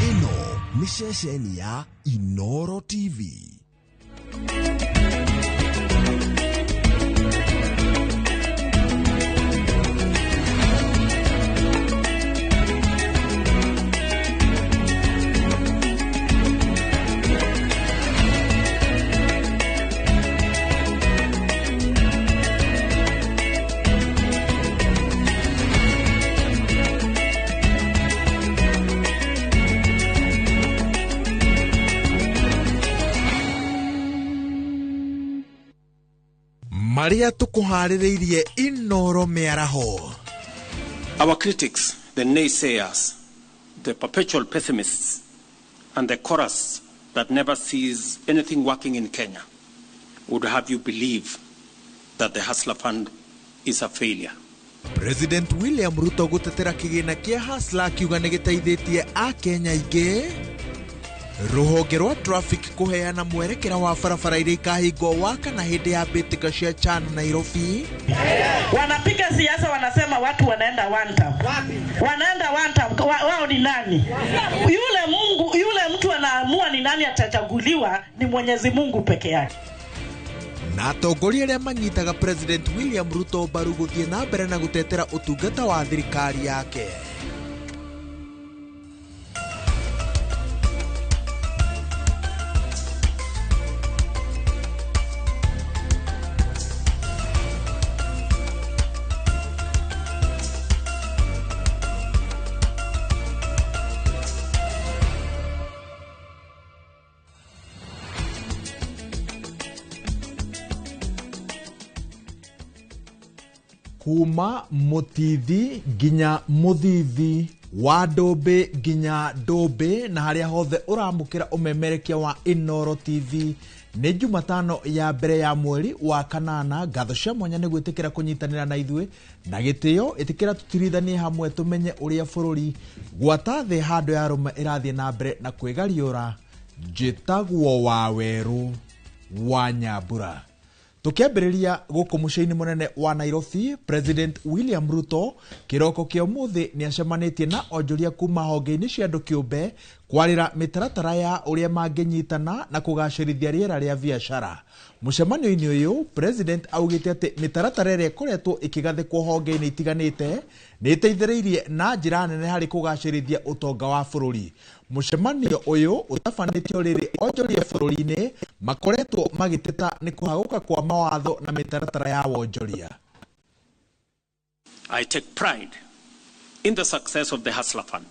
Ĩno nĩ ceceni ya Inoro TV. Maria tukuharĩrĩirie Inoro mĩaraho. Our critics, the naysayers, the perpetual pessimists, and the chorus that never sees anything working in Kenya would have you believe that the Hustler Fund is a failure. President William Ruto gũtetera kĩgĩna kĩa Hustler akiuga nĩ gĩteithĩtie Akenya aingĩ. Rũhonge rwa traffic kũheana mwerekera wa barabara iria ikahingwo wakana hĩndĩ ya mbĩtĩka cia CHAN Nairobi. Wanapiga siasa wanasema watu wanaenda one term. Wanaenda one term. Wao ni nani? Yule Mungu, yule mtu anaamua ni nani atachaguliwa ni Mwenyezi Mungu peke yake. Na atongoria arĩa manyitaga President William Ruto mbaru gũthiĩ na mbere na gũtetera ũtungata wa thirikari yake. Kuma mutithi nginya muthithi wa ndũmbĩ nginya ndũmbĩ na harĩa hothe ũramũkĩra ũmemerekia wa Inoro TV nĩ Jumatano ya mbere ya mweri wa kanana. Ngatho cia mwanya nĩ gwĩtĩkĩra kũnyitanĩra na ithuĩ na gĩtĩo ĩtĩkĩra tũtirithanie hamwe tũmenye ũrĩa bũrũri gwata thĩ handũ ya rũme ĩrathiĩ na mbere na kwĩgariũra. Njĩtagwo Wawerũ wa Nyambura. Tukiambĩrĩria gũkũ mũciĩ-inĩ mũnene wa Nairobi, President William Ruto kĩroko kĩa ũmũthĩ nĩ acemanĩtie na onjoria kuma honge-inĩ cia andũ kĩũmbe kwarĩra mĩtaratara ya ũrĩa mangĩnyitana na kũgacĩrithia rĩera rĩa biacara. Mũcemanio-inĩ ũyũ, President augĩte atĩ mĩtaratara ĩrĩa ĩkoretwo ĩkĩgathĩkwo honge-inĩ itiganĩte nĩ ĩteithĩrĩirie na njĩra nene harĩ kũgacĩrithia ũtonga wa bũrũri. Mũcemanio ũyũ ũtabanĩtio rĩrĩ onjoria bũrũri-inĩ makoretwo magĩteta nĩ kũhagũka kwa mawatho na mĩtaratara ya wonjoria. I take pride in the success of the Hustler Fund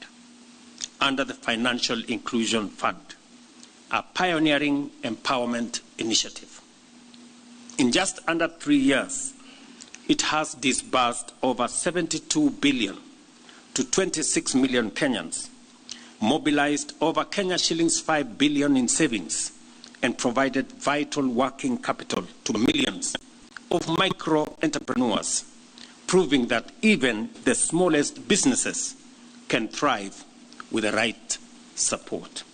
under the Financial Inclusion Fund, a pioneering empowerment initiative. In just under 3 years, it has disbursed over 72 billion to 26 million Kenyans, mobilized over Kenya shillings 5 billion in savings, and provided vital working capital to millions of micro entrepreneurs, proving that even the smallest businesses can thrive with the right support.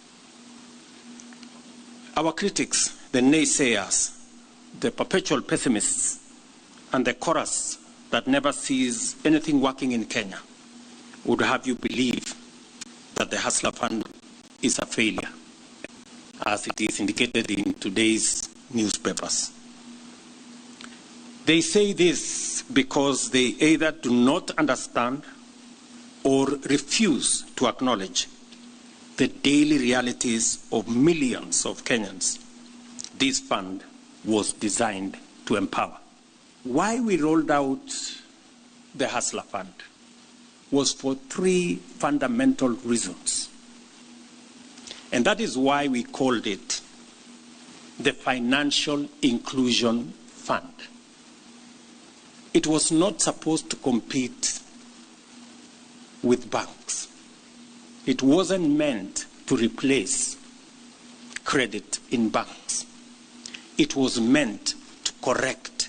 Our critics, the naysayers, the perpetual pessimists, and the chorus that never sees anything working in Kenya would have you believe that the Hustler Fund is a failure, as it is indicated in today's newspapers. They say this because they either do not understand or refuse to acknowledge the daily realities of millions of Kenyans this fund was designed to empower. Why we rolled out the Hustler Fund was for three fundamental reasons. And that is why we called it the Financial Inclusion Fund. It was not supposed to compete with banks. It wasn't meant to replace credit in banks. It was meant to correct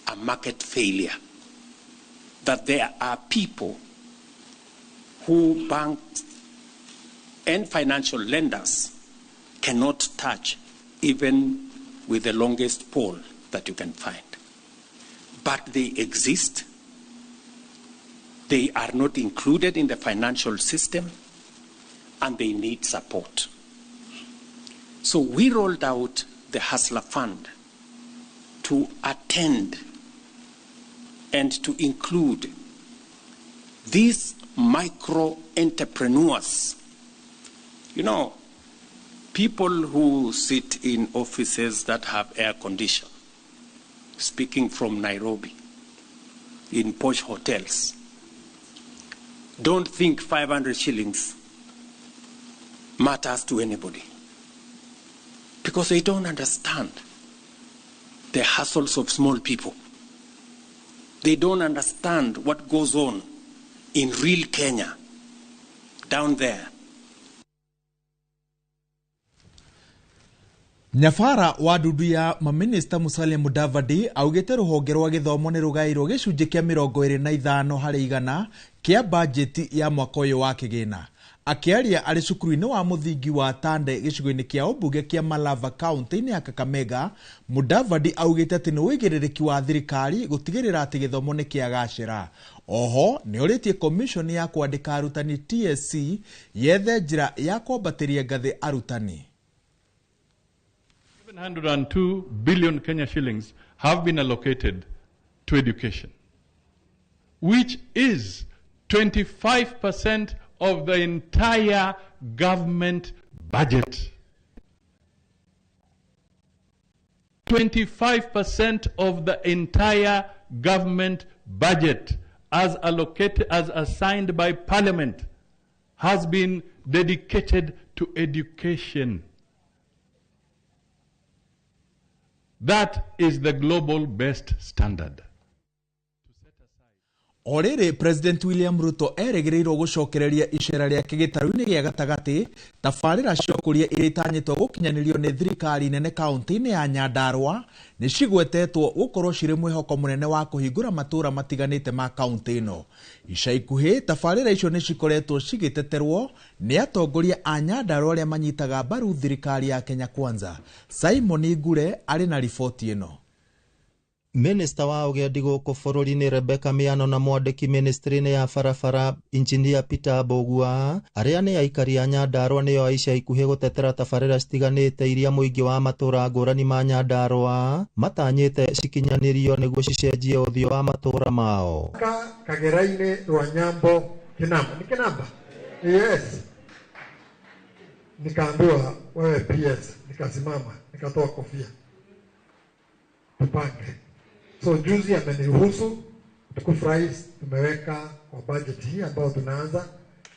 a market failure, that there are people who banks and financial lenders cannot touch, even with the longest pole that you can find. But they exist. They are not included in the financial system, and they need support. So we rolled out the Hustler Fund to attend and to include these micro entrepreneurs. You know, people who sit in offices that have air condition, speaking from Nairobi, in posh hotels, don't think 500 shillings matters to anybody, because they don't understand the hassles of small people. They don't understand what goes on in real Kenya down there. Nyabara wa ndundu ya maminista Musalia Mudavadi augite ruhonge rwa githomo ni rugairwo gicunji kia 25 harĩ igana kia bajeti ya mwaka ũyũ wa kĩgĩna. Akĩaria arĩ cukuru-inĩ wa mũthingi wa Tande gĩcigo-inĩ kĩa ũmbunge kĩa Malava kaunti-inĩ ya Kakamega, Mudavadi augĩte atĩ nĩ ũigĩrĩrĩki wa thirikari gũtigĩrĩra atĩ gĩthomo nĩ kĩagacĩra. Oho nĩ ũrĩtie komishoni ya kwandĩka arutani TSC yethe njĩra ya kwambatĩria ngathĩ arutani. 702 billion Kenya shillings have been allocated to education, which is 25% of the entire government budget. 25% of the entire government budget as allocated, as assigned by Parliament, has been dedicated to education. That is the global best standard. O rĩrĩ President William Ruto erĩgĩrĩirwo gũcokereria icera rĩake gĩtarũ-inĩ gĩa gatagatĩ tabarĩra cia ũkũria iria itanyĩtwo gũkinyanĩrio nĩ thirikari nene kaunti-inĩ ya Nyandarua nĩ cigwetetwo gũkorwo cirĩ mwĩhoko mũnene wa kũhingũra matũũra matiganĩte ma kaunti ĩno. Ica ikuhĩ tabarĩra icio nĩ cikoretwo cigĩteterwo nĩ atongoria a Nyandarua arĩa manyitaga mbaru thirikari ya Kenya Kwanza. Simon Ngure arĩ na riboti ĩno. Minista wa ũgendi gũkũ bũrũri-inĩ Rebecca Miano na mwandĩki ministry-inĩ ya barabara Engineer Peter Mbugua arĩa nĩ aikari a Nyandarua nĩo ica ikuhĩ gũtetera tabarĩra citiganĩte iria mũingĩ wa matũũra ngũrani ma Nyandarua matanyĩte cikinyanĩrio nĩguo cicenjie ũthiũ wa matũũra mao. Kagera-inĩ rwa Nyambo Kinamba. Ni Kinamba? Yes. Nikaambiwa wewe PS, nikasimama, nikatoa kofia. Tupange. So juzi ameniruhusu tukufurahi, tumeweka kwa budget hii ambayo tunaanza,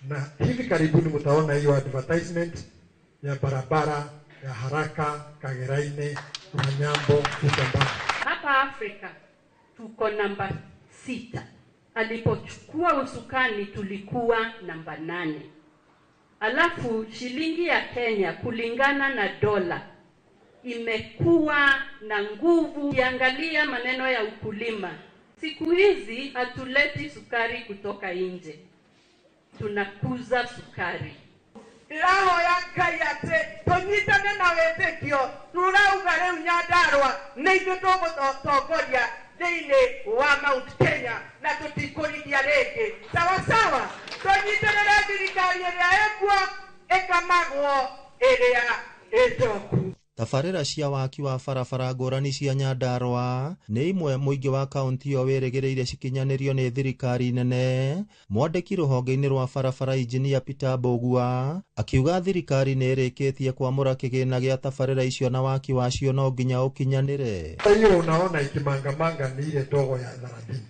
na hivi karibuni mtaona hiyo advertisement ya barabara ya haraka Kagera-inĩ Nyambo Kitambaa. Hapa Afrika tuko namba 6. Alipochukua usukani tulikuwa namba 8. Alafu shilingi ya Kenya kulingana na dola imekuwa na nguvu. Ukiangalia maneno ya ukulima, siku hizi hatuleti sukari kutoka nje, tunakuza sukari. Ndĩrahoya Ngai atĩ tũnyitane na wĩtĩkio tũrauga rĩu Nyandarũa nĩ ithuĩ tũgũtongoria thĩinĩ wa Mount Kenya na tũtikũrigia rĩngĩ. Sawa sawa, tũnyitĩrĩre thirikari ĩrĩa ĩkuo ĩkamagwo ĩrĩa ĩnjoku. Tabarĩra cia waki wa barabara ngũrani cia Nyandarũa nĩ imwe mũingĩ wa kaunti ĩyo wĩrĩgĩrĩire cikinyanĩrio nĩ thirikari nene. Mwandĩki rũhonge-inĩ rwa barabara Injinia Peter Mbũgua akiuga thirikari nĩ ĩrĩkĩtie kwamũra kĩgĩna gĩa tabarĩra icio na waki wacio no nginya ũkinyanĩre. Hiyo unaona ikimangamanga ni ile ndogo ya 30.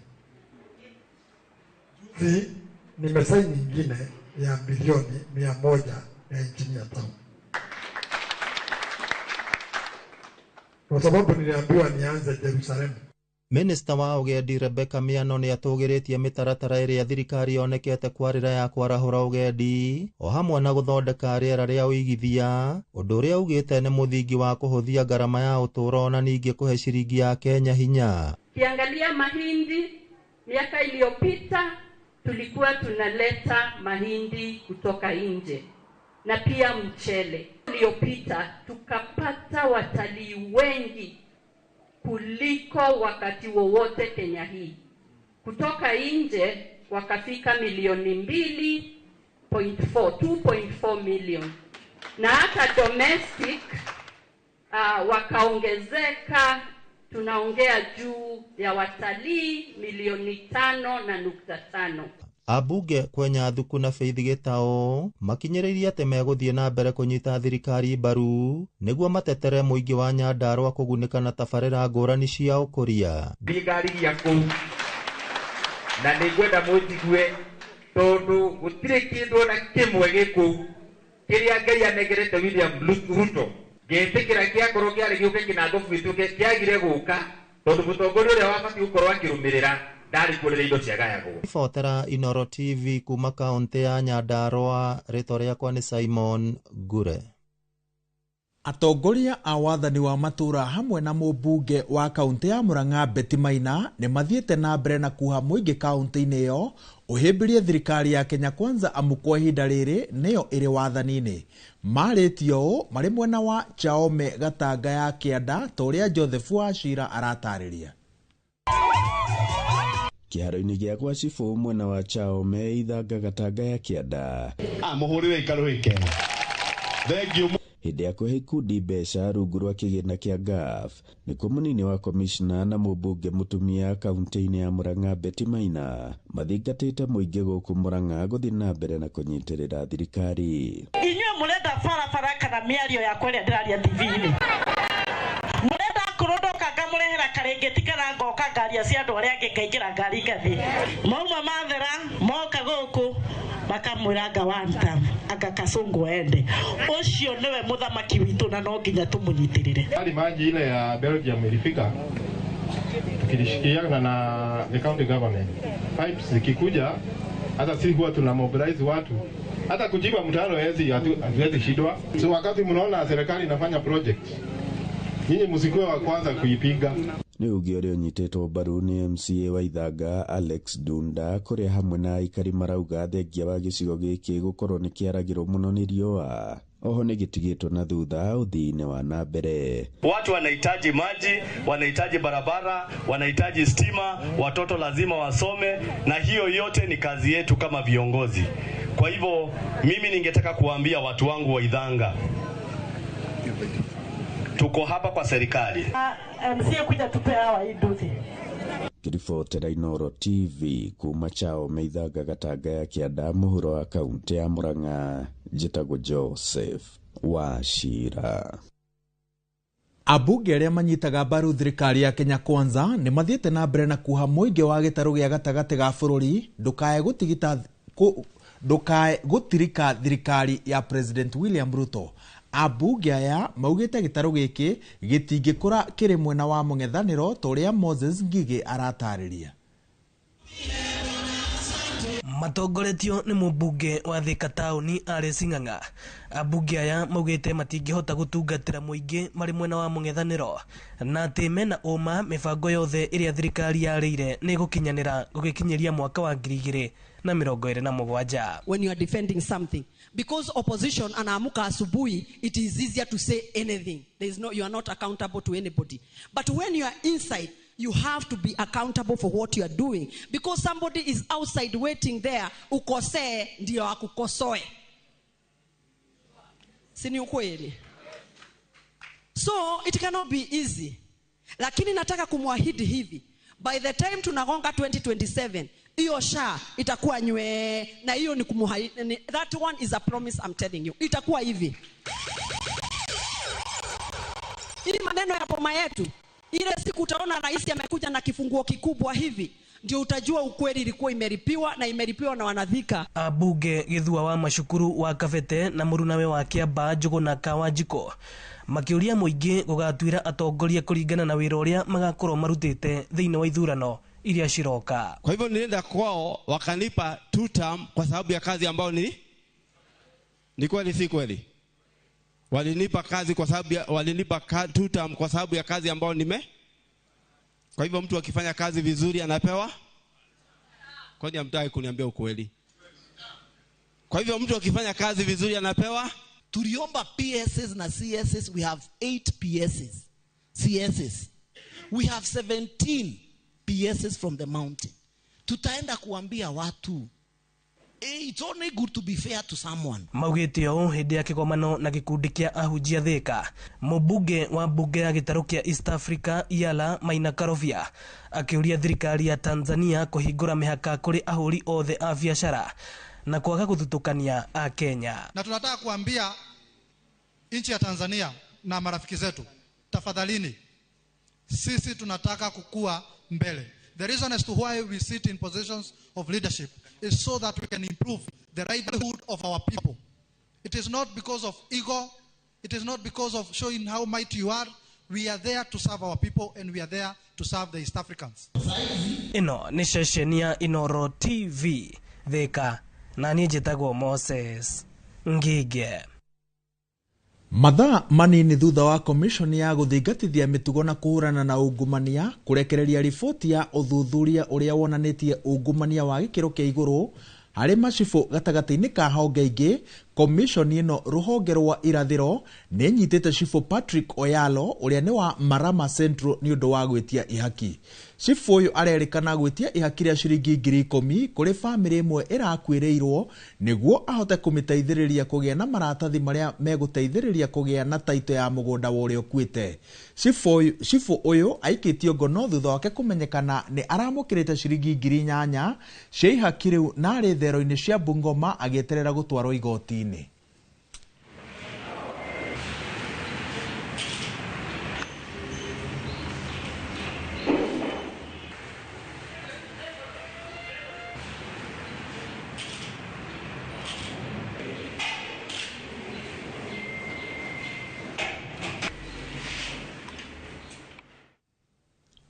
Juzi nimesaini nyingine ya milioni 100 ya Engineer Town. Kwa sababu niliambiwa nianze Jerusalem. Minista wa ũgendi Rebecca Miano nĩ atũgĩrĩtie mĩtaratara ĩrĩa thirikari yonekete kwarĩra ya kwarahũra ũgendi o hamwe na gũthondeka rĩera rĩa ũigithia, ũndũ ũrĩa augĩte nĩ mũthingi wa kũhũthia ngarama ya ũtũũro na ningĩ kũhe ciringi ya Kenya hinya. Ukiangalia mahindi, miaka iliyopita tulikuwa tunaleta mahindi kutoka nje na pia mchele. Iliyopita tukapata watalii wengi kuliko wakati wowote Kenya hii. Kutoka nje wakafika milioni 2.4, 2.4 million. Na hata domestic wakaongezeka, tunaongea juu ya watalii milioni 5.5. Ambunge Kwenya Thuku na Faith Gitao makinyĩrĩirie atĩ megũthiĩ na mbere kũnyita thirikari mbaru nĩguo matetere mũingĩ wa Nyandarũa kũgunĩka na tabarĩra ngũrani cia ũkũria. Thirikari kũu na nĩngwenda mũnjigue tondũ gũtirĩ kĩndũ ona kĩmwe gĩkũu kĩrĩa Ngai anengerete William Ruto ngĩtĩkĩra kĩakorwo kĩarĩ gĩũke kĩnango gĩtuĩke kĩagire gũka tondũ mũtongoria ũrĩa wabatiĩ gũkorwo akĩrũmĩrĩra ndarĩ kuo rĩrĩa indo ciagayagwo. Ribotera Inoro TV kuma kaunti ya Nyandarũa, rĩtwa rĩakwa nĩ Simon Ngure. Atongoria a wathani wa matũra hamwe na mũmbunge wa kaunti ya Murang'a Betty Maina nĩ mathiĩte na mbere na kuha mũingĩ kaunti-inĩ ĩyo ũhĩmbĩrie thirikari ya Kenya Kwanza amu kwa ihinda rĩrĩ nĩyo ĩrĩ wathani-inĩ. Marĩtie ũũ marĩ mwena wa Chaome Gatanga ya Kĩanda ta ũrĩa Joseph Wachira aratarĩria. Kĩharo-inĩ gĩa gwa cibũ mwena wa Chaome Ithanga Gatanga ya Kĩanda. Mũhũrĩre ikarũhĩke. Thank you. Hĩndĩ ya kũhe ikundi mbeca rungu rwa kĩgĩna kĩa GAF nĩkuo mũnini wa komishna na mũmbunge mũtumia kaunti-inĩ ya Murang'a Betty Maina mathingatĩte mũingĩ gũkũ Murang'a gũthiĩ na mbere na kũnyitĩrĩra thirikari. Inyuĩ mũrenda barabara kana mĩario yakwa ĩrĩa ndĩraria TV-inĩ? Mũrenda kũrũndoka ngamũrehera karĩngĩti kana ngoka ngaria cia andũ arĩa angĩ ngaingĩra ngari ngathiĩ. Mauma mathera moka gũkũ makamwĩra anga one term anga Kasongo ende. Ũcio nĩwe mũthamaki witũ na no nginya tũmũnyitĩrĩre. Hali maji ile ya Belgium ilifika, tukilishikiana na the county government. Pipes zikikuja, hata si huwa tuna mobilize watu hata kujiba mtaro hezi hatuwezi shidwa. So wakati mnaona serikali inafanya project, nyinyi msikuwe wa kwanza kuipiga. Nĩ ũngĩ ũrĩa ũnyitĩtwo mbaru nĩ MCA wa Ithanga Alex Dunda kũrĩa hamwe na aikari marauga thengia wa gĩcigo gĩkĩ gũkorwo nĩ kĩaragĩrwo mũno nĩ riũa oho nĩ gĩtigĩtwo na thutha ũthii-inĩ wa na mbere. Watu wanahitaji maji, wanahitaji barabara, wanahitaji stima, watoto lazima wasome, na hiyo yote ni kazi yetu kama viongozi. Kwa hivyo mimi ningetaka kuwaambia watu wangu wa Ithanga, tuko hapa kwa serikali. MCA kuja tupe hawa hii nduthi. Ngĩribotera Inoro TV kuma Chaome Ithanga Gatanga ya Kĩanda mũhuro wa kaunti ya Murang'a, njĩtagwo Joseph Wachira. Ambunge arĩa manyitaga mbaru thirikari ya Kenya Kwanza nĩ mathiĩte na mbere na kuha mũingĩ wa gĩtarũ gĩa gatagatĩ ga bũrũri ndũkae gũtirika thirikari ya President William Ruto. Ambunge aya maugĩte gĩtarũ gĩkĩ gĩtingĩkũra kĩrĩ mwena wa mũng'ethanĩro ta ũrĩa Moses Ngigĩ aratarĩria. Matongoretio nĩ mũmbunge wa Thika taũni Alice Ng'ang'a. Ambunge aya maugĩte matingĩhota gũtungatĩra mũingĩ marĩ mwena wa mũng'ethanĩro na atĩ mena ũma mĩbango yothe ĩrĩa thirikari yarĩire nĩ ĩgũkinyanĩra gũgĩkinyĩria mwaka wa 2027. When you are defending something, because opposition anaamuka asubuhi, it is easier to say anything. There is no, you are not accountable to anybody. But when you are inside, you have to be accountable for what you are doing, because somebody is outside waiting there. Ukosee ndio akukosoe, si ni ukweli? So it cannot be easy, lakini nataka kumwahidi hivi, by the time tunagonga 2027, hiyo SHA itakuwa nywe, na hiyo ni kumuahidi. That one is a promise, I'm telling you. Itakuwa hivi. Hii maneno ya boma yetu, ile siku utaona rais amekuja na kifunguo kikubwa hivi, ndio utajua ukweli ilikuwa imeripiwa na imeripiwa na wanathika. Ambunge Githua wa Macukuru wa Kabete na mũrunawe wa Kĩambaa Njũgũna Kawanjiko makĩũria mũingĩ gũgatuĩra atongoria kũringana na wĩra ũrĩa magakorwo marutĩte thĩinĩ wa ithurano iria ciroka. Kwa hivyo nilienda kwao wakanipa 2 term kwa sababu ya kazi ambayo ni kweli si kweli. Walinipa kazi kwa sababu ya, walinipa 2 term kwa sababu ya kazi ambayo nime. Kwa hivyo mtu akifanya kazi vizuri anapewa? Kwani hamtaki kuniambia ukweli? Kwa hivyo mtu akifanya kazi vizuri anapewa? Tuliomba PSs na CSs, we have 8 PSs, CSs. We have 17 PSs from the mountain. Tutaenda kuambia watu, it's only good to be fair to someone. Maugĩte ũũ hĩndĩ ya kĩgomano na gĩkundi kĩa ahunjia Thika. Mũmbunge wa mbunge ya gĩtarũ kĩa East Africa Yala Maina Karobia akĩũria thirikari ya Tanzania kũhingũra mĩhaka kũrĩ ahũri othe a biacara na kwaga gũthutũkania a Kenya. Na tunataka kuambia nchi ya Tanzania na marafiki zetu, tafadhalini, sisi tunataka kukua mbele. The reason as to why we sit in positions of leadership is so that we can improve the livelihood of our people. It is not because of ego. It is not because of showing how mighty you are. We are there to serve our people and we are there to serve the East Africans. Ĩno nĩ ceceni ya Inoro TV Thika, na niĩ njĩtagwo Moses Ngige. Mathaa manini thutha wa komishoni ya gũthingatithia mĩtugo na kũhũrana na ungumania kũrekereria riboti ya ũthuthuria ũrĩa wonanĩtie ungumania wa gĩkĩro kĩa igũrũ harĩ macibũ gatagatĩ-inĩ ka honge ingĩ, komishoni ĩno rũhonge rwa irathĩro nĩ ĩnyitĩte cibũ Patrick Oyalo ũrĩa nĩ wa Marama Central nĩ ũndũ wa gwĩtia ihaki. Cibũ ũyũ arerĩkana gwĩtia ihaki rĩa ciringi 10,000 kũrĩ bamĩrĩ ĩmwe ĩrakuĩrĩirwo nĩguo ahote kũmĩteithĩrĩria kũgĩa na maratathi marĩa megũteithĩrĩria kũgĩa na taito ya mũgũnda wa ũrĩa ũkuĩte. Cibũ ũyũ aikĩtio ngono thutha wake kũmenyekana nĩ aramũkĩrĩte ciringi 8,000 cia ihaki rĩu na arĩ thero-inĩ cia Bungoma agĩeterera gũtwarwo igoti-inĩ.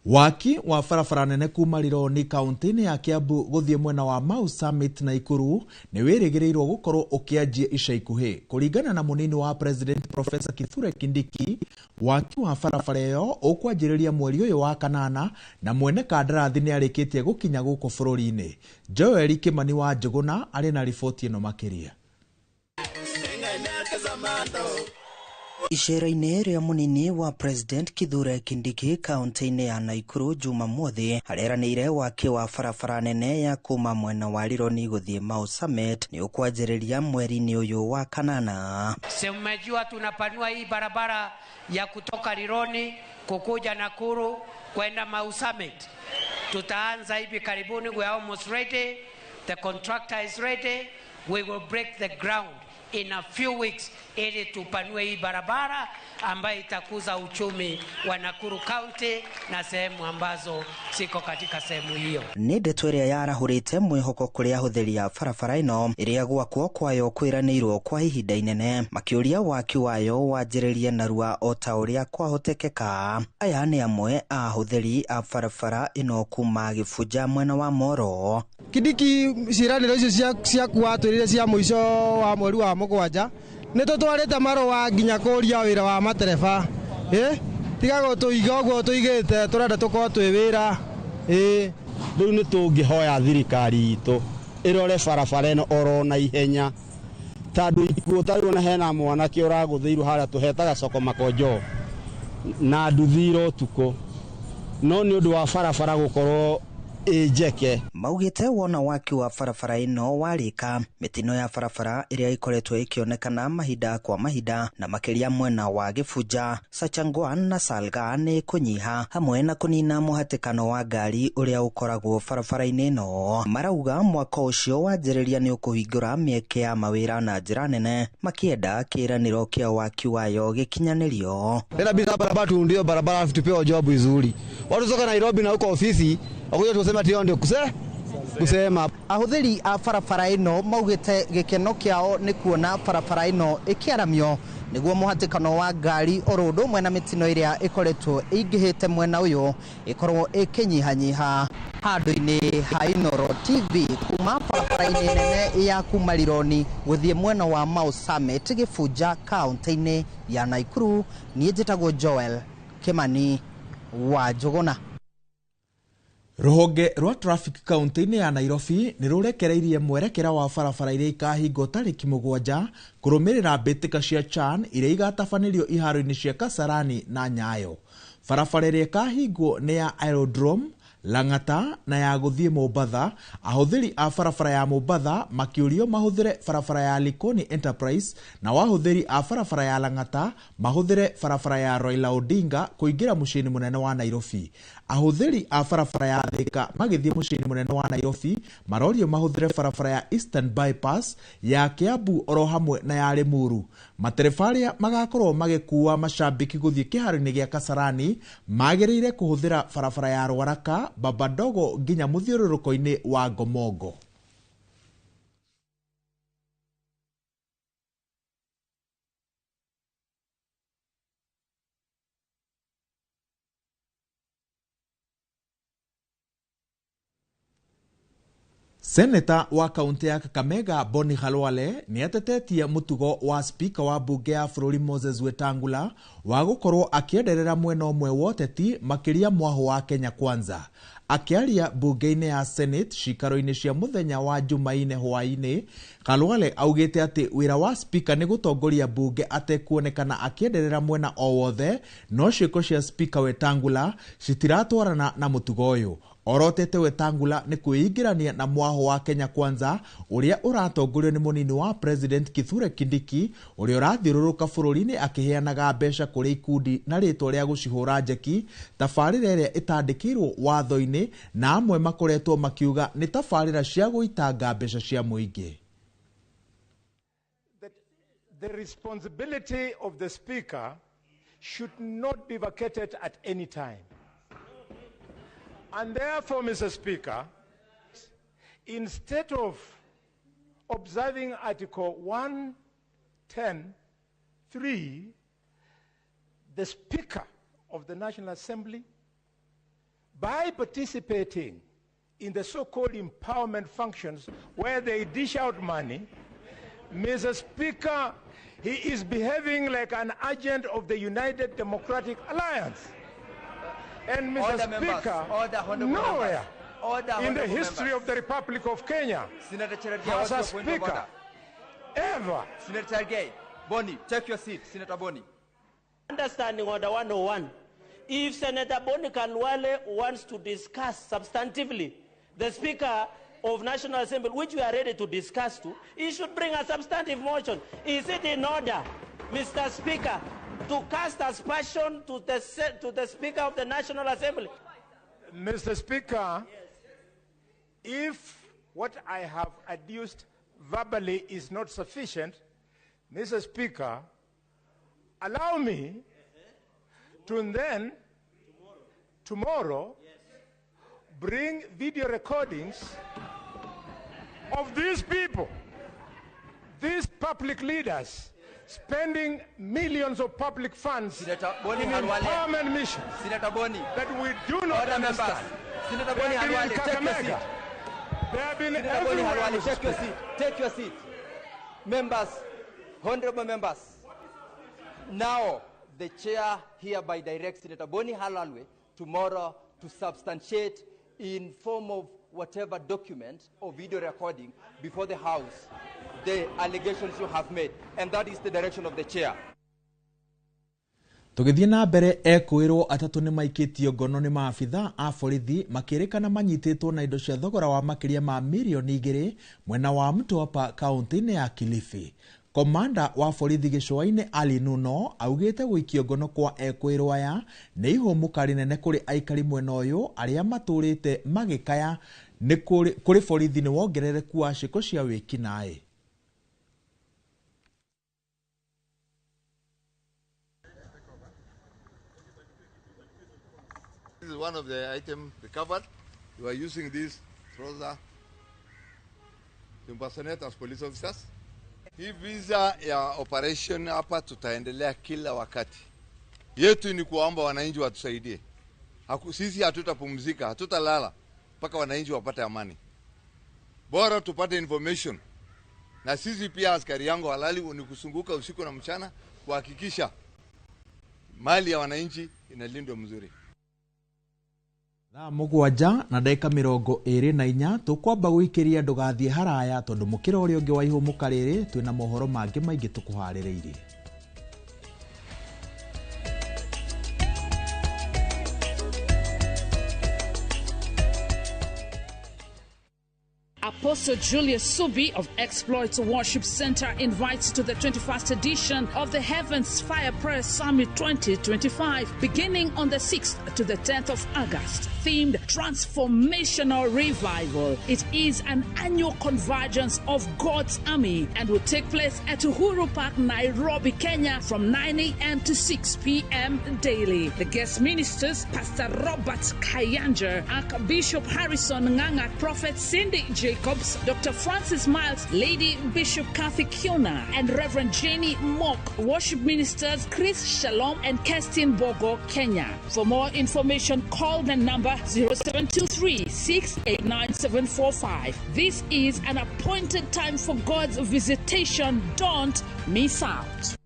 Waki wa barabara nene kuma Rironi kaunti-inĩ ya Kiambu gũthiĩ mwena wa Mau Summit na Nakuru nĩ wĩrĩgĩrĩirwo gũkorwo ũkĩanjia ica ikuhĩ. Kũringana na mũnini wa President Professor Kithure Kindiki, waki wa barabara ĩyo ũkwanjĩrĩria mweri ũyũ wa kanana na mwene kandarathi nĩ arĩkĩtie gũkinya gũkũ bũrũri-inĩ. Joel Kimani wa Njũgũna arĩ na riboti ĩno makĩria. Icera-inĩ rĩa mũnini wa President Kithure Kindiki kaunti-inĩ ya Nakuru Jumamothi areranĩire waki wa barabara nene ya kuma mwena wa Rironi gũthiĩ Mau Summit nĩ ũkwanjĩrĩria mweri-inĩ ũyũ wa kanana. Si mmejua tunapanua hii barabara ya kutoka Rironi kukuja Nakuru kwenda Mau Summit. Tutaanza hivi karibuni, we are almost ready. The contractor is ready. We will break the ground in a few weeks ili tupanue hii barabara ambayo itakuza uchumi wa Nakuru County na sehemu ambazo siko katika sehemu hiyo. Nĩ ndeto ĩrĩa yarahũrĩte mwĩhoko kũrĩ ahũthĩri a barabara ĩno ĩrĩa gwakwo kwayo kwĩranĩirwo kwa ihinda inene, makĩũria waki wayo wanjĩrĩrie narua o ta ũrĩa kwahotekeka. Aya nĩ amwe a ahũthĩri a barabara ĩno kuma Gĩbunja mwena wa Moro. Kindiki ciĩranĩro icio ciaku watwĩrire cia mũico wa mweri wa mũgwanja nĩ tũtwarĩte marũa nginya kũria wĩra wa matereba. Tiga gũtũiga ũguo tũigĩte, tũrenda tũkorwo twĩ wĩra. Rĩu nĩ tũngĩhoya thirikari itũ ĩrore barabara ĩno oro na ihenya, tondũ ikuũ ta rĩu ona hena mwanake ũragũthĩirwo harĩa tũhetaga soko makonjo na nduthi ũtukũ, no nĩ ũndũ wa barabara gũkorwo ĩnjeke. Maugĩte wona waki wa barabara ĩno warĩka, mĩtino ya barabara ĩrĩa ĩkoretwo ĩkĩonekana mahinda kwa mahinda na makĩria mwena wa Gĩbunja, Sachangwan na Salga nĩ kũnyiha, hamwe na kũnina mũhatĩkano wa ngari ũrĩa ũkoragwo barabara-inĩ ĩno. Marauga mwaka ũcio wanjĩrĩria nĩ ũkũhingũra mĩeke ya mawĩra na njĩra nene, makĩenda kĩĩranĩro kĩa waki wayo gĩkinyanĩrio. Tena bila barabara tuundio barabara tupewe job vizuri. Watu soka Nairobi na huko ofisi wakuja tuseme ati ndio kusema. Ahuthiri a barabara ĩno maugĩte gĩkeno kĩao nĩ kuona barabara ĩno ĩkĩaramio nĩguo mũhatĩkano wa ngari oro ũndũ ũmwe na mĩtino ĩrĩa ĩkoretwo ĩingĩhĩte mwena ũyũ ĩkorwo ĩkĩnyihanyiha. Handũ-inĩ ha Inooro TV kuma barabara-inĩ nene ya kuma Rironi gũthiĩ mwena wa Mau Summit Gĩbunja kaũntĩ-inĩ ya Nakuru, niĩ njĩtagwo Joel Kimani wa Njũgũna. Rũhonge rwa traffic kaunti-inĩ ya Nairobi nĩ rũrekereirie mwerekera wa barabara iria ikahingwo tarĩki 7 kũrũmĩrĩra mbĩtĩka cia CHAN iria igatabanĩrio iharo-inĩ cia Kasarani na Nyayo. Barabara ĩrĩa ĩkahingwo nĩ ya Aerodrome, Lang'ata na ya gũthiĩ Mombatha. Ahũthĩri a barabara ya Mombatha makĩũrio mahũthĩre barabara ya Likoni Enterprise na ahũthĩri a barabara ya Lang'ata mahũthĩre barabara ya Raila Odinga kũingĩra mũciĩ-inĩ mũnene wa Nairobi. Ahũthĩri a barabara ya Thika magĩthiĩ mũciĩ-inĩ mũnene wa Nairobi marorio mahũthĩre barabara ya Eastern Bypass ya Kiambu oro hamwe na ya Limuru. Matereba arĩa magakorwo magĩkuua macambĩki gũthiĩ kĩharo-inĩ gĩa Kasarani magĩrĩire kũhũthĩra barabara ya Ruaraka, Babadogo nginya mũthiũrũrũko-inĩ wa Ngomongo. Seneta wa kaunti ya Kakamega Boni Khalwale nĩ atetetie mũtugo wa spika wa bunge ya bũrũri Moses Wetangula wa gũkorwo akĩenderera mwena ũmwe wa ũteti makĩria mwahũ wa Kenya Kwanza. Akĩaria bunge-inĩ ya Senate cikaro-inĩ cia mũthenya wa Jumaine hwaĩ-inĩ, Khalwale augĩte atĩ wĩra wa spika nĩ gũtongoria bunge atekuonekana akĩenderera mwena o wothe, no ciĩko cia spika Wetangula citiratwarana na mũtugo ũyũ. Orotete Wetangula nĩ kwĩingĩrania na mwahũ wa Kenya Kwanza ũrĩa ũratongorio nĩ mũnini wa President Kithure Kindiki ũrĩa ũrathiũrũrũka bũrũri-inĩ akĩheanaga mbeca kũrĩ ikundi na rĩtwa rĩa gũcihũra njeki, tabarĩra ĩrĩa ĩtandĩkĩirwo watho-inĩ na amwe makoretwo makiuga nĩ tabarĩra cia gũitanga mbeca cia mũingĩ. The responsibility of the speaker should not be vacated at any time. And therefore, Mr. Speaker, instead of observing Article 110(3), the Speaker of the National Assembly, by participating in the so-called empowerment functions where they dish out money, Mr. Speaker, he is behaving like an agent of the United Democratic Alliance. And Mr. Order, Speaker, order, nowhere order, in the history of the Republic of Kenya has a speaker ever. Senator Cherargei, Boni, take your seat, Senator Boni. Understanding Order 101, if Senator Boni Khalwale wants to discuss substantively the Speaker of National Assembly, which we are ready to discuss too, he should bring a substantive motion. Is it in order, Mr. Speaker, to cast aspersion to the Speaker of the National Assembly? Mr. Speaker, if what I have adduced verbally is not sufficient, Mr. Speaker, allow me to then, tomorrow, bring video recordings of these people, these public leaders, spending millions of public funds in empowerment missions Senator Boni, that we do not order understand. Members. Senator Boni Khalwale, take your seat. They have been Senator Boni everywhere, Khalwale, Mr. take your Speaker. seat. Take your seat. Members, honorable members, now the chair hereby directs Senator Boni Khalwale tomorrow to substantiate in form of whatever document or video recording before the House the allegations you have made, and that is the direction of the chair. Tũgĩthiĩ na mbere, ekũĩrwo atatũ nĩ maikĩtio ngono nĩ maabitha a borithi makĩrĩkana manyitĩtwo na indo cia thogora wa makĩria ma mirioni 2 mwena wa Mtwapa kaunti-inĩ ya Kilifi. Komanda wa borithi gĩcũa-inĩ Ali Nuno augĩte gũikio ngono kwa ekũĩrwo aya nĩ ihũmũka rĩnene kũrĩ aikari mwena ũyũ arĩa matũrĩte magĩkaya nĩ kũrĩ borithi nĩ wongerereku wa ciĩko cia wĩkinaĩ. This is one of the items recovered. We are using this trouser to impersonate as police officers. Hii visa ya operation hapa tutaendelea kila wakati. Yetu ni kuomba wananchi watusaidie. Sisi hatutapumzika, hatutalala mpaka wananchi wapate amani. Bora tupate information. Na sisi pia askari yangu halali ni kusunguka usiku na mchana kuhakikisha mali ya wananchi inalindwa mzuri. Thaa 7 na ndagĩka 24 tũkwamba gũikĩria ndũgathiĩ haraya tondũ mũkĩra ũrĩa ũngĩ wa ihũmũka rĩrĩ twĩna mohoro mangĩ maingĩ tũkũharĩrĩirie. Apostle Julius Subi of Exploits Worship Center invites to the 21st edition of the Heavens Fire Prayer Summit 2025, beginning on the 6th to the 10th of August, themed Transformational Revival. It is an annual convergence of God's army and will take place at Uhuru Park, Nairobi, Kenya, from 9 a.m. to 6 p.m. daily. The guest ministers, Pastor Robert Kayanja, Archbishop Harrison Nganga, Prophet Cindy Jacobs, Dr. Francis Miles, Lady Bishop Kathy Kiona, and Reverend Jenny Mock. Worship ministers Chris Shalom and Kerstin Bogo, Kenya. For more information, call the number 0723 689 745. This is an appointed time for God's visitation. Don't miss out.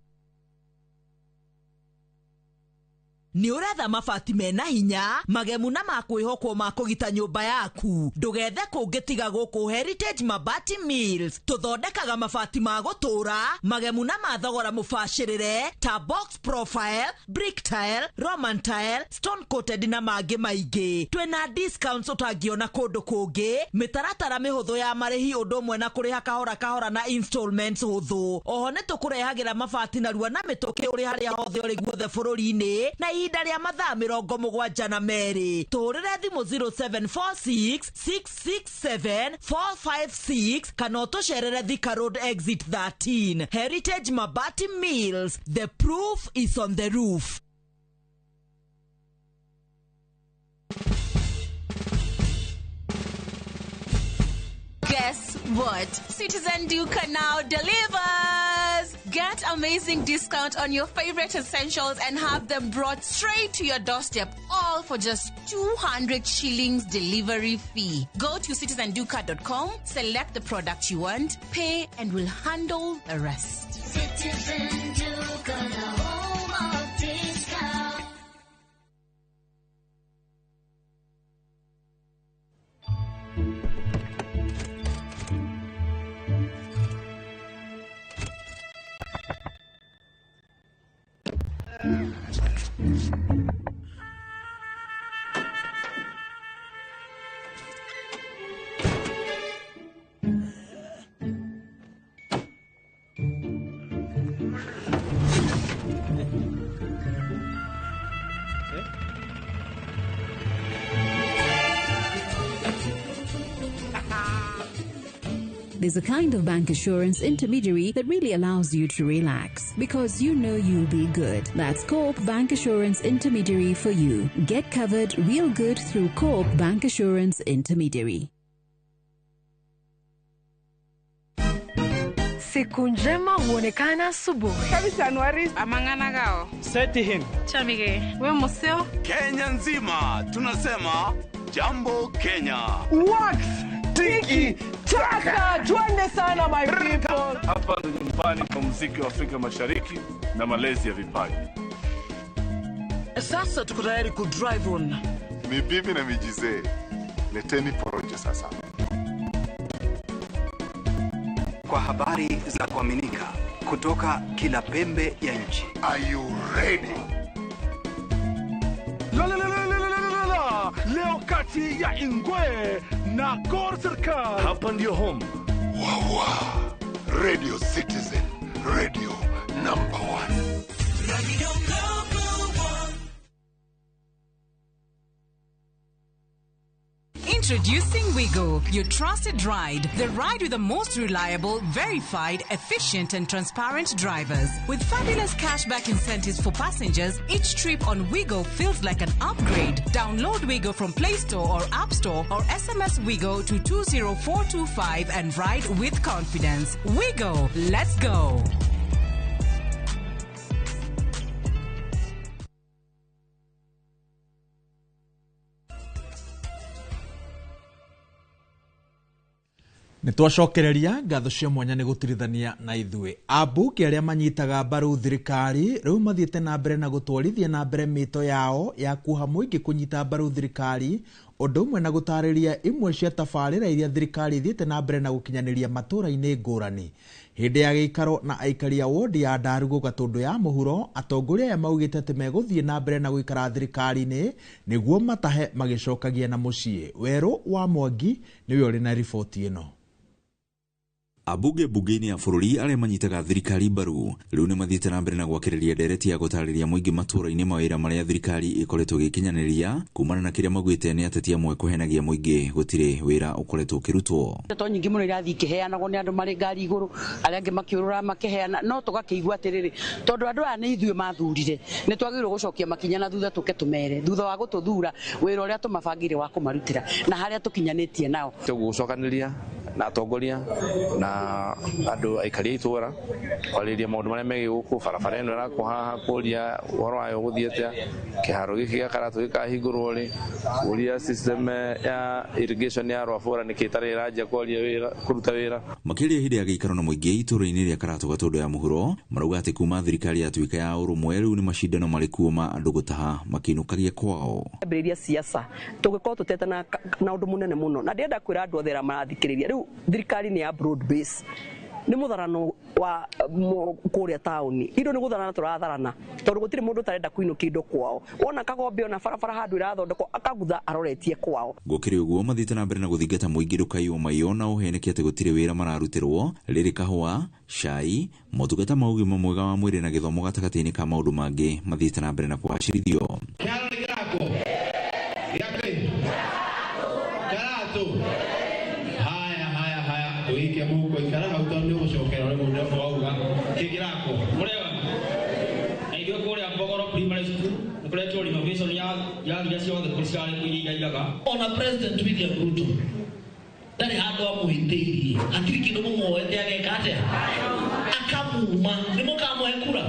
Nĩ ũretha mabati mena hinya, magemu na makwĩhokwo ma kũgita nyũmba yaku? Ndũgethe kũngĩ tiga gũkũ Heritage Mabati Mills. Tũthondekaga mabati ma gũtũũra, magemu na ma thogora mũbacĩrĩre, ta box profile, brick tile, roman tile, stone coated na mangĩ maingĩ. Twĩna discounts ũtangĩona kũndũ kũngĩ, mĩtaratara mĩhũthũ ya marĩhi ũndũ ũmwe na kũrĩha kahora kahora na installments hũthũ. Oho nĩ tũkũrehagĩra mabati narua na mĩtũkĩ ũrĩ harĩa hothe ũrĩ guothe bũrũri-inĩ na ihinda rĩa mathaa 72. Tũhũrĩre thimũ 0746 667 456 kana ũtũcerere Thika Road exit 13. Heritage Mabati Mills, the proof is on the roof. Guess what? Citizen Duka now delivers! Get amazing discount on your favorite essentials and have them brought straight to your doorstep, all for just 200 shillings delivery fee. Go to citizenduka.com, select the product you want, pay, and we'll handle the rest. Citizen Duka, the home of discount. There's a kind of bank assurance intermediary that really allows you to relax because you know you'll be good. That's Co-op Bank Assurance Intermediary for you. Get covered real good through Co-op Bank Assurance Intermediary. Siku njema huonekana asubuhi. Amang'ana gao. Seti him. Chamige. We museo. Kenya nzima tunasema Jambo Kenya. Wax Tiki Taka. Twende sana my people. Hapa ndo nyumbani kwa muziki wa Afrika Mashariki na malezi ya vipaji. Sasa tuko tayari ku drive on. Mibibi na mijizee, leteni porojo sasa. Kwa habari za kuaminika kutoka kila pembe ya nchi. Are you ready? La la la la la la la. Leo kati ya Ingwe na Gor Serikali. Hapa ndio home. Wawa. Radio Citizen, radio number 1. Radio number 1. Introducing Wigo, your trusted ride. The ride with the most reliable, verified, efficient, and transparent drivers. With fabulous cashback incentives for passengers, each trip on Wigo feels like an upgrade. Download Wigo from Play Store or App Store or SMS Wigo to 20425 and ride with confidence. Wigo, let's go. Nĩ twacokereria ngatho cia mwanya nĩ gũtirithania na ithuĩ. Ambunge arĩa manyitaga mbaru thirikari rĩu mathiĩte na mbere na gũtwarithia na mbere mĩto yao ya kuoha mũingĩ kũnyita mbaru thirikari, ũndũ ũmwe na gũtarĩria imwe cia tabarĩra iria thirikari ithiĩte na mbere na gũkinyanĩria matũũra-inĩ ngũrani. Hĩndĩ ya gĩikaro na aikari a wodi ya Ndarugu Gatũndũ ya mũhuro, atongoria aya maugĩte atĩ megũthiĩ na mbere na gũikara thirikari-inĩ nĩguo matahe magĩcokagia na mũciĩ. Werũ wa Mwangi nĩwe ũrĩ na riboti ĩno. Ambunge bunge-inĩ ya bũrũri arĩa manyitaga thirikari mbaru rĩu nĩ mathiĩte na mbere na gwakĩrĩria ndereti ya gũtarĩria mũingĩ matũũra-inĩ mawĩra marĩa thirikari ĩkoretwo ĩgĩkinyanĩria kumana na kĩrĩa maugĩte nĩ ateti amwe kũhenagia mũingĩ gũtirĩ wĩra ũkoretwo ũkĩrutwo. Ndeto nyingĩ mũno irathiĩ ikĩheanagwo nĩ andũ marĩ ngari igũrũ, arĩa angĩ makĩũrũra makĩheana, no tũgakĩigua atĩrĩrĩ, tondũ andũ aya nĩ ithuĩ mathurire, nĩ twagĩrĩirwo gũcokia makinya na thutha tũke tũmere thutha wa gũtũthura wĩra ũrĩa tũmabangĩire wa kũmarutĩra na harĩa tũkinyanĩtie nao. Tũgũcokanĩria na atongoria na andũ aikari a itũra kwarĩria maũndũ marĩa megiĩ gũkũ barabara ĩno ĩrakwo haha, kũria ũhoro wayo ũgũthiĩ atĩa, kĩharo gĩkĩ gĩa Karatũ gĩkahingũrwo rĩ, kũria system ya irrigation ya Rwabũra nĩkĩ ĩtarĩ ĩranjia kwaria wĩra kũruta wĩra. Makĩria hĩndĩ ya gĩikaro na mũingĩ itũũra-inĩ rĩa Karatũ Gatũndũ ya mũhuro marauga atĩ kuma thirikari yatuĩka ya ũrũmwe rĩu nĩ macindano marĩ kuo ma andũ gũtaha makĩinũkagia kwao. Ambĩrĩria siasa tũngĩkorwo tũtete na ũndũ mũnene mũno, na ndĩrenda kwĩra andũ othe arĩa marathikĩrĩria rĩu thirikari nĩ ya broad base, nĩ mũtharano wa kũrĩa taũni, indo nĩ gũtharana tũratharana tondũ gũtirĩ mũndũ ũtarenda kũinũkia indo kwao. Wona kagombe ona barabara handũ ĩrathondekwo akagutha aroretie kwao. Gũkĩrĩ ũguo mathiĩte na mbere na gũthingata mũingĩ ndũkaiywo maiyo na ũheneke atĩ gũtirĩ wĩra mararutĩrwo rĩrĩ kahũa, cai, motungata ma ũgima mwega wa mwĩrĩ na gĩthomo gatagatĩ-inĩ ka maũndũ mangĩ mathiĩte na mbere na kũgacĩrithio. Kĩharo nĩ kĩrakwo gĩa kĩ Karatũ. Haya haya haya, ũikie mũhuko ikara hau tondũ nĩ ũgũcokera ũrĩa mũndũ wauga kĩngĩrakwo mũrewa na ithuĩ kũrĩa Mbogoro Primary School nĩ kũretwo renovation ya iria ciothe cirarĩ kũ iria iraigaga. Ona President William Ruto ndarĩ handũ amũhĩtĩirie, hatirĩ kĩndũ mũmuoete ageka atĩa akamuma. Nĩ mũkamũhe kura,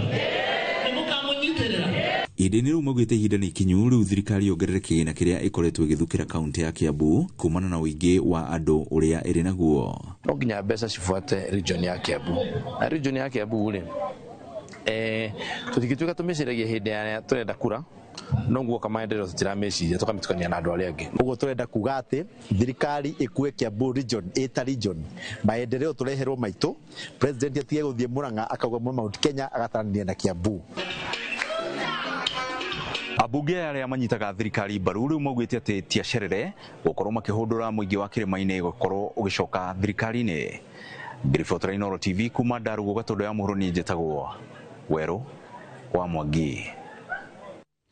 nĩ mũkamũnyitĩrĩra. Ihinda-inĩ rĩu maugĩte ihinda nĩ ikinyu rĩu thirikari yongerere kĩgĩna kĩrĩa ĩkoretwo ĩgĩthukĩra kaunti ya Kiambu kumana na ũingĩ wa andũ ũrĩa ĩrĩ naguo. No nginya mbeca cibuate region ya Kiambu, na region ya Kiambu rĩ, tũtingĩtuĩka tũmĩciragia hĩndĩ ya tũrenda kura no guoka maendeleo tũtiramĩciria tũkamĩtukania na andũ arĩa angĩ. Ũguo tũrenda kuga atĩ thirikari ĩkue Kiambu region ĩta region, maendeleo tũreherwo maitũ, president atige gũthiĩ Murang'a akauga Mount Kenya agatarania na Kiambu. Ambunge arĩa manyitaga thirikari mbaru rĩu maugĩte atĩ ti acerere gũkorwo makĩhũndũra mũingĩ wa kĩrĩma-inĩ gũkorwo ũgĩcoka thirikari-inĩ. Ngĩribotera Inooro TV kuma Ndarugu Gatũndũ ya mũhuro, niĩ njĩtagwo Werũ wa Mwangi.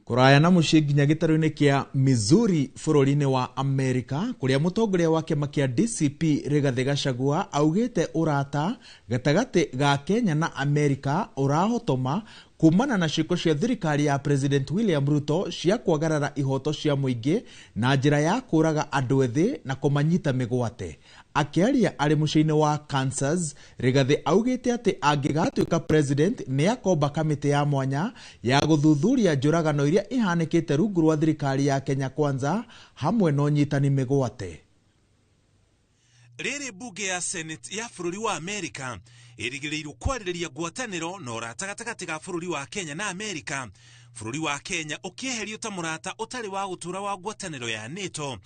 Kũraya na mũciĩ nginya gĩtarũ-inĩ kĩa Missouri bũrũri-inĩ wa Amerika kũrĩa mũtongoria wa kĩama kĩa DCP Rigathĩ Gachagua augĩte ũrata gatagatĩ ga Kenya na Amerika ũrahotoma kumana na ciĩko cia thirikari ya President William Ruto cia kwagarara ihoto cia mũingĩ na njĩra ya kũraga andũ ethĩ na kũmanyita mĩgwate. Akĩaria arĩ mũciĩ-inĩ wa Kansas, Rigathĩ augĩte atĩ angĩgatuĩka president nĩ akomba kamĩtĩ ya mwanya ya gũthuthuria njũragano iria ihanĩkĩte rungu rwa thirikari ya Kenya Kwanza hamwe na ũnyitani mĩgwate. Rĩrĩ mbunge ya Senate ya bũrũri wa Amerika ĩrĩgĩrĩirwo kwarĩrĩria ngwatanĩro na ũrata gatagatĩ ga bũrũri wa Kenya na Amerika. Bũrũri wa Kenya ũkĩeherio ta mũrata ũtarĩ wa gũtũũra wa ngwatanĩro ya NATO.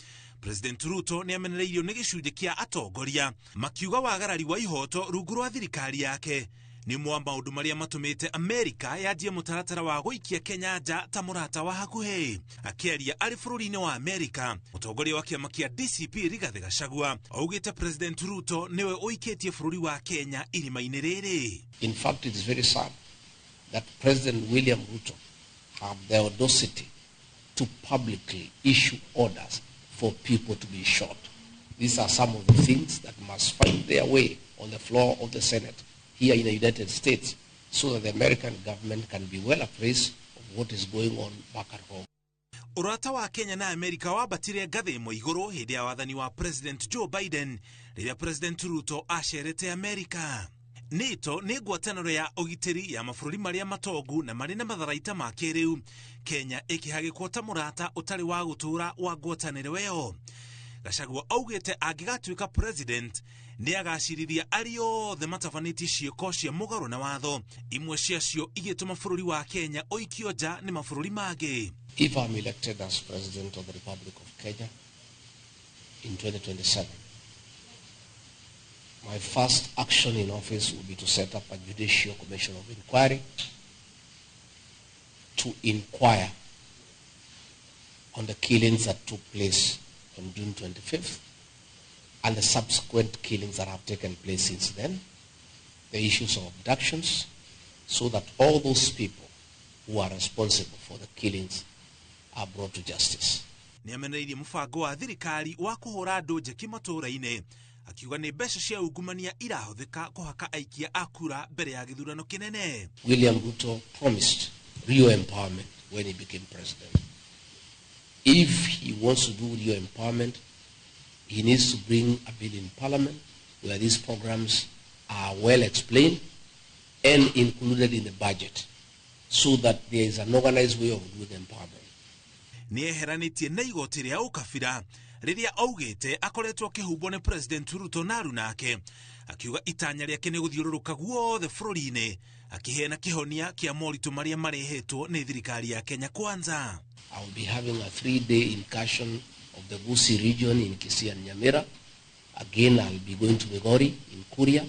President Ruto nĩ amenereirio nĩ gĩcunjĩ kĩa atongoria makiuga wagarari wa ihoto rungu rwa thirikari yake nĩ ũmwe wa maũndũ marĩa matũmĩte Amerika yanjie mũtaratara wa gũikia Kenya nja ta mũrata wa hakuhĩ. Akĩaria arĩ bũrũri-inĩ wa Amerika, mũtongoria wa kĩama kĩa DCP Rigathĩ Gachagua augĩte President Ruto nĩwe ũikĩtie bũrũri wa Kenya irima-inĩ rĩrĩ. In fact, it's very sad that President William Ruto have the audacity to publicly issue orders for people to be shot. These are some of the things that must find their way on the floor of the Senate here in the United States so that the American government can be well appraised of what is going on back at home. Ũrata wa Kenya na Amerika wambatire ngathĩ ĩmwe igũrũ hĩndĩ ya wathani wa President Joe Biden rĩrĩa President Ruto acerete Amerika. NATO nĩ ngwatanĩro ya ũgitĩri ya mabũrũri marĩa matongu na marĩ na matharaita ma kĩrĩu. Kenya ĩkĩhagĩkwo ta mũrata ũtarĩ wa gũtũũra wa ngwatanĩro ĩyo. Gachagua augĩte angĩgatuĩka president nĩ agacirithia arĩa othe matabanĩtie ciĩko cia mũgarũ na watho, imwe ciacio igĩtũma bũrũri wa Kenya ũikio nja nĩ mabũrũri mangĩ. If I'm elected as President of the Republic of Kenya in 2027, my first action in office will be to set up a judicial commission of inquiry to inquire on the killings that took place on June 25th and the subsequent killings that have taken place since then, the issues of abductions, so that all those people who are responsible for the killings are brought to justice. Nĩ amenereirie mũbango wa thirikari wa kũhũra andũ njeki matũũra-inĩ, akiuga nĩ mbeca cia ungumania irahũthĩka kũhaka aikia a kura mbere ya gĩthurano kĩnene. William Ruto promised real empowerment when he became president. If he wants to do real empowerment, he needs to bring a bill in parliament where these programs are well explained and included in the budget so that there is an organized way of doing empowerment. Nĩ eheranĩtie na igoti rĩa ũkabira rĩrĩa augĩte akoretwo akĩhumbwo nĩ President Ruto na aruna ake, akiuga itanya rĩake nĩ gũthiũrũrũka guothe bũrũri-inĩ akĩheana kĩhonia kĩa moritũ marĩa marehetwo nĩ thirikari ya Kenya Kwanza. I will be having a 3-day incursion of the Gusii region in Kisii and Nyamira. Again, I'll be going to Migori in Kuria.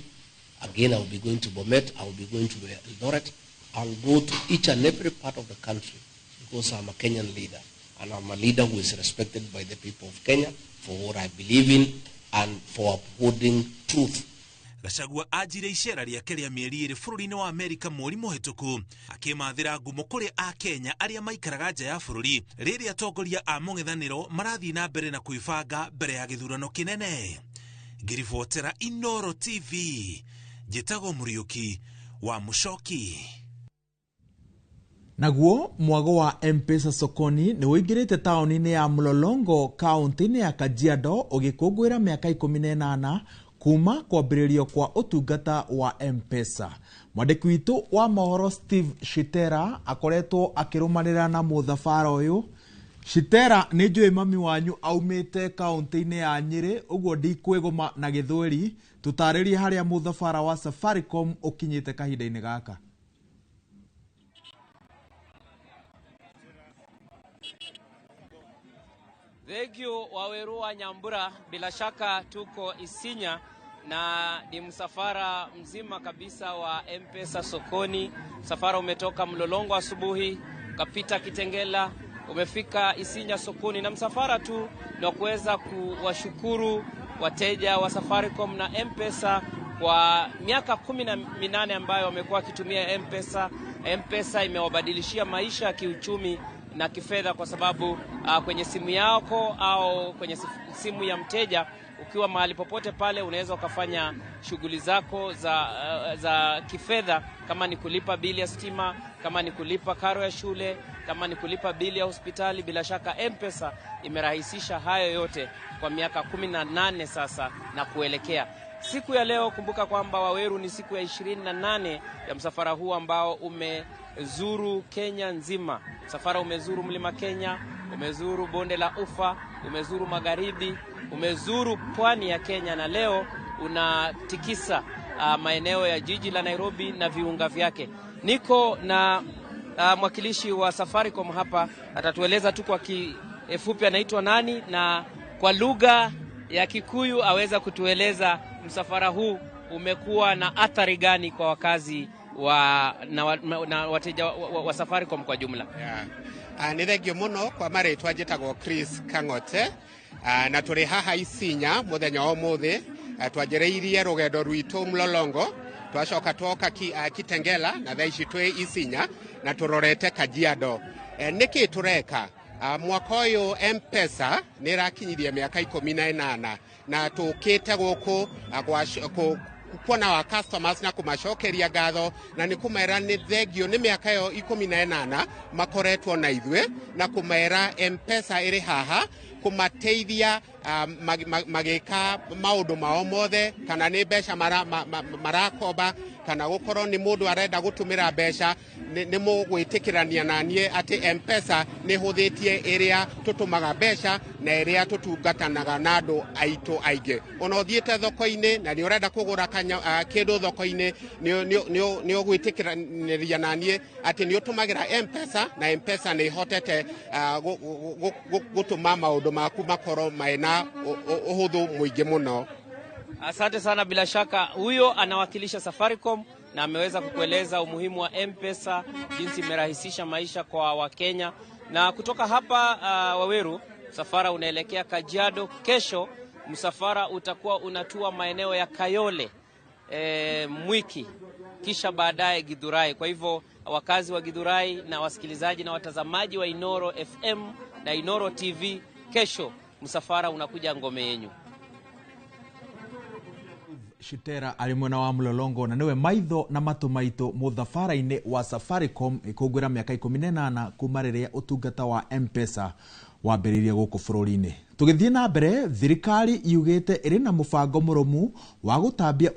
Again, I'll be going to Bomet. I'll be going to Eldoret. I'll go to each and every part of the country because I'm a Kenyan leader. And I'm a leader who is respected by the people of Kenya for what I believe in and for upholding truth. Gachagua anjire icera rĩake rĩa mĩeri ĩrĩ bũrũri-inĩ wa Amerika mweri mũhĩtũku akĩmathĩra ngumo kũrĩ a Kenya arĩa maikaraga nja ya bũrũri rĩrĩa atongoria a mũng'ethanĩro marathiĩ na mbere na kwĩbanga mbere ya gĩthurano kĩnene. Ngĩribotera Inoro TV, njĩtagwo Mũriũki wa Mũcoki. Naguo mwago wa M-Pesa sokoni nĩ ũingĩrĩte taũni-inĩ ya Mlolongo kaunti-inĩ ya Kajiado ũgĩkũngũĩra mĩaka 18 kuma kwambĩrĩrio kwa ũtungata wa M-Pesa. Mwandĩki witũ wa mohoro Steve Shitera akoretwo akĩrũmanĩra na mũthabara ũyũ. Shitera, nĩ njũĩ mami wanyu aumĩte kaunti-inĩ ya Nyĩrĩ, ũguo ndikwĩgũma na gĩthweri. Tũtarĩrie harĩa mũthabara wa Safaricom ũkinyĩte kahinda-inĩ gaka. Thank you Waweru wa Nyambura. Bila shaka tuko Isinya na ni msafara mzima kabisa wa M-Pesa sokoni. Msafara umetoka Mlolongo asubuhi, ukapita Kitengela, umefika Isinya sokoni, na msafara tu ni kuweza kuwashukuru wateja wa Safaricom na M-Pesa kwa miaka 18 ambayo wamekuwa wakitumia M-Pesa. M-Pesa imewabadilishia maisha ya kiuchumi na kifedha, kwa sababu kwenye simu yako au kwenye simu ya mteja ukiwa mahali popote pale unaweza ukafanya shughuli zako za kifedha, kama ni kulipa bili ya stima, kama ni kulipa karo ya shule, kama ni kulipa bili ya hospitali. Bila shaka M-Pesa imerahisisha hayo yote kwa miaka 18 sasa na kuelekea siku ya leo. Kumbuka kwamba Waweru ni siku ya 28 ya msafara huu ambao umezuru Kenya nzima. Msafara umezuru Mlima Kenya, umezuru Bonde la Ufa, umezuru Magharibi, Umezuru pwani ya Kenya na leo unatikisa maeneo ya jiji la Nairobi na viunga vyake. Niko na mwakilishi wa Safaricom hapa, atatueleza tu kwa kifupi anaitwa nani na kwa lugha ya Kikuyu aweza kutueleza msafara huu umekuwa na athari gani kwa wakazi wa na wateja wa Safaricom kwa jumla. Yeah. Nĩ thengio mũno kwa marĩtwa njĩtagwo Chris Kang'ote, na tũrĩ haha Isinya mũthenya wa ũmũthĩ. Twanjĩrĩirie rũgendo rwitũ Mlolongo, twacoka twoka Kitengela na thaa ici twĩ Isinya na tũrorete Kajiado. Nĩkĩ tũreka? Mwaka ũyũ M-Pesa nĩ ĩrakinyirie mĩaka 18 na tũkĩte gũkũ kuona wa customers na kumacokeria ngatho na nĩ kũmera nĩ thengio nĩ mĩaka ĩyo 18 makoretwo na ithuĩ, na kũmera M-Pesa ĩrĩ haha kũmateithia magĩka maũndũ mao mothe, kana nĩ mbeca marakomba, kana gũkorwo nĩ mũndũ arenda gũtũmĩra mbeca. Nĩ mũgwĩtĩkĩrania na niĩ atĩ M-Pesa nĩ hũthĩtie ĩrĩa tũtũmaga mbeca na ĩrĩa tũtungatanaga na andũ aitũ aingĩ. Ona ũthiĩte thoko-inĩ na nĩ ũrenda kũgũra kĩndũ thoko-inĩ, nĩ ũgwĩtĩkĩranĩria na niĩ atĩ nĩ ũtũmagĩra M-Pesa, na M-Pesa nĩ ĩhotete gũtũma maũndũ maku makorwo mena ũhũthũ mũingĩ mũno. Asante sana. Bila shaka huyo anawakilisha Safaricom na ameweza kukueleza umuhimu wa M-Pesa, jinsi imerahisisha maisha kwa Wakenya. Na kutoka hapa Waweru, msafara unaelekea Kajiado. Kesho msafara utakuwa unatua maeneo ya Kayole, Mwiki, kisha baadaye Githurai. Kwa hivyo wakazi wa Githurai na wasikilizaji na watazamaji wa Inoro FM na Inoro TV, kesho msafara unakuja ngome yenyu. Shitera ari mwena wa Mlolongo na niwe maitho na matu maitũ mũthabara-inĩ wa Safaricom ikũngũĩra mĩaka 18 kuma rĩrĩa ũtungata wa M-Pesa wambĩrĩirie gũkũ bũrũri-inĩ. Tũgĩthiĩ na mbere, thirikari yugĩte ĩrĩ na mũbango mũrũmu wa gũtambia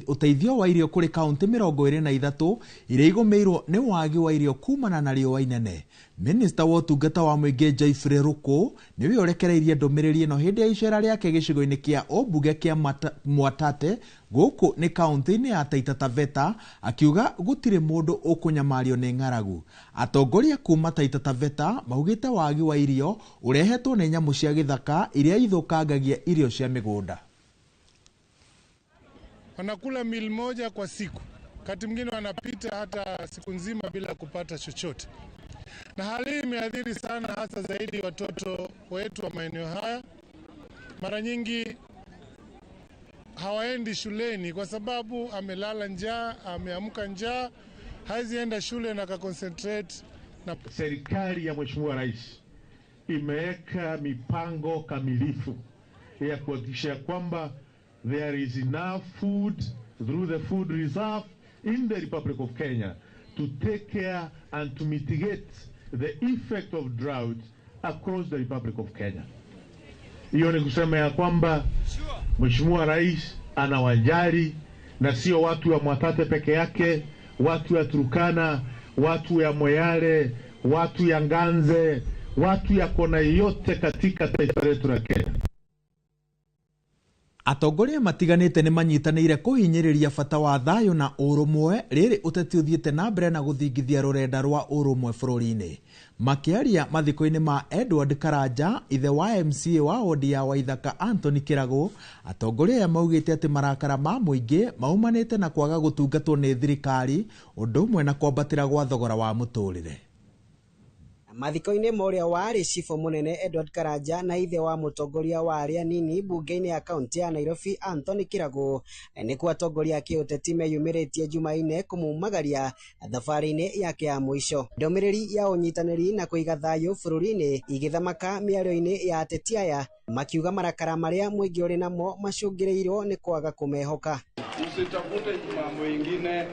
ũteithio wa irio kũrĩ kaunti 23 iria igũmĩirwo nĩ wagi wa irio kumana na riũa inene. Minista wa ũtungata wa mũingĩ Geoffrey Ruku nĩwe ũrekereirie ndũmĩrĩri ĩno hĩndĩ ya icera rĩake gĩcigo-inĩ kĩa ũmbunge kĩa Mwatate gũkũ nĩ kaunti-inĩ ya Taita Taveta, akiuga gũtirĩ mũndũ ũkũnyamario nĩ ng'aragu. Atongoria kuma Taita Taveta maugĩte wagi wa irio ũrehetwo nĩ nyamũ cia gĩthaka iria ithũkangagia irio cia mĩgũnda. Wanakula meal moja kwa siku, wakati mwingine wanapita hata siku nzima bila kupata chochote, na hali hii imeathiri sana hasa zaidi watoto wetu wa maeneo haya. Mara nyingi hawaendi shuleni kwa sababu amelala njaa, ameamka njaa, hawezi enda shule na kaconcentrate. Na serikali ya Mheshimiwa Rais imeweka mipango kamilifu ya kuhakikisha kwamba there is enough food through the food reserve in the Republic of Kenya to take care and to mitigate the effect of drought across the Republic of Kenya. Hiyo ni kusema ya kwamba Mheshimiwa Rais anawajali, na sio watu wa Mwatate peke yake, watu ya Turkana, watu ya Moyale, watu ya Nganze, watu ya kona yote katika taifa letu la Kenya. Atongoria matiganĩte nĩ manyitanĩire kũhinyĩrĩria bata wa thayũ na ũrũmwe rĩrĩ ũteti ũthiĩte na mbere na gũthingithia rũrenda rwa ũrũmwe bũrũri-inĩ. Makĩaria mathiko-inĩ ma Edward Karanja, ithe wa MCA wa wodi ya Waithaka Anthony Kĩragũ, atongoria aya maugĩte atĩ marakara ma mũingĩ maumanĩte na kwaga gũtungatwo nĩ thirikari, ũndũ ũmwe na kwambatĩra gwa thogora wa mũtũrĩre. Mathiko-inĩ ma ũrĩa warĩ cibũ mũnene Edward Karanja na ithe wa mũtongoria wa arĩa nini bunge-inĩ ya kaunti ya Nairobi Anthony Kĩragũ, nĩkuo atongoria a kĩũteti meyumĩrĩtie Jumaine kũmumagaria thabarĩ-inĩ yake ya mũico. Ndũmĩrĩri ya ũnyitanĩri na kũiga thayũ bũrũri-inĩ igĩthamaka mĩario-inĩ ya ateti aya, makiuga marakara marĩa mũingĩ ũrĩ namo macũngĩrĩirwo nĩ kwaga kũmehoka. Usitafute mambo ingine,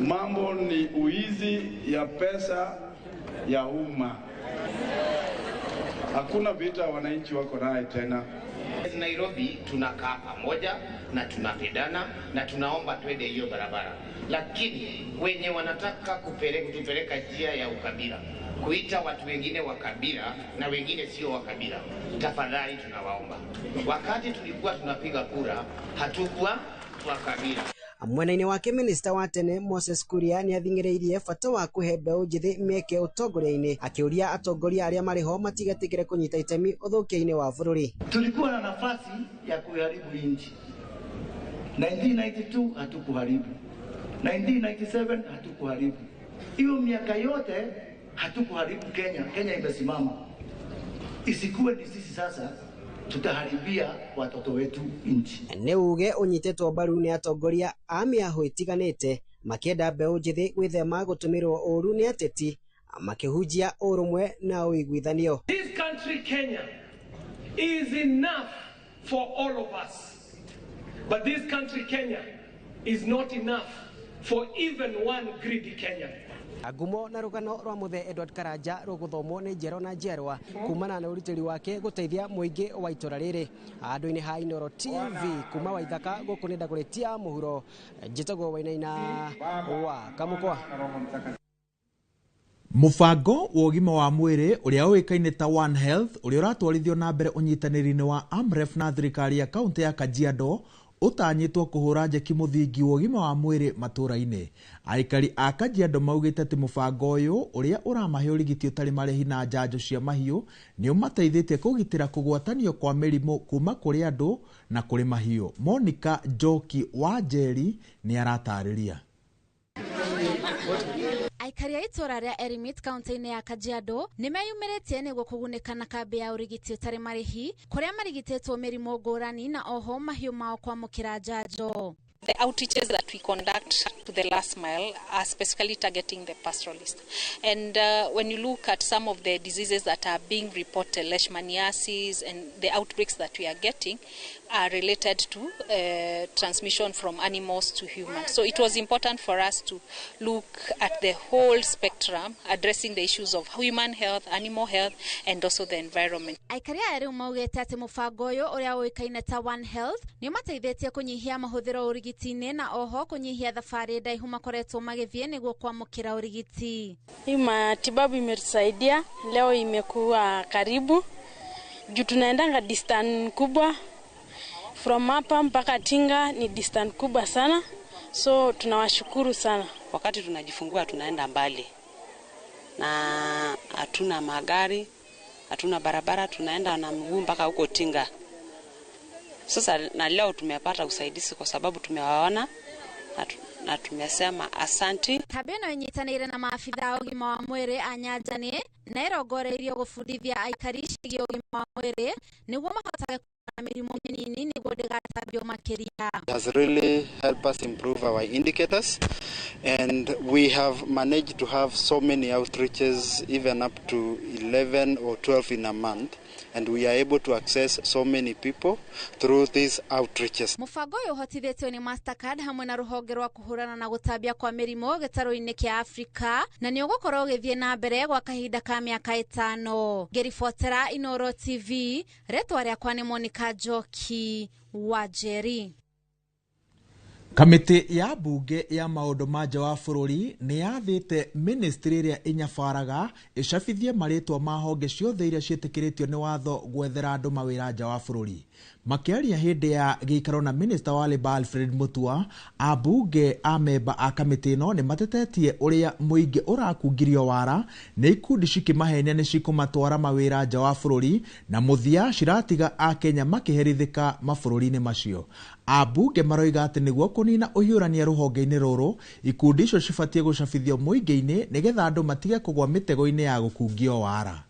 mambo ni uizi ya pesa ya umma. Hakuna vita wananchi wako naye tena. Nairobi tunakaa pamoja na tunapendana na tunaomba twende hiyo barabara, lakini wenye wanataka kutupeleka njia ya ukabila, kuita watu wengine wa kabila na wengine sio wa kabila, tafadhali tunawaomba. Wakati tulikuwa tunapiga kura hatukuwa wa kabila. Mwena-inĩ wake minista wa tene Moses Kuria nĩ athing'ĩrĩirie bata wa kũhe mbeũ njĩthĩ mĩeke ũtongoria-inĩ, akĩũria atongoria arĩa marĩ ho matigetĩkĩre kũnyita itemi ũthũkia-inĩ wa bũrũri. Tulikuwa na nafasi ya kuiharibu nchi. 1992 hatukuharibu, 1997 hatukuharibu, hiyo miaka yote hatukuharibu Kenya. Kenya imesimama. Isikuwe ni sisi sasa tutaharibia watoto wetu nchi. Nĩ uge ũnyitĩtwo mbaru nĩ atongoria a mĩahũ ĩtiganĩte makĩenda mbeũ njĩthĩ gwĩthema gũtũmĩrwo ũũru nĩ ateti makĩhunjia ũrũmwe na ũiguithanio. This country Kenya is enough for all of us. But this country Kenya is not enough for even one greedy Kenyan. Ngumo na rũgano rwa Mũthee Edward Karanja rũgũthomwo nĩ njerwa na njerwa kumana na ũrutĩri wake gũteithia mũingĩ wa itũra rĩrĩ. Andũ-inĩ ha Inooro TV kuma Waithaka gũkũ nĩ Ndagũrĩtia mũhuro, njĩtagwo Wainaina wa Kamũkwa. Mũbango wa ũgima wa mwĩrĩ ũrĩa ũĩkaine ta One Health ũrĩa ũratwarithio na mbere ũnyitanĩri-inĩ wa AMREF na thirikari ya kaunti ya Kajiado ũtanyĩtwo kũhũra njeki mũthingi wa ũgima wa mwĩrĩ matũra-inĩ. Aikari a Kajiado maugĩte atĩ mũbango ũyũ ũrĩa ũramahe ũrigiti ũtarĩ marĩhi na njanjo cia mahiũ nĩ ũmateithĩtie kũgitĩra kũgwatanio kwa mĩrimũ kuma kũrĩ andũ na kũrĩ mahiũ. Monica Njoki wa Njeri nĩ aratarĩria. Aikari a itũra rĩa Erimit kaunti-inĩ ya Kajiado nĩ meyumĩrĩtie nĩguo kũgunĩka na kambĩ ya ũrigiti ũtarĩ marĩhi kũrĩa marigitĩtwo mĩrimũ ngũrani na oho mahiũ mao kwamũkĩra njanjo. The outreaches that we conduct to the last mile are specifically targeting the pastoralists. And when you look at some of the diseases that are being reported, leishmaniasis and the outbreaks that we are getting are related to transmission from animals to humans. So it was important for us to look at the whole spectrum, addressing the issues of human health, animal health, and also the environment. Aikari aya rĩu maugĩte atĩ mũbango ũyũ ũrĩa ũĩkaine ta One Health nĩ ũmateithĩtie kũnyihia mahũthĩro ũrigiti-inĩ na oho kũnyihia thabarĩ ndaihu makoretwo magĩthiĩ nĩguo kwamũkĩra ũrigiti. Hii matibabu imetusaidia leo, imekuwa karibu juu tunaendanga distance kubwa from hapa mpaka Tinga ni distance kubwa sana, so tunawashukuru sana. Wakati tunajifungua tunaenda mbali na hatuna magari, hatuna barabara, tunaenda na mguu mpaka huko Tinga. Sasa na leo tumepata usaidizi kwa sababu tumewaona na tumesema asanti. Kambĩ ĩno ĩnyitanĩire na maabitha a ũgima wa mwĩrĩ a Nyanjani na ĩrongoreirio gũbundithia aikari ciĩgiĩ ũgima wa mwĩrĩ nĩguo mahotage kũrũa na mĩrimũ mĩnini nĩguo ndĩgatambio makĩria. It has really helped us improve our indicators, and we have managed to have so many outreaches, even up to 11 or 12 in a month, and we are able to access so many people through these outreaches. Mũbango ũyũ ũhotithĩtio nĩ Mastercard hamwe na rũhonge rwa kũhũrana na gũtambia kwa mĩrimũ gĩtarũ-inĩ kĩa Afrika na nĩ ũgũkorwo ũgĩthiĩ na mbere gwa kahinda ka mĩaka 5. Ngĩribotera Inooro TV, rĩtwa rĩakwa nĩ Monica Njoki wa Njeri. Kamĩtĩ ya mbunge ya maũndũ ma nja wa bũrũri nĩ yathĩte ministry ĩrĩa ĩnyabaraga ĩcabithie marĩtwa ma honge ciothe iria ciĩtĩkĩrĩtio nĩ watho gwethera andũ mawĩra nja wa bũrũri. Makĩaria hĩndĩ ya gĩikaro na Minister wa Labour Alfred Mutua, ambunge a memba a kamĩtĩ ĩno nĩ matetetie ũrĩa mũingĩ ũrakungirio wara nĩ ikundi cikĩmahenia nĩ cikũmatwara mawĩra nja wa bũrũri na mũthia ciratiga akenya makĩherithĩka mabũrũri-inĩ macio. Ambunge maroiga atĩ nĩguo kũnina ũhiũrania rũhonge-inĩ rũrũ, ikundi icio cibatiĩ gũcabithio mũingĩ-inĩ nĩgetha andũ matige kũgwa mĩtego-inĩ ya gũkungio wara.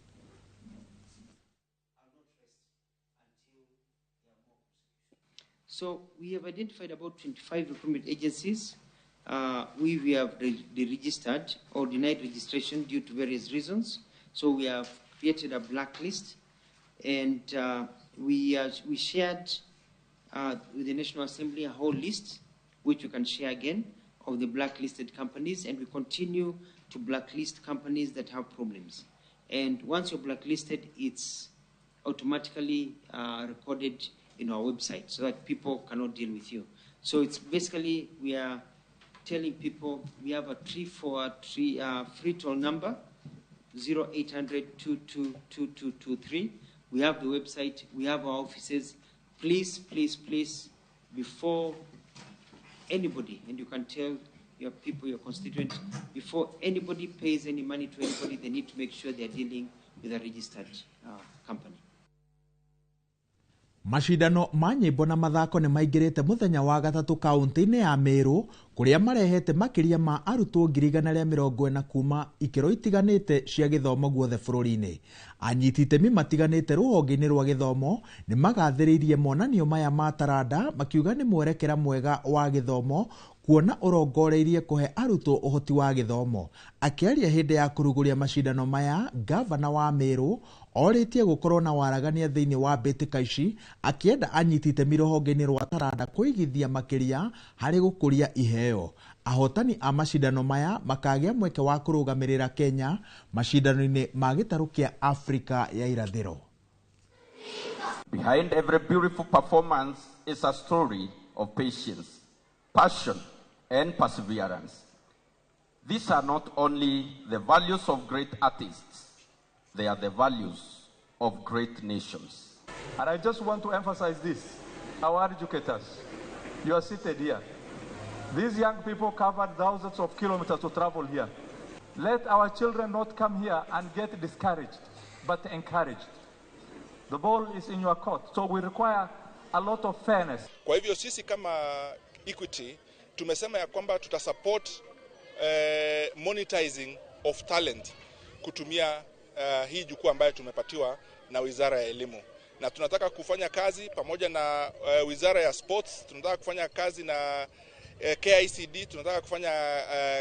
So we have identified about 25 recruitment agencies we have deregistered or denied registration due to various reasons. So we have created a blacklist, and we shared with the National Assembly a whole list, which we can share again, of the blacklisted companies, and we continue to blacklist companies that have problems. And once you're blacklisted, it's automatically recorded in our website so that people cannot deal with you. So it's basically we are telling people we have a 343 free toll number 0800 222223. We have the website, we have our offices. Please, please, please, before anybody, and you can tell your people, your constituents, before anybody pays any money to anybody, they need to make sure they're dealing with a registered company. Macindano ma nyĩmbo na mathako nĩ maingĩrĩte mũthenya wa gatatũ kaunti-inĩ ya Meru kũrĩa marehete makĩria ma arutwo 140 kuma ikĩro itiganĩte cia gĩthomo guothe bũrũri-inĩ. Anyiti itemi matiganĩte rũhonge-inĩ rwa gĩthomo nĩ magathĩrĩirie monanio maya ma taranda makiuga nĩ mwerekera mwega wa gĩthomo kuona ũrongoreirie kũhe arutwo ũhoti wa gĩthomo. Akĩaria hĩndĩ ya kũrugũria macindano maya, gavana wa Meru orĩtie gũkorwo na waragania thĩinĩ wa mbĩtĩka ici, akĩenda anyiti itemi rũhonge-inĩ rwa taranda kũigithia makĩria harĩ gũkũria iheo. Ahotani a macindano maya makagĩa mweke wa kũrũgamĩrĩra Kenya macindano-inĩ ma gĩtarũ kĩa Afrika ya irathĩro. Behind every beautiful performance is a story of patience, passion, and perseverance. These are not only the values of great artists, they are the values of great nations. And I just want to emphasize this. Our educators, you are seated here. These young people covered thousands of kilometers to travel here. Let our children not come here and get discouraged, but encouraged. The ball is in your court, so we require a lot of fairness. Kwa hivyo sisi kama Equity tumesema ya kwamba tutasupport monetizing of talent kutumia hii jukwaa ambayo tumepatiwa na Wizara ya Elimu. Na tunataka kufanya kazi pamoja na Wizara ya Sports, tunataka kufanya kazi na KICD, tunataka kufanya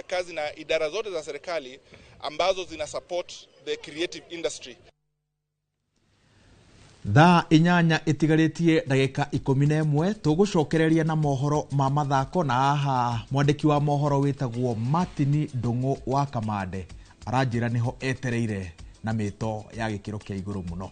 kazi na idara zote za serikali ambazo zina support the creative industry. Thaa 8 itigarĩtie ndagĩka 11 tũgũcokereria na mohoro ma mathako, na haha mwandĩki wa mohoro wĩtagwo Martin Ndung'u wa Kamande aranjĩra nĩho etereire na mĩto ya gĩkĩro kĩa igũrũ mũno.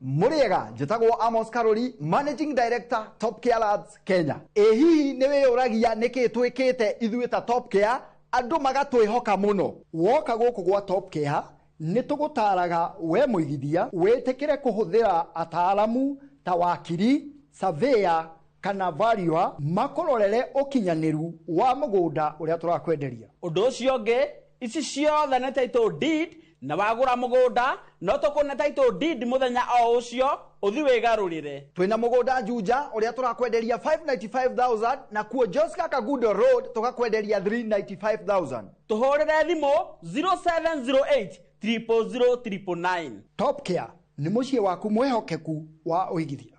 Muriega njĩtagwo Amos Karori, Managing Director Top Care Labs Kenya. Ĩ hihi nĩ wĩyũragia nĩkĩ twĩkĩte ithuĩ ta Top Care andũ magatwĩhoka mũno? Woka gũkũ gwa Top Care nĩ tũgũtaraga we mũigithia wĩtĩkĩre kũhũthĩra ataaramu ta wakiri, surveyor kana valuer makũrorere ũkinyanĩru wa mũgũnda ũrĩa tũrakwenderia. Ũndũ ũcio ũngĩ, ici ciothe nĩ title deed, na wagũra mũgũnda no tũkũne title deed mũthenya o ũcio ũthi wĩgarũrĩre. Twĩna mũgũnda Juja ũrĩa tũrakwenderia 595,000 na kuo Joska Kagudo Road tũgakwenderia 395,000. Tũhũrĩre thimũ 0708 000 999. Top Care nĩ mũciĩ waku mwĩhokeku wa ũigithia.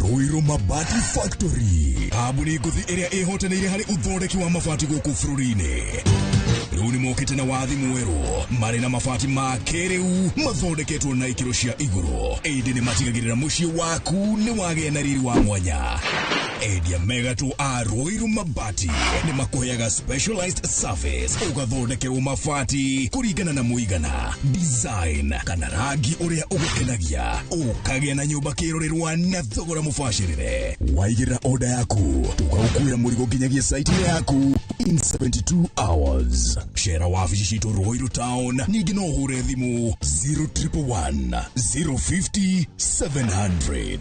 Ruiru Mabati Factory, kambuni ngũthi ĩrĩa ĩhotanĩire harĩ ũthondeki wa mabati gũkũ bũrũri-inĩ. Rĩu nĩ mokĩte na wathi mwerũ, marĩ na mabati ma kĩrĩu mathondeketwo na ikĩro cia igũrũ, ĩndĩ nĩ matigagĩrĩra mũciĩ waku nĩ wagĩa na riri wa mwanya. Endia mega tu a Ruiru Mabati nĩ makũheaga specialized service, ũgathondekerwo mabati kũringana na mũigana, design kana rangi ũrĩa ũgũkenagia, ũkagĩa na nyũmba kĩrorerwa na thogora mũbacĩrĩre. Waigĩrĩra order yaku tũgagũkuĩra mũrigo nginyagia site yaku in 72 hours. Cera wabici citũ Ruiru Town, ningĩ no ũhũre thimũ 0111 050 700.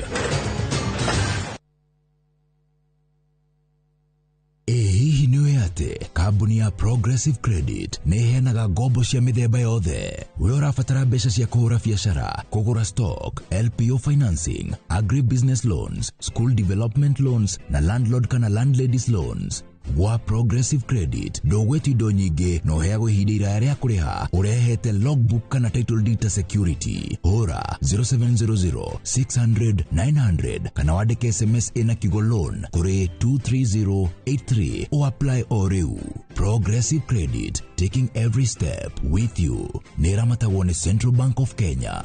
Hihi nĩ atĩ kambuni ya Progressive Credit nĩ ĩheanaga ngombo cia mĩthemba yothe. We ũrabatara mbeca cia kũhũra biacara, kũgũra stock, LPO financing, agribusiness loans, school development loans na landlord kana landladies loans. Gwa Progressive Credit ndũgwĩtio indo nyingĩ na ũheagwo ihinda iraya rĩa kũrĩha ũrehete logbook kana title deed ta security. Hũra 0700 600 900 kana wandĩke SMS ĩna kiugo loan kũrĩ 23083 o apply o rĩu. Progressive Credit, taking every step with you. Nĩ ĩramatagwo nĩ Central Bank of Kenya.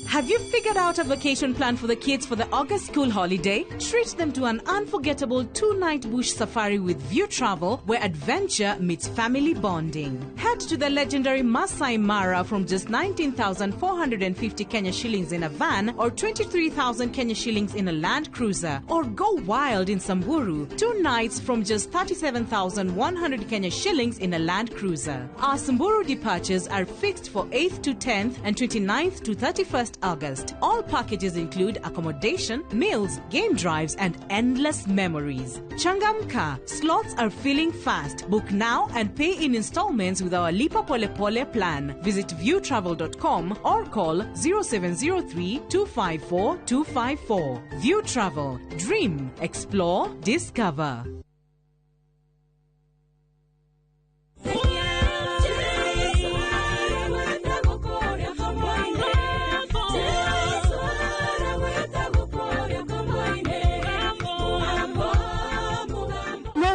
Have you figured out a vacation plan for the kids for the August school holiday? Treat them to an unforgettable 2-night bush safari with View Travel, where adventure meets family bonding. Head to the legendary Masai Mara from just 19,450 Kenya shillings in a van or 23,000 Kenya shillings in a Land Cruiser. Or go wild in Samburu, 2 nights from just 37,100 Kenya shillings in a Land Cruiser. Our Samburu departures are fixed for 8th to 10th and 29th to 31st August. All packages include accommodation, meals, game drives, and endless memories. Changamka, slots are filling fast. Book now and pay in installments with our Lipa Pole Pole plan. Visit viewtravel.com or call 0703 254 254. View Travel. Dream, explore, discover.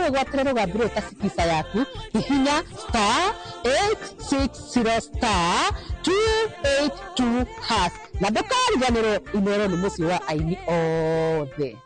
Wĩgwatĩre rũgambi rũrũ ta cipisa yaku, hihinya star 860 star 282 hash na ndũkariganĩrwo Inooro nĩ mũciĩ wa aini othe.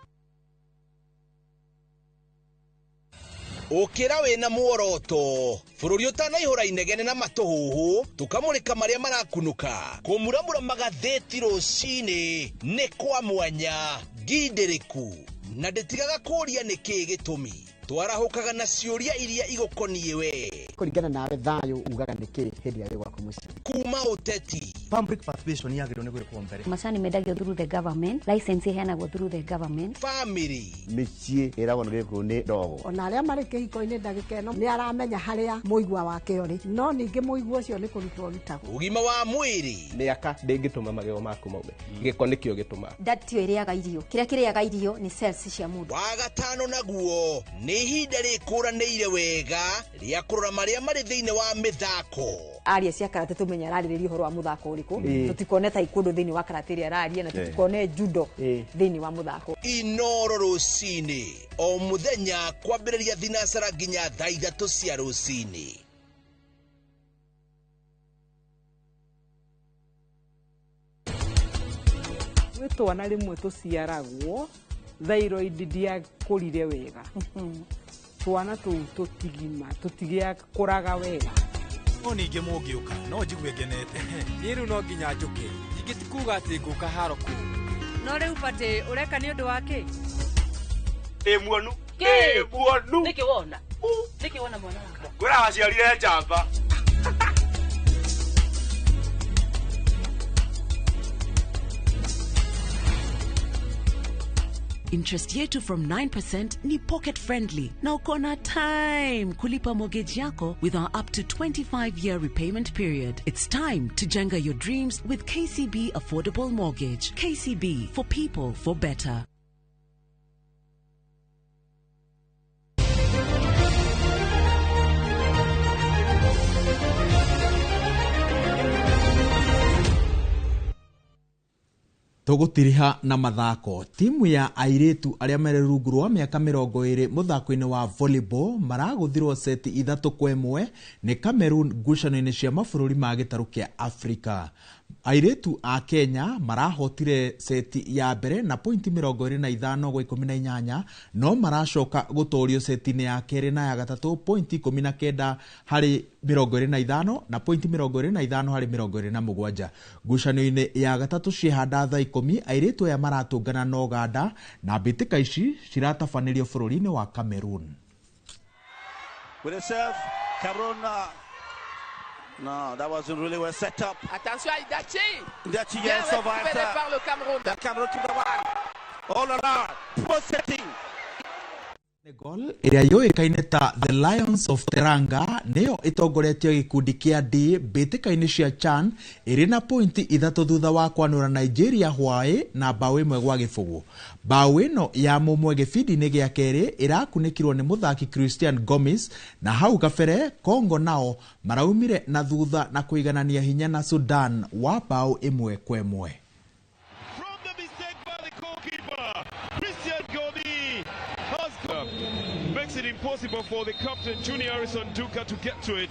Ũkĩra wĩna muoroto bũrũri ũtanaihũra inegene na matũhũhũ tũkamũrĩka marĩa marakunũka kũmuramura magathĩti rũcinĩ nĩ kwa mwanya ngindĩrĩku na ndĩtigaga kũũria nĩkĩĩ gĩtũmi twarahũkaga na ciũria iria igũkoniĩ we kũringana nawe thayũ ugaga nĩkĩ hĩndĩ ĩrĩa wĩ gwaku mũciĩ kuma ũteti public participation yagĩrĩirwo nĩ gwĩkwo mbere. Macani mendagio through the government, license iheanagwo through the government. Family mĩciĩ ĩragwo nĩ gĩkũyũ nĩ ndogo. Ona arĩa marĩ kĩhiko-inĩ ndagĩka ĩno nĩ aramenya harĩa mũigua wake ũrĩ, no ningĩ mũigua ũcio nĩ kũrutwo ũrutagwo. Ũgima wa mwĩrĩ mĩaka ndĩngĩtũma magego maku maume, gĩko nĩkĩo gĩtũmaga. Nda tiyo ĩrĩaga irio, kĩrĩa kĩrĩaga irio nĩ cells cia mũndũ. Wa gatano naguo nĩ ihinda rĩkũranĩire wega rĩa kũrora marĩa marĩ thĩinĩ wa mĩthako. Aria cia karate tumenya ararĩrĩria ũhoro wa mũthako ũrĩkũ, tũtikone taekwondo thĩinĩ wa karate ĩrĩa araria na tũtikone judo thĩinĩ wa mũthako. Inooro rũcinĩ o mũthenya kwambĩrĩria thinacara nginya thaa 3 cia rũcinĩ. Gwĩ twana rĩmwe tũciaragwo thyroid ndiakũrire wega, twana tũu tũtigima tũtigĩakũraga wega. No ningĩ mũngĩũka no njigue ngenete. Niĩ rĩu no nginya njũke, ningĩ ti kuuga atĩ ngũka haro kũu. No rĩu batĩ ũreka nĩ ũndũ wa kĩ? Ĩ muonu. Ĩ muonu. Nĩkĩ wona? Nĩkĩ wona mwana wakwa? Kwĩra waciarire njamba. Interest yetu from 9% ni pocket friendly na uko na time kulipa mortgage yako with our up to 25-year repayment period. It's time to jenga your dreams with KCB Affordable Mortgage. KCB, for people, for better. Tũgũtiriha na mathako. Timu ya airĩtu arĩa marĩ rungu rwa mĩaka 20 mũthako-inĩ wa volleyball maragũthirwo seti 3-1 nĩ Cameroon ngucanio-inĩ cia mabũrũri ma gĩtarũ kĩa Afrika. Airĩtu a Kenya marahotire seti ya mbere na pointi 25 gwa 18 no maracoka gũtorio seti-inĩ ya kerĩ na ya gatatũ pointi 19 harĩ 25 na pointi 25 harĩ 27. Ngucanio-inĩ ya gatatũ ciehanda thaa 10 airĩtu aya maratũngana na Uganda na mbĩtĩka ici ciratabanĩrio bũrũri-inĩ wa Cameroon. With a serve, Cameroon. No, that wasn't really well set up. Attention à Idachi. Idachi, bien yes, survived récupéré par le Cameroun. The Cameroon to the one. All around, poor setting. Senegal ĩrĩa yũĩkaine ta The Lions of Teranga nĩyo ĩtongoretie gĩkundi kĩa D mbĩtĩka-inĩ cia CHAN ĩrĩ na pointi 3 thutha wa kwanũra Nigeria hwaĩ na mbaũ 1-0. Mbaũ ĩno ya mũmwe gĩbindi-inĩ gĩa kerĩ ĩrakunĩkirwo nĩ mũthaki Christian Gomis, na hau kabere Congo nao maraumire na thutha na kũiganania hinya na Sudan wa mbaũ 1-1. Makes it impossible for the captain Junior Harrison Duka to get to it.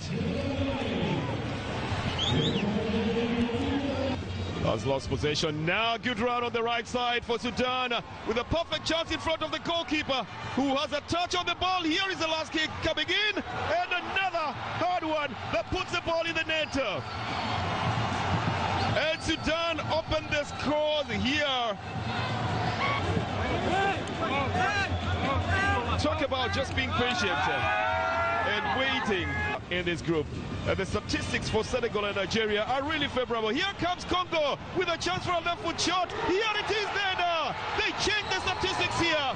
Has lost possession now. Good run on the right side for Sudan with a perfect chance in front of the goalkeeper who has a touch on the ball. Here is the last kick coming in, and another hard one that puts the ball in the net. And Sudan opened the scores here. Talk about just being patient and waiting in this group. And the statistics for Senegal and Nigeria are really favorable. Here comes Congo with a chance for a left foot shot. Here it is there now. They change the statistics here.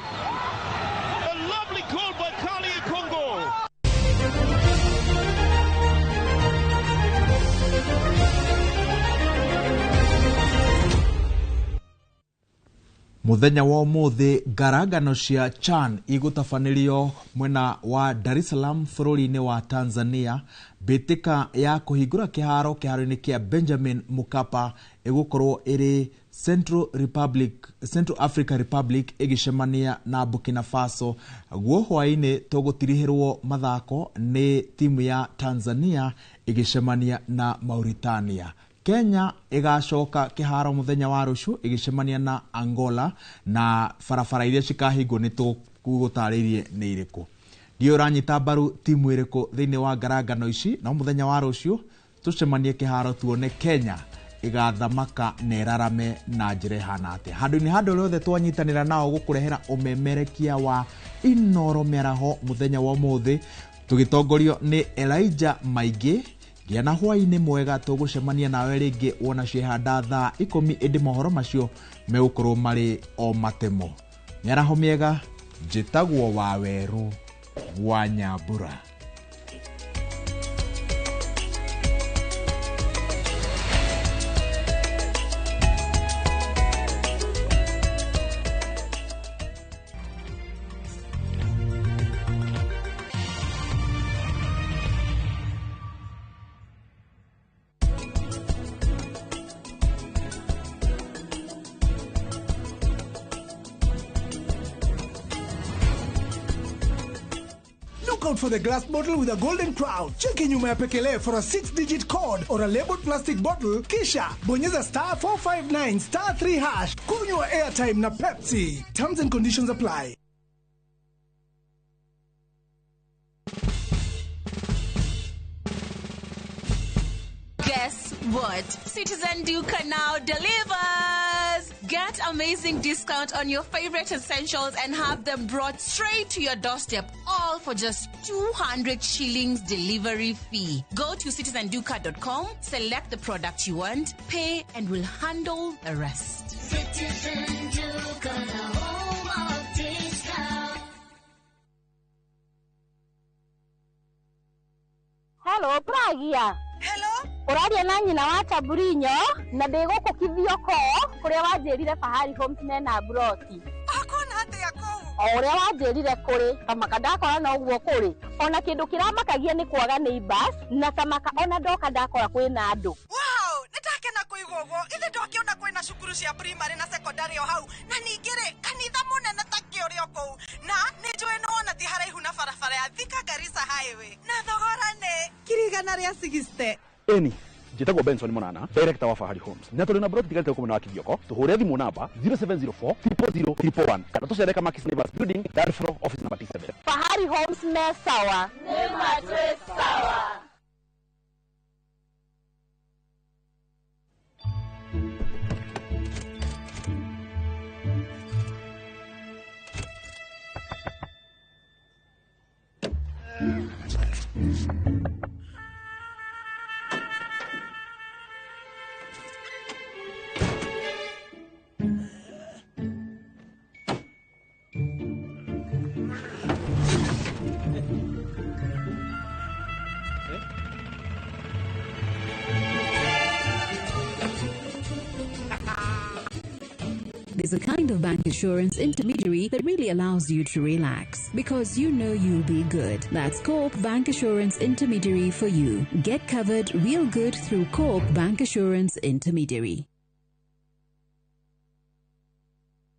A lovely goal by Kali Congo. Muthenya wa umuthi ngarangano cia CHAN igutabanĩrio mwena wa Dar es Salaam bũrũri-inĩ wa Tanzania. Mbĩtĩka ya kũhingũra kĩharo kĩharo-inĩ kĩa Benjamin Mkapa ĩgũkorwo ĩrĩ Central Africa Republic ĩgĩcemania na Burkina Faso. Guo hwaĩ-inĩ tũgũtirihĩrwo mathako nĩ timu ya Tanzania ĩgĩcemania na Mauritania. Kenya ĩgacoka kĩharo mũthenya wa rũciũ ĩgĩcemania na Angola, na barabara iria cikahingwo nĩ tũgũtarĩirie nĩ irĩkũ. Ndiũĩ ũranyita mbaru timu ĩrĩkũ thĩinĩ wa ngarangano ici, no mũthenya wa rũciũ tũcemanie kĩharo tuone Kenya ĩgathamaka na ĩrarame na njĩra ĩhana atĩa. Handũ-inĩ handũ rĩothe twanyitanĩra nao gũkũrehera ũmemerekia wa Inoro mĩaraho mũthenya wa ũmũthĩ tũgĩtongorio nĩ Elijah Maingĩ. Gĩa na hwaĩ-inĩ mwega, tũgũcemania nawe rĩngĩ wona ciehanda thaa 10 ĩndĩ mohoro macio megũkorwo marĩ o matemo. Mĩaraho mĩega, njĩtagwo Wawerũ wa Nyambura. Out for the glass bottle with a golden crown. Cheki nyuma ya pekele for a 6-digit code or a labeled plastic bottle, kisha bonyeza star 459 star 3 hash. Kunywa airtime na Pepsi. Terms and conditions apply. Guess what? Citizen Duka now delivers! Get amazing discount on your favorite essentials and have them brought straight to your doorstep, all for just 200 shillings delivery fee. Go to citizenduka.com, select the product you want, pay, and we'll handle the rest. Citizen Duka, the home of discount. Hello, Pragia. Hello? Ũraria na nyina wa Taburinyo na ndĩ gũkũ Kithioko kũrĩa wanjĩrire Fahari Homes mena broti. Akona atĩa kũu? O ũrĩa wanjĩrire kũrĩ tamaka ndakora no ũguo kũrĩ. Ona kĩndũ kĩramakagia nĩ kwaga neighbors na tamaka ona ndoka ndakora kwĩna andũ. Wow, nĩndakena kũigua ũguo. Ithe ndwakĩona kwĩna cukuru cia primary na secondary o hau na ningĩ rĩ kanitha mũnene ta kĩ ũrĩ o kũu na nĩnjũĩ nĩwona ti haraihu na barabara ya Thika Garissa Highway na thogora nĩ 160,000. Eni njĩtagwo Benson Monana, director wa Fahari Homes, na tũrĩ na broti tigarĩte gũkũ mwena wa Kithioko. Tũhũre thimũ namba 0704 000 111 kana tũcere Kamakis Neighbors Building, third floor, office number T7. Fahari Homes me sawa. Nĩ matwĩ sawa. is a kind of bank assurance intermediary that really allows you to relax because you know you'll be good. That's Co-op Bank Assurance Intermediary for you. Get covered real good through Co-op Bank Assurance Intermediary.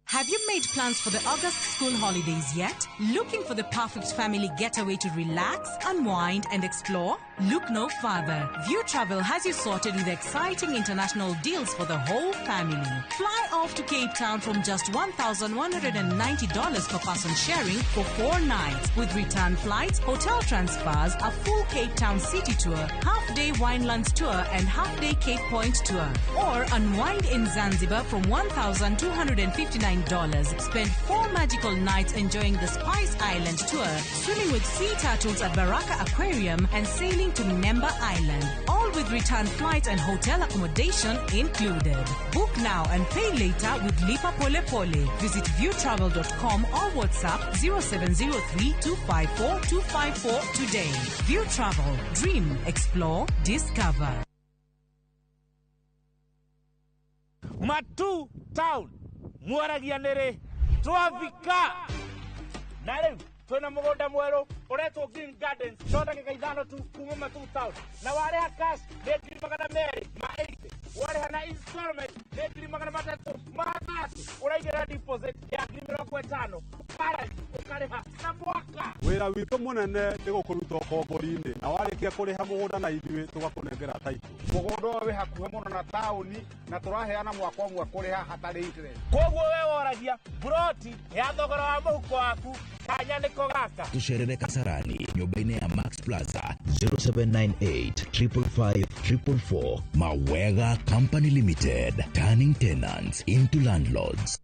Have you made plans for the August school holidays yet? Looking for the perfect family getaway to relax, unwind, and explore? Look no further. View Travel has you sorted with exciting international deals for the whole family. Fly off to Cape Town from just $1,190 per person sharing for 4 nights, with return flights, hotel transfers, a full Cape Town city tour, half-day Winelands tour, and half-day Cape Point tour. Or unwind in Zanzibar from $1,259. Spend 4 magical nights enjoying the Spice Island tour, swimming with sea turtles at Baraka Aquarium, and sailing to Nemba Island. All with return flights and hotel accommodation included. Book now and pay later with Lipa Pole Pole. Visit viewtravel.com or WhatsApp 0703 254 254 today. View Travel. Dream, explore, discover. Matu Town. Mwaragia nĩrĩ twafika na rĩu twĩna mũgũnda mwerũ ũretwo Green Gardens no ndagĩka 5 tu kuma Matu Town na warĩha cash nĩ 280,000, warĩha na installment nĩ 330,000, ũraigĩra deposit ya 50,000 balance ũkarĩha na mwaka. Wĩra witũ mũnene nĩ gũkũruta ũkombori-inĩ na warĩkia kũrĩha mũgũnda na ithuĩ tũgakũnengera taitũ. Mũgũnda ũyũ wĩ hakuhĩ mũno na taũni na tũraheana mwaka ũmwe kũrĩha hatarĩ interest. Koguo we woragia buroti ya thogora wa mũhuko waku kanya nĩko gaka. Tucerere Kasarani nyũmba-inĩ ya Max Plaza 0798 555 444. Mawega Company Limited, turning tenants into landlords.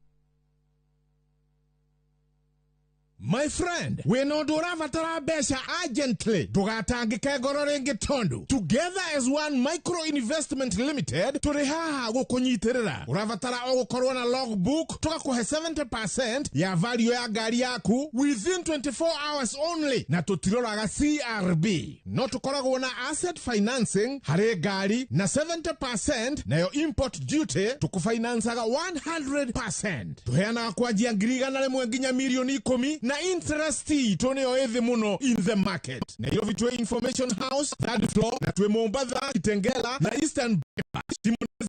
My friend, wĩna ũndũ ũrabatara mbeca urgently, ndũgatangĩke ngoro rĩngĩ tondũ Together as One Micro Investment Limited tũrĩ haha gũkũnyitĩrĩra. Ũrabatara o gũkorwo na logbook, tũgakũhe 70% ya value ya ngari yaku within 24 hours only, na tũtiroraga CRB. No tũkoragwo na asset financing harĩ ngari na 70% nayo import duty tũkũfinansaga 100%. Tũheanaga kwanjia 100,000 nginya 10,000,000 na interest itũ nĩyo ĩthĩ mũno in the market. Nairobi twĩ Information House third floor, na twĩ Mombatha, Kitengela na Eastern Bypass. Simu nĩ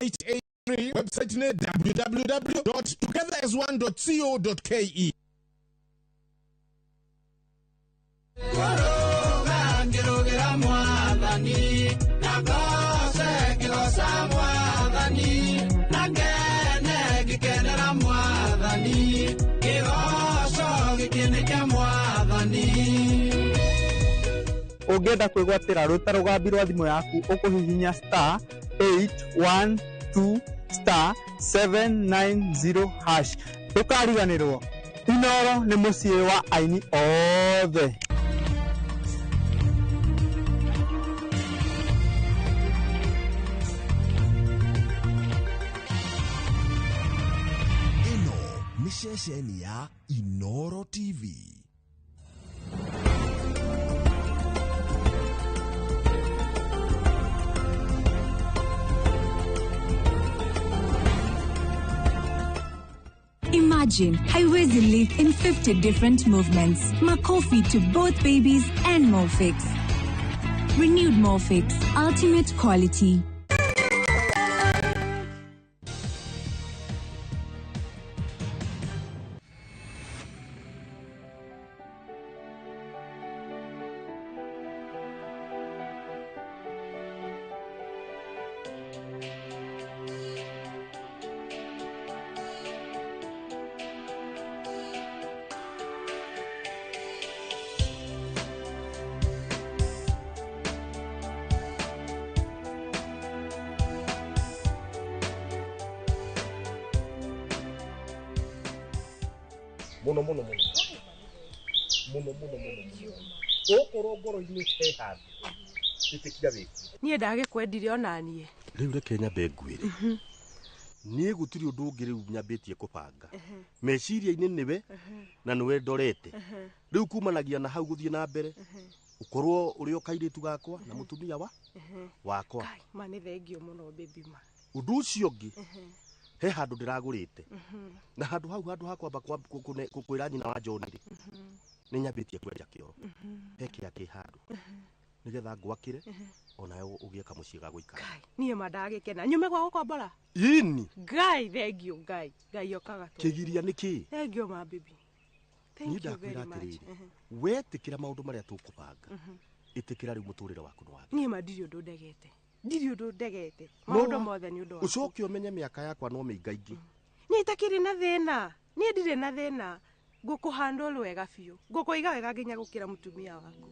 0719888883, website nĩ www.togetheras1.co.ke. Ũngĩenda kwĩgwatĩra rũta rũgambi rwa thimũ yaku ũkũhihinya star 812 star 790 hash. Ndũkariganĩrwo, Inoro nĩ mũciĩ wa aini othe. Ĩno nĩ ceceni ya Inoro TV. Imagine Haiwezi live in 50 different movements. Makofi to both babies and Molfix. Renewed Molfix, ultimate quality. Muno muno muno muno muno muno okorwo ngoro-inĩ he handũ ĩtĩkia wĩku. Niĩ ndagĩkwendire ona niĩ. Rĩu reke nyambe ngwĩre, niĩ gũtirĩ ũndũ ũngĩ rĩu nyambĩtie kũbanga meciria-inĩ nĩwe na nĩwe ndorete. Rĩu kumanagia na hau gũthiĩ na mbere ũkorwo ũrĩ o kairĩtu gakwa na mũtumia wa wakwa. Ma nĩ thengio mũno baby ma. Ũndũ ũcio ũngĩ He handũ ndĩragũrĩte. Na handũ hau handũ ha kwamba kwĩra nyina wa John rĩ, nĩ nyambĩtie kwenja kĩoro. He kĩa kĩ handũ. Nĩgetha ngwakĩre onawe ũgĩe kamũciĩ ga gũikara. Niĩ ma ndagĩkena nyume gwa gũkombora. Ini. Ngai thank you Ngai. Ngai okaga tu. Kĩgiria nĩ kĩ? Thank you my baby. Thank you very much. Wetĩkĩra maũndũ marĩa tũkũbanga. Ĩtĩkĩra rĩu mũtũrĩre waku nĩ wagĩrĩire. Niĩ ma ndirĩ ũndũ ndegete. Ndirĩ ũndũ ndegete. Maũndũ mothe nĩ ũndũ waku. Ũcoke ũmenye mĩaka yakwa no mĩingaingĩ. Niĩ itakĩrĩ na thĩna. Niĩ ndirĩ na thĩna. Ngũkũhandle wega biũ. Ngũkũiga wega nginya gũkĩra mũtumia waku.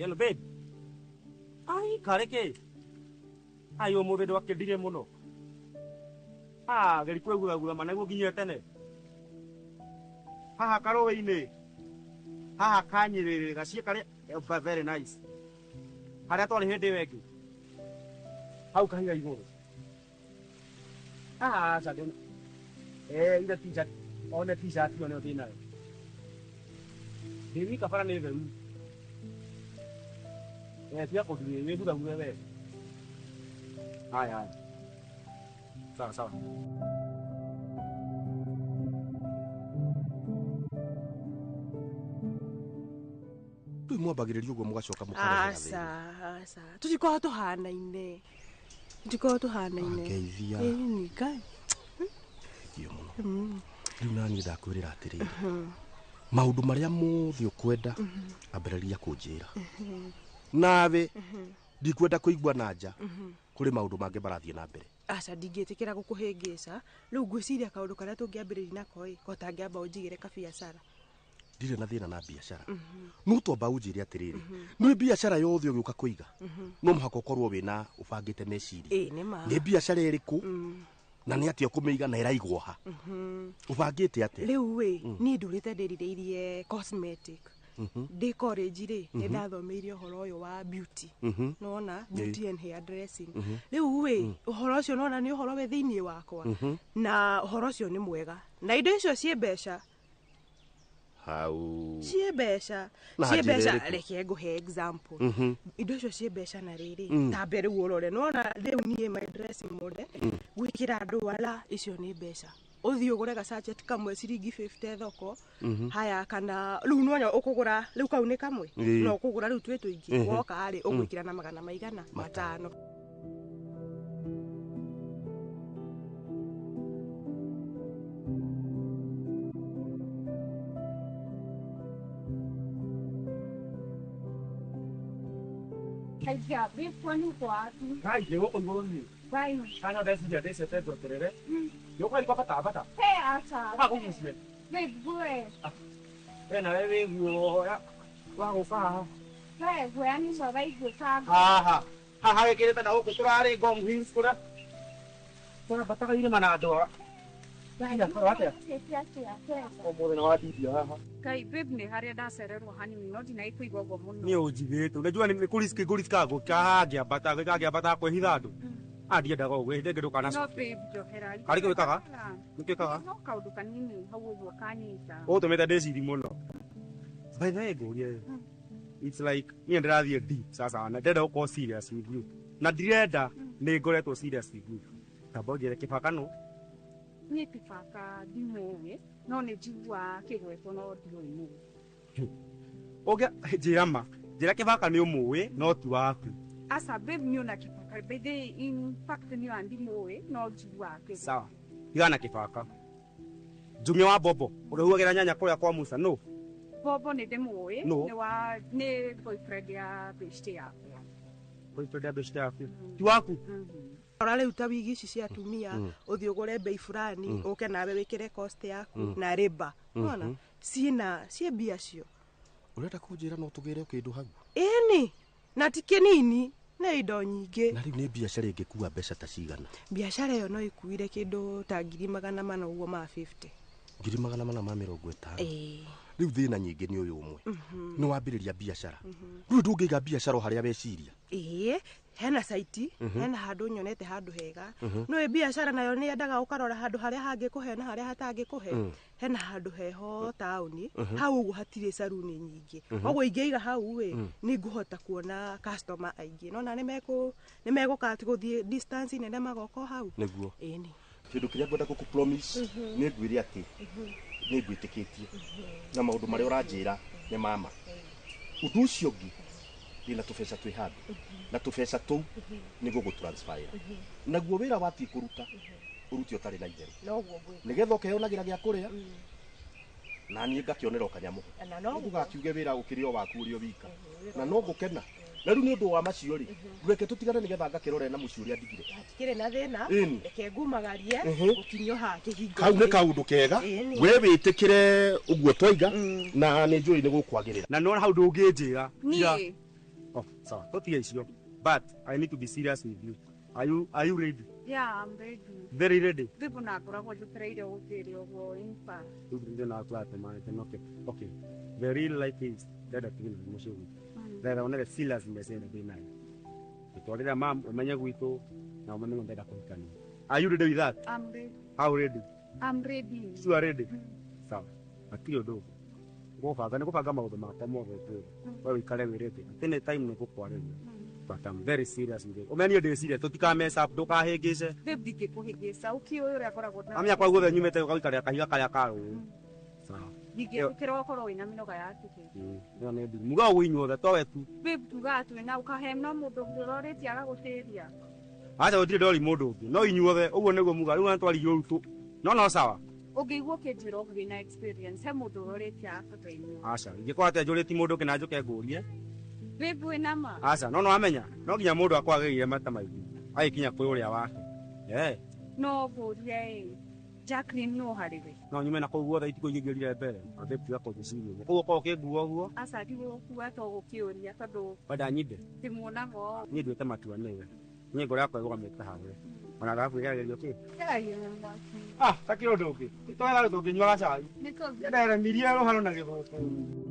Hello babe. Ai kareke. Ai umuthi ndwakĩndire mũno. Ah, geri kwĩguragura ma nĩguo nginyire tene. Haha karũĩ-inĩ. Haha kanyĩrĩrĩ gaciĩ karĩa very nice. Harĩa twarĩ hĩndĩ ĩyo ĩngĩ. Hau kahiga igũrũ. Ah, aca ndĩna. Ira t-shirt. One t-shirt ĩyo nĩyo ndĩnayo. Ndĩ wika bara nĩ theru. Tiga kũnduĩria wĩthuthague we. Haya haya. Sawa sawa. Rĩu mwambagĩrĩria ũguo mũgacoka mũkarehera thĩna. Aca, aca. Tũtikoragwo tũhanaine. Tũtikoragwo tũhanaine. Ngeithia. Ĩni Ngai. Thengiũ mũno. Rĩu naniĩ ndakwĩrĩra atĩrĩrĩ. Maũndũ marĩa mothe ũkwenda ambĩrĩria kũnjĩra. Nawe ndikwenda kũigua na nja kũrĩ maũndũ mangĩ marathiĩ na mbere. Aca ndingĩtĩkĩra gũkũhĩngĩca. Rĩu ngwĩciria kaũndũ karĩa tũngĩambĩrĩria nako ĩ, ko tangĩamba ũnjigĩre kabiacara. Ndirĩ na thĩna na biacara. No twamba ũnjĩre atĩrĩrĩ, nĩ biacara yothe ũgĩũka kũiga no mũhaka ũkorwo wĩna ũbangĩte meciria. Ĩ nĩ ma. Nĩ biacara ĩrĩkũ na nĩ atĩa ũkũmĩiga na ĩraigwo ha? Ũbangĩte atĩa? Rĩu ĩ, niĩ ndũrĩte ndĩrirĩirie cosmetic. Ndĩ college rĩ, nĩ ndathomeire ũhoro ũyũ wa beauty. Nona beauty and hair dressing. Rĩu ĩ, ũhoro ũcio nona nĩ ũhoro wĩ thĩinĩ wakwa. Na ũhoro ũcio nĩ mwega. Na indo icio ciĩ mbeca. Hau. Ciĩ mbeca. Ciĩ mbeca, reke ngũhe example. Indo icio ciĩ mbeca na rĩrĩ, ta mbere rĩu ũrore. Nona rĩu niĩ my dressing model, gwĩkĩra andũ ala icio nĩ mbeca. Ũthiĩ ũgũre ga sachet kamwe ciringi 50 thoko. Haya kana rĩu no ũkũgũra rĩu kau nĩ kamwe. No ũkũgũra rĩu twĩ tũingĩ. Woka rĩ ũgwĩkĩra na magana maigana matano. Kai gũkũ igũrũ niĩ. Kana ndeciria ndĩcete ngweterere. Gĩũka kwa bata bata. He aca. Ũka kũgucie. Wĩ We nawe wĩ guoya wa gũka haha. We guoya nĩ coga ingĩka. Haha. Haha wĩkĩrĩte na gũkũ tũrarĩ Ngong Hills kũrĩa. Tũrambataga irĩma na andũ aya. Ũmũthĩ nĩ wandindia haha. Kai babe nĩ harĩa ndacererwo hanini no ndinaikũigua ũguo mũno. Niĩ ũnjigĩte. Unajua nĩ kũriski ngũriskaga gũka haha ngĩambata gũka ngĩambata kwĩhitha andũ. Ah, ndiendaga ũguo hĩndĩ ĩngĩ ndũkana. No babe njohera. Karĩ kĩ wĩkaga? Nĩ kĩ wĩkaga? No kaũndũ kanini hau ũguo kanyita. Ũtũmĩte ndĩciri mũno. By the way ngũrie. It's like niĩ ndĩrathiĩ deep sasa na ndĩrenda gũkorwo serious with you. Na ndirenda nĩ ngoretwo serious with you. Tamba ũnjĩre kĩbaka nũ? Niĩ kĩbaka ndimũĩ no nĩ njiguaga kĩgwetwo no ndiũĩ nũ. Ũngĩ njĩra ma, njĩra kĩbaka nĩ ũmũĩ no ti waku. Aca babe niĩ ona kĩbaka by the in fact niĩ ona ndimũĩ no njiguaga kĩgwetwo. Sawa. Tigana na kĩbaka. Njumia wa Bobo ũrĩa ũhuagĩra nyanya kũrĩa kwa Musa nũ? Bobo nĩ ndĩmũĩ nĩ wa nĩ boyfriend ya beshte yakwa. Boyfriend ya beshte yaku. Ti waku? Ora rĩu ta wigi ici cia atumia ũthiĩ ũgũre bei fulani ũke nawe wĩkĩre cost yaku na rĩba. Nona ciĩna ciĩ mbia cio. Ũrenda kũnjĩra no tũgĩre kĩndũ hau? Ĩni na ti kĩnini. Nĩ indo nyingĩ. Na rĩu nĩ biacara ĩngĩkua mbeca ta cigana? Biacara ĩyo no ĩkuire kĩndũ ta 400 ũguo ma 50. 450. Ĩĩ. Rĩu thĩna nyingĩ nĩ ũyũ ũmwe. Nĩ wambĩrĩria biacara. Rĩu ndũngĩiga biacara o harĩa weciria. Ĩĩ, hena saiti, hena handũ nyonete handũ hega. No biacara nayo nĩ yendaga ũkarora handũ harĩa hangĩkũhe na harĩa hatangĩkũhe. Hena handũ heho taũni, hau ũguo hatirĩ saruni nyingĩ. Koguo ingĩiga hau ĩ, nĩ ngũhota kuona customer aingĩ. Nona nĩ megũka gũthiĩ distance nene magoka hau. Nĩguo. Ĩni. Kĩndũ kĩrĩa ngwenda gũkũ promise nĩ ngwĩre atĩ nĩ ngwĩtĩkĩtie na maũndũ marĩa ũranjĩra nĩ mama. Ũndũ ũcio ũngĩ ndĩna tũbeca twĩ handũ na tũbeca tũu nĩ gũgũtransferĩra. Naguo wĩra wathiĩ kũruta ũrute ũtarĩ na itherũ. Noguo ngwĩka. Nĩgetha ũkeyonagĩra gĩa kũrĩa na niĩ ngakĩonera o kanyamũ. Na noguo. Ndũgakiuge wĩra ũkĩrĩ o waku ũrĩ o wika. Na no ngũkena. Na rĩu nĩ ũndũ wa macio rĩ, reke tũtigane nĩgetha ngakĩrore na mũciĩ ũrĩa ndigire. Hatikĩrĩ na thĩna, reke ngumagarie gũkinyio haha kĩhingo. Kau nĩ kaũndũ kega, we wĩtĩkĩre ũguo twaiga na nĩ njũĩ nĩ gũkwagĩrĩra. Na nĩwona hau ndũngĩnjĩra. Niĩ. Oh, sawa, tũtige icio. But I need to be serious with you. Are you ready? Yeah, I'm ready. Very ready. Bibu na ngoragwo njetereire gũkĩre ũguo in fact. Rĩu ndĩna atũmate, okay. The real life is ndenda tũgĩe na mũciĩ gwitũ. Ndenda onere serious mbeca ĩrĩa ndĩ nayo. Twarĩra mam ũmenye gwitũ na ũmenye ndenda kũhikania. Are you ready with that? I'm ready. How ready? I'm ready. You are ready? Sawa. Hatirĩ ũndũ. Ngũbanga nĩ gũbanga maũndũ makwa mothe twĩre. We wĩikare wĩrĩte. At any time nĩ gũkwarĩria. But I'm very serious with it. Ũmenye ndĩ serious, tũtikamesa up, ndũkahĩngĩce. Babe ndingĩkũhĩngĩca, ũkĩũĩ ũrĩa ngoragwo na. Amenya kwa guothe nyumĩte ũgaikarĩra kahiga karĩa ka rũĩ. Sawa. Ndingĩtĩkĩra ũkorwo wĩna mĩnoga ya kĩhĩ. Ĩyo nĩ nduru. Muga ũguo inyuothe towe tu. Babe tugaga twĩna ũkahe no mũndũ ũngĩ ũrorĩtie agagũtĩria. Aca gũtirĩ ndori mũndũ ũngĩ. No inyuothe ũguo nĩguo muga. Rĩu twaririe ũru tu. No sawa. Ũngĩigua ũkĩnjĩra ũguo wĩna experience, he mũndũ ũrorĩtie agagũteithia. Aca, ingĩkorwo atĩ njũrĩtie mũndũ ũngĩ na njũke ngũrie. Babe wĩna ma? Aca, no amenya. No nginya mũndũ akwagĩrĩire mata maingĩ. Agĩkinya kwĩ ũrĩa wake. No ngũrie ĩ, Jacqueline no harĩ we? No nyume na kũu guothe itukũ ingĩngĩrire mbere. Babe tiga kũnjĩciria ũguo. Koguo ũkorwo ũkĩngua ũguo. Aca ndigũgũkua to gũkĩũria tondũ wenda nyinde. Ndimuonaga ũũ. Niĩ nduĩte matua nĩwe. Niĩ ngoro yakwa ĩrũgamĩte hawe. Ona thabu ĩgeragĩrio kĩ? Ĩgeragio na mwaki. Ah, takĩrĩ ũndũ ũngĩ. Twetha rĩu tũngĩnyua gacai. Nĩ tũngĩ. Nderemirie rũhano na gĩthũkũ.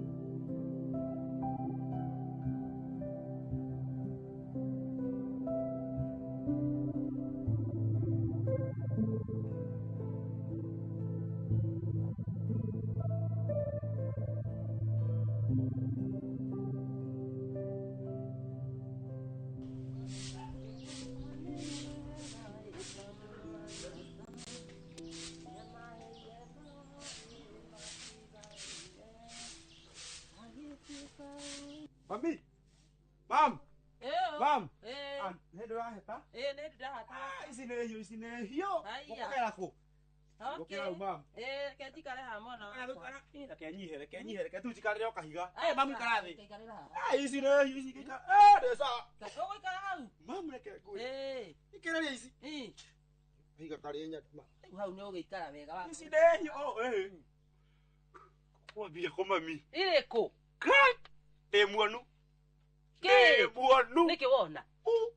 Mami! Mam! Mam! Nĩ ndĩraheta? Ĩĩ nĩ ndĩraheta. Ici nĩ hiũ, ici nĩ hiũ. Gũkĩra kũ? Gũkĩra hau mam. Ĩĩ, reke njikare haha mwana wakwa. Reke nyihe, reke nyihe, reke tu njikarĩre o kahiga. Mamu ikara thĩ. Ici nĩ hiũ, ici ngĩikara. Ndĩ sawa. Ũgũikara hau? Mamu reke ngwĩre. Ĩĩ. Ikĩrĩria ici. Ĩĩ. Kahiga karĩ nyaki. Rĩu hau nĩ ũgũikara wega wa. Ici nĩ hiũ, ĩĩ. Kwambia kũ mami? Irĩkũ? Ndĩ muonu. Kĩ? Ndĩ muonu. Nĩkĩ wona?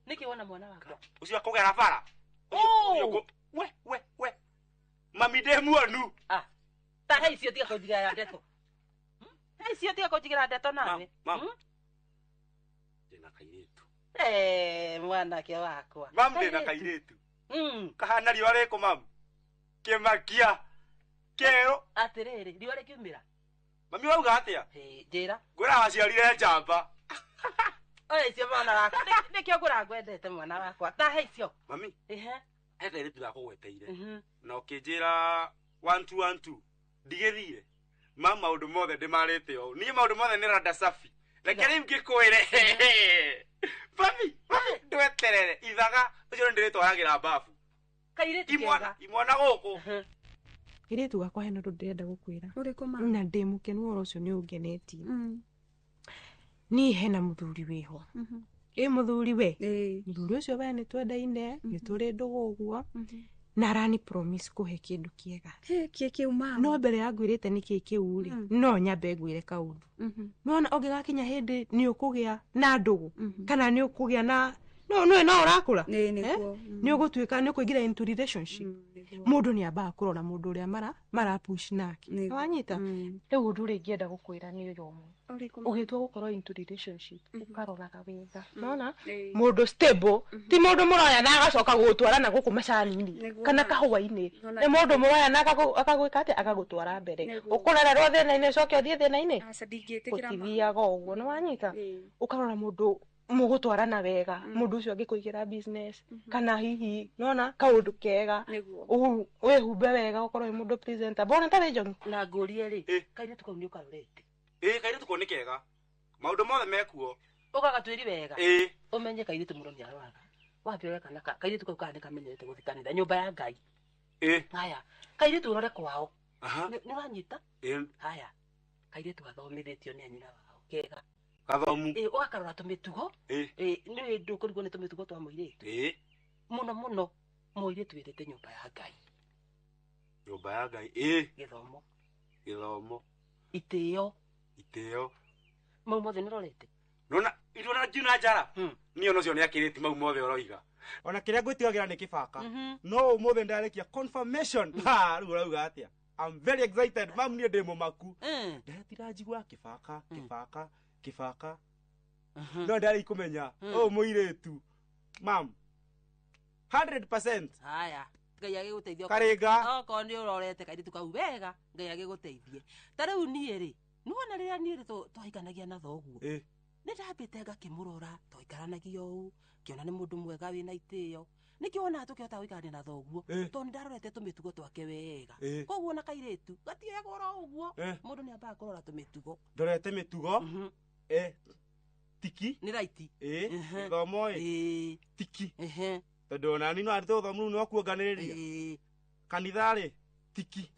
Nĩkĩ wona mwana wakwa? Ũcio akũgera bara. We. Mami ndĩ muonu. Ah. Ta he icio tiga kũnjigĩra ndeto. He icio tiga kũnjigĩra ndeto nawe. Mam. Ndĩna kairĩtu. Mwanake wakwa. Mam ndĩna kairĩtu. Kahana riũa rĩkũ mam? Kĩmakia. Kĩerũ. Atĩrĩrĩ, riũa rĩkiumĩra. Mami wauga atĩa? Njĩra. Ngwĩra waciarire njamba. Oya icio mwana wakwa. Nĩkĩo ngũra ngwendete mwana wakwa. Ta he icio. Mami. Ehe. He kairĩtu ndakũgweteire. Na ũkĩnjĩra 1 2 1 2. Ndigĩthire. Ma maũndũ mothe ndĩmarĩte ũũ. Niĩ maũndũ mothe nĩ rada safi. Reke rĩu ngĩkwĩre. Mami, ndweterere. Ithaga ũcio nĩ ndĩrĩtwaragĩra babu. Kairĩtu kega. Imwana gũkũ. Kairĩtu gakwa hena ũndũ ndĩrenda gũkwĩra. Ũrĩkũ ma? Na ndĩ mũkenu ũhoro ũcio nĩ ũngenetie. Niĩ hena mũthuri wĩho. Ĩ mũthuri we? Mũthuri ũcio we nĩ twendaine, nĩ tũrĩ ndũgũ ũguo. Na arani promise kũhe kĩndũ kĩega. Kĩ kĩu mama? No mbere ya ngwĩrĩte nĩkĩ kĩu rĩ, no nyambe ngwĩre kaũndũ. Nĩwona ũngĩgakinya hĩndĩ nĩ ũkũgĩa na ndũgũ, kana nĩ ũkũgĩa na No no no ũrakũra. Ĩĩ, nĩguo. Nĩ ũgũtuĩka nĩ ũkũingĩra into relationship. Mũndũ nĩ ambaga kũrora mũndũ ũrĩa mara push nake. Nĩguo. Wanyita? Rĩu ũndũ ũrĩa ingĩenda gũkwĩra nĩ ũyũ ũmwe. Ũrĩkũ? Ũgĩtua gũkorwo into relationship ũkaroraga wega. Nona? Ĩĩ. Mũndũ stable ti mũndũ mũroya na agacoka gũgũtwara na gũkũ macani-inĩ Nĩguo. kana kahũa-inĩ. Nona. Nĩ mũndũ mũroya na akagwĩka atĩa agagũtwara mbere. Nĩguo. Ũkũrererwo thĩna-inĩ ũcoke ũthiĩ thĩna-inĩ. Aca ndingĩtĩkĩra ma. Gũtithiaga ũguo nĩ wanyita? Ĩĩ. Ũkarora mũndũ mũgũtwarana wega mũndũ ũcio angĩkũigĩra business kana hihi nona kaũndũ kega Nĩguo. Wĩhumbe wega ũkorwo wĩ mũndũ presenter bona tarĩ njogu na ngũrie rĩ kairĩtu kau nĩ ũkarorete Ĩĩ kairĩtu kau nĩ kega maũndũ mothe mekuo ũgagatwĩri wega Ĩĩ. ũmenye kairĩtu mũno nĩ aroraga wambĩrore kana kairĩtu kau kana nĩ kamenyerete gũthiĩ kanitha nyũmba ya Ngai Ĩĩ. haya kairĩtu ũrore kwao Aha. nĩ ũranyita Ĩĩ. haya kairĩtu gathomithĩtio nĩ anyina wao kega Gathomu. Ĩĩ, ũgakarora tũmĩtugo Ĩĩ. Ĩĩ, nĩ ndũkũrigwo nĩ tũmĩtugo twa mũirĩtu Ĩĩ. mũno mũno mũirĩtu wendete nyũmba ya Ngai Nyũmba ya Ngai. Ĩĩ. gĩthomo Gĩthomo. itĩo Itĩo. mau mothe nĩ ũrorete Nona irona ngiuna njara. Niĩ ona ũcio nĩ akĩrĩti mau mothe ũroiga. Ona kĩrĩa ngwĩtigagĩra nĩ kĩbaka. No ũmũthĩ ndarĩkia confirmation. Ha, rĩu ũrauga atĩa? I'm very excited. Mam niĩ ndĩ mũmaku. Ndĩratira njigua kĩbaka, kĩbaka, kĩbaka. No ndarĩ kũmenya ũyũ mũirĩtu. Mam. 100%. Haya, Ngai agĩgũteithia. Karĩnga. Okorwo nĩ ũrorete kairĩtu kau wega, Ngai agĩgũteithie. Ta rĩu niĩ rĩ, nĩwona rĩrĩa niĩ rĩ twahikanagia na thoguo. Nĩ ndambĩte ngakĩmũrora, twaikaranagia ũũ, ngĩona nĩ mũndũ mwega wĩna itĩo. Nĩkĩo wonaga tũkĩhota gũikarania na thoguo, tondũ nĩ ndarorete tũmĩtugo twake wega. Koguo ona kairĩtu gatioyagwo oro ũguo, mũndũ nĩ ambaga kũrora tũmĩtugo. Ndorete mĩtugo. Tiki. Nĩ raiti. Gĩthomo ĩ. Tiki. Tondũ ona niĩ no arĩ tũthomu rĩu no kuonganĩrĩria. Kanitha rĩ, tiki.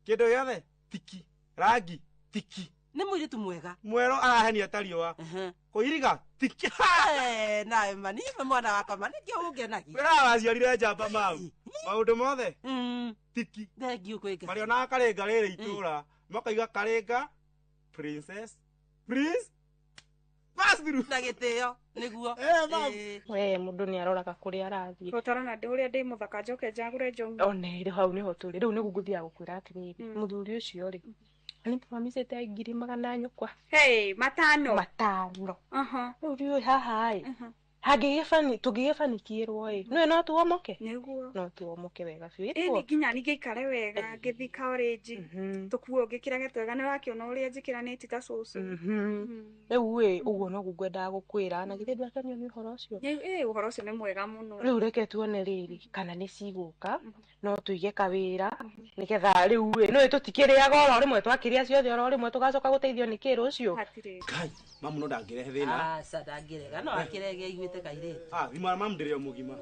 Kĩndũ gĩothe, tiki. Rangi, tiki. Nĩ mũirĩtu mwega. Mwerũ arahenia ta riũa. Kũiriga, tiki. Nawe ma niĩ mwana wakwa ma nĩkĩo ũngenagia. Wĩra waciarire njamba mau. Maũndũ mothe, tiki. Thengiũ kwĩ Ngai. Marĩonaga karĩnga rĩrĩ itũũra. Makaiga karĩnga, princess, prince, pass through. Na gĩtĩo, nĩguo. We mũndũ nĩ aroraga kũrĩa arathiĩ. Ũtarona ndĩ ũrĩa ndĩ mũthaka njoke njagũre njogu. One rĩ hau nĩho tũrĩ rĩu nĩguo ngũthiaga gũkwĩra atĩrĩrĩ mũthuri ũcio rĩ nĩtwamicĩte ngiri magana nyũkwa. Hey, matano. Matano. Rĩu ndiũĩ haha ĩ tũngĩgĩbanikĩrwo ĩ nĩwe no tuomoke. Nĩguo. No tuomoke wega biũ. Ĩ nĩ nginya niĩ ngĩikare wega ngĩthiĩ college tũkuo ngĩkĩrage twega nĩ wakĩona ũrĩa njĩkĩranĩtie ta cũcũ. Rĩu ĩ ũguo noguo ngwendaga gũkwĩra na githĩ ndwakenio nĩ ũhoro ũcio. Ĩ ũhoro ũcio nĩ mwega mũno. Rĩu reke tuone rĩrĩ kana nĩ cigũka no tũige kawĩra nĩgetha rĩu ĩ nĩũĩ tũtikĩrĩaga oro rĩmwe twakĩrĩa ciothe oro rĩmwe tũgacoka gũteithio nĩ kĩ rũciũ. Kai, mamu no ndangĩrehe thĩna. Aca ndangĩrega no akĩrege aiguĩte kairĩtu. Ah, thimũ ya mamu ndĩrĩ o mũgima.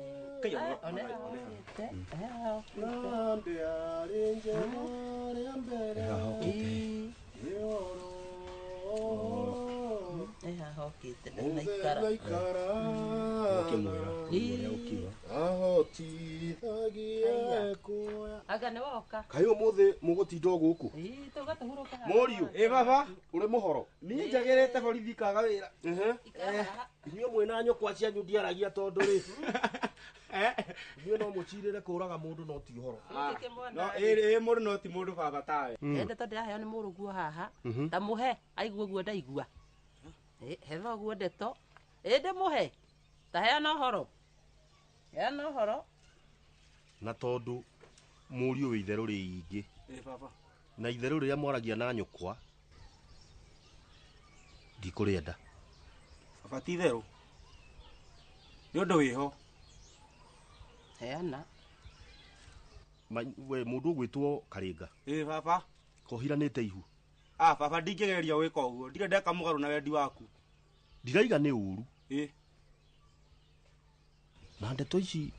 Kai, One hokĩte ndanaikara. Ũkĩmwĩra ũrĩa ũkiuga. Anga nĩ woka. Kaĩ ũmũthĩ mũgũtinda o gũkũ? Ĩĩ tũga tũhurũke haha. Mũriũ. Ĩ baba. Ũrĩ mũhoro? Niĩ njagĩrĩte borithi kaga wĩra. Inyuĩ mwĩna nyũkwa cianyu ndiaragia tondũ rĩ. Inyuĩ no mũcirĩre kũraga mũndũ no ti ũhoro. No ĩ mũndũ no ti mũndũ baba tawe. Ndeto ndĩraheo nĩ mũrũguo haha. Ta mũhe aigua ũguo ndaigua. He thoguo ndeto. Ĩ ndĩmũhe. Ta heana ũhoro. Heana ũhoro. Na tondũ mũriũ wĩ itherũ rĩingĩ. Ĩ baba. Na itherũ rĩrĩa mwaragia na nyũkwa ndikũrĩenda. Baba ti itherũ. Nĩ ũndũ wĩho. Heana. We mũndũ ũgwĩtwo Karĩnga. Ĩ baba. Kohiranĩte ihu. Ah baba ndingĩgeria gwĩka ũguo. Ndirĩ ndeka mũgarũ na wendi waku. Ndiraiga nĩ ũru. Ĩ. Na ndeto ici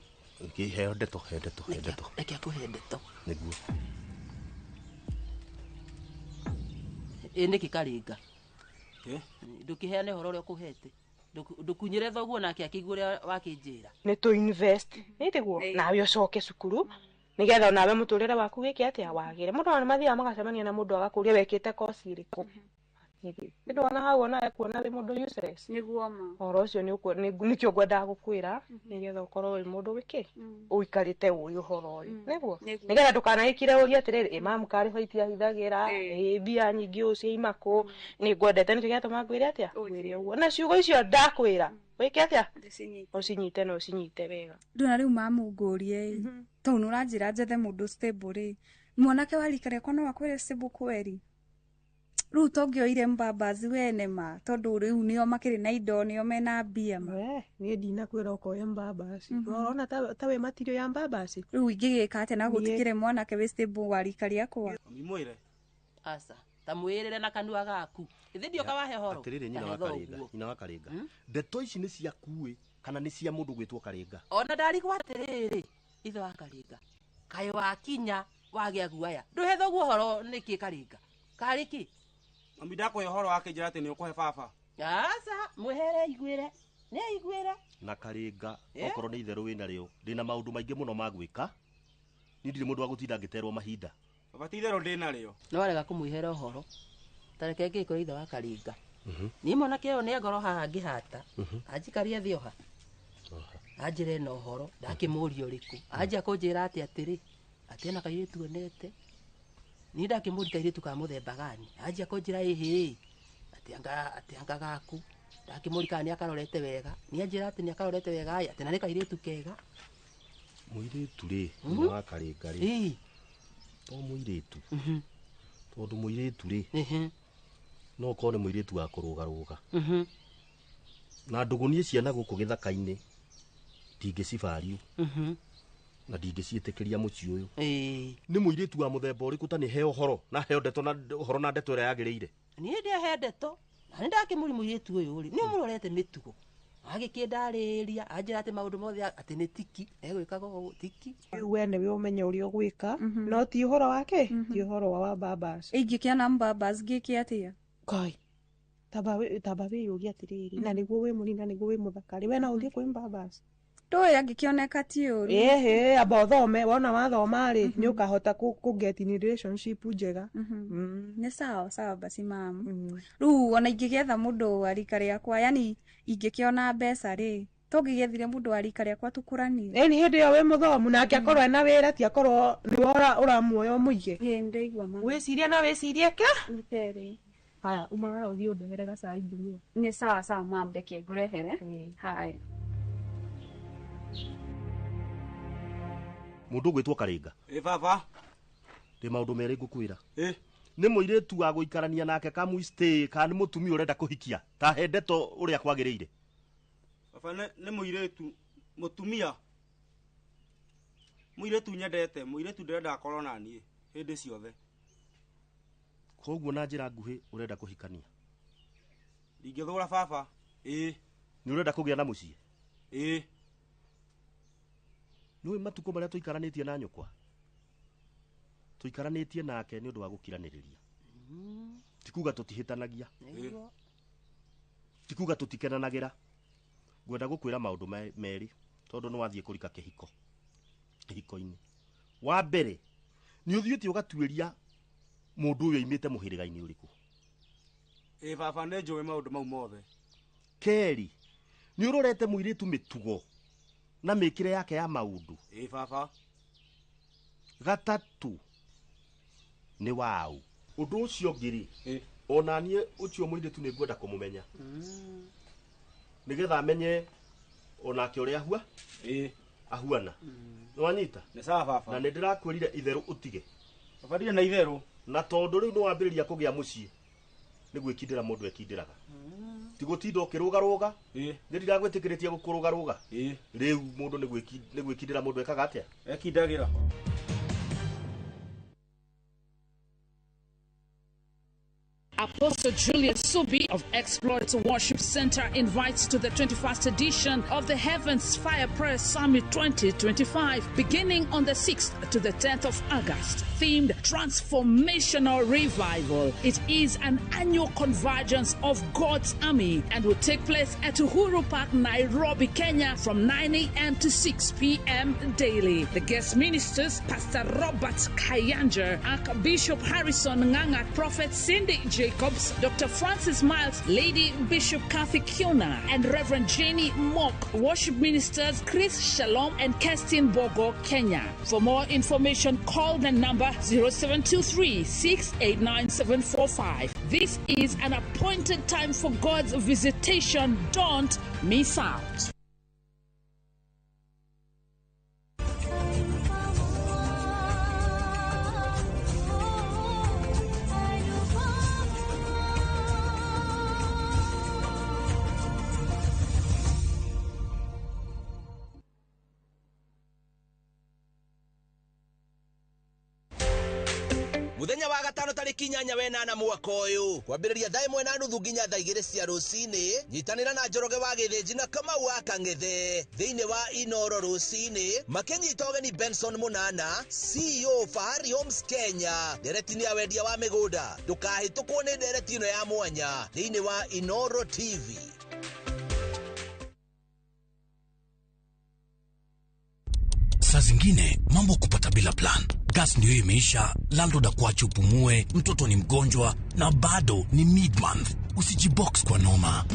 heo ndeto, he ndeto, he ndeto. Reke akũhe ndeto. Nĩguo. Ĩ nĩkĩ Karĩnga? Ndũkĩheane ũhoro ũrĩa ũkũhete. Ndũkunyĩre thoguo nake akĩigua ũrĩa wakĩnjĩra. Nĩ tũ invest nĩ tiguo nawe ũcoke cukuru nĩgetha onawe mũtũrĩre waku wĩke atĩa wagĩre. Mũndũ ona mathiaga magacemania na mũndũ agakũria wekĩte koci ĩrĩkũ. Nĩ ndona hau ona ekuona wĩ mũndũ useless. Nĩguo ma. Ũhoro ũcio nĩkĩo ngwendaga gũkwĩra nĩgetha ũkorwo wĩ mũndũ wĩkĩ ũikarĩte ũĩ ũhoro ũyũ. Nĩguo nĩgetha ndũkanagĩkire ũrie atĩrĩrĩ, ĩ mamu karĩ ho itiahithagĩra, ĩ mbia nyingĩ ũũ ciaima kũ, nĩ ngwendete nĩkĩo gĩatũma ngwĩre atĩa, ngwĩre ũguo. Na ciugo icio ndakwĩra wĩke atĩa, ũcinyite na ũcinyite wega. Ndona rĩu mamu ngũrie ĩ, tondũ nĩ ũranjĩra njethe mũndũ stable rĩ, mwanake wa rika rĩakwa no akwĩre stable kweri? Rĩu tongĩoire mbambazi wene ma, tondũ rĩu nĩo makĩrĩ na indo, nĩo mena mbia ma. Niĩ ndinakwĩra ũkoe mbambaci. Ũrona ta wĩ matirio ya mbambaci? Rĩu ingĩgĩka atĩa na gũtikĩrĩ mwanake wĩ stable wa rika rĩakwa? Mwĩre. Aca, ta mwĩrĩre na kanua gaku. Ithĩ ndioka wahe ũhoro. Atĩrĩrĩ nyina wa Karinga, nyina wa Karinga. Ndeto ici nĩ ciaku ĩ kana nĩ cia mũndũ gwĩtwo Karinga? Ona ndarigwo atĩrĩrĩ, ithe wa Karinga. Kaĩ wakinya wagĩa guaya. Ndũhe thoguo ũhoro nĩkĩ Karinga? Karĩ kĩ? Mami ndakũhe ũhoro wake njĩra atĩ nĩ ũkũhe baba. Aca, mwĩhere aiguĩre. Nĩ aiguĩre. Na Karinga, okorwo nĩ itherũ wĩna rĩo, ndĩna maũndũ maingĩ mũno ma gwĩka. Niĩ ndirĩ mũndũ wa gũtinda ngĩterwo mahinda. Baba ti itherũ ndĩna rĩo. No arega kũmwĩhera ũhoro. Ta reke ngĩkũre ithe wa Karinga. Niĩ mwanake ũyũ nĩ ngoro haha ngĩhata. Anjikarie thĩ oha. Anjĩre na ũhoro, ndakĩmũria ũrĩkũ. Anjia kũnjĩra atĩ atĩrĩ, atĩ ena kairĩtu onete. Niĩ ndakĩmũria kairĩtu ka mũthemba gani. Anjia kũnjĩra ĩhĩ, atĩ anga gaku. Ndakĩmũria kana nĩ akarorete wega. Nĩ anjĩra atĩ nĩ akarorete wega, atĩ na nĩ kairĩtu kega. Mũirĩtu rĩ, nyina wa Karinga rĩ. To mũirĩtu. Tondũ mũirĩtu rĩ, no ũkorwo nĩ mũirĩtu wa kũrũgarũga. Na ndũgũnie ciana gũkũ gĩthaka-inĩ ndingĩcibariũ. Na ndingĩciĩtĩkĩria mũciĩ ũyũ. Nĩ mũirĩtu wa mũthemba ũrĩkũ ta nĩ heo ũhoro na heo ndeto na ũhoro na ndeto ĩrĩa yagĩrĩire? Niĩ ndiahe ndeto. Na nĩ ndakĩmũria mũirĩtu ũyũ rĩ, nĩ ũmũrorete mĩtugo. Agĩkĩndarĩria, anjĩra atĩ maũndũ mothe atĩ nĩ tiki, egwĩkaga ũguo tiki. Rĩu we nĩwe ũmenye ũrĩa ũgwĩka, no ti ũhoro wake, ti ũhoro wa mbambaci. Ingĩkĩona mbambaci ngĩke atĩa? Kai, tamba wĩyũrie atĩrĩrĩ, na nĩguo wĩ mũnini na nĩguo wĩ mũthaka rĩ, we no ũthiĩ kwĩ mbambaci? Ndũĩ angĩkĩoneka ti ũru. Ĩhĩ, amba ũthome, wona wathoma rĩ, nĩ ũkahota kũ get in relationship njega. Nĩ sawa sawa basi mamu. Rĩu ona ingĩgĩetha mũndũ wa rika rĩakwa, yani ingĩkĩona mbeca rĩ, tũngĩgĩethire mũndũ wa rika rĩakwa tũkũranie. Ĩni hĩndĩ ĩyo wĩ mũthomu nake akorwo ena wĩra, ti akorwo nĩwe ũramuoya ũmũige. Ĩĩ nĩndaigua mama. Wĩcirie na wĩcirie ke? Nĩ. Haya, umagara ũthiĩ ũndehere gacai ngĩnyue. Nĩ sawa sawa mam, reke ngũrehere. Haya. Mũndũ ũgwĩtwo Karinga. Ĩ baba. Ndĩ maũndũ merĩ ngũkwĩra. Nĩ mũirĩtu wa gũikarania nake kamũistay kana nĩ mũtumia ũrenda kũhikia ta he ndeto ũrĩa kwagĩrĩire? Baba nĩ mũirĩtu mũtumia. Mũirĩtu nyendete, mũirĩtu ndĩrenda akorwo na niĩ hĩndĩ ciothe. Koguo na njĩra nguhĩ ũrenda kũhikania? Ndingĩthũra baba. Ĩ. Nĩ ũrenda kũgĩa na mũciĩ? Ĩ. Nĩũĩ matukũ marĩa tũikaranĩtie na nyũkwa? Tũikaranĩtie nake nĩ ũndũ wa gũkiranĩrĩria. Ti kuga tũtihĩtanagia. Ti kuga tũtikenanagĩra. Ngwenda gũkwĩra maũndũ merĩ tondũ nĩ wathiĩ kũrika kĩhiko. Kĩhiko-inĩ. Wa mbere, nĩ ũthiĩte ũgatuĩria mũndũ ũyũ oimĩte mũhĩrĩga-inĩ ũrĩkũ? Ĩ baba nĩ njũĩ maũndũ mau mothe. Kerĩ, nĩ ũrorete mũirĩtu mĩtugo na mĩkĩre yake ya maũndũ. Ĩ baba. Gatatũ, nĩ waũ. Ũndũ ũcio ũngĩ rĩ, ona niĩ ũcio mũirĩtu nĩ ngwenda kũmũmenya. Nĩgetha amenye onake ũrĩa ahua. Ahuana. Nĩ wanyita? Nĩ sawa baba. Na nĩ ndĩrakwĩrire itherũ ũtige. Baba ndirĩ na itherũ. Na tondũ rĩu nĩ wambĩrĩria kũgĩa mũciĩ, nĩ gwĩkindĩra mũndũ ekindĩraga. Ti gũtinda ũkĩrũgarũga. Nĩ ndiragwĩtĩkĩrĩtie gũkũrũgarũga. Rĩu mũndũ nĩ gwĩkindĩra mũndũ ekaga atĩa? Ekindagĩra. Apostle Julius Subi of Exploits Worship Center invites to the 21st edition of the Heavens Fire Prayer Summit 2025, beginning on the 6th to the 10th of August, themed Transformational Revival. It is an annual convergence of God's army and will take place at Uhuru Park, Nairobi, Kenya, from 9 a.m. to 6 p.m. daily. The guest ministers, Pastor Robert Kayanja, Archbishop Harrison Nganga, Prophet Cindy Jacob, Bishops Dr. Francis Miles, Lady Bishop Kathy Kiona, and Reverend Jenny Mock. Worship ministers Chris Shalom and Kerstin Bogo, Kenya. For more information, call the number 0723 689 745. This is an appointed time for God's visitation. Don't miss out. Muthenya wa gatano tariki 8 wenana mwaka uyu kwambiriria thaa 1:30 nginya thaa 2 cia rucini nyitanira na Njoroge wa Githinji na Kamau wa Kang'ethe thiini wa Inoro rucini makinyita ũgeni Benson Munana, CEO Fahari Homes Kenya. Ndereti ni ya wendia wa migunda, ndukahĩtũkwo nĩ ndereti ĩno ya mwanya thiini wa Inoro TV. Saa zingine mambo kupata bila plan. Gas ndio imeisha, landlord akuache upumue, mtoto ni mgonjwa na bado ni mid-month. Usijibox kwa noma.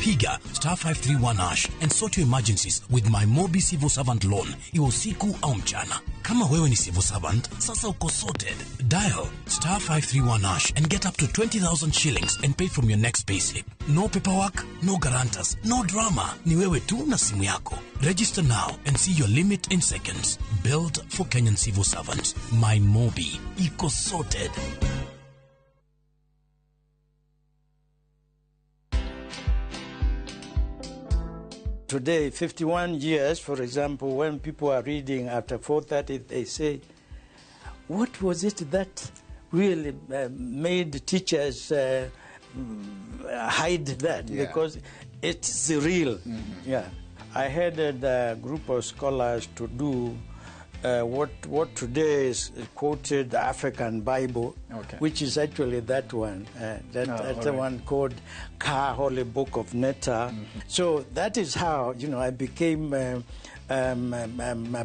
Piga star 531 hash and sort your emergencies with my Mobi Civil Servant Loan, iwe usiku au mchana. Kama wewe ni civil servant, sasa uko sorted. Dial star 531 hash and get up to 20,000 shillings and pay from your next payslip. No paperwork, no guarantors, no drama. Ni wewe tu na simu yako. Register now and see your limit in seconds. Built for Kenyan civil servants. My Mobi. Iko sorted. Today, 51 years, for example, when people are reading after 4:30, they say, what was it that really made teachers hide that? Yeah. Because it's real. Mm-hmm. Yeah. I headed a group of scholars to do what today is quoted African Bible, okay, which is actually that one, that's the one called Ka Holy Book of Netta. Mm-hmm. So that is how, you know, I became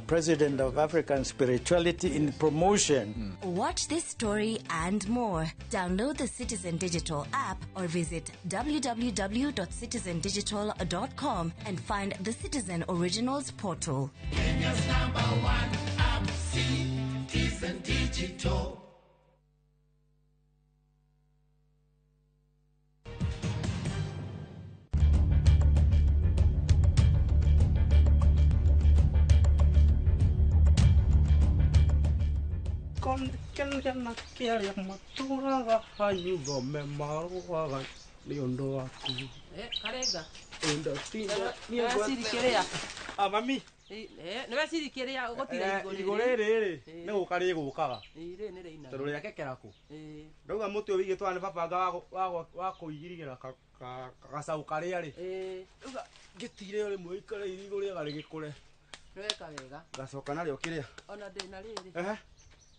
president of African Spirituality in promotion. Mm. Watch this story and more. Download the Citizen Digital app or visit www.citizendigital.com and find the Citizen Originals portal. Kenya's number one app, Citizen Digital. Karenga. Mami. Nĩ wecirikia gũtira igũ rĩrĩ rĩ nĩ gũka rĩgũkaga tondũ rĩakekera kũ ndauga mũtĩ ũyũ wĩigĩtwo haha nĩ babanga wa kũigirigĩra gacaũ karĩa rĩ ndauga ngĩtire o rĩmwe ikare irigũ rĩaga rĩgĩkũre. Nĩweka wega. Ngacoka narĩo kĩrĩa ona ndĩ na rĩrĩ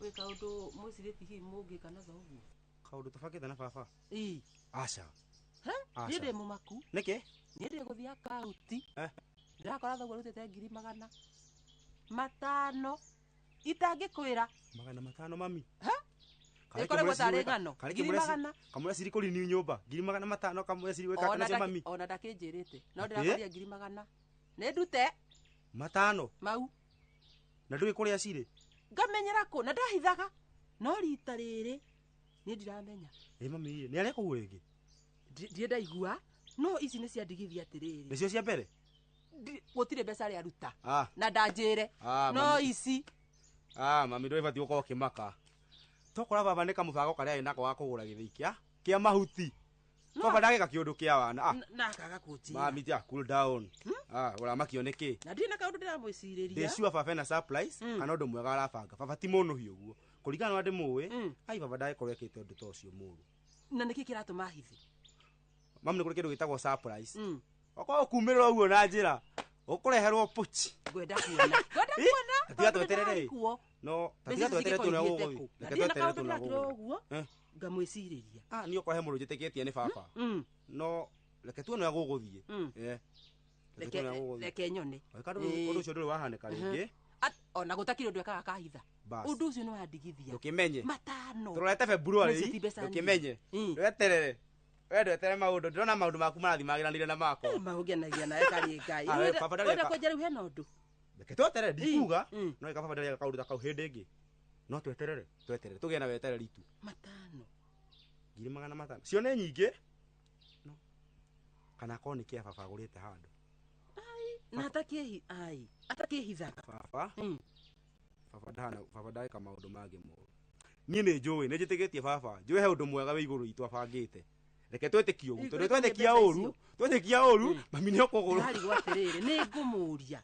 gwĩ kaũndũ mwĩcirĩtie hihi mũngĩka na thoguo. Kaũndũ tũbangĩte na baba? Ĩĩ. Aca. Niĩ ndĩ mũmaku. Nĩkĩ? Niĩ ndĩ gũthiĩ akaunti ndĩrakora thoguo arutĩte 500,000 itangĩkwĩra. 500 mami? Ĩkoragwo tarĩ ng'ano. 100,000. Kamũreciri kũriniu nyũmba 500,000 kamũreciri gwĩka nacio mami. Ona ndakĩnjĩrĩte no ndĩrakoria 100,000 nĩ ndute 500 mau na ndũĩ kũrĩa cirĩ ngamenyera kũ na ndahithaga no rita rĩrĩ niĩ ndiramenya. Ĩ mami nĩ areka ũguo rĩngĩ? Ndirĩ ndaigua no ici nĩ ciandigithia atĩrĩrĩ. Nĩcio cia mbere? Gũtirĩ mbeca arĩa aruta na ndanjĩre no ici. Mami ndũgĩbatiĩ gũkorwo ũkĩmaka. Tokora baba nĩ kamũbango karĩa arĩ nako ga kũgũra gĩthĩi kĩa mahuti. Baba ndagĩka kĩũndũ kĩa wana. Na akaga kũnjĩra. Mami tia cool down. Ũramakio nĩkĩ? Na ndirĩ na kaũndũ ndĩramwĩcirĩria. Ndĩ sure baba ena surprise kana ũndũ mwega arabanga. Baba ti mũnũhi ũguo. Kũringana na ndĩmũĩ, ai baba ndagĩkorwo ekĩte ũndũ ta ũcio mũũru. Na nĩkĩ kĩratũma hithe? Mami nĩ kũrĩ kĩndũ gĩtagwo surprise. Okorwo kumĩrĩra ũguo na njĩra ũkũreherwo pochi. Ngwenda kuona. Ngwenda kuona. Tiga tweterere. No, tiga tweterere tuone ũguo. Reke tweterere tuone ũguo. Ngamwĩcirĩria. Niĩ okorwo he mũndũ njĩtĩkĩtie nĩ baba. No reke tuone ũrĩa gũgũthiĩ. Reke nyone. Ũndũ ũcio ndũrĩ wahanĩka rĩngĩ. Ona gũtakĩrĩ ũndũ ekaga kahitha. Bas. Ũndũ ũcio nĩ wandigithia. Ndũkĩmenye. Matano. Tũrorete February. Na icio ti mbeca nini. Ndũkĩmenye. Ndweterere. We ndwetere maũndũ ndĩrona maũndũ maku marathiĩ magĩranire na makwa. Maũgenagia nawe karĩ Ngai. Ah, we, baba ndarĩ Wenda eka- kwenja rĩu hena ũndũ. Reke tweterere ndikuga no ĩka baba ndarĩ kaũndũ ta kau hĩndĩ ĩngĩ. No tweterere, tweterere tũgĩe na wetereri tu. Matano. 500,000. Cio nĩ nyingĩ. No. Kana akorwo nĩ kĩa baba agũrĩte handũ. Na atakĩhi ai. Atakĩhithaga. Baba. Baba ndahana, baba ndareka maũndũ mangĩ moru. Niĩ nĩ njũĩ, nĩ njĩtĩkĩtie baba. Njũĩ he ũndũ mwega wĩ igũrũ itũ abangĩte. Reke twĩtĩkie ũguo, tondũ twetĩkia ũru, twetĩkia ũru, mami nĩ ũkũgũrũ. Ndarigwo atĩrĩrĩ, nĩ ngũmũria.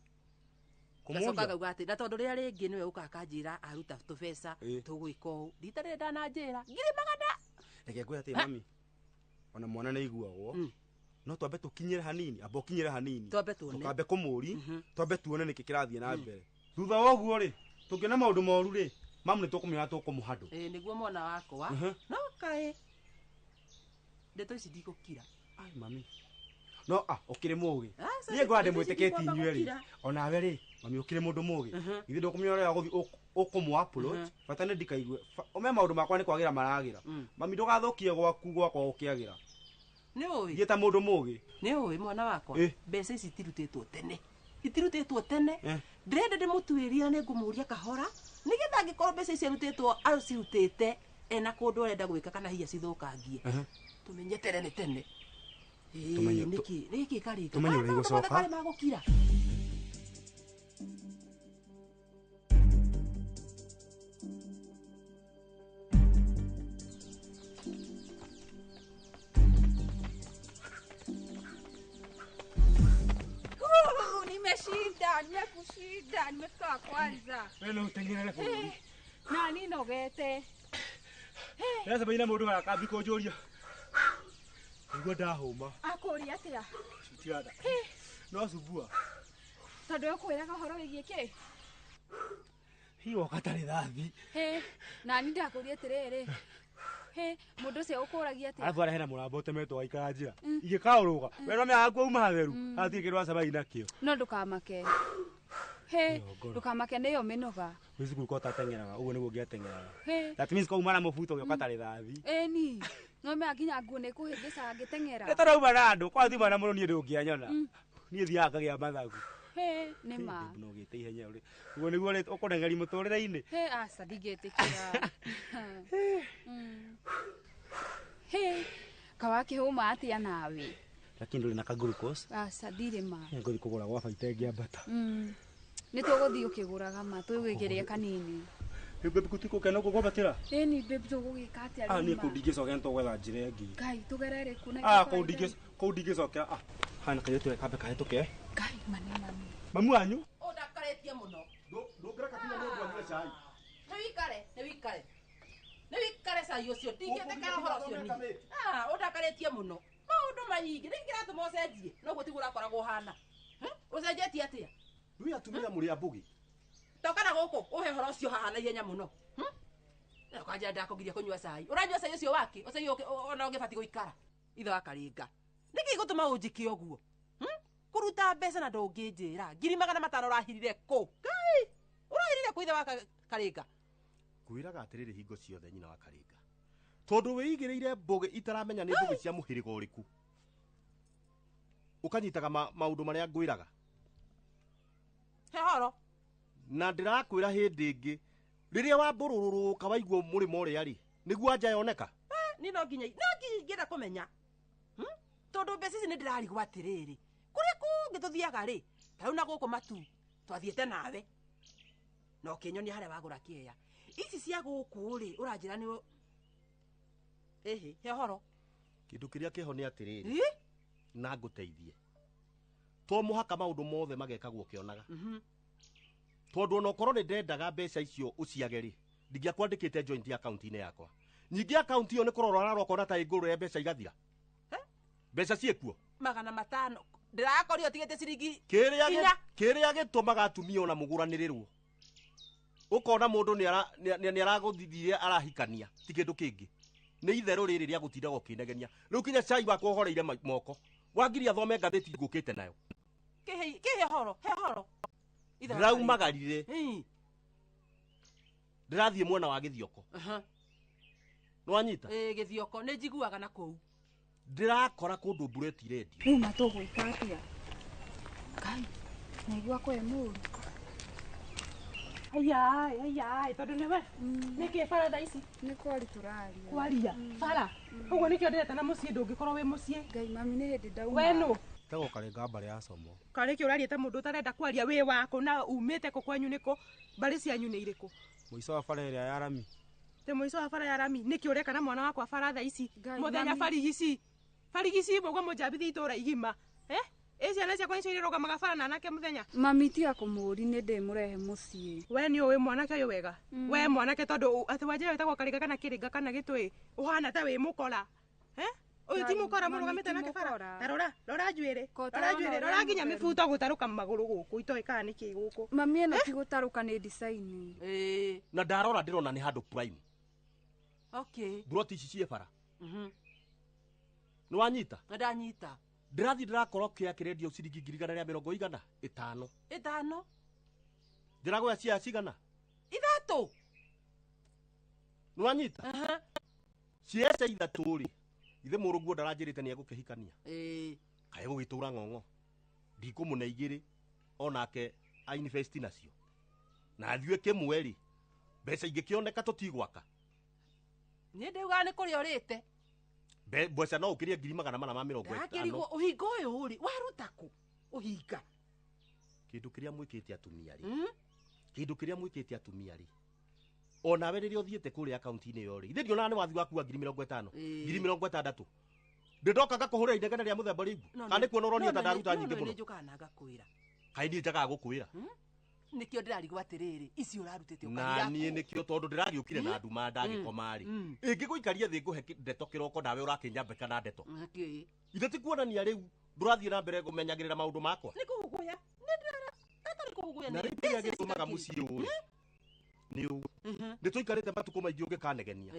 Kũmũria? Ngacoka ngauga atĩ na tondũ rĩrĩa rĩngĩ nĩwe ũkaga akanjĩra aruta tũbeca tũgwĩka ũũ. Rita rĩrĩa ndananjĩra 100,000. Reke ngwĩre atĩ mami, ona mwana nĩ aiguagwo. No twambe tũkinyĩre hanini, amba ũkinyĩre hanini. Twambe tuone. Tũkambe kũmũri, twambe tuone nĩkĩ kĩrathiĩ na mbere. Thutha wa ũguo rĩ, tũngĩona maũndũ moru rĩ, mamu nĩ tũkũmenya tũkũmũhandũ. Ĩĩ nĩguo mwana wakwa. No kaĩ ndeto ici ndigũkira. Ai mami. No ah ũkĩrĩ mũgĩ. Aca, Niĩ ngwenda ndeto ici ndĩmwĩtĩkĩtie ndikwamba inyuĩ rĩ. gũkira. Onawe rĩ, mami ũkĩrĩ mũndũ mũgĩ. Ithuĩ ndũkũmenya ũrĩa ũgũthiĩ ũkũmũ approach, bata nĩ ndikaigue. Ũmenye maũndũ makwa nĩ kwagĩra maragĩra. Mami ndũgathũkie gwaku gwakwa gũkĩagĩra. Nĩ ũĩ. Thiĩ ta mũndũ mũgĩ. Nĩ ũĩ mwana wakwa. Mbeca ici itirutĩtwo tene. Itirutĩtwo tene. Ndĩrenda ndĩmũtuĩrie na nĩngũmũria kahora nĩgetha angĩkorwo mbeca ici arutĩtwo acirutĩte ena kũndũ arenda gwĩka kana hihi acithũkangie. Tũmenye tene nĩ tene. Tũmenye- Nĩkĩ nĩkĩ karĩka? Tũmenye ũrĩa igũcoka. Karĩ magũkira. Nimeshinda, nimekushinda, nimefika wa kwanza. We no ũteng'erere bũrũri. Na ninogete. Ndĩracemania na mũndũ garakambi kũnjũria. Nĩguo ndahũma. Akũria atĩa? Tigana. No cumbua. Tondũ ũkwĩraga ũhoro wĩgiĩ kĩ? Hihi woka ta rithathi. Hĩ, nani ndakũria atĩrĩrĩ. Hĩ, mũndũ ũcio ũkũragia atĩa? Arabu arĩa hena mũrambo ũtemetwo waikara njĩra. Ingĩkaũrũga. We no mĩaga kuo uma hatheru. Hatirĩ kĩndũ wacemania nakĩo. No ndũkamake. Hĩ, Ngoro. ndũkamake nĩyo mĩnoga. Wĩ cukuru ko ũtateng'eraga, ũguo nĩguo ngĩateng'eraga. Hĩ. That means ko uma na mũbuto ũgĩũka ta rithathi. Ĩni, no mea nginya nguo nĩ kũhĩngĩcaga ngĩteng'era. Nĩ tũrauma na andũ, kwa thima na mũno niĩ ndũngĩanyona. Niĩ thiaga ngagĩa mathagu. Hĩ, nĩ ma. No gĩte ihenya ũrĩ. Ũguo nĩguo ũrĩ ũkũneng'eria mũtũrĩre-inĩ. Hĩ, aca ndingĩtĩkĩra. Hĩ, kawakĩhũma atĩa nawe? Lakini ndũrĩ na ka glucose. Aca ndirĩ ma. Ngũthiĩ kũgũra gwa baita ĩngĩambata. Nĩ tũgũthiĩ ũkĩgũraga ma, tũgwĩkĩria kanini. Rĩu baby gũtikũkena ũguo kwambatĩra? Ĩni babe tũgũgĩka atĩa Ah, rĩu niĩ ma? kũu ndingĩcokera nĩ tũgwetha njĩra ĩngĩ. Ngai tũgerere kũ na Ah, itũkora kũu kũu ndingĩcokera. Ah, hana kairĩtu kambe kahĩtũke. Ngai mani mami. Mamu wanyu? Ũndakarĩtie mũno. Ndũngĩreka kinya mũndũ anyue cai. Nĩ wikare, nĩ wikare. Nĩ wikare cai ũcio, ndingĩtĩkĩra ũhoro ũcio niĩ. Ah, ũndakarĩtie mũno. Maũndũ maingĩ, nĩ kĩratũma ũcenjie, noguo tiguo ũrakoragwo ũhana. Ũcenjetie atĩa? Rĩu atumia mũrĩ a mbũgĩ. Toka na gũkũ, ũhe ũhoro ũcio haha na ihenya mũno. Na ũkanjĩra ndakũgiria kũnyua cai. Ũranyua cai ũcio wake? Ũcai ona ũngĩbatiĩ gũikara. Ithe wa Karinga. Nĩkĩ gĩgũtũma ũnjĩke ũguo? Kũruta mbeca na ndũngĩnjĩra. 500,000 ũrahirire kũ? Ngai! Ũrahirire kũ ithe wa Karinga? Ngwĩraga atĩrĩrĩ hingo ciothe nyina wa Karinga. Tondũ wĩigĩrĩire mbũgĩ itaramenya nĩ mbũgĩ cia mũhĩrĩga ũrĩkũ. Ũkanyitaga maũndũ marĩa ngwĩraga. He horo. Na ndĩrakwĩra hĩndĩ ĩngĩ rĩrĩa wambũrũrũka waigua mũrĩmo ũrĩa rĩ, nĩguo anja yoneka. Niĩ no nginya ingĩenda kũmenya. Tondũ mbeca ici nĩ ndĩrarigwo atĩrĩrĩ. Kũrĩa kũngĩ tũthiaga rĩ, ta rĩu na gũkũ Matu, twathiĩte nawe. Na ũkĩnyonia harĩa wagũra kĩeya. Ici cia gũkũ rĩ, ũranjĩra nĩ Ĩhĩ, he ũhoro. Kĩndũ kĩrĩa kĩho nĩ atĩrĩrĩ. Na ngũteithie. To mũhaka maũndũ mothe magekagwo ũkĩonaga. Tondũ ona okorwo nĩ ndendaga mbeca icio ũciage rĩ, ndingĩakwandĩkĩte joint account-inĩ yakwa. Ningĩ account ĩyo nĩ kũrora ũrarora ũkona ta ĩngũrũre mbeca igathira. Mbeca ciĩkuo. 500. Ndĩrakorio ũtigĩte ciringi Kĩrĩa inya. kĩrĩa gĩtũmaga atumia ona mũgũranĩrĩrwo. Ũkona mũndũ nĩ aragũthithire arahikania, ti kĩndũ kĩngĩ. Nĩ itherũ rĩrĩ rĩa gũtindaga ũkĩnegenia. Rĩu kinya cai wakwa ũhoreire moko. Wangiria thome ngathĩti ngũkĩte nayo. Kĩhe kĩhe horo, he horo. Ndĩraumagarire. Ndĩrathiĩ mwena wa Gĩthioko. Nĩwanyita? Ĩĩ Gĩthioko nĩ njiguaga na kũu. Ndĩrakora kũndũ mbureti irendio. Rĩu matũgwĩka atĩa? Ngai, naigua kwĩ mũru. Aya, aya, tondu niwe. Niki bara thaa ici? Nĩ kwari tũraria. Kwaria? Bara? Ũguo nĩkĩo ndĩreta na mũciĩ ndũngĩkorwo wĩ mũciĩ. Ngai mami nĩ hĩndĩ ndauma. We nũ? Tagwo Karenga mbarĩ ya Somo. Karĩ kĩ ũraria ta mũndũ ũtarenda kwaria wĩ wakũ na umĩte kũ kwanyu nĩkũ? Mbarĩ cianyu nĩ irĩkũ? Mũico wa bara ĩrĩa ya rami. Te mũico wa bara ya rami nĩkĩ ũreka na mwana wakwa bara thaa ici? Mũthenya barigici. Barigici mũguo mũnjambithie itũũra igima. Eh? Ĩ ciana ciakwa nĩcio irĩrũgamaga bara na anake mũthenya? Mami tiga kũmũũri nĩ ndĩmũrehe mũciĩ. We nĩ ũĩ mwanake ũyũ wega? We mwanake tondũ atĩ wanjĩra wĩtagwo Karinga kana Kĩrĩnga kana Gĩtũĩ ũhana ta wĩ mũkora. Eh? Ũyũ ti mũkora mũrũgamĩte nake bara? Ta rora, rora njuĩrĩ. Rora njuĩrĩ, rora nginya mĩbuto gũtarũka magũrũ gũkũ itoĩ kana nĩkĩ gũkũ. Mami ĩno ti gũtarũka nĩ design. Ĩĩ. Na ndarora ndĩrona nĩ handũ prime. Okay. Mburoti ici ciĩ bara. Nĩwanyita? Ndanyita. Ndĩrathiĩ ndĩrakora kĩa kĩrendio ciringi 150,000. Ĩtano? Ndĩragũra cia cigana? 3. Nĩwanyita? Cia 3 rĩ, ithe mũrũguo ndaranjĩrĩte nĩ egũkĩhikania. Ĩĩ. Kaĩ gũgĩtũra ng'ong'o. Ndikũmũne 2 onake a invest nacio. Na athiĩ kĩmwe rĩ, mbeca ingĩkĩoneka tũtigwaka. Niĩ ndĩugaga nĩ kũrĩa ũrĩte. Mbeca no ũkĩrie 450,000. Ndakĩrigwo ũhinga ũyũ rĩ, waruta kũ? Ũhinga. Kĩndũ kĩrĩa mwĩkĩte atumia rĩ. Kĩndũ kĩrĩa mwĩkĩte atumia rĩ. Onawe rĩrĩa ũthiĩte kũrĩa akaunti-inĩ ĩyo rĩ, ithe ndionaga nĩ wathiĩ wakua 50,000, 60,000. Ndĩndoka ngakũhũrĩra inegene rĩa mũthemba rĩu. Kana nĩ kuona ũronire ta ndaruta nyingĩ mũno. No nĩ njũkaga na ngakwĩra. Kaĩ niĩ njagaga gũkwĩra? Nĩkĩo ndĩrarigwo atĩrĩrĩ, ici ũrarutĩte ũkaira. Na niĩ nĩkĩo tondũ ndĩragĩũkire na nduma ndagĩkoma rĩ. Ĩngĩgũikaria thĩ ngũhe ndeto kĩroko nawe ũrakĩnyambĩka na ndeto. Ithe ti kuonania rĩu ndũrathiĩ na mbere kũmenyagĩrĩra maũndũ makwa. Nĩ kũguguya. Nĩ ndĩra atarĩ kũguguya. Na rĩu kĩrĩa gĩtũmaga mũciĩ ũũ nĩ ũũ. Nĩ tũikarĩte matukũ maingĩ ũngĩkanegenia.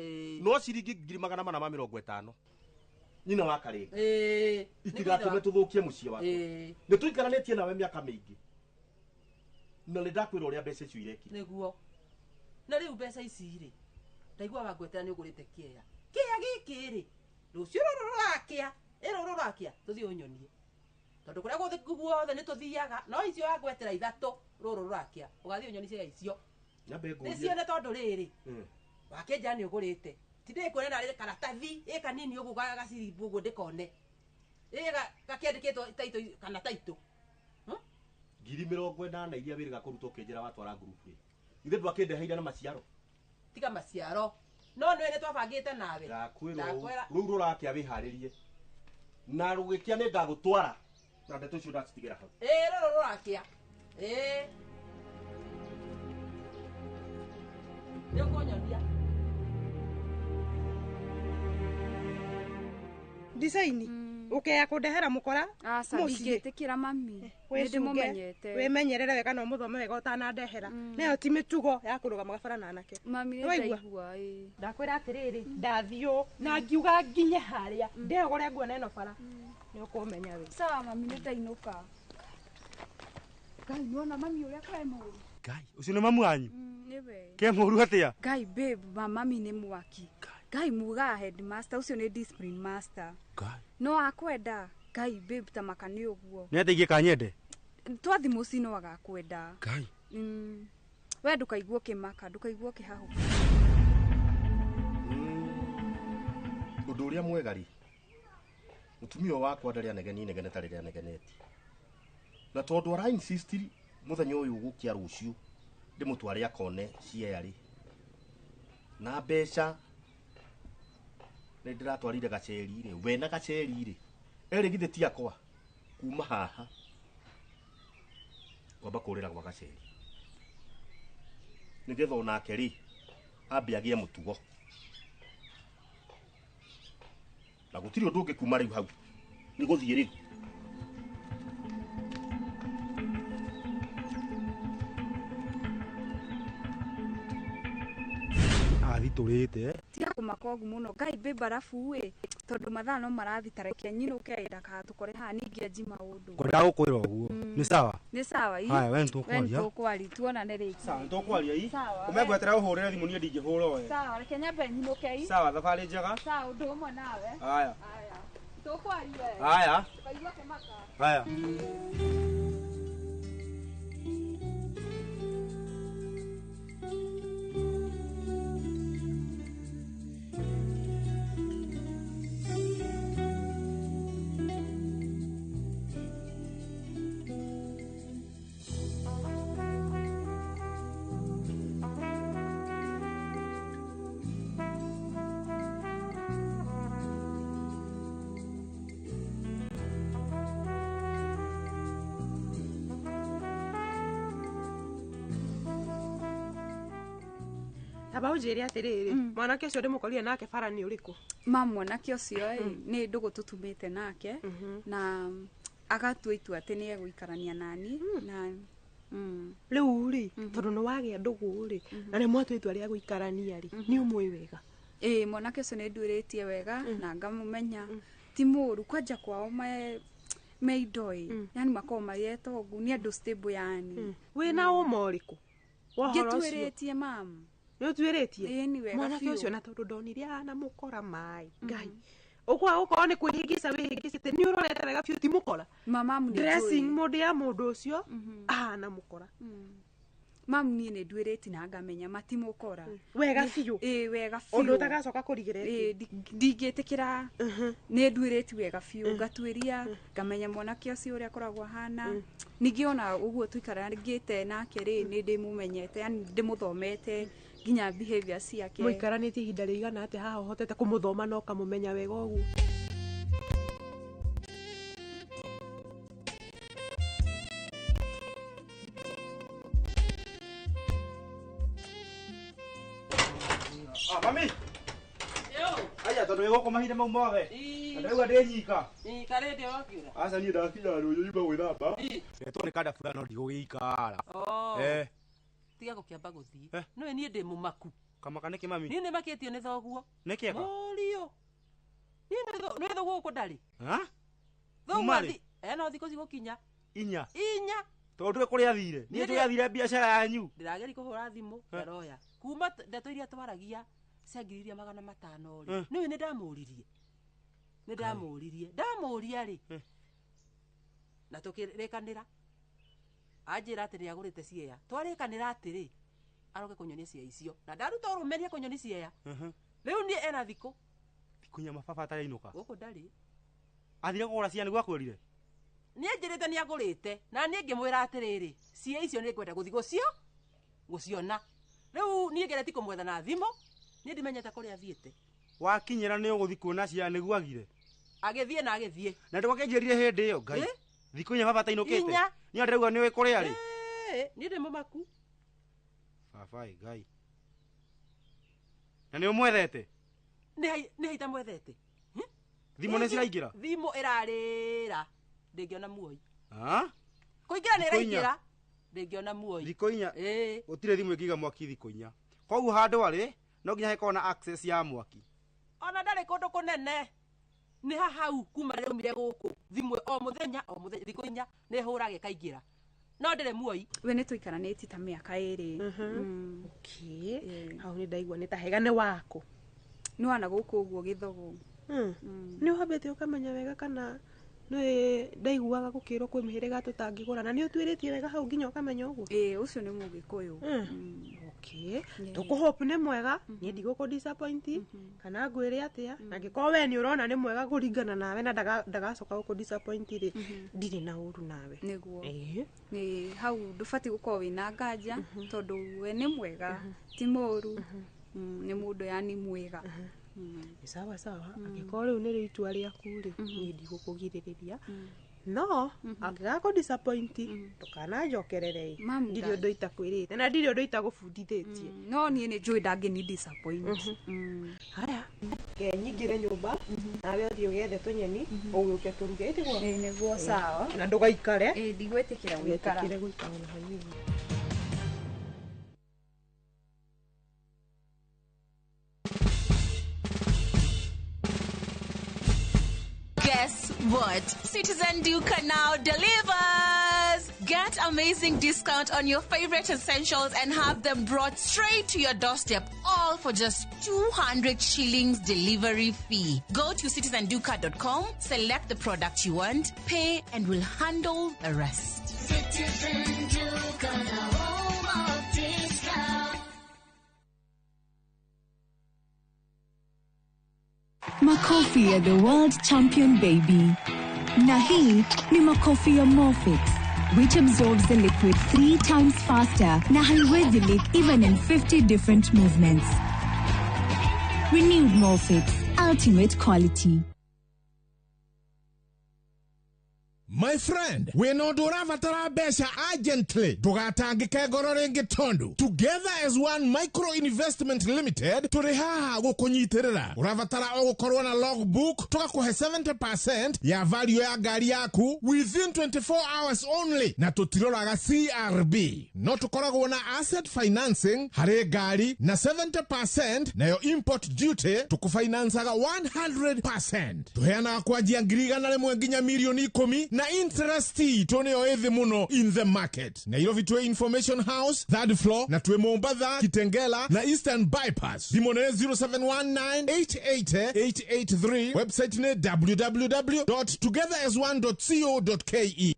No ciringi 450,000. Nyina wa Karinga. Itigatũme tũthũkie mũciĩ wakwa. Nĩ tũikaranĩtie nawe mĩaka mĩingĩ. Na nĩ ndakwĩra ũrĩa mbeca icio irekire. Nĩguo. Na rĩu mbeca ici rĩ, ndaigua wangwetera nĩ ũgũrĩte kĩea. Kĩea gĩkĩ rĩ, rũciũ rũrũ rũrakĩa, ĩ rũrũ rũrakĩa, tũthiĩ ũnyonie. Tondũ kũrĩa guothe guothe nĩ tũthiaga, no icio wangwetera 3 rũrũ rũrakĩa, ũgathiĩ ũnyonie ciea icio. Nyambe ngũrie. Nĩcio nĩ tondũ rĩrĩ, wakĩnjĩra nĩ ũgũrĩte. Ti ndĩkuona narĩ karatathi, ĩ kanini ũguo gacirimbu ũguo ndĩkone. Ĩ gakĩandĩkĩtwo taitũ kana taitũ. 80,000 iria wĩrĩga kũruta ũkĩnjĩra watwara ngurubu ĩ. Ithe ndwakĩndeheire na maciaro. Tiga maciaro. No nĩwe nĩ twabangĩte nawe. Ndakwĩra rũu rũrakĩa wĩharĩrie. Na rũgĩkĩa nĩ ngagũtwara. Na ndeto icio ndacitigĩra hau. Ĩ rũrũ rũrakĩa. Ĩ. Nĩ ũkũnyonia. Design. Ukeya kũndehera mũkora aca ndingĩtĩkĩra mami nĩndĩmũmenyete wĩmenyerere wega na ũmũthome wega ũtanandehera nayo ti mĩtugo ya kũrũgamaga bara na anake mami nĩndaigua ĩ ndakwĩra atĩrĩrĩ ndathiũ na ngiuga nginye harĩa ndegũre nguona ĩno bara nĩ ũkũmenya we sawa mami nĩndainũka. Ngai nĩwona mami ũrĩa kae mũru. Ngai ũcio nĩ mamu wanyu? Nĩwe. Ke mũru atĩa? Ngai babe mami nĩ mwaki. Ngai mugaga headmaster ũcio nĩ discipline master. Ngai no akwenda. Ngai babe ta maka nĩ ũguo. Nĩ atĩa ingĩkanyende? Twathi mũciĩ no agakwenda. Ngai. We ndũkaigua ũkĩmaka, ndũkaigua ũkĩhahũka. Ũndũ ũrĩa mwega rĩ, mũtumia ũyũ wakwa ndarĩ anegenia inegene ta rĩrĩa anegenetie. Na tondũ ara insist mũthenya ũyũ ũgũkĩa rũciũ ndĩmũtware akone ciea rĩ. Na mbeca nĩ ndĩratwarire gaceri rĩ, we na gaceri rĩ, erĩ githĩ ti akwa kuma haha kwamba kũrĩra gwa gaceri nĩgetha onake rĩ ambe agĩe mũtugo. Na gũtirĩ ũndũ ũngĩ kuma rĩu hau nĩ gũthiĩ rĩu. Athitũrĩte. Tiga kũmaka ũguo mũno. Ngai babe arabu ĩ tondũ mathaa no marathi ta reke nyinũke ndakahatũkore haha ningĩ anji maũndũ. Ngwendaga gũkwĩra ũguo. Nĩ sawa? Nĩ sawa ii. Haya, we nĩtũkwaria. We nĩtũkwaria tuonane rĩngĩ. Sawa, nĩtũkwaria ii. Sawa. Ũmengwetera ũhũrĩre thimũ niĩ ndingĩhũra we. Sawa, reke nyambe nyinũke ii. Sawa, thabarĩ njega. Sawa, ũndũ ũmwe nawe. Haya. Haya. Tũkwaria we. Haya. Tũkaigua kĩmaka. Haya. Taba ũnjĩre atĩrĩrĩ, mwanake ũcio ndĩmũkorire nake bara nĩ ũrĩkũ? Ma mwanake ũcio ĩ nĩ ndũgũ tũtumĩte nake na agatua itua atĩ nĩ egũikarania nani na Rĩu rĩ, tondũ nĩ wagĩa ndũgũ rĩ, na nĩ mwatua itua rĩa gũikarania rĩ, nĩ ũmũĩ wega? Ĩĩ, mwanake ũcio nĩ nduĩrĩtie wega na ngamũmenya. Ti mũũru, kwanja kwao me indo ĩ, yani makoragwo marĩ etongu, nĩ andũ stable yani. Wĩna ũma ũrĩkũ wa ũhoro ũcio? Ngĩtuĩrĩtie mam. Nĩ ũtuĩrĩtie? Ĩĩ, nĩ wega Mwanake biũ. ũcio na tondũ ndonire ahana mũkora maĩ, Ngai. Ũkwaga gũkorwo nĩ kwĩhĩngĩca wĩhĩngĩcĩte, nĩ ũrorete wega biũ ti mũkora. Ma mamu nĩ Dressing njũĩ. mũndũ ya mũndũ ũcio ahana mũkora. Mamu niĩ nĩ nduĩrĩtie na ngamenya matimũkora. Wega biũ. Ĩĩ, wega biũ. Ũndũ ũtagacoka kũrigĩrĩria. Ĩĩ, ndingĩtĩkĩra. Nĩ nduĩrĩtie wega biũ, ngatuĩria, ngamenya mwanake ũcio ũrĩa akoragwo ahana. Ningĩ ona ũguo tũikarangĩte nake rĩ, nĩ ndĩmũmenyete, yani ndĩmũthomete nginya behavior ciake. Mũikaranĩtie ihinda rĩigana atĩa haha ũhotete kũmũthoma na ũkamũmenya wega ũguo? Ah, mami. Aya, tondũ wĩ gũkũ mahinda mau mothe. Na ndĩraigua ndĩ nyika. Karĩ ndĩ wakiura. Aca niĩ ndakinya rũĩ nyumba gwĩthamba. Ndetwo nĩ kanda fulani no ndigũgĩikara. Oh. Eh. Tiga gũkĩamba gũthiĩ. Nĩwe niĩ ndĩ mũmaku. Kamaka nĩkĩ mami? Niĩ nĩmakĩtio nĩ thoguo. Nĩkĩ eka? Mũriũ. Niĩ nĩ thoguo gũkũ ndarĩ. Ha? Thoguo Kuma rĩ? ena thikũ cigũkinya. Inya. Inya. Tondũ ndũĩ kũrĩa athire. Niĩ njũĩ athire biacara yanyu. Ndĩrageria kũhũra thimũ ndaroya. Kuma ndeto iria twaragia cia 1500 rĩ. Nĩwe nĩ ndamũririe. Nĩ ndamũririe. Ndamũria rĩ. Na tũkĩrĩkanĩra. Anjĩra atĩ nĩ agũrĩte ciea. Twarĩkanĩra atĩrĩ, aroke kũnyonia ciea icio. Na ndaruta ũrũme nĩ ekũnyonia ciea. Rĩu niĩ ena thikũ. Thikũ inya mababa atarĩ-inũka. Gũkũ ndarĩ. Athire kũgũra ciea nĩguo akwĩrire? Nĩ anjĩrĩte nĩ agũrĩte. Na niĩ ngĩmwĩra atĩrĩrĩ, ciea icio nĩ ngwenda gũthiĩ gũciona. Rĩu niĩ ngereti kũmwetha na thimũ, niĩ ndimenyete kũrĩa athiĩte. Wakinyĩra nĩ ũgũthiĩ kuona ciea nĩguo agire? Agĩthiĩ na agĩthiĩ. Na ndũgakĩnjĩrire hĩndĩ ĩyo, Ngai. Thikũ inya baba atainũkĩte. Inya. Niĩ ndĩraigua nĩũĩ kũrĩa rĩ. Niĩ ndĩ mũmaku. Baba ĩ Ngai. Na nĩ ũmwethete? Nĩ haitamwethete. Thimũ nĩ ciraingĩra? Thimũ ĩrarĩra. Ndĩngĩona muoyi. Ha? Kũingĩra nĩ ĩraingĩra. Ndĩngĩona muoyi. Thikũ inya. Gũtirĩ thimũ ĩngĩiga mwaki thikũ inya. Koguo handũ arĩ no nginya hakorwo na access ya mwaki. Ona ndarĩ kũndũ kũnene. Nĩ hahau kuma rĩaumire gũkũ. Thimũ o mũthenya o mũthenya thikũ inya nĩ hũraga ĩkaingĩra. No ndĩrĩ muoyi. We nĩ tũikaranĩtie ta mĩaka ĩrĩ. Okay. Hau nĩ ndaigua nĩ ta hega nĩ waku. Nĩ wana gũkũ ũguo gĩthogo. Nĩ ũhambĩte ũkamenya wega kana nĩ ndaiguaga gũkĩrwo kwĩ mĩhĩrĩga tũtangĩgũrana. Nĩ ũtuĩrĩtie wega hau nginya ũkamenya ũguo? Ĩĩ, ũcio nĩ Mũgĩkũyũ. Okay. Tũkũhope nĩ mwega, niĩ ndigũkũ disappoint kana ngwĩre atĩa. Na angĩkorwo we nĩ ũrona nĩ mwega kũringana nawe na ndagacoka gũkũ disappoint rĩ, ndirĩ na ũru nawe. Nĩguo. Nĩ hau ndũbatiĩ gũkorwo wĩna nganja tondũ we nĩ mwega, ti mũũru. Nĩ mũndũ yani mwega. Nĩ sawa sawa. Angĩkorwo rĩu nĩrĩo itua rĩaku rĩ, niĩ ndigũkũgirĩrĩria. No angĩgakũ disappoint ndũkananjokerere. Ndirĩ ũndũ itakwĩrĩte na ndirĩ ũndũ itagũbundithĩtie. No niĩ nĩ njũĩ ndangĩni disappoint. Haya, ke nyingĩre nyũmba nawe ũthiĩ ũgethe tũnyeni ũgĩũke tũruge ĩtiguo? Ĩĩ nĩguo, sawa. Na ndũgaikare. Ĩĩ ndigwĩtĩkĩra gũikara. Wĩtĩkĩre gũikara ona hanini. Guess what? Citizen Duka now delivers! amazing discount on your favorite essentials and have them brought straight to your doorstep, all for just 200 shillings delivery fee. Go to citizenduka.com, select the product you want, pay, and we'll handle the rest. Citizen Duka, the home of discount. Makofi ya the world champion baby. Na hii ni makofi ya Morfix, which absorbs the liquid 3 times faster na haiwezi leak even in 50 different movements. Renewed Morfix, ultimate quality. My friend, wĩna ũndũ ũrabatara mbeca urgently, ndũgatangĩke ngoro rĩngĩ tondũ Together as One Micro Investment Limited tũrĩ haha gũkũnyitĩrĩra. Ũrabatara o gũkorwo na logbook, tũgakũhe 70% ya value ya ngari yaku within 24 hours only, na tũtiroraga CRB. No tũkoragwo na asset financing harĩ ngari na 70%, nayo import duty tũkũfinancaga 100%. Tũheanaga kwanjia 100,000 nginya 10,000,000 na interest itũ nĩyo ĩthĩ mũno in the market. Nairobi twĩ Information House third floor, na twĩ Mombatha, Kitengela na Eastern Bypass. Thimũ nĩ 0719888883, website nĩ www.togetherasone.co.ke.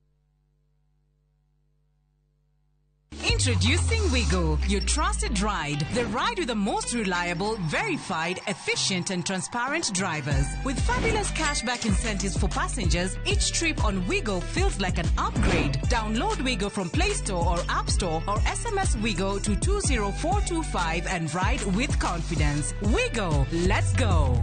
Introducing Wigo, your trusted ride. The ride with the most reliable, verified, efficient and transparent drivers. With fabulous cashback incentives for passengers, each trip on Wigo feels like an upgrade. Download Wigo from Play Store or App Store or SMS Wigo to 20425 and ride with confidence. Wigo, let's go.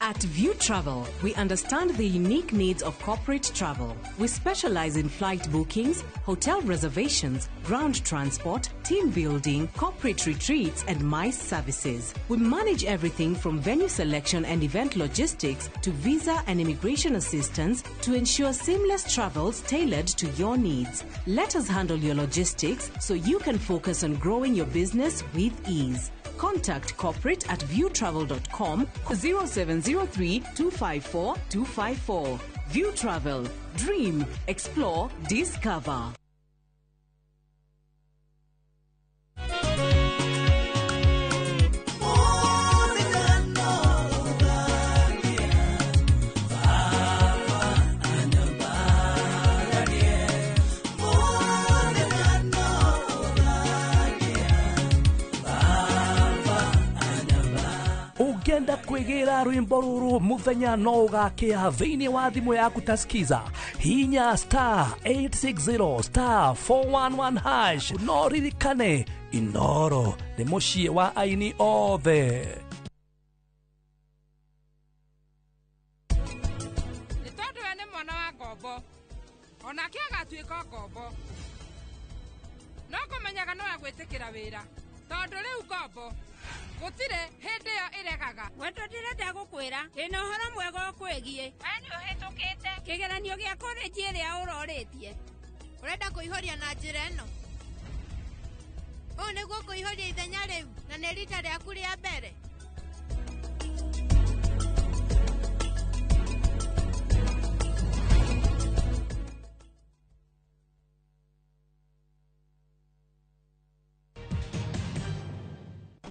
At View Travel, we understand the unique needs of corporate travel. We specialize in flight bookings, hotel reservations, ground transport, team building, corporate retreats, and MICE services. We manage everything from venue selection and event logistics to visa and immigration assistance to ensure seamless travels tailored to your needs. Let us handle your logistics so you can focus on growing your business with ease. Contact corporate at viewtravel.com 0703 254 254. View Travel. Dream, explore, discover. Ũngĩenda kwĩgĩra rwĩmbo rũrũ mũthenya no ũgakĩa thĩinĩ wa thimũ yaku ta skiza, hinya star 860 star 411 hash. No ririkane Inoro nĩ mũciĩ wa aini othe. Nĩ tondũ we nĩ mwana wa ngombo, onake agatuĩka ngombo, no kũmenyaga no agwĩtĩkĩra wĩra, tondũ rĩu ngombo gũtirĩ hĩndĩ ĩyo ĩregaga. Wendo ndĩrenda gũkwĩra ndĩna ũhoro mwega ũkwĩgiĩ. We nĩ ũhĩtũkĩte kĩgeranio gĩa korenji ĩrĩa ũrorĩtie. Ũrenda kũihũria na njĩra ĩno? Ũũ nĩguo kũihũria ithenya rĩu, na nĩ rita rĩaku rĩa mbere.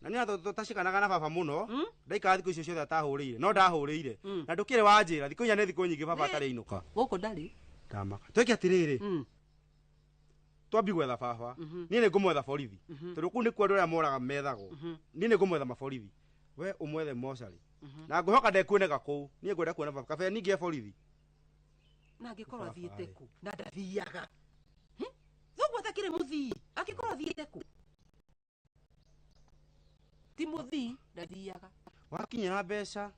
Na nĩ tũtacikanaga na baba mũno, ndaikara thikũ icio ciothe atahũrĩire, no ndahũrĩire. Na ndũkĩrĩ wanjĩra, thikũ inya nĩ thikũ nyingĩ baba atarĩ inũka. Gũkũ ndarĩ. Ndamaka. Twĩke atĩrĩrĩ, twambi gwetha baba. Niĩ nĩ ngũmwetha borithi, tondũ kũu nĩkuo andũ arĩa moraga methagwo. Niĩ nĩ ngũmwetha maborithi, we ũmwethe mocarĩ. Na ngwĩhoka ndekuoneka kũu. Niĩ ngwenda kuona baba kabe ningĩ e borithi. Na angĩkorwo athiĩte kũ? Na ndathiaga. Thoguo atakĩrĩ mũthii, angĩkorwo athiĩte kũ? Ti mũthii, ndathiaga. Wakinyĩra mbeca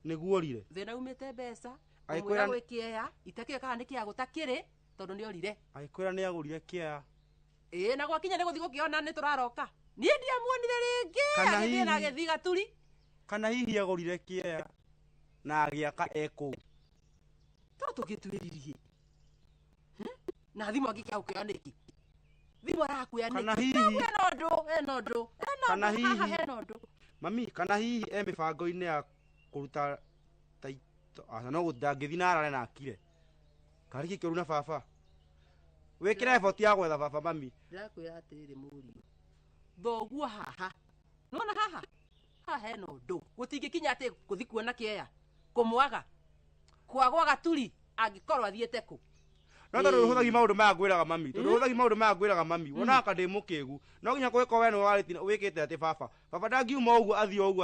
nĩguo orire. Thĩna umĩte mbeca, ũmwĩra gwĩ kĩea, itakĩũĩ kana nĩ kĩea gũtakĩrĩ, tondũ nĩ orire. Agĩkwĩra nĩ agũrire kĩea. Ĩĩ, na gwakinya nĩ gũthiĩ gũkĩona nĩ tũraroka. Niĩ ndiamuonire rĩngĩ, agĩthiĩ na agĩthiĩ gaturi. Kana hihi agũrire kĩea na agĩaka e kũu. To tũgĩtuĩririe. Na thimũ angĩkĩaga gũkĩoya nĩkĩ? Thimũ arakuoya nĩkĩ? Kana hihi Hena ũndũ, hena ũndũ. Kana hihi hena ũndũ. Mami, kana hihi e mĩbango-inĩ ya kũruta Taito aca no ndangĩthiĩ na arare na akire. Karĩ kĩ kĩũru na baba? Wĩkĩre effort ya gwetha baba mami. Ndĩrakwĩra atĩrĩrĩ mũriũ. Thoguo haha. Nĩwona haha? Haha hena ũndũ. Gũtingĩkinya atĩ gũthiĩ kuona kĩeya. Kũmwaga. Kwagwa gaturi angĩkorwo athiĩte kũ. No tondũ ũhũthagia maũndũ maya ngwĩraga mami. Tondũ ũhũthagia maũndũ maya ngwĩraga mami. Wonaga ka ndĩ mũkĩgu. No nginya kũgĩkorwo we nĩwe wĩkĩte atĩ baba. Baba ndangiuma ũguo athiĩ o ũguo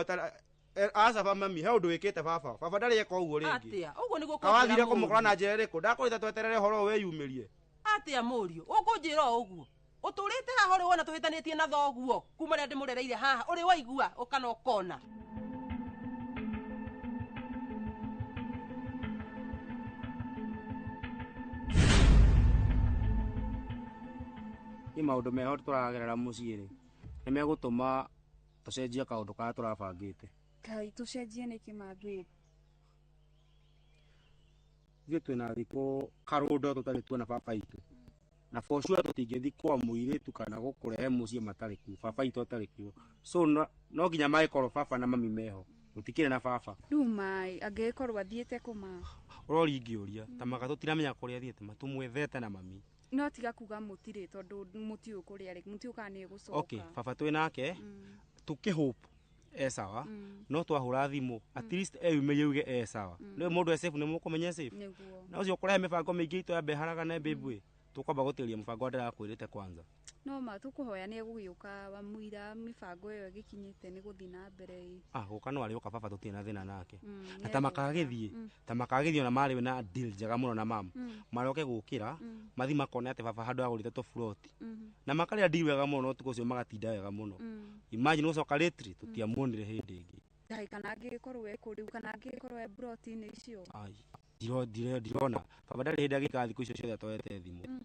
aca ba mami he ũndũ wĩkĩte baba. Baba ndarĩ eka ũguo rĩngĩ. Atĩa? Ũguo nĩguo Kawathire kũmũkora na njĩra ĩrĩkũ? Ndakwĩrĩte tweterere ũhoro ũyũ wĩyumĩrie. Atĩa mũriũ? Ũkũnjĩra o ũguo. Ũtũrĩte haha ũrĩ wona tũhĩtanĩtie na thoguo kuma rĩrĩa ndĩmũrereire haha ũrĩ waigua ũkana ũkona. Nĩ maũndũ meho tũragerera mũciĩ rĩ, nĩ megũtũma tũcenjie kaũndũ karĩa tũrabangĩte. Kai tũcenjie nĩkĩ mambĩ? Ithuĩ twĩna thikũ karũndo tũtarĩ tuona baba itũ. Na for sure tũtingĩthiĩ kwa mũirĩtu kana gũkũrehe mũciĩ matarĩ kuo, baba itũ atarĩ kuo. So no nginya magĩkorwo baba na mami meho. Tũtikĩrĩ na baba. Rĩu maĩ angĩgĩkorwo athiĩte kũma. Ũrori ingĩũria ta maka tũtiramenya kũrĩa athiĩte ma tũmwethete na mami. No tiga kuga mũtirĩ tondũ mũtiũĩ kũrĩa arĩ, mũtiũĩ kana nĩ egũcoka. Okay, baba twĩ nake tũkĩhope e sawa, no twahũra thimũ at least eyumĩrie uge e sawa. Nĩ mũndũ e safe nĩ mũkũmenya e safe. Nĩguo. Na ũcio ũkũrehe mĩbango mĩingĩ itũ yambe haragane babe tũkwamba gũtĩria mũbango ndĩrakwĩrĩte kwanza. No ma tũkũhoya nĩ egũgĩũka wamũira mĩbango ĩyo ĩgĩkinyĩte nĩ gũthiĩ na mbere. Ah, gũka no arĩũka baba tũtirĩ na thĩna nake. Na ta makagĩthiĩ, ta makagĩthiĩ ona marĩ na deal njega mũno na mama. Maroke gũkĩra, mathi makone atĩ baba handũ agũrĩte tũburoti. Na makarĩa deal wega mũno ũtukũ ũcio magatinda wega mũno. Imagine gũcoka lately tũtiamuonire hĩndĩ ĩngĩ. Ngai kana angĩgĩkorwo e kũ rĩu kana angĩgĩkorwo e buroti-inĩ icio. Ai, ndirona. Baba ndarĩ hĩndĩ agĩikara thikũ icio ciothe atoete thimũ.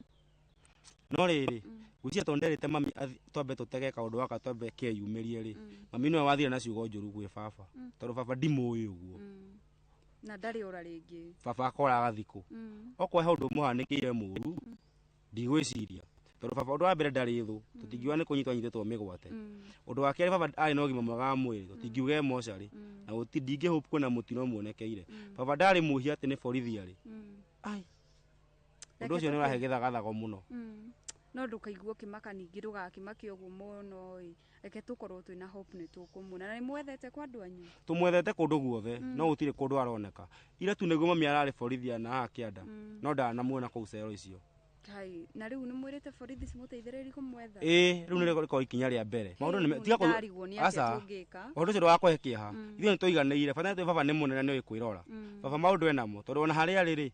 No rĩrĩ, gwĩciria tondũ nderĩte mami twambe tũtege kaũndũ gaka twambe keyumĩrie rĩ, mami nĩwe wathire na ciugo njũru gwĩ baba. Tondũ baba ndimũĩ ũguo. Na ndarĩ ora rĩngĩ. Baba akoraga thikũ. Okorwo he ũndũ mũhanĩkĩire mũru, ndigwĩciria. Tondũ baba ũndũ wa mbere ndarĩ thũ, tũtingiuga nĩ kũnyitwo anyitĩtwo mĩgwate. Ũndũ wa kerĩ baba arĩ na ũgima mwega wa mwĩrĩ, tũtingiuga e mocarĩ, na ndingĩhope kwĩna mũtino muonekeire. Baba ndarĩ mũhia atĩ nĩ borithi arĩ. Ai. Ũndũ ũcio nĩ ũrahe gĩthagathago mũno. No ndũkaigua ũkĩmaka ningĩ ndũgakĩmake ũguo mũno ĩ. Reke tũkorwo twĩna hope nĩ tũkũmuona. Na nĩ mwethete kwa andũ anyu? Tũmwethete kũndũ guothe, no gũtirĩ kũndũ aroneka. Ira tu nĩguo mami ararĩ borithi na haha kĩanda, no ndanamuona kũu cero icio. Kai, na rĩu nĩ mwĩrĩte borithi cimũteithĩrĩrie kũmwetha? Ĩĩ, rĩu nĩrĩo rĩkorwo ikinya rĩa mbere. Maũndũ nĩ tiga Ndarigwo nĩ atĩa tũngĩka. Ũndũ ũcio ndũgakũhe kĩeha. Ithuĩ nĩ tũiganĩire, bata nĩ baba nĩ mũnene nĩoĩ kwĩrora. Baba maũndũ enamo, tondũ ona harĩa arĩ rĩ,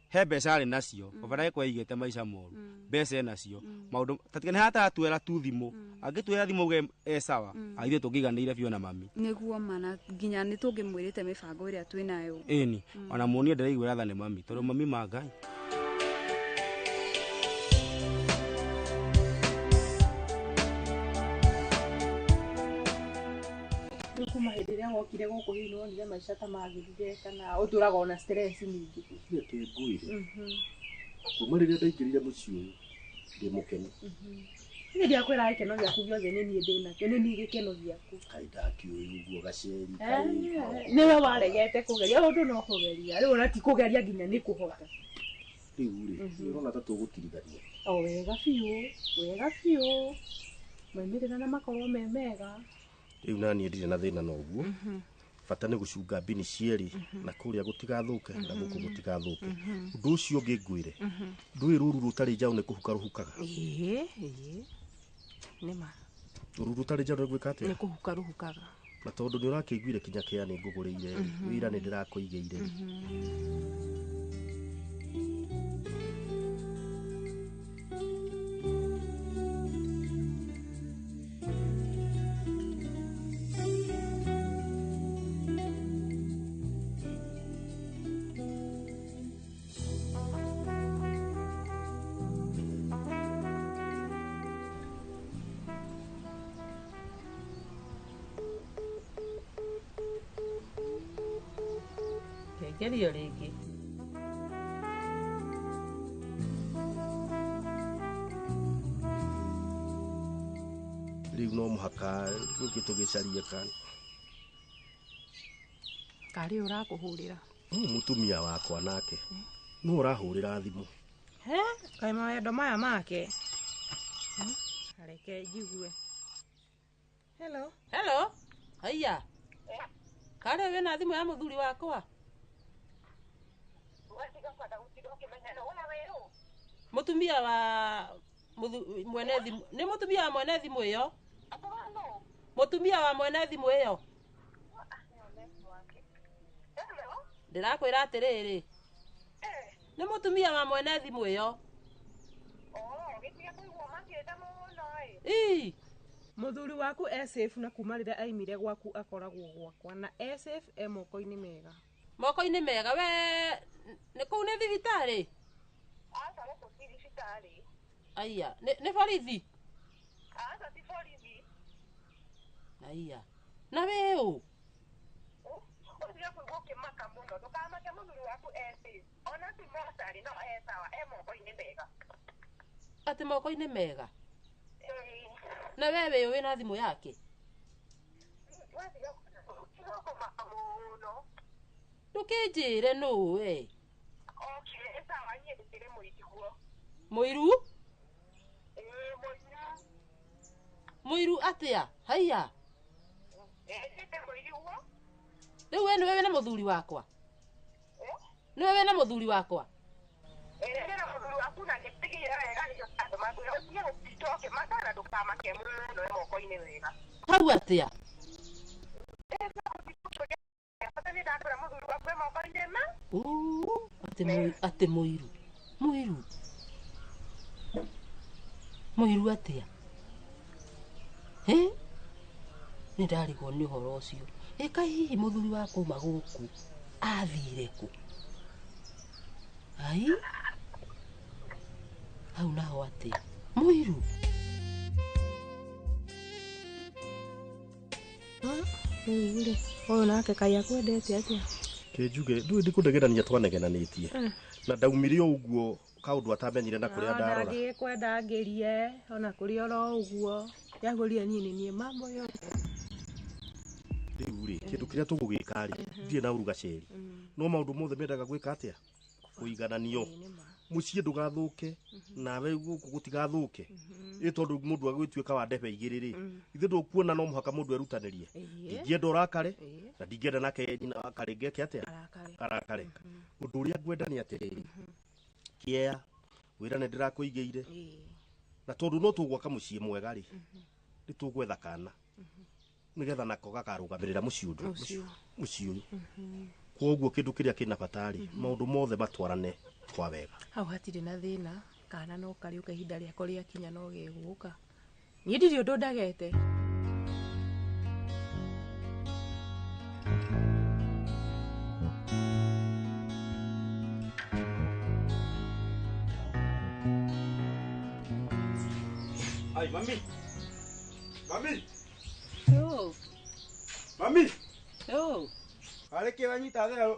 he mbeca arĩ nacio, baba ndagĩkorwo aigĩte maica moru, mbeca enacio. Maũndũ ta tiga nĩ hataratuera tu thimũ, angĩtuera thimũ auge e sawa, ithuĩ tũngĩiganĩire biũ na mami. Nĩguo ma, na nginya nĩ tũngĩmwĩrĩte mĩbango ĩrĩa twĩnayo. Ĩni, ona muonie ndĩraiguĩra tha nĩ mami, tondũ mami ma Ngai. Rĩu kuma hĩndĩ ĩrĩa wokire gũkũ hihi nĩ wonire maica ta magĩrire kana ũtũraga ona stress nyingĩ? Reke ngwĩre. Kuma rĩrĩa ndaingĩrire mũciĩ ũyũ ndĩ mũkenu. Niĩ ndiakwĩra gĩkeno gĩaku gĩothe nĩ niĩ ndĩnakĩo, nĩ niĩ gĩkeno gĩaku. Kaĩ ndakĩũĩ ũguo gaceri kaĩ. Nĩwe waregete kũgeria, ũndũ no kũgeria. Rĩu ona ti kũgeria nginya nĩ kũhota. Rĩu rĩ, nĩ ũrona ta tũgũtirithania. O wega biũ, wega biũ. Maumĩrĩra na makorwo me mega. Rĩu naniĩ ndirĩ na thĩna na ũguo. Bata nĩ gũcunga mbini cierĩ na kũrĩa gũtigathũke na gũkũ gũtigathũke. Ũndũ ũcio ũngĩ ngwĩre, ndũĩ rũru rũtarĩ njaũ nĩ kũhuka rũhukaga. Ĩĩ, ĩĩ. Nĩ ma. Rũru rũtarĩ njaũ nĩ gwĩka atĩa? Nĩ kũhuka rũhukaga. Na tondũ nĩ ũrakĩiguire kinya kĩa nĩ ngũgũrĩire, wĩra nĩ ndĩrakũigĩire. Gerio rĩngĩ. Rĩu no mũhaka tũke tũgĩcarie kana. Karĩ ũrakũhũrĩra. Mũtumia wakwa nake nũ ũrahũrĩra thimũ? He, kaĩ mawendo maya make. Reke njigue. Hello. Hello. Haiya. Karĩ wĩna thimũ ya mũthuri wakwa? Mũtumia wa mwene thimũ nĩ mũtumia wa mwene thimũ ĩyo? Mũtumia wa mwene thimũ ĩyo? Ndĩrakwĩra atĩrĩrĩ. Nĩ mũtumia wa mwene thimũ ĩyo. Ii. Mũthuri waku e safe na kuma rĩrĩa aimire gwaku akoragwo gwakwa na e safe e moko-inĩ mega. Moko-inĩ mega we nĩ kũu nĩ thibitarĩ? Aca gũkũ ti thibitarĩ. Aya, nĩ borithi? Aca ti borithi. Aya. Na we ũ? Ũtige kũigua ũkĩmaka mũno, ndũkamake mũthuri waku e safe. Ona ti mocarĩ no e sawa, e moko-inĩ mega. Atĩ moko-inĩ mega? Na we wĩ wĩna thimũ yake? Ndũkĩnjĩre nũ we? Mũiru? Mũiru atĩa? Haiya. Rĩu we nĩwe wĩna mũthuri wakwa? Nĩwe wĩna mũthuri wakwa? Hau atĩa? Atĩ mũiru. Mũiru. Mũiru atĩa? Hĩ? Nĩ ndarigwo nĩ ũhoro ũcio. Ĩ kaĩ hihi mũthuri wakwa auma gũkũ athire kũ? Ai? Hau naho atĩa? Mũiru. Rĩu rĩ, ũyũ nake kaĩ akwendete atĩa? Kĩnjuge, ndũĩ ndikũnegenania twanegenanĩtie. Na ndaumire o ũguo kaũndũ atamenyire na kũrĩa ndarora. Ndangĩkwenda ngĩrie ona kũrĩ oro ũguo. Yagũria niĩ nĩ niĩ mambo yothe. Rĩu rĩ, kĩndũ kĩrĩa tũgũgĩka rĩ, ndirĩ na ũru gaceri. No maũndũ mothe mendaga gwĩka atĩa? Kũigananio. Mũciĩ ndũgathũke, nawe gũkũ gũtigathũke. Ĩ tondũ mũndũ agũgĩtuĩka wa ndebe igĩrĩ rĩ, ithuĩ ndũkuona no mũhaka mũndũ erutanĩrie. Ndingĩenda ũrakare, na ndingĩenda nake nyina akarĩngĩ eke atĩa? Arakare. Ũndũ ũrĩa ngwenda nĩ atĩrĩrĩ, kĩea, wĩra nĩ ndĩrakũigĩire. Na tondũ no tũgwaka mũciĩ mwega rĩ, nĩ tũgwetha kana. Nĩgetha nako gakarũgamĩrĩra mũciĩ ũndũ mũciĩ ũyũ. Koguo kĩndũ kĩrĩa kĩna bata rĩ, maũndũ mothe matwarane kwa wega. Hau hatirĩ na thĩna, kana no karĩũka ihinda rĩako rĩakinya no gegũka. Niĩ ndirĩ ũndũ ndagete. Ai, mami. Mami. Yo. Mami. Yo. Karĩ kĩ wanyita therũ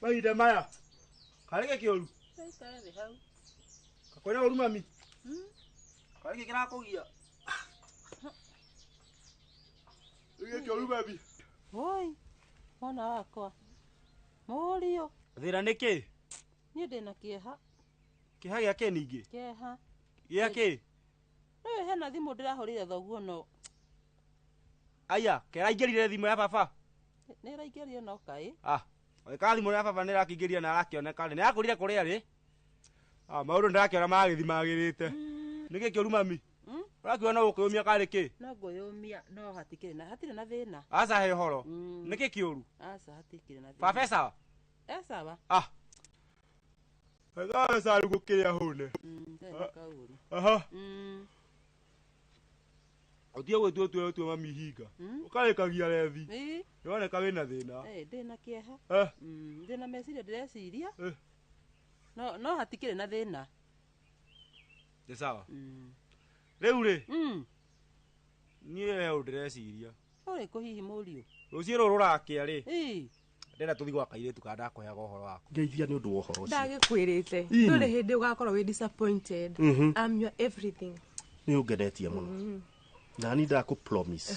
mahinda maya? Karĩ kĩ kĩũru? Ikara thĩ hau. Kakwĩna ũru mami? Karĩ kĩ kĩrakũgia? Gĩkĩ kĩũru mami? Oi, mwana wakwa. Mũriũ. Thĩna nĩ kĩ? Niĩ ndĩna kĩeha. Kĩeha gĩa kĩ ningĩ? Kĩeha. Gĩa kĩ? Rĩu hena thimũ ndĩrahũrĩire thoguo no. Aya, kĩraingĩrire thimũ ya baba? Nĩ ĩraingĩrire no kaĩ. Ah, ka thimũ ya baba nĩ ĩrakĩingĩria na arakĩoneka rĩ. Nĩ yakũrire kũrĩa rĩ? Ah, maũndũ ndĩrakĩona magĩthiĩ magĩrĩte. Nĩ kĩ kĩũru mami? Ũrakiuga no gũkĩyũmia karĩ kĩ? No ngũyũmia no hatikĩrĩ na hatirĩ na thĩna. Aca he ũhoro. Nĩ kĩ kĩũru? Aca hatikĩrĩ na thĩna. Baba e sawa? E sawa. Ah. Ega sawa gũkĩrĩa hũne. Ndarĩ na kaũru. Aha. Ũtige gwĩtua ũtue mami ihinga. Ũkarĩkagia rethi. Nĩwoneka wĩna thĩna. Ndĩna kĩeha. Ndĩna meciria ndĩreciria. No hatikĩrĩ na thĩna. Nĩ sawa. Rĩu rĩ, niĩ he ũndũ ndĩreciria. Ũrĩkũ hihi mũriũ? Rũciũ rũrũ rũrakĩa rĩ, ndĩrenda tũthiĩ gwa kairĩtu karĩa ndakũheaga ũhoro wako. Ngeithia nĩ ũndũ wa ũhoro ũcio. Ndagĩkwĩrĩte. Ndũrĩ hĩndĩ ũgakorwo wĩ disappointed. I'm your everything. Nĩ ũngenetie mũno. Na niĩ ndakũ promise.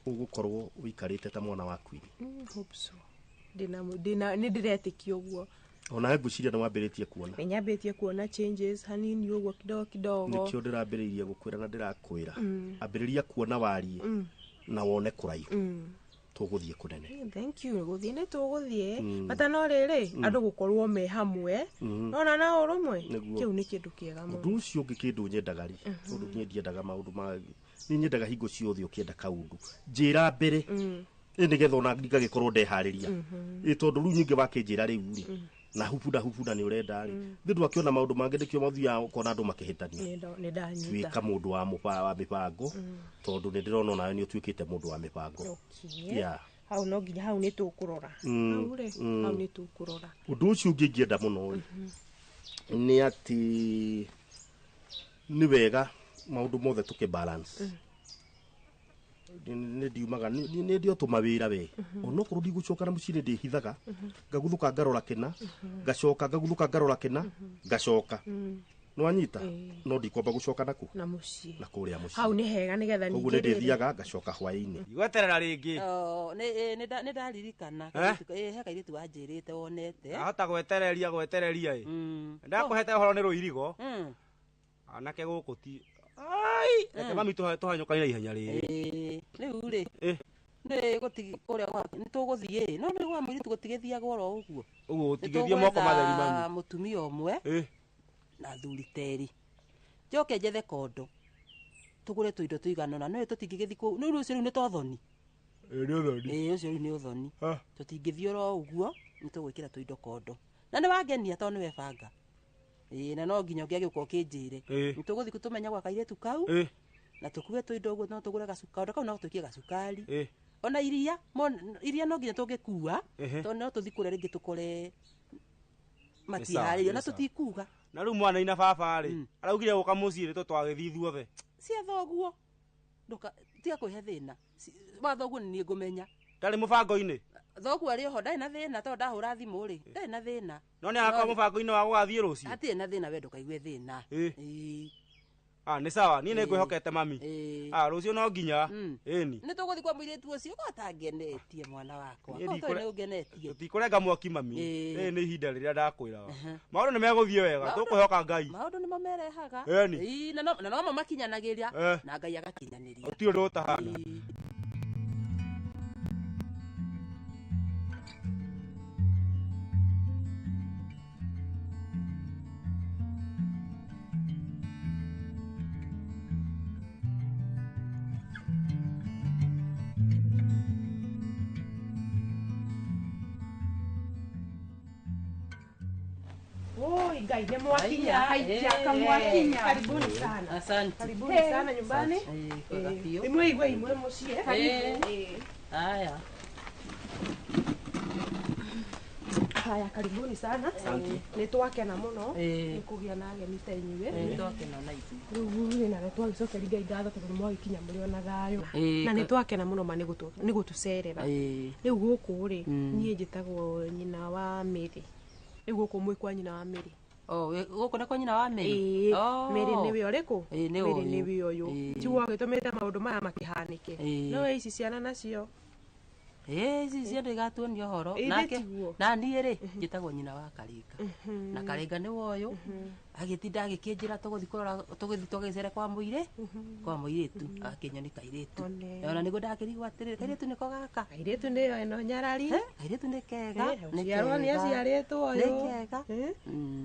Ũgũkorwo ũikarĩte ta mwana wa queen. Hope so. Ndina nĩ ndĩretĩkia ũguo. Ona ngwĩciria nĩ wambĩrĩtie kuona. Nĩ nyambĩtie kuona changes hanini ũguo kidogo kidogo. Nĩkĩo ndĩrambĩrĩirie gũkwĩra na ndĩrakwĩra. Ambĩrĩria kuona warie na wone kũraihu. Tũgũthiĩ kũnene. Thank you. Gũthiĩ nĩ tũgũthiĩ. Bata no rĩrĩ andũ gũkorwo me hamwe. Nona na ũrũmwe. Kĩu nĩ kĩndũ kĩega mũno. Ũndũ ũcio ũngĩ kĩndũ nyendaga rĩ. Tondũ niĩ ndiendaga maũndũ ma niĩ nyendaga hingo ciothe ũkĩenda kaũndũ. Njĩra mbere. Nĩgetha ona ngagĩkorwo ndeharĩria. Tondũ rĩu nyingĩ wakĩnjĩra rĩu rĩ. Na hubuda hubuda nĩ ũrenda rĩ. Thĩ ndwakĩona maũndũ mangĩ nĩkĩo mathiaga ũkona andũ makĩhĩtania. Nĩ ndanyita. Tuĩka mũndũ wa mĩbango tondũ nĩ ndĩrona onawe nĩ ũtuĩkĩte mũndũ wa mĩbango. Yeah. Hau no nginya hau nĩ tũkũrora. Hau rĩ, hau nĩ tũkũrora. Ũndũ ũcio ũngĩ ingĩenda mũno rĩ nĩ atĩ nĩ wega maũndũ mothe tũkĩ balance. Nĩ ndiumaga nĩ ndio tũmawĩra we. Onokorwo ndigũcoka na mũciĩ nĩ ndĩhithaga ngaguthũka ngarora kĩna ngacoka ngaguthũka ngarora kĩna ngacoka. Nĩwanyita? No ndikwamba gũcoka naku na mũciĩ. Na kũrĩa mũciĩ. Hau nĩ hega nĩgetha ningĩ. Ũguo nĩ ndĩthiaga ngacoka hwaĩ-inĩ. Igweterera rĩngĩ. Nĩ ndaririkana. He kairĩtu wanjĩrĩte wonete. Ahota gwetereria gwetereria ĩ. Ndakũhete ũhoro nĩ rũirigo. Anake gũkũ ti ai reke mami tũhanyũkane na ihenya rĩrĩ. Rĩu rĩ nĩ kũrĩa nĩ tũgũthiĩ no nĩ gwa mũirĩtu gũtigĩthiagwo oro ũguo. Ũguo gũtigĩthiĩ moko matheri mami. Mũtumia ũmwe na athuri terĩ. Njoke njethe kondo tũgũre tũindo tũigana ũna nĩ tũtingĩgĩthiĩ kũu nĩ ũcio rĩu nĩ tothoni. Nĩ ũthoni. Ũcio rĩu nĩ ũthoni. Tũtingĩthiĩ oro ũguo nĩ tũgwĩkĩra tũindo kondo. Na nĩ wangenia tondũ nĩwe banga. Na no nginya ũngĩagĩũka ũkĩnjĩre. Nĩ tũgũthiĩ tũmenye gwa kairĩtu kau na tũkue tũindo ũguo no tũgũre gacukari kau no tũikie gacukari. Ona iria iria no nginya tũngĩkua tondũ no tũthiĩ kũrĩa rĩngĩ tũkore matiharĩirio na tũtikuga. Na rĩu mwana ina baba rĩ araugire gũka mũciĩ rĩ twagĩthiĩ ithuothe. Cia thoguo tiga kwĩhe thĩna. Wa thoguo nĩ niĩ ngũmenya. Ndarĩ mũbango-inĩ. Thoguo arĩ oho ndarĩ na thĩna tondũ ndahũra thimũ rĩ ndarĩ na thĩna. No nĩ agakorwo mũbango-inĩ wa gũgathiĩ rũciũ. Hatirĩ na thĩna we ndũkaigue thĩna. Nĩ sawa niĩ nĩ ngwĩhokete mami. Rũciũ no nginya. Ĩni. Nĩ tũgũthiĩ kwa mũirĩtu ũcio gwatangenetie mwana wakwa. Ko nĩ ũngenetie. Tũtikũrenga mwaki mami. Rĩrĩ nĩ ihinda rĩrĩa ndakwĩra. Maũndũ nĩ megũthiĩ wega tũkwĩhoka Ngai. Maũndũ nĩmo merehaga. Na nomo makinyanagĩria na Ngai agakinyanĩria. Gũtirĩ ũndũ ũtahana. Ngai nĩ mwakinya. Kamwakinya. Karibuni sana. Asante. Karibuni sana nyumbani. Imwe igwe imwe mũciĩ. Haya. Haya karibuni sana. Nĩ twakena mũno nĩ kũgĩa na ageni ta inyuĩ. Nĩ twakena na ithuĩ. Rĩu rĩ na nĩ twagĩcokeria Ngai ngatho tondũ nĩ mwagĩkinya mũrĩ ona thayũ. Na nĩ twakena mũno ma nĩ gũtũcerera. Rĩu gũkũ rĩ niĩ njĩtagwo nyina wa Mary. Rĩu gũkũ mwĩ kwa nyina wa Mary. Gũkũ nĩ kwa nyina wa Mary. Mary nĩwe ũrĩkũ? Mary nĩwe ũyũ. Tiguo agĩtũmĩte maũndũ maya makĩhanĩke. No ici ciana nacio. Ici ciana igatuonia ũhoro. Nake na niĩ rĩ njĩtagwo nyina wa Karinga. Na Karinga nĩwe ũyũ. Agĩtinda agĩkĩnjĩra tũgũthiĩ kũrora tũgĩthiĩ tũgĩcere kwa mũirĩtu agakĩnyonia kairĩtu. Ona nĩguo ndakĩrigwo atĩrĩrĩ kairĩtu nĩko gaka. Kairĩtu nĩyo ĩno nyarari. Kairĩtu nĩ kega. Nĩ nĩ aciarĩtwo ũyũ. Nĩ kega.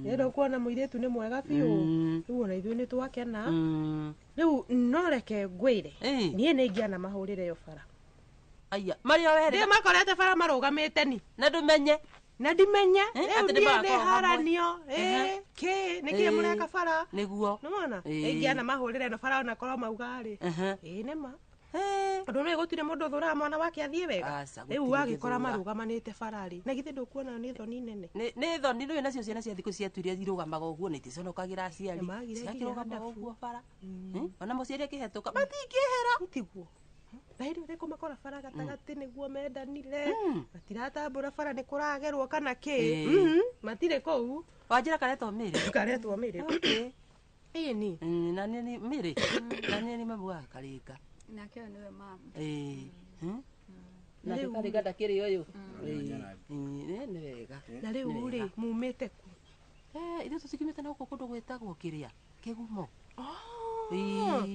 Nĩ ndũkuona mũirĩtu nĩ mwega biũ. Rĩu ona ithuĩ nĩ twakena. Rĩu no reke ngwĩre. Niĩ nĩ ingĩana mahũrĩre yo bara. Aya, maria were. Ndĩ makorete bara marũgamĩte ni. Na ndũmenye. Na ndimenye. Rĩu niĩ nĩ haranio. Kĩ nĩkĩ mũreka bara? Nĩguo. Nĩwona? Ingĩana mahũrĩre no bara ona korwo mauga rĩ. Nĩ ma. Tondũ nĩ gũtirĩ mũndũ ũthũraga mwana wake athiĩ wega. Rĩu wagĩkora marũgamanĩte bara rĩ. Na githĩ ndũkuona nĩ thoni nene. Nĩ thoni rĩu nacio ciana cia thikũ ciatu iria irũgamaga ũguo nĩ iticonokagĩra aciari. Cigakĩrũgama ũguo bara. Ona mũciari akĩhetũka matingĩehera. Tiguo. Thairi rĩ kũmakora bara gatagatĩ nĩguo mendanire. Matiratambũra bara nĩ kũragerwo kana kĩ. Matirĩ kũu. Wanjĩra karetwo Mary. Karetwo Mary. Ĩni. Na nĩ Mary. Na nĩ mamu wa Karinga. Nake ũyũ nĩwe mama. Na karĩga ndakĩrĩ ũyũ. Ĩĩ, nĩ wega. Na rĩu rĩ mumĩte kũ? Ithuĩ tũtikiumĩte na gũkũ kũndũ gwĩtagwo kĩrĩa Kĩgumo.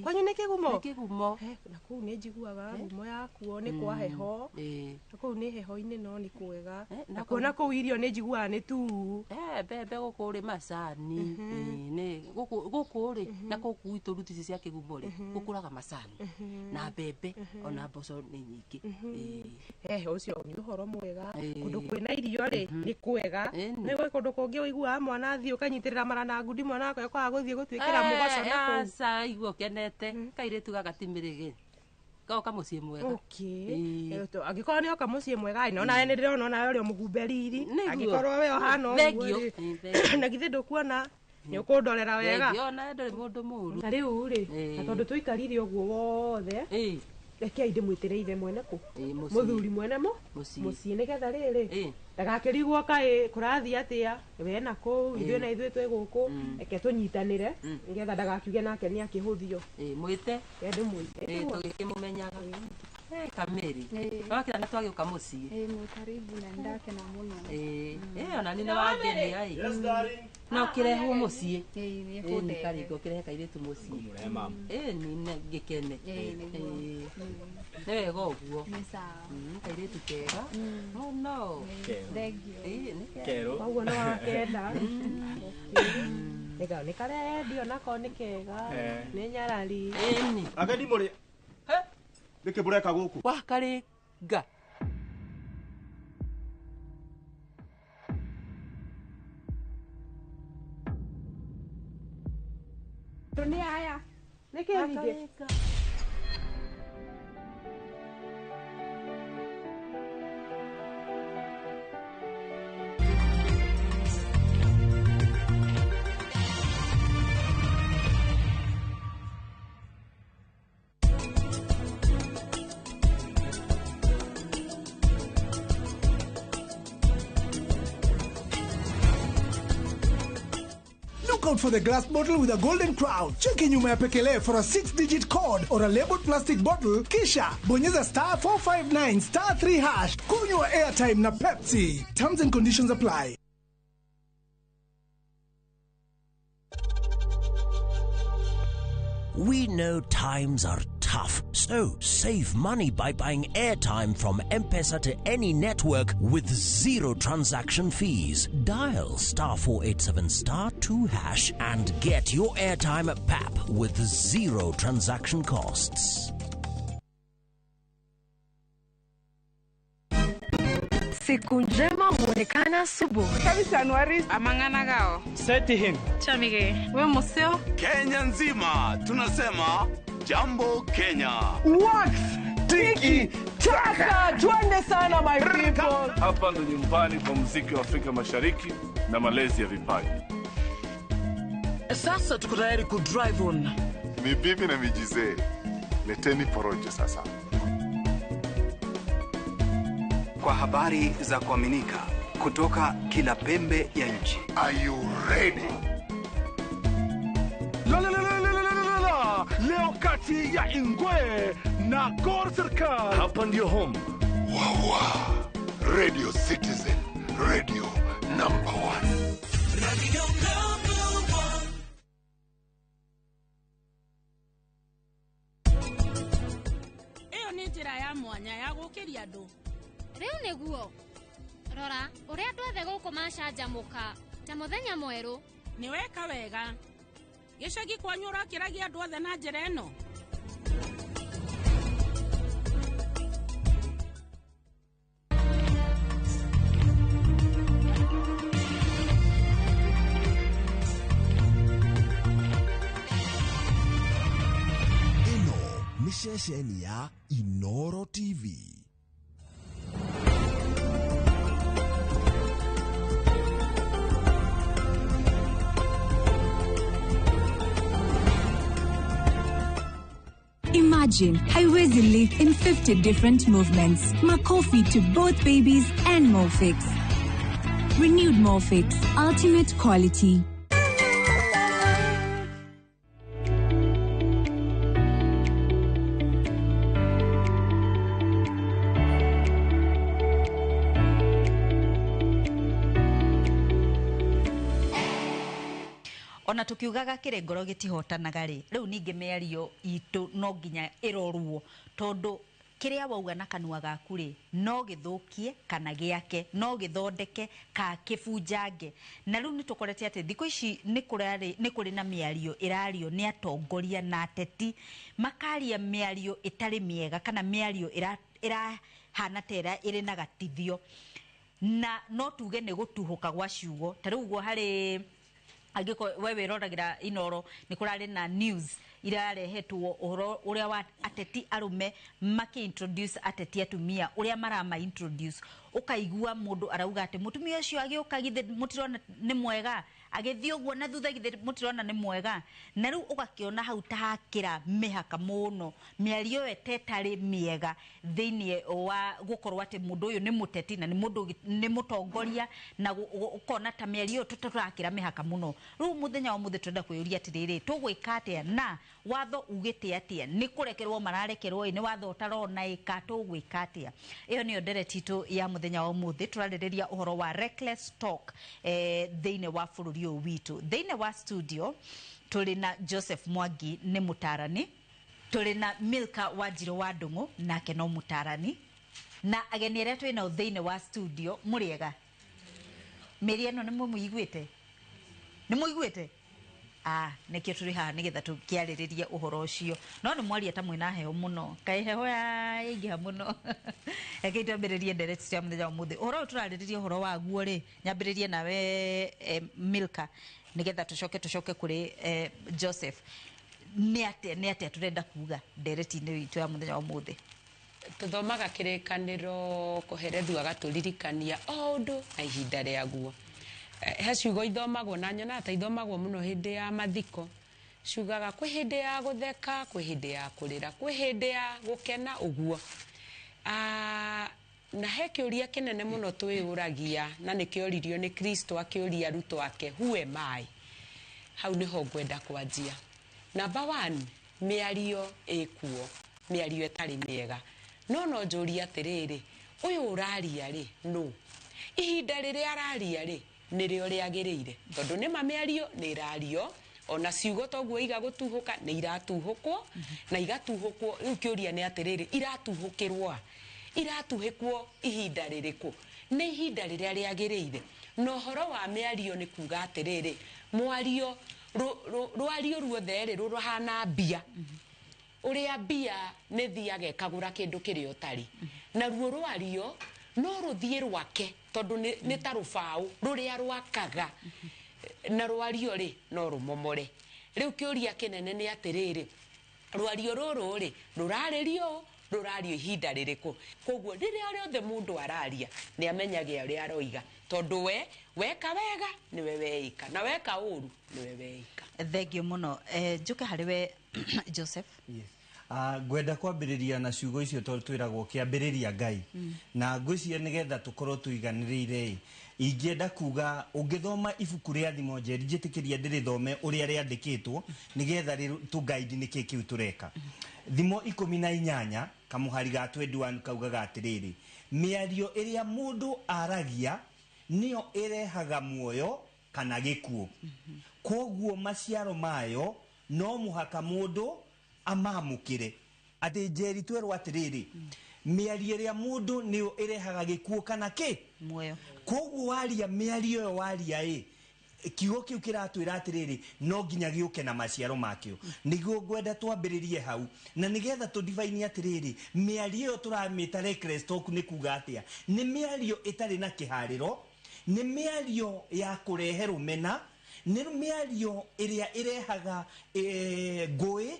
Kwanyu nĩ Kĩgumo? Nĩ Kĩgumo. Na kũu nĩ njiguaga ngumo yakuo nĩ kwa heho. Na kũu nĩ heho-inĩ no nĩ kwega. Na kuona kũu irio nĩ njiguaga nĩ tuu. Mbembe gũkũ rĩ macani. Nĩ gũkũ rĩ na kũu gwitũ ruti ici cia Kĩgumo rĩ gũkũraga macani na mbembe ona mboco nĩ nyingĩ. Ũcio nĩ ũhoro mwega. Kũndũ kwĩna irio rĩ nĩ kwega. Nĩ gwĩ kũndũ kũngĩ ũiguaga mwana athiĩ ũkanyitĩrĩra mara na ngundi mwana akwa kwaga gũthiĩ gũtuĩkĩra mũgoco na kũu. Aca igua ũkenete kairĩtu gaka ti mĩrĩgĩ goka mũciĩ mwega. Okay. Angĩkorwo nĩ oka mũciĩ mwega no nawe nĩ ndĩrona onawe ũrĩa mũgumbe riri. Angĩkorwo we ũhana ũguo rĩ na githĩ ndũkuona nĩ ũkũndorera wega. Thengio, onawe ndũrĩ mũndũ mũũru. Na rĩu rĩ na tondũ tũikarire ũguo wothe rekei ndĩmwĩtĩre ithe mwene kũ mũthuri mwene mũciĩ nĩgetha rĩrĩ ndagakĩrigwo kaĩ kũrathiĩ atĩa we na kũu ithuĩ na ithuĩ twĩ gũkũ reke tũnyitanĩre nĩgetha ndagakiuge nake nĩ akĩhũthio. Mwĩte ndĩmwĩte tũgĩkĩmũmenyaga. Kamĩrĩ wakĩra nĩ twagĩũka mũciĩ. Mwĩ karibu na nĩndakena mũno. Ona niĩ nĩwangenia ĩ. Na ũkĩrehwo mũciĩ. Nĩ karĩngĩ ũkĩrehe kairĩtu mũciĩ. Nĩ ngĩkene. Nĩ wega ũguo. Kairĩtu kega mũno. Thengio. Koguo nĩ wakenda. Nĩ karendio nako nĩ kega nĩ nyarari. Ageni mũrĩ nĩkĩ mũreka gũkũ? Wakarĩnga. Nĩ aya nĩkĩ ningĩ? Look out for the glass bottle with a golden crown. Cheki nyuma ya pekele for a 6-digit code or a labeled plastic bottle. Kisha bonyeza star 459 star 3 hash. Kunywa airtime na Pepsi. Terms and conditions apply. We know times are tough, so save money by buying airtime from M-Pesa to any network with zero transaction fees. Dial star 487 star 2 hash and get your airtime at PAP with zero transaction costs. Siku njema huonekana asubuhi. Amang'ana gao. Seti him. Chamige. We museo. Kenya nzima tunasema Jambo Kenya. Wax tiki taka twende sana my people. Hapa ndo nyumbani kwa muziki wa Afrika Mashariki na malezi ya vipaji. Sasa tuko tayari ku drive on. Ni bibi na mijizee. Leteni porojo sasa. Kwa habari za kuaminika kutoka kila pembe ya nchi. Are you ready? La la la la la la la. Leo kati ya Ingwe na Gor Serikal. Hapa ndio home. Wawa. Radio Citizen, radio number 1. Radio number 1. Iyo ni njĩra ya mwanya ya gũkĩria andũ. Rĩu nĩguo. Rora, ũrĩa andũ othe gũkũ macanjamũka ta mũthenya mwerũ. Nĩ weka wega. Gĩcagi kwanyu ũrakĩragia andũ othe na njĩra ĩno? Ĩno nĩ ceceni ya Inoro TV. Imagine haiwezi live in 50 different movements. Makofi to both babies and Molfix. Renewed Molfix, ultimate quality. Ona tukiugaga kĩrĩ ngoro gĩtihotanaga rĩ, rĩu ningĩ mĩario itũ no nginya ĩrorwo, tondũ kĩrĩa wauga na kanua gaku rĩ, no gĩthũkie kana gĩake, no gĩthondeke ka kĩbunjange. Na rĩu nĩ tũkorete atĩ thikũ ici nĩ kũrĩ na mĩario ĩrario nĩ atongoria na ateti, makaria mĩario ĩtarĩ mĩega kana mĩario ĩrahana ta ĩrĩ na gatithio, na no tuge nĩ gũtuhũka gwa ciugo. Ta rĩu ũguo harĩ angĩkorwo we wĩroragira Inoro, nĩ kũrarĩ na news irarehetwo ũhoro ũrĩa wa ateti arũme maki introduce ateti atumia, ũrĩa marama introduce, ũkaigua mũndũ arauga atĩ mũtumia ũcio agĩũka githĩ mũtirona nĩ mwega, agĩthiĩ ũguo na thutha githĩ mũtirona nĩ mwega. Na rĩu ũgakĩona hau ta hakĩra mĩhaka mũno, mĩario ĩyo ĩtarĩ mĩega thĩinĩ wa gũkorwo atĩ mũndũ ũyũ nĩ mũteti na nĩ mũndũ nĩ mũtongoria, na ũkona ta mĩario ĩyo tũrakĩra mĩhaka mũno. Rĩu mũthenya wa mũthĩ tũrenda kwĩyũria atĩrĩrĩ, tũgwĩka atĩa na watho ugĩte atĩa? Nĩ kũrekerwo mararekerwo ĩ, nĩ watho ũtarona ĩka, tũgwĩka atĩa? Ĩyo nĩyo ndereti itũ ya mũthenya wa ũmũthĩ. Tũrarĩrĩria ũhoro wa reckless talk thĩinĩ wa bũrũri ũyũ witũ. Thĩinĩ wa studio tũrĩ na Joseph Mwangi, nĩ mũtarani, tũrĩ na Milka Wanjirũ wa Ndung'u, nake no mũtarani, na ageni arĩa twĩ nao thĩinĩ wa studio. Mũrĩega? Mĩario ĩno nĩ mũmĩiguĩte? Nĩ mũiguĩte? Nĩkĩo tũrĩ haha nĩgetha tũkĩarĩrĩrie ũhoro ũcio. No nĩ mwaria ta mwĩna heho mũno, kaĩ heho yaingĩha mũno. Rekei twambĩrĩrie ndereti cia mũthenya wa ũmũthĩ. Ũhoro ũyũ tũrarĩrĩria ũhoro waguo rĩ, nyambĩrĩrie nawe Milka, nĩgetha tũcoke kũrĩ Joseph. Nĩ atĩa tũrenda kuga ndereti-inĩ itũ ya mũthenya wa ũmũthĩ? Tuthomaga kĩrĩkanĩro kũherethu agatũririkania o ũndũ na ihinda rĩaguo. He ciugo ithomagwo na nyonaga ta ithomagwo mũno hĩndĩ ya mathiko, ciugaga kwĩ hĩndĩ ya gũtheka, kwĩ hĩndĩ ya kũrĩra, kwĩ hĩndĩ ya gũkena ũguo. Na he kĩũria kĩnene mũno twĩyũragia, na nĩkĩoririo nĩ Kristo akĩũria arutwo ake, who am I? Hau nĩho ngwenda kwanjia. Number 1, mĩario ĩkuo, mĩario ĩtarĩ mĩega. No njũrie atĩrĩrĩ, ũyũ ũraria rĩ, nũ? Ihinda rĩrĩa araria rĩ, nĩrĩo rĩagĩrĩire, tondũ nĩma mĩario nĩ ĩrario, ona ciugo toguo iga gũtuhũka nĩ iratuhũkwo, na igatuhũkwo. Rĩu kĩũria nĩ atĩrĩrĩ, iratuhũkĩrwo a? Iratuhĩkwo ihinda rĩrĩkũ? Nĩ ihinda rĩrĩa rĩagĩrĩire. Na ũhoro wa mĩario nĩ kuga atĩrĩrĩ, mwario rwario ruothe rĩ, rũhana mbia. Ũrĩa mbia nĩ thiaga ĩkagũra kĩndũ kĩrĩa ũtarĩ, naruo rwario no rũthiĩ rwake, tondũ nĩ ta rũbaũ rũrĩa rwakaga, na rwario rĩ no rũmomore. Rĩu kĩũria kĩnene nĩ atĩrĩrĩ, rwario rũrũ rĩ, rũrarĩrio rũrario ihinda rĩrĩkũ? Koguo rĩrĩa rĩothe mũndũ araria nĩ amenyage ũrĩa aroiga, tondũ we weka wega nĩwe weika, na weka ũru nĩwe weika. Thengiũ mũno. Njũke harĩ we Joseph. Yes. Ngwenda kwambĩrĩria na ciugo icio tondũ twĩragwo kĩambĩrĩria Ngai. Na ngwĩciria nĩgetha tũkorwo tũiganĩrĩire, ingĩenda kuga ũngĩthoma ibuku rĩa Thimo Njeri, njĩtĩkĩria ndĩrĩthome ũrĩa rĩandĩkĩtwo nĩgetha tũguide nĩkĩ kĩu tũreka. Thimo 18 kamũhari ga 21 kaugaga atĩrĩrĩ, mĩario ĩrĩa mũndũ aragia nĩyo ĩrehaga muoyo kana gĩkuũ, koguo maciaro mayo no mũhaka mũndũ amamũkĩre. Atĩ Njeri twerwo atĩrĩrĩ, mĩario ĩrĩa mũndũ nĩyo ĩrehaga gĩkuũ kana kĩ muoyo. Koguo waria mĩario ĩyo waria ĩ, kiugo kĩu kĩratwĩra atĩrĩrĩ, no nginya gĩũke na maciaro makĩo. Nĩguo ngwenda twambĩrĩrie hau, na nĩgetha tũdivaini atĩrĩrĩ, mĩario ĩyo tũramĩta reckless talk nĩ kuga atĩa? Nĩ mĩario ĩtarĩ na kĩharĩro, nĩ mĩario ya kũrehe rũmena, nĩ mĩario ĩrĩa ĩrehaga ngũĩ,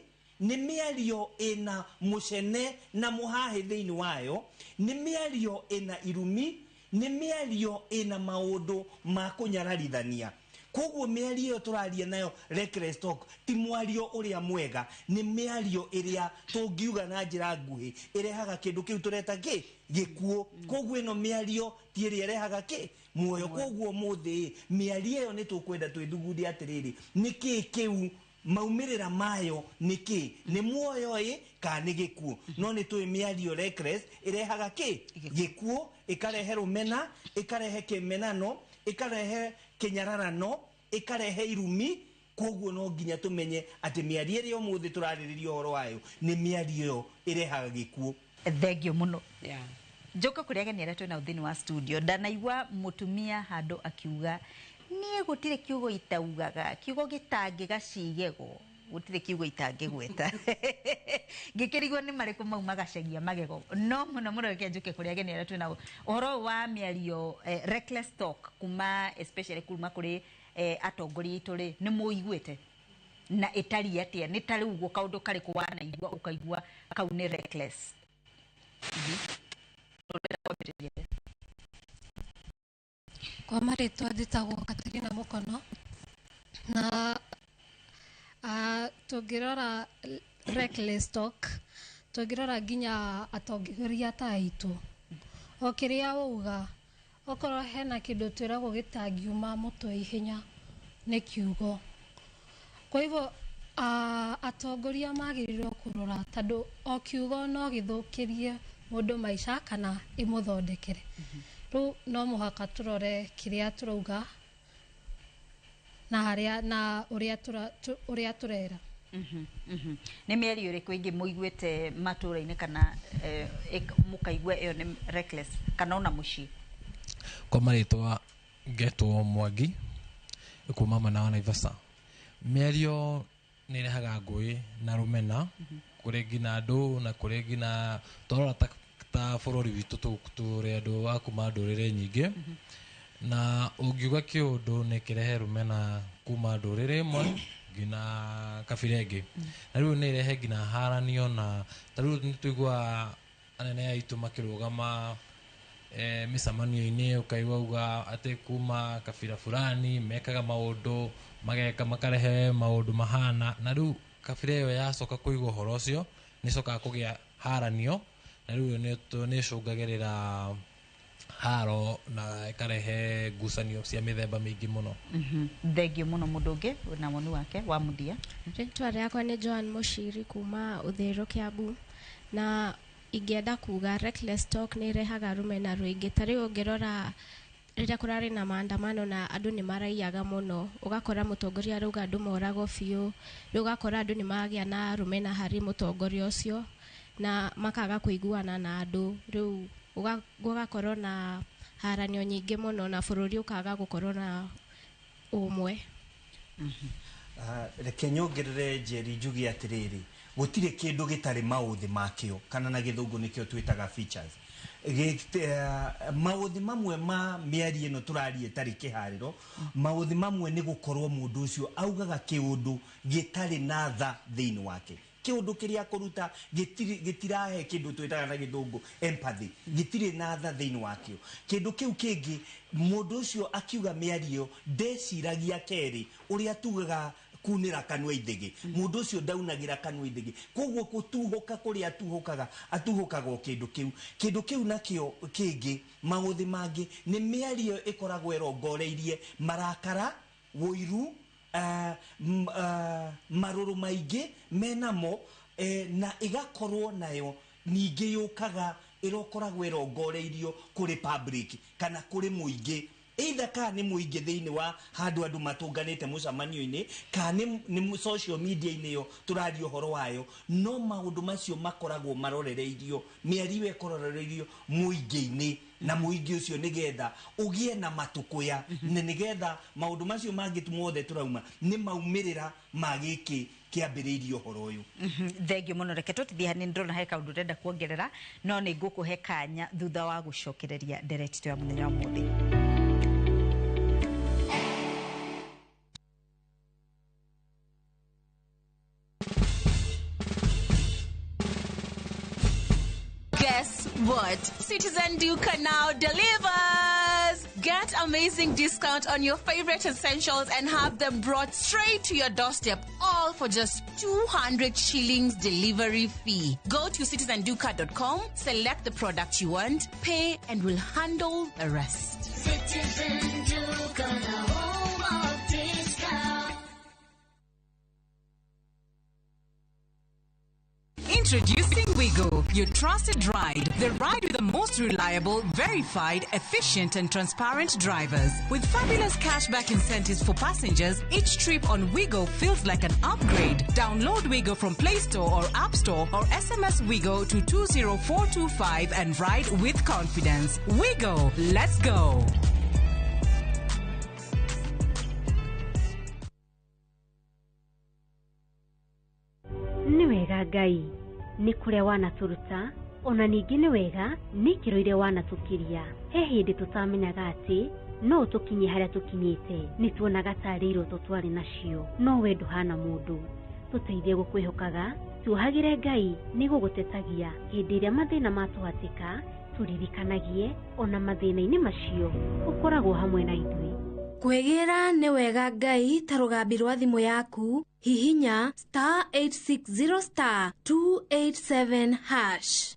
nĩ mĩario ĩna mũcene na mũhahĩ thĩinĩ wayo, nĩ mĩario ĩna irumi, nĩ mĩario ĩna maũndũ ma kũnyararithania. Koguo mĩario ĩyo tũraria nayo reckless talk ti mwario ũrĩa mwega, nĩ mĩario ĩrĩa tũngiuga na njĩra nguhĩ ĩrehaga kĩndũ kĩu tũreta kĩ gĩkuũ. Koguo ĩno mĩario ti ĩrĩa ĩrehaga kĩ muoyo. Koguo mũthĩ mĩario ĩyo nĩ tũkwenda twĩthugunde atĩrĩrĩ, nĩkĩ kĩu maumĩrĩra mayo nĩkĩ, nĩ muoyo ĩ kana nĩ gĩkuũ? No nĩ tũĩ mĩario reckless ĩrehaga kĩ gĩkuũ, ĩkarehe rũmena, ĩkarehe kĩmenano, ĩkarehe kĩnyararano, ĩkarehe irumi, Koguo no nginya tumenye ati mĩario ĩrĩa ũmũthĩ tũrarĩrĩria ũhoro wayo nĩ mĩario ĩyo ĩrehaga gĩkuũ. Thengio mũno. Njoka kũrĩ ageni arĩa twĩnao thĩinĩ wa studio. Ndanaigua mũtumia handũ akiuga niĩ gũtirĩ kiugo itaugaga, kiugo gĩtangĩgacigego, gũtirĩ kiugo itangĩgweta. Ngĩkĩrigwo nĩ marĩkũ mau magacagia magego. No mũno mũno reke njũke kũrĩ ageni arĩa twĩnao ũhoro ũyũ wa mĩario, reckless talk kuma especially kuma kũrĩ atongoria aitũ rĩ, nĩ mũiguĩte na ĩtariĩ atĩa? Nĩ ta rĩu ũguo kaũndũ karĩkũ wanaigua ũkaigua kau nĩ reckless? Kwa marĩtwa njĩtagwo Katerina Mũkono, na tũngĩrora reckless talk, tũngĩrora nginya atongoria ta aitũ, o kĩrĩa wauga, okorwo hena kĩndũ twĩragwo gĩtangiuma mũtwe ihenya nĩ kiugo. Kwa hivyo atongoria magĩrĩirwo kũrora, tondũ o kiugo no gĩthũkĩrie mũndũ maica kana ĩmũthondekere. Rĩu no mũhaka tũrore kĩrĩa tũrauga na harĩa na ũrĩa tũrera. Nĩ mĩario ĩrĩkũ ĩngĩ mũiguĩte matũũra-inĩ kana mũkaigua ĩyo nĩ reckless kana ona mũciĩ? Kwa marĩtwa ngetwo Mwangi kuma mwena wa Naivasha. Mĩario nĩ ĩrehaga ngũĩ na rũmena kũrĩ nginya andũ na kũrĩ nginya twarora ta bũrũri witũ tũrĩ andũ a kuma ndũrĩrĩ nyingĩ, na ũngiuga kĩũndũ nĩ kĩrehe rũmena kuma ndũrĩrĩ ĩmwe nginya kabira ĩngĩ, na rĩu nĩ ĩrehe nginya haranio. Na ta rĩu nĩ tũiguaga anene aitũ makĩrũgama mĩcemanio-inĩ, ũkaigua uga atĩ kuma kabira fulani mekaga maũndũ mageka makarehe maũndũ mahana, na rĩu kabira ĩyo yacoka kũigua ũhoro ũcio nĩ ĩcokaga kũgĩa haranio, na rĩu nĩ ĩcũngagĩrĩra haro na ĩkarehe ngucanio cia mĩthemba mĩingĩ mũno. Thengio mũno. Mũndũ ũngĩ na woni wake wa mũthia. Rĩtwa rĩakwa nĩ Joan Mũciri kuma Ũthĩrũ, Kiambu, na ingĩenda kuga reckless talk nĩ ĩrehaga rũmena rũingĩ. Ta rĩu ũngĩrora rĩrĩa kũrarĩ na maandamano na andũ nĩ maraiyaga mũno, ũgakora mũtongoria arauga andũ moragwo biũ, rĩu ũgakora andũ nĩ magĩa na rũmena harĩ mũtongoria ũcio na makaga kũiguana na andũ, rĩu gũgakorwo na haranio nyingĩ mũno na bũrũri ũkaga gũkorwo na ũmwe. Reke nyongerere Njeri njuge atĩrĩrĩ, gũtirĩ kĩndũ gĩtarĩ maũthĩ makĩo, kana na gĩthũngũ nĩkĩo twĩtaga features. Maũthĩ mamwe ma mĩario ĩno tũraria ĩtarĩ kĩharĩro, maũthĩ mamwe nĩ gũkorwo mũndũ ũcio augaga kĩũndũ gĩtarĩ na tha thĩinĩ wake. Kĩũndũ kĩrĩa akũruta gĩtirahe kĩndũ twĩtaga na gĩthũngũ empathy, gĩtirĩ na tha thĩinĩ wakĩo. Kĩndũ kĩu kĩngĩ, mũndũ ũcio akiuga mĩario ndeciragia kerĩ ũrĩa tugaga kunĩra kanua ithĩgĩ, mũndũ ũcio ndaunagĩra kanua ithĩgĩ, koguo gũtuhũka kũrĩa atuhũkaga atuhũkaga o kĩndũ kĩu. Kĩndũ kĩu nakĩo kĩngĩ, maũthĩ mangĩ nĩ mĩario ĩkoragwo ĩrongoreirie marakara, ũiru, marũrũ maingĩ menamo, na ĩgakorwo nayo ningĩ yũkaga ĩrokoragwo ĩrongoreirio kũrĩ public kana kũrĩ mũingĩ, either kana nĩ mũingĩ thĩinĩ wa handũ andũ matũnganĩte mũcemanio-inĩ, kana nĩ social media-inĩ ĩyo tũraria ũhoro wayo, no maũndũ macio makoragwo marorereirio, mĩario ĩkororereirio mũingĩ-inĩ, na mũingĩ ũcio nĩgetha ũgĩe na matũkũya, na nĩgetha maũndũ macio mangĩ mothe tũrauma nĩ maumĩrĩra ma gĩkĩ kĩambĩrĩirie ũhoro ũyũ. Thengio mũno. Reke tũtithie hanini, ndĩrona he kaũndũ ũrenda kuongerera, no nĩ ngũkũhe kanya thutha wa gũcokereria ndereti ya mũthenya wa ũmũthĩ. Guess what? Citizen Duka now delivers! Get amazing discount on your favorite essentials and have them brought straight to your doorstep, all for just 200 shillings delivery fee. Go to citizenduka.com, select the product you want, pay, and we'll handle the rest. Citizen Duka, the home of discount. Introducing Wigo. Wigo, your trusted ride. The ride with the most reliable, verified, efficient, and transparent drivers. With fabulous cashback incentives for passengers, each trip on Wigo feels like an upgrade. Download Wigo from Play Store or App Store or SMS Wigo to 20425 and ride with confidence. Wigo, let's go. Nĩ wega Ngai nĩ kũrĩa wanatũruta, ona ningĩ nĩ wega nĩ ikĩro iria wanatũkiria. He hĩndĩ tũtamenyaga atĩ no tũkinye harĩa tũkinyĩte, nĩ tuonaga tarĩ iroto twarĩ nacio, no we ndũhana mũndũ. Tũteithie gũkwĩhokaga, tuohagĩre Ngai nĩ gũgũtetagia hĩndĩ ĩrĩa mathĩna matũhatĩka, tũririkanagie ona mathĩna-inĩ macio ũkoragwo hamwe na ithuĩ. Kwĩgĩra nĩ wega Ngai ta rũgambi rwa thimũ yaku, hihinya star 860 star 287 hash.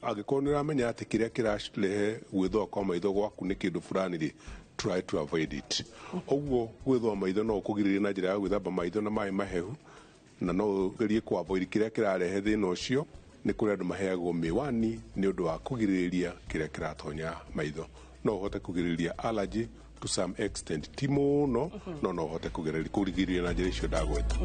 Angĩkorwo nĩ ũramenya atĩ kĩrĩa kĩrarehe gwĩthũa kwa maitho gwaku nĩ kĩndũ fulani rĩ, try to avoid it. Ũguo gwĩthũa maitho no ũkũgirĩrĩrie na njĩra ya gwĩthamba maitho na maĩ mahehu, na no ũgerie kũ avoid kĩrĩa kĩrarehe thĩna ũcio. Nĩ kũrĩ andũ maheagwo mĩwani nĩ ũndũ wa kũgirĩrĩria kĩrĩa kĩratonya maitho. No ũhote kũgirĩrĩria allergy to some extent, ti mũno, no no ũhote kũgirĩrĩria na njĩra icio ndagweta.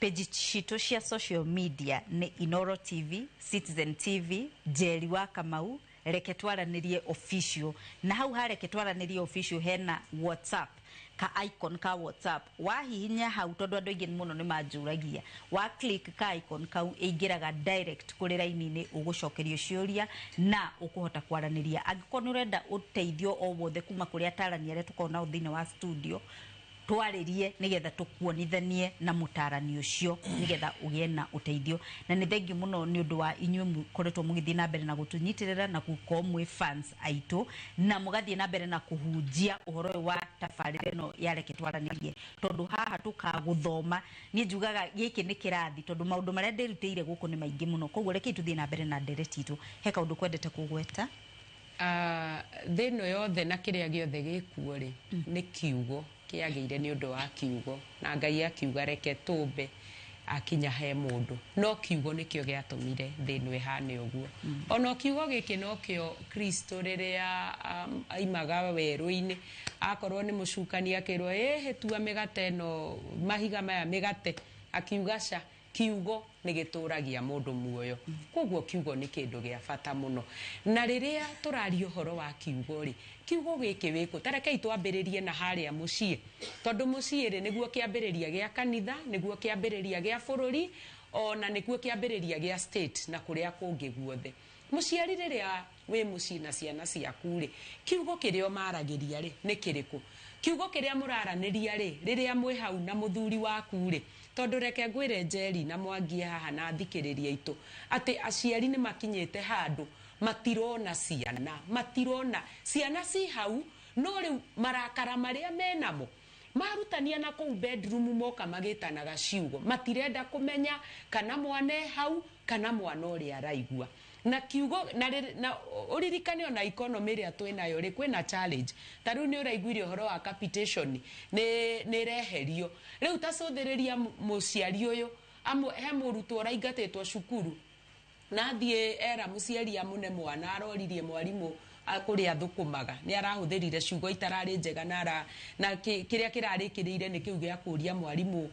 Page citũ cia social media nĩ Inoro TV, Citizen TV, Njeri wa Kamau, Reke Twaranĩrie Official. Na hau ha Reke Twaranĩrie Official hena WhatsApp, ka icon ka WhatsApp. Wahihinya hau, tondũ andũ aingĩ mũno nĩ manjũragia, wa click ka icon kau ĩingĩraga direct kũrĩ raini-inĩ, ũgũcokerio ciũria na ũkũhota kwaranĩria. Angĩkorwo nĩ ũrenda ũteithio o wothe kuma kũrĩ atarani arĩa tũkoragwo nao thĩinĩ wa studio, twarĩrie nĩgetha tũkuonithanie na mũtarani ũcio nĩgetha ũgĩe na ũteithio. Na nĩ thengiũ mũno nĩ ũndũ wa inyuĩ mũkoretwo mũgĩthiĩ na mbere na gũtũnyitĩrĩra na gũkorwo mwĩ fans aitũ, na mũgathiĩ na mbere na kũhunjia ũhoro ũyũ wa tabarĩra ĩno ya Reke Twaranĩrie, tondũ haha tũkagũthoma. Niĩ njugaga gĩkĩ nĩ kĩrathi, tondũ maũndũ marĩa ndĩrutĩire gũkũ nĩ maingĩ mũno. Koguo rekei tũthiĩ na mbere na ndereti itũ. He kaũndũ kwendete kũgweta? Thĩ ĩno yothe na kĩrĩa gĩothe gĩkuo rĩ, nĩ kiugo kĩagĩire nĩ ũndũ wa kiugo, na Ngai akiuga reke tũmbe akinya he mũndũ, no kiugo nĩkĩo gĩatũmire thĩ ĩno ĩhane ũguo. Ona kiugo gĩkĩ nokĩo Kristo rĩrĩa aimaga werũ-inĩ, akorwo nĩ mũcukani akĩrwo ĩhĩ tua mĩgate ĩno, mahiga maya mĩgate, akiuga ca, kiugo nĩ gĩtũragia mũndũ muoyo. Koguo kiugo nĩ kĩndũ gĩa bata mũno. Na rĩrĩa tũraria ũhoro wa kiugo rĩ, kiugo gĩkĩ wĩkũ, ta rekei twambĩrĩrie na harĩa mũciĩ, tondũ mũciĩ rĩ nĩguo kĩambĩrĩria gĩa kanitha, nĩguo kĩambĩrĩria gĩa bũrũri, ona nĩguo kĩambĩrĩria gĩa state na kũrĩa kũngĩ guothe. Mũciari rĩrĩa wĩ mũciĩ na ciana ciaku rĩ, kiugo kĩrĩa ũmaragĩria rĩ nĩ kĩrĩkũ? Kiugo kĩrĩa mũraranĩria rĩ, rĩrĩa mwĩ hau na mũthuri waku rĩ, tondũ reke ngwĩre Njeri na Mwangi haha na athikĩrĩria aitũ atĩ aciari nĩ makinyĩte handũ matirona ciana, matirona ciana ci hau, no rĩu marakara marĩa menamo marutania na kũu bedroom moka magĩtanaga ciugo, matirenda kũmenya kana mwana e hau kana mwana ũrĩa araigua. Na kiugo na ũririkane ona economy ĩrĩa twĩnayo rĩ, kwĩna challenge. Ta rĩu nĩ ũraiguire ũhoro wa capitation nĩ ĩreherio. Rĩu ta cũthĩrĩria mũciari ũyũ, he mũrutwo ũraingatĩtwo cukuru na athiĩ era mũciari amũne mwana, aroririe mwarimũ kũrĩa thũkũmaga, nĩ arahũthĩrire ciugo itararĩ njega, na kĩrĩa kĩrarĩkĩrĩire nĩ kĩu gĩa kũria mwarimũ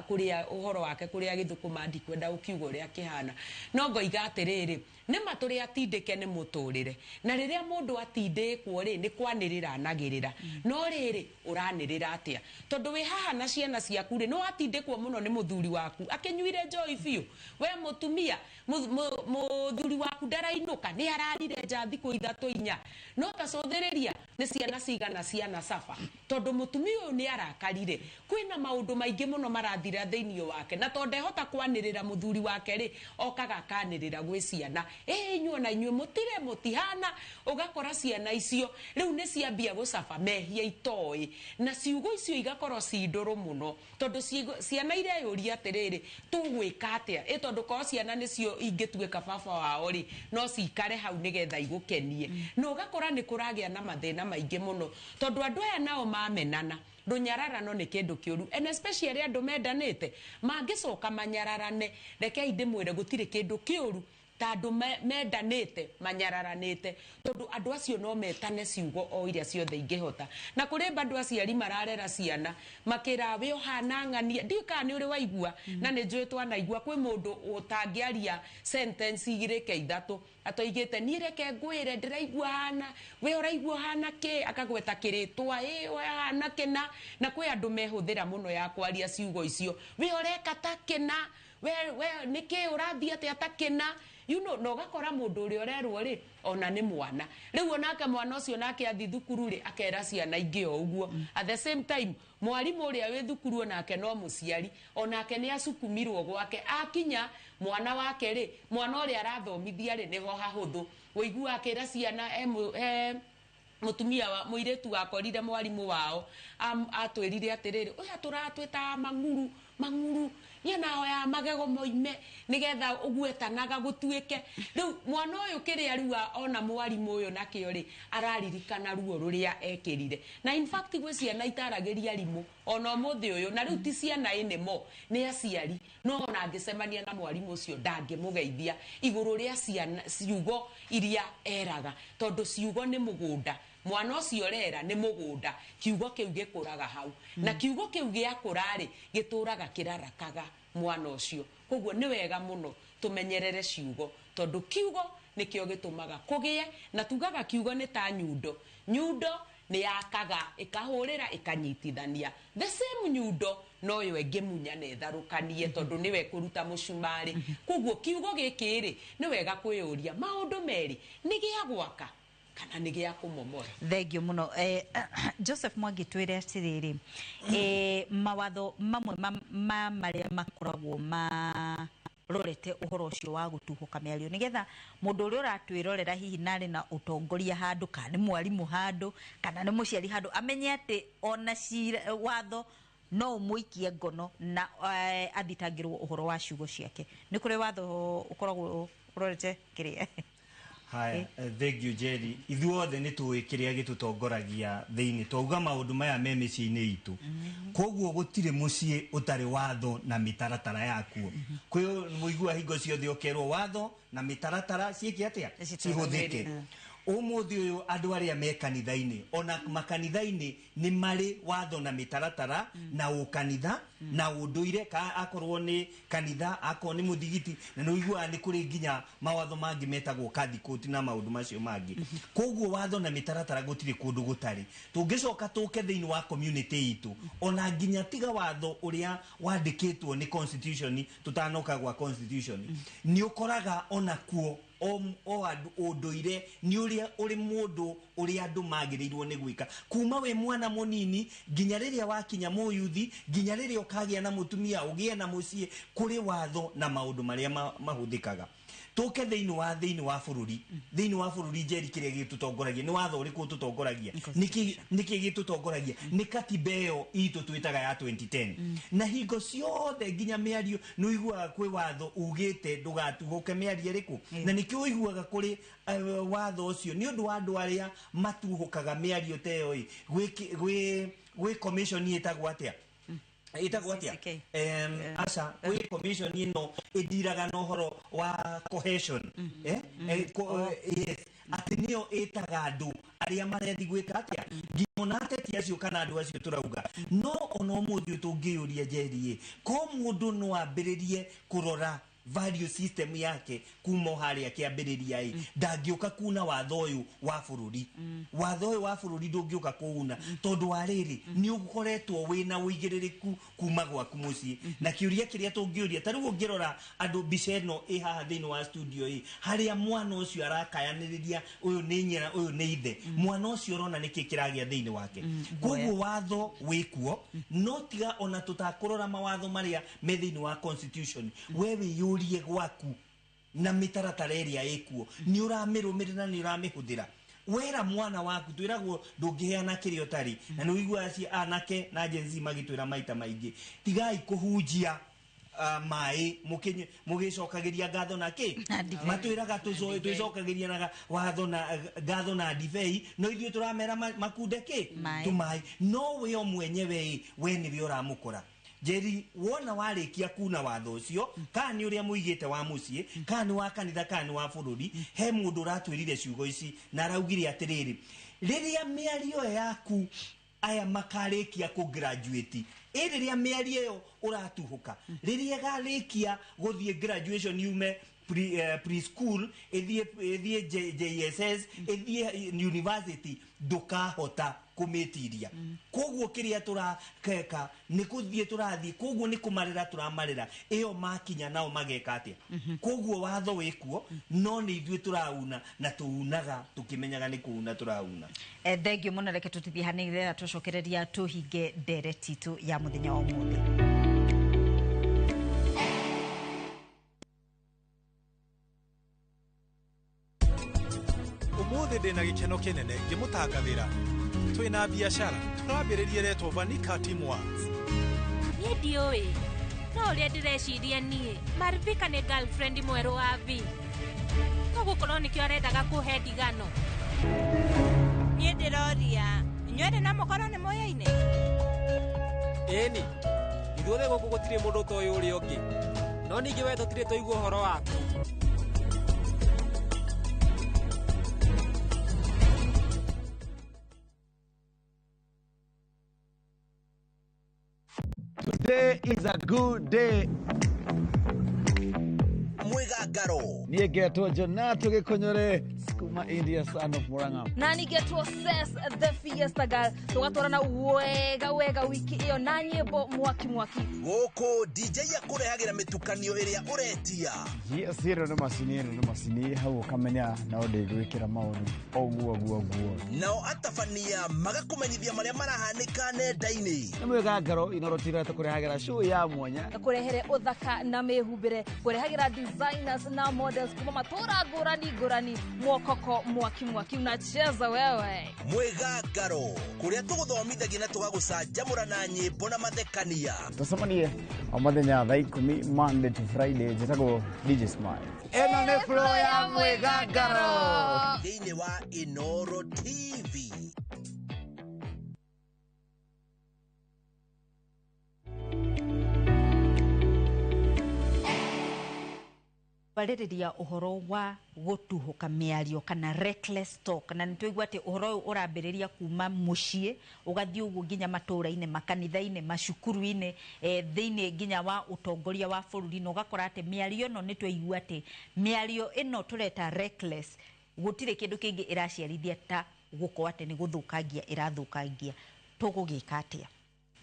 kũrĩa ũhoro wake kũrĩa gĩthũkũma, ndikwenda gũkiuga ũrĩa kĩhana. No ngoiga atĩrĩrĩ, nĩ ma tũrĩ atindĩke nĩ mũtũrĩre, na rĩrĩa mũndũ atindĩkwo rĩ, nĩ kwanĩrĩra anagĩrĩra. No rĩrĩ, ũranĩrĩra atĩa? Tondũ wĩ haha na ciana ciaku rĩ, nĩ watindĩkwo mũno nĩ mũthuri waku akĩnyuire njohi biũ. We mũtumia, mũthuri waku ndarainũka, nĩ ararire nja thikũ 3 4. No ta cũthĩrĩria nĩ ciana cigana ciana saba Tondu mutumia uyu ni arakarire kwina maundu maingi muno marathira thiini wake na tondu ndehota kwanirira muthuri wake ri okaga akanirira gwi ciana inyuĩ na inyuĩ mutire mutihana ugakora ciana icio riu ni ciambia gucaba mehia itoi na ciugo icio igakorwo ci ndũrũ muno tondu ciana ireyũria atiriri tugwika atia tondu korwo ciana nicio ingituika baba wao ri no cikare hau nigetha igukenie na ugakora ni kuragia na mathina maingi muno tondu andu aya nao mamenana runyararano ni kindu kiuru and especially andu mendanite mangicoka manyararane rekei ndimwire gutiri kindu kiuru ta andu mendanite manyararanite tondu andu acio no metane ciugo o iria ciothe ingihota na kuri bado aciari mararera ciana makira we uhana ng'ania ndiũ kana ni uri waigua na ni njũĩ twanaigua kwi mundu utangiaria sentence igĩrĩ ke ithatũ atoigĩte niĩ reke ngwĩre ndĩraigua hana we ũraigua hana kĩ akagweta kĩrĩtwa ĩ we hana kĩna na kwĩ andũ mehũthĩra mũno ya kwaria ciugo icio we ũreka ta kĩna we nĩkĩ ũrathiĩ atĩa ta kĩna you know no gakora mundu uri urerwo ri ona ni mwana riu onake mwana ucio nake athi thukuru ri akera ciana ingi o uguo at the same time mwarimu uria wi thukuru onake no muciari onake ni asukumirwo gwake akinya mwana wake ri mwana uria arathomithia ri niho hahuthu uigua akira ciana mutumia wa muiretu wakorire mwarimu wao atwirire atiriri uya turatwita mang'uru mang'uru nyana ya magego moime nigetha uguetanaga gutuike riu mwana uyu kiria riu ona mwarimu uyu nakio ri araririkana ruo ruria ekirire na in fact gwi ciana itaragiria rimu ona umuthi uyu na riu ti ciana anymore ni aciari no ona angicemania na mwarimu ucio ndangimugeithia iguru ria ciana ciugo iria eraga tondu ciugo ni mugunda mwana ucio rera ni mugunda kiugo kiu gikuraga hau na kiugo kiu giakura ri gituraga kirarakaga mwana ucio koguo ni wega muno tumenyerere ciugo tondu kiugo nikio gitumaga kugie na tugaga kiugo ni ta nyundo nyundo ni yakaga ikahurira ikanyitithania the same nyundo no yo ĩngĩmunya na ĩtharũkanie tondu niwe kuruta mucumari koguo kiugo giki ri ni wega kwiyũria maũndũ meri ni gĩa gwaka kana nĩ gĩa kũmomora. Thengiũ mũno. Joseph Mwangi twĩre atĩrĩrĩ mawatho mamwe ma marĩa makoragwo marorete ũhoro ũcio wa gũtuhũka mĩario nĩgetha mũndũ ũrĩa ũratwĩrorera hihi narĩ na ũtongoria handũ kana nĩ mwarimũ handũ kana nĩ mũciari handũ amenye atĩ ona watho no ũmũikie ngono na athitangĩrwo ũhoro wa ciugo ciake. Nĩ kũrĩ watho ũkoragwo ũrorete kĩrĩa? Haya, thank you Jerry. Ithuothe nĩ tũĩ kĩrĩa gĩtũtongoragia thĩinĩ twauga maũndũ maya me mĩciĩ-inĩ itũ koguo gũtirĩ mũciĩ ũtarĩ watho na mĩtaratara yakuo. Kwĩ mũigua hingo ciothe ũkerwo watho na mĩtaratara ciĩke atĩa cihũthĩke. Ũmũthĩ ũyũ andũ arĩa me kanitha-inĩ ona makanitha-inĩ nĩ marĩ watho na mĩtaratara na ũkanitha na ũndũire ka akorwo nĩ kanitha akorwo nĩ mũthigiti na nĩ ũiguaga nĩ kũrĩ nginya mawatho mangĩ metagwo kathikũti na maũndũ macio mangĩ. Koguo watho na mĩtaratara gũtirĩ kũndũ gũtarĩ. Tũngĩcoka tũke thĩinĩ wa community itũ ona nginya tiga watho ũrĩa wandĩkĩtwo nĩ constitution tũtanoka gwa constitution nĩ ũkoraga ona kuo o ũndũire nĩ ũrĩa ũrĩ mũndũ ũrĩa andũ magĩrĩirwo nĩ gwĩka kuma wĩ mwana mũnini nginya rĩrĩa wakinya mũyuthi nginya rĩrĩa ũkagĩa na mũtumia ũgĩe na mũciĩ kũrĩ watho na maũndũ marĩa mahũthĩkaga. Tũke thĩinĩ wa bũrũri thĩinĩ wa bũrũri Njeri kĩrĩa gĩtũtongoragia nĩ watho ũrĩkũ ũtũtongoragia nĩkĩ gĩtũtongoragia nĩ katiba ĩyo itũ twĩtaga ya 2010 na hingo ciothe nginya mĩario nĩ ũiguaga kwĩ watho ugĩte ndũgatuhũke mĩario ĩrĩkũ na nĩkĩo ũiguaga kũrĩ watho ũcio nĩ ũndũ wa andũ arĩa matuhũkaga mĩario ta ĩyo gwĩ commission ĩtagwo atĩa ĩtagwo atĩa aca gwĩ commission ĩno ĩndiraga na ũhoro wa cohesion yes atĩ nĩyo ĩtaga andũ arĩa marethi gwĩka atĩa nginya ona ateti acio kana andũ acio tũrauga no ona ũmũthĩ ũyũ tũngĩyũria Njeri ko mũndũ no ambĩrĩrie kũrora Value system yake kuma o harĩa kĩambĩrĩria ĩ, ndangĩũka kuna watho ũyũ wa bũrũri. Watho ũyũ wa bũrũri ndũngĩũka kũuna, tondũ wa rĩrĩ, nĩ ũkoretwo wĩna ũigĩrĩrĩku kuma gwaku mũciĩ. Na kĩũria kĩrĩa tũngĩũria ta rĩu, ũngĩrora andũ mbica ĩno ĩ haha thĩinĩ wa studio ĩ, harĩa mwana ũcio arakayanĩrĩria, ũyũ nĩ nyina, ũyũ nĩ ithe, mwana ũcio ũrona nĩkĩ kĩragĩa thĩinĩ wake? Koguo watho wĩkuo, no tiga ona tũtakũrora mawatho marĩa me thĩinĩ wa constitution, we wĩyũrie gwaku na mĩtaratara ĩrĩa ĩkuo nĩ ũramĩrũmĩrĩra, nĩ ũramĩhũthĩra wera mwana waku. Twĩragwo ndũngĩheana kĩrĩa ũtarĩ, na nĩ ũiguaga anake na Gen Z magĩtwĩra maita maingĩ, tigai kũhunjia maĩ mũgĩcokagĩria ngatho na kĩ. Matwĩraga twĩcokagĩria na watho na ngatho na ndibei, no ithuĩ tũramera makunde kĩ? Maĩ. Tũmaĩ. No we o mwenyewe ĩ, we nĩwe ũramũkora. Njeri, wona warĩkia kuna watho ũcio, kana nĩ ũrĩa mũigĩte wa mũciĩ, kana nĩ wa kanitha, kana nĩ wa bũrũri, he mũndũ ũratwĩrire ciugo ici na araugire atĩrĩrĩ, rĩrĩa mĩario ĩyo yaku aya makarĩkia kũ graduate ĩ, rĩrĩa mĩario ĩyo ũratuhũka, rĩrĩa ĩgarĩkia gũthiĩ graduation, yume preschool ĩthiĩ JSS, ĩthiĩ university, ndũkahota kũmĩtiria. Koguo kĩrĩa tũrakeka nĩ kũthiĩ tũrathiĩ, koguo nĩ kũmarĩra tũramarĩra ĩyo makinya nao mageka atĩa. Koguo watho wĩkuo, no nĩ ithuĩ tũrauna, na tũunaga tũkĩmenyaga nĩ kũuna tũrauna. Thengiũ mũno. Reke tũtithie hanini rĩrĩa tũcokereria tũhinge ndereti itũ ya mũthenya wa ũmũthĩ. Umuthi ndĩna gĩkeno kĩnene ngĩmũtangathĩra twĩna biacara tũrambĩrĩria ĩretwo Vanika Teamworks. Niĩ ndiũĩ, no ũrĩa ndĩreciria niĩ, Marivika nĩ girlfriend mwerũ wa V. No gũkorwo nĩkĩo arendaga kũhe ndigano. Niĩ ndĩroria, inyuerĩ no mũkorwo nĩ mũyaine? Ĩni, ithuothe gũkũ gũtirĩ mũndũ ũtoĩ ũrĩa ũngĩ, no ningĩ we tũtirĩ twaigua ũhoro waku. Today is a good day. Mwigangaro. Niĩ ngetwo Jonato Gĩkũnyũrĩ kuma India, son of Murang'a. Na ningetwo Ses the Fiesta Girl, tũgatwarana wega wega wiki ĩyo na nyĩmbo mwaki mwaki. Gũkũ DJ akũrehagĩra mĩtukanio ĩrĩa ũretia. Yes, ĩno nĩ macini, ĩno nĩ macini, hau ũkamenya no ndĩgwĩkĩra maũndũ ũguo ũguo ũguo. Nao atabania magakũmenyithia marĩa marahanĩka nenda-inĩ. Nĩ mwĩgangaro inorotira tũkũrehagĩra show ya mwanya. Kũrehere ũthaka na mĩhumbĩre, kũrehagĩra designers na models kuma matũra ngũrani ngũrani, mwokoko mwaki mwaki, unacheza wewe. Mwĩgangaro, kũrĩa tũgũthomithagia na tũgagũcanjamũra na nyĩmbo na mathekania. Tũcemanie o mũthenya thaa 10, Monday to Friday. Njĩtagwo DJ Smile. Ĩno nĩ flow ya mwĩgangaro. Thĩinĩ wa Inoro TV. Kwarĩrĩria ũhoro wa gũtuhũka mĩario kana reckless talk, na nĩ twaigua atĩ ũhoro ũyũ ũrambĩrĩria kuma mũciĩ, ũgathiĩ ũguo nginya matũũra-inĩ, makanitha-inĩ, macukuru-inĩ, thĩinĩ nginya wa ũtongoria wa bũrũri, na ũgakora atĩ mĩario ĩno, nĩ twaigua atĩ mĩario ĩno tũreta reckless, gũtirĩ kĩndũ kĩngĩ ĩraciarithia ta gũkorwo atĩ nĩ gũthũkangia ĩrathũkangia. Tũgũgĩka atĩa?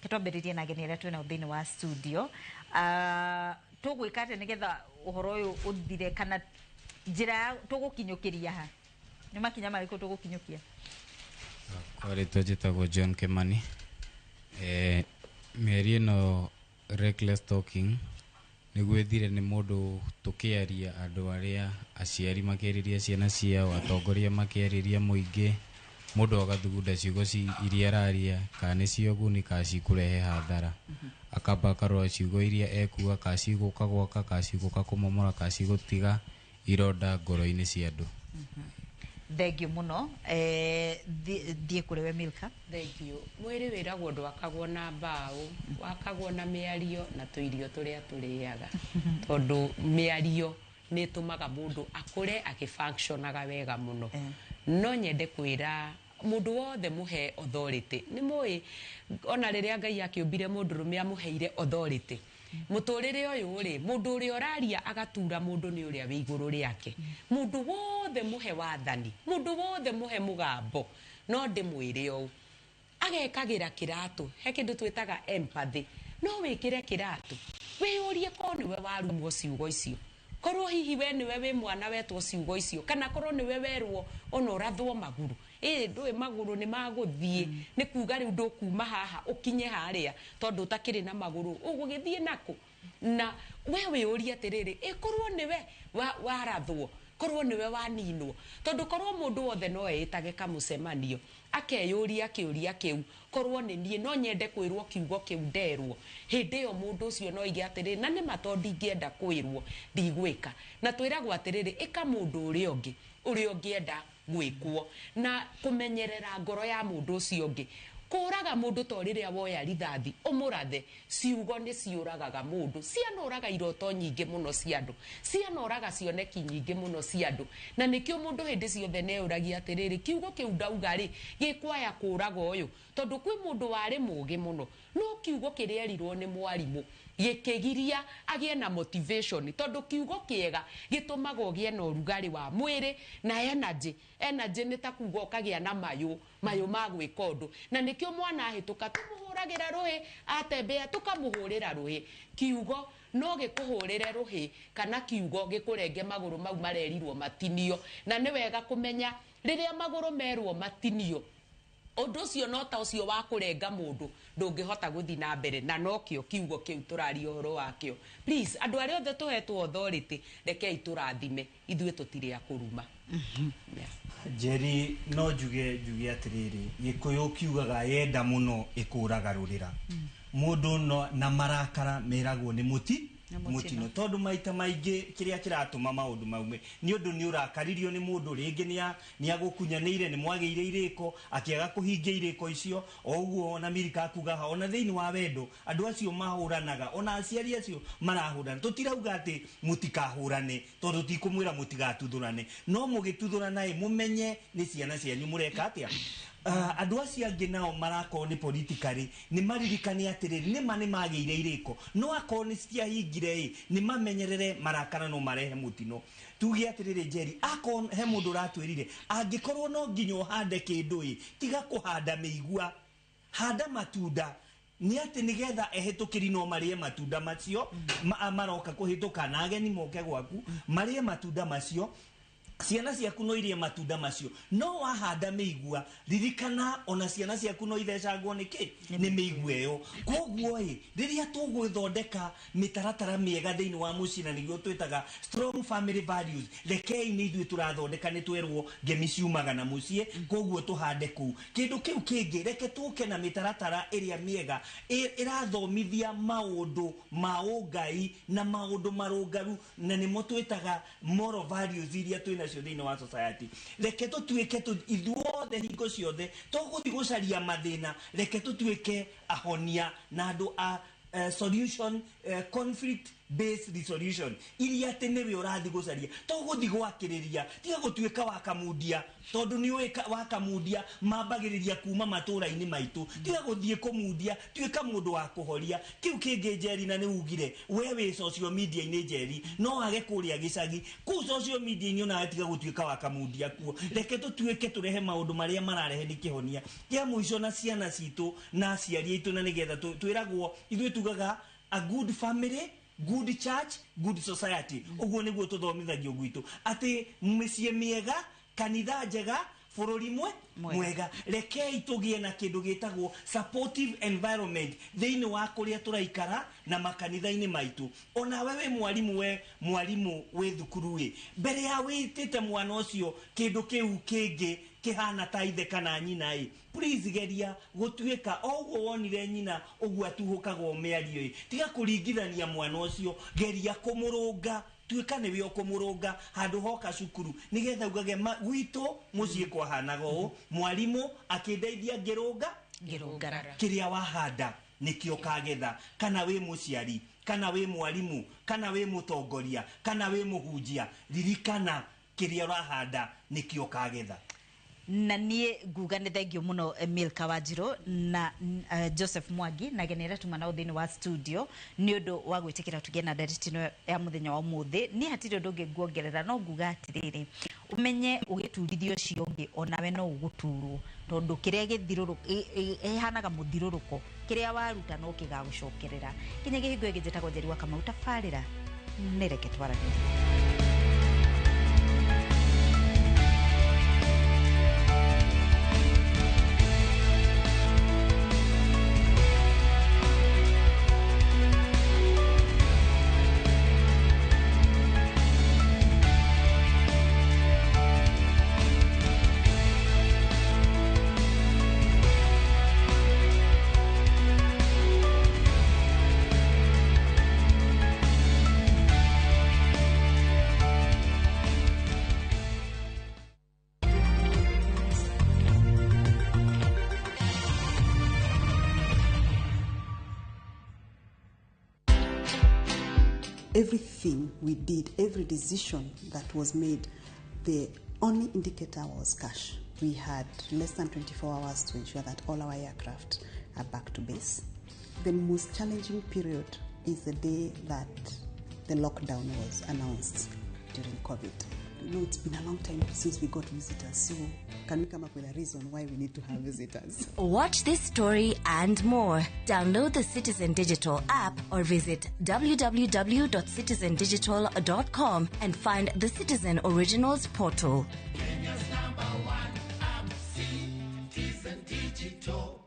Twambĩrĩrie na ageni arĩa twĩnao thĩinĩ wa studio. Tũgwĩka atĩa nĩgetha ũhoro ũyũ ũthire, kana njĩra ya tũgũkinyũkĩria ha, nĩ makinya marĩkũ tũgũkinyũkia? Kwa rĩtwa njĩtagwo John Kimani. Mĩario ĩno, reckless talking, nĩguo ĩthire nĩ mũndũ tũkĩaria, andũ arĩa aciari makĩarĩria ciana ciao, atongoria makĩarĩria mũingĩ, mũndũ agathugunda ciugo iria araria kana nĩ cio guni kana cikũrehe hathara. Akamba akarora ciugo iria ekuga kana cigũka gwaka, kana cigũka kũmomora, kana cigũtiga ironda ngoro-inĩ cia andũ. Thengiũ mũno. Thiĩ kũrĩ we, Milka. Thank you. Mwĩrĩ wĩragwo ndwakagwo na mbaũ, wakagwo na mĩario na tũirio tũrĩa tũrĩaga, tondũ mĩario nĩ ĩtũmaga mũndũ akũre agĩfunctionaga wega mũno. No nyende kwĩra mũndũ wothe mũhe authority, nĩ mũĩ ona rĩrĩa Ngai akĩũmbire mũndũrũme amũheire authority. Mũtũrĩre ũyũ rĩ, mũndũ ũrĩa ũraria agatura mũndũ nĩ ũrĩa wĩ igũrũ rĩake. Mũndũ wothe mũhe wathani, mũndũ wothe mũhe mũgambo, no ndĩmwĩre ũũ, agekagĩra kĩratũ. He kĩndũ twĩtaga empathy. No wĩkĩre kĩratũ, wĩyũrie korwo nĩwe warumwo ciugo icio, korwo hihi we nĩwe wĩ mwana wetwo ciugo icio, kana korwo nĩwe werwo ona ũrathwo magũrũ. Ĩ ndũĩ magũrũ nĩ magũthiĩ, nĩ kuga rĩu ndũkuma haha ũkinye harĩa tondũ ũtakĩrĩ na magũrũ, ũgũgĩthiĩ nakũ? Na we wĩyũrie atĩrĩrĩ, ĩ korwo nĩwe warathwo, korwo nĩwe waninwo. Tondũ korwo mũndũ wothe no eĩtage kamũcemanio akeyũria kĩũria kĩu, korwo nĩ niĩ no nyende kwĩrwo kiugo kĩu nderwo, hĩndĩ ĩyo mũndũ ũcio no aige atĩrĩrĩ, na nĩ ma to ndingĩenda kwĩrwo, ndigwĩka. Na twĩragwo atĩrĩrĩ, ĩka mũndũ ũrĩa ũngĩ ũrĩa ũngĩenda gwĩkwo, na kũmenyerera ngoro ya mũndũ ũcio ũngĩ. Kũraga mũndũ to rĩrĩa woya rithathi ũmũrathe, ciugo nĩ ciũragaga mũndũ. Cianoraga iroto nyingĩ mũno cia andũ, cianoraga cioneki nyingĩ mũno cia andũ. Na nĩkĩo mũndũ hĩndĩ ciothe nĩeyũragia atĩrĩrĩ, kiugo kĩu ndauga rĩ, gĩkwaya kũraga ũyũ? Tondũ kwĩ mũndũ warĩ mũgĩ mũno, no kiugo kĩrĩa erirwo nĩ mwarimũ gĩkĩgiria agĩe na motivation. Tondũ kiugo kĩega gĩtũmaga ũgĩe na ũrugarĩ wa mwĩrĩ na energy. Energy nĩ ta kuga ũkagĩa na mayũ, mayũ ma gwĩka ũndũ. Na nĩkĩo mwana ahĩtũka tũmũhũragĩra rũhĩ, atembea tũkamũhũrĩra rũhĩ. Kiugo no gĩkũhũrĩre rũhĩ, kana kiugo gĩkũrenge magũrũ mau marerirwo matinio. Na nĩ wega kũmenya rĩrĩa magũrũ merwo matinio, ũndũ ũcio no ta ũcio wa kũrenga mũndũ, ndũngĩhota gũthiĩ na mbere. Na nokĩo kiugo kĩu tũraria ũhoro wakĩo. Please, andũ arĩa othe tũhetwo authority, rekei tũrathime, ithuĩ tũtirĩ a kũruma. Njeri, no njuge atĩrĩrĩ, Gĩkũyũ kiugaga yenda mũno ĩkũraga rũrĩra. Mũndũ no na marakara meragwo nĩ mũti mũtino, tondũ maita maingĩ kĩrĩa kĩratũma maũndũ maume nĩ ũndũ nĩ ũrakaririo nĩ mũndũ, rĩngĩ nĩ agũkunyanĩire, nĩ mwagĩire irĩko, akĩaga kũhingia irĩko icio. O ũguo ona Milka akuga haha, ona thĩinĩ wa wendo andũ acio mahũranaga, ona aciari acio marahũrana. Tũtirauga atĩ mũtikahũrane, tondũ tikũmwĩra mũtigatuthũrane, no mũgĩtuthũrana ĩ, mũmenye nĩ ciana cianyu mũreka atĩa. Andũ acio angĩ nao marakorwo nĩ politically, nĩ maririkane atĩrĩrĩ, nĩma nĩ magĩire irĩko, no akorwo nĩ citiahingire ĩ, nĩ mamenyerere marakara no marehe mũtino. Tuge atĩrĩrĩ Njeri, akorwo he mũndũ ũratwĩrire, angĩkorwo no nginya ũhande kĩndũ ĩ, tiga kũhanda mĩigua, handa matunda. Nĩ atĩ nĩgetha ehĩtũkĩri no marĩe matunda macio, maroka kũhĩtũka, na ageni moke gwaku marĩe matunda macio, ciana ciaku no irie matunda macio. No wahanda mĩigua, ririkana ona ciana ciaku no ithecangwo nĩ kĩ? Nĩ mĩigua ĩyo. Koguo ĩ, rĩrĩa tũgwĩthondeka mĩtaratara mĩega thĩinĩ wa mũciĩ, na nĩguo twĩtaga strong family values, rekei nĩ ithuĩ tũrathondeka, nĩ twerwo ngemi ciumaga na mũciĩ, koguo tũhande kũu. Kĩndũ kĩu kĩngĩ, reke tũke na mĩtaratara ĩrĩa mĩega ĩrathomithia maũndũ ma ũngai na maũndũ marũngaru, na nĩmo twĩtaga moral values iria twĩnacio thĩinĩ wa society. Reke tũtuĩke ithuothe hingo ciothe tũgũthiĩ gũcaria mathĩna, reke tũtuĩke ahonia na andũ a solution, conflict based resolution iria atĩ nĩwe ũrathiĩ gũcaria, tũgũthiĩ gwakĩrĩria. Tiga gũtuĩka wa kamundia, tondũ nĩ ũĩ wa kamundia mambagĩrĩria kuma matũra-inĩ maitũ. Tiga gũthiĩ kũmundia, tuĩka mũndũ wa kũhoria. Kĩu kĩngĩ Njeri, na nĩ ugire we wĩ social media-inĩ Njeri, no wage kũrĩa gĩcagi kũu social media-inĩ, onawe tiga gũtuĩka wa kamundia kuo. Reke tũtuĩke tũrehe maũndũ marĩa mararehe nĩ kĩhonia kĩa mũico na ciana citũ na aciari aitũ, na nĩgetha twĩragwo ithuĩ tugaga a good family, good church, good society. Ũguo nĩguo tũthomithagio gwitũ, atĩ mĩciĩ mĩega, kanitha njega, bũrũri mwega. Rekei tũgĩe na kĩndũ gĩtagwo supportive environment thĩinĩ wa kũrĩa tũraikara na makanitha-inĩ maitũ. Onawe wĩ mwarimũ, we mwarimũ wĩ thukuru ĩ, mbere ya wĩtĩte mwana ũcio kĩndũ kĩu kĩngĩ kĩhana ta ithe kana nyina ĩ, please geria gũtuĩka o ũguo wonire nyina ũguo atuhũkagwo mĩario ĩ, tiga kũringithania mwana ũcio, geria kũmũrũnga, tuĩka nĩwe ũkũmũrũnga handũ hoka cukuru, nĩgetha ugage gwitũ mũciĩ kwahanaga ũũ, mwarimũ akĩndeithia ngĩrũnga ngĩrũngara. Kĩrĩa wahanda nĩkĩo kagetha. Kana wĩ mũciari, kana wĩ mwarimũ, kana wĩ mũtongoria, kana wĩ mũhunjia, ririkana kĩrĩa ũrahanda nĩkĩo kagetha. Na niĩ nguga nĩ thengio mũno, Milka Wanjirũ na Joseph Mwangi na ageni arĩa tuma nao thĩinĩ wa studio nĩ ũndũ wa gwĩtĩkĩra tũgĩe na ndereti ĩno ya mũthenya wa ũmũthĩ. Niĩ hatirĩ ũndũ ũngĩ nguongerera, no nguga atĩrĩrĩ, ũmenye ũgĩturithia ũcio ũngĩ onawe no ũgũturwo, tondũ kĩrĩa gĩthirũrũ ĩhanaga mũthirũrũko, kĩrĩa waruta no kĩgagũcokerera. Kinya kĩhingo ĩngĩ, njĩtagwo Njeri wa Kamau, tabarĩra nĩ reke twaranĩrie. Everything we did, every decision that was made, the only indicator was cash. We had less than 24 hours to ensure that all our aircraft are back to base. The most challenging period is the day that the lockdown was announced during COVID. It's been a long time since we got visitors, so can we come up with a reason why we need to have visitors? Watch this story and more. Download the Citizen Digital app or visit www.citizendigital.com and find the Citizen Originals portal. Kenya's number one app, Citizen Digital.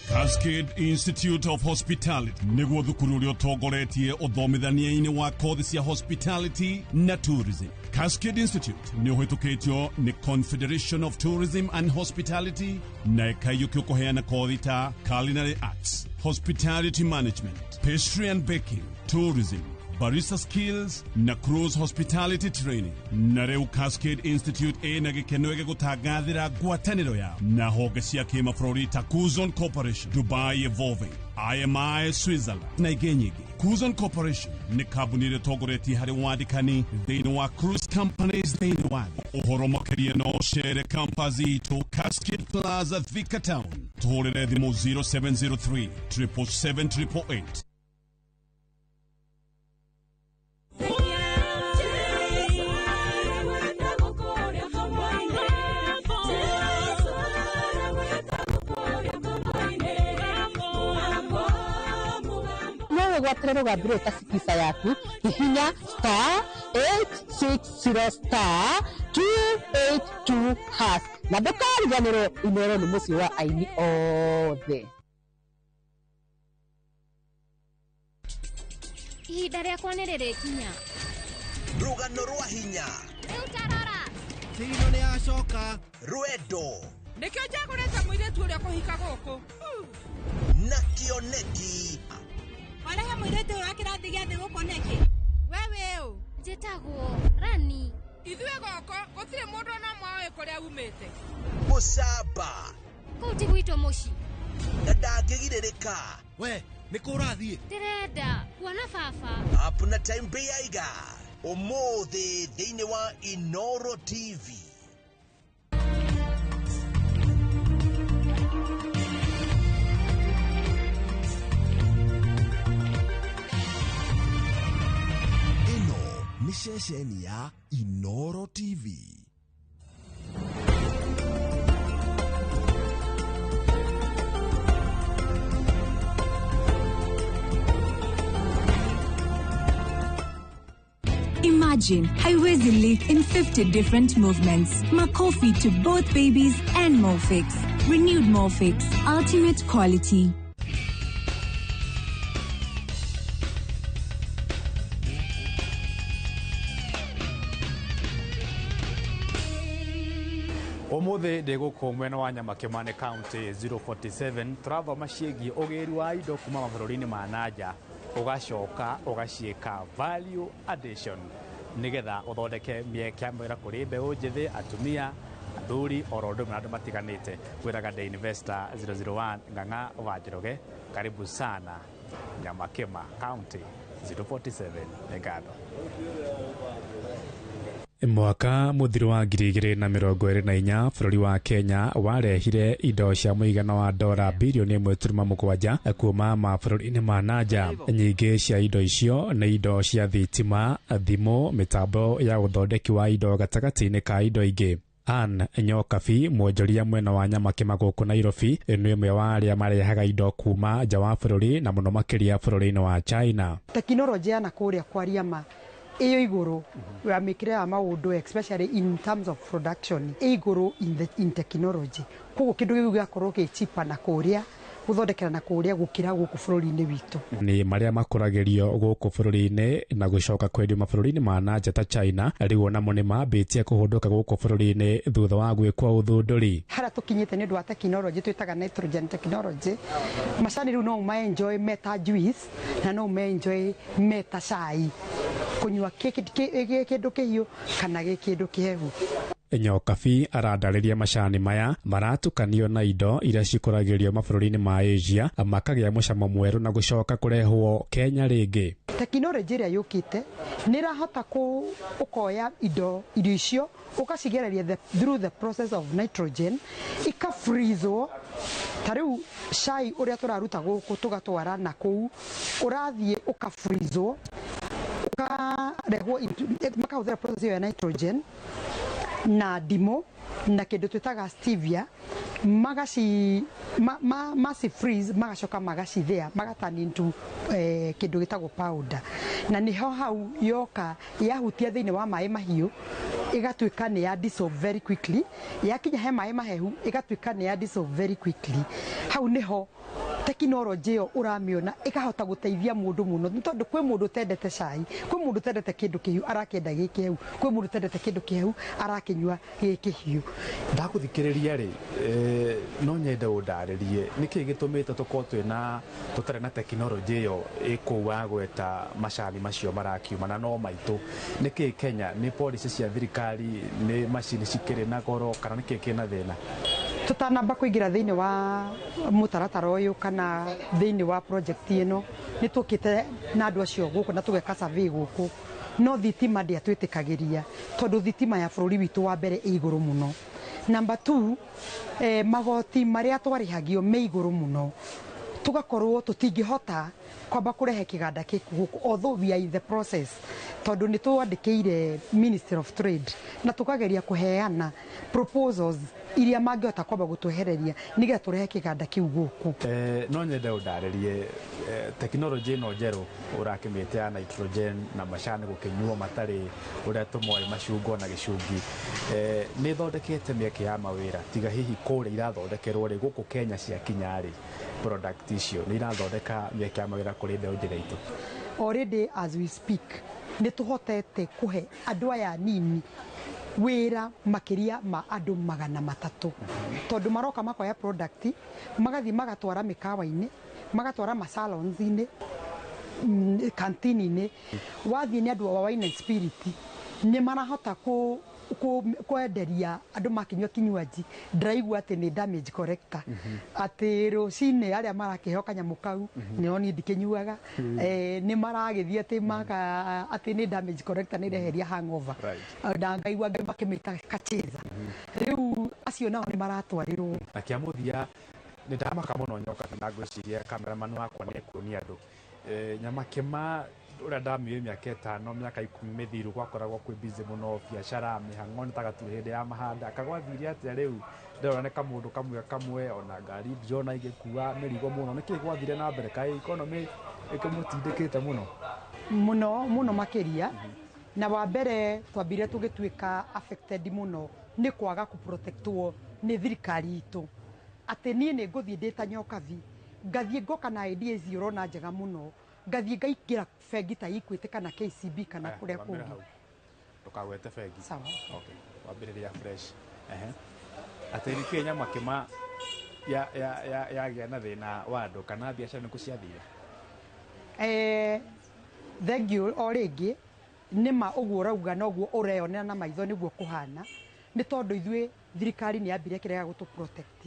Cascade Institute of Hospitality nĩguo thukuru ũrĩa ũtongoretie ũthomithania-inĩ wa kothi cia hospitality na tourism. Cascade Institute nĩ ũhĩtũkĩtio nĩ Confederation of Tourism and Hospitality na ĩkaiyũkio kũheana kothi ta culinary arts, hospitality management, pastry and baking, tourism, barista skills na cruise hospitality training. Na rĩu Cascade Institute ĩna gĩkeno gĩgũtangathĩra ngwatanĩro yao na honge cia kĩmabũrũri ta Cuzon Corporation, Dubai Evolving, IMI Switzerland na ingĩ nyingĩ. Cuzon Corporation nĩ kambuni ĩrĩa ĩtongoretie harĩ wandĩkani thĩinĩ wa cruise companies thĩinĩ wa thĩ. Ũhoro makĩria no ũcere campus itũ Cascade Plaza, Thika Town. Tũhũrĩre thimũ 0703 777 888. No wĩgwatĩre rũgambi rũrũ ta Skiza yaku, hihinya *860*282# na ndũkariganĩrwo Inoro nĩ mũciĩ wa aini othe. Ihinda rĩakwa nĩ rĩrĩkinya. Rũgano rwa hinya. Rĩu tarora. Tino nĩ acoka. Rwendo. Nĩkĩo njagũrĩte mũirĩtu ũrĩa kũhika gũkũ. Na kĩoneki. Warehe mũirĩtu ũyũ wa kĩrathi gĩa thĩ gũkũ nĩkĩ? We wĩ ũ? Njĩtagwo Rani. Ithuĩ gũkũ gũtirĩ mũndũ ona ũmwe ũĩ kũrĩa umĩte. Mũcamba. Kũu ti gwitũ mũciĩ. Na ndangĩgirĩrĩka. We, nĩ kũ ũrathiĩ? Ndĩrenda kuona baba. Up na time Beiga. Ũmũthĩ thĩinĩ wa Inoro TV. Ĩno nĩ ceceni ya Inoro TV. Imagine haiwezi leak in 50 different movements. Makofi to both babies and Molfix. Renewed Molfix. Ultimate quality. Umuthi ndĩ gũkũ mwena wa Nyamakĩmane County 047, tũrathoma ciĩgiĩ ũgĩri wa indo kuma mabũrũri-inĩ ma nanja, ũgacoka ũgaciĩka value addition nĩgetha ũthondeke mĩeke ya mawĩra kũrĩ mbeũ njĩthĩ, atumia, athuri, oro ũndũ ũmwe na andũ matiganĩte. Gwĩraga The Investor 001 Ng'ang'a wa Njoroge, karibu sana Nyamakima County 047. Nĩ ngatho. Mwaka mũthiru wa 2024 bũrũri wa Kenya warehire indo cia mũigana wa dora bilioni 1.7 kuma mabũrũri-inĩ ma nanja. Nyingĩ cia indo icio nĩ indo cia thitima, thimũ, mĩtambo ya ũthondeki wa indo gatagatĩ-inĩ ka indo ingĩ. Ann Nyokabi, mwonjoria mwena wa Nyamakima gũkũ Nairobi, nĩ ũmwe wa arĩa marehaga indo kuma nja wa bũrũri na mũno makĩria bũrũri-inĩ wa China. Tekinoronjĩ ya nakũrĩa kwaria ma ĩyo igũrũ ya mĩkĩre ya maũndũ, especially in terms of production, ĩ igũrũ in technology. Koguo kĩndũ gĩu gĩgakorwo gĩ cheaper na kũrĩa gũthondekera na kũrĩa gũkĩra gũkũ bũrũri-inĩ witũ. Nĩ marĩa makũragĩrio gũkũ bũrũri-inĩ na gũcoka kwendio mabũrũri-inĩ ma nanja ta China, rĩu onamo nĩ mambĩtie kũhũndũka gũkũ bũrũri-inĩ thutha wa gwĩkwo ũthundũri. Harĩa tũkinyĩte nĩ ũndũ wa tekinoronjĩ twĩtaga nitrogen technology, macani rĩu no ũmaenjoy meta juice na no ũmaenjoy meta cai, kũnyua gĩ kĩndũ kĩhiũ kana gĩ kĩndũ kĩhehu. Nyokabi arandarĩria macani maya maratukanio na indo iria cikũragĩrio mabũrũri-inĩ ma Asia makagĩa mũcamo mwerũ na gũcoka kũrehwo Kenya rĩngĩ. Tekinoronjĩ ĩrĩa yũkĩte nĩ ĩrahota ũkoya indo irio icio ũkacigereria through the process of nitrogen, ikafreezwo. Ta rĩu cai ũrĩa tũraruta gũkũ tũgatwara na kũu ũrathiĩ ũkafreezwo, ũkarehwo, makahũthĩra process ĩyo ya nitrogen na ndimũ na kĩndũ twĩtaga stevia, magaci ma freeze, magacoka magacithĩa, magaturn into kĩndũ gĩtagwo powder. Na nĩho hau yoka yahutia thĩinĩ wa maĩ mahiũ ĩgatuĩka nĩ ya dissolve very quickly, yakinya he maĩ mahehu ĩgatuĩka nĩ ya dissolve very quickly. Hau nĩho tekinoronjĩ ĩyo ũramĩona ĩkahota gũteithia mũndũ mũno, nĩ tondũ kwĩ mũndũ ũtendete cai, kwĩ mũndũ ũtendete kĩndũ kĩhiũ arakĩenda gĩ kĩhehu, kwĩ mũndũ ũtendete kĩndũ kĩhehu arakĩnyua gĩ kĩhiũ. Ndagũthikĩrĩria rĩ, no nyende ũndarĩrie nĩkĩ gĩtũmĩte tũkorwo twĩna tũtarĩ na tekinoronjĩ ĩyo ĩkũu wa gweta macani macio marakiuma na no maitũ. Nĩkĩ Kenya nĩ policy cia thirikari, nĩ macini cikĩrĩ na goro, kana nĩkĩ kĩna thĩna? Tũtanamba kũingĩra thĩinĩ wa mũtaratara ũyũ kana thĩinĩ wa project ĩno, nĩ tũkĩte na andũ acio gũkũ na tũgeka survey gũkũ, no thitima ndĩatwĩtĩkagĩria tondũ thitima ya bũrũri witũ wa mbere ĩ igũrũ mũno. Number 2, magoti marĩa twarĩhagio me igũrũ mũno, tũgakorwo tũtingĩhota kwamba kũrehe kĩganda gĩkĩ gũkũ, although we are in the process, tondũ nĩ twandĩkĩire Ministry of Trade na tũkageria kũheana proposals iria mangĩhota kwamba gũtwehereria nĩgetha tũrehe kĩganda kĩu gũkũ. No nyende ũndarĩrie tekinoronjĩ ĩno njerũ ũrakĩmĩte ya nitrogen na macani gũkĩnyuo matarĩ ũrĩa tũmoĩ macungwa na gĩcungi, nĩ ĩthondekete mĩeke ya mawĩra tiga hihi kũrĩa irathondekerwo rĩ, gũkũ Kenya ciakinya rĩ, product icio nĩ irathondeka mĩeke ya mawĩra kũrĩ mbeũ njĩthĩ itũ? Already as we speak nĩ tũhotete kũhe andũ aya nini wĩra makĩria ma andũ 300, tondũ maroka makoya product magathiĩ magatwara mĩkawa-inĩ, magatwara masalons-inĩ, kantini-inĩ. Wathiĩ nĩ andũ a wine and spirit nĩ marahota kwenderia andũ makĩnyua kinywaji. Ndĩraigua atĩ nĩ damage corrector, atĩ rũcinĩ arĩa marakĩheo kanyamũ kau, nĩo niĩ ndikĩnyuaga, nĩ maragĩthiĩ atĩ maka atĩ nĩ damage corrector, nĩ reheria hangover, na ngaigua angĩ makĩmĩta kacheza. Rĩu acio nao nĩ maratwarĩrwo. Na kĩa mũthia nĩ ndamaka mũno Nyoka, na ngwĩciria cameraman wakwa nĩ ekuonia andũ Nyamakima ũrĩa ndamĩũĩ mĩaka 5 mĩaka 10 mĩthiru gwakoragwo kwĩ busy mũno, biacara mĩhang'o nĩ ta gatuĩ hĩndĩ ya mahanda. Kagwathire atĩa rĩu? Ndĩrona nĩ kamũndũ kamwe kamwe, ona ngari ndĩrona igĩkua mĩrigo mũno. Nĩkĩ gwathire na mbere? Kaĩ economy ĩkĩmũtindĩkĩte mũno? Mũno mũno makĩria. Na wa mbere twambire tũgĩtuĩka affected mũno nĩ kwaga kũprotectwo nĩ thirikari itũ, atĩ niĩ nĩ ngũthiĩ ndĩ ta Nyokabi ngathiĩ ngoka na ideas ũrona njega mũno, ngathiĩ ngaingĩra bengi ta Equity kana KCB kana kũrĩa kũngĩ. Ndũkagwete bengi. Sawa. Okay, wambĩrĩria fresh. Atĩ nĩkĩ Nyamakima yagĩa na thĩna wa andũ kana biacara nĩkũ ciathire? Thengiũ o rĩngĩ nĩma ũguo ũrauga noguo ũreyonera na maitho nĩguo kũhana, nĩ tondũ ithuĩ thirikari nĩ yambire kĩrega gũtũ protect.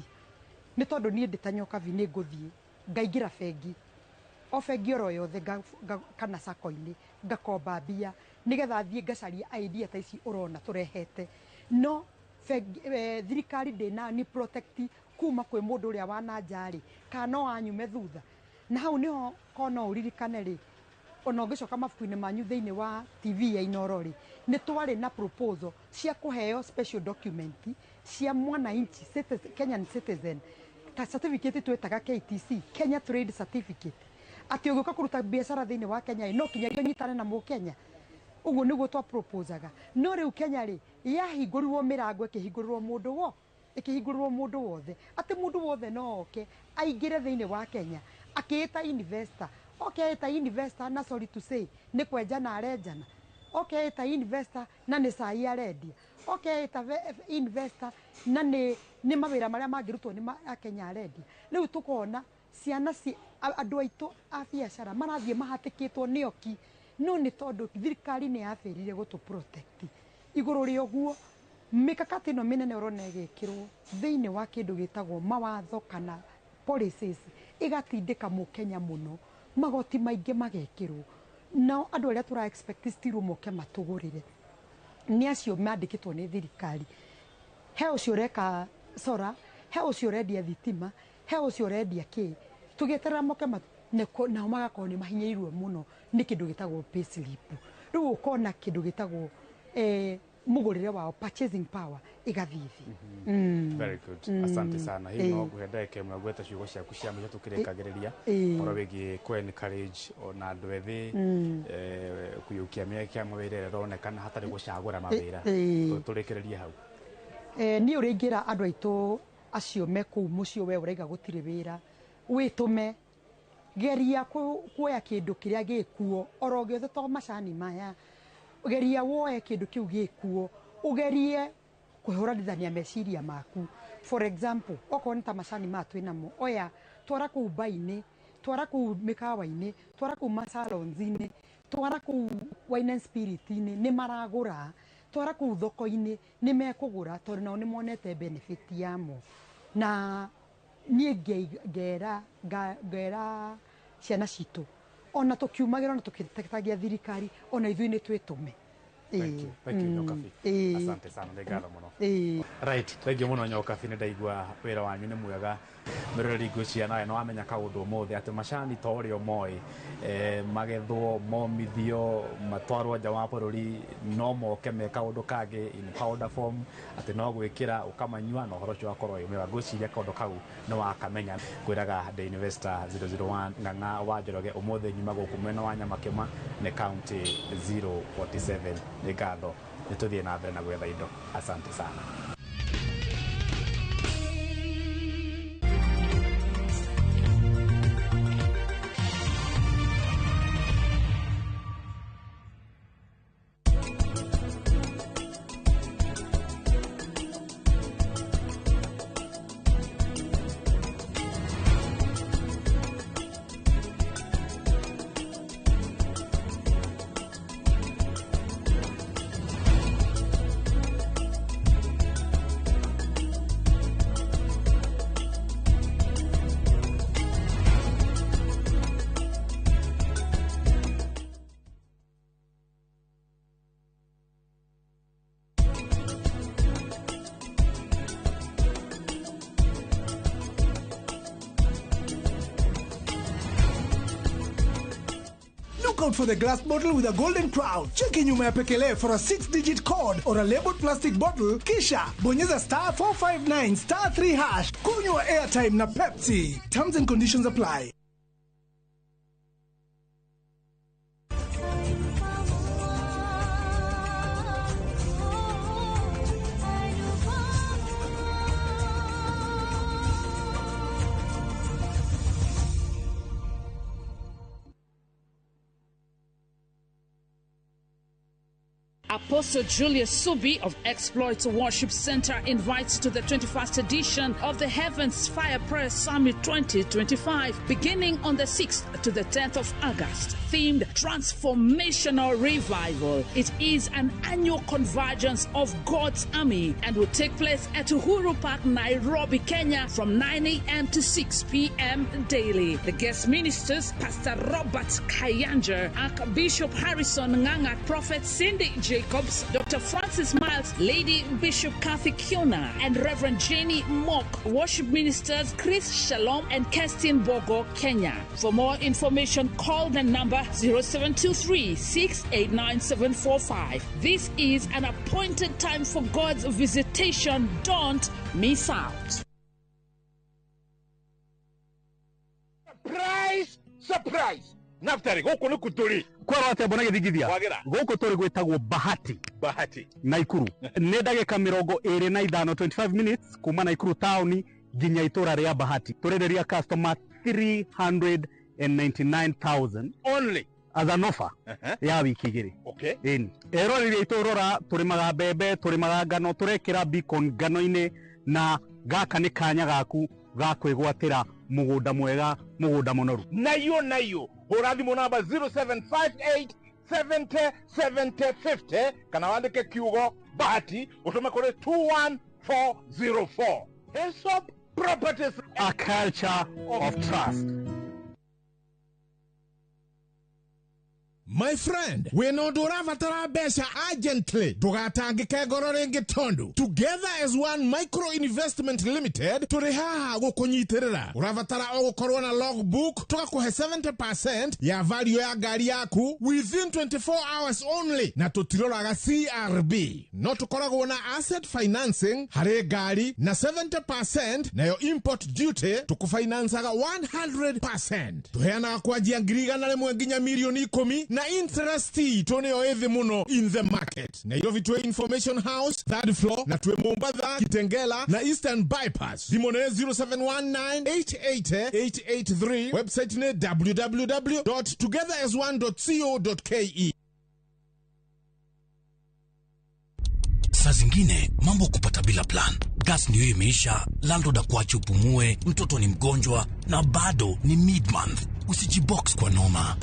Nĩ tondũ niĩ ndĩ ta Nyokabi nĩ ngũthiĩ ngaingĩra bengi O bengi oro yothe kana sako-inĩ ngakomba mbia nĩgetha thiĩ ngacaria idea ta ici ũrona tũrehete. No thirikari ndĩna ni protect kuma kwĩ mũndũ ũrĩa wa na nja rĩ, kana no anyume thutha. Na hau nĩho ko no ũririkane rĩ, ona ũngĩcoka mabuku-inĩ manyu thĩinĩ wa TV ya Inoro rĩ, nĩ twarĩ na proposal cia kũheo special document cia mwananchi citizen, Kenyan citizen, ta certificate twĩtaga KTC, Kenya Trade Certificate, atĩ ũgĩũka kũruta biacara thĩinĩ wa Kenya ĩ, no kinyagia ũnyitane na mũkenya. Ũguo nĩguo twa proposaga. No rĩu Kenya rĩ, yahingũrirwo mĩrango, ĩkĩhingũrĩrwo mũndũ wo ĩkĩhingũrĩrwo mũndũ wothe, atĩ mũndũ wothe no oke aingĩre thĩinĩ wa Kenya akĩĩta investor. Oke ĩta investor, na sorry to say, nĩ kwenjana arenjana. Oke ĩta investor na nĩ cai arendia. Oke ĩta investor na nĩ mawĩra marĩa mangĩrutwo nĩ Akenya arendia. Rĩu tũkona ciana andũ aitũ a biacara marathiĩ mahatĩkĩtwo nĩ oki, no nĩ tondũ thirikari nĩ yabĩrire gũtũ protect. Igũrũ rĩa ũguo, mĩkakati ĩno mĩnene ũrona ĩgĩkĩrwo thĩinĩ wa kĩndũ gĩtagwo mawatho kana policies, ĩgatindĩka mũkenya mũno, magoti maingĩ magekĩrwo. Nao andũ arĩa tũra expect still moke matũgũrĩre nĩ acio mandĩkĩtwo nĩ thirikari. He ũcio ũreka sora, he ũcio ũrendia thitima, he ũcio ũrendia kĩ, tũgĩeterera moke nao magakorwo nĩ mahinyĩrĩirwo mũno nĩ kĩndũ gĩtagwo payslip. Rĩu ũkona kĩndũ gĩtagwo mũgũrĩre wao, purchasing power, ĩgathiĩ thĩ. Very good. Asante sana. Hihi no nguhe ndagĩka ĩmwe gweta ciugo ciaku cia mũico tũkĩrĩkagĩrĩria ũhoro wĩgiĩ kũ encourage ona andũ ethĩ kũiyũkia mĩeke ya mawĩra ĩrĩa ĩronekana hatarĩ gũcagũra mawĩra. Tũrĩkĩrĩrie hau. Niĩ ũrĩa ingĩra andũ aitũ acio me kũu mũciĩ, we ũraiga gũtirĩ wĩra, wĩtũme, geria kuoya kĩndũ kĩrĩa gĩkuo oro gĩothe, to macani maya, geria woe kĩndũ kĩu gĩkuo, ũgerie kũhũranithania meciria maku. For example, okorwo nĩ ta macani maya twĩnamo, oya twara kũu mbai-inĩ, twara kũu mĩkawa-inĩ, twara kũu masalons-inĩ, twara kũu wine and spirit-inĩ, nĩ maragũra. Twara kũu thoko-inĩ, nĩ mekũgũra, tondũ nao nĩ monete benefit yamo. Na niĩ ngera ciana citũ, ona tũkiumagĩra, ona tũkĩtetagia thirikari, ona ithuĩ nĩ twĩtũme. Thank you. Thank you, Nyokabi. Asante sana, nĩ ngatho mũno. Right, thank you mũno Nyokabi, nĩ ndaigua wĩra wanyu nĩ mwega. Mĩroreri ngwĩciria nawe nĩ wamenya kaũndũ ũmũthĩ atĩ macani to ũrĩa ũmoĩ, magethwo, momithio, matwarwo nja wa bũrũri, no moke me kaũndũ kangĩ in powder form, atĩ no gwĩkĩra ũkamanyua na ũhoro ũcio ũgakorwo wĩ mwega. Ngwĩciria kaũndũ kau nĩ wakamenya. Ngwĩraga The Investor 001 Ng'ang'a wa Njoroge, ũmũthĩ nyuma gũkũ mwena wa Nyamakĩma nĩ county 047. Nĩ ngatho, nĩ tũthiĩ na mbere na gwetha indo. Asante sana. Look out for the glass bottle with a golden crown. Cheki nyuma ya pekele for a 6-digit code or a labeled plastic bottle. Kisha bonyeza star 459 star 3 hash. Kunywa airtime na Pepsi. Terms and conditions apply. Apostle Julius Subi of Exploits Worship Center invites to the 21st edition of the Heavens Fire Prayer Summit 2025, beginning on the 6th to the 10th of August, themed Transformational Revival. It is an annual convergence of God's army and will take place at Uhuru Park, Nairobi, Kenya, from 9 a.m. to 6 p.m. daily. The guest ministers, Pastor Robert Kayanja, Archbishop Harrison Nganga, Prophet Cindy Jacobs, Dr. Francis Miles, Lady Bishop Kathy Kiona, and Reverend Jenny Mock. Worship ministers Chris Shalom and Kerstin Bogo, Kenya. For more information, call the number 0723 689 745. This is an appointed time for God's visitation. Don't miss out. Surprise! Surprise! Naftari, gũkũ nĩ kũ tũrĩ? Kwerwo atĩa mbona gĩthingithia? Wagĩra. Gũkũ tũrĩ gwĩtagwo Bahati. Bahati. Naikuru. Nĩ ndagĩka 25, 25 minutes kuma Naikuru taũni nginya itũra rĩa Bahati. Tũrenderia customer 399,000 only as an offer ya wiki 2. Okay. Ĩni. Eroreri aitũ rora, tũrĩmaga mbembe, tũrĩmaga ngano, tũrekĩra beacon ngano-inĩ, na gaka nĩ kanya gaku ga kwĩgwatĩra mũgũnda mwega, mũgũnda mũnoru. Nayo nayo hũra thimũ namba 0758 70 70 50 kana wandĩke kiugo Bahati ũtũme kũrĩ 21404. Hesop Properties, a culture of trust. My friend, wĩna ũndũ ũrabatara mbeca urgently, ndũgatangĩke ngoro rĩngĩ tondũ Together as One Micro Investment Limited tũrĩ haha gũkũnyitĩrĩra. Ũrabatara o gũkorwo na logbook, tũgakũhe 70% ya value ya ngari yaku within 24 hours only, na tũtiroraga CRB. No tũkoragwo na asset financing harĩ ngari na 70%, nayo import duty tũkũfinancaga 100%. Tũheanaga kwanjia 100,000 nginya 10,000,000 na interest itũ nĩyo ĩthĩ mũno in the market. Nairobi twĩ Information House third floor, na twĩ Mombatha, Kitengela na Eastern Bypass. Thimũ nĩ 0719888883, website nĩ www.togetherasone.co.ke. Saa zingine mambo kupata bila plan. Gas ndio imeisha, landlord akuache upumue, mtoto ni mgonjwa na bado ni mid-month. Usijibox kwa noma.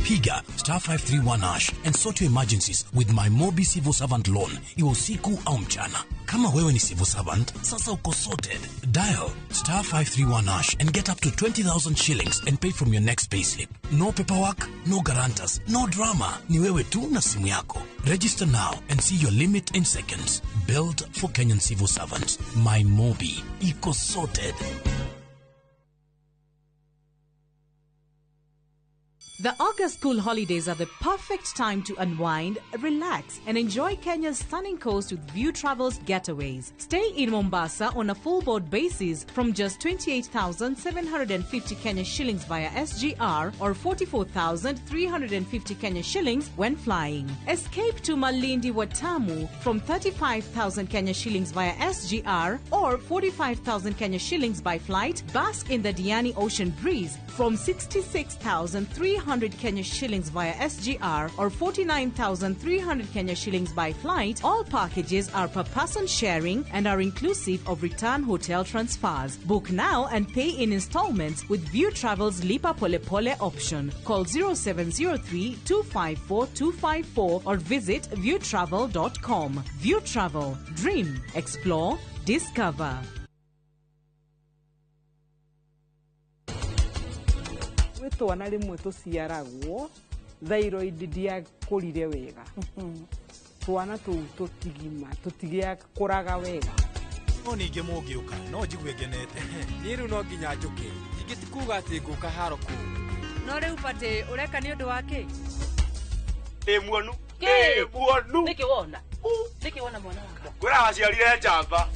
Piga star 531 hash and sort your emergencies with my Mobi Civil Servant Loan, iwe usiku au mchana. Kama wewe ni civil servant, sasa uko sorted. Dial star 531 hash and get up to 20,000 shillings and pay from your next payslip. No paperwork, no guarantors, no drama. Ni wewe tu na simu yako. Register now and see your limit in seconds. Built for Kenyan civil servants. My Mobi. Iko sorted. The August school holidays are the perfect time to unwind, relax, and enjoy Kenya's stunning coast with View Travels Getaways. Stay in Mombasa on a full board basis from just 28,750 Kenya shillings via SGR or 44,350 Kenya shillings when flying. Escape to Malindi Watamu from 35,000 Kenya shillings via SGR or 45,000 Kenya shillings by flight. Bask in the Diani Ocean breeze from 66,300 Kenya shillings via SGR or 49,300 Kenya shillings by flight. All packages are per person sharing and are inclusive of return hotel transfers. Book now and pay in installments with View Travel's Lipa Pole Pole option. Call 0703 254 254 or visit viewtravel.com. View Travel. Dream, explore, discover. Gwĩ twana rĩmwe tũciaragwo thyroid ndiakũrire wega, twana tũu tũtigima tũtigĩakũraga wega. No ningĩ mũngĩũka no njigue ngenete. Niĩ rĩu no nginya njũke, ningĩ ti kuga atĩ ngũka haro kũu. No rĩu batĩ ũreka nĩ ũndũ wa kĩ? Ĩ muonu, ĩ muonu. Nĩkĩ wona? Nĩkĩ wona mwana wakwa? Kwĩra waciarire njamba.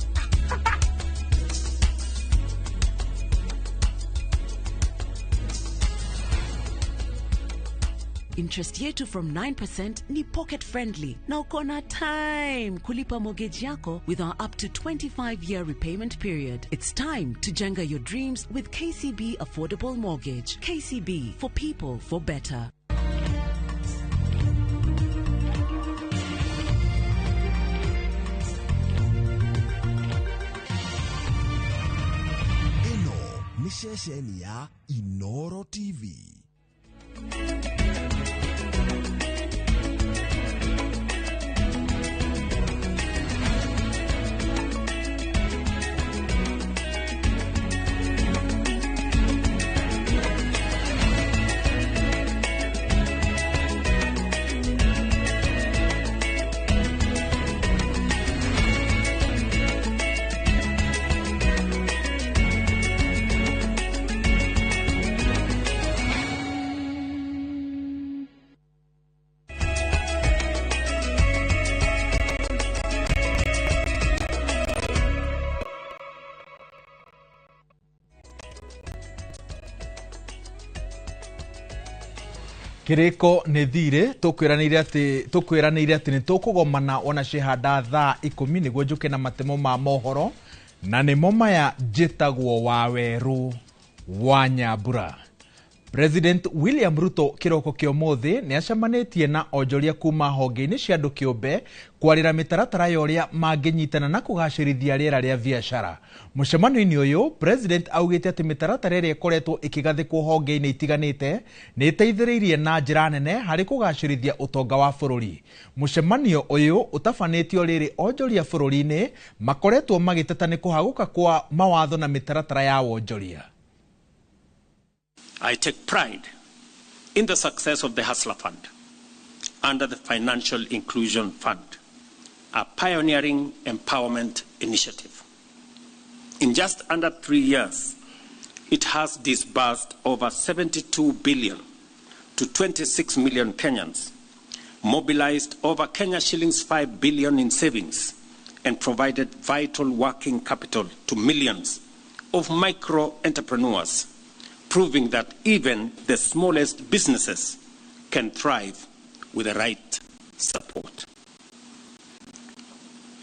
Interest yetu from 9% ni pocket friendly na uko na time kulipa mortgage yako with our up to 25-year repayment period. It's time to jenga your dreams with KCB Affordable Mortgage. KCB, for people, for better. Nĩ ceceni ya Inoro TV. Kiriko nĩ thirĩ tũkwĩranĩire atĩ nĩ tũkũgomana ona cihanda thaa 10 nĩguo njũke na matemo ma mohoro na nĩmo maya njĩtagwo Wawerũ wa Nyambura. President William Ruto kĩroko kĩa ũmũthĩ nĩ acemanĩtie na onjoria kuma honge-inĩ cia andũ kĩũmbe kwarĩra mĩtaratara ya ũrĩa mangĩnyitana na kũgacĩrithia rĩera rĩa biacara. Mũcemanio-inĩ ũyũ President augĩte atĩ mĩtaratara ĩrĩa ĩkoretwo ĩkĩgathĩkwo honge-inĩ itiganĩte nĩ ĩteithĩrĩirie na njĩra nene harĩ kũgacĩrithia ũtonga wa bũrũri. Mũcemanio ũyũ ũtabanĩtio rĩrĩ onjoria bũrũri-inĩ makoretwo magĩteta nĩ kũhagũka kwa mawatho na mĩtaratara ya wonjoria. I take pride in the success of the Hustler Fund under the Financial Inclusion Fund, a pioneering empowerment initiative. In just under 3 years, it has disbursed over 72 billion to 26 million Kenyans, mobilized over Kenya shillings 5 billion in savings, and provided vital working capital to millions of micro entrepreneurs, proving that even the smallest businesses can thrive with the right support.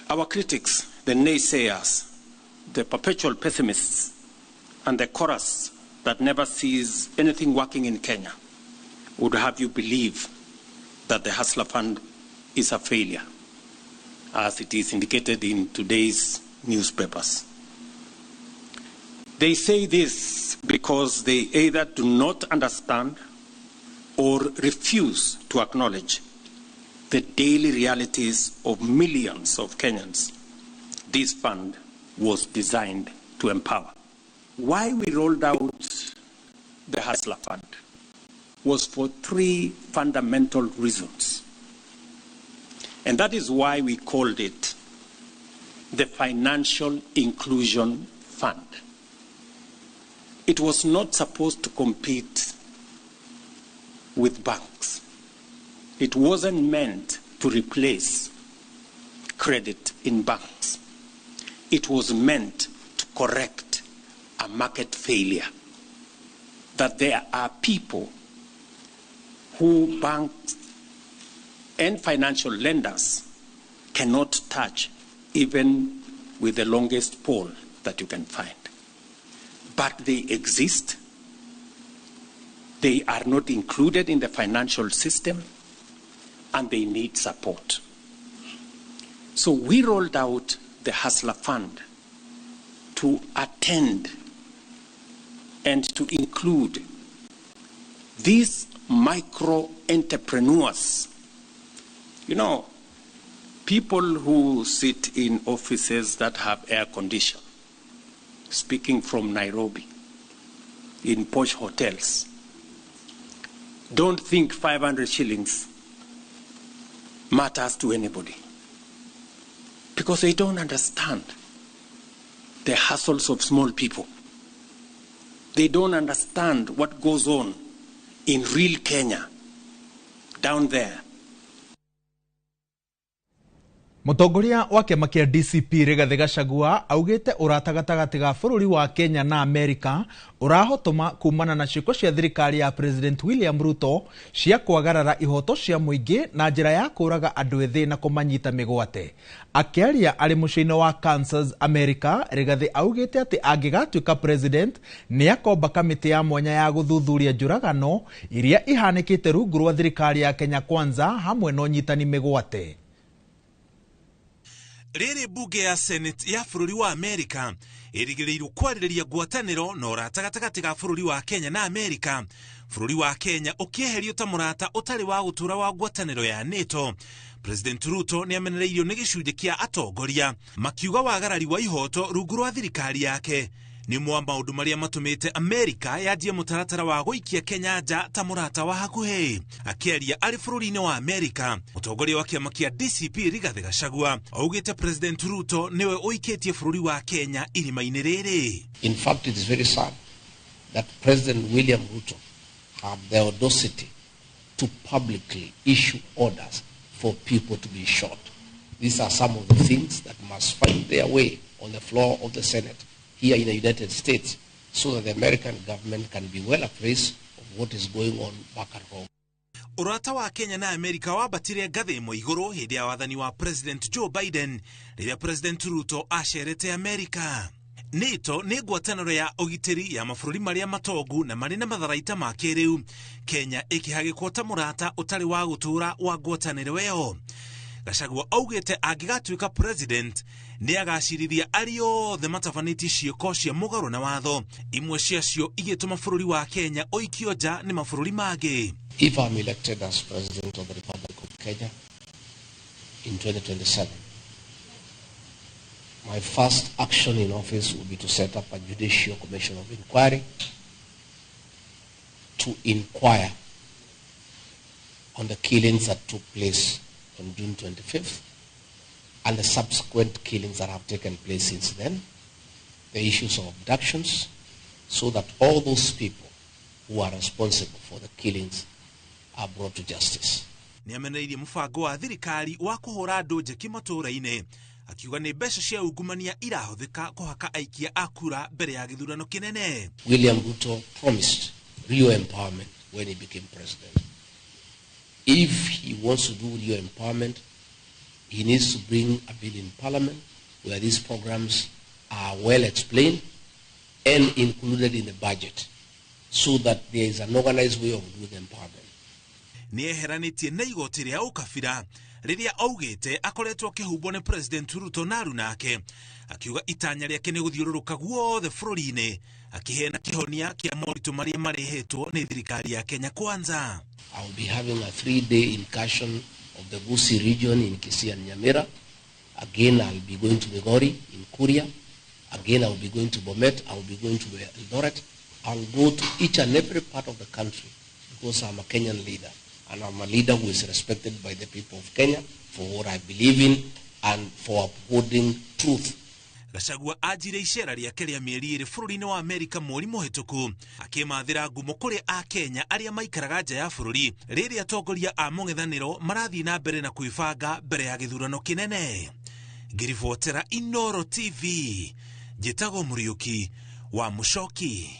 Our critics, the naysayers, the perpetual pessimists, and the chorus that never sees anything working in Kenya would have you believe that the Hustler Fund is a failure, as it is indicated in today's newspapers. They say this because they either do not understand or refuse to acknowledge the daily realities of millions of Kenyans this fund was designed to empower. Why we rolled out the Hustler Fund was for 3 fundamental reasons. And that is why we called it the Financial Inclusion Fund. It was not supposed to compete with banks. It wasn't meant to replace credit in banks. It was meant to correct a market failure. That there are people who banks and financial lenders cannot touch, even with the longest pole that you can find. But they exist. They are not included in the financial system, and they need support. So we rolled out the Hustler Fund to attend and to include these micro entrepreneurs. You know, people who sit in offices that have air conditioning, speaking from Nairobi, in posh hotels, don't think 500 shillings matters to anybody, because they don't understand the hassles of small people. They don't understand what goes on in real Kenya down there. Mũtongoria wa kĩama kĩa DCP Rigathĩ Gachagua augĩte ũrata gatagatĩ ga bũrũri wa Kenya na Amerika ũrahotoma kumana na ciĩko cia thirikari ya President William Ruto cia kwagarara ihoto cia mũingĩ na njĩra ya kũraga andũ ethĩ na kũmanyita mĩgwate. Akĩaria arĩ mũciĩ-inĩ wa Kansas, Amerika, Rigathĩ augĩte atĩ angĩgatuĩka president nĩ akomba kamĩtĩ ya mwanya ya gũthuthuria njũragano iria ihanĩkĩte rungu rwa thirikari ya Kenya Kwanza hamwe na ũnyitani mĩgwate. Rĩrĩ mbunge ya Senate ya bũrũri wa Amerika ĩrĩgĩrĩirwo kwarĩrĩria ngwatanĩro na ũrata gatagatĩ ga bũrũri wa Kenya na Amerika. Bũrũri wa Kenya ũkĩeherio ta mũrata ũtarĩ wa gũtũra wa ngwatanĩro ya NATO. President Ruto nĩ amenereirio nĩ gĩcunjĩ kĩa atongoria makiuga wagarari wa ihoto rungu rwa thirikari yake nĩ ũmwe wa maũndũ marĩa matũmĩte Amerika yanjie mũtaratara wa gũikia Kenya nja ta mũrata wa hakuhĩ. Akĩaria arĩ bũrũri-inĩ wa Amerika, mũtongoria wa kĩama kĩa DCP Rigathĩ Gachagua augĩte President Ruto nĩwe ũikĩtie bũrũri wa Kenya irima-inĩ rĩrĩ. In fact, it is very sad that President William Ruto had the audacity to publicly issue orders for people to be shot. These are some of the things that must find their way on the floor of the Senate here in the United States so that the American government can be well appraised of what is going on back at home. Ũrata wa Kenya na Amerika wambatire ngathĩ ĩmwe igũrũ hĩndĩ ya wathani wa President Joe Biden rĩrĩa President Ruto acerete Amerika. NATO nĩ ngwatanĩro ya ũgitĩri ya mabũrũri marĩa matongu na marĩ na matharaita ma kĩrĩu. Kenya ĩkĩhagĩkwo ta mũrata ũtarĩ wa gũtũũra wa ngwatanĩro ĩyo. Gachagua augĩte angĩgatuĩka president nĩ agacirithia arĩa othe matabanĩtie ciĩko cia mũgarũ na watho, imwe ciacio igĩtũma bũrũri wa Kenya ũikio nja nĩ mabũrũri mangĩ. If I'm elected as president of the Republic of Kenya in 2027, my first action in office will be to set up a judicial commission of inquiry to inquire on the killings that took place on June 25th and the subsequent killings that have taken place since then, the issues of abductions, so that all those people who are responsible for the killings are brought to justice. Nĩ amenereirie mũbango wa thirikari wa kũhũra andũ njeki matũũra-inĩ, akiuga nĩ mbeca cia ungumania irahũthĩka kũhaka aikia a kura mbere ya gĩthurano kĩnene. William Ruto promised real empowerment when he became president. If he wants to do real empowerment, he needs to bring a bill in parliament where these programs are well explained and included in the budget so that there is an organized way of doing empowerment. Nĩ eheranĩtie na igoti rĩa ũkabira rĩrĩa augĩte akoretwo akĩhumbwo nĩ President Ruto na aruna ake, akiuga itanya rĩake nĩ gũthiũrũrũka guothe bũrũri-inĩ akĩheana kĩhonia kĩa moritũ marĩa marehetwo nĩ thirikari ya Kenya Kwanza. I will be having a 3-day incursion of the Gusii region in Kisii and Nyamira. Again, I'll be going to Migori in Kuria. Again, I'll be going to Bomet. I'll be going to Eldoret. I'll go to each and every part of the country because I'm a Kenyan leader. And I'm a leader who is respected by the people of Kenya for what I believe in and for upholding truth. Gachagua anjire icera rĩake rĩa mĩeri 2 bũrũri-inĩ wa Amerika mweri mũhĩtũku, akĩmathĩra ngumo kũrĩ a Kenya arĩa maikaraga nja ya bũrũri rĩrĩa atongoria a mũng'ethanĩro marathiĩ na mbere na kwĩbanga mbere ya gĩthurano kĩnene. Ngĩribotera Inoro TV, njĩtagwo Mũriũki wa Mũcoki.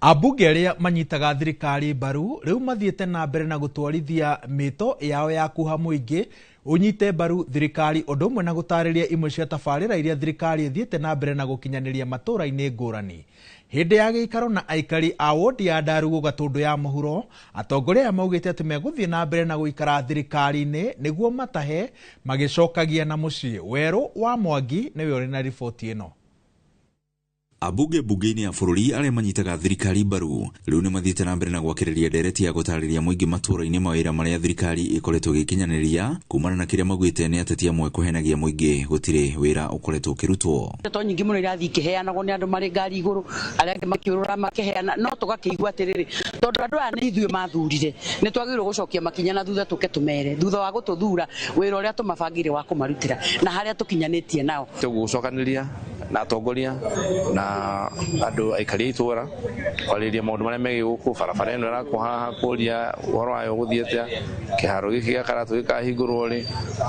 Ambunge arĩa manyitaga thirikari mbaru rĩu mathiĩte na mbere na gũtwarithia mĩto yao ya kuha mũingĩ ũnyite mbaru thirikari, ũndũ ũmwe na gũtarĩria imwe cia tabarĩra iria thirikari ĩthiĩte na mbere na gũkinyanĩria matũũra-inĩ ngũrani. Hĩndĩ ya gĩikaro na aikari a wodi ya Ndarugu Gatũndũ ya mũhuro, atongoria aya maugĩte atĩ megũthiĩ na mbere na gũikara thirikari-inĩ nĩguo matahe magĩcokagia na mũciĩ. Werũ wa Mwangi nĩwe ũrĩ na riboti ĩno. Ambunge mbunge-inĩ ya bũrũri arĩa manyitaga thirikari mbaru rĩu nĩ mathiĩte na mbere na gwakĩrĩria ndereti ya gũtarĩria mũingĩ matũũra-inĩ mawĩra marĩa thirikari ĩkoretwo ĩgĩkinyanĩria kumana na kĩrĩa maugĩte nĩ ateti amwe kũhenagia mũingĩ gũtirĩ wĩra ũkoretwo ũkĩrutwo. Ndeto nyingĩ mũno irathiĩ ikĩheanagwo nĩ andũ marĩ ngari igũrũ, arĩa angĩ makĩũrũra makĩheana, no tũgakĩigua atĩrĩrĩ, tondũ andũ aya nĩ ithuĩ mathurire, nĩ twagĩrĩirwo gũcokia makinya na thutha tũke tũmere thutha wa gũtũthura wĩra ũrĩa tũmabangĩire wa kũmarutĩra na harĩa tũkinyanĩtie nao. Tũgũcokanĩria na atongoria na andũ aikari a itũra kwarĩria maũndũ marĩa megiĩ gũkũ, barabara ĩno ĩrakwo haha, kũria ũhoro wayo ũgũthiĩ atĩa, kĩharo gĩkĩ gĩa Karatũ gĩkahingũrwo rĩ,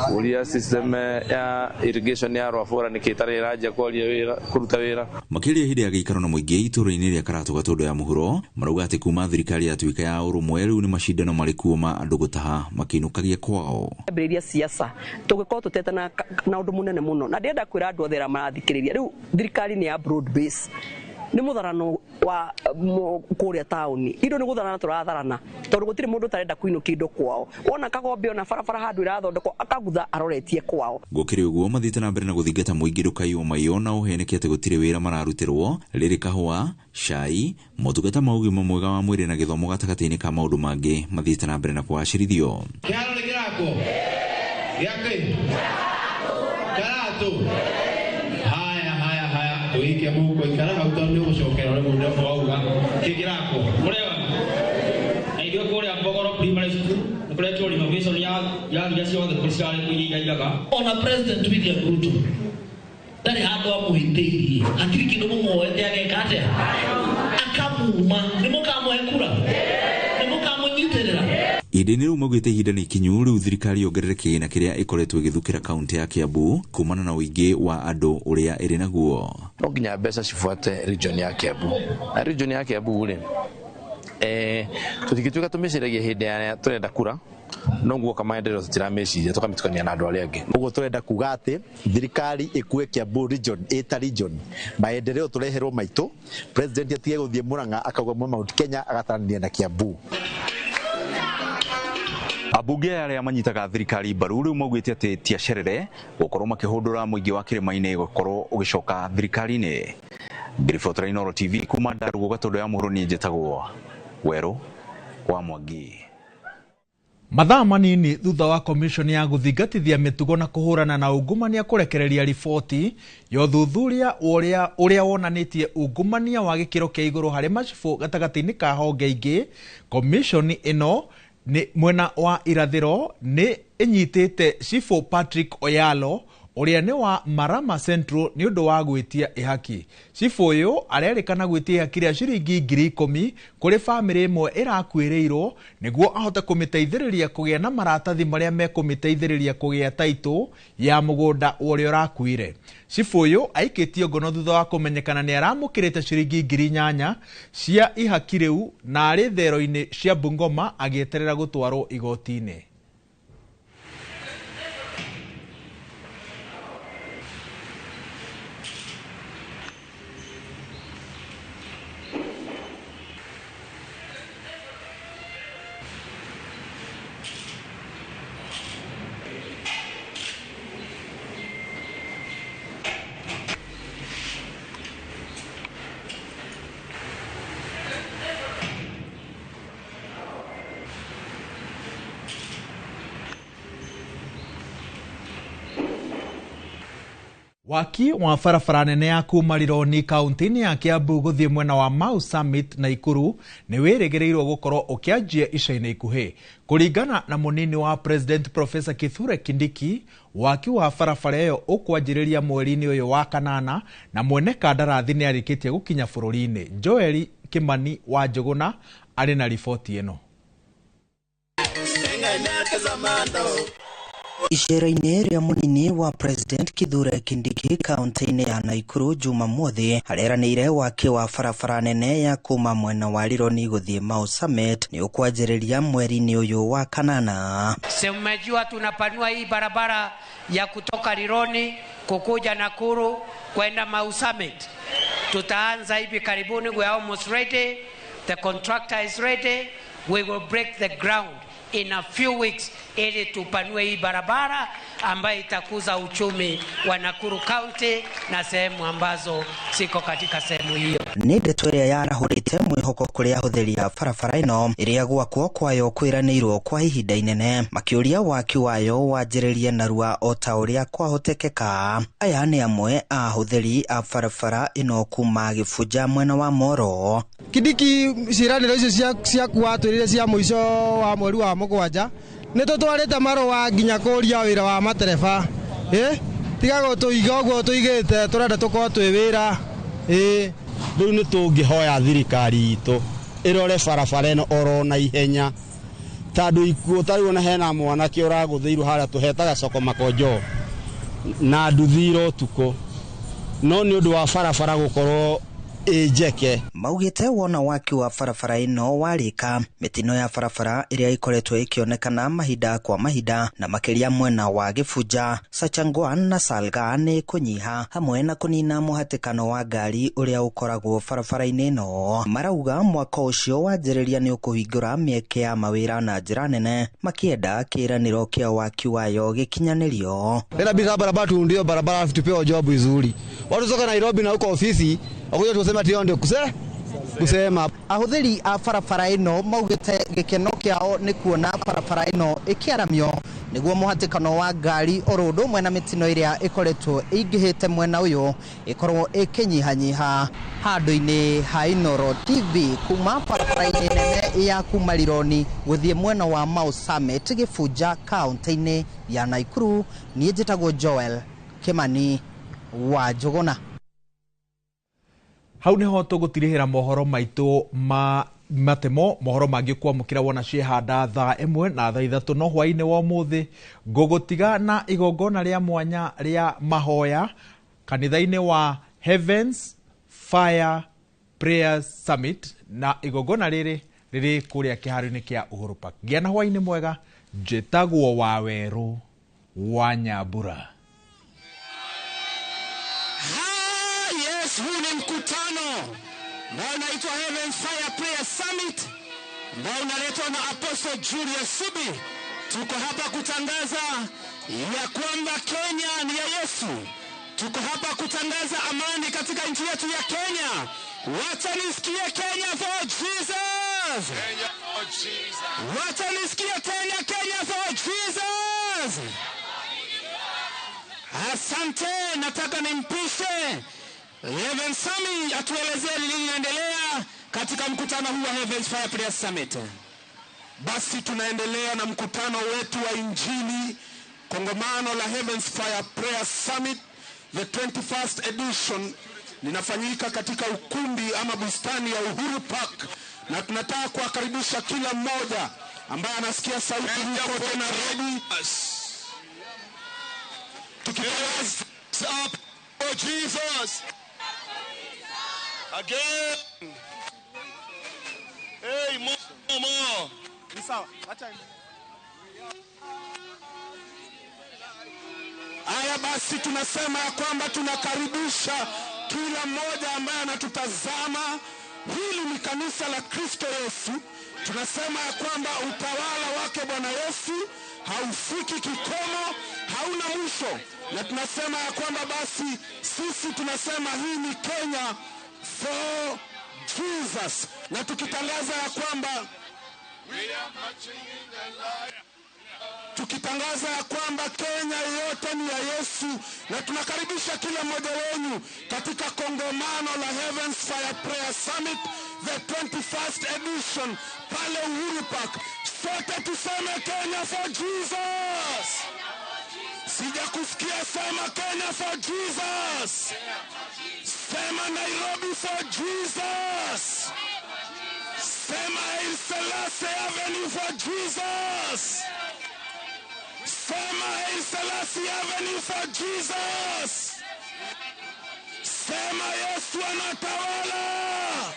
kũria system ya irrigation ya Rwabũra nĩkĩ ĩtarĩ ĩranjia kwaria wĩra, kũruta wĩra. Makĩria hĩndĩ ya gĩikaro na mũingĩ itũũra-inĩ rĩa Karatũ Gatũndũ ya mũhuro, marauga atĩ kuma thirikari yatuĩka ya ũrũmwe rĩu nĩ macindano marĩ kuo ma andũ gũtaha makĩinũkagia kwao. Ambĩrĩria siasa tũgĩkorwo tũtete na ũndũ mũnene mũno, na ndĩrenda kwĩra andũ othe arĩa marathikĩrĩria, rĩu thirikari nĩ ya broad base. Nĩ mũtharano wa kũrĩa taũni. Indo nĩ gũtharana tũratharana tondũ gũtirĩ mũndũ ũtarenda kũinũkia indo kwao. Wona kagombe ona barabara handũ ĩrathondekwo akagutha aroretie kwao. Gũkĩrĩ ũguo mathiĩte na mbere na gũthingata mũingĩ ndũkaiywo maiyo na ũheneke atĩ gũtirĩ wĩra mararutĩrwo rĩrĩ kahũa, cai, motungata ma ũgima mwega wa mwĩrĩ na gĩthomo gatagatĩ-inĩ ka maũndũ mangĩ mathiĩte na mbere na kũgacĩrithio. Kĩharo nĩ kĩrakwo gĩakĩ karatũ haya haya haya ũikie mũhuko ikara hau tondũ nĩ ũgũcokera ũrĩa mũndũ wauga kĩngĩrakwo mũrĩega na ithuĩ kũrĩa Mbogoro Primary School nĩ kũrekwo renovation ya irathi iria ciothe cirarĩ kũu iria iraigaga. Ona President William Ruto ndarĩ handũ amũhĩtĩirie, hatirĩ kĩndũ mũmuoete ageka atĩa akamuma. Nĩ mũkamũhe kura, nĩ mũkamũnyitĩrĩra. Ihinda-inĩ rĩu maugĩte ihinda nĩ ikinyu rĩu thirikari yongerere kĩgĩna kĩrĩa ĩkoretwo ĩgĩthukĩra kaunti ya Kiambu kumana na ũingĩ wa andũ ũrĩa ĩrĩ naguo. No nginya mbeca cibuate region ya Kiambu na region ya Kiambu rĩ tũtingĩtuĩka tũmĩciragia hĩndĩ ya tũrenda kura no guoka maendeleo tũtiramĩciria tũkamĩtukania na andũ arĩa angĩ. Ũguo tũrenda kuga atĩ thirikari ĩkue Kiambu region ĩta region, maendeleo tũreherwo maitũ, president atige gũthiĩ Murang'a akauga Mount Kenya agatarania na Kiambu. Ambunge arĩa manyitaga thirikari mbaru rĩu maugĩte atĩ ti acerere gũkorwo makĩhũndũra mũingĩ wa kĩrĩma-inĩ gũkorwo ũgĩcoka thirikari-inĩ. Ngĩribotera Inooro TV kuma Ndarugu Gatondo ya Mũhuro, niĩ njĩtagwo Werũ wa Mwangi. Mathaa manini thutha wa commission ya gũthingatithia mĩtugo na kũhũrana na ungumania kũrekereria riboti ya ũthuthuria ũrĩa wonanĩtie ungumania wa gĩkĩro kĩa igũrũ harĩ macibũ gatagatĩ-inĩ ka honge ingĩ, commission ĩno nĩ mwena wa irathĩro nĩ ĩnyitĩte Cibũ Patrick Oyalo ũrĩa nĩ wa Marama Central nĩ ũndũ wa gwĩtia ihaki. Cibũ ũyũ arerĩkana gwĩtia ihaki rĩa ciringi 10,000 kũrĩ bamĩrĩ ĩmwe ĩrakuĩrĩirwo nĩguo ahote kũmĩteithĩrĩria kũgĩa na maratathi marĩa mekũmĩteithĩrĩria kũgĩa taitũ ya mũgũnda ũrĩa ũrakuire. Cibũ ũyũ aikĩtio ngono thutha wa kũmenyekana nĩ aramũkĩrĩte ciringi 8,000 cia ihaki rĩu na arĩ thero-inĩ cia Bungoma agĩeterera gũtwarwo igoti-inĩ. Waki wa barabara nene ya kuma Rironi kaunti-inĩ ya Kiambu gũthiĩ mwena wa Mau Summit na Nakuru nĩ wĩrĩgĩrĩirwo gũkorwo ũkĩanjia ica-inĩ ikuhĩ. Kũringana na mũnini wa President Professor Kithure Kindiki, waki wa barabara ĩyo ũkwanjĩrĩria mweri-inĩ ũyũ wa kanana na mwene kandarathi nĩ arĩkĩtie gũkinya bũrũri-inĩ. Joel Kimani wa Njũgũna arĩ na riboti ĩno. Icera-inĩ rĩa mũnini wa President Kithure Kindiki kaunti-inĩ ya Nakuru Jumamothi areranĩire waki wa barabara nene ya kuma mwena wa Rironi gũthiĩ Mau Summit nĩ ũkwanjĩrĩria mweri-inĩ ũyũ wa kanana. Si mmejua tunapanua hii barabara ya kutoka Rironi kukuja Nakuru kwenda Mau Summit. Tutaanza hivi karibuni, we are almost ready. The contractor is ready. We will break the ground in a few weeks ili tupanue hii barabara ambayo itakuza uchumi wa Nakuru County na sehemu ambazo siko katika sehemu hiyo. Nĩ ndeto ĩrĩa yarahũrĩte mwĩhoko kũrĩ ahũthĩri a barabara ĩno ĩrĩa gwakwo kwayo kwĩranĩirwo kwa ihinda inene, makĩũria waki wayo wanjĩrĩrie narua o ta ũrĩa kwahotekeka. Aya nĩ amwe a ahũthĩri a barabara ĩno kuma Gĩbunja mwena wa Moro. Kindiki ciĩranĩro icio ciaku watwĩrire cia mũico wa mweri wa mũgwanja nĩ tũtwarĩte marũa nginya kũria wĩra wa matereba tiga gũtũiga ũguo tũigĩte, tũrenda tũkorwo twĩ wĩra. Rĩu nĩ tũngĩhoya thirikari itũ ĩrore barabara ĩno oro na ihenya, tondũ ikuũ ta rĩu ona hena mwanake ũragũthĩirwo harĩa tũhetaga soko makonjo na nduthi ira ũtukũ, no nĩ ũndũ wa barabara gũkorwo Ĩnjeke. Maugĩte wona waki wa barabara ĩno warĩka, mĩtino ya barabara ĩrĩa ĩkoretwo ĩkĩonekana mahinda kwa mahinda na makĩria mwena wa Gĩbunja, Sachangwan na Salga nĩ kũnyiha, hamwe na kũnina mũhatĩkano wa ngari ũrĩa ũkoragwo barabara-inĩ ĩno. Marauga mwaka ũcio wanjĩrĩria nĩ ũkũhingũra mĩeke ya mawĩra na njĩra nene, makĩenda kĩĩranĩro kĩa waki wayo gĩkinyanĩrio. Tena bila barabara tuundio barabara tupewe job vizuri. Watu soka Nairobi na huko ofisi wakuja tuseme ati ndio kusema. Ahũthĩri a barabara ĩno maugĩte gĩkeno kĩao nĩ kuona barabara ĩno ĩkĩaramio nĩguo mũhatĩkano wa ngari oro ũndũ ũmwe na mĩtino ĩrĩa ĩkoretwo ĩingĩhĩte mwena ũyũ ĩkorwo ĩkĩnyihanyiha. Handũ-inĩ ha Inooro TV kuma barabara-inĩ nene ya kuma Rironi gũthiĩ mwena wa Mau Summit Gĩbunja kaũntĩ-inĩ ya Nakuru, niĩ njĩtagwo Joel Kimani wa Njũgũna. Hau niho tũgũtirihĩra mohoro maitũ ma matemo, mohoro mangĩ kwamũkĩra wona ciehanda thaa 1 na thaa 3 no hwaĩ-inĩ wa ũmũthĩ ngũgũtiga na igongona rĩa mwanya rĩa mahoya kanitha-inĩ wa Heavens Fire Prayer Summit, na igongona rĩrĩ rĩrĩ kũrĩa kĩharo-inĩ kĩa Uhuru Park. Gĩa na hwaĩ-inĩ mwega, njĩtagwo Wawerũ wa Nyambura. Yes, huu ni mkutano ambao unaitwa Heaven Fire Prayer Summit ambao unaletwa na Apostle Julius Subi. Tuko hapa kutangaza ya kwamba Kenya ni ya Yesu. Tuko hapa kutangaza amani katika nchi yetu ya Kenya. Wacha nisikie Kenya for Jesus. Kenya for Jesus. Wacha nisikie tena Kenya for Jesus. Asante, nataka nimpishe Reverend Sami atuelezee nini linaendelea katika mkutano huu wa Heaven's Fire Prayer Summit. Basi tunaendelea na mkutano wetu wa Injili, kongamano la Heaven's Fire Prayer Summit, the 21st edition, linafanyika katika ukumbi ama bustani ya Uhuru Park, na tunataka kuwakaribisha kila mmoja ambaye anasikia sauti huko Nairobi. Tukianza up for Jesus. Again. Hey, more, more. Ni sawa. Acha. Haya basi, tunasema ya kwamba tunakaribisha kila mmoja ambaye anatutazama. Hili ni kanisa la Kristo Yesu. Tunasema ya kwamba utawala wake Bwana Yesu haufiki kikomo, hauna mwisho. Na tunasema ya kwamba basi sisi tunasema hii ni Kenya for Jesus. Na tukitangaza ya kwamba Kenya yote ni ya Yesu, na tunakaribisha kila mmoja wenu katika kongamano la Heaven's Fire Prayer Summit, the 21st edition pale Uhuru Park. Sote tuseme Kenya for Jesus. Sijakusikia, sema Kenya for Jesus. Sema Nairobi for Jesus. Sema Haile Selassie Avenue for Jesus. Sema Haile Selassie Avenue for Jesus. Sema Yesu anatawala.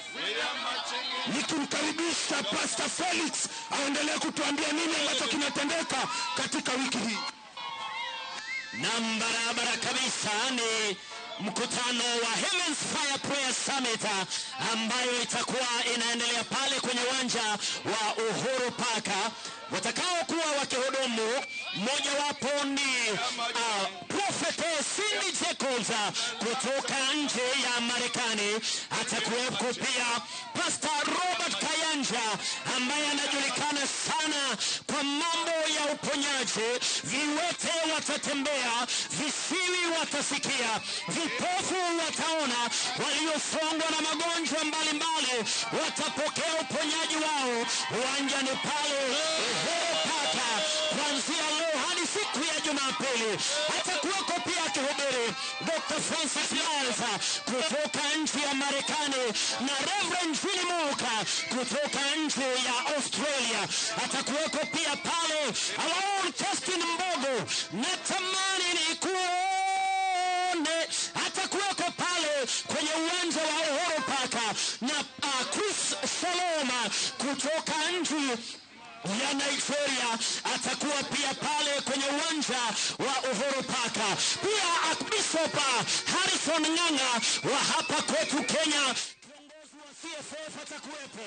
Nikimkaribisha Pastor Felix aendelee kutuambia nini ambacho kinatendeka katika wiki hii. Na barabara kabisa ni mkutano wa Heaven's Fire Prayer Summit ambayo itakuwa inaendelea pale kwenye uwanja wa Uhuru Park. Watakao kuwa wakihudumu mmoja wapo ni Prophet Cindy Jacobs kutoka nje ya Marekani. Atakuwepo pia Pastor Robert Kayanja ambaye anajulikana sana kwa mambo ya uponyaji. Viwete watatembea, visiwi watasikia, vipofu wataona, waliofungwa na magonjwa mbalimbali watapokea uponyaji wao. Uwanja ni pale Uhuru Park kuanzia leo hadi siku ya Jumapili. Atakuwako pia akihubiri Dr. Francis Miles kutoka nchi ya Marekani na Reverend Jimmy Muka kutoka nchi ya Australia. Atakuwako pia pale our own Justin Mbogo, natamani nikuone. Atakuwako pale kwenye uwanja wa Uhuru Park. na Chris Shaloma kutoka nchi ya Nigeria atakuwa pia pale kwenye uwanja wa Uhuru Park. Pia Archbishop Harrison Ng'ang'a wa hapa kwetu Kenya, CFF atakuwepo.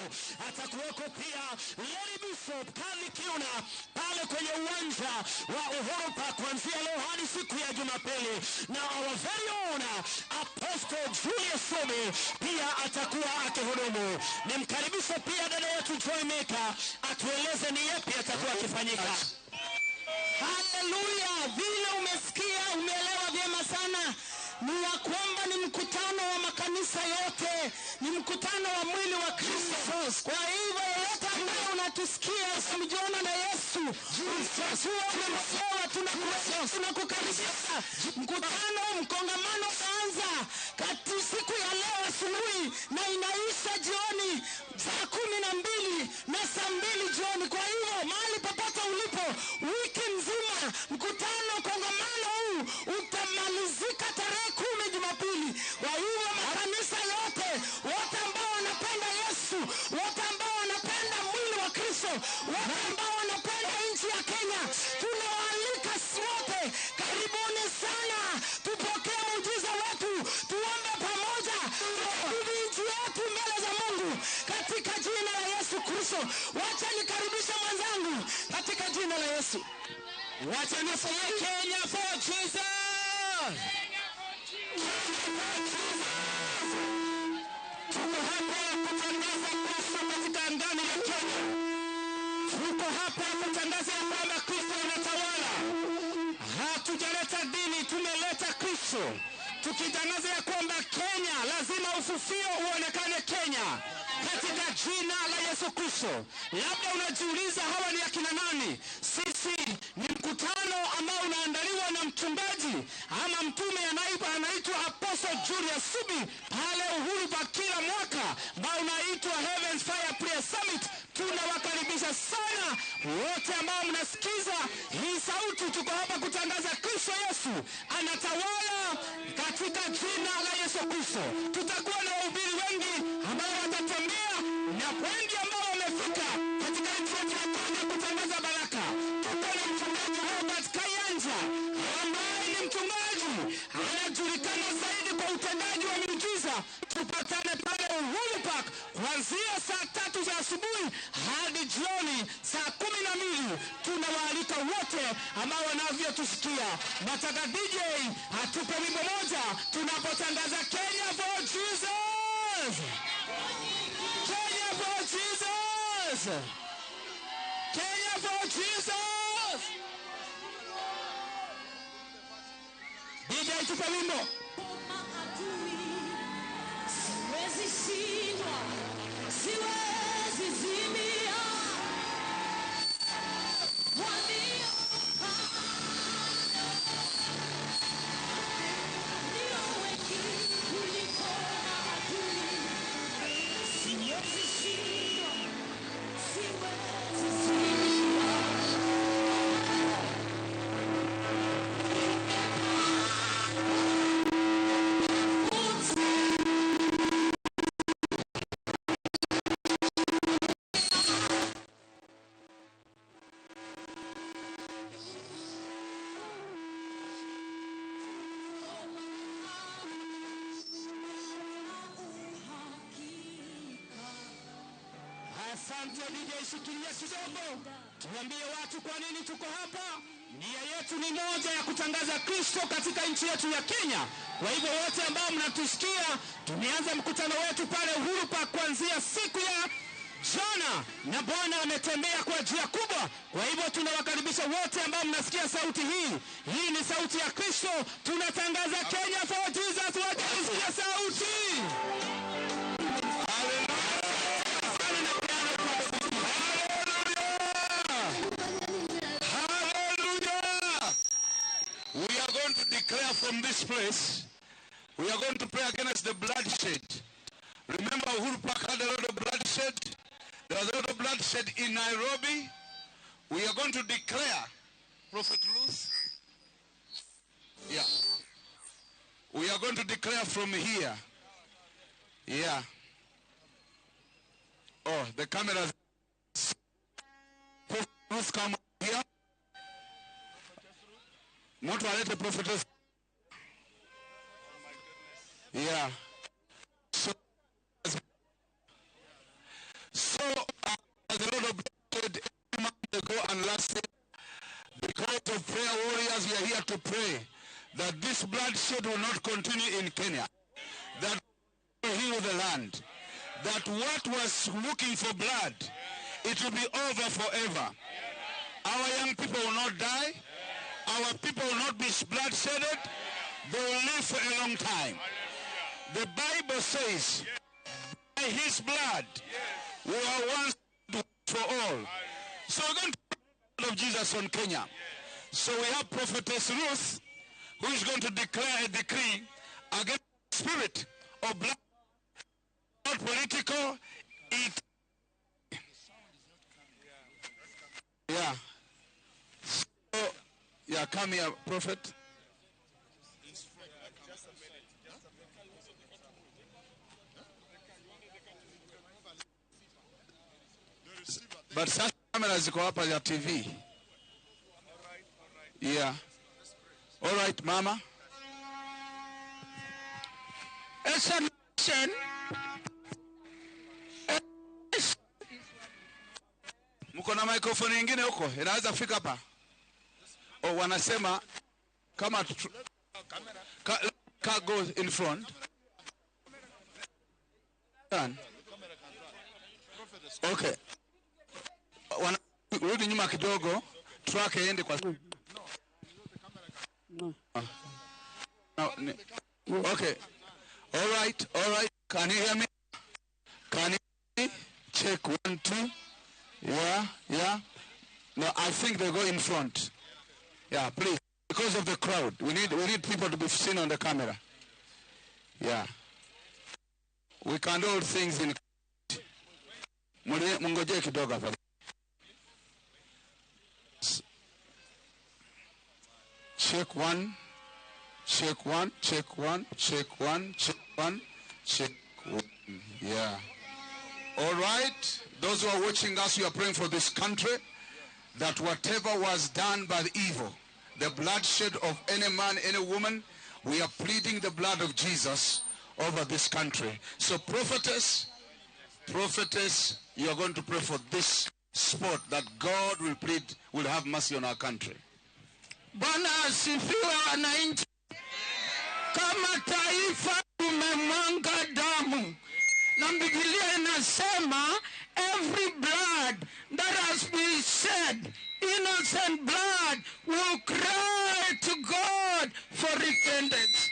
Atakuweko pia Lady Bishop Kali Kiuna pale kwenye uwanja wa Uhuru Park kuanzia leo hadi siku ya Jumapili. Na our very own Apostle Julius Subi pia atakuwa akihudumu. Nimkaribishe pia dada yetu Joy Maker atueleze ni yapi atakuwa akifanyika. Haleluya! Vile umesikia, umeelewa vyema sana ni ya kwamba ni mkutano wa makanisa yote, ni mkutano wa mwili wa Kristo. Kwa hivyo yeyote ambaye unatusikia usimjiona na Yesu, umemwelewa, tunakukaribisha. Mkutano, mkongamano utaanza kati siku ya leo asubuhi na inaisha jioni saa 12 na saa 2 jioni. Kwa hivyo mahali popote ulipo, wiki nzima mkutano, kongamano huu utamalizika tarehe 10 Jumapili. Kwa hivyo makanisa yote, wote ambao wanapenda Yesu, wote ambao wanapenda mwili wa Kristo, wote ambao wanapenda nchi ya Kenya, tunawaalika wote, karibuni sana, tupokee muujiza wetu, tuombe pamoja, tukabidhi nchi yetu mbele za Mungu katika jina la Yesu Kristo. Wacha nikaribishe mwenzangu katika jina la Yesu. Wacha niseme Kenya for Jesus. Tuko hapa kutangaza Kristo katika ndani ya Kenya. Tuko hapa kutangaza kwamba Kristo anatawala. Hatujaleta dini, tumeleta Kristo. Tukitangaza ya kwamba Kenya lazima ufufio uonekane Kenya katika jina la Yesu Kristo. Labda unajiuliza hawa ni akina nani? Sisi ni mkutano ambao unaandaliwa na mchungaji ama mtume anaitwa Apostle Julius Subi pale Uhuru Park kila mwaka, ambao unaitwa Heaven's Fire Prayer Summit. Tunawakaribisha sana wote ambao mnasikiza hii sauti. Tuko hapa kutangaza Kristo Yesu anatawala katika jina la Yesu Kristo. Tutakuwa na wahubiri wengi ambao watatembea na wengi ambao wamefika katika nchi yetu ya Kenya kutangaza baraka. Tuko na mchungaji Robert Kayanja ambaye ni mchungaji anajulikana zaidi kwa utendaji wa miujiza. Tupatane pale Uhuru Park kuanzia saa 3 za asubuhi hadi jioni saa 12. Tunawaalika wote ambao wanavyotusikia. Nataka DJ atupe wimbo moja tunapotangaza Kenya for Jesus. Kenya for Jesus. Kenya for Jesus. DJ tupe wimbo. Siwezi shindwa, siwezi zimia, walio ndio wengi kuliko maadui. Siwezi shindwa, siwezi zimia. Asante DJ, shikilia kidogo, tuambie watu kwa nini tuko hapa. Nia yetu ni moja ya kutangaza Kristo katika nchi yetu ya Kenya. Kwa hivyo wote ambao mnatusikia, tumeanza mkutano wetu pale Uhuru Park kuanzia siku ya jana, na Bwana ametembea kwa njia kubwa. Kwa hivyo tunawakaribisha wote ambao mnasikia sauti hii. Hii ni sauti ya Kristo. Tunatangaza Kenya for Jesus. Wote msikia sauti. Hallelujah! We are going to declare from this place, we are going to pray against the bloodshed. Remember, Uhuru Park had a lot of bloodshed. There was a lot of bloodshed in Nairobi. We are going to declare, Prophet Ruth. Yeah. We are going to declare from here. Yeah. Oh, the cameras. Ruth, come here. Mtu alete prophetess. Yeah. So the Lord of said a month ago and last year, because of prayer warriors, we are here to pray that this bloodshed will not continue in Kenya, that will heal the land, that what was looking for blood, it will be over forever. Our young people will not die. Our people will not be bloodshedded. They will live for a long time. The Bible says, by his blood, we are once for all. So we're going to put the blood of Jesus on Kenya. So we have Prophetess Ruth, who is going to declare a decree against the spirit of blood, not political. It. Yeah. So, yeah, come here, Prophet. But sasa kamera ziko hapa ya TV. Yeah. All right, mama. As a nation, Mko na microphone nyingine huko? Inaweza fika hapa? Oh, wanasema kama ka go in front. Okay. Rudi nyuma kidogo, truck iende kwa. No, okay. All right, all right. Can you hear me? Can you hear me? Check 1 2. Yeah, yeah. No, I think they go in front. Yeah, please. Because of the crowd. We need people to be seen on the camera. Yeah. We can do all things in. Mungoje kidogo hapa. Check 1, check 1, check 1, check 1, check 1, check 1. Yeah. All right. Those who are watching us, we are praying for this country that whatever was done by the evil, the bloodshed of any man, any woman, we are pleading the blood of Jesus over this country. So prophetess, you are going to pray for this spot that God will plead, will have mercy on our country. Bwana asifiwe wananchi. Kama taifa tumemwanga damu. Na Biblia inasema every blood that has been shed, innocent blood, will cry to God for repentance.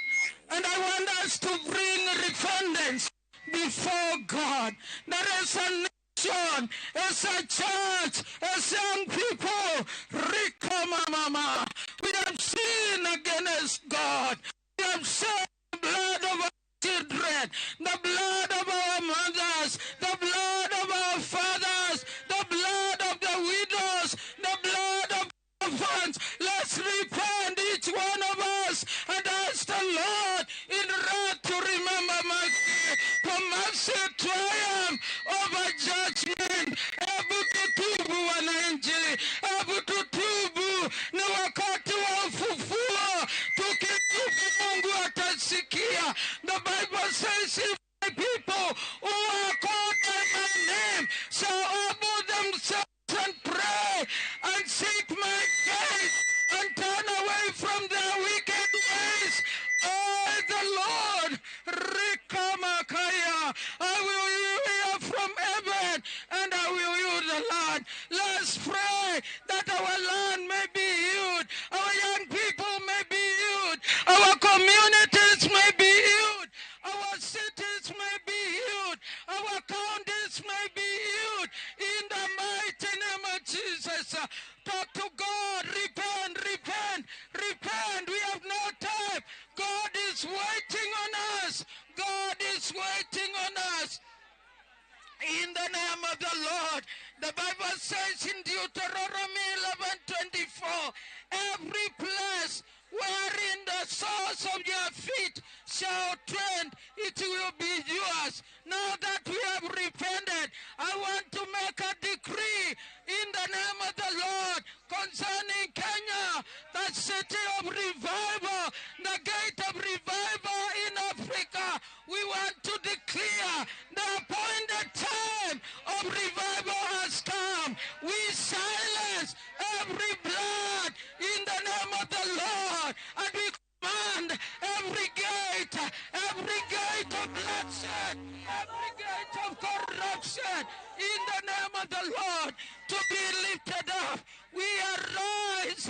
And I want us to bring repentance before God. There is a nation, as a church, as young people, Rika mama, we have sinned against God. We have shed the blood of our children, the blood of our mothers, the blood of our fathers, the blood of the widows, the blood of orphans. Let's repent, each one of us, and ask the Lord in wrath to remember mercy, for mercy triumph over judgment. Hebu tutubu wananchi, hebu tutubu, ni wakati wa ufufuo. Tukitubu Mungu atasikia. The Bible says, if my people who are called by my name shall humble themselves and pray and seek my face and turn away from their wicked ways, I, the Lord, Rikamakaya, I will hear from heaven and I will heal the land. Let's pray that our land may be healed, our young people may be healed, our communities may be healed, our cities may be healed, our counties may be healed. In the mighty name of Jesus, talk to God. Repent, repent, repent. We have no time. God is waiting on us. God is waiting on us. In the name of the Lord. The Bible says in Deuteronomy 11:24, every place wherein the soles of your feet shall tread, it will be yours. Now that we have repented, I want concerning Kenya, the city of revival, the gate of revival in Africa. We want to declare the appointed time of revival has come. We silence every blood in the name of the Lord, and we command every gate of bloodshed, every gate of corruption in the name of the Lord to be lifted up. We arise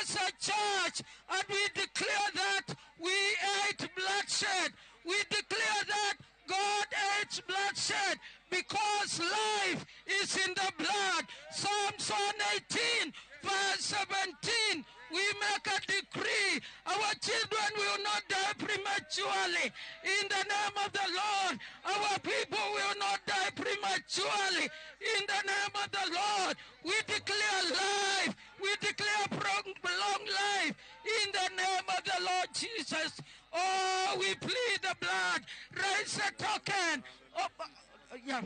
as a church and we declare that we hate bloodshed. We declare that God hates bloodshed because life is in the blood. Psalms 118 verse 17, we make a decree. Our children will not die prematurely. In the name of the Lord, our people will not die prematurely. In the name of the Lord, we declare life. We declare prolonged life. In the name of the Lord Jesus. Oh, we plead the blood. Raise the token. Oh, yeah.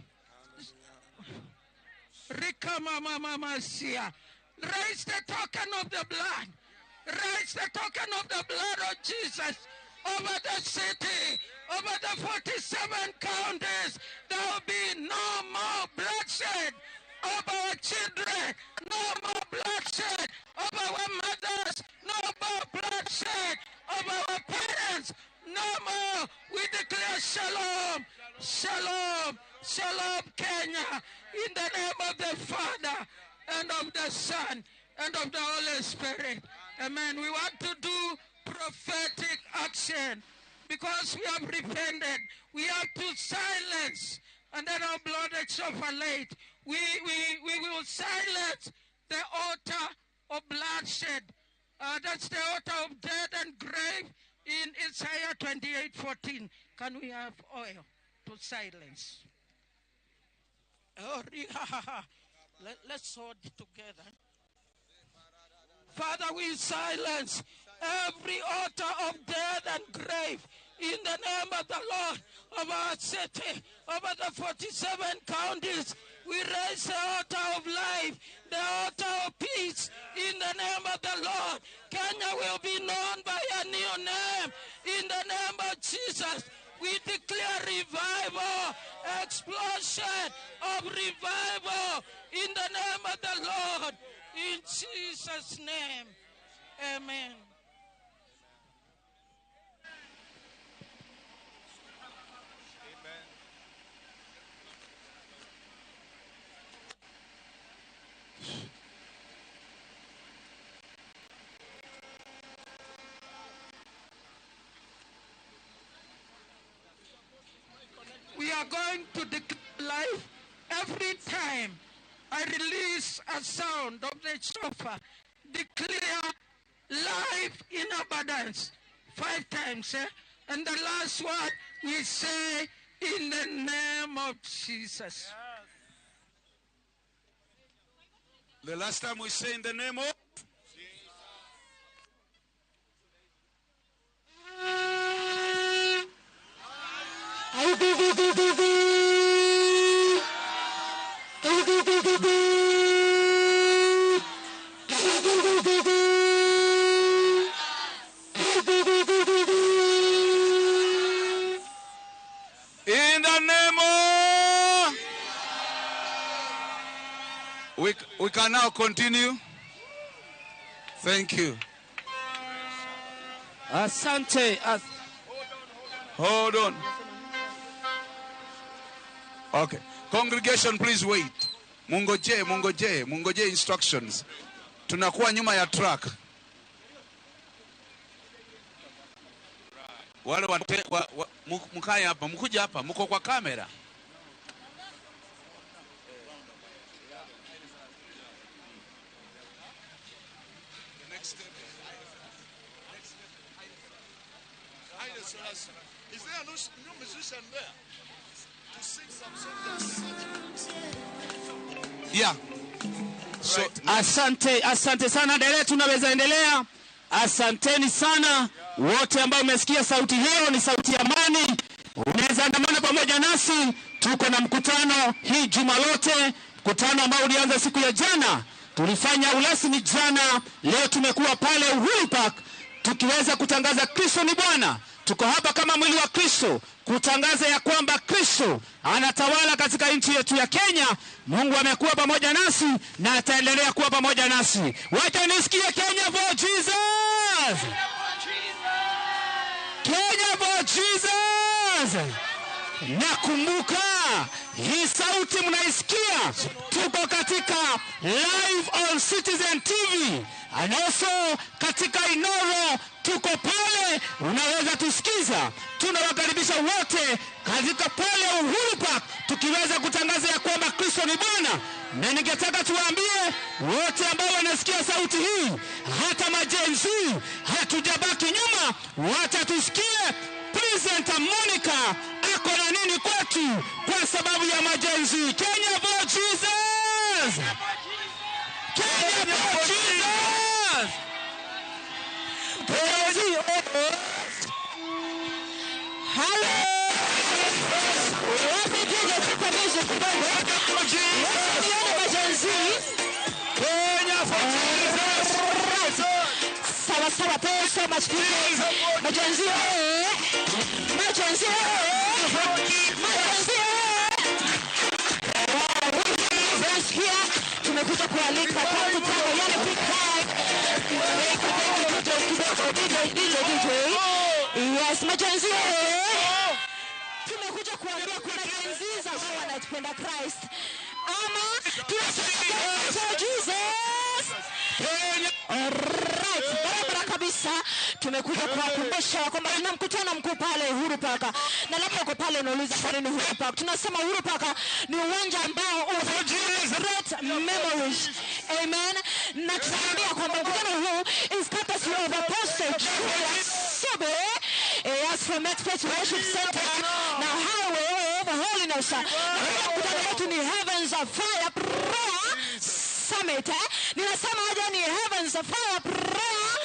Rikamamamasia. Raise the token of the blood. Raise the token of the blood of Jesus over the city, over the 47 counties. There will be no more bloodshed of our children, no more bloodshed of our mothers, no more bloodshed of our parents, no more. We declare shalom, shalom, shalom, Kenya, in the name of the Father and of the Son and of the Holy Spirit. Amen. We want to do prophetic action because we have repented. We have to silence, and then our blood shall late. We will silence the altar of bloodshed. That's the altar of death and grave in Isaiah 28:14. Can we have oil to silence? Oh, let's hold it together. Father, we silence every altar of death and grave in the name of the Lord of our city, over the 47 counties. We raise the altar of life, the altar of peace in the name of the Lord. Kenya will be known by a new name in the name of Jesus. We declare revival, explosion of revival in the name of the Lord. In Jesus' name, amen. We are going to declare life every time I release a sound of the shofar. Declare life in abundance 5 times. Eh? And the last one we say, in the name of Jesus. Yes. The last time we say, in the name of Jesus. In the name of we can now continue. Thank you. Asante. Hold on. Okay. Congregation, please wait. Mungoje, mungoje, mungoje instructions. Tunakuwa nyuma ya truck. Wale mkae hapa, mkuja hapa, mko kwa kamera. Is there no musician there to sing some song? Yeah. So, asante, asante sana dere, tunaweza endelea. Asanteni sana wote ambao umesikia sauti hiyo, ni sauti ya amani. Unaweza andamana pamoja nasi. Tuko na mkutano hii juma lote, mkutano ambao ulianza siku ya jana. Tulifanya urasmi jana, leo tumekuwa pale Uhuru Park tukiweza kutangaza Kristo ni Bwana. Tuko hapa kama mwili wa Kristo kutangaza ya kwamba Kristo anatawala katika nchi yetu ya Kenya. Mungu amekuwa pamoja nasi na ataendelea kuwa pamoja nasi. Wacha nisikie Kenya for Jesus! Kenya for Jesus! Nakumbuka hii sauti mnaisikia, tuko katika live on Citizen TV and also katika Inoro, tuko pale, unaweza tusikiza. Tunawakaribisha wote katika pale Uhuru Park, tukiweza kutangaza ya kwamba Kristo ni Bwana. Na ningetaka tuwaambie wote ambao wanasikia sauti hii, hata majenzi, hatujabaki nyuma, watatusikie. President Monica ako na nini kwetu kwa sababu ya majenzi. Kenya for Jesus! Kenya for Jesus! Hello. Wapi DJ tupe music kidogo. Nione majenzi. Kenya for Jesus! Sawa sawa, thank you so much DJ. Majenzi Majenzi Majenzi. Wow, tumekuja kualika kwa mkutano yani big time. DJ DJ DJ. Yes, majenzi. Tumekuja kuambia kuna Gen Z ambao wanapenda Christ. Ama tunasema Jesus. Alright, barabara kabisa. Tumekuja kuwakumbusha kwamba tuna mkutano mkuu pale Uhuru Park. Na labda uko pale unauliza kwa nini Uhuru Park? Tunasema Uhuru Park ni uwanja ambao una great memories. Amen. Na tunaambia kwamba mkutano huu is courtesy of Apostle Julius Sobe. As from Expert Worship Center na Highway of Holiness. Na mkutano wetu ni Heavens of Fire Prayer Summit. Ninasema aje ni Heavens of Fire Prayer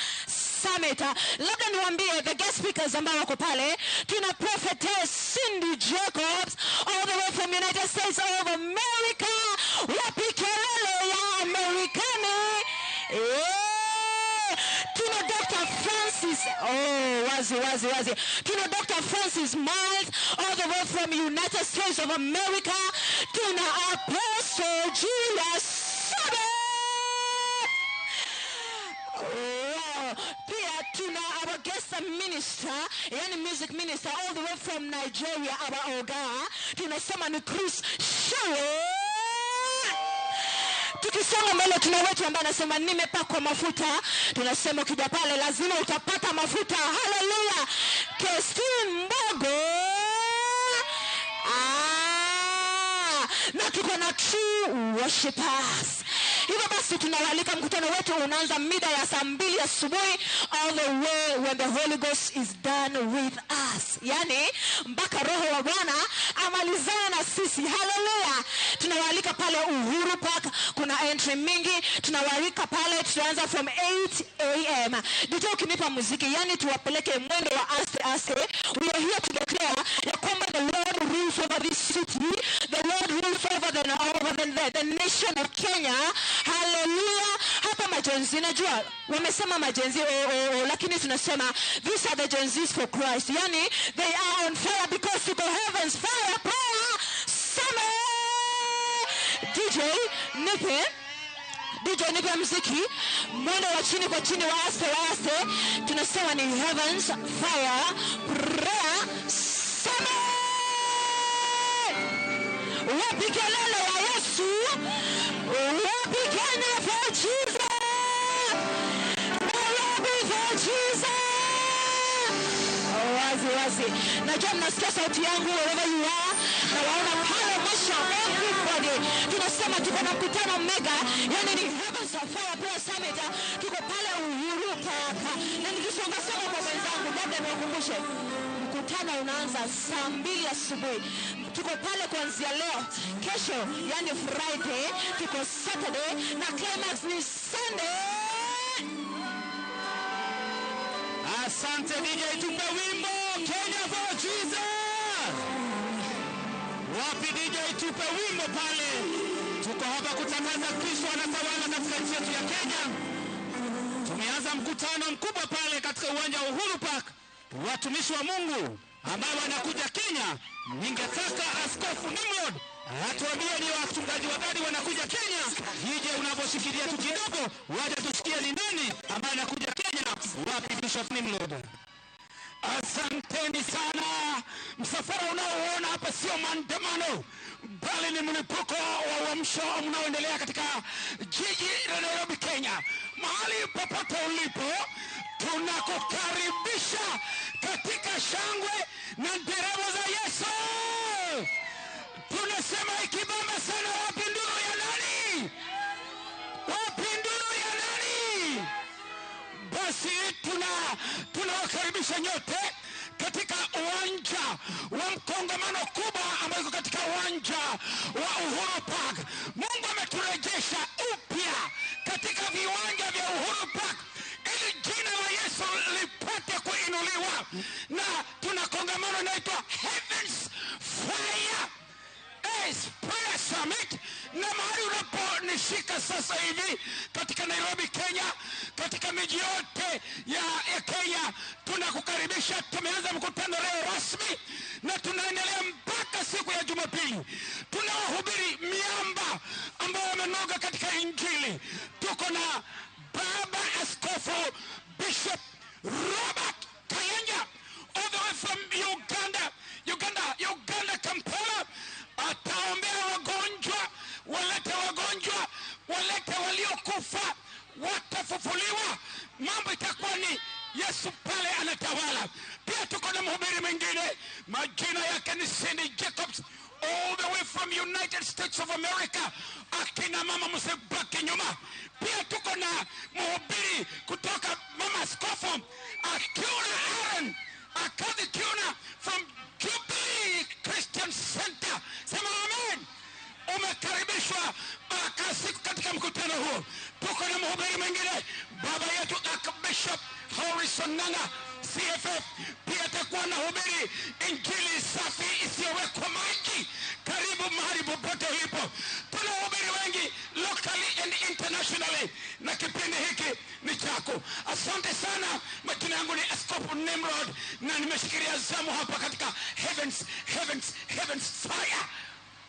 Summit. Labda niwaambie the guest speakers ambao wako pale. Tuna Prophetess Cindy Jacobs all the way from United States of America. Wapi kelele ya Amerikani? Yeah. Tuna Dr. Francis, oh, wazi wazi wazi. Tuna Dr. Francis Miles all the way from United States of America. Tuna Apostle Julius Sobe. Wow. Pia tuna our guest minister, yani music minister all the way from Nigeria, our oga. Tunasema ni Chris Shawe. Tukisonga mbele tuna wetu ambaye anasema nimepakwa mafuta. Tunasema ukija pale lazima utapata mafuta. Hallelujah. Christine Mbogo. Na tuko na true worshipers. Hivyo basi tunawaalika, mkutano wetu unaanza mida ya saa 2 asubuhi all the way when the Holy Ghost is done with us. Yani mpaka Roho wa Bwana amalizane na sisi. Hallelujah. Tunawaalika pale Uhuru Park, kuna entry mingi. Tunawaalika pale, tutaanza from 8 a.m. DJ ukinipa muziki, yani tuwapeleke mwendo wa aste aste. We are here to declare ya kwamba the Lord rules over this city. The Lord rules over the nation of Kenya. Hallelujah. Hapa majenzi, najua wamesema majenzi oh, lakini tunasema these are the Gen Zs for Christ. Yani they are on fire because to go Heavens Fire Prayer Summit. DJ nipe muziki mwendo wa chini kwa chini wa aste wa aste. Tunasema ni Heavens Fire Prayer Summit. Wapi kelele ya Yesu? Wapi Kenya for Jesus? Wapi for Jesus? Wazi wazi. Najua mnasikia sauti yangu wherever you are. Na waona pale mwisho everybody. Tunasema tuko na mkutano mega, yani ni Heavens of Fire Prayer Summit. Tuko pale Uhuru Park. Na nikisonga songa kwa wenzangu, labda niwakumbushe. Mkutano unaanza saa 2 asubuhi. Tuko pale kuanzia leo, kesho yani Friday, tuko Saturday na climax ni Sunday. Asante DJ, tupe wimbo Kenya for Jesus. Wapi DJ, tupe wimbo pale. Tuko hapa kutangaza Kristo anatawala katika nchi yetu ya Kenya. Tumeanza mkutano mkubwa pale katika uwanja wa Uhuru Park, watumishi wa Mungu ambao wanakuja Kenya. Ningetaka Askofu Nimrod atuambie ni wachungaji wagani wanakuja Kenya. Ije unavyoshikilia tu kidogo, waje tusikie ni nani ambaye anakuja Kenya. Wapi Bishop Nimrod? Asanteni sana. Msafara unaoona hapa sio maandamano, bali ni mlipuko wa uamsho unaoendelea katika jiji la Nairobi, Kenya. Mahali popote ulipo, tunakukaribisha katika shangwe na nderemo za Yesu. Tunasema ikibamba sana, wapi nduru ya nani? Wapi nduru ya nani? Basi tunawakaribisha nyote katika uwanja wa mkongamano kubwa ambao iko katika uwanja wa Uhuru Park. Mungu ameturejesha upya katika viwanja vya Uhuru Park ili jina la Yesu lipate kuinuliwa, na tuna kongamano inaitwa Heavens Fire Prayer Summit, na mahali unaponishika sasa hivi katika Nairobi, Kenya, katika miji yote ya Kenya, tunakukaribisha. Tumeanza mkutano leo rasmi na tunaendelea mpaka siku ya Jumapili. Tunawahubiri miamba ambao wamenoga katika Injili. Tuko na Baba Askofu Bishop Robert Kayanja all the way from Uganda, Kampala. Ataombea wagonjwa, walete wagonjwa, walete waliokufa, watafufuliwa. Mambo itakuwa ni Yesu pale anatawala. Pia tuko na mhubiri mwingine, majina yake ni Cindy Jacobs, all the way from United States of America. Akina mama msibaki nyuma. Pia tuko na mhubiri kutoka mama askofu Akiuna Aaron Akadhi Kiuna from Jubilee Christian Center. Sema amen. Umekaribishwa baraka siku katika mkutano huo. Tuko na mhubiri mwingine, baba yetu Archbishop Harrison Nanga CFF, pia atakuwa na hubiri injili safi isiyowekwa maji. Karibu mahali popote ulipo. Tunahubiri wengi locally and internationally, na kipindi hiki ni chako. Asante sana. Majina yangu ni Askofu Nimrod na nimeshikilia zamu hapa katika Heavens, Heavens, Heavens Fire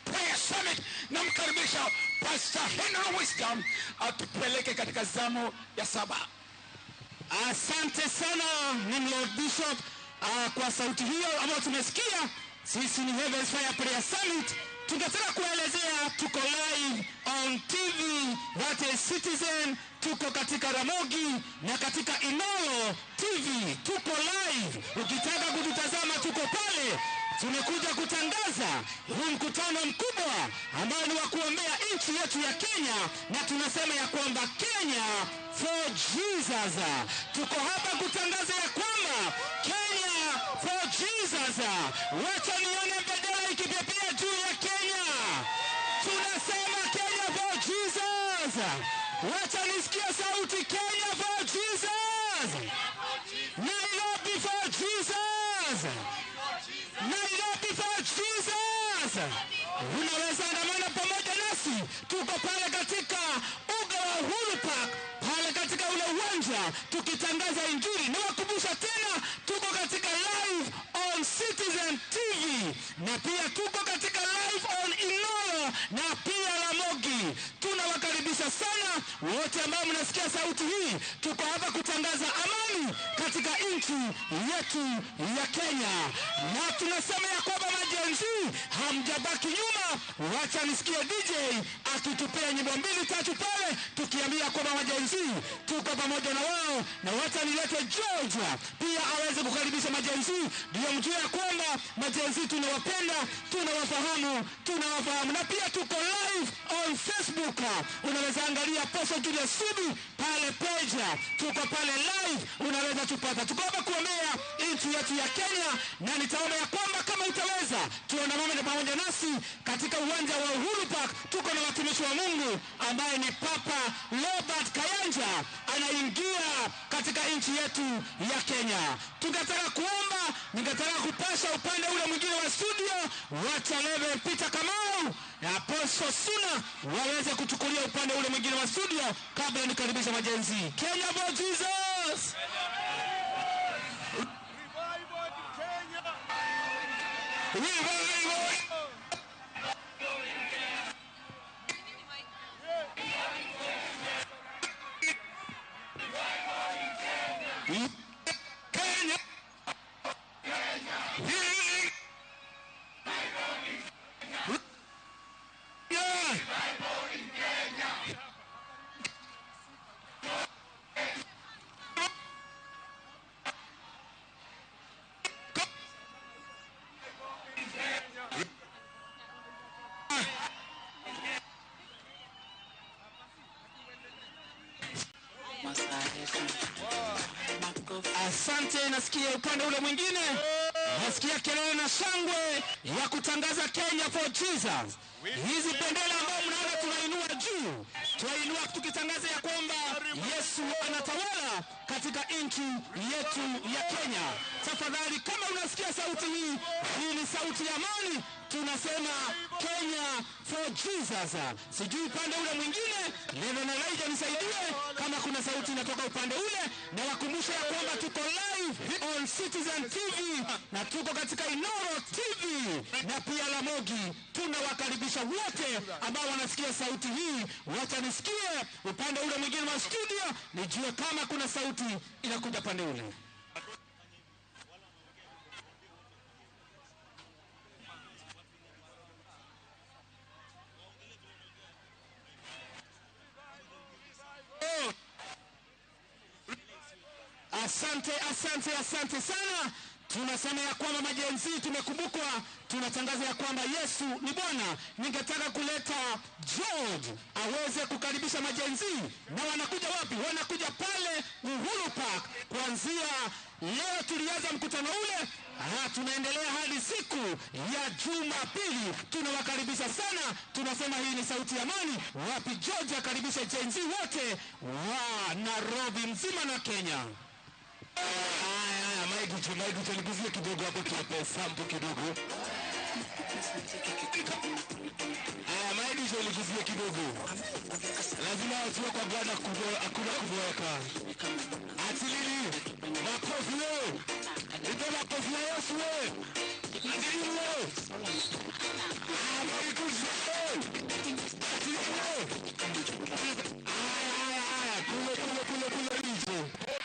Prayer Summit. Namkaribisha Pastor Henry Wisdom atupeleke katika zamu ya 7. Asante sana Nimrod Bishop kwa sauti hiyo ambayo tumesikia. Sisi ni Heavens Fire Prayer Summit. Tungetaka kuelezea tuko live on TV, that is Citizen, tuko katika Ramogi na katika Inolo TV, tuko live. Ukitaka kututazama tuko pale. Tumekuja kutangaza huu mkutano mkubwa ambao ni wa kuombea nchi yetu ya Kenya, na tunasema ya kwamba Kenya for Jesus. Tuko hapa kutangaza ya kwamba Kenya for Jesus. Wacha nione bendera ikipepea juu ya Kenya. Tunasema Kenya for Jesus. Wacha nisikie sauti Kenya for Jesus. Nairobi for Jesus. Nairobi for Jesus. Unaweza andamana pamoja nasi. Tuko pale katika uga wa Uhuru Park, pale katika ule uwanja tukitangaza injili. Nawakumbusha tena, tuko katika live on Citizen TV na pia tuko katika live on Inolo na pia Ramogi. Tunawakaribisha sana wote ambao mnasikia sauti hii. Tuko hapa kutangaza amani katika nchi yetu ya Kenya, na tunasema ya kwamba majenzi hamjabaki nyuma. Wacha nisikie DJ akitupea nyimbo 2 3 pale, tukiambia kwamba majenzi tuko pamoja na wao. Na wacha nilete George pia aweze kukaribisha majenzi, ndio mjue ya kwamba majenzi tunawapenda, tunawafahamu. Na pia tuko live on Facebook, unaweza angalia Apostle Julius Subi pale page, tuko pale live, unaweza tupata. Tuko hapa kuombea nchi yetu ya Kenya, na nitaomba ya kwamba kama utaweza tuandamane pamoja nasi katika uwanja wa Uhuru Park. Tuko na watumishi wa Mungu ambaye ni Papa Robert Kayanja anaingia katika nchi yetu ya Kenya. Tungetaka kuomba, ningetaka kupasha upande ule mwingine wa studio, wacha Reverend Peter Kamau na Apostle Suna waweze kuchukulia upande ule mwingine wa studio kabla nikaribisha majenzi. Kenya for Jesus! Revival! Kenya. Healing. Asante, nasikia upande ule mwingine, nasikia kelele na shangwe ya kutangaza Kenya for Jesus. Hizi bendera ambayo mnaona tunainua juu, tunainua tukitangaza ya kwamba Yesu anatawala katika nchi yetu ya Kenya. Tafadhali, kama unasikia sauti hii, hii ni sauti ya amani, tunasema Kenya for Jesus. Sijui upande ule mwingine, neno na Elijah nisaidie kama kuna sauti inatoka upande ule, na wakumbushe ya kwamba tuko live on Citizen TV na tuko katika Inoro TV na pia Lamogi. Tunawakaribisha wote ambao wanasikia sauti hii, wacha nisikie upande ule mwingine wa studio, nijue kama kuna sauti inakuja pande ule. Asante, asante, asante sana. Tunasema ya kwamba majenzi tumekumbukwa, tunatangaza ya kwamba Yesu ni Bwana. Ningetaka kuleta George aweze kukaribisha majenzi. Na wanakuja wapi? Wanakuja pale Uhuru Park. Kuanzia leo tulianza mkutano ule, tunaendelea hadi siku ya Jumapili. Tunawakaribisha sana, tunasema hii ni sauti ya amani. Wapi George akaribisha Gen Z wote wa Nairobi mzima na Kenya. Haya, Mike, niguzie kidogo hapo tuwape sample kidogo. Haya, Mike, niguzie kidogo. Lazima watu kwa Bwana hakuna kuboeka. Atilili, makofi wewe. Nipe makofi ya Yesu wewe. Atilili wewe. Mike, atilili wewe. Haya, kule nje.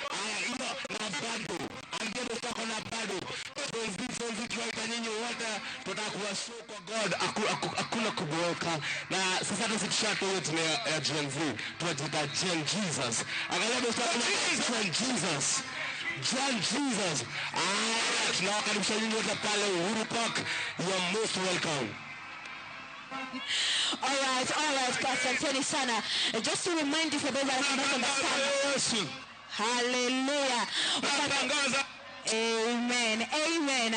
Haya, hiyo na bado. Ambia mtako na bado. Tonzi tuwaita nyinyi wote, tutakuwa show kwa God, hakuna kuboeka. Na sasa tusikishatu hiyo tuna ya Gen Z, tunajiita Gen Jesus. Angalia mtako na Gen Jesus. Gen Jesus. Tunawakaribisha nyinyi wote pale Uhuru Park. You are most welcome. All right, asanteni sana. Just to remind you for those that do not understand. Hallelujah. Amen. Amen.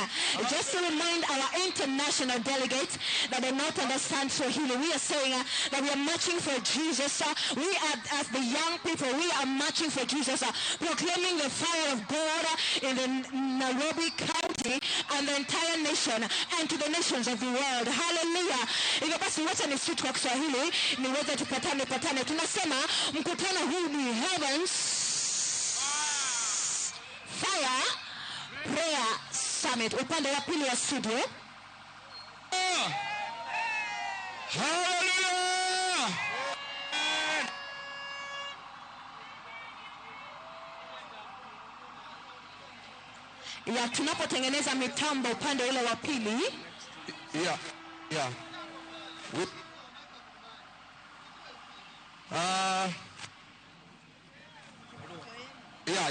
Just to remind our international delegates that they not understand Swahili, we are saying that we are marching for Jesus. We are, as the young people, we are marching for Jesus, proclaiming the fire of God in the Nairobi County and the entire nation and to the nations of the world. Hallelujah. Hivyo basi wacha ni switch kwa Kiswahili niweze tupatane. Tunasema mkutano huu ni Heavens Fire Prayer Summit. Upande wa pili wa studio. Hallelujah. Ya tunapotengeneza mitambo upande ule wa pili. Yeah. Yeah.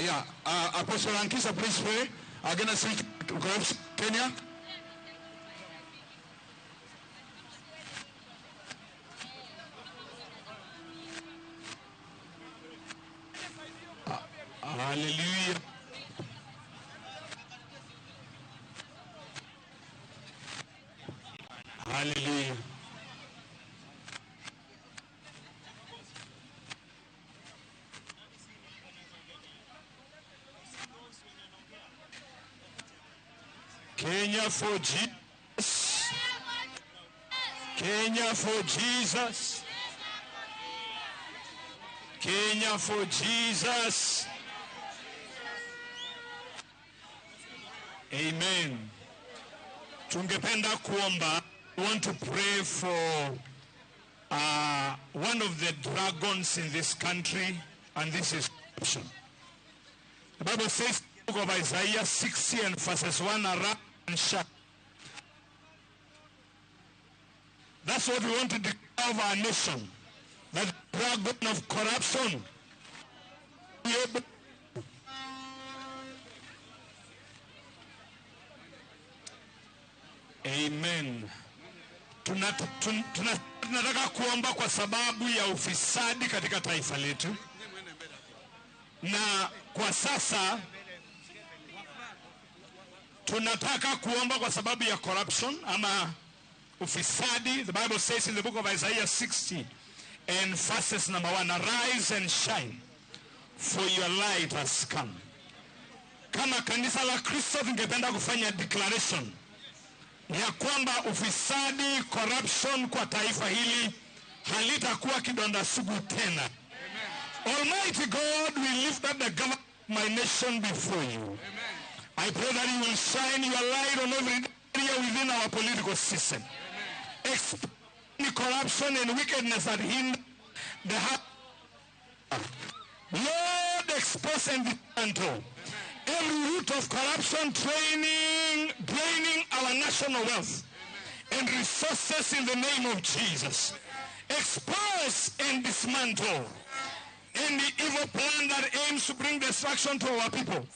Yeah. Apostle Ankisa, please pray against corruption Kenya. Hallelujah. Hallelujah. Kenya for Jesus. Kenya for Jesus. Kenya for Jesus. Amen. Tungependa kuomba. We want to pray for one of the dragons in this country, and this is corruption. The Bible says in the book of Isaiah 60 and verses 1, arise and shine. That's what we want to declare of our nation. That dragon of corruption. Amen. Tunataka kuomba kwa sababu ya ufisadi katika taifa letu. Na kwa sasa tunataka kuomba kwa sababu ya corruption ama ufisadi. The Bible says in the book of Isaiah 60 and verses number 1, arise and shine, for your light has come. Kama kanisa la Kristo tungependa kufanya declaration ya kwamba ufisadi, corruption kwa taifa hili halitakuwa kidonda sugu tena. Almighty God, we lift up the government of my nation before you. Amen. I pray that you will shine your light on every area within our political system. Expose corruption and wickedness that hinder the heart. Lord, expose and dismantle every root of corruption draining our national wealth and resources in the name of Jesus. Expose and dismantle any evil plan that aims to bring destruction to our people.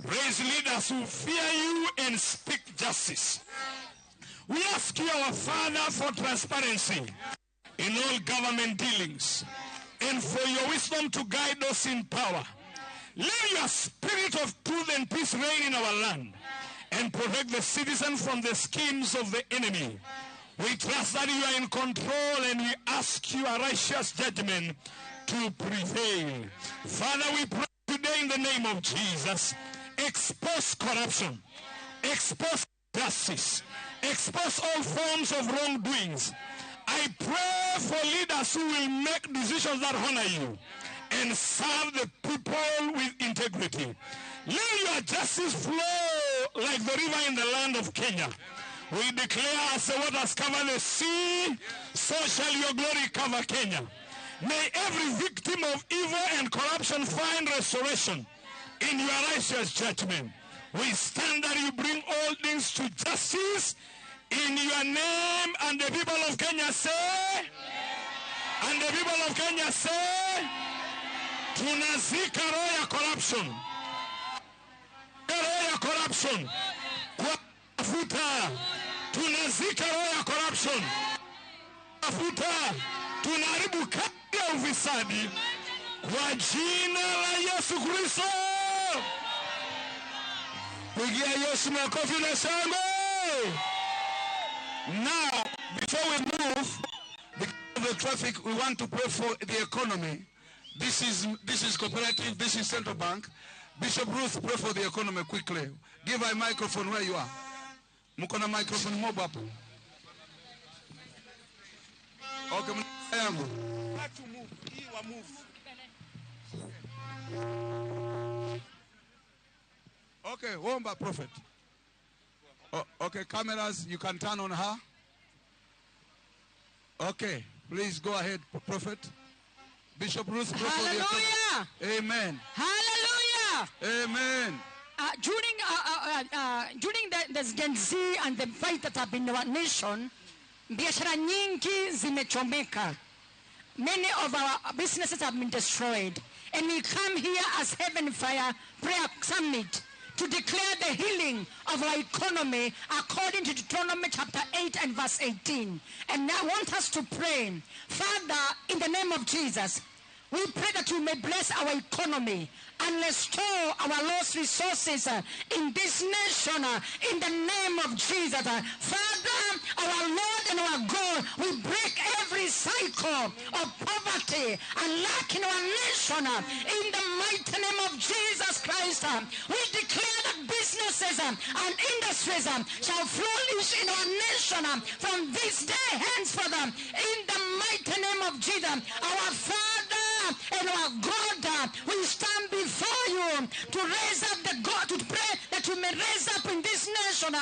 Raise leaders who fear you and speak justice. We ask you, our Father, for transparency in all government dealings and for your wisdom to guide us in power. Let your spirit of truth and peace reign in our land and protect the citizen from the schemes of the enemy. We trust that you are in control, and we ask your righteous judgment to prevail. Father, we pray today in the name of Jesus. Expose corruption. Expose justice. Expose all forms of wrongdoings. I pray for leaders who will make decisions that honor you and serve the people with integrity. Let your justice flow like the river in the land of Kenya. We declare, as the waters cover the sea, so shall your glory cover Kenya. May every victim of evil and corruption find restoration in your righteous judgment. We stand that you bring all things to justice in your name, and the people of Kenya say, and the people of Kenya say, tunazika roho ya corruption. Roho ya corruption. Kwa mafuta. Tunazika roho ya corruption. Mafuta. Tunaharibu kazi ya ufisadi kwa jina la Yesu Kristo. Pigia Yesu makofi na shangwe. Now, before we move, because of the traffic, we want to pray for the economy. This is cooperative, this is central bank. Bishop Ruth, pray for the economy quickly. Give her a microphone where you are. Mko na microphone mob hapo. Okay, yangu. Okay, omba prophet. Oh, okay, cameras, you can turn on her. Okay, please go ahead, prophet. Bishop Ruth, pray for the economy. Hallelujah. Amen. Hallelujah. Amen. During the Gen Z and the fight that have been in our nation, biashara nyingi zimechomeka. Many of our businesses have been destroyed. And we come here as Heaven Fire Prayer Summit to declare the healing of our economy according to Deuteronomy chapter 8 and verse 18. And I want us to pray. Father, in the name of Jesus, we pray that you may bless our economy and restore our lost resources in this nation, in the name of Jesus. Father, our Lord and our God, we break every cycle of poverty and lack in our nation, in the mighty name of Jesus Christ. We declare that business businesses and industries shall flourish in our nation from this day henceforth, in the mighty name of Jesus. Our Father and our God, we stand before you to raise up the God, to pray that you may raise up in this nation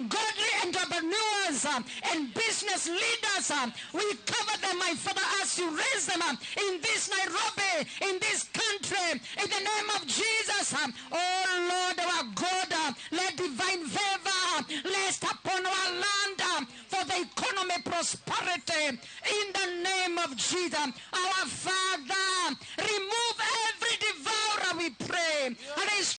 godly entrepreneurs and business leaders. We cover them, my Father, as you raise them in this Nairobi, in this country, in the name of Jesus. Oh Lord, our God, let divine favor rest upon our land for the economy prosperity, in the name of Jesus. Our Father, remove every devourer, we pray, and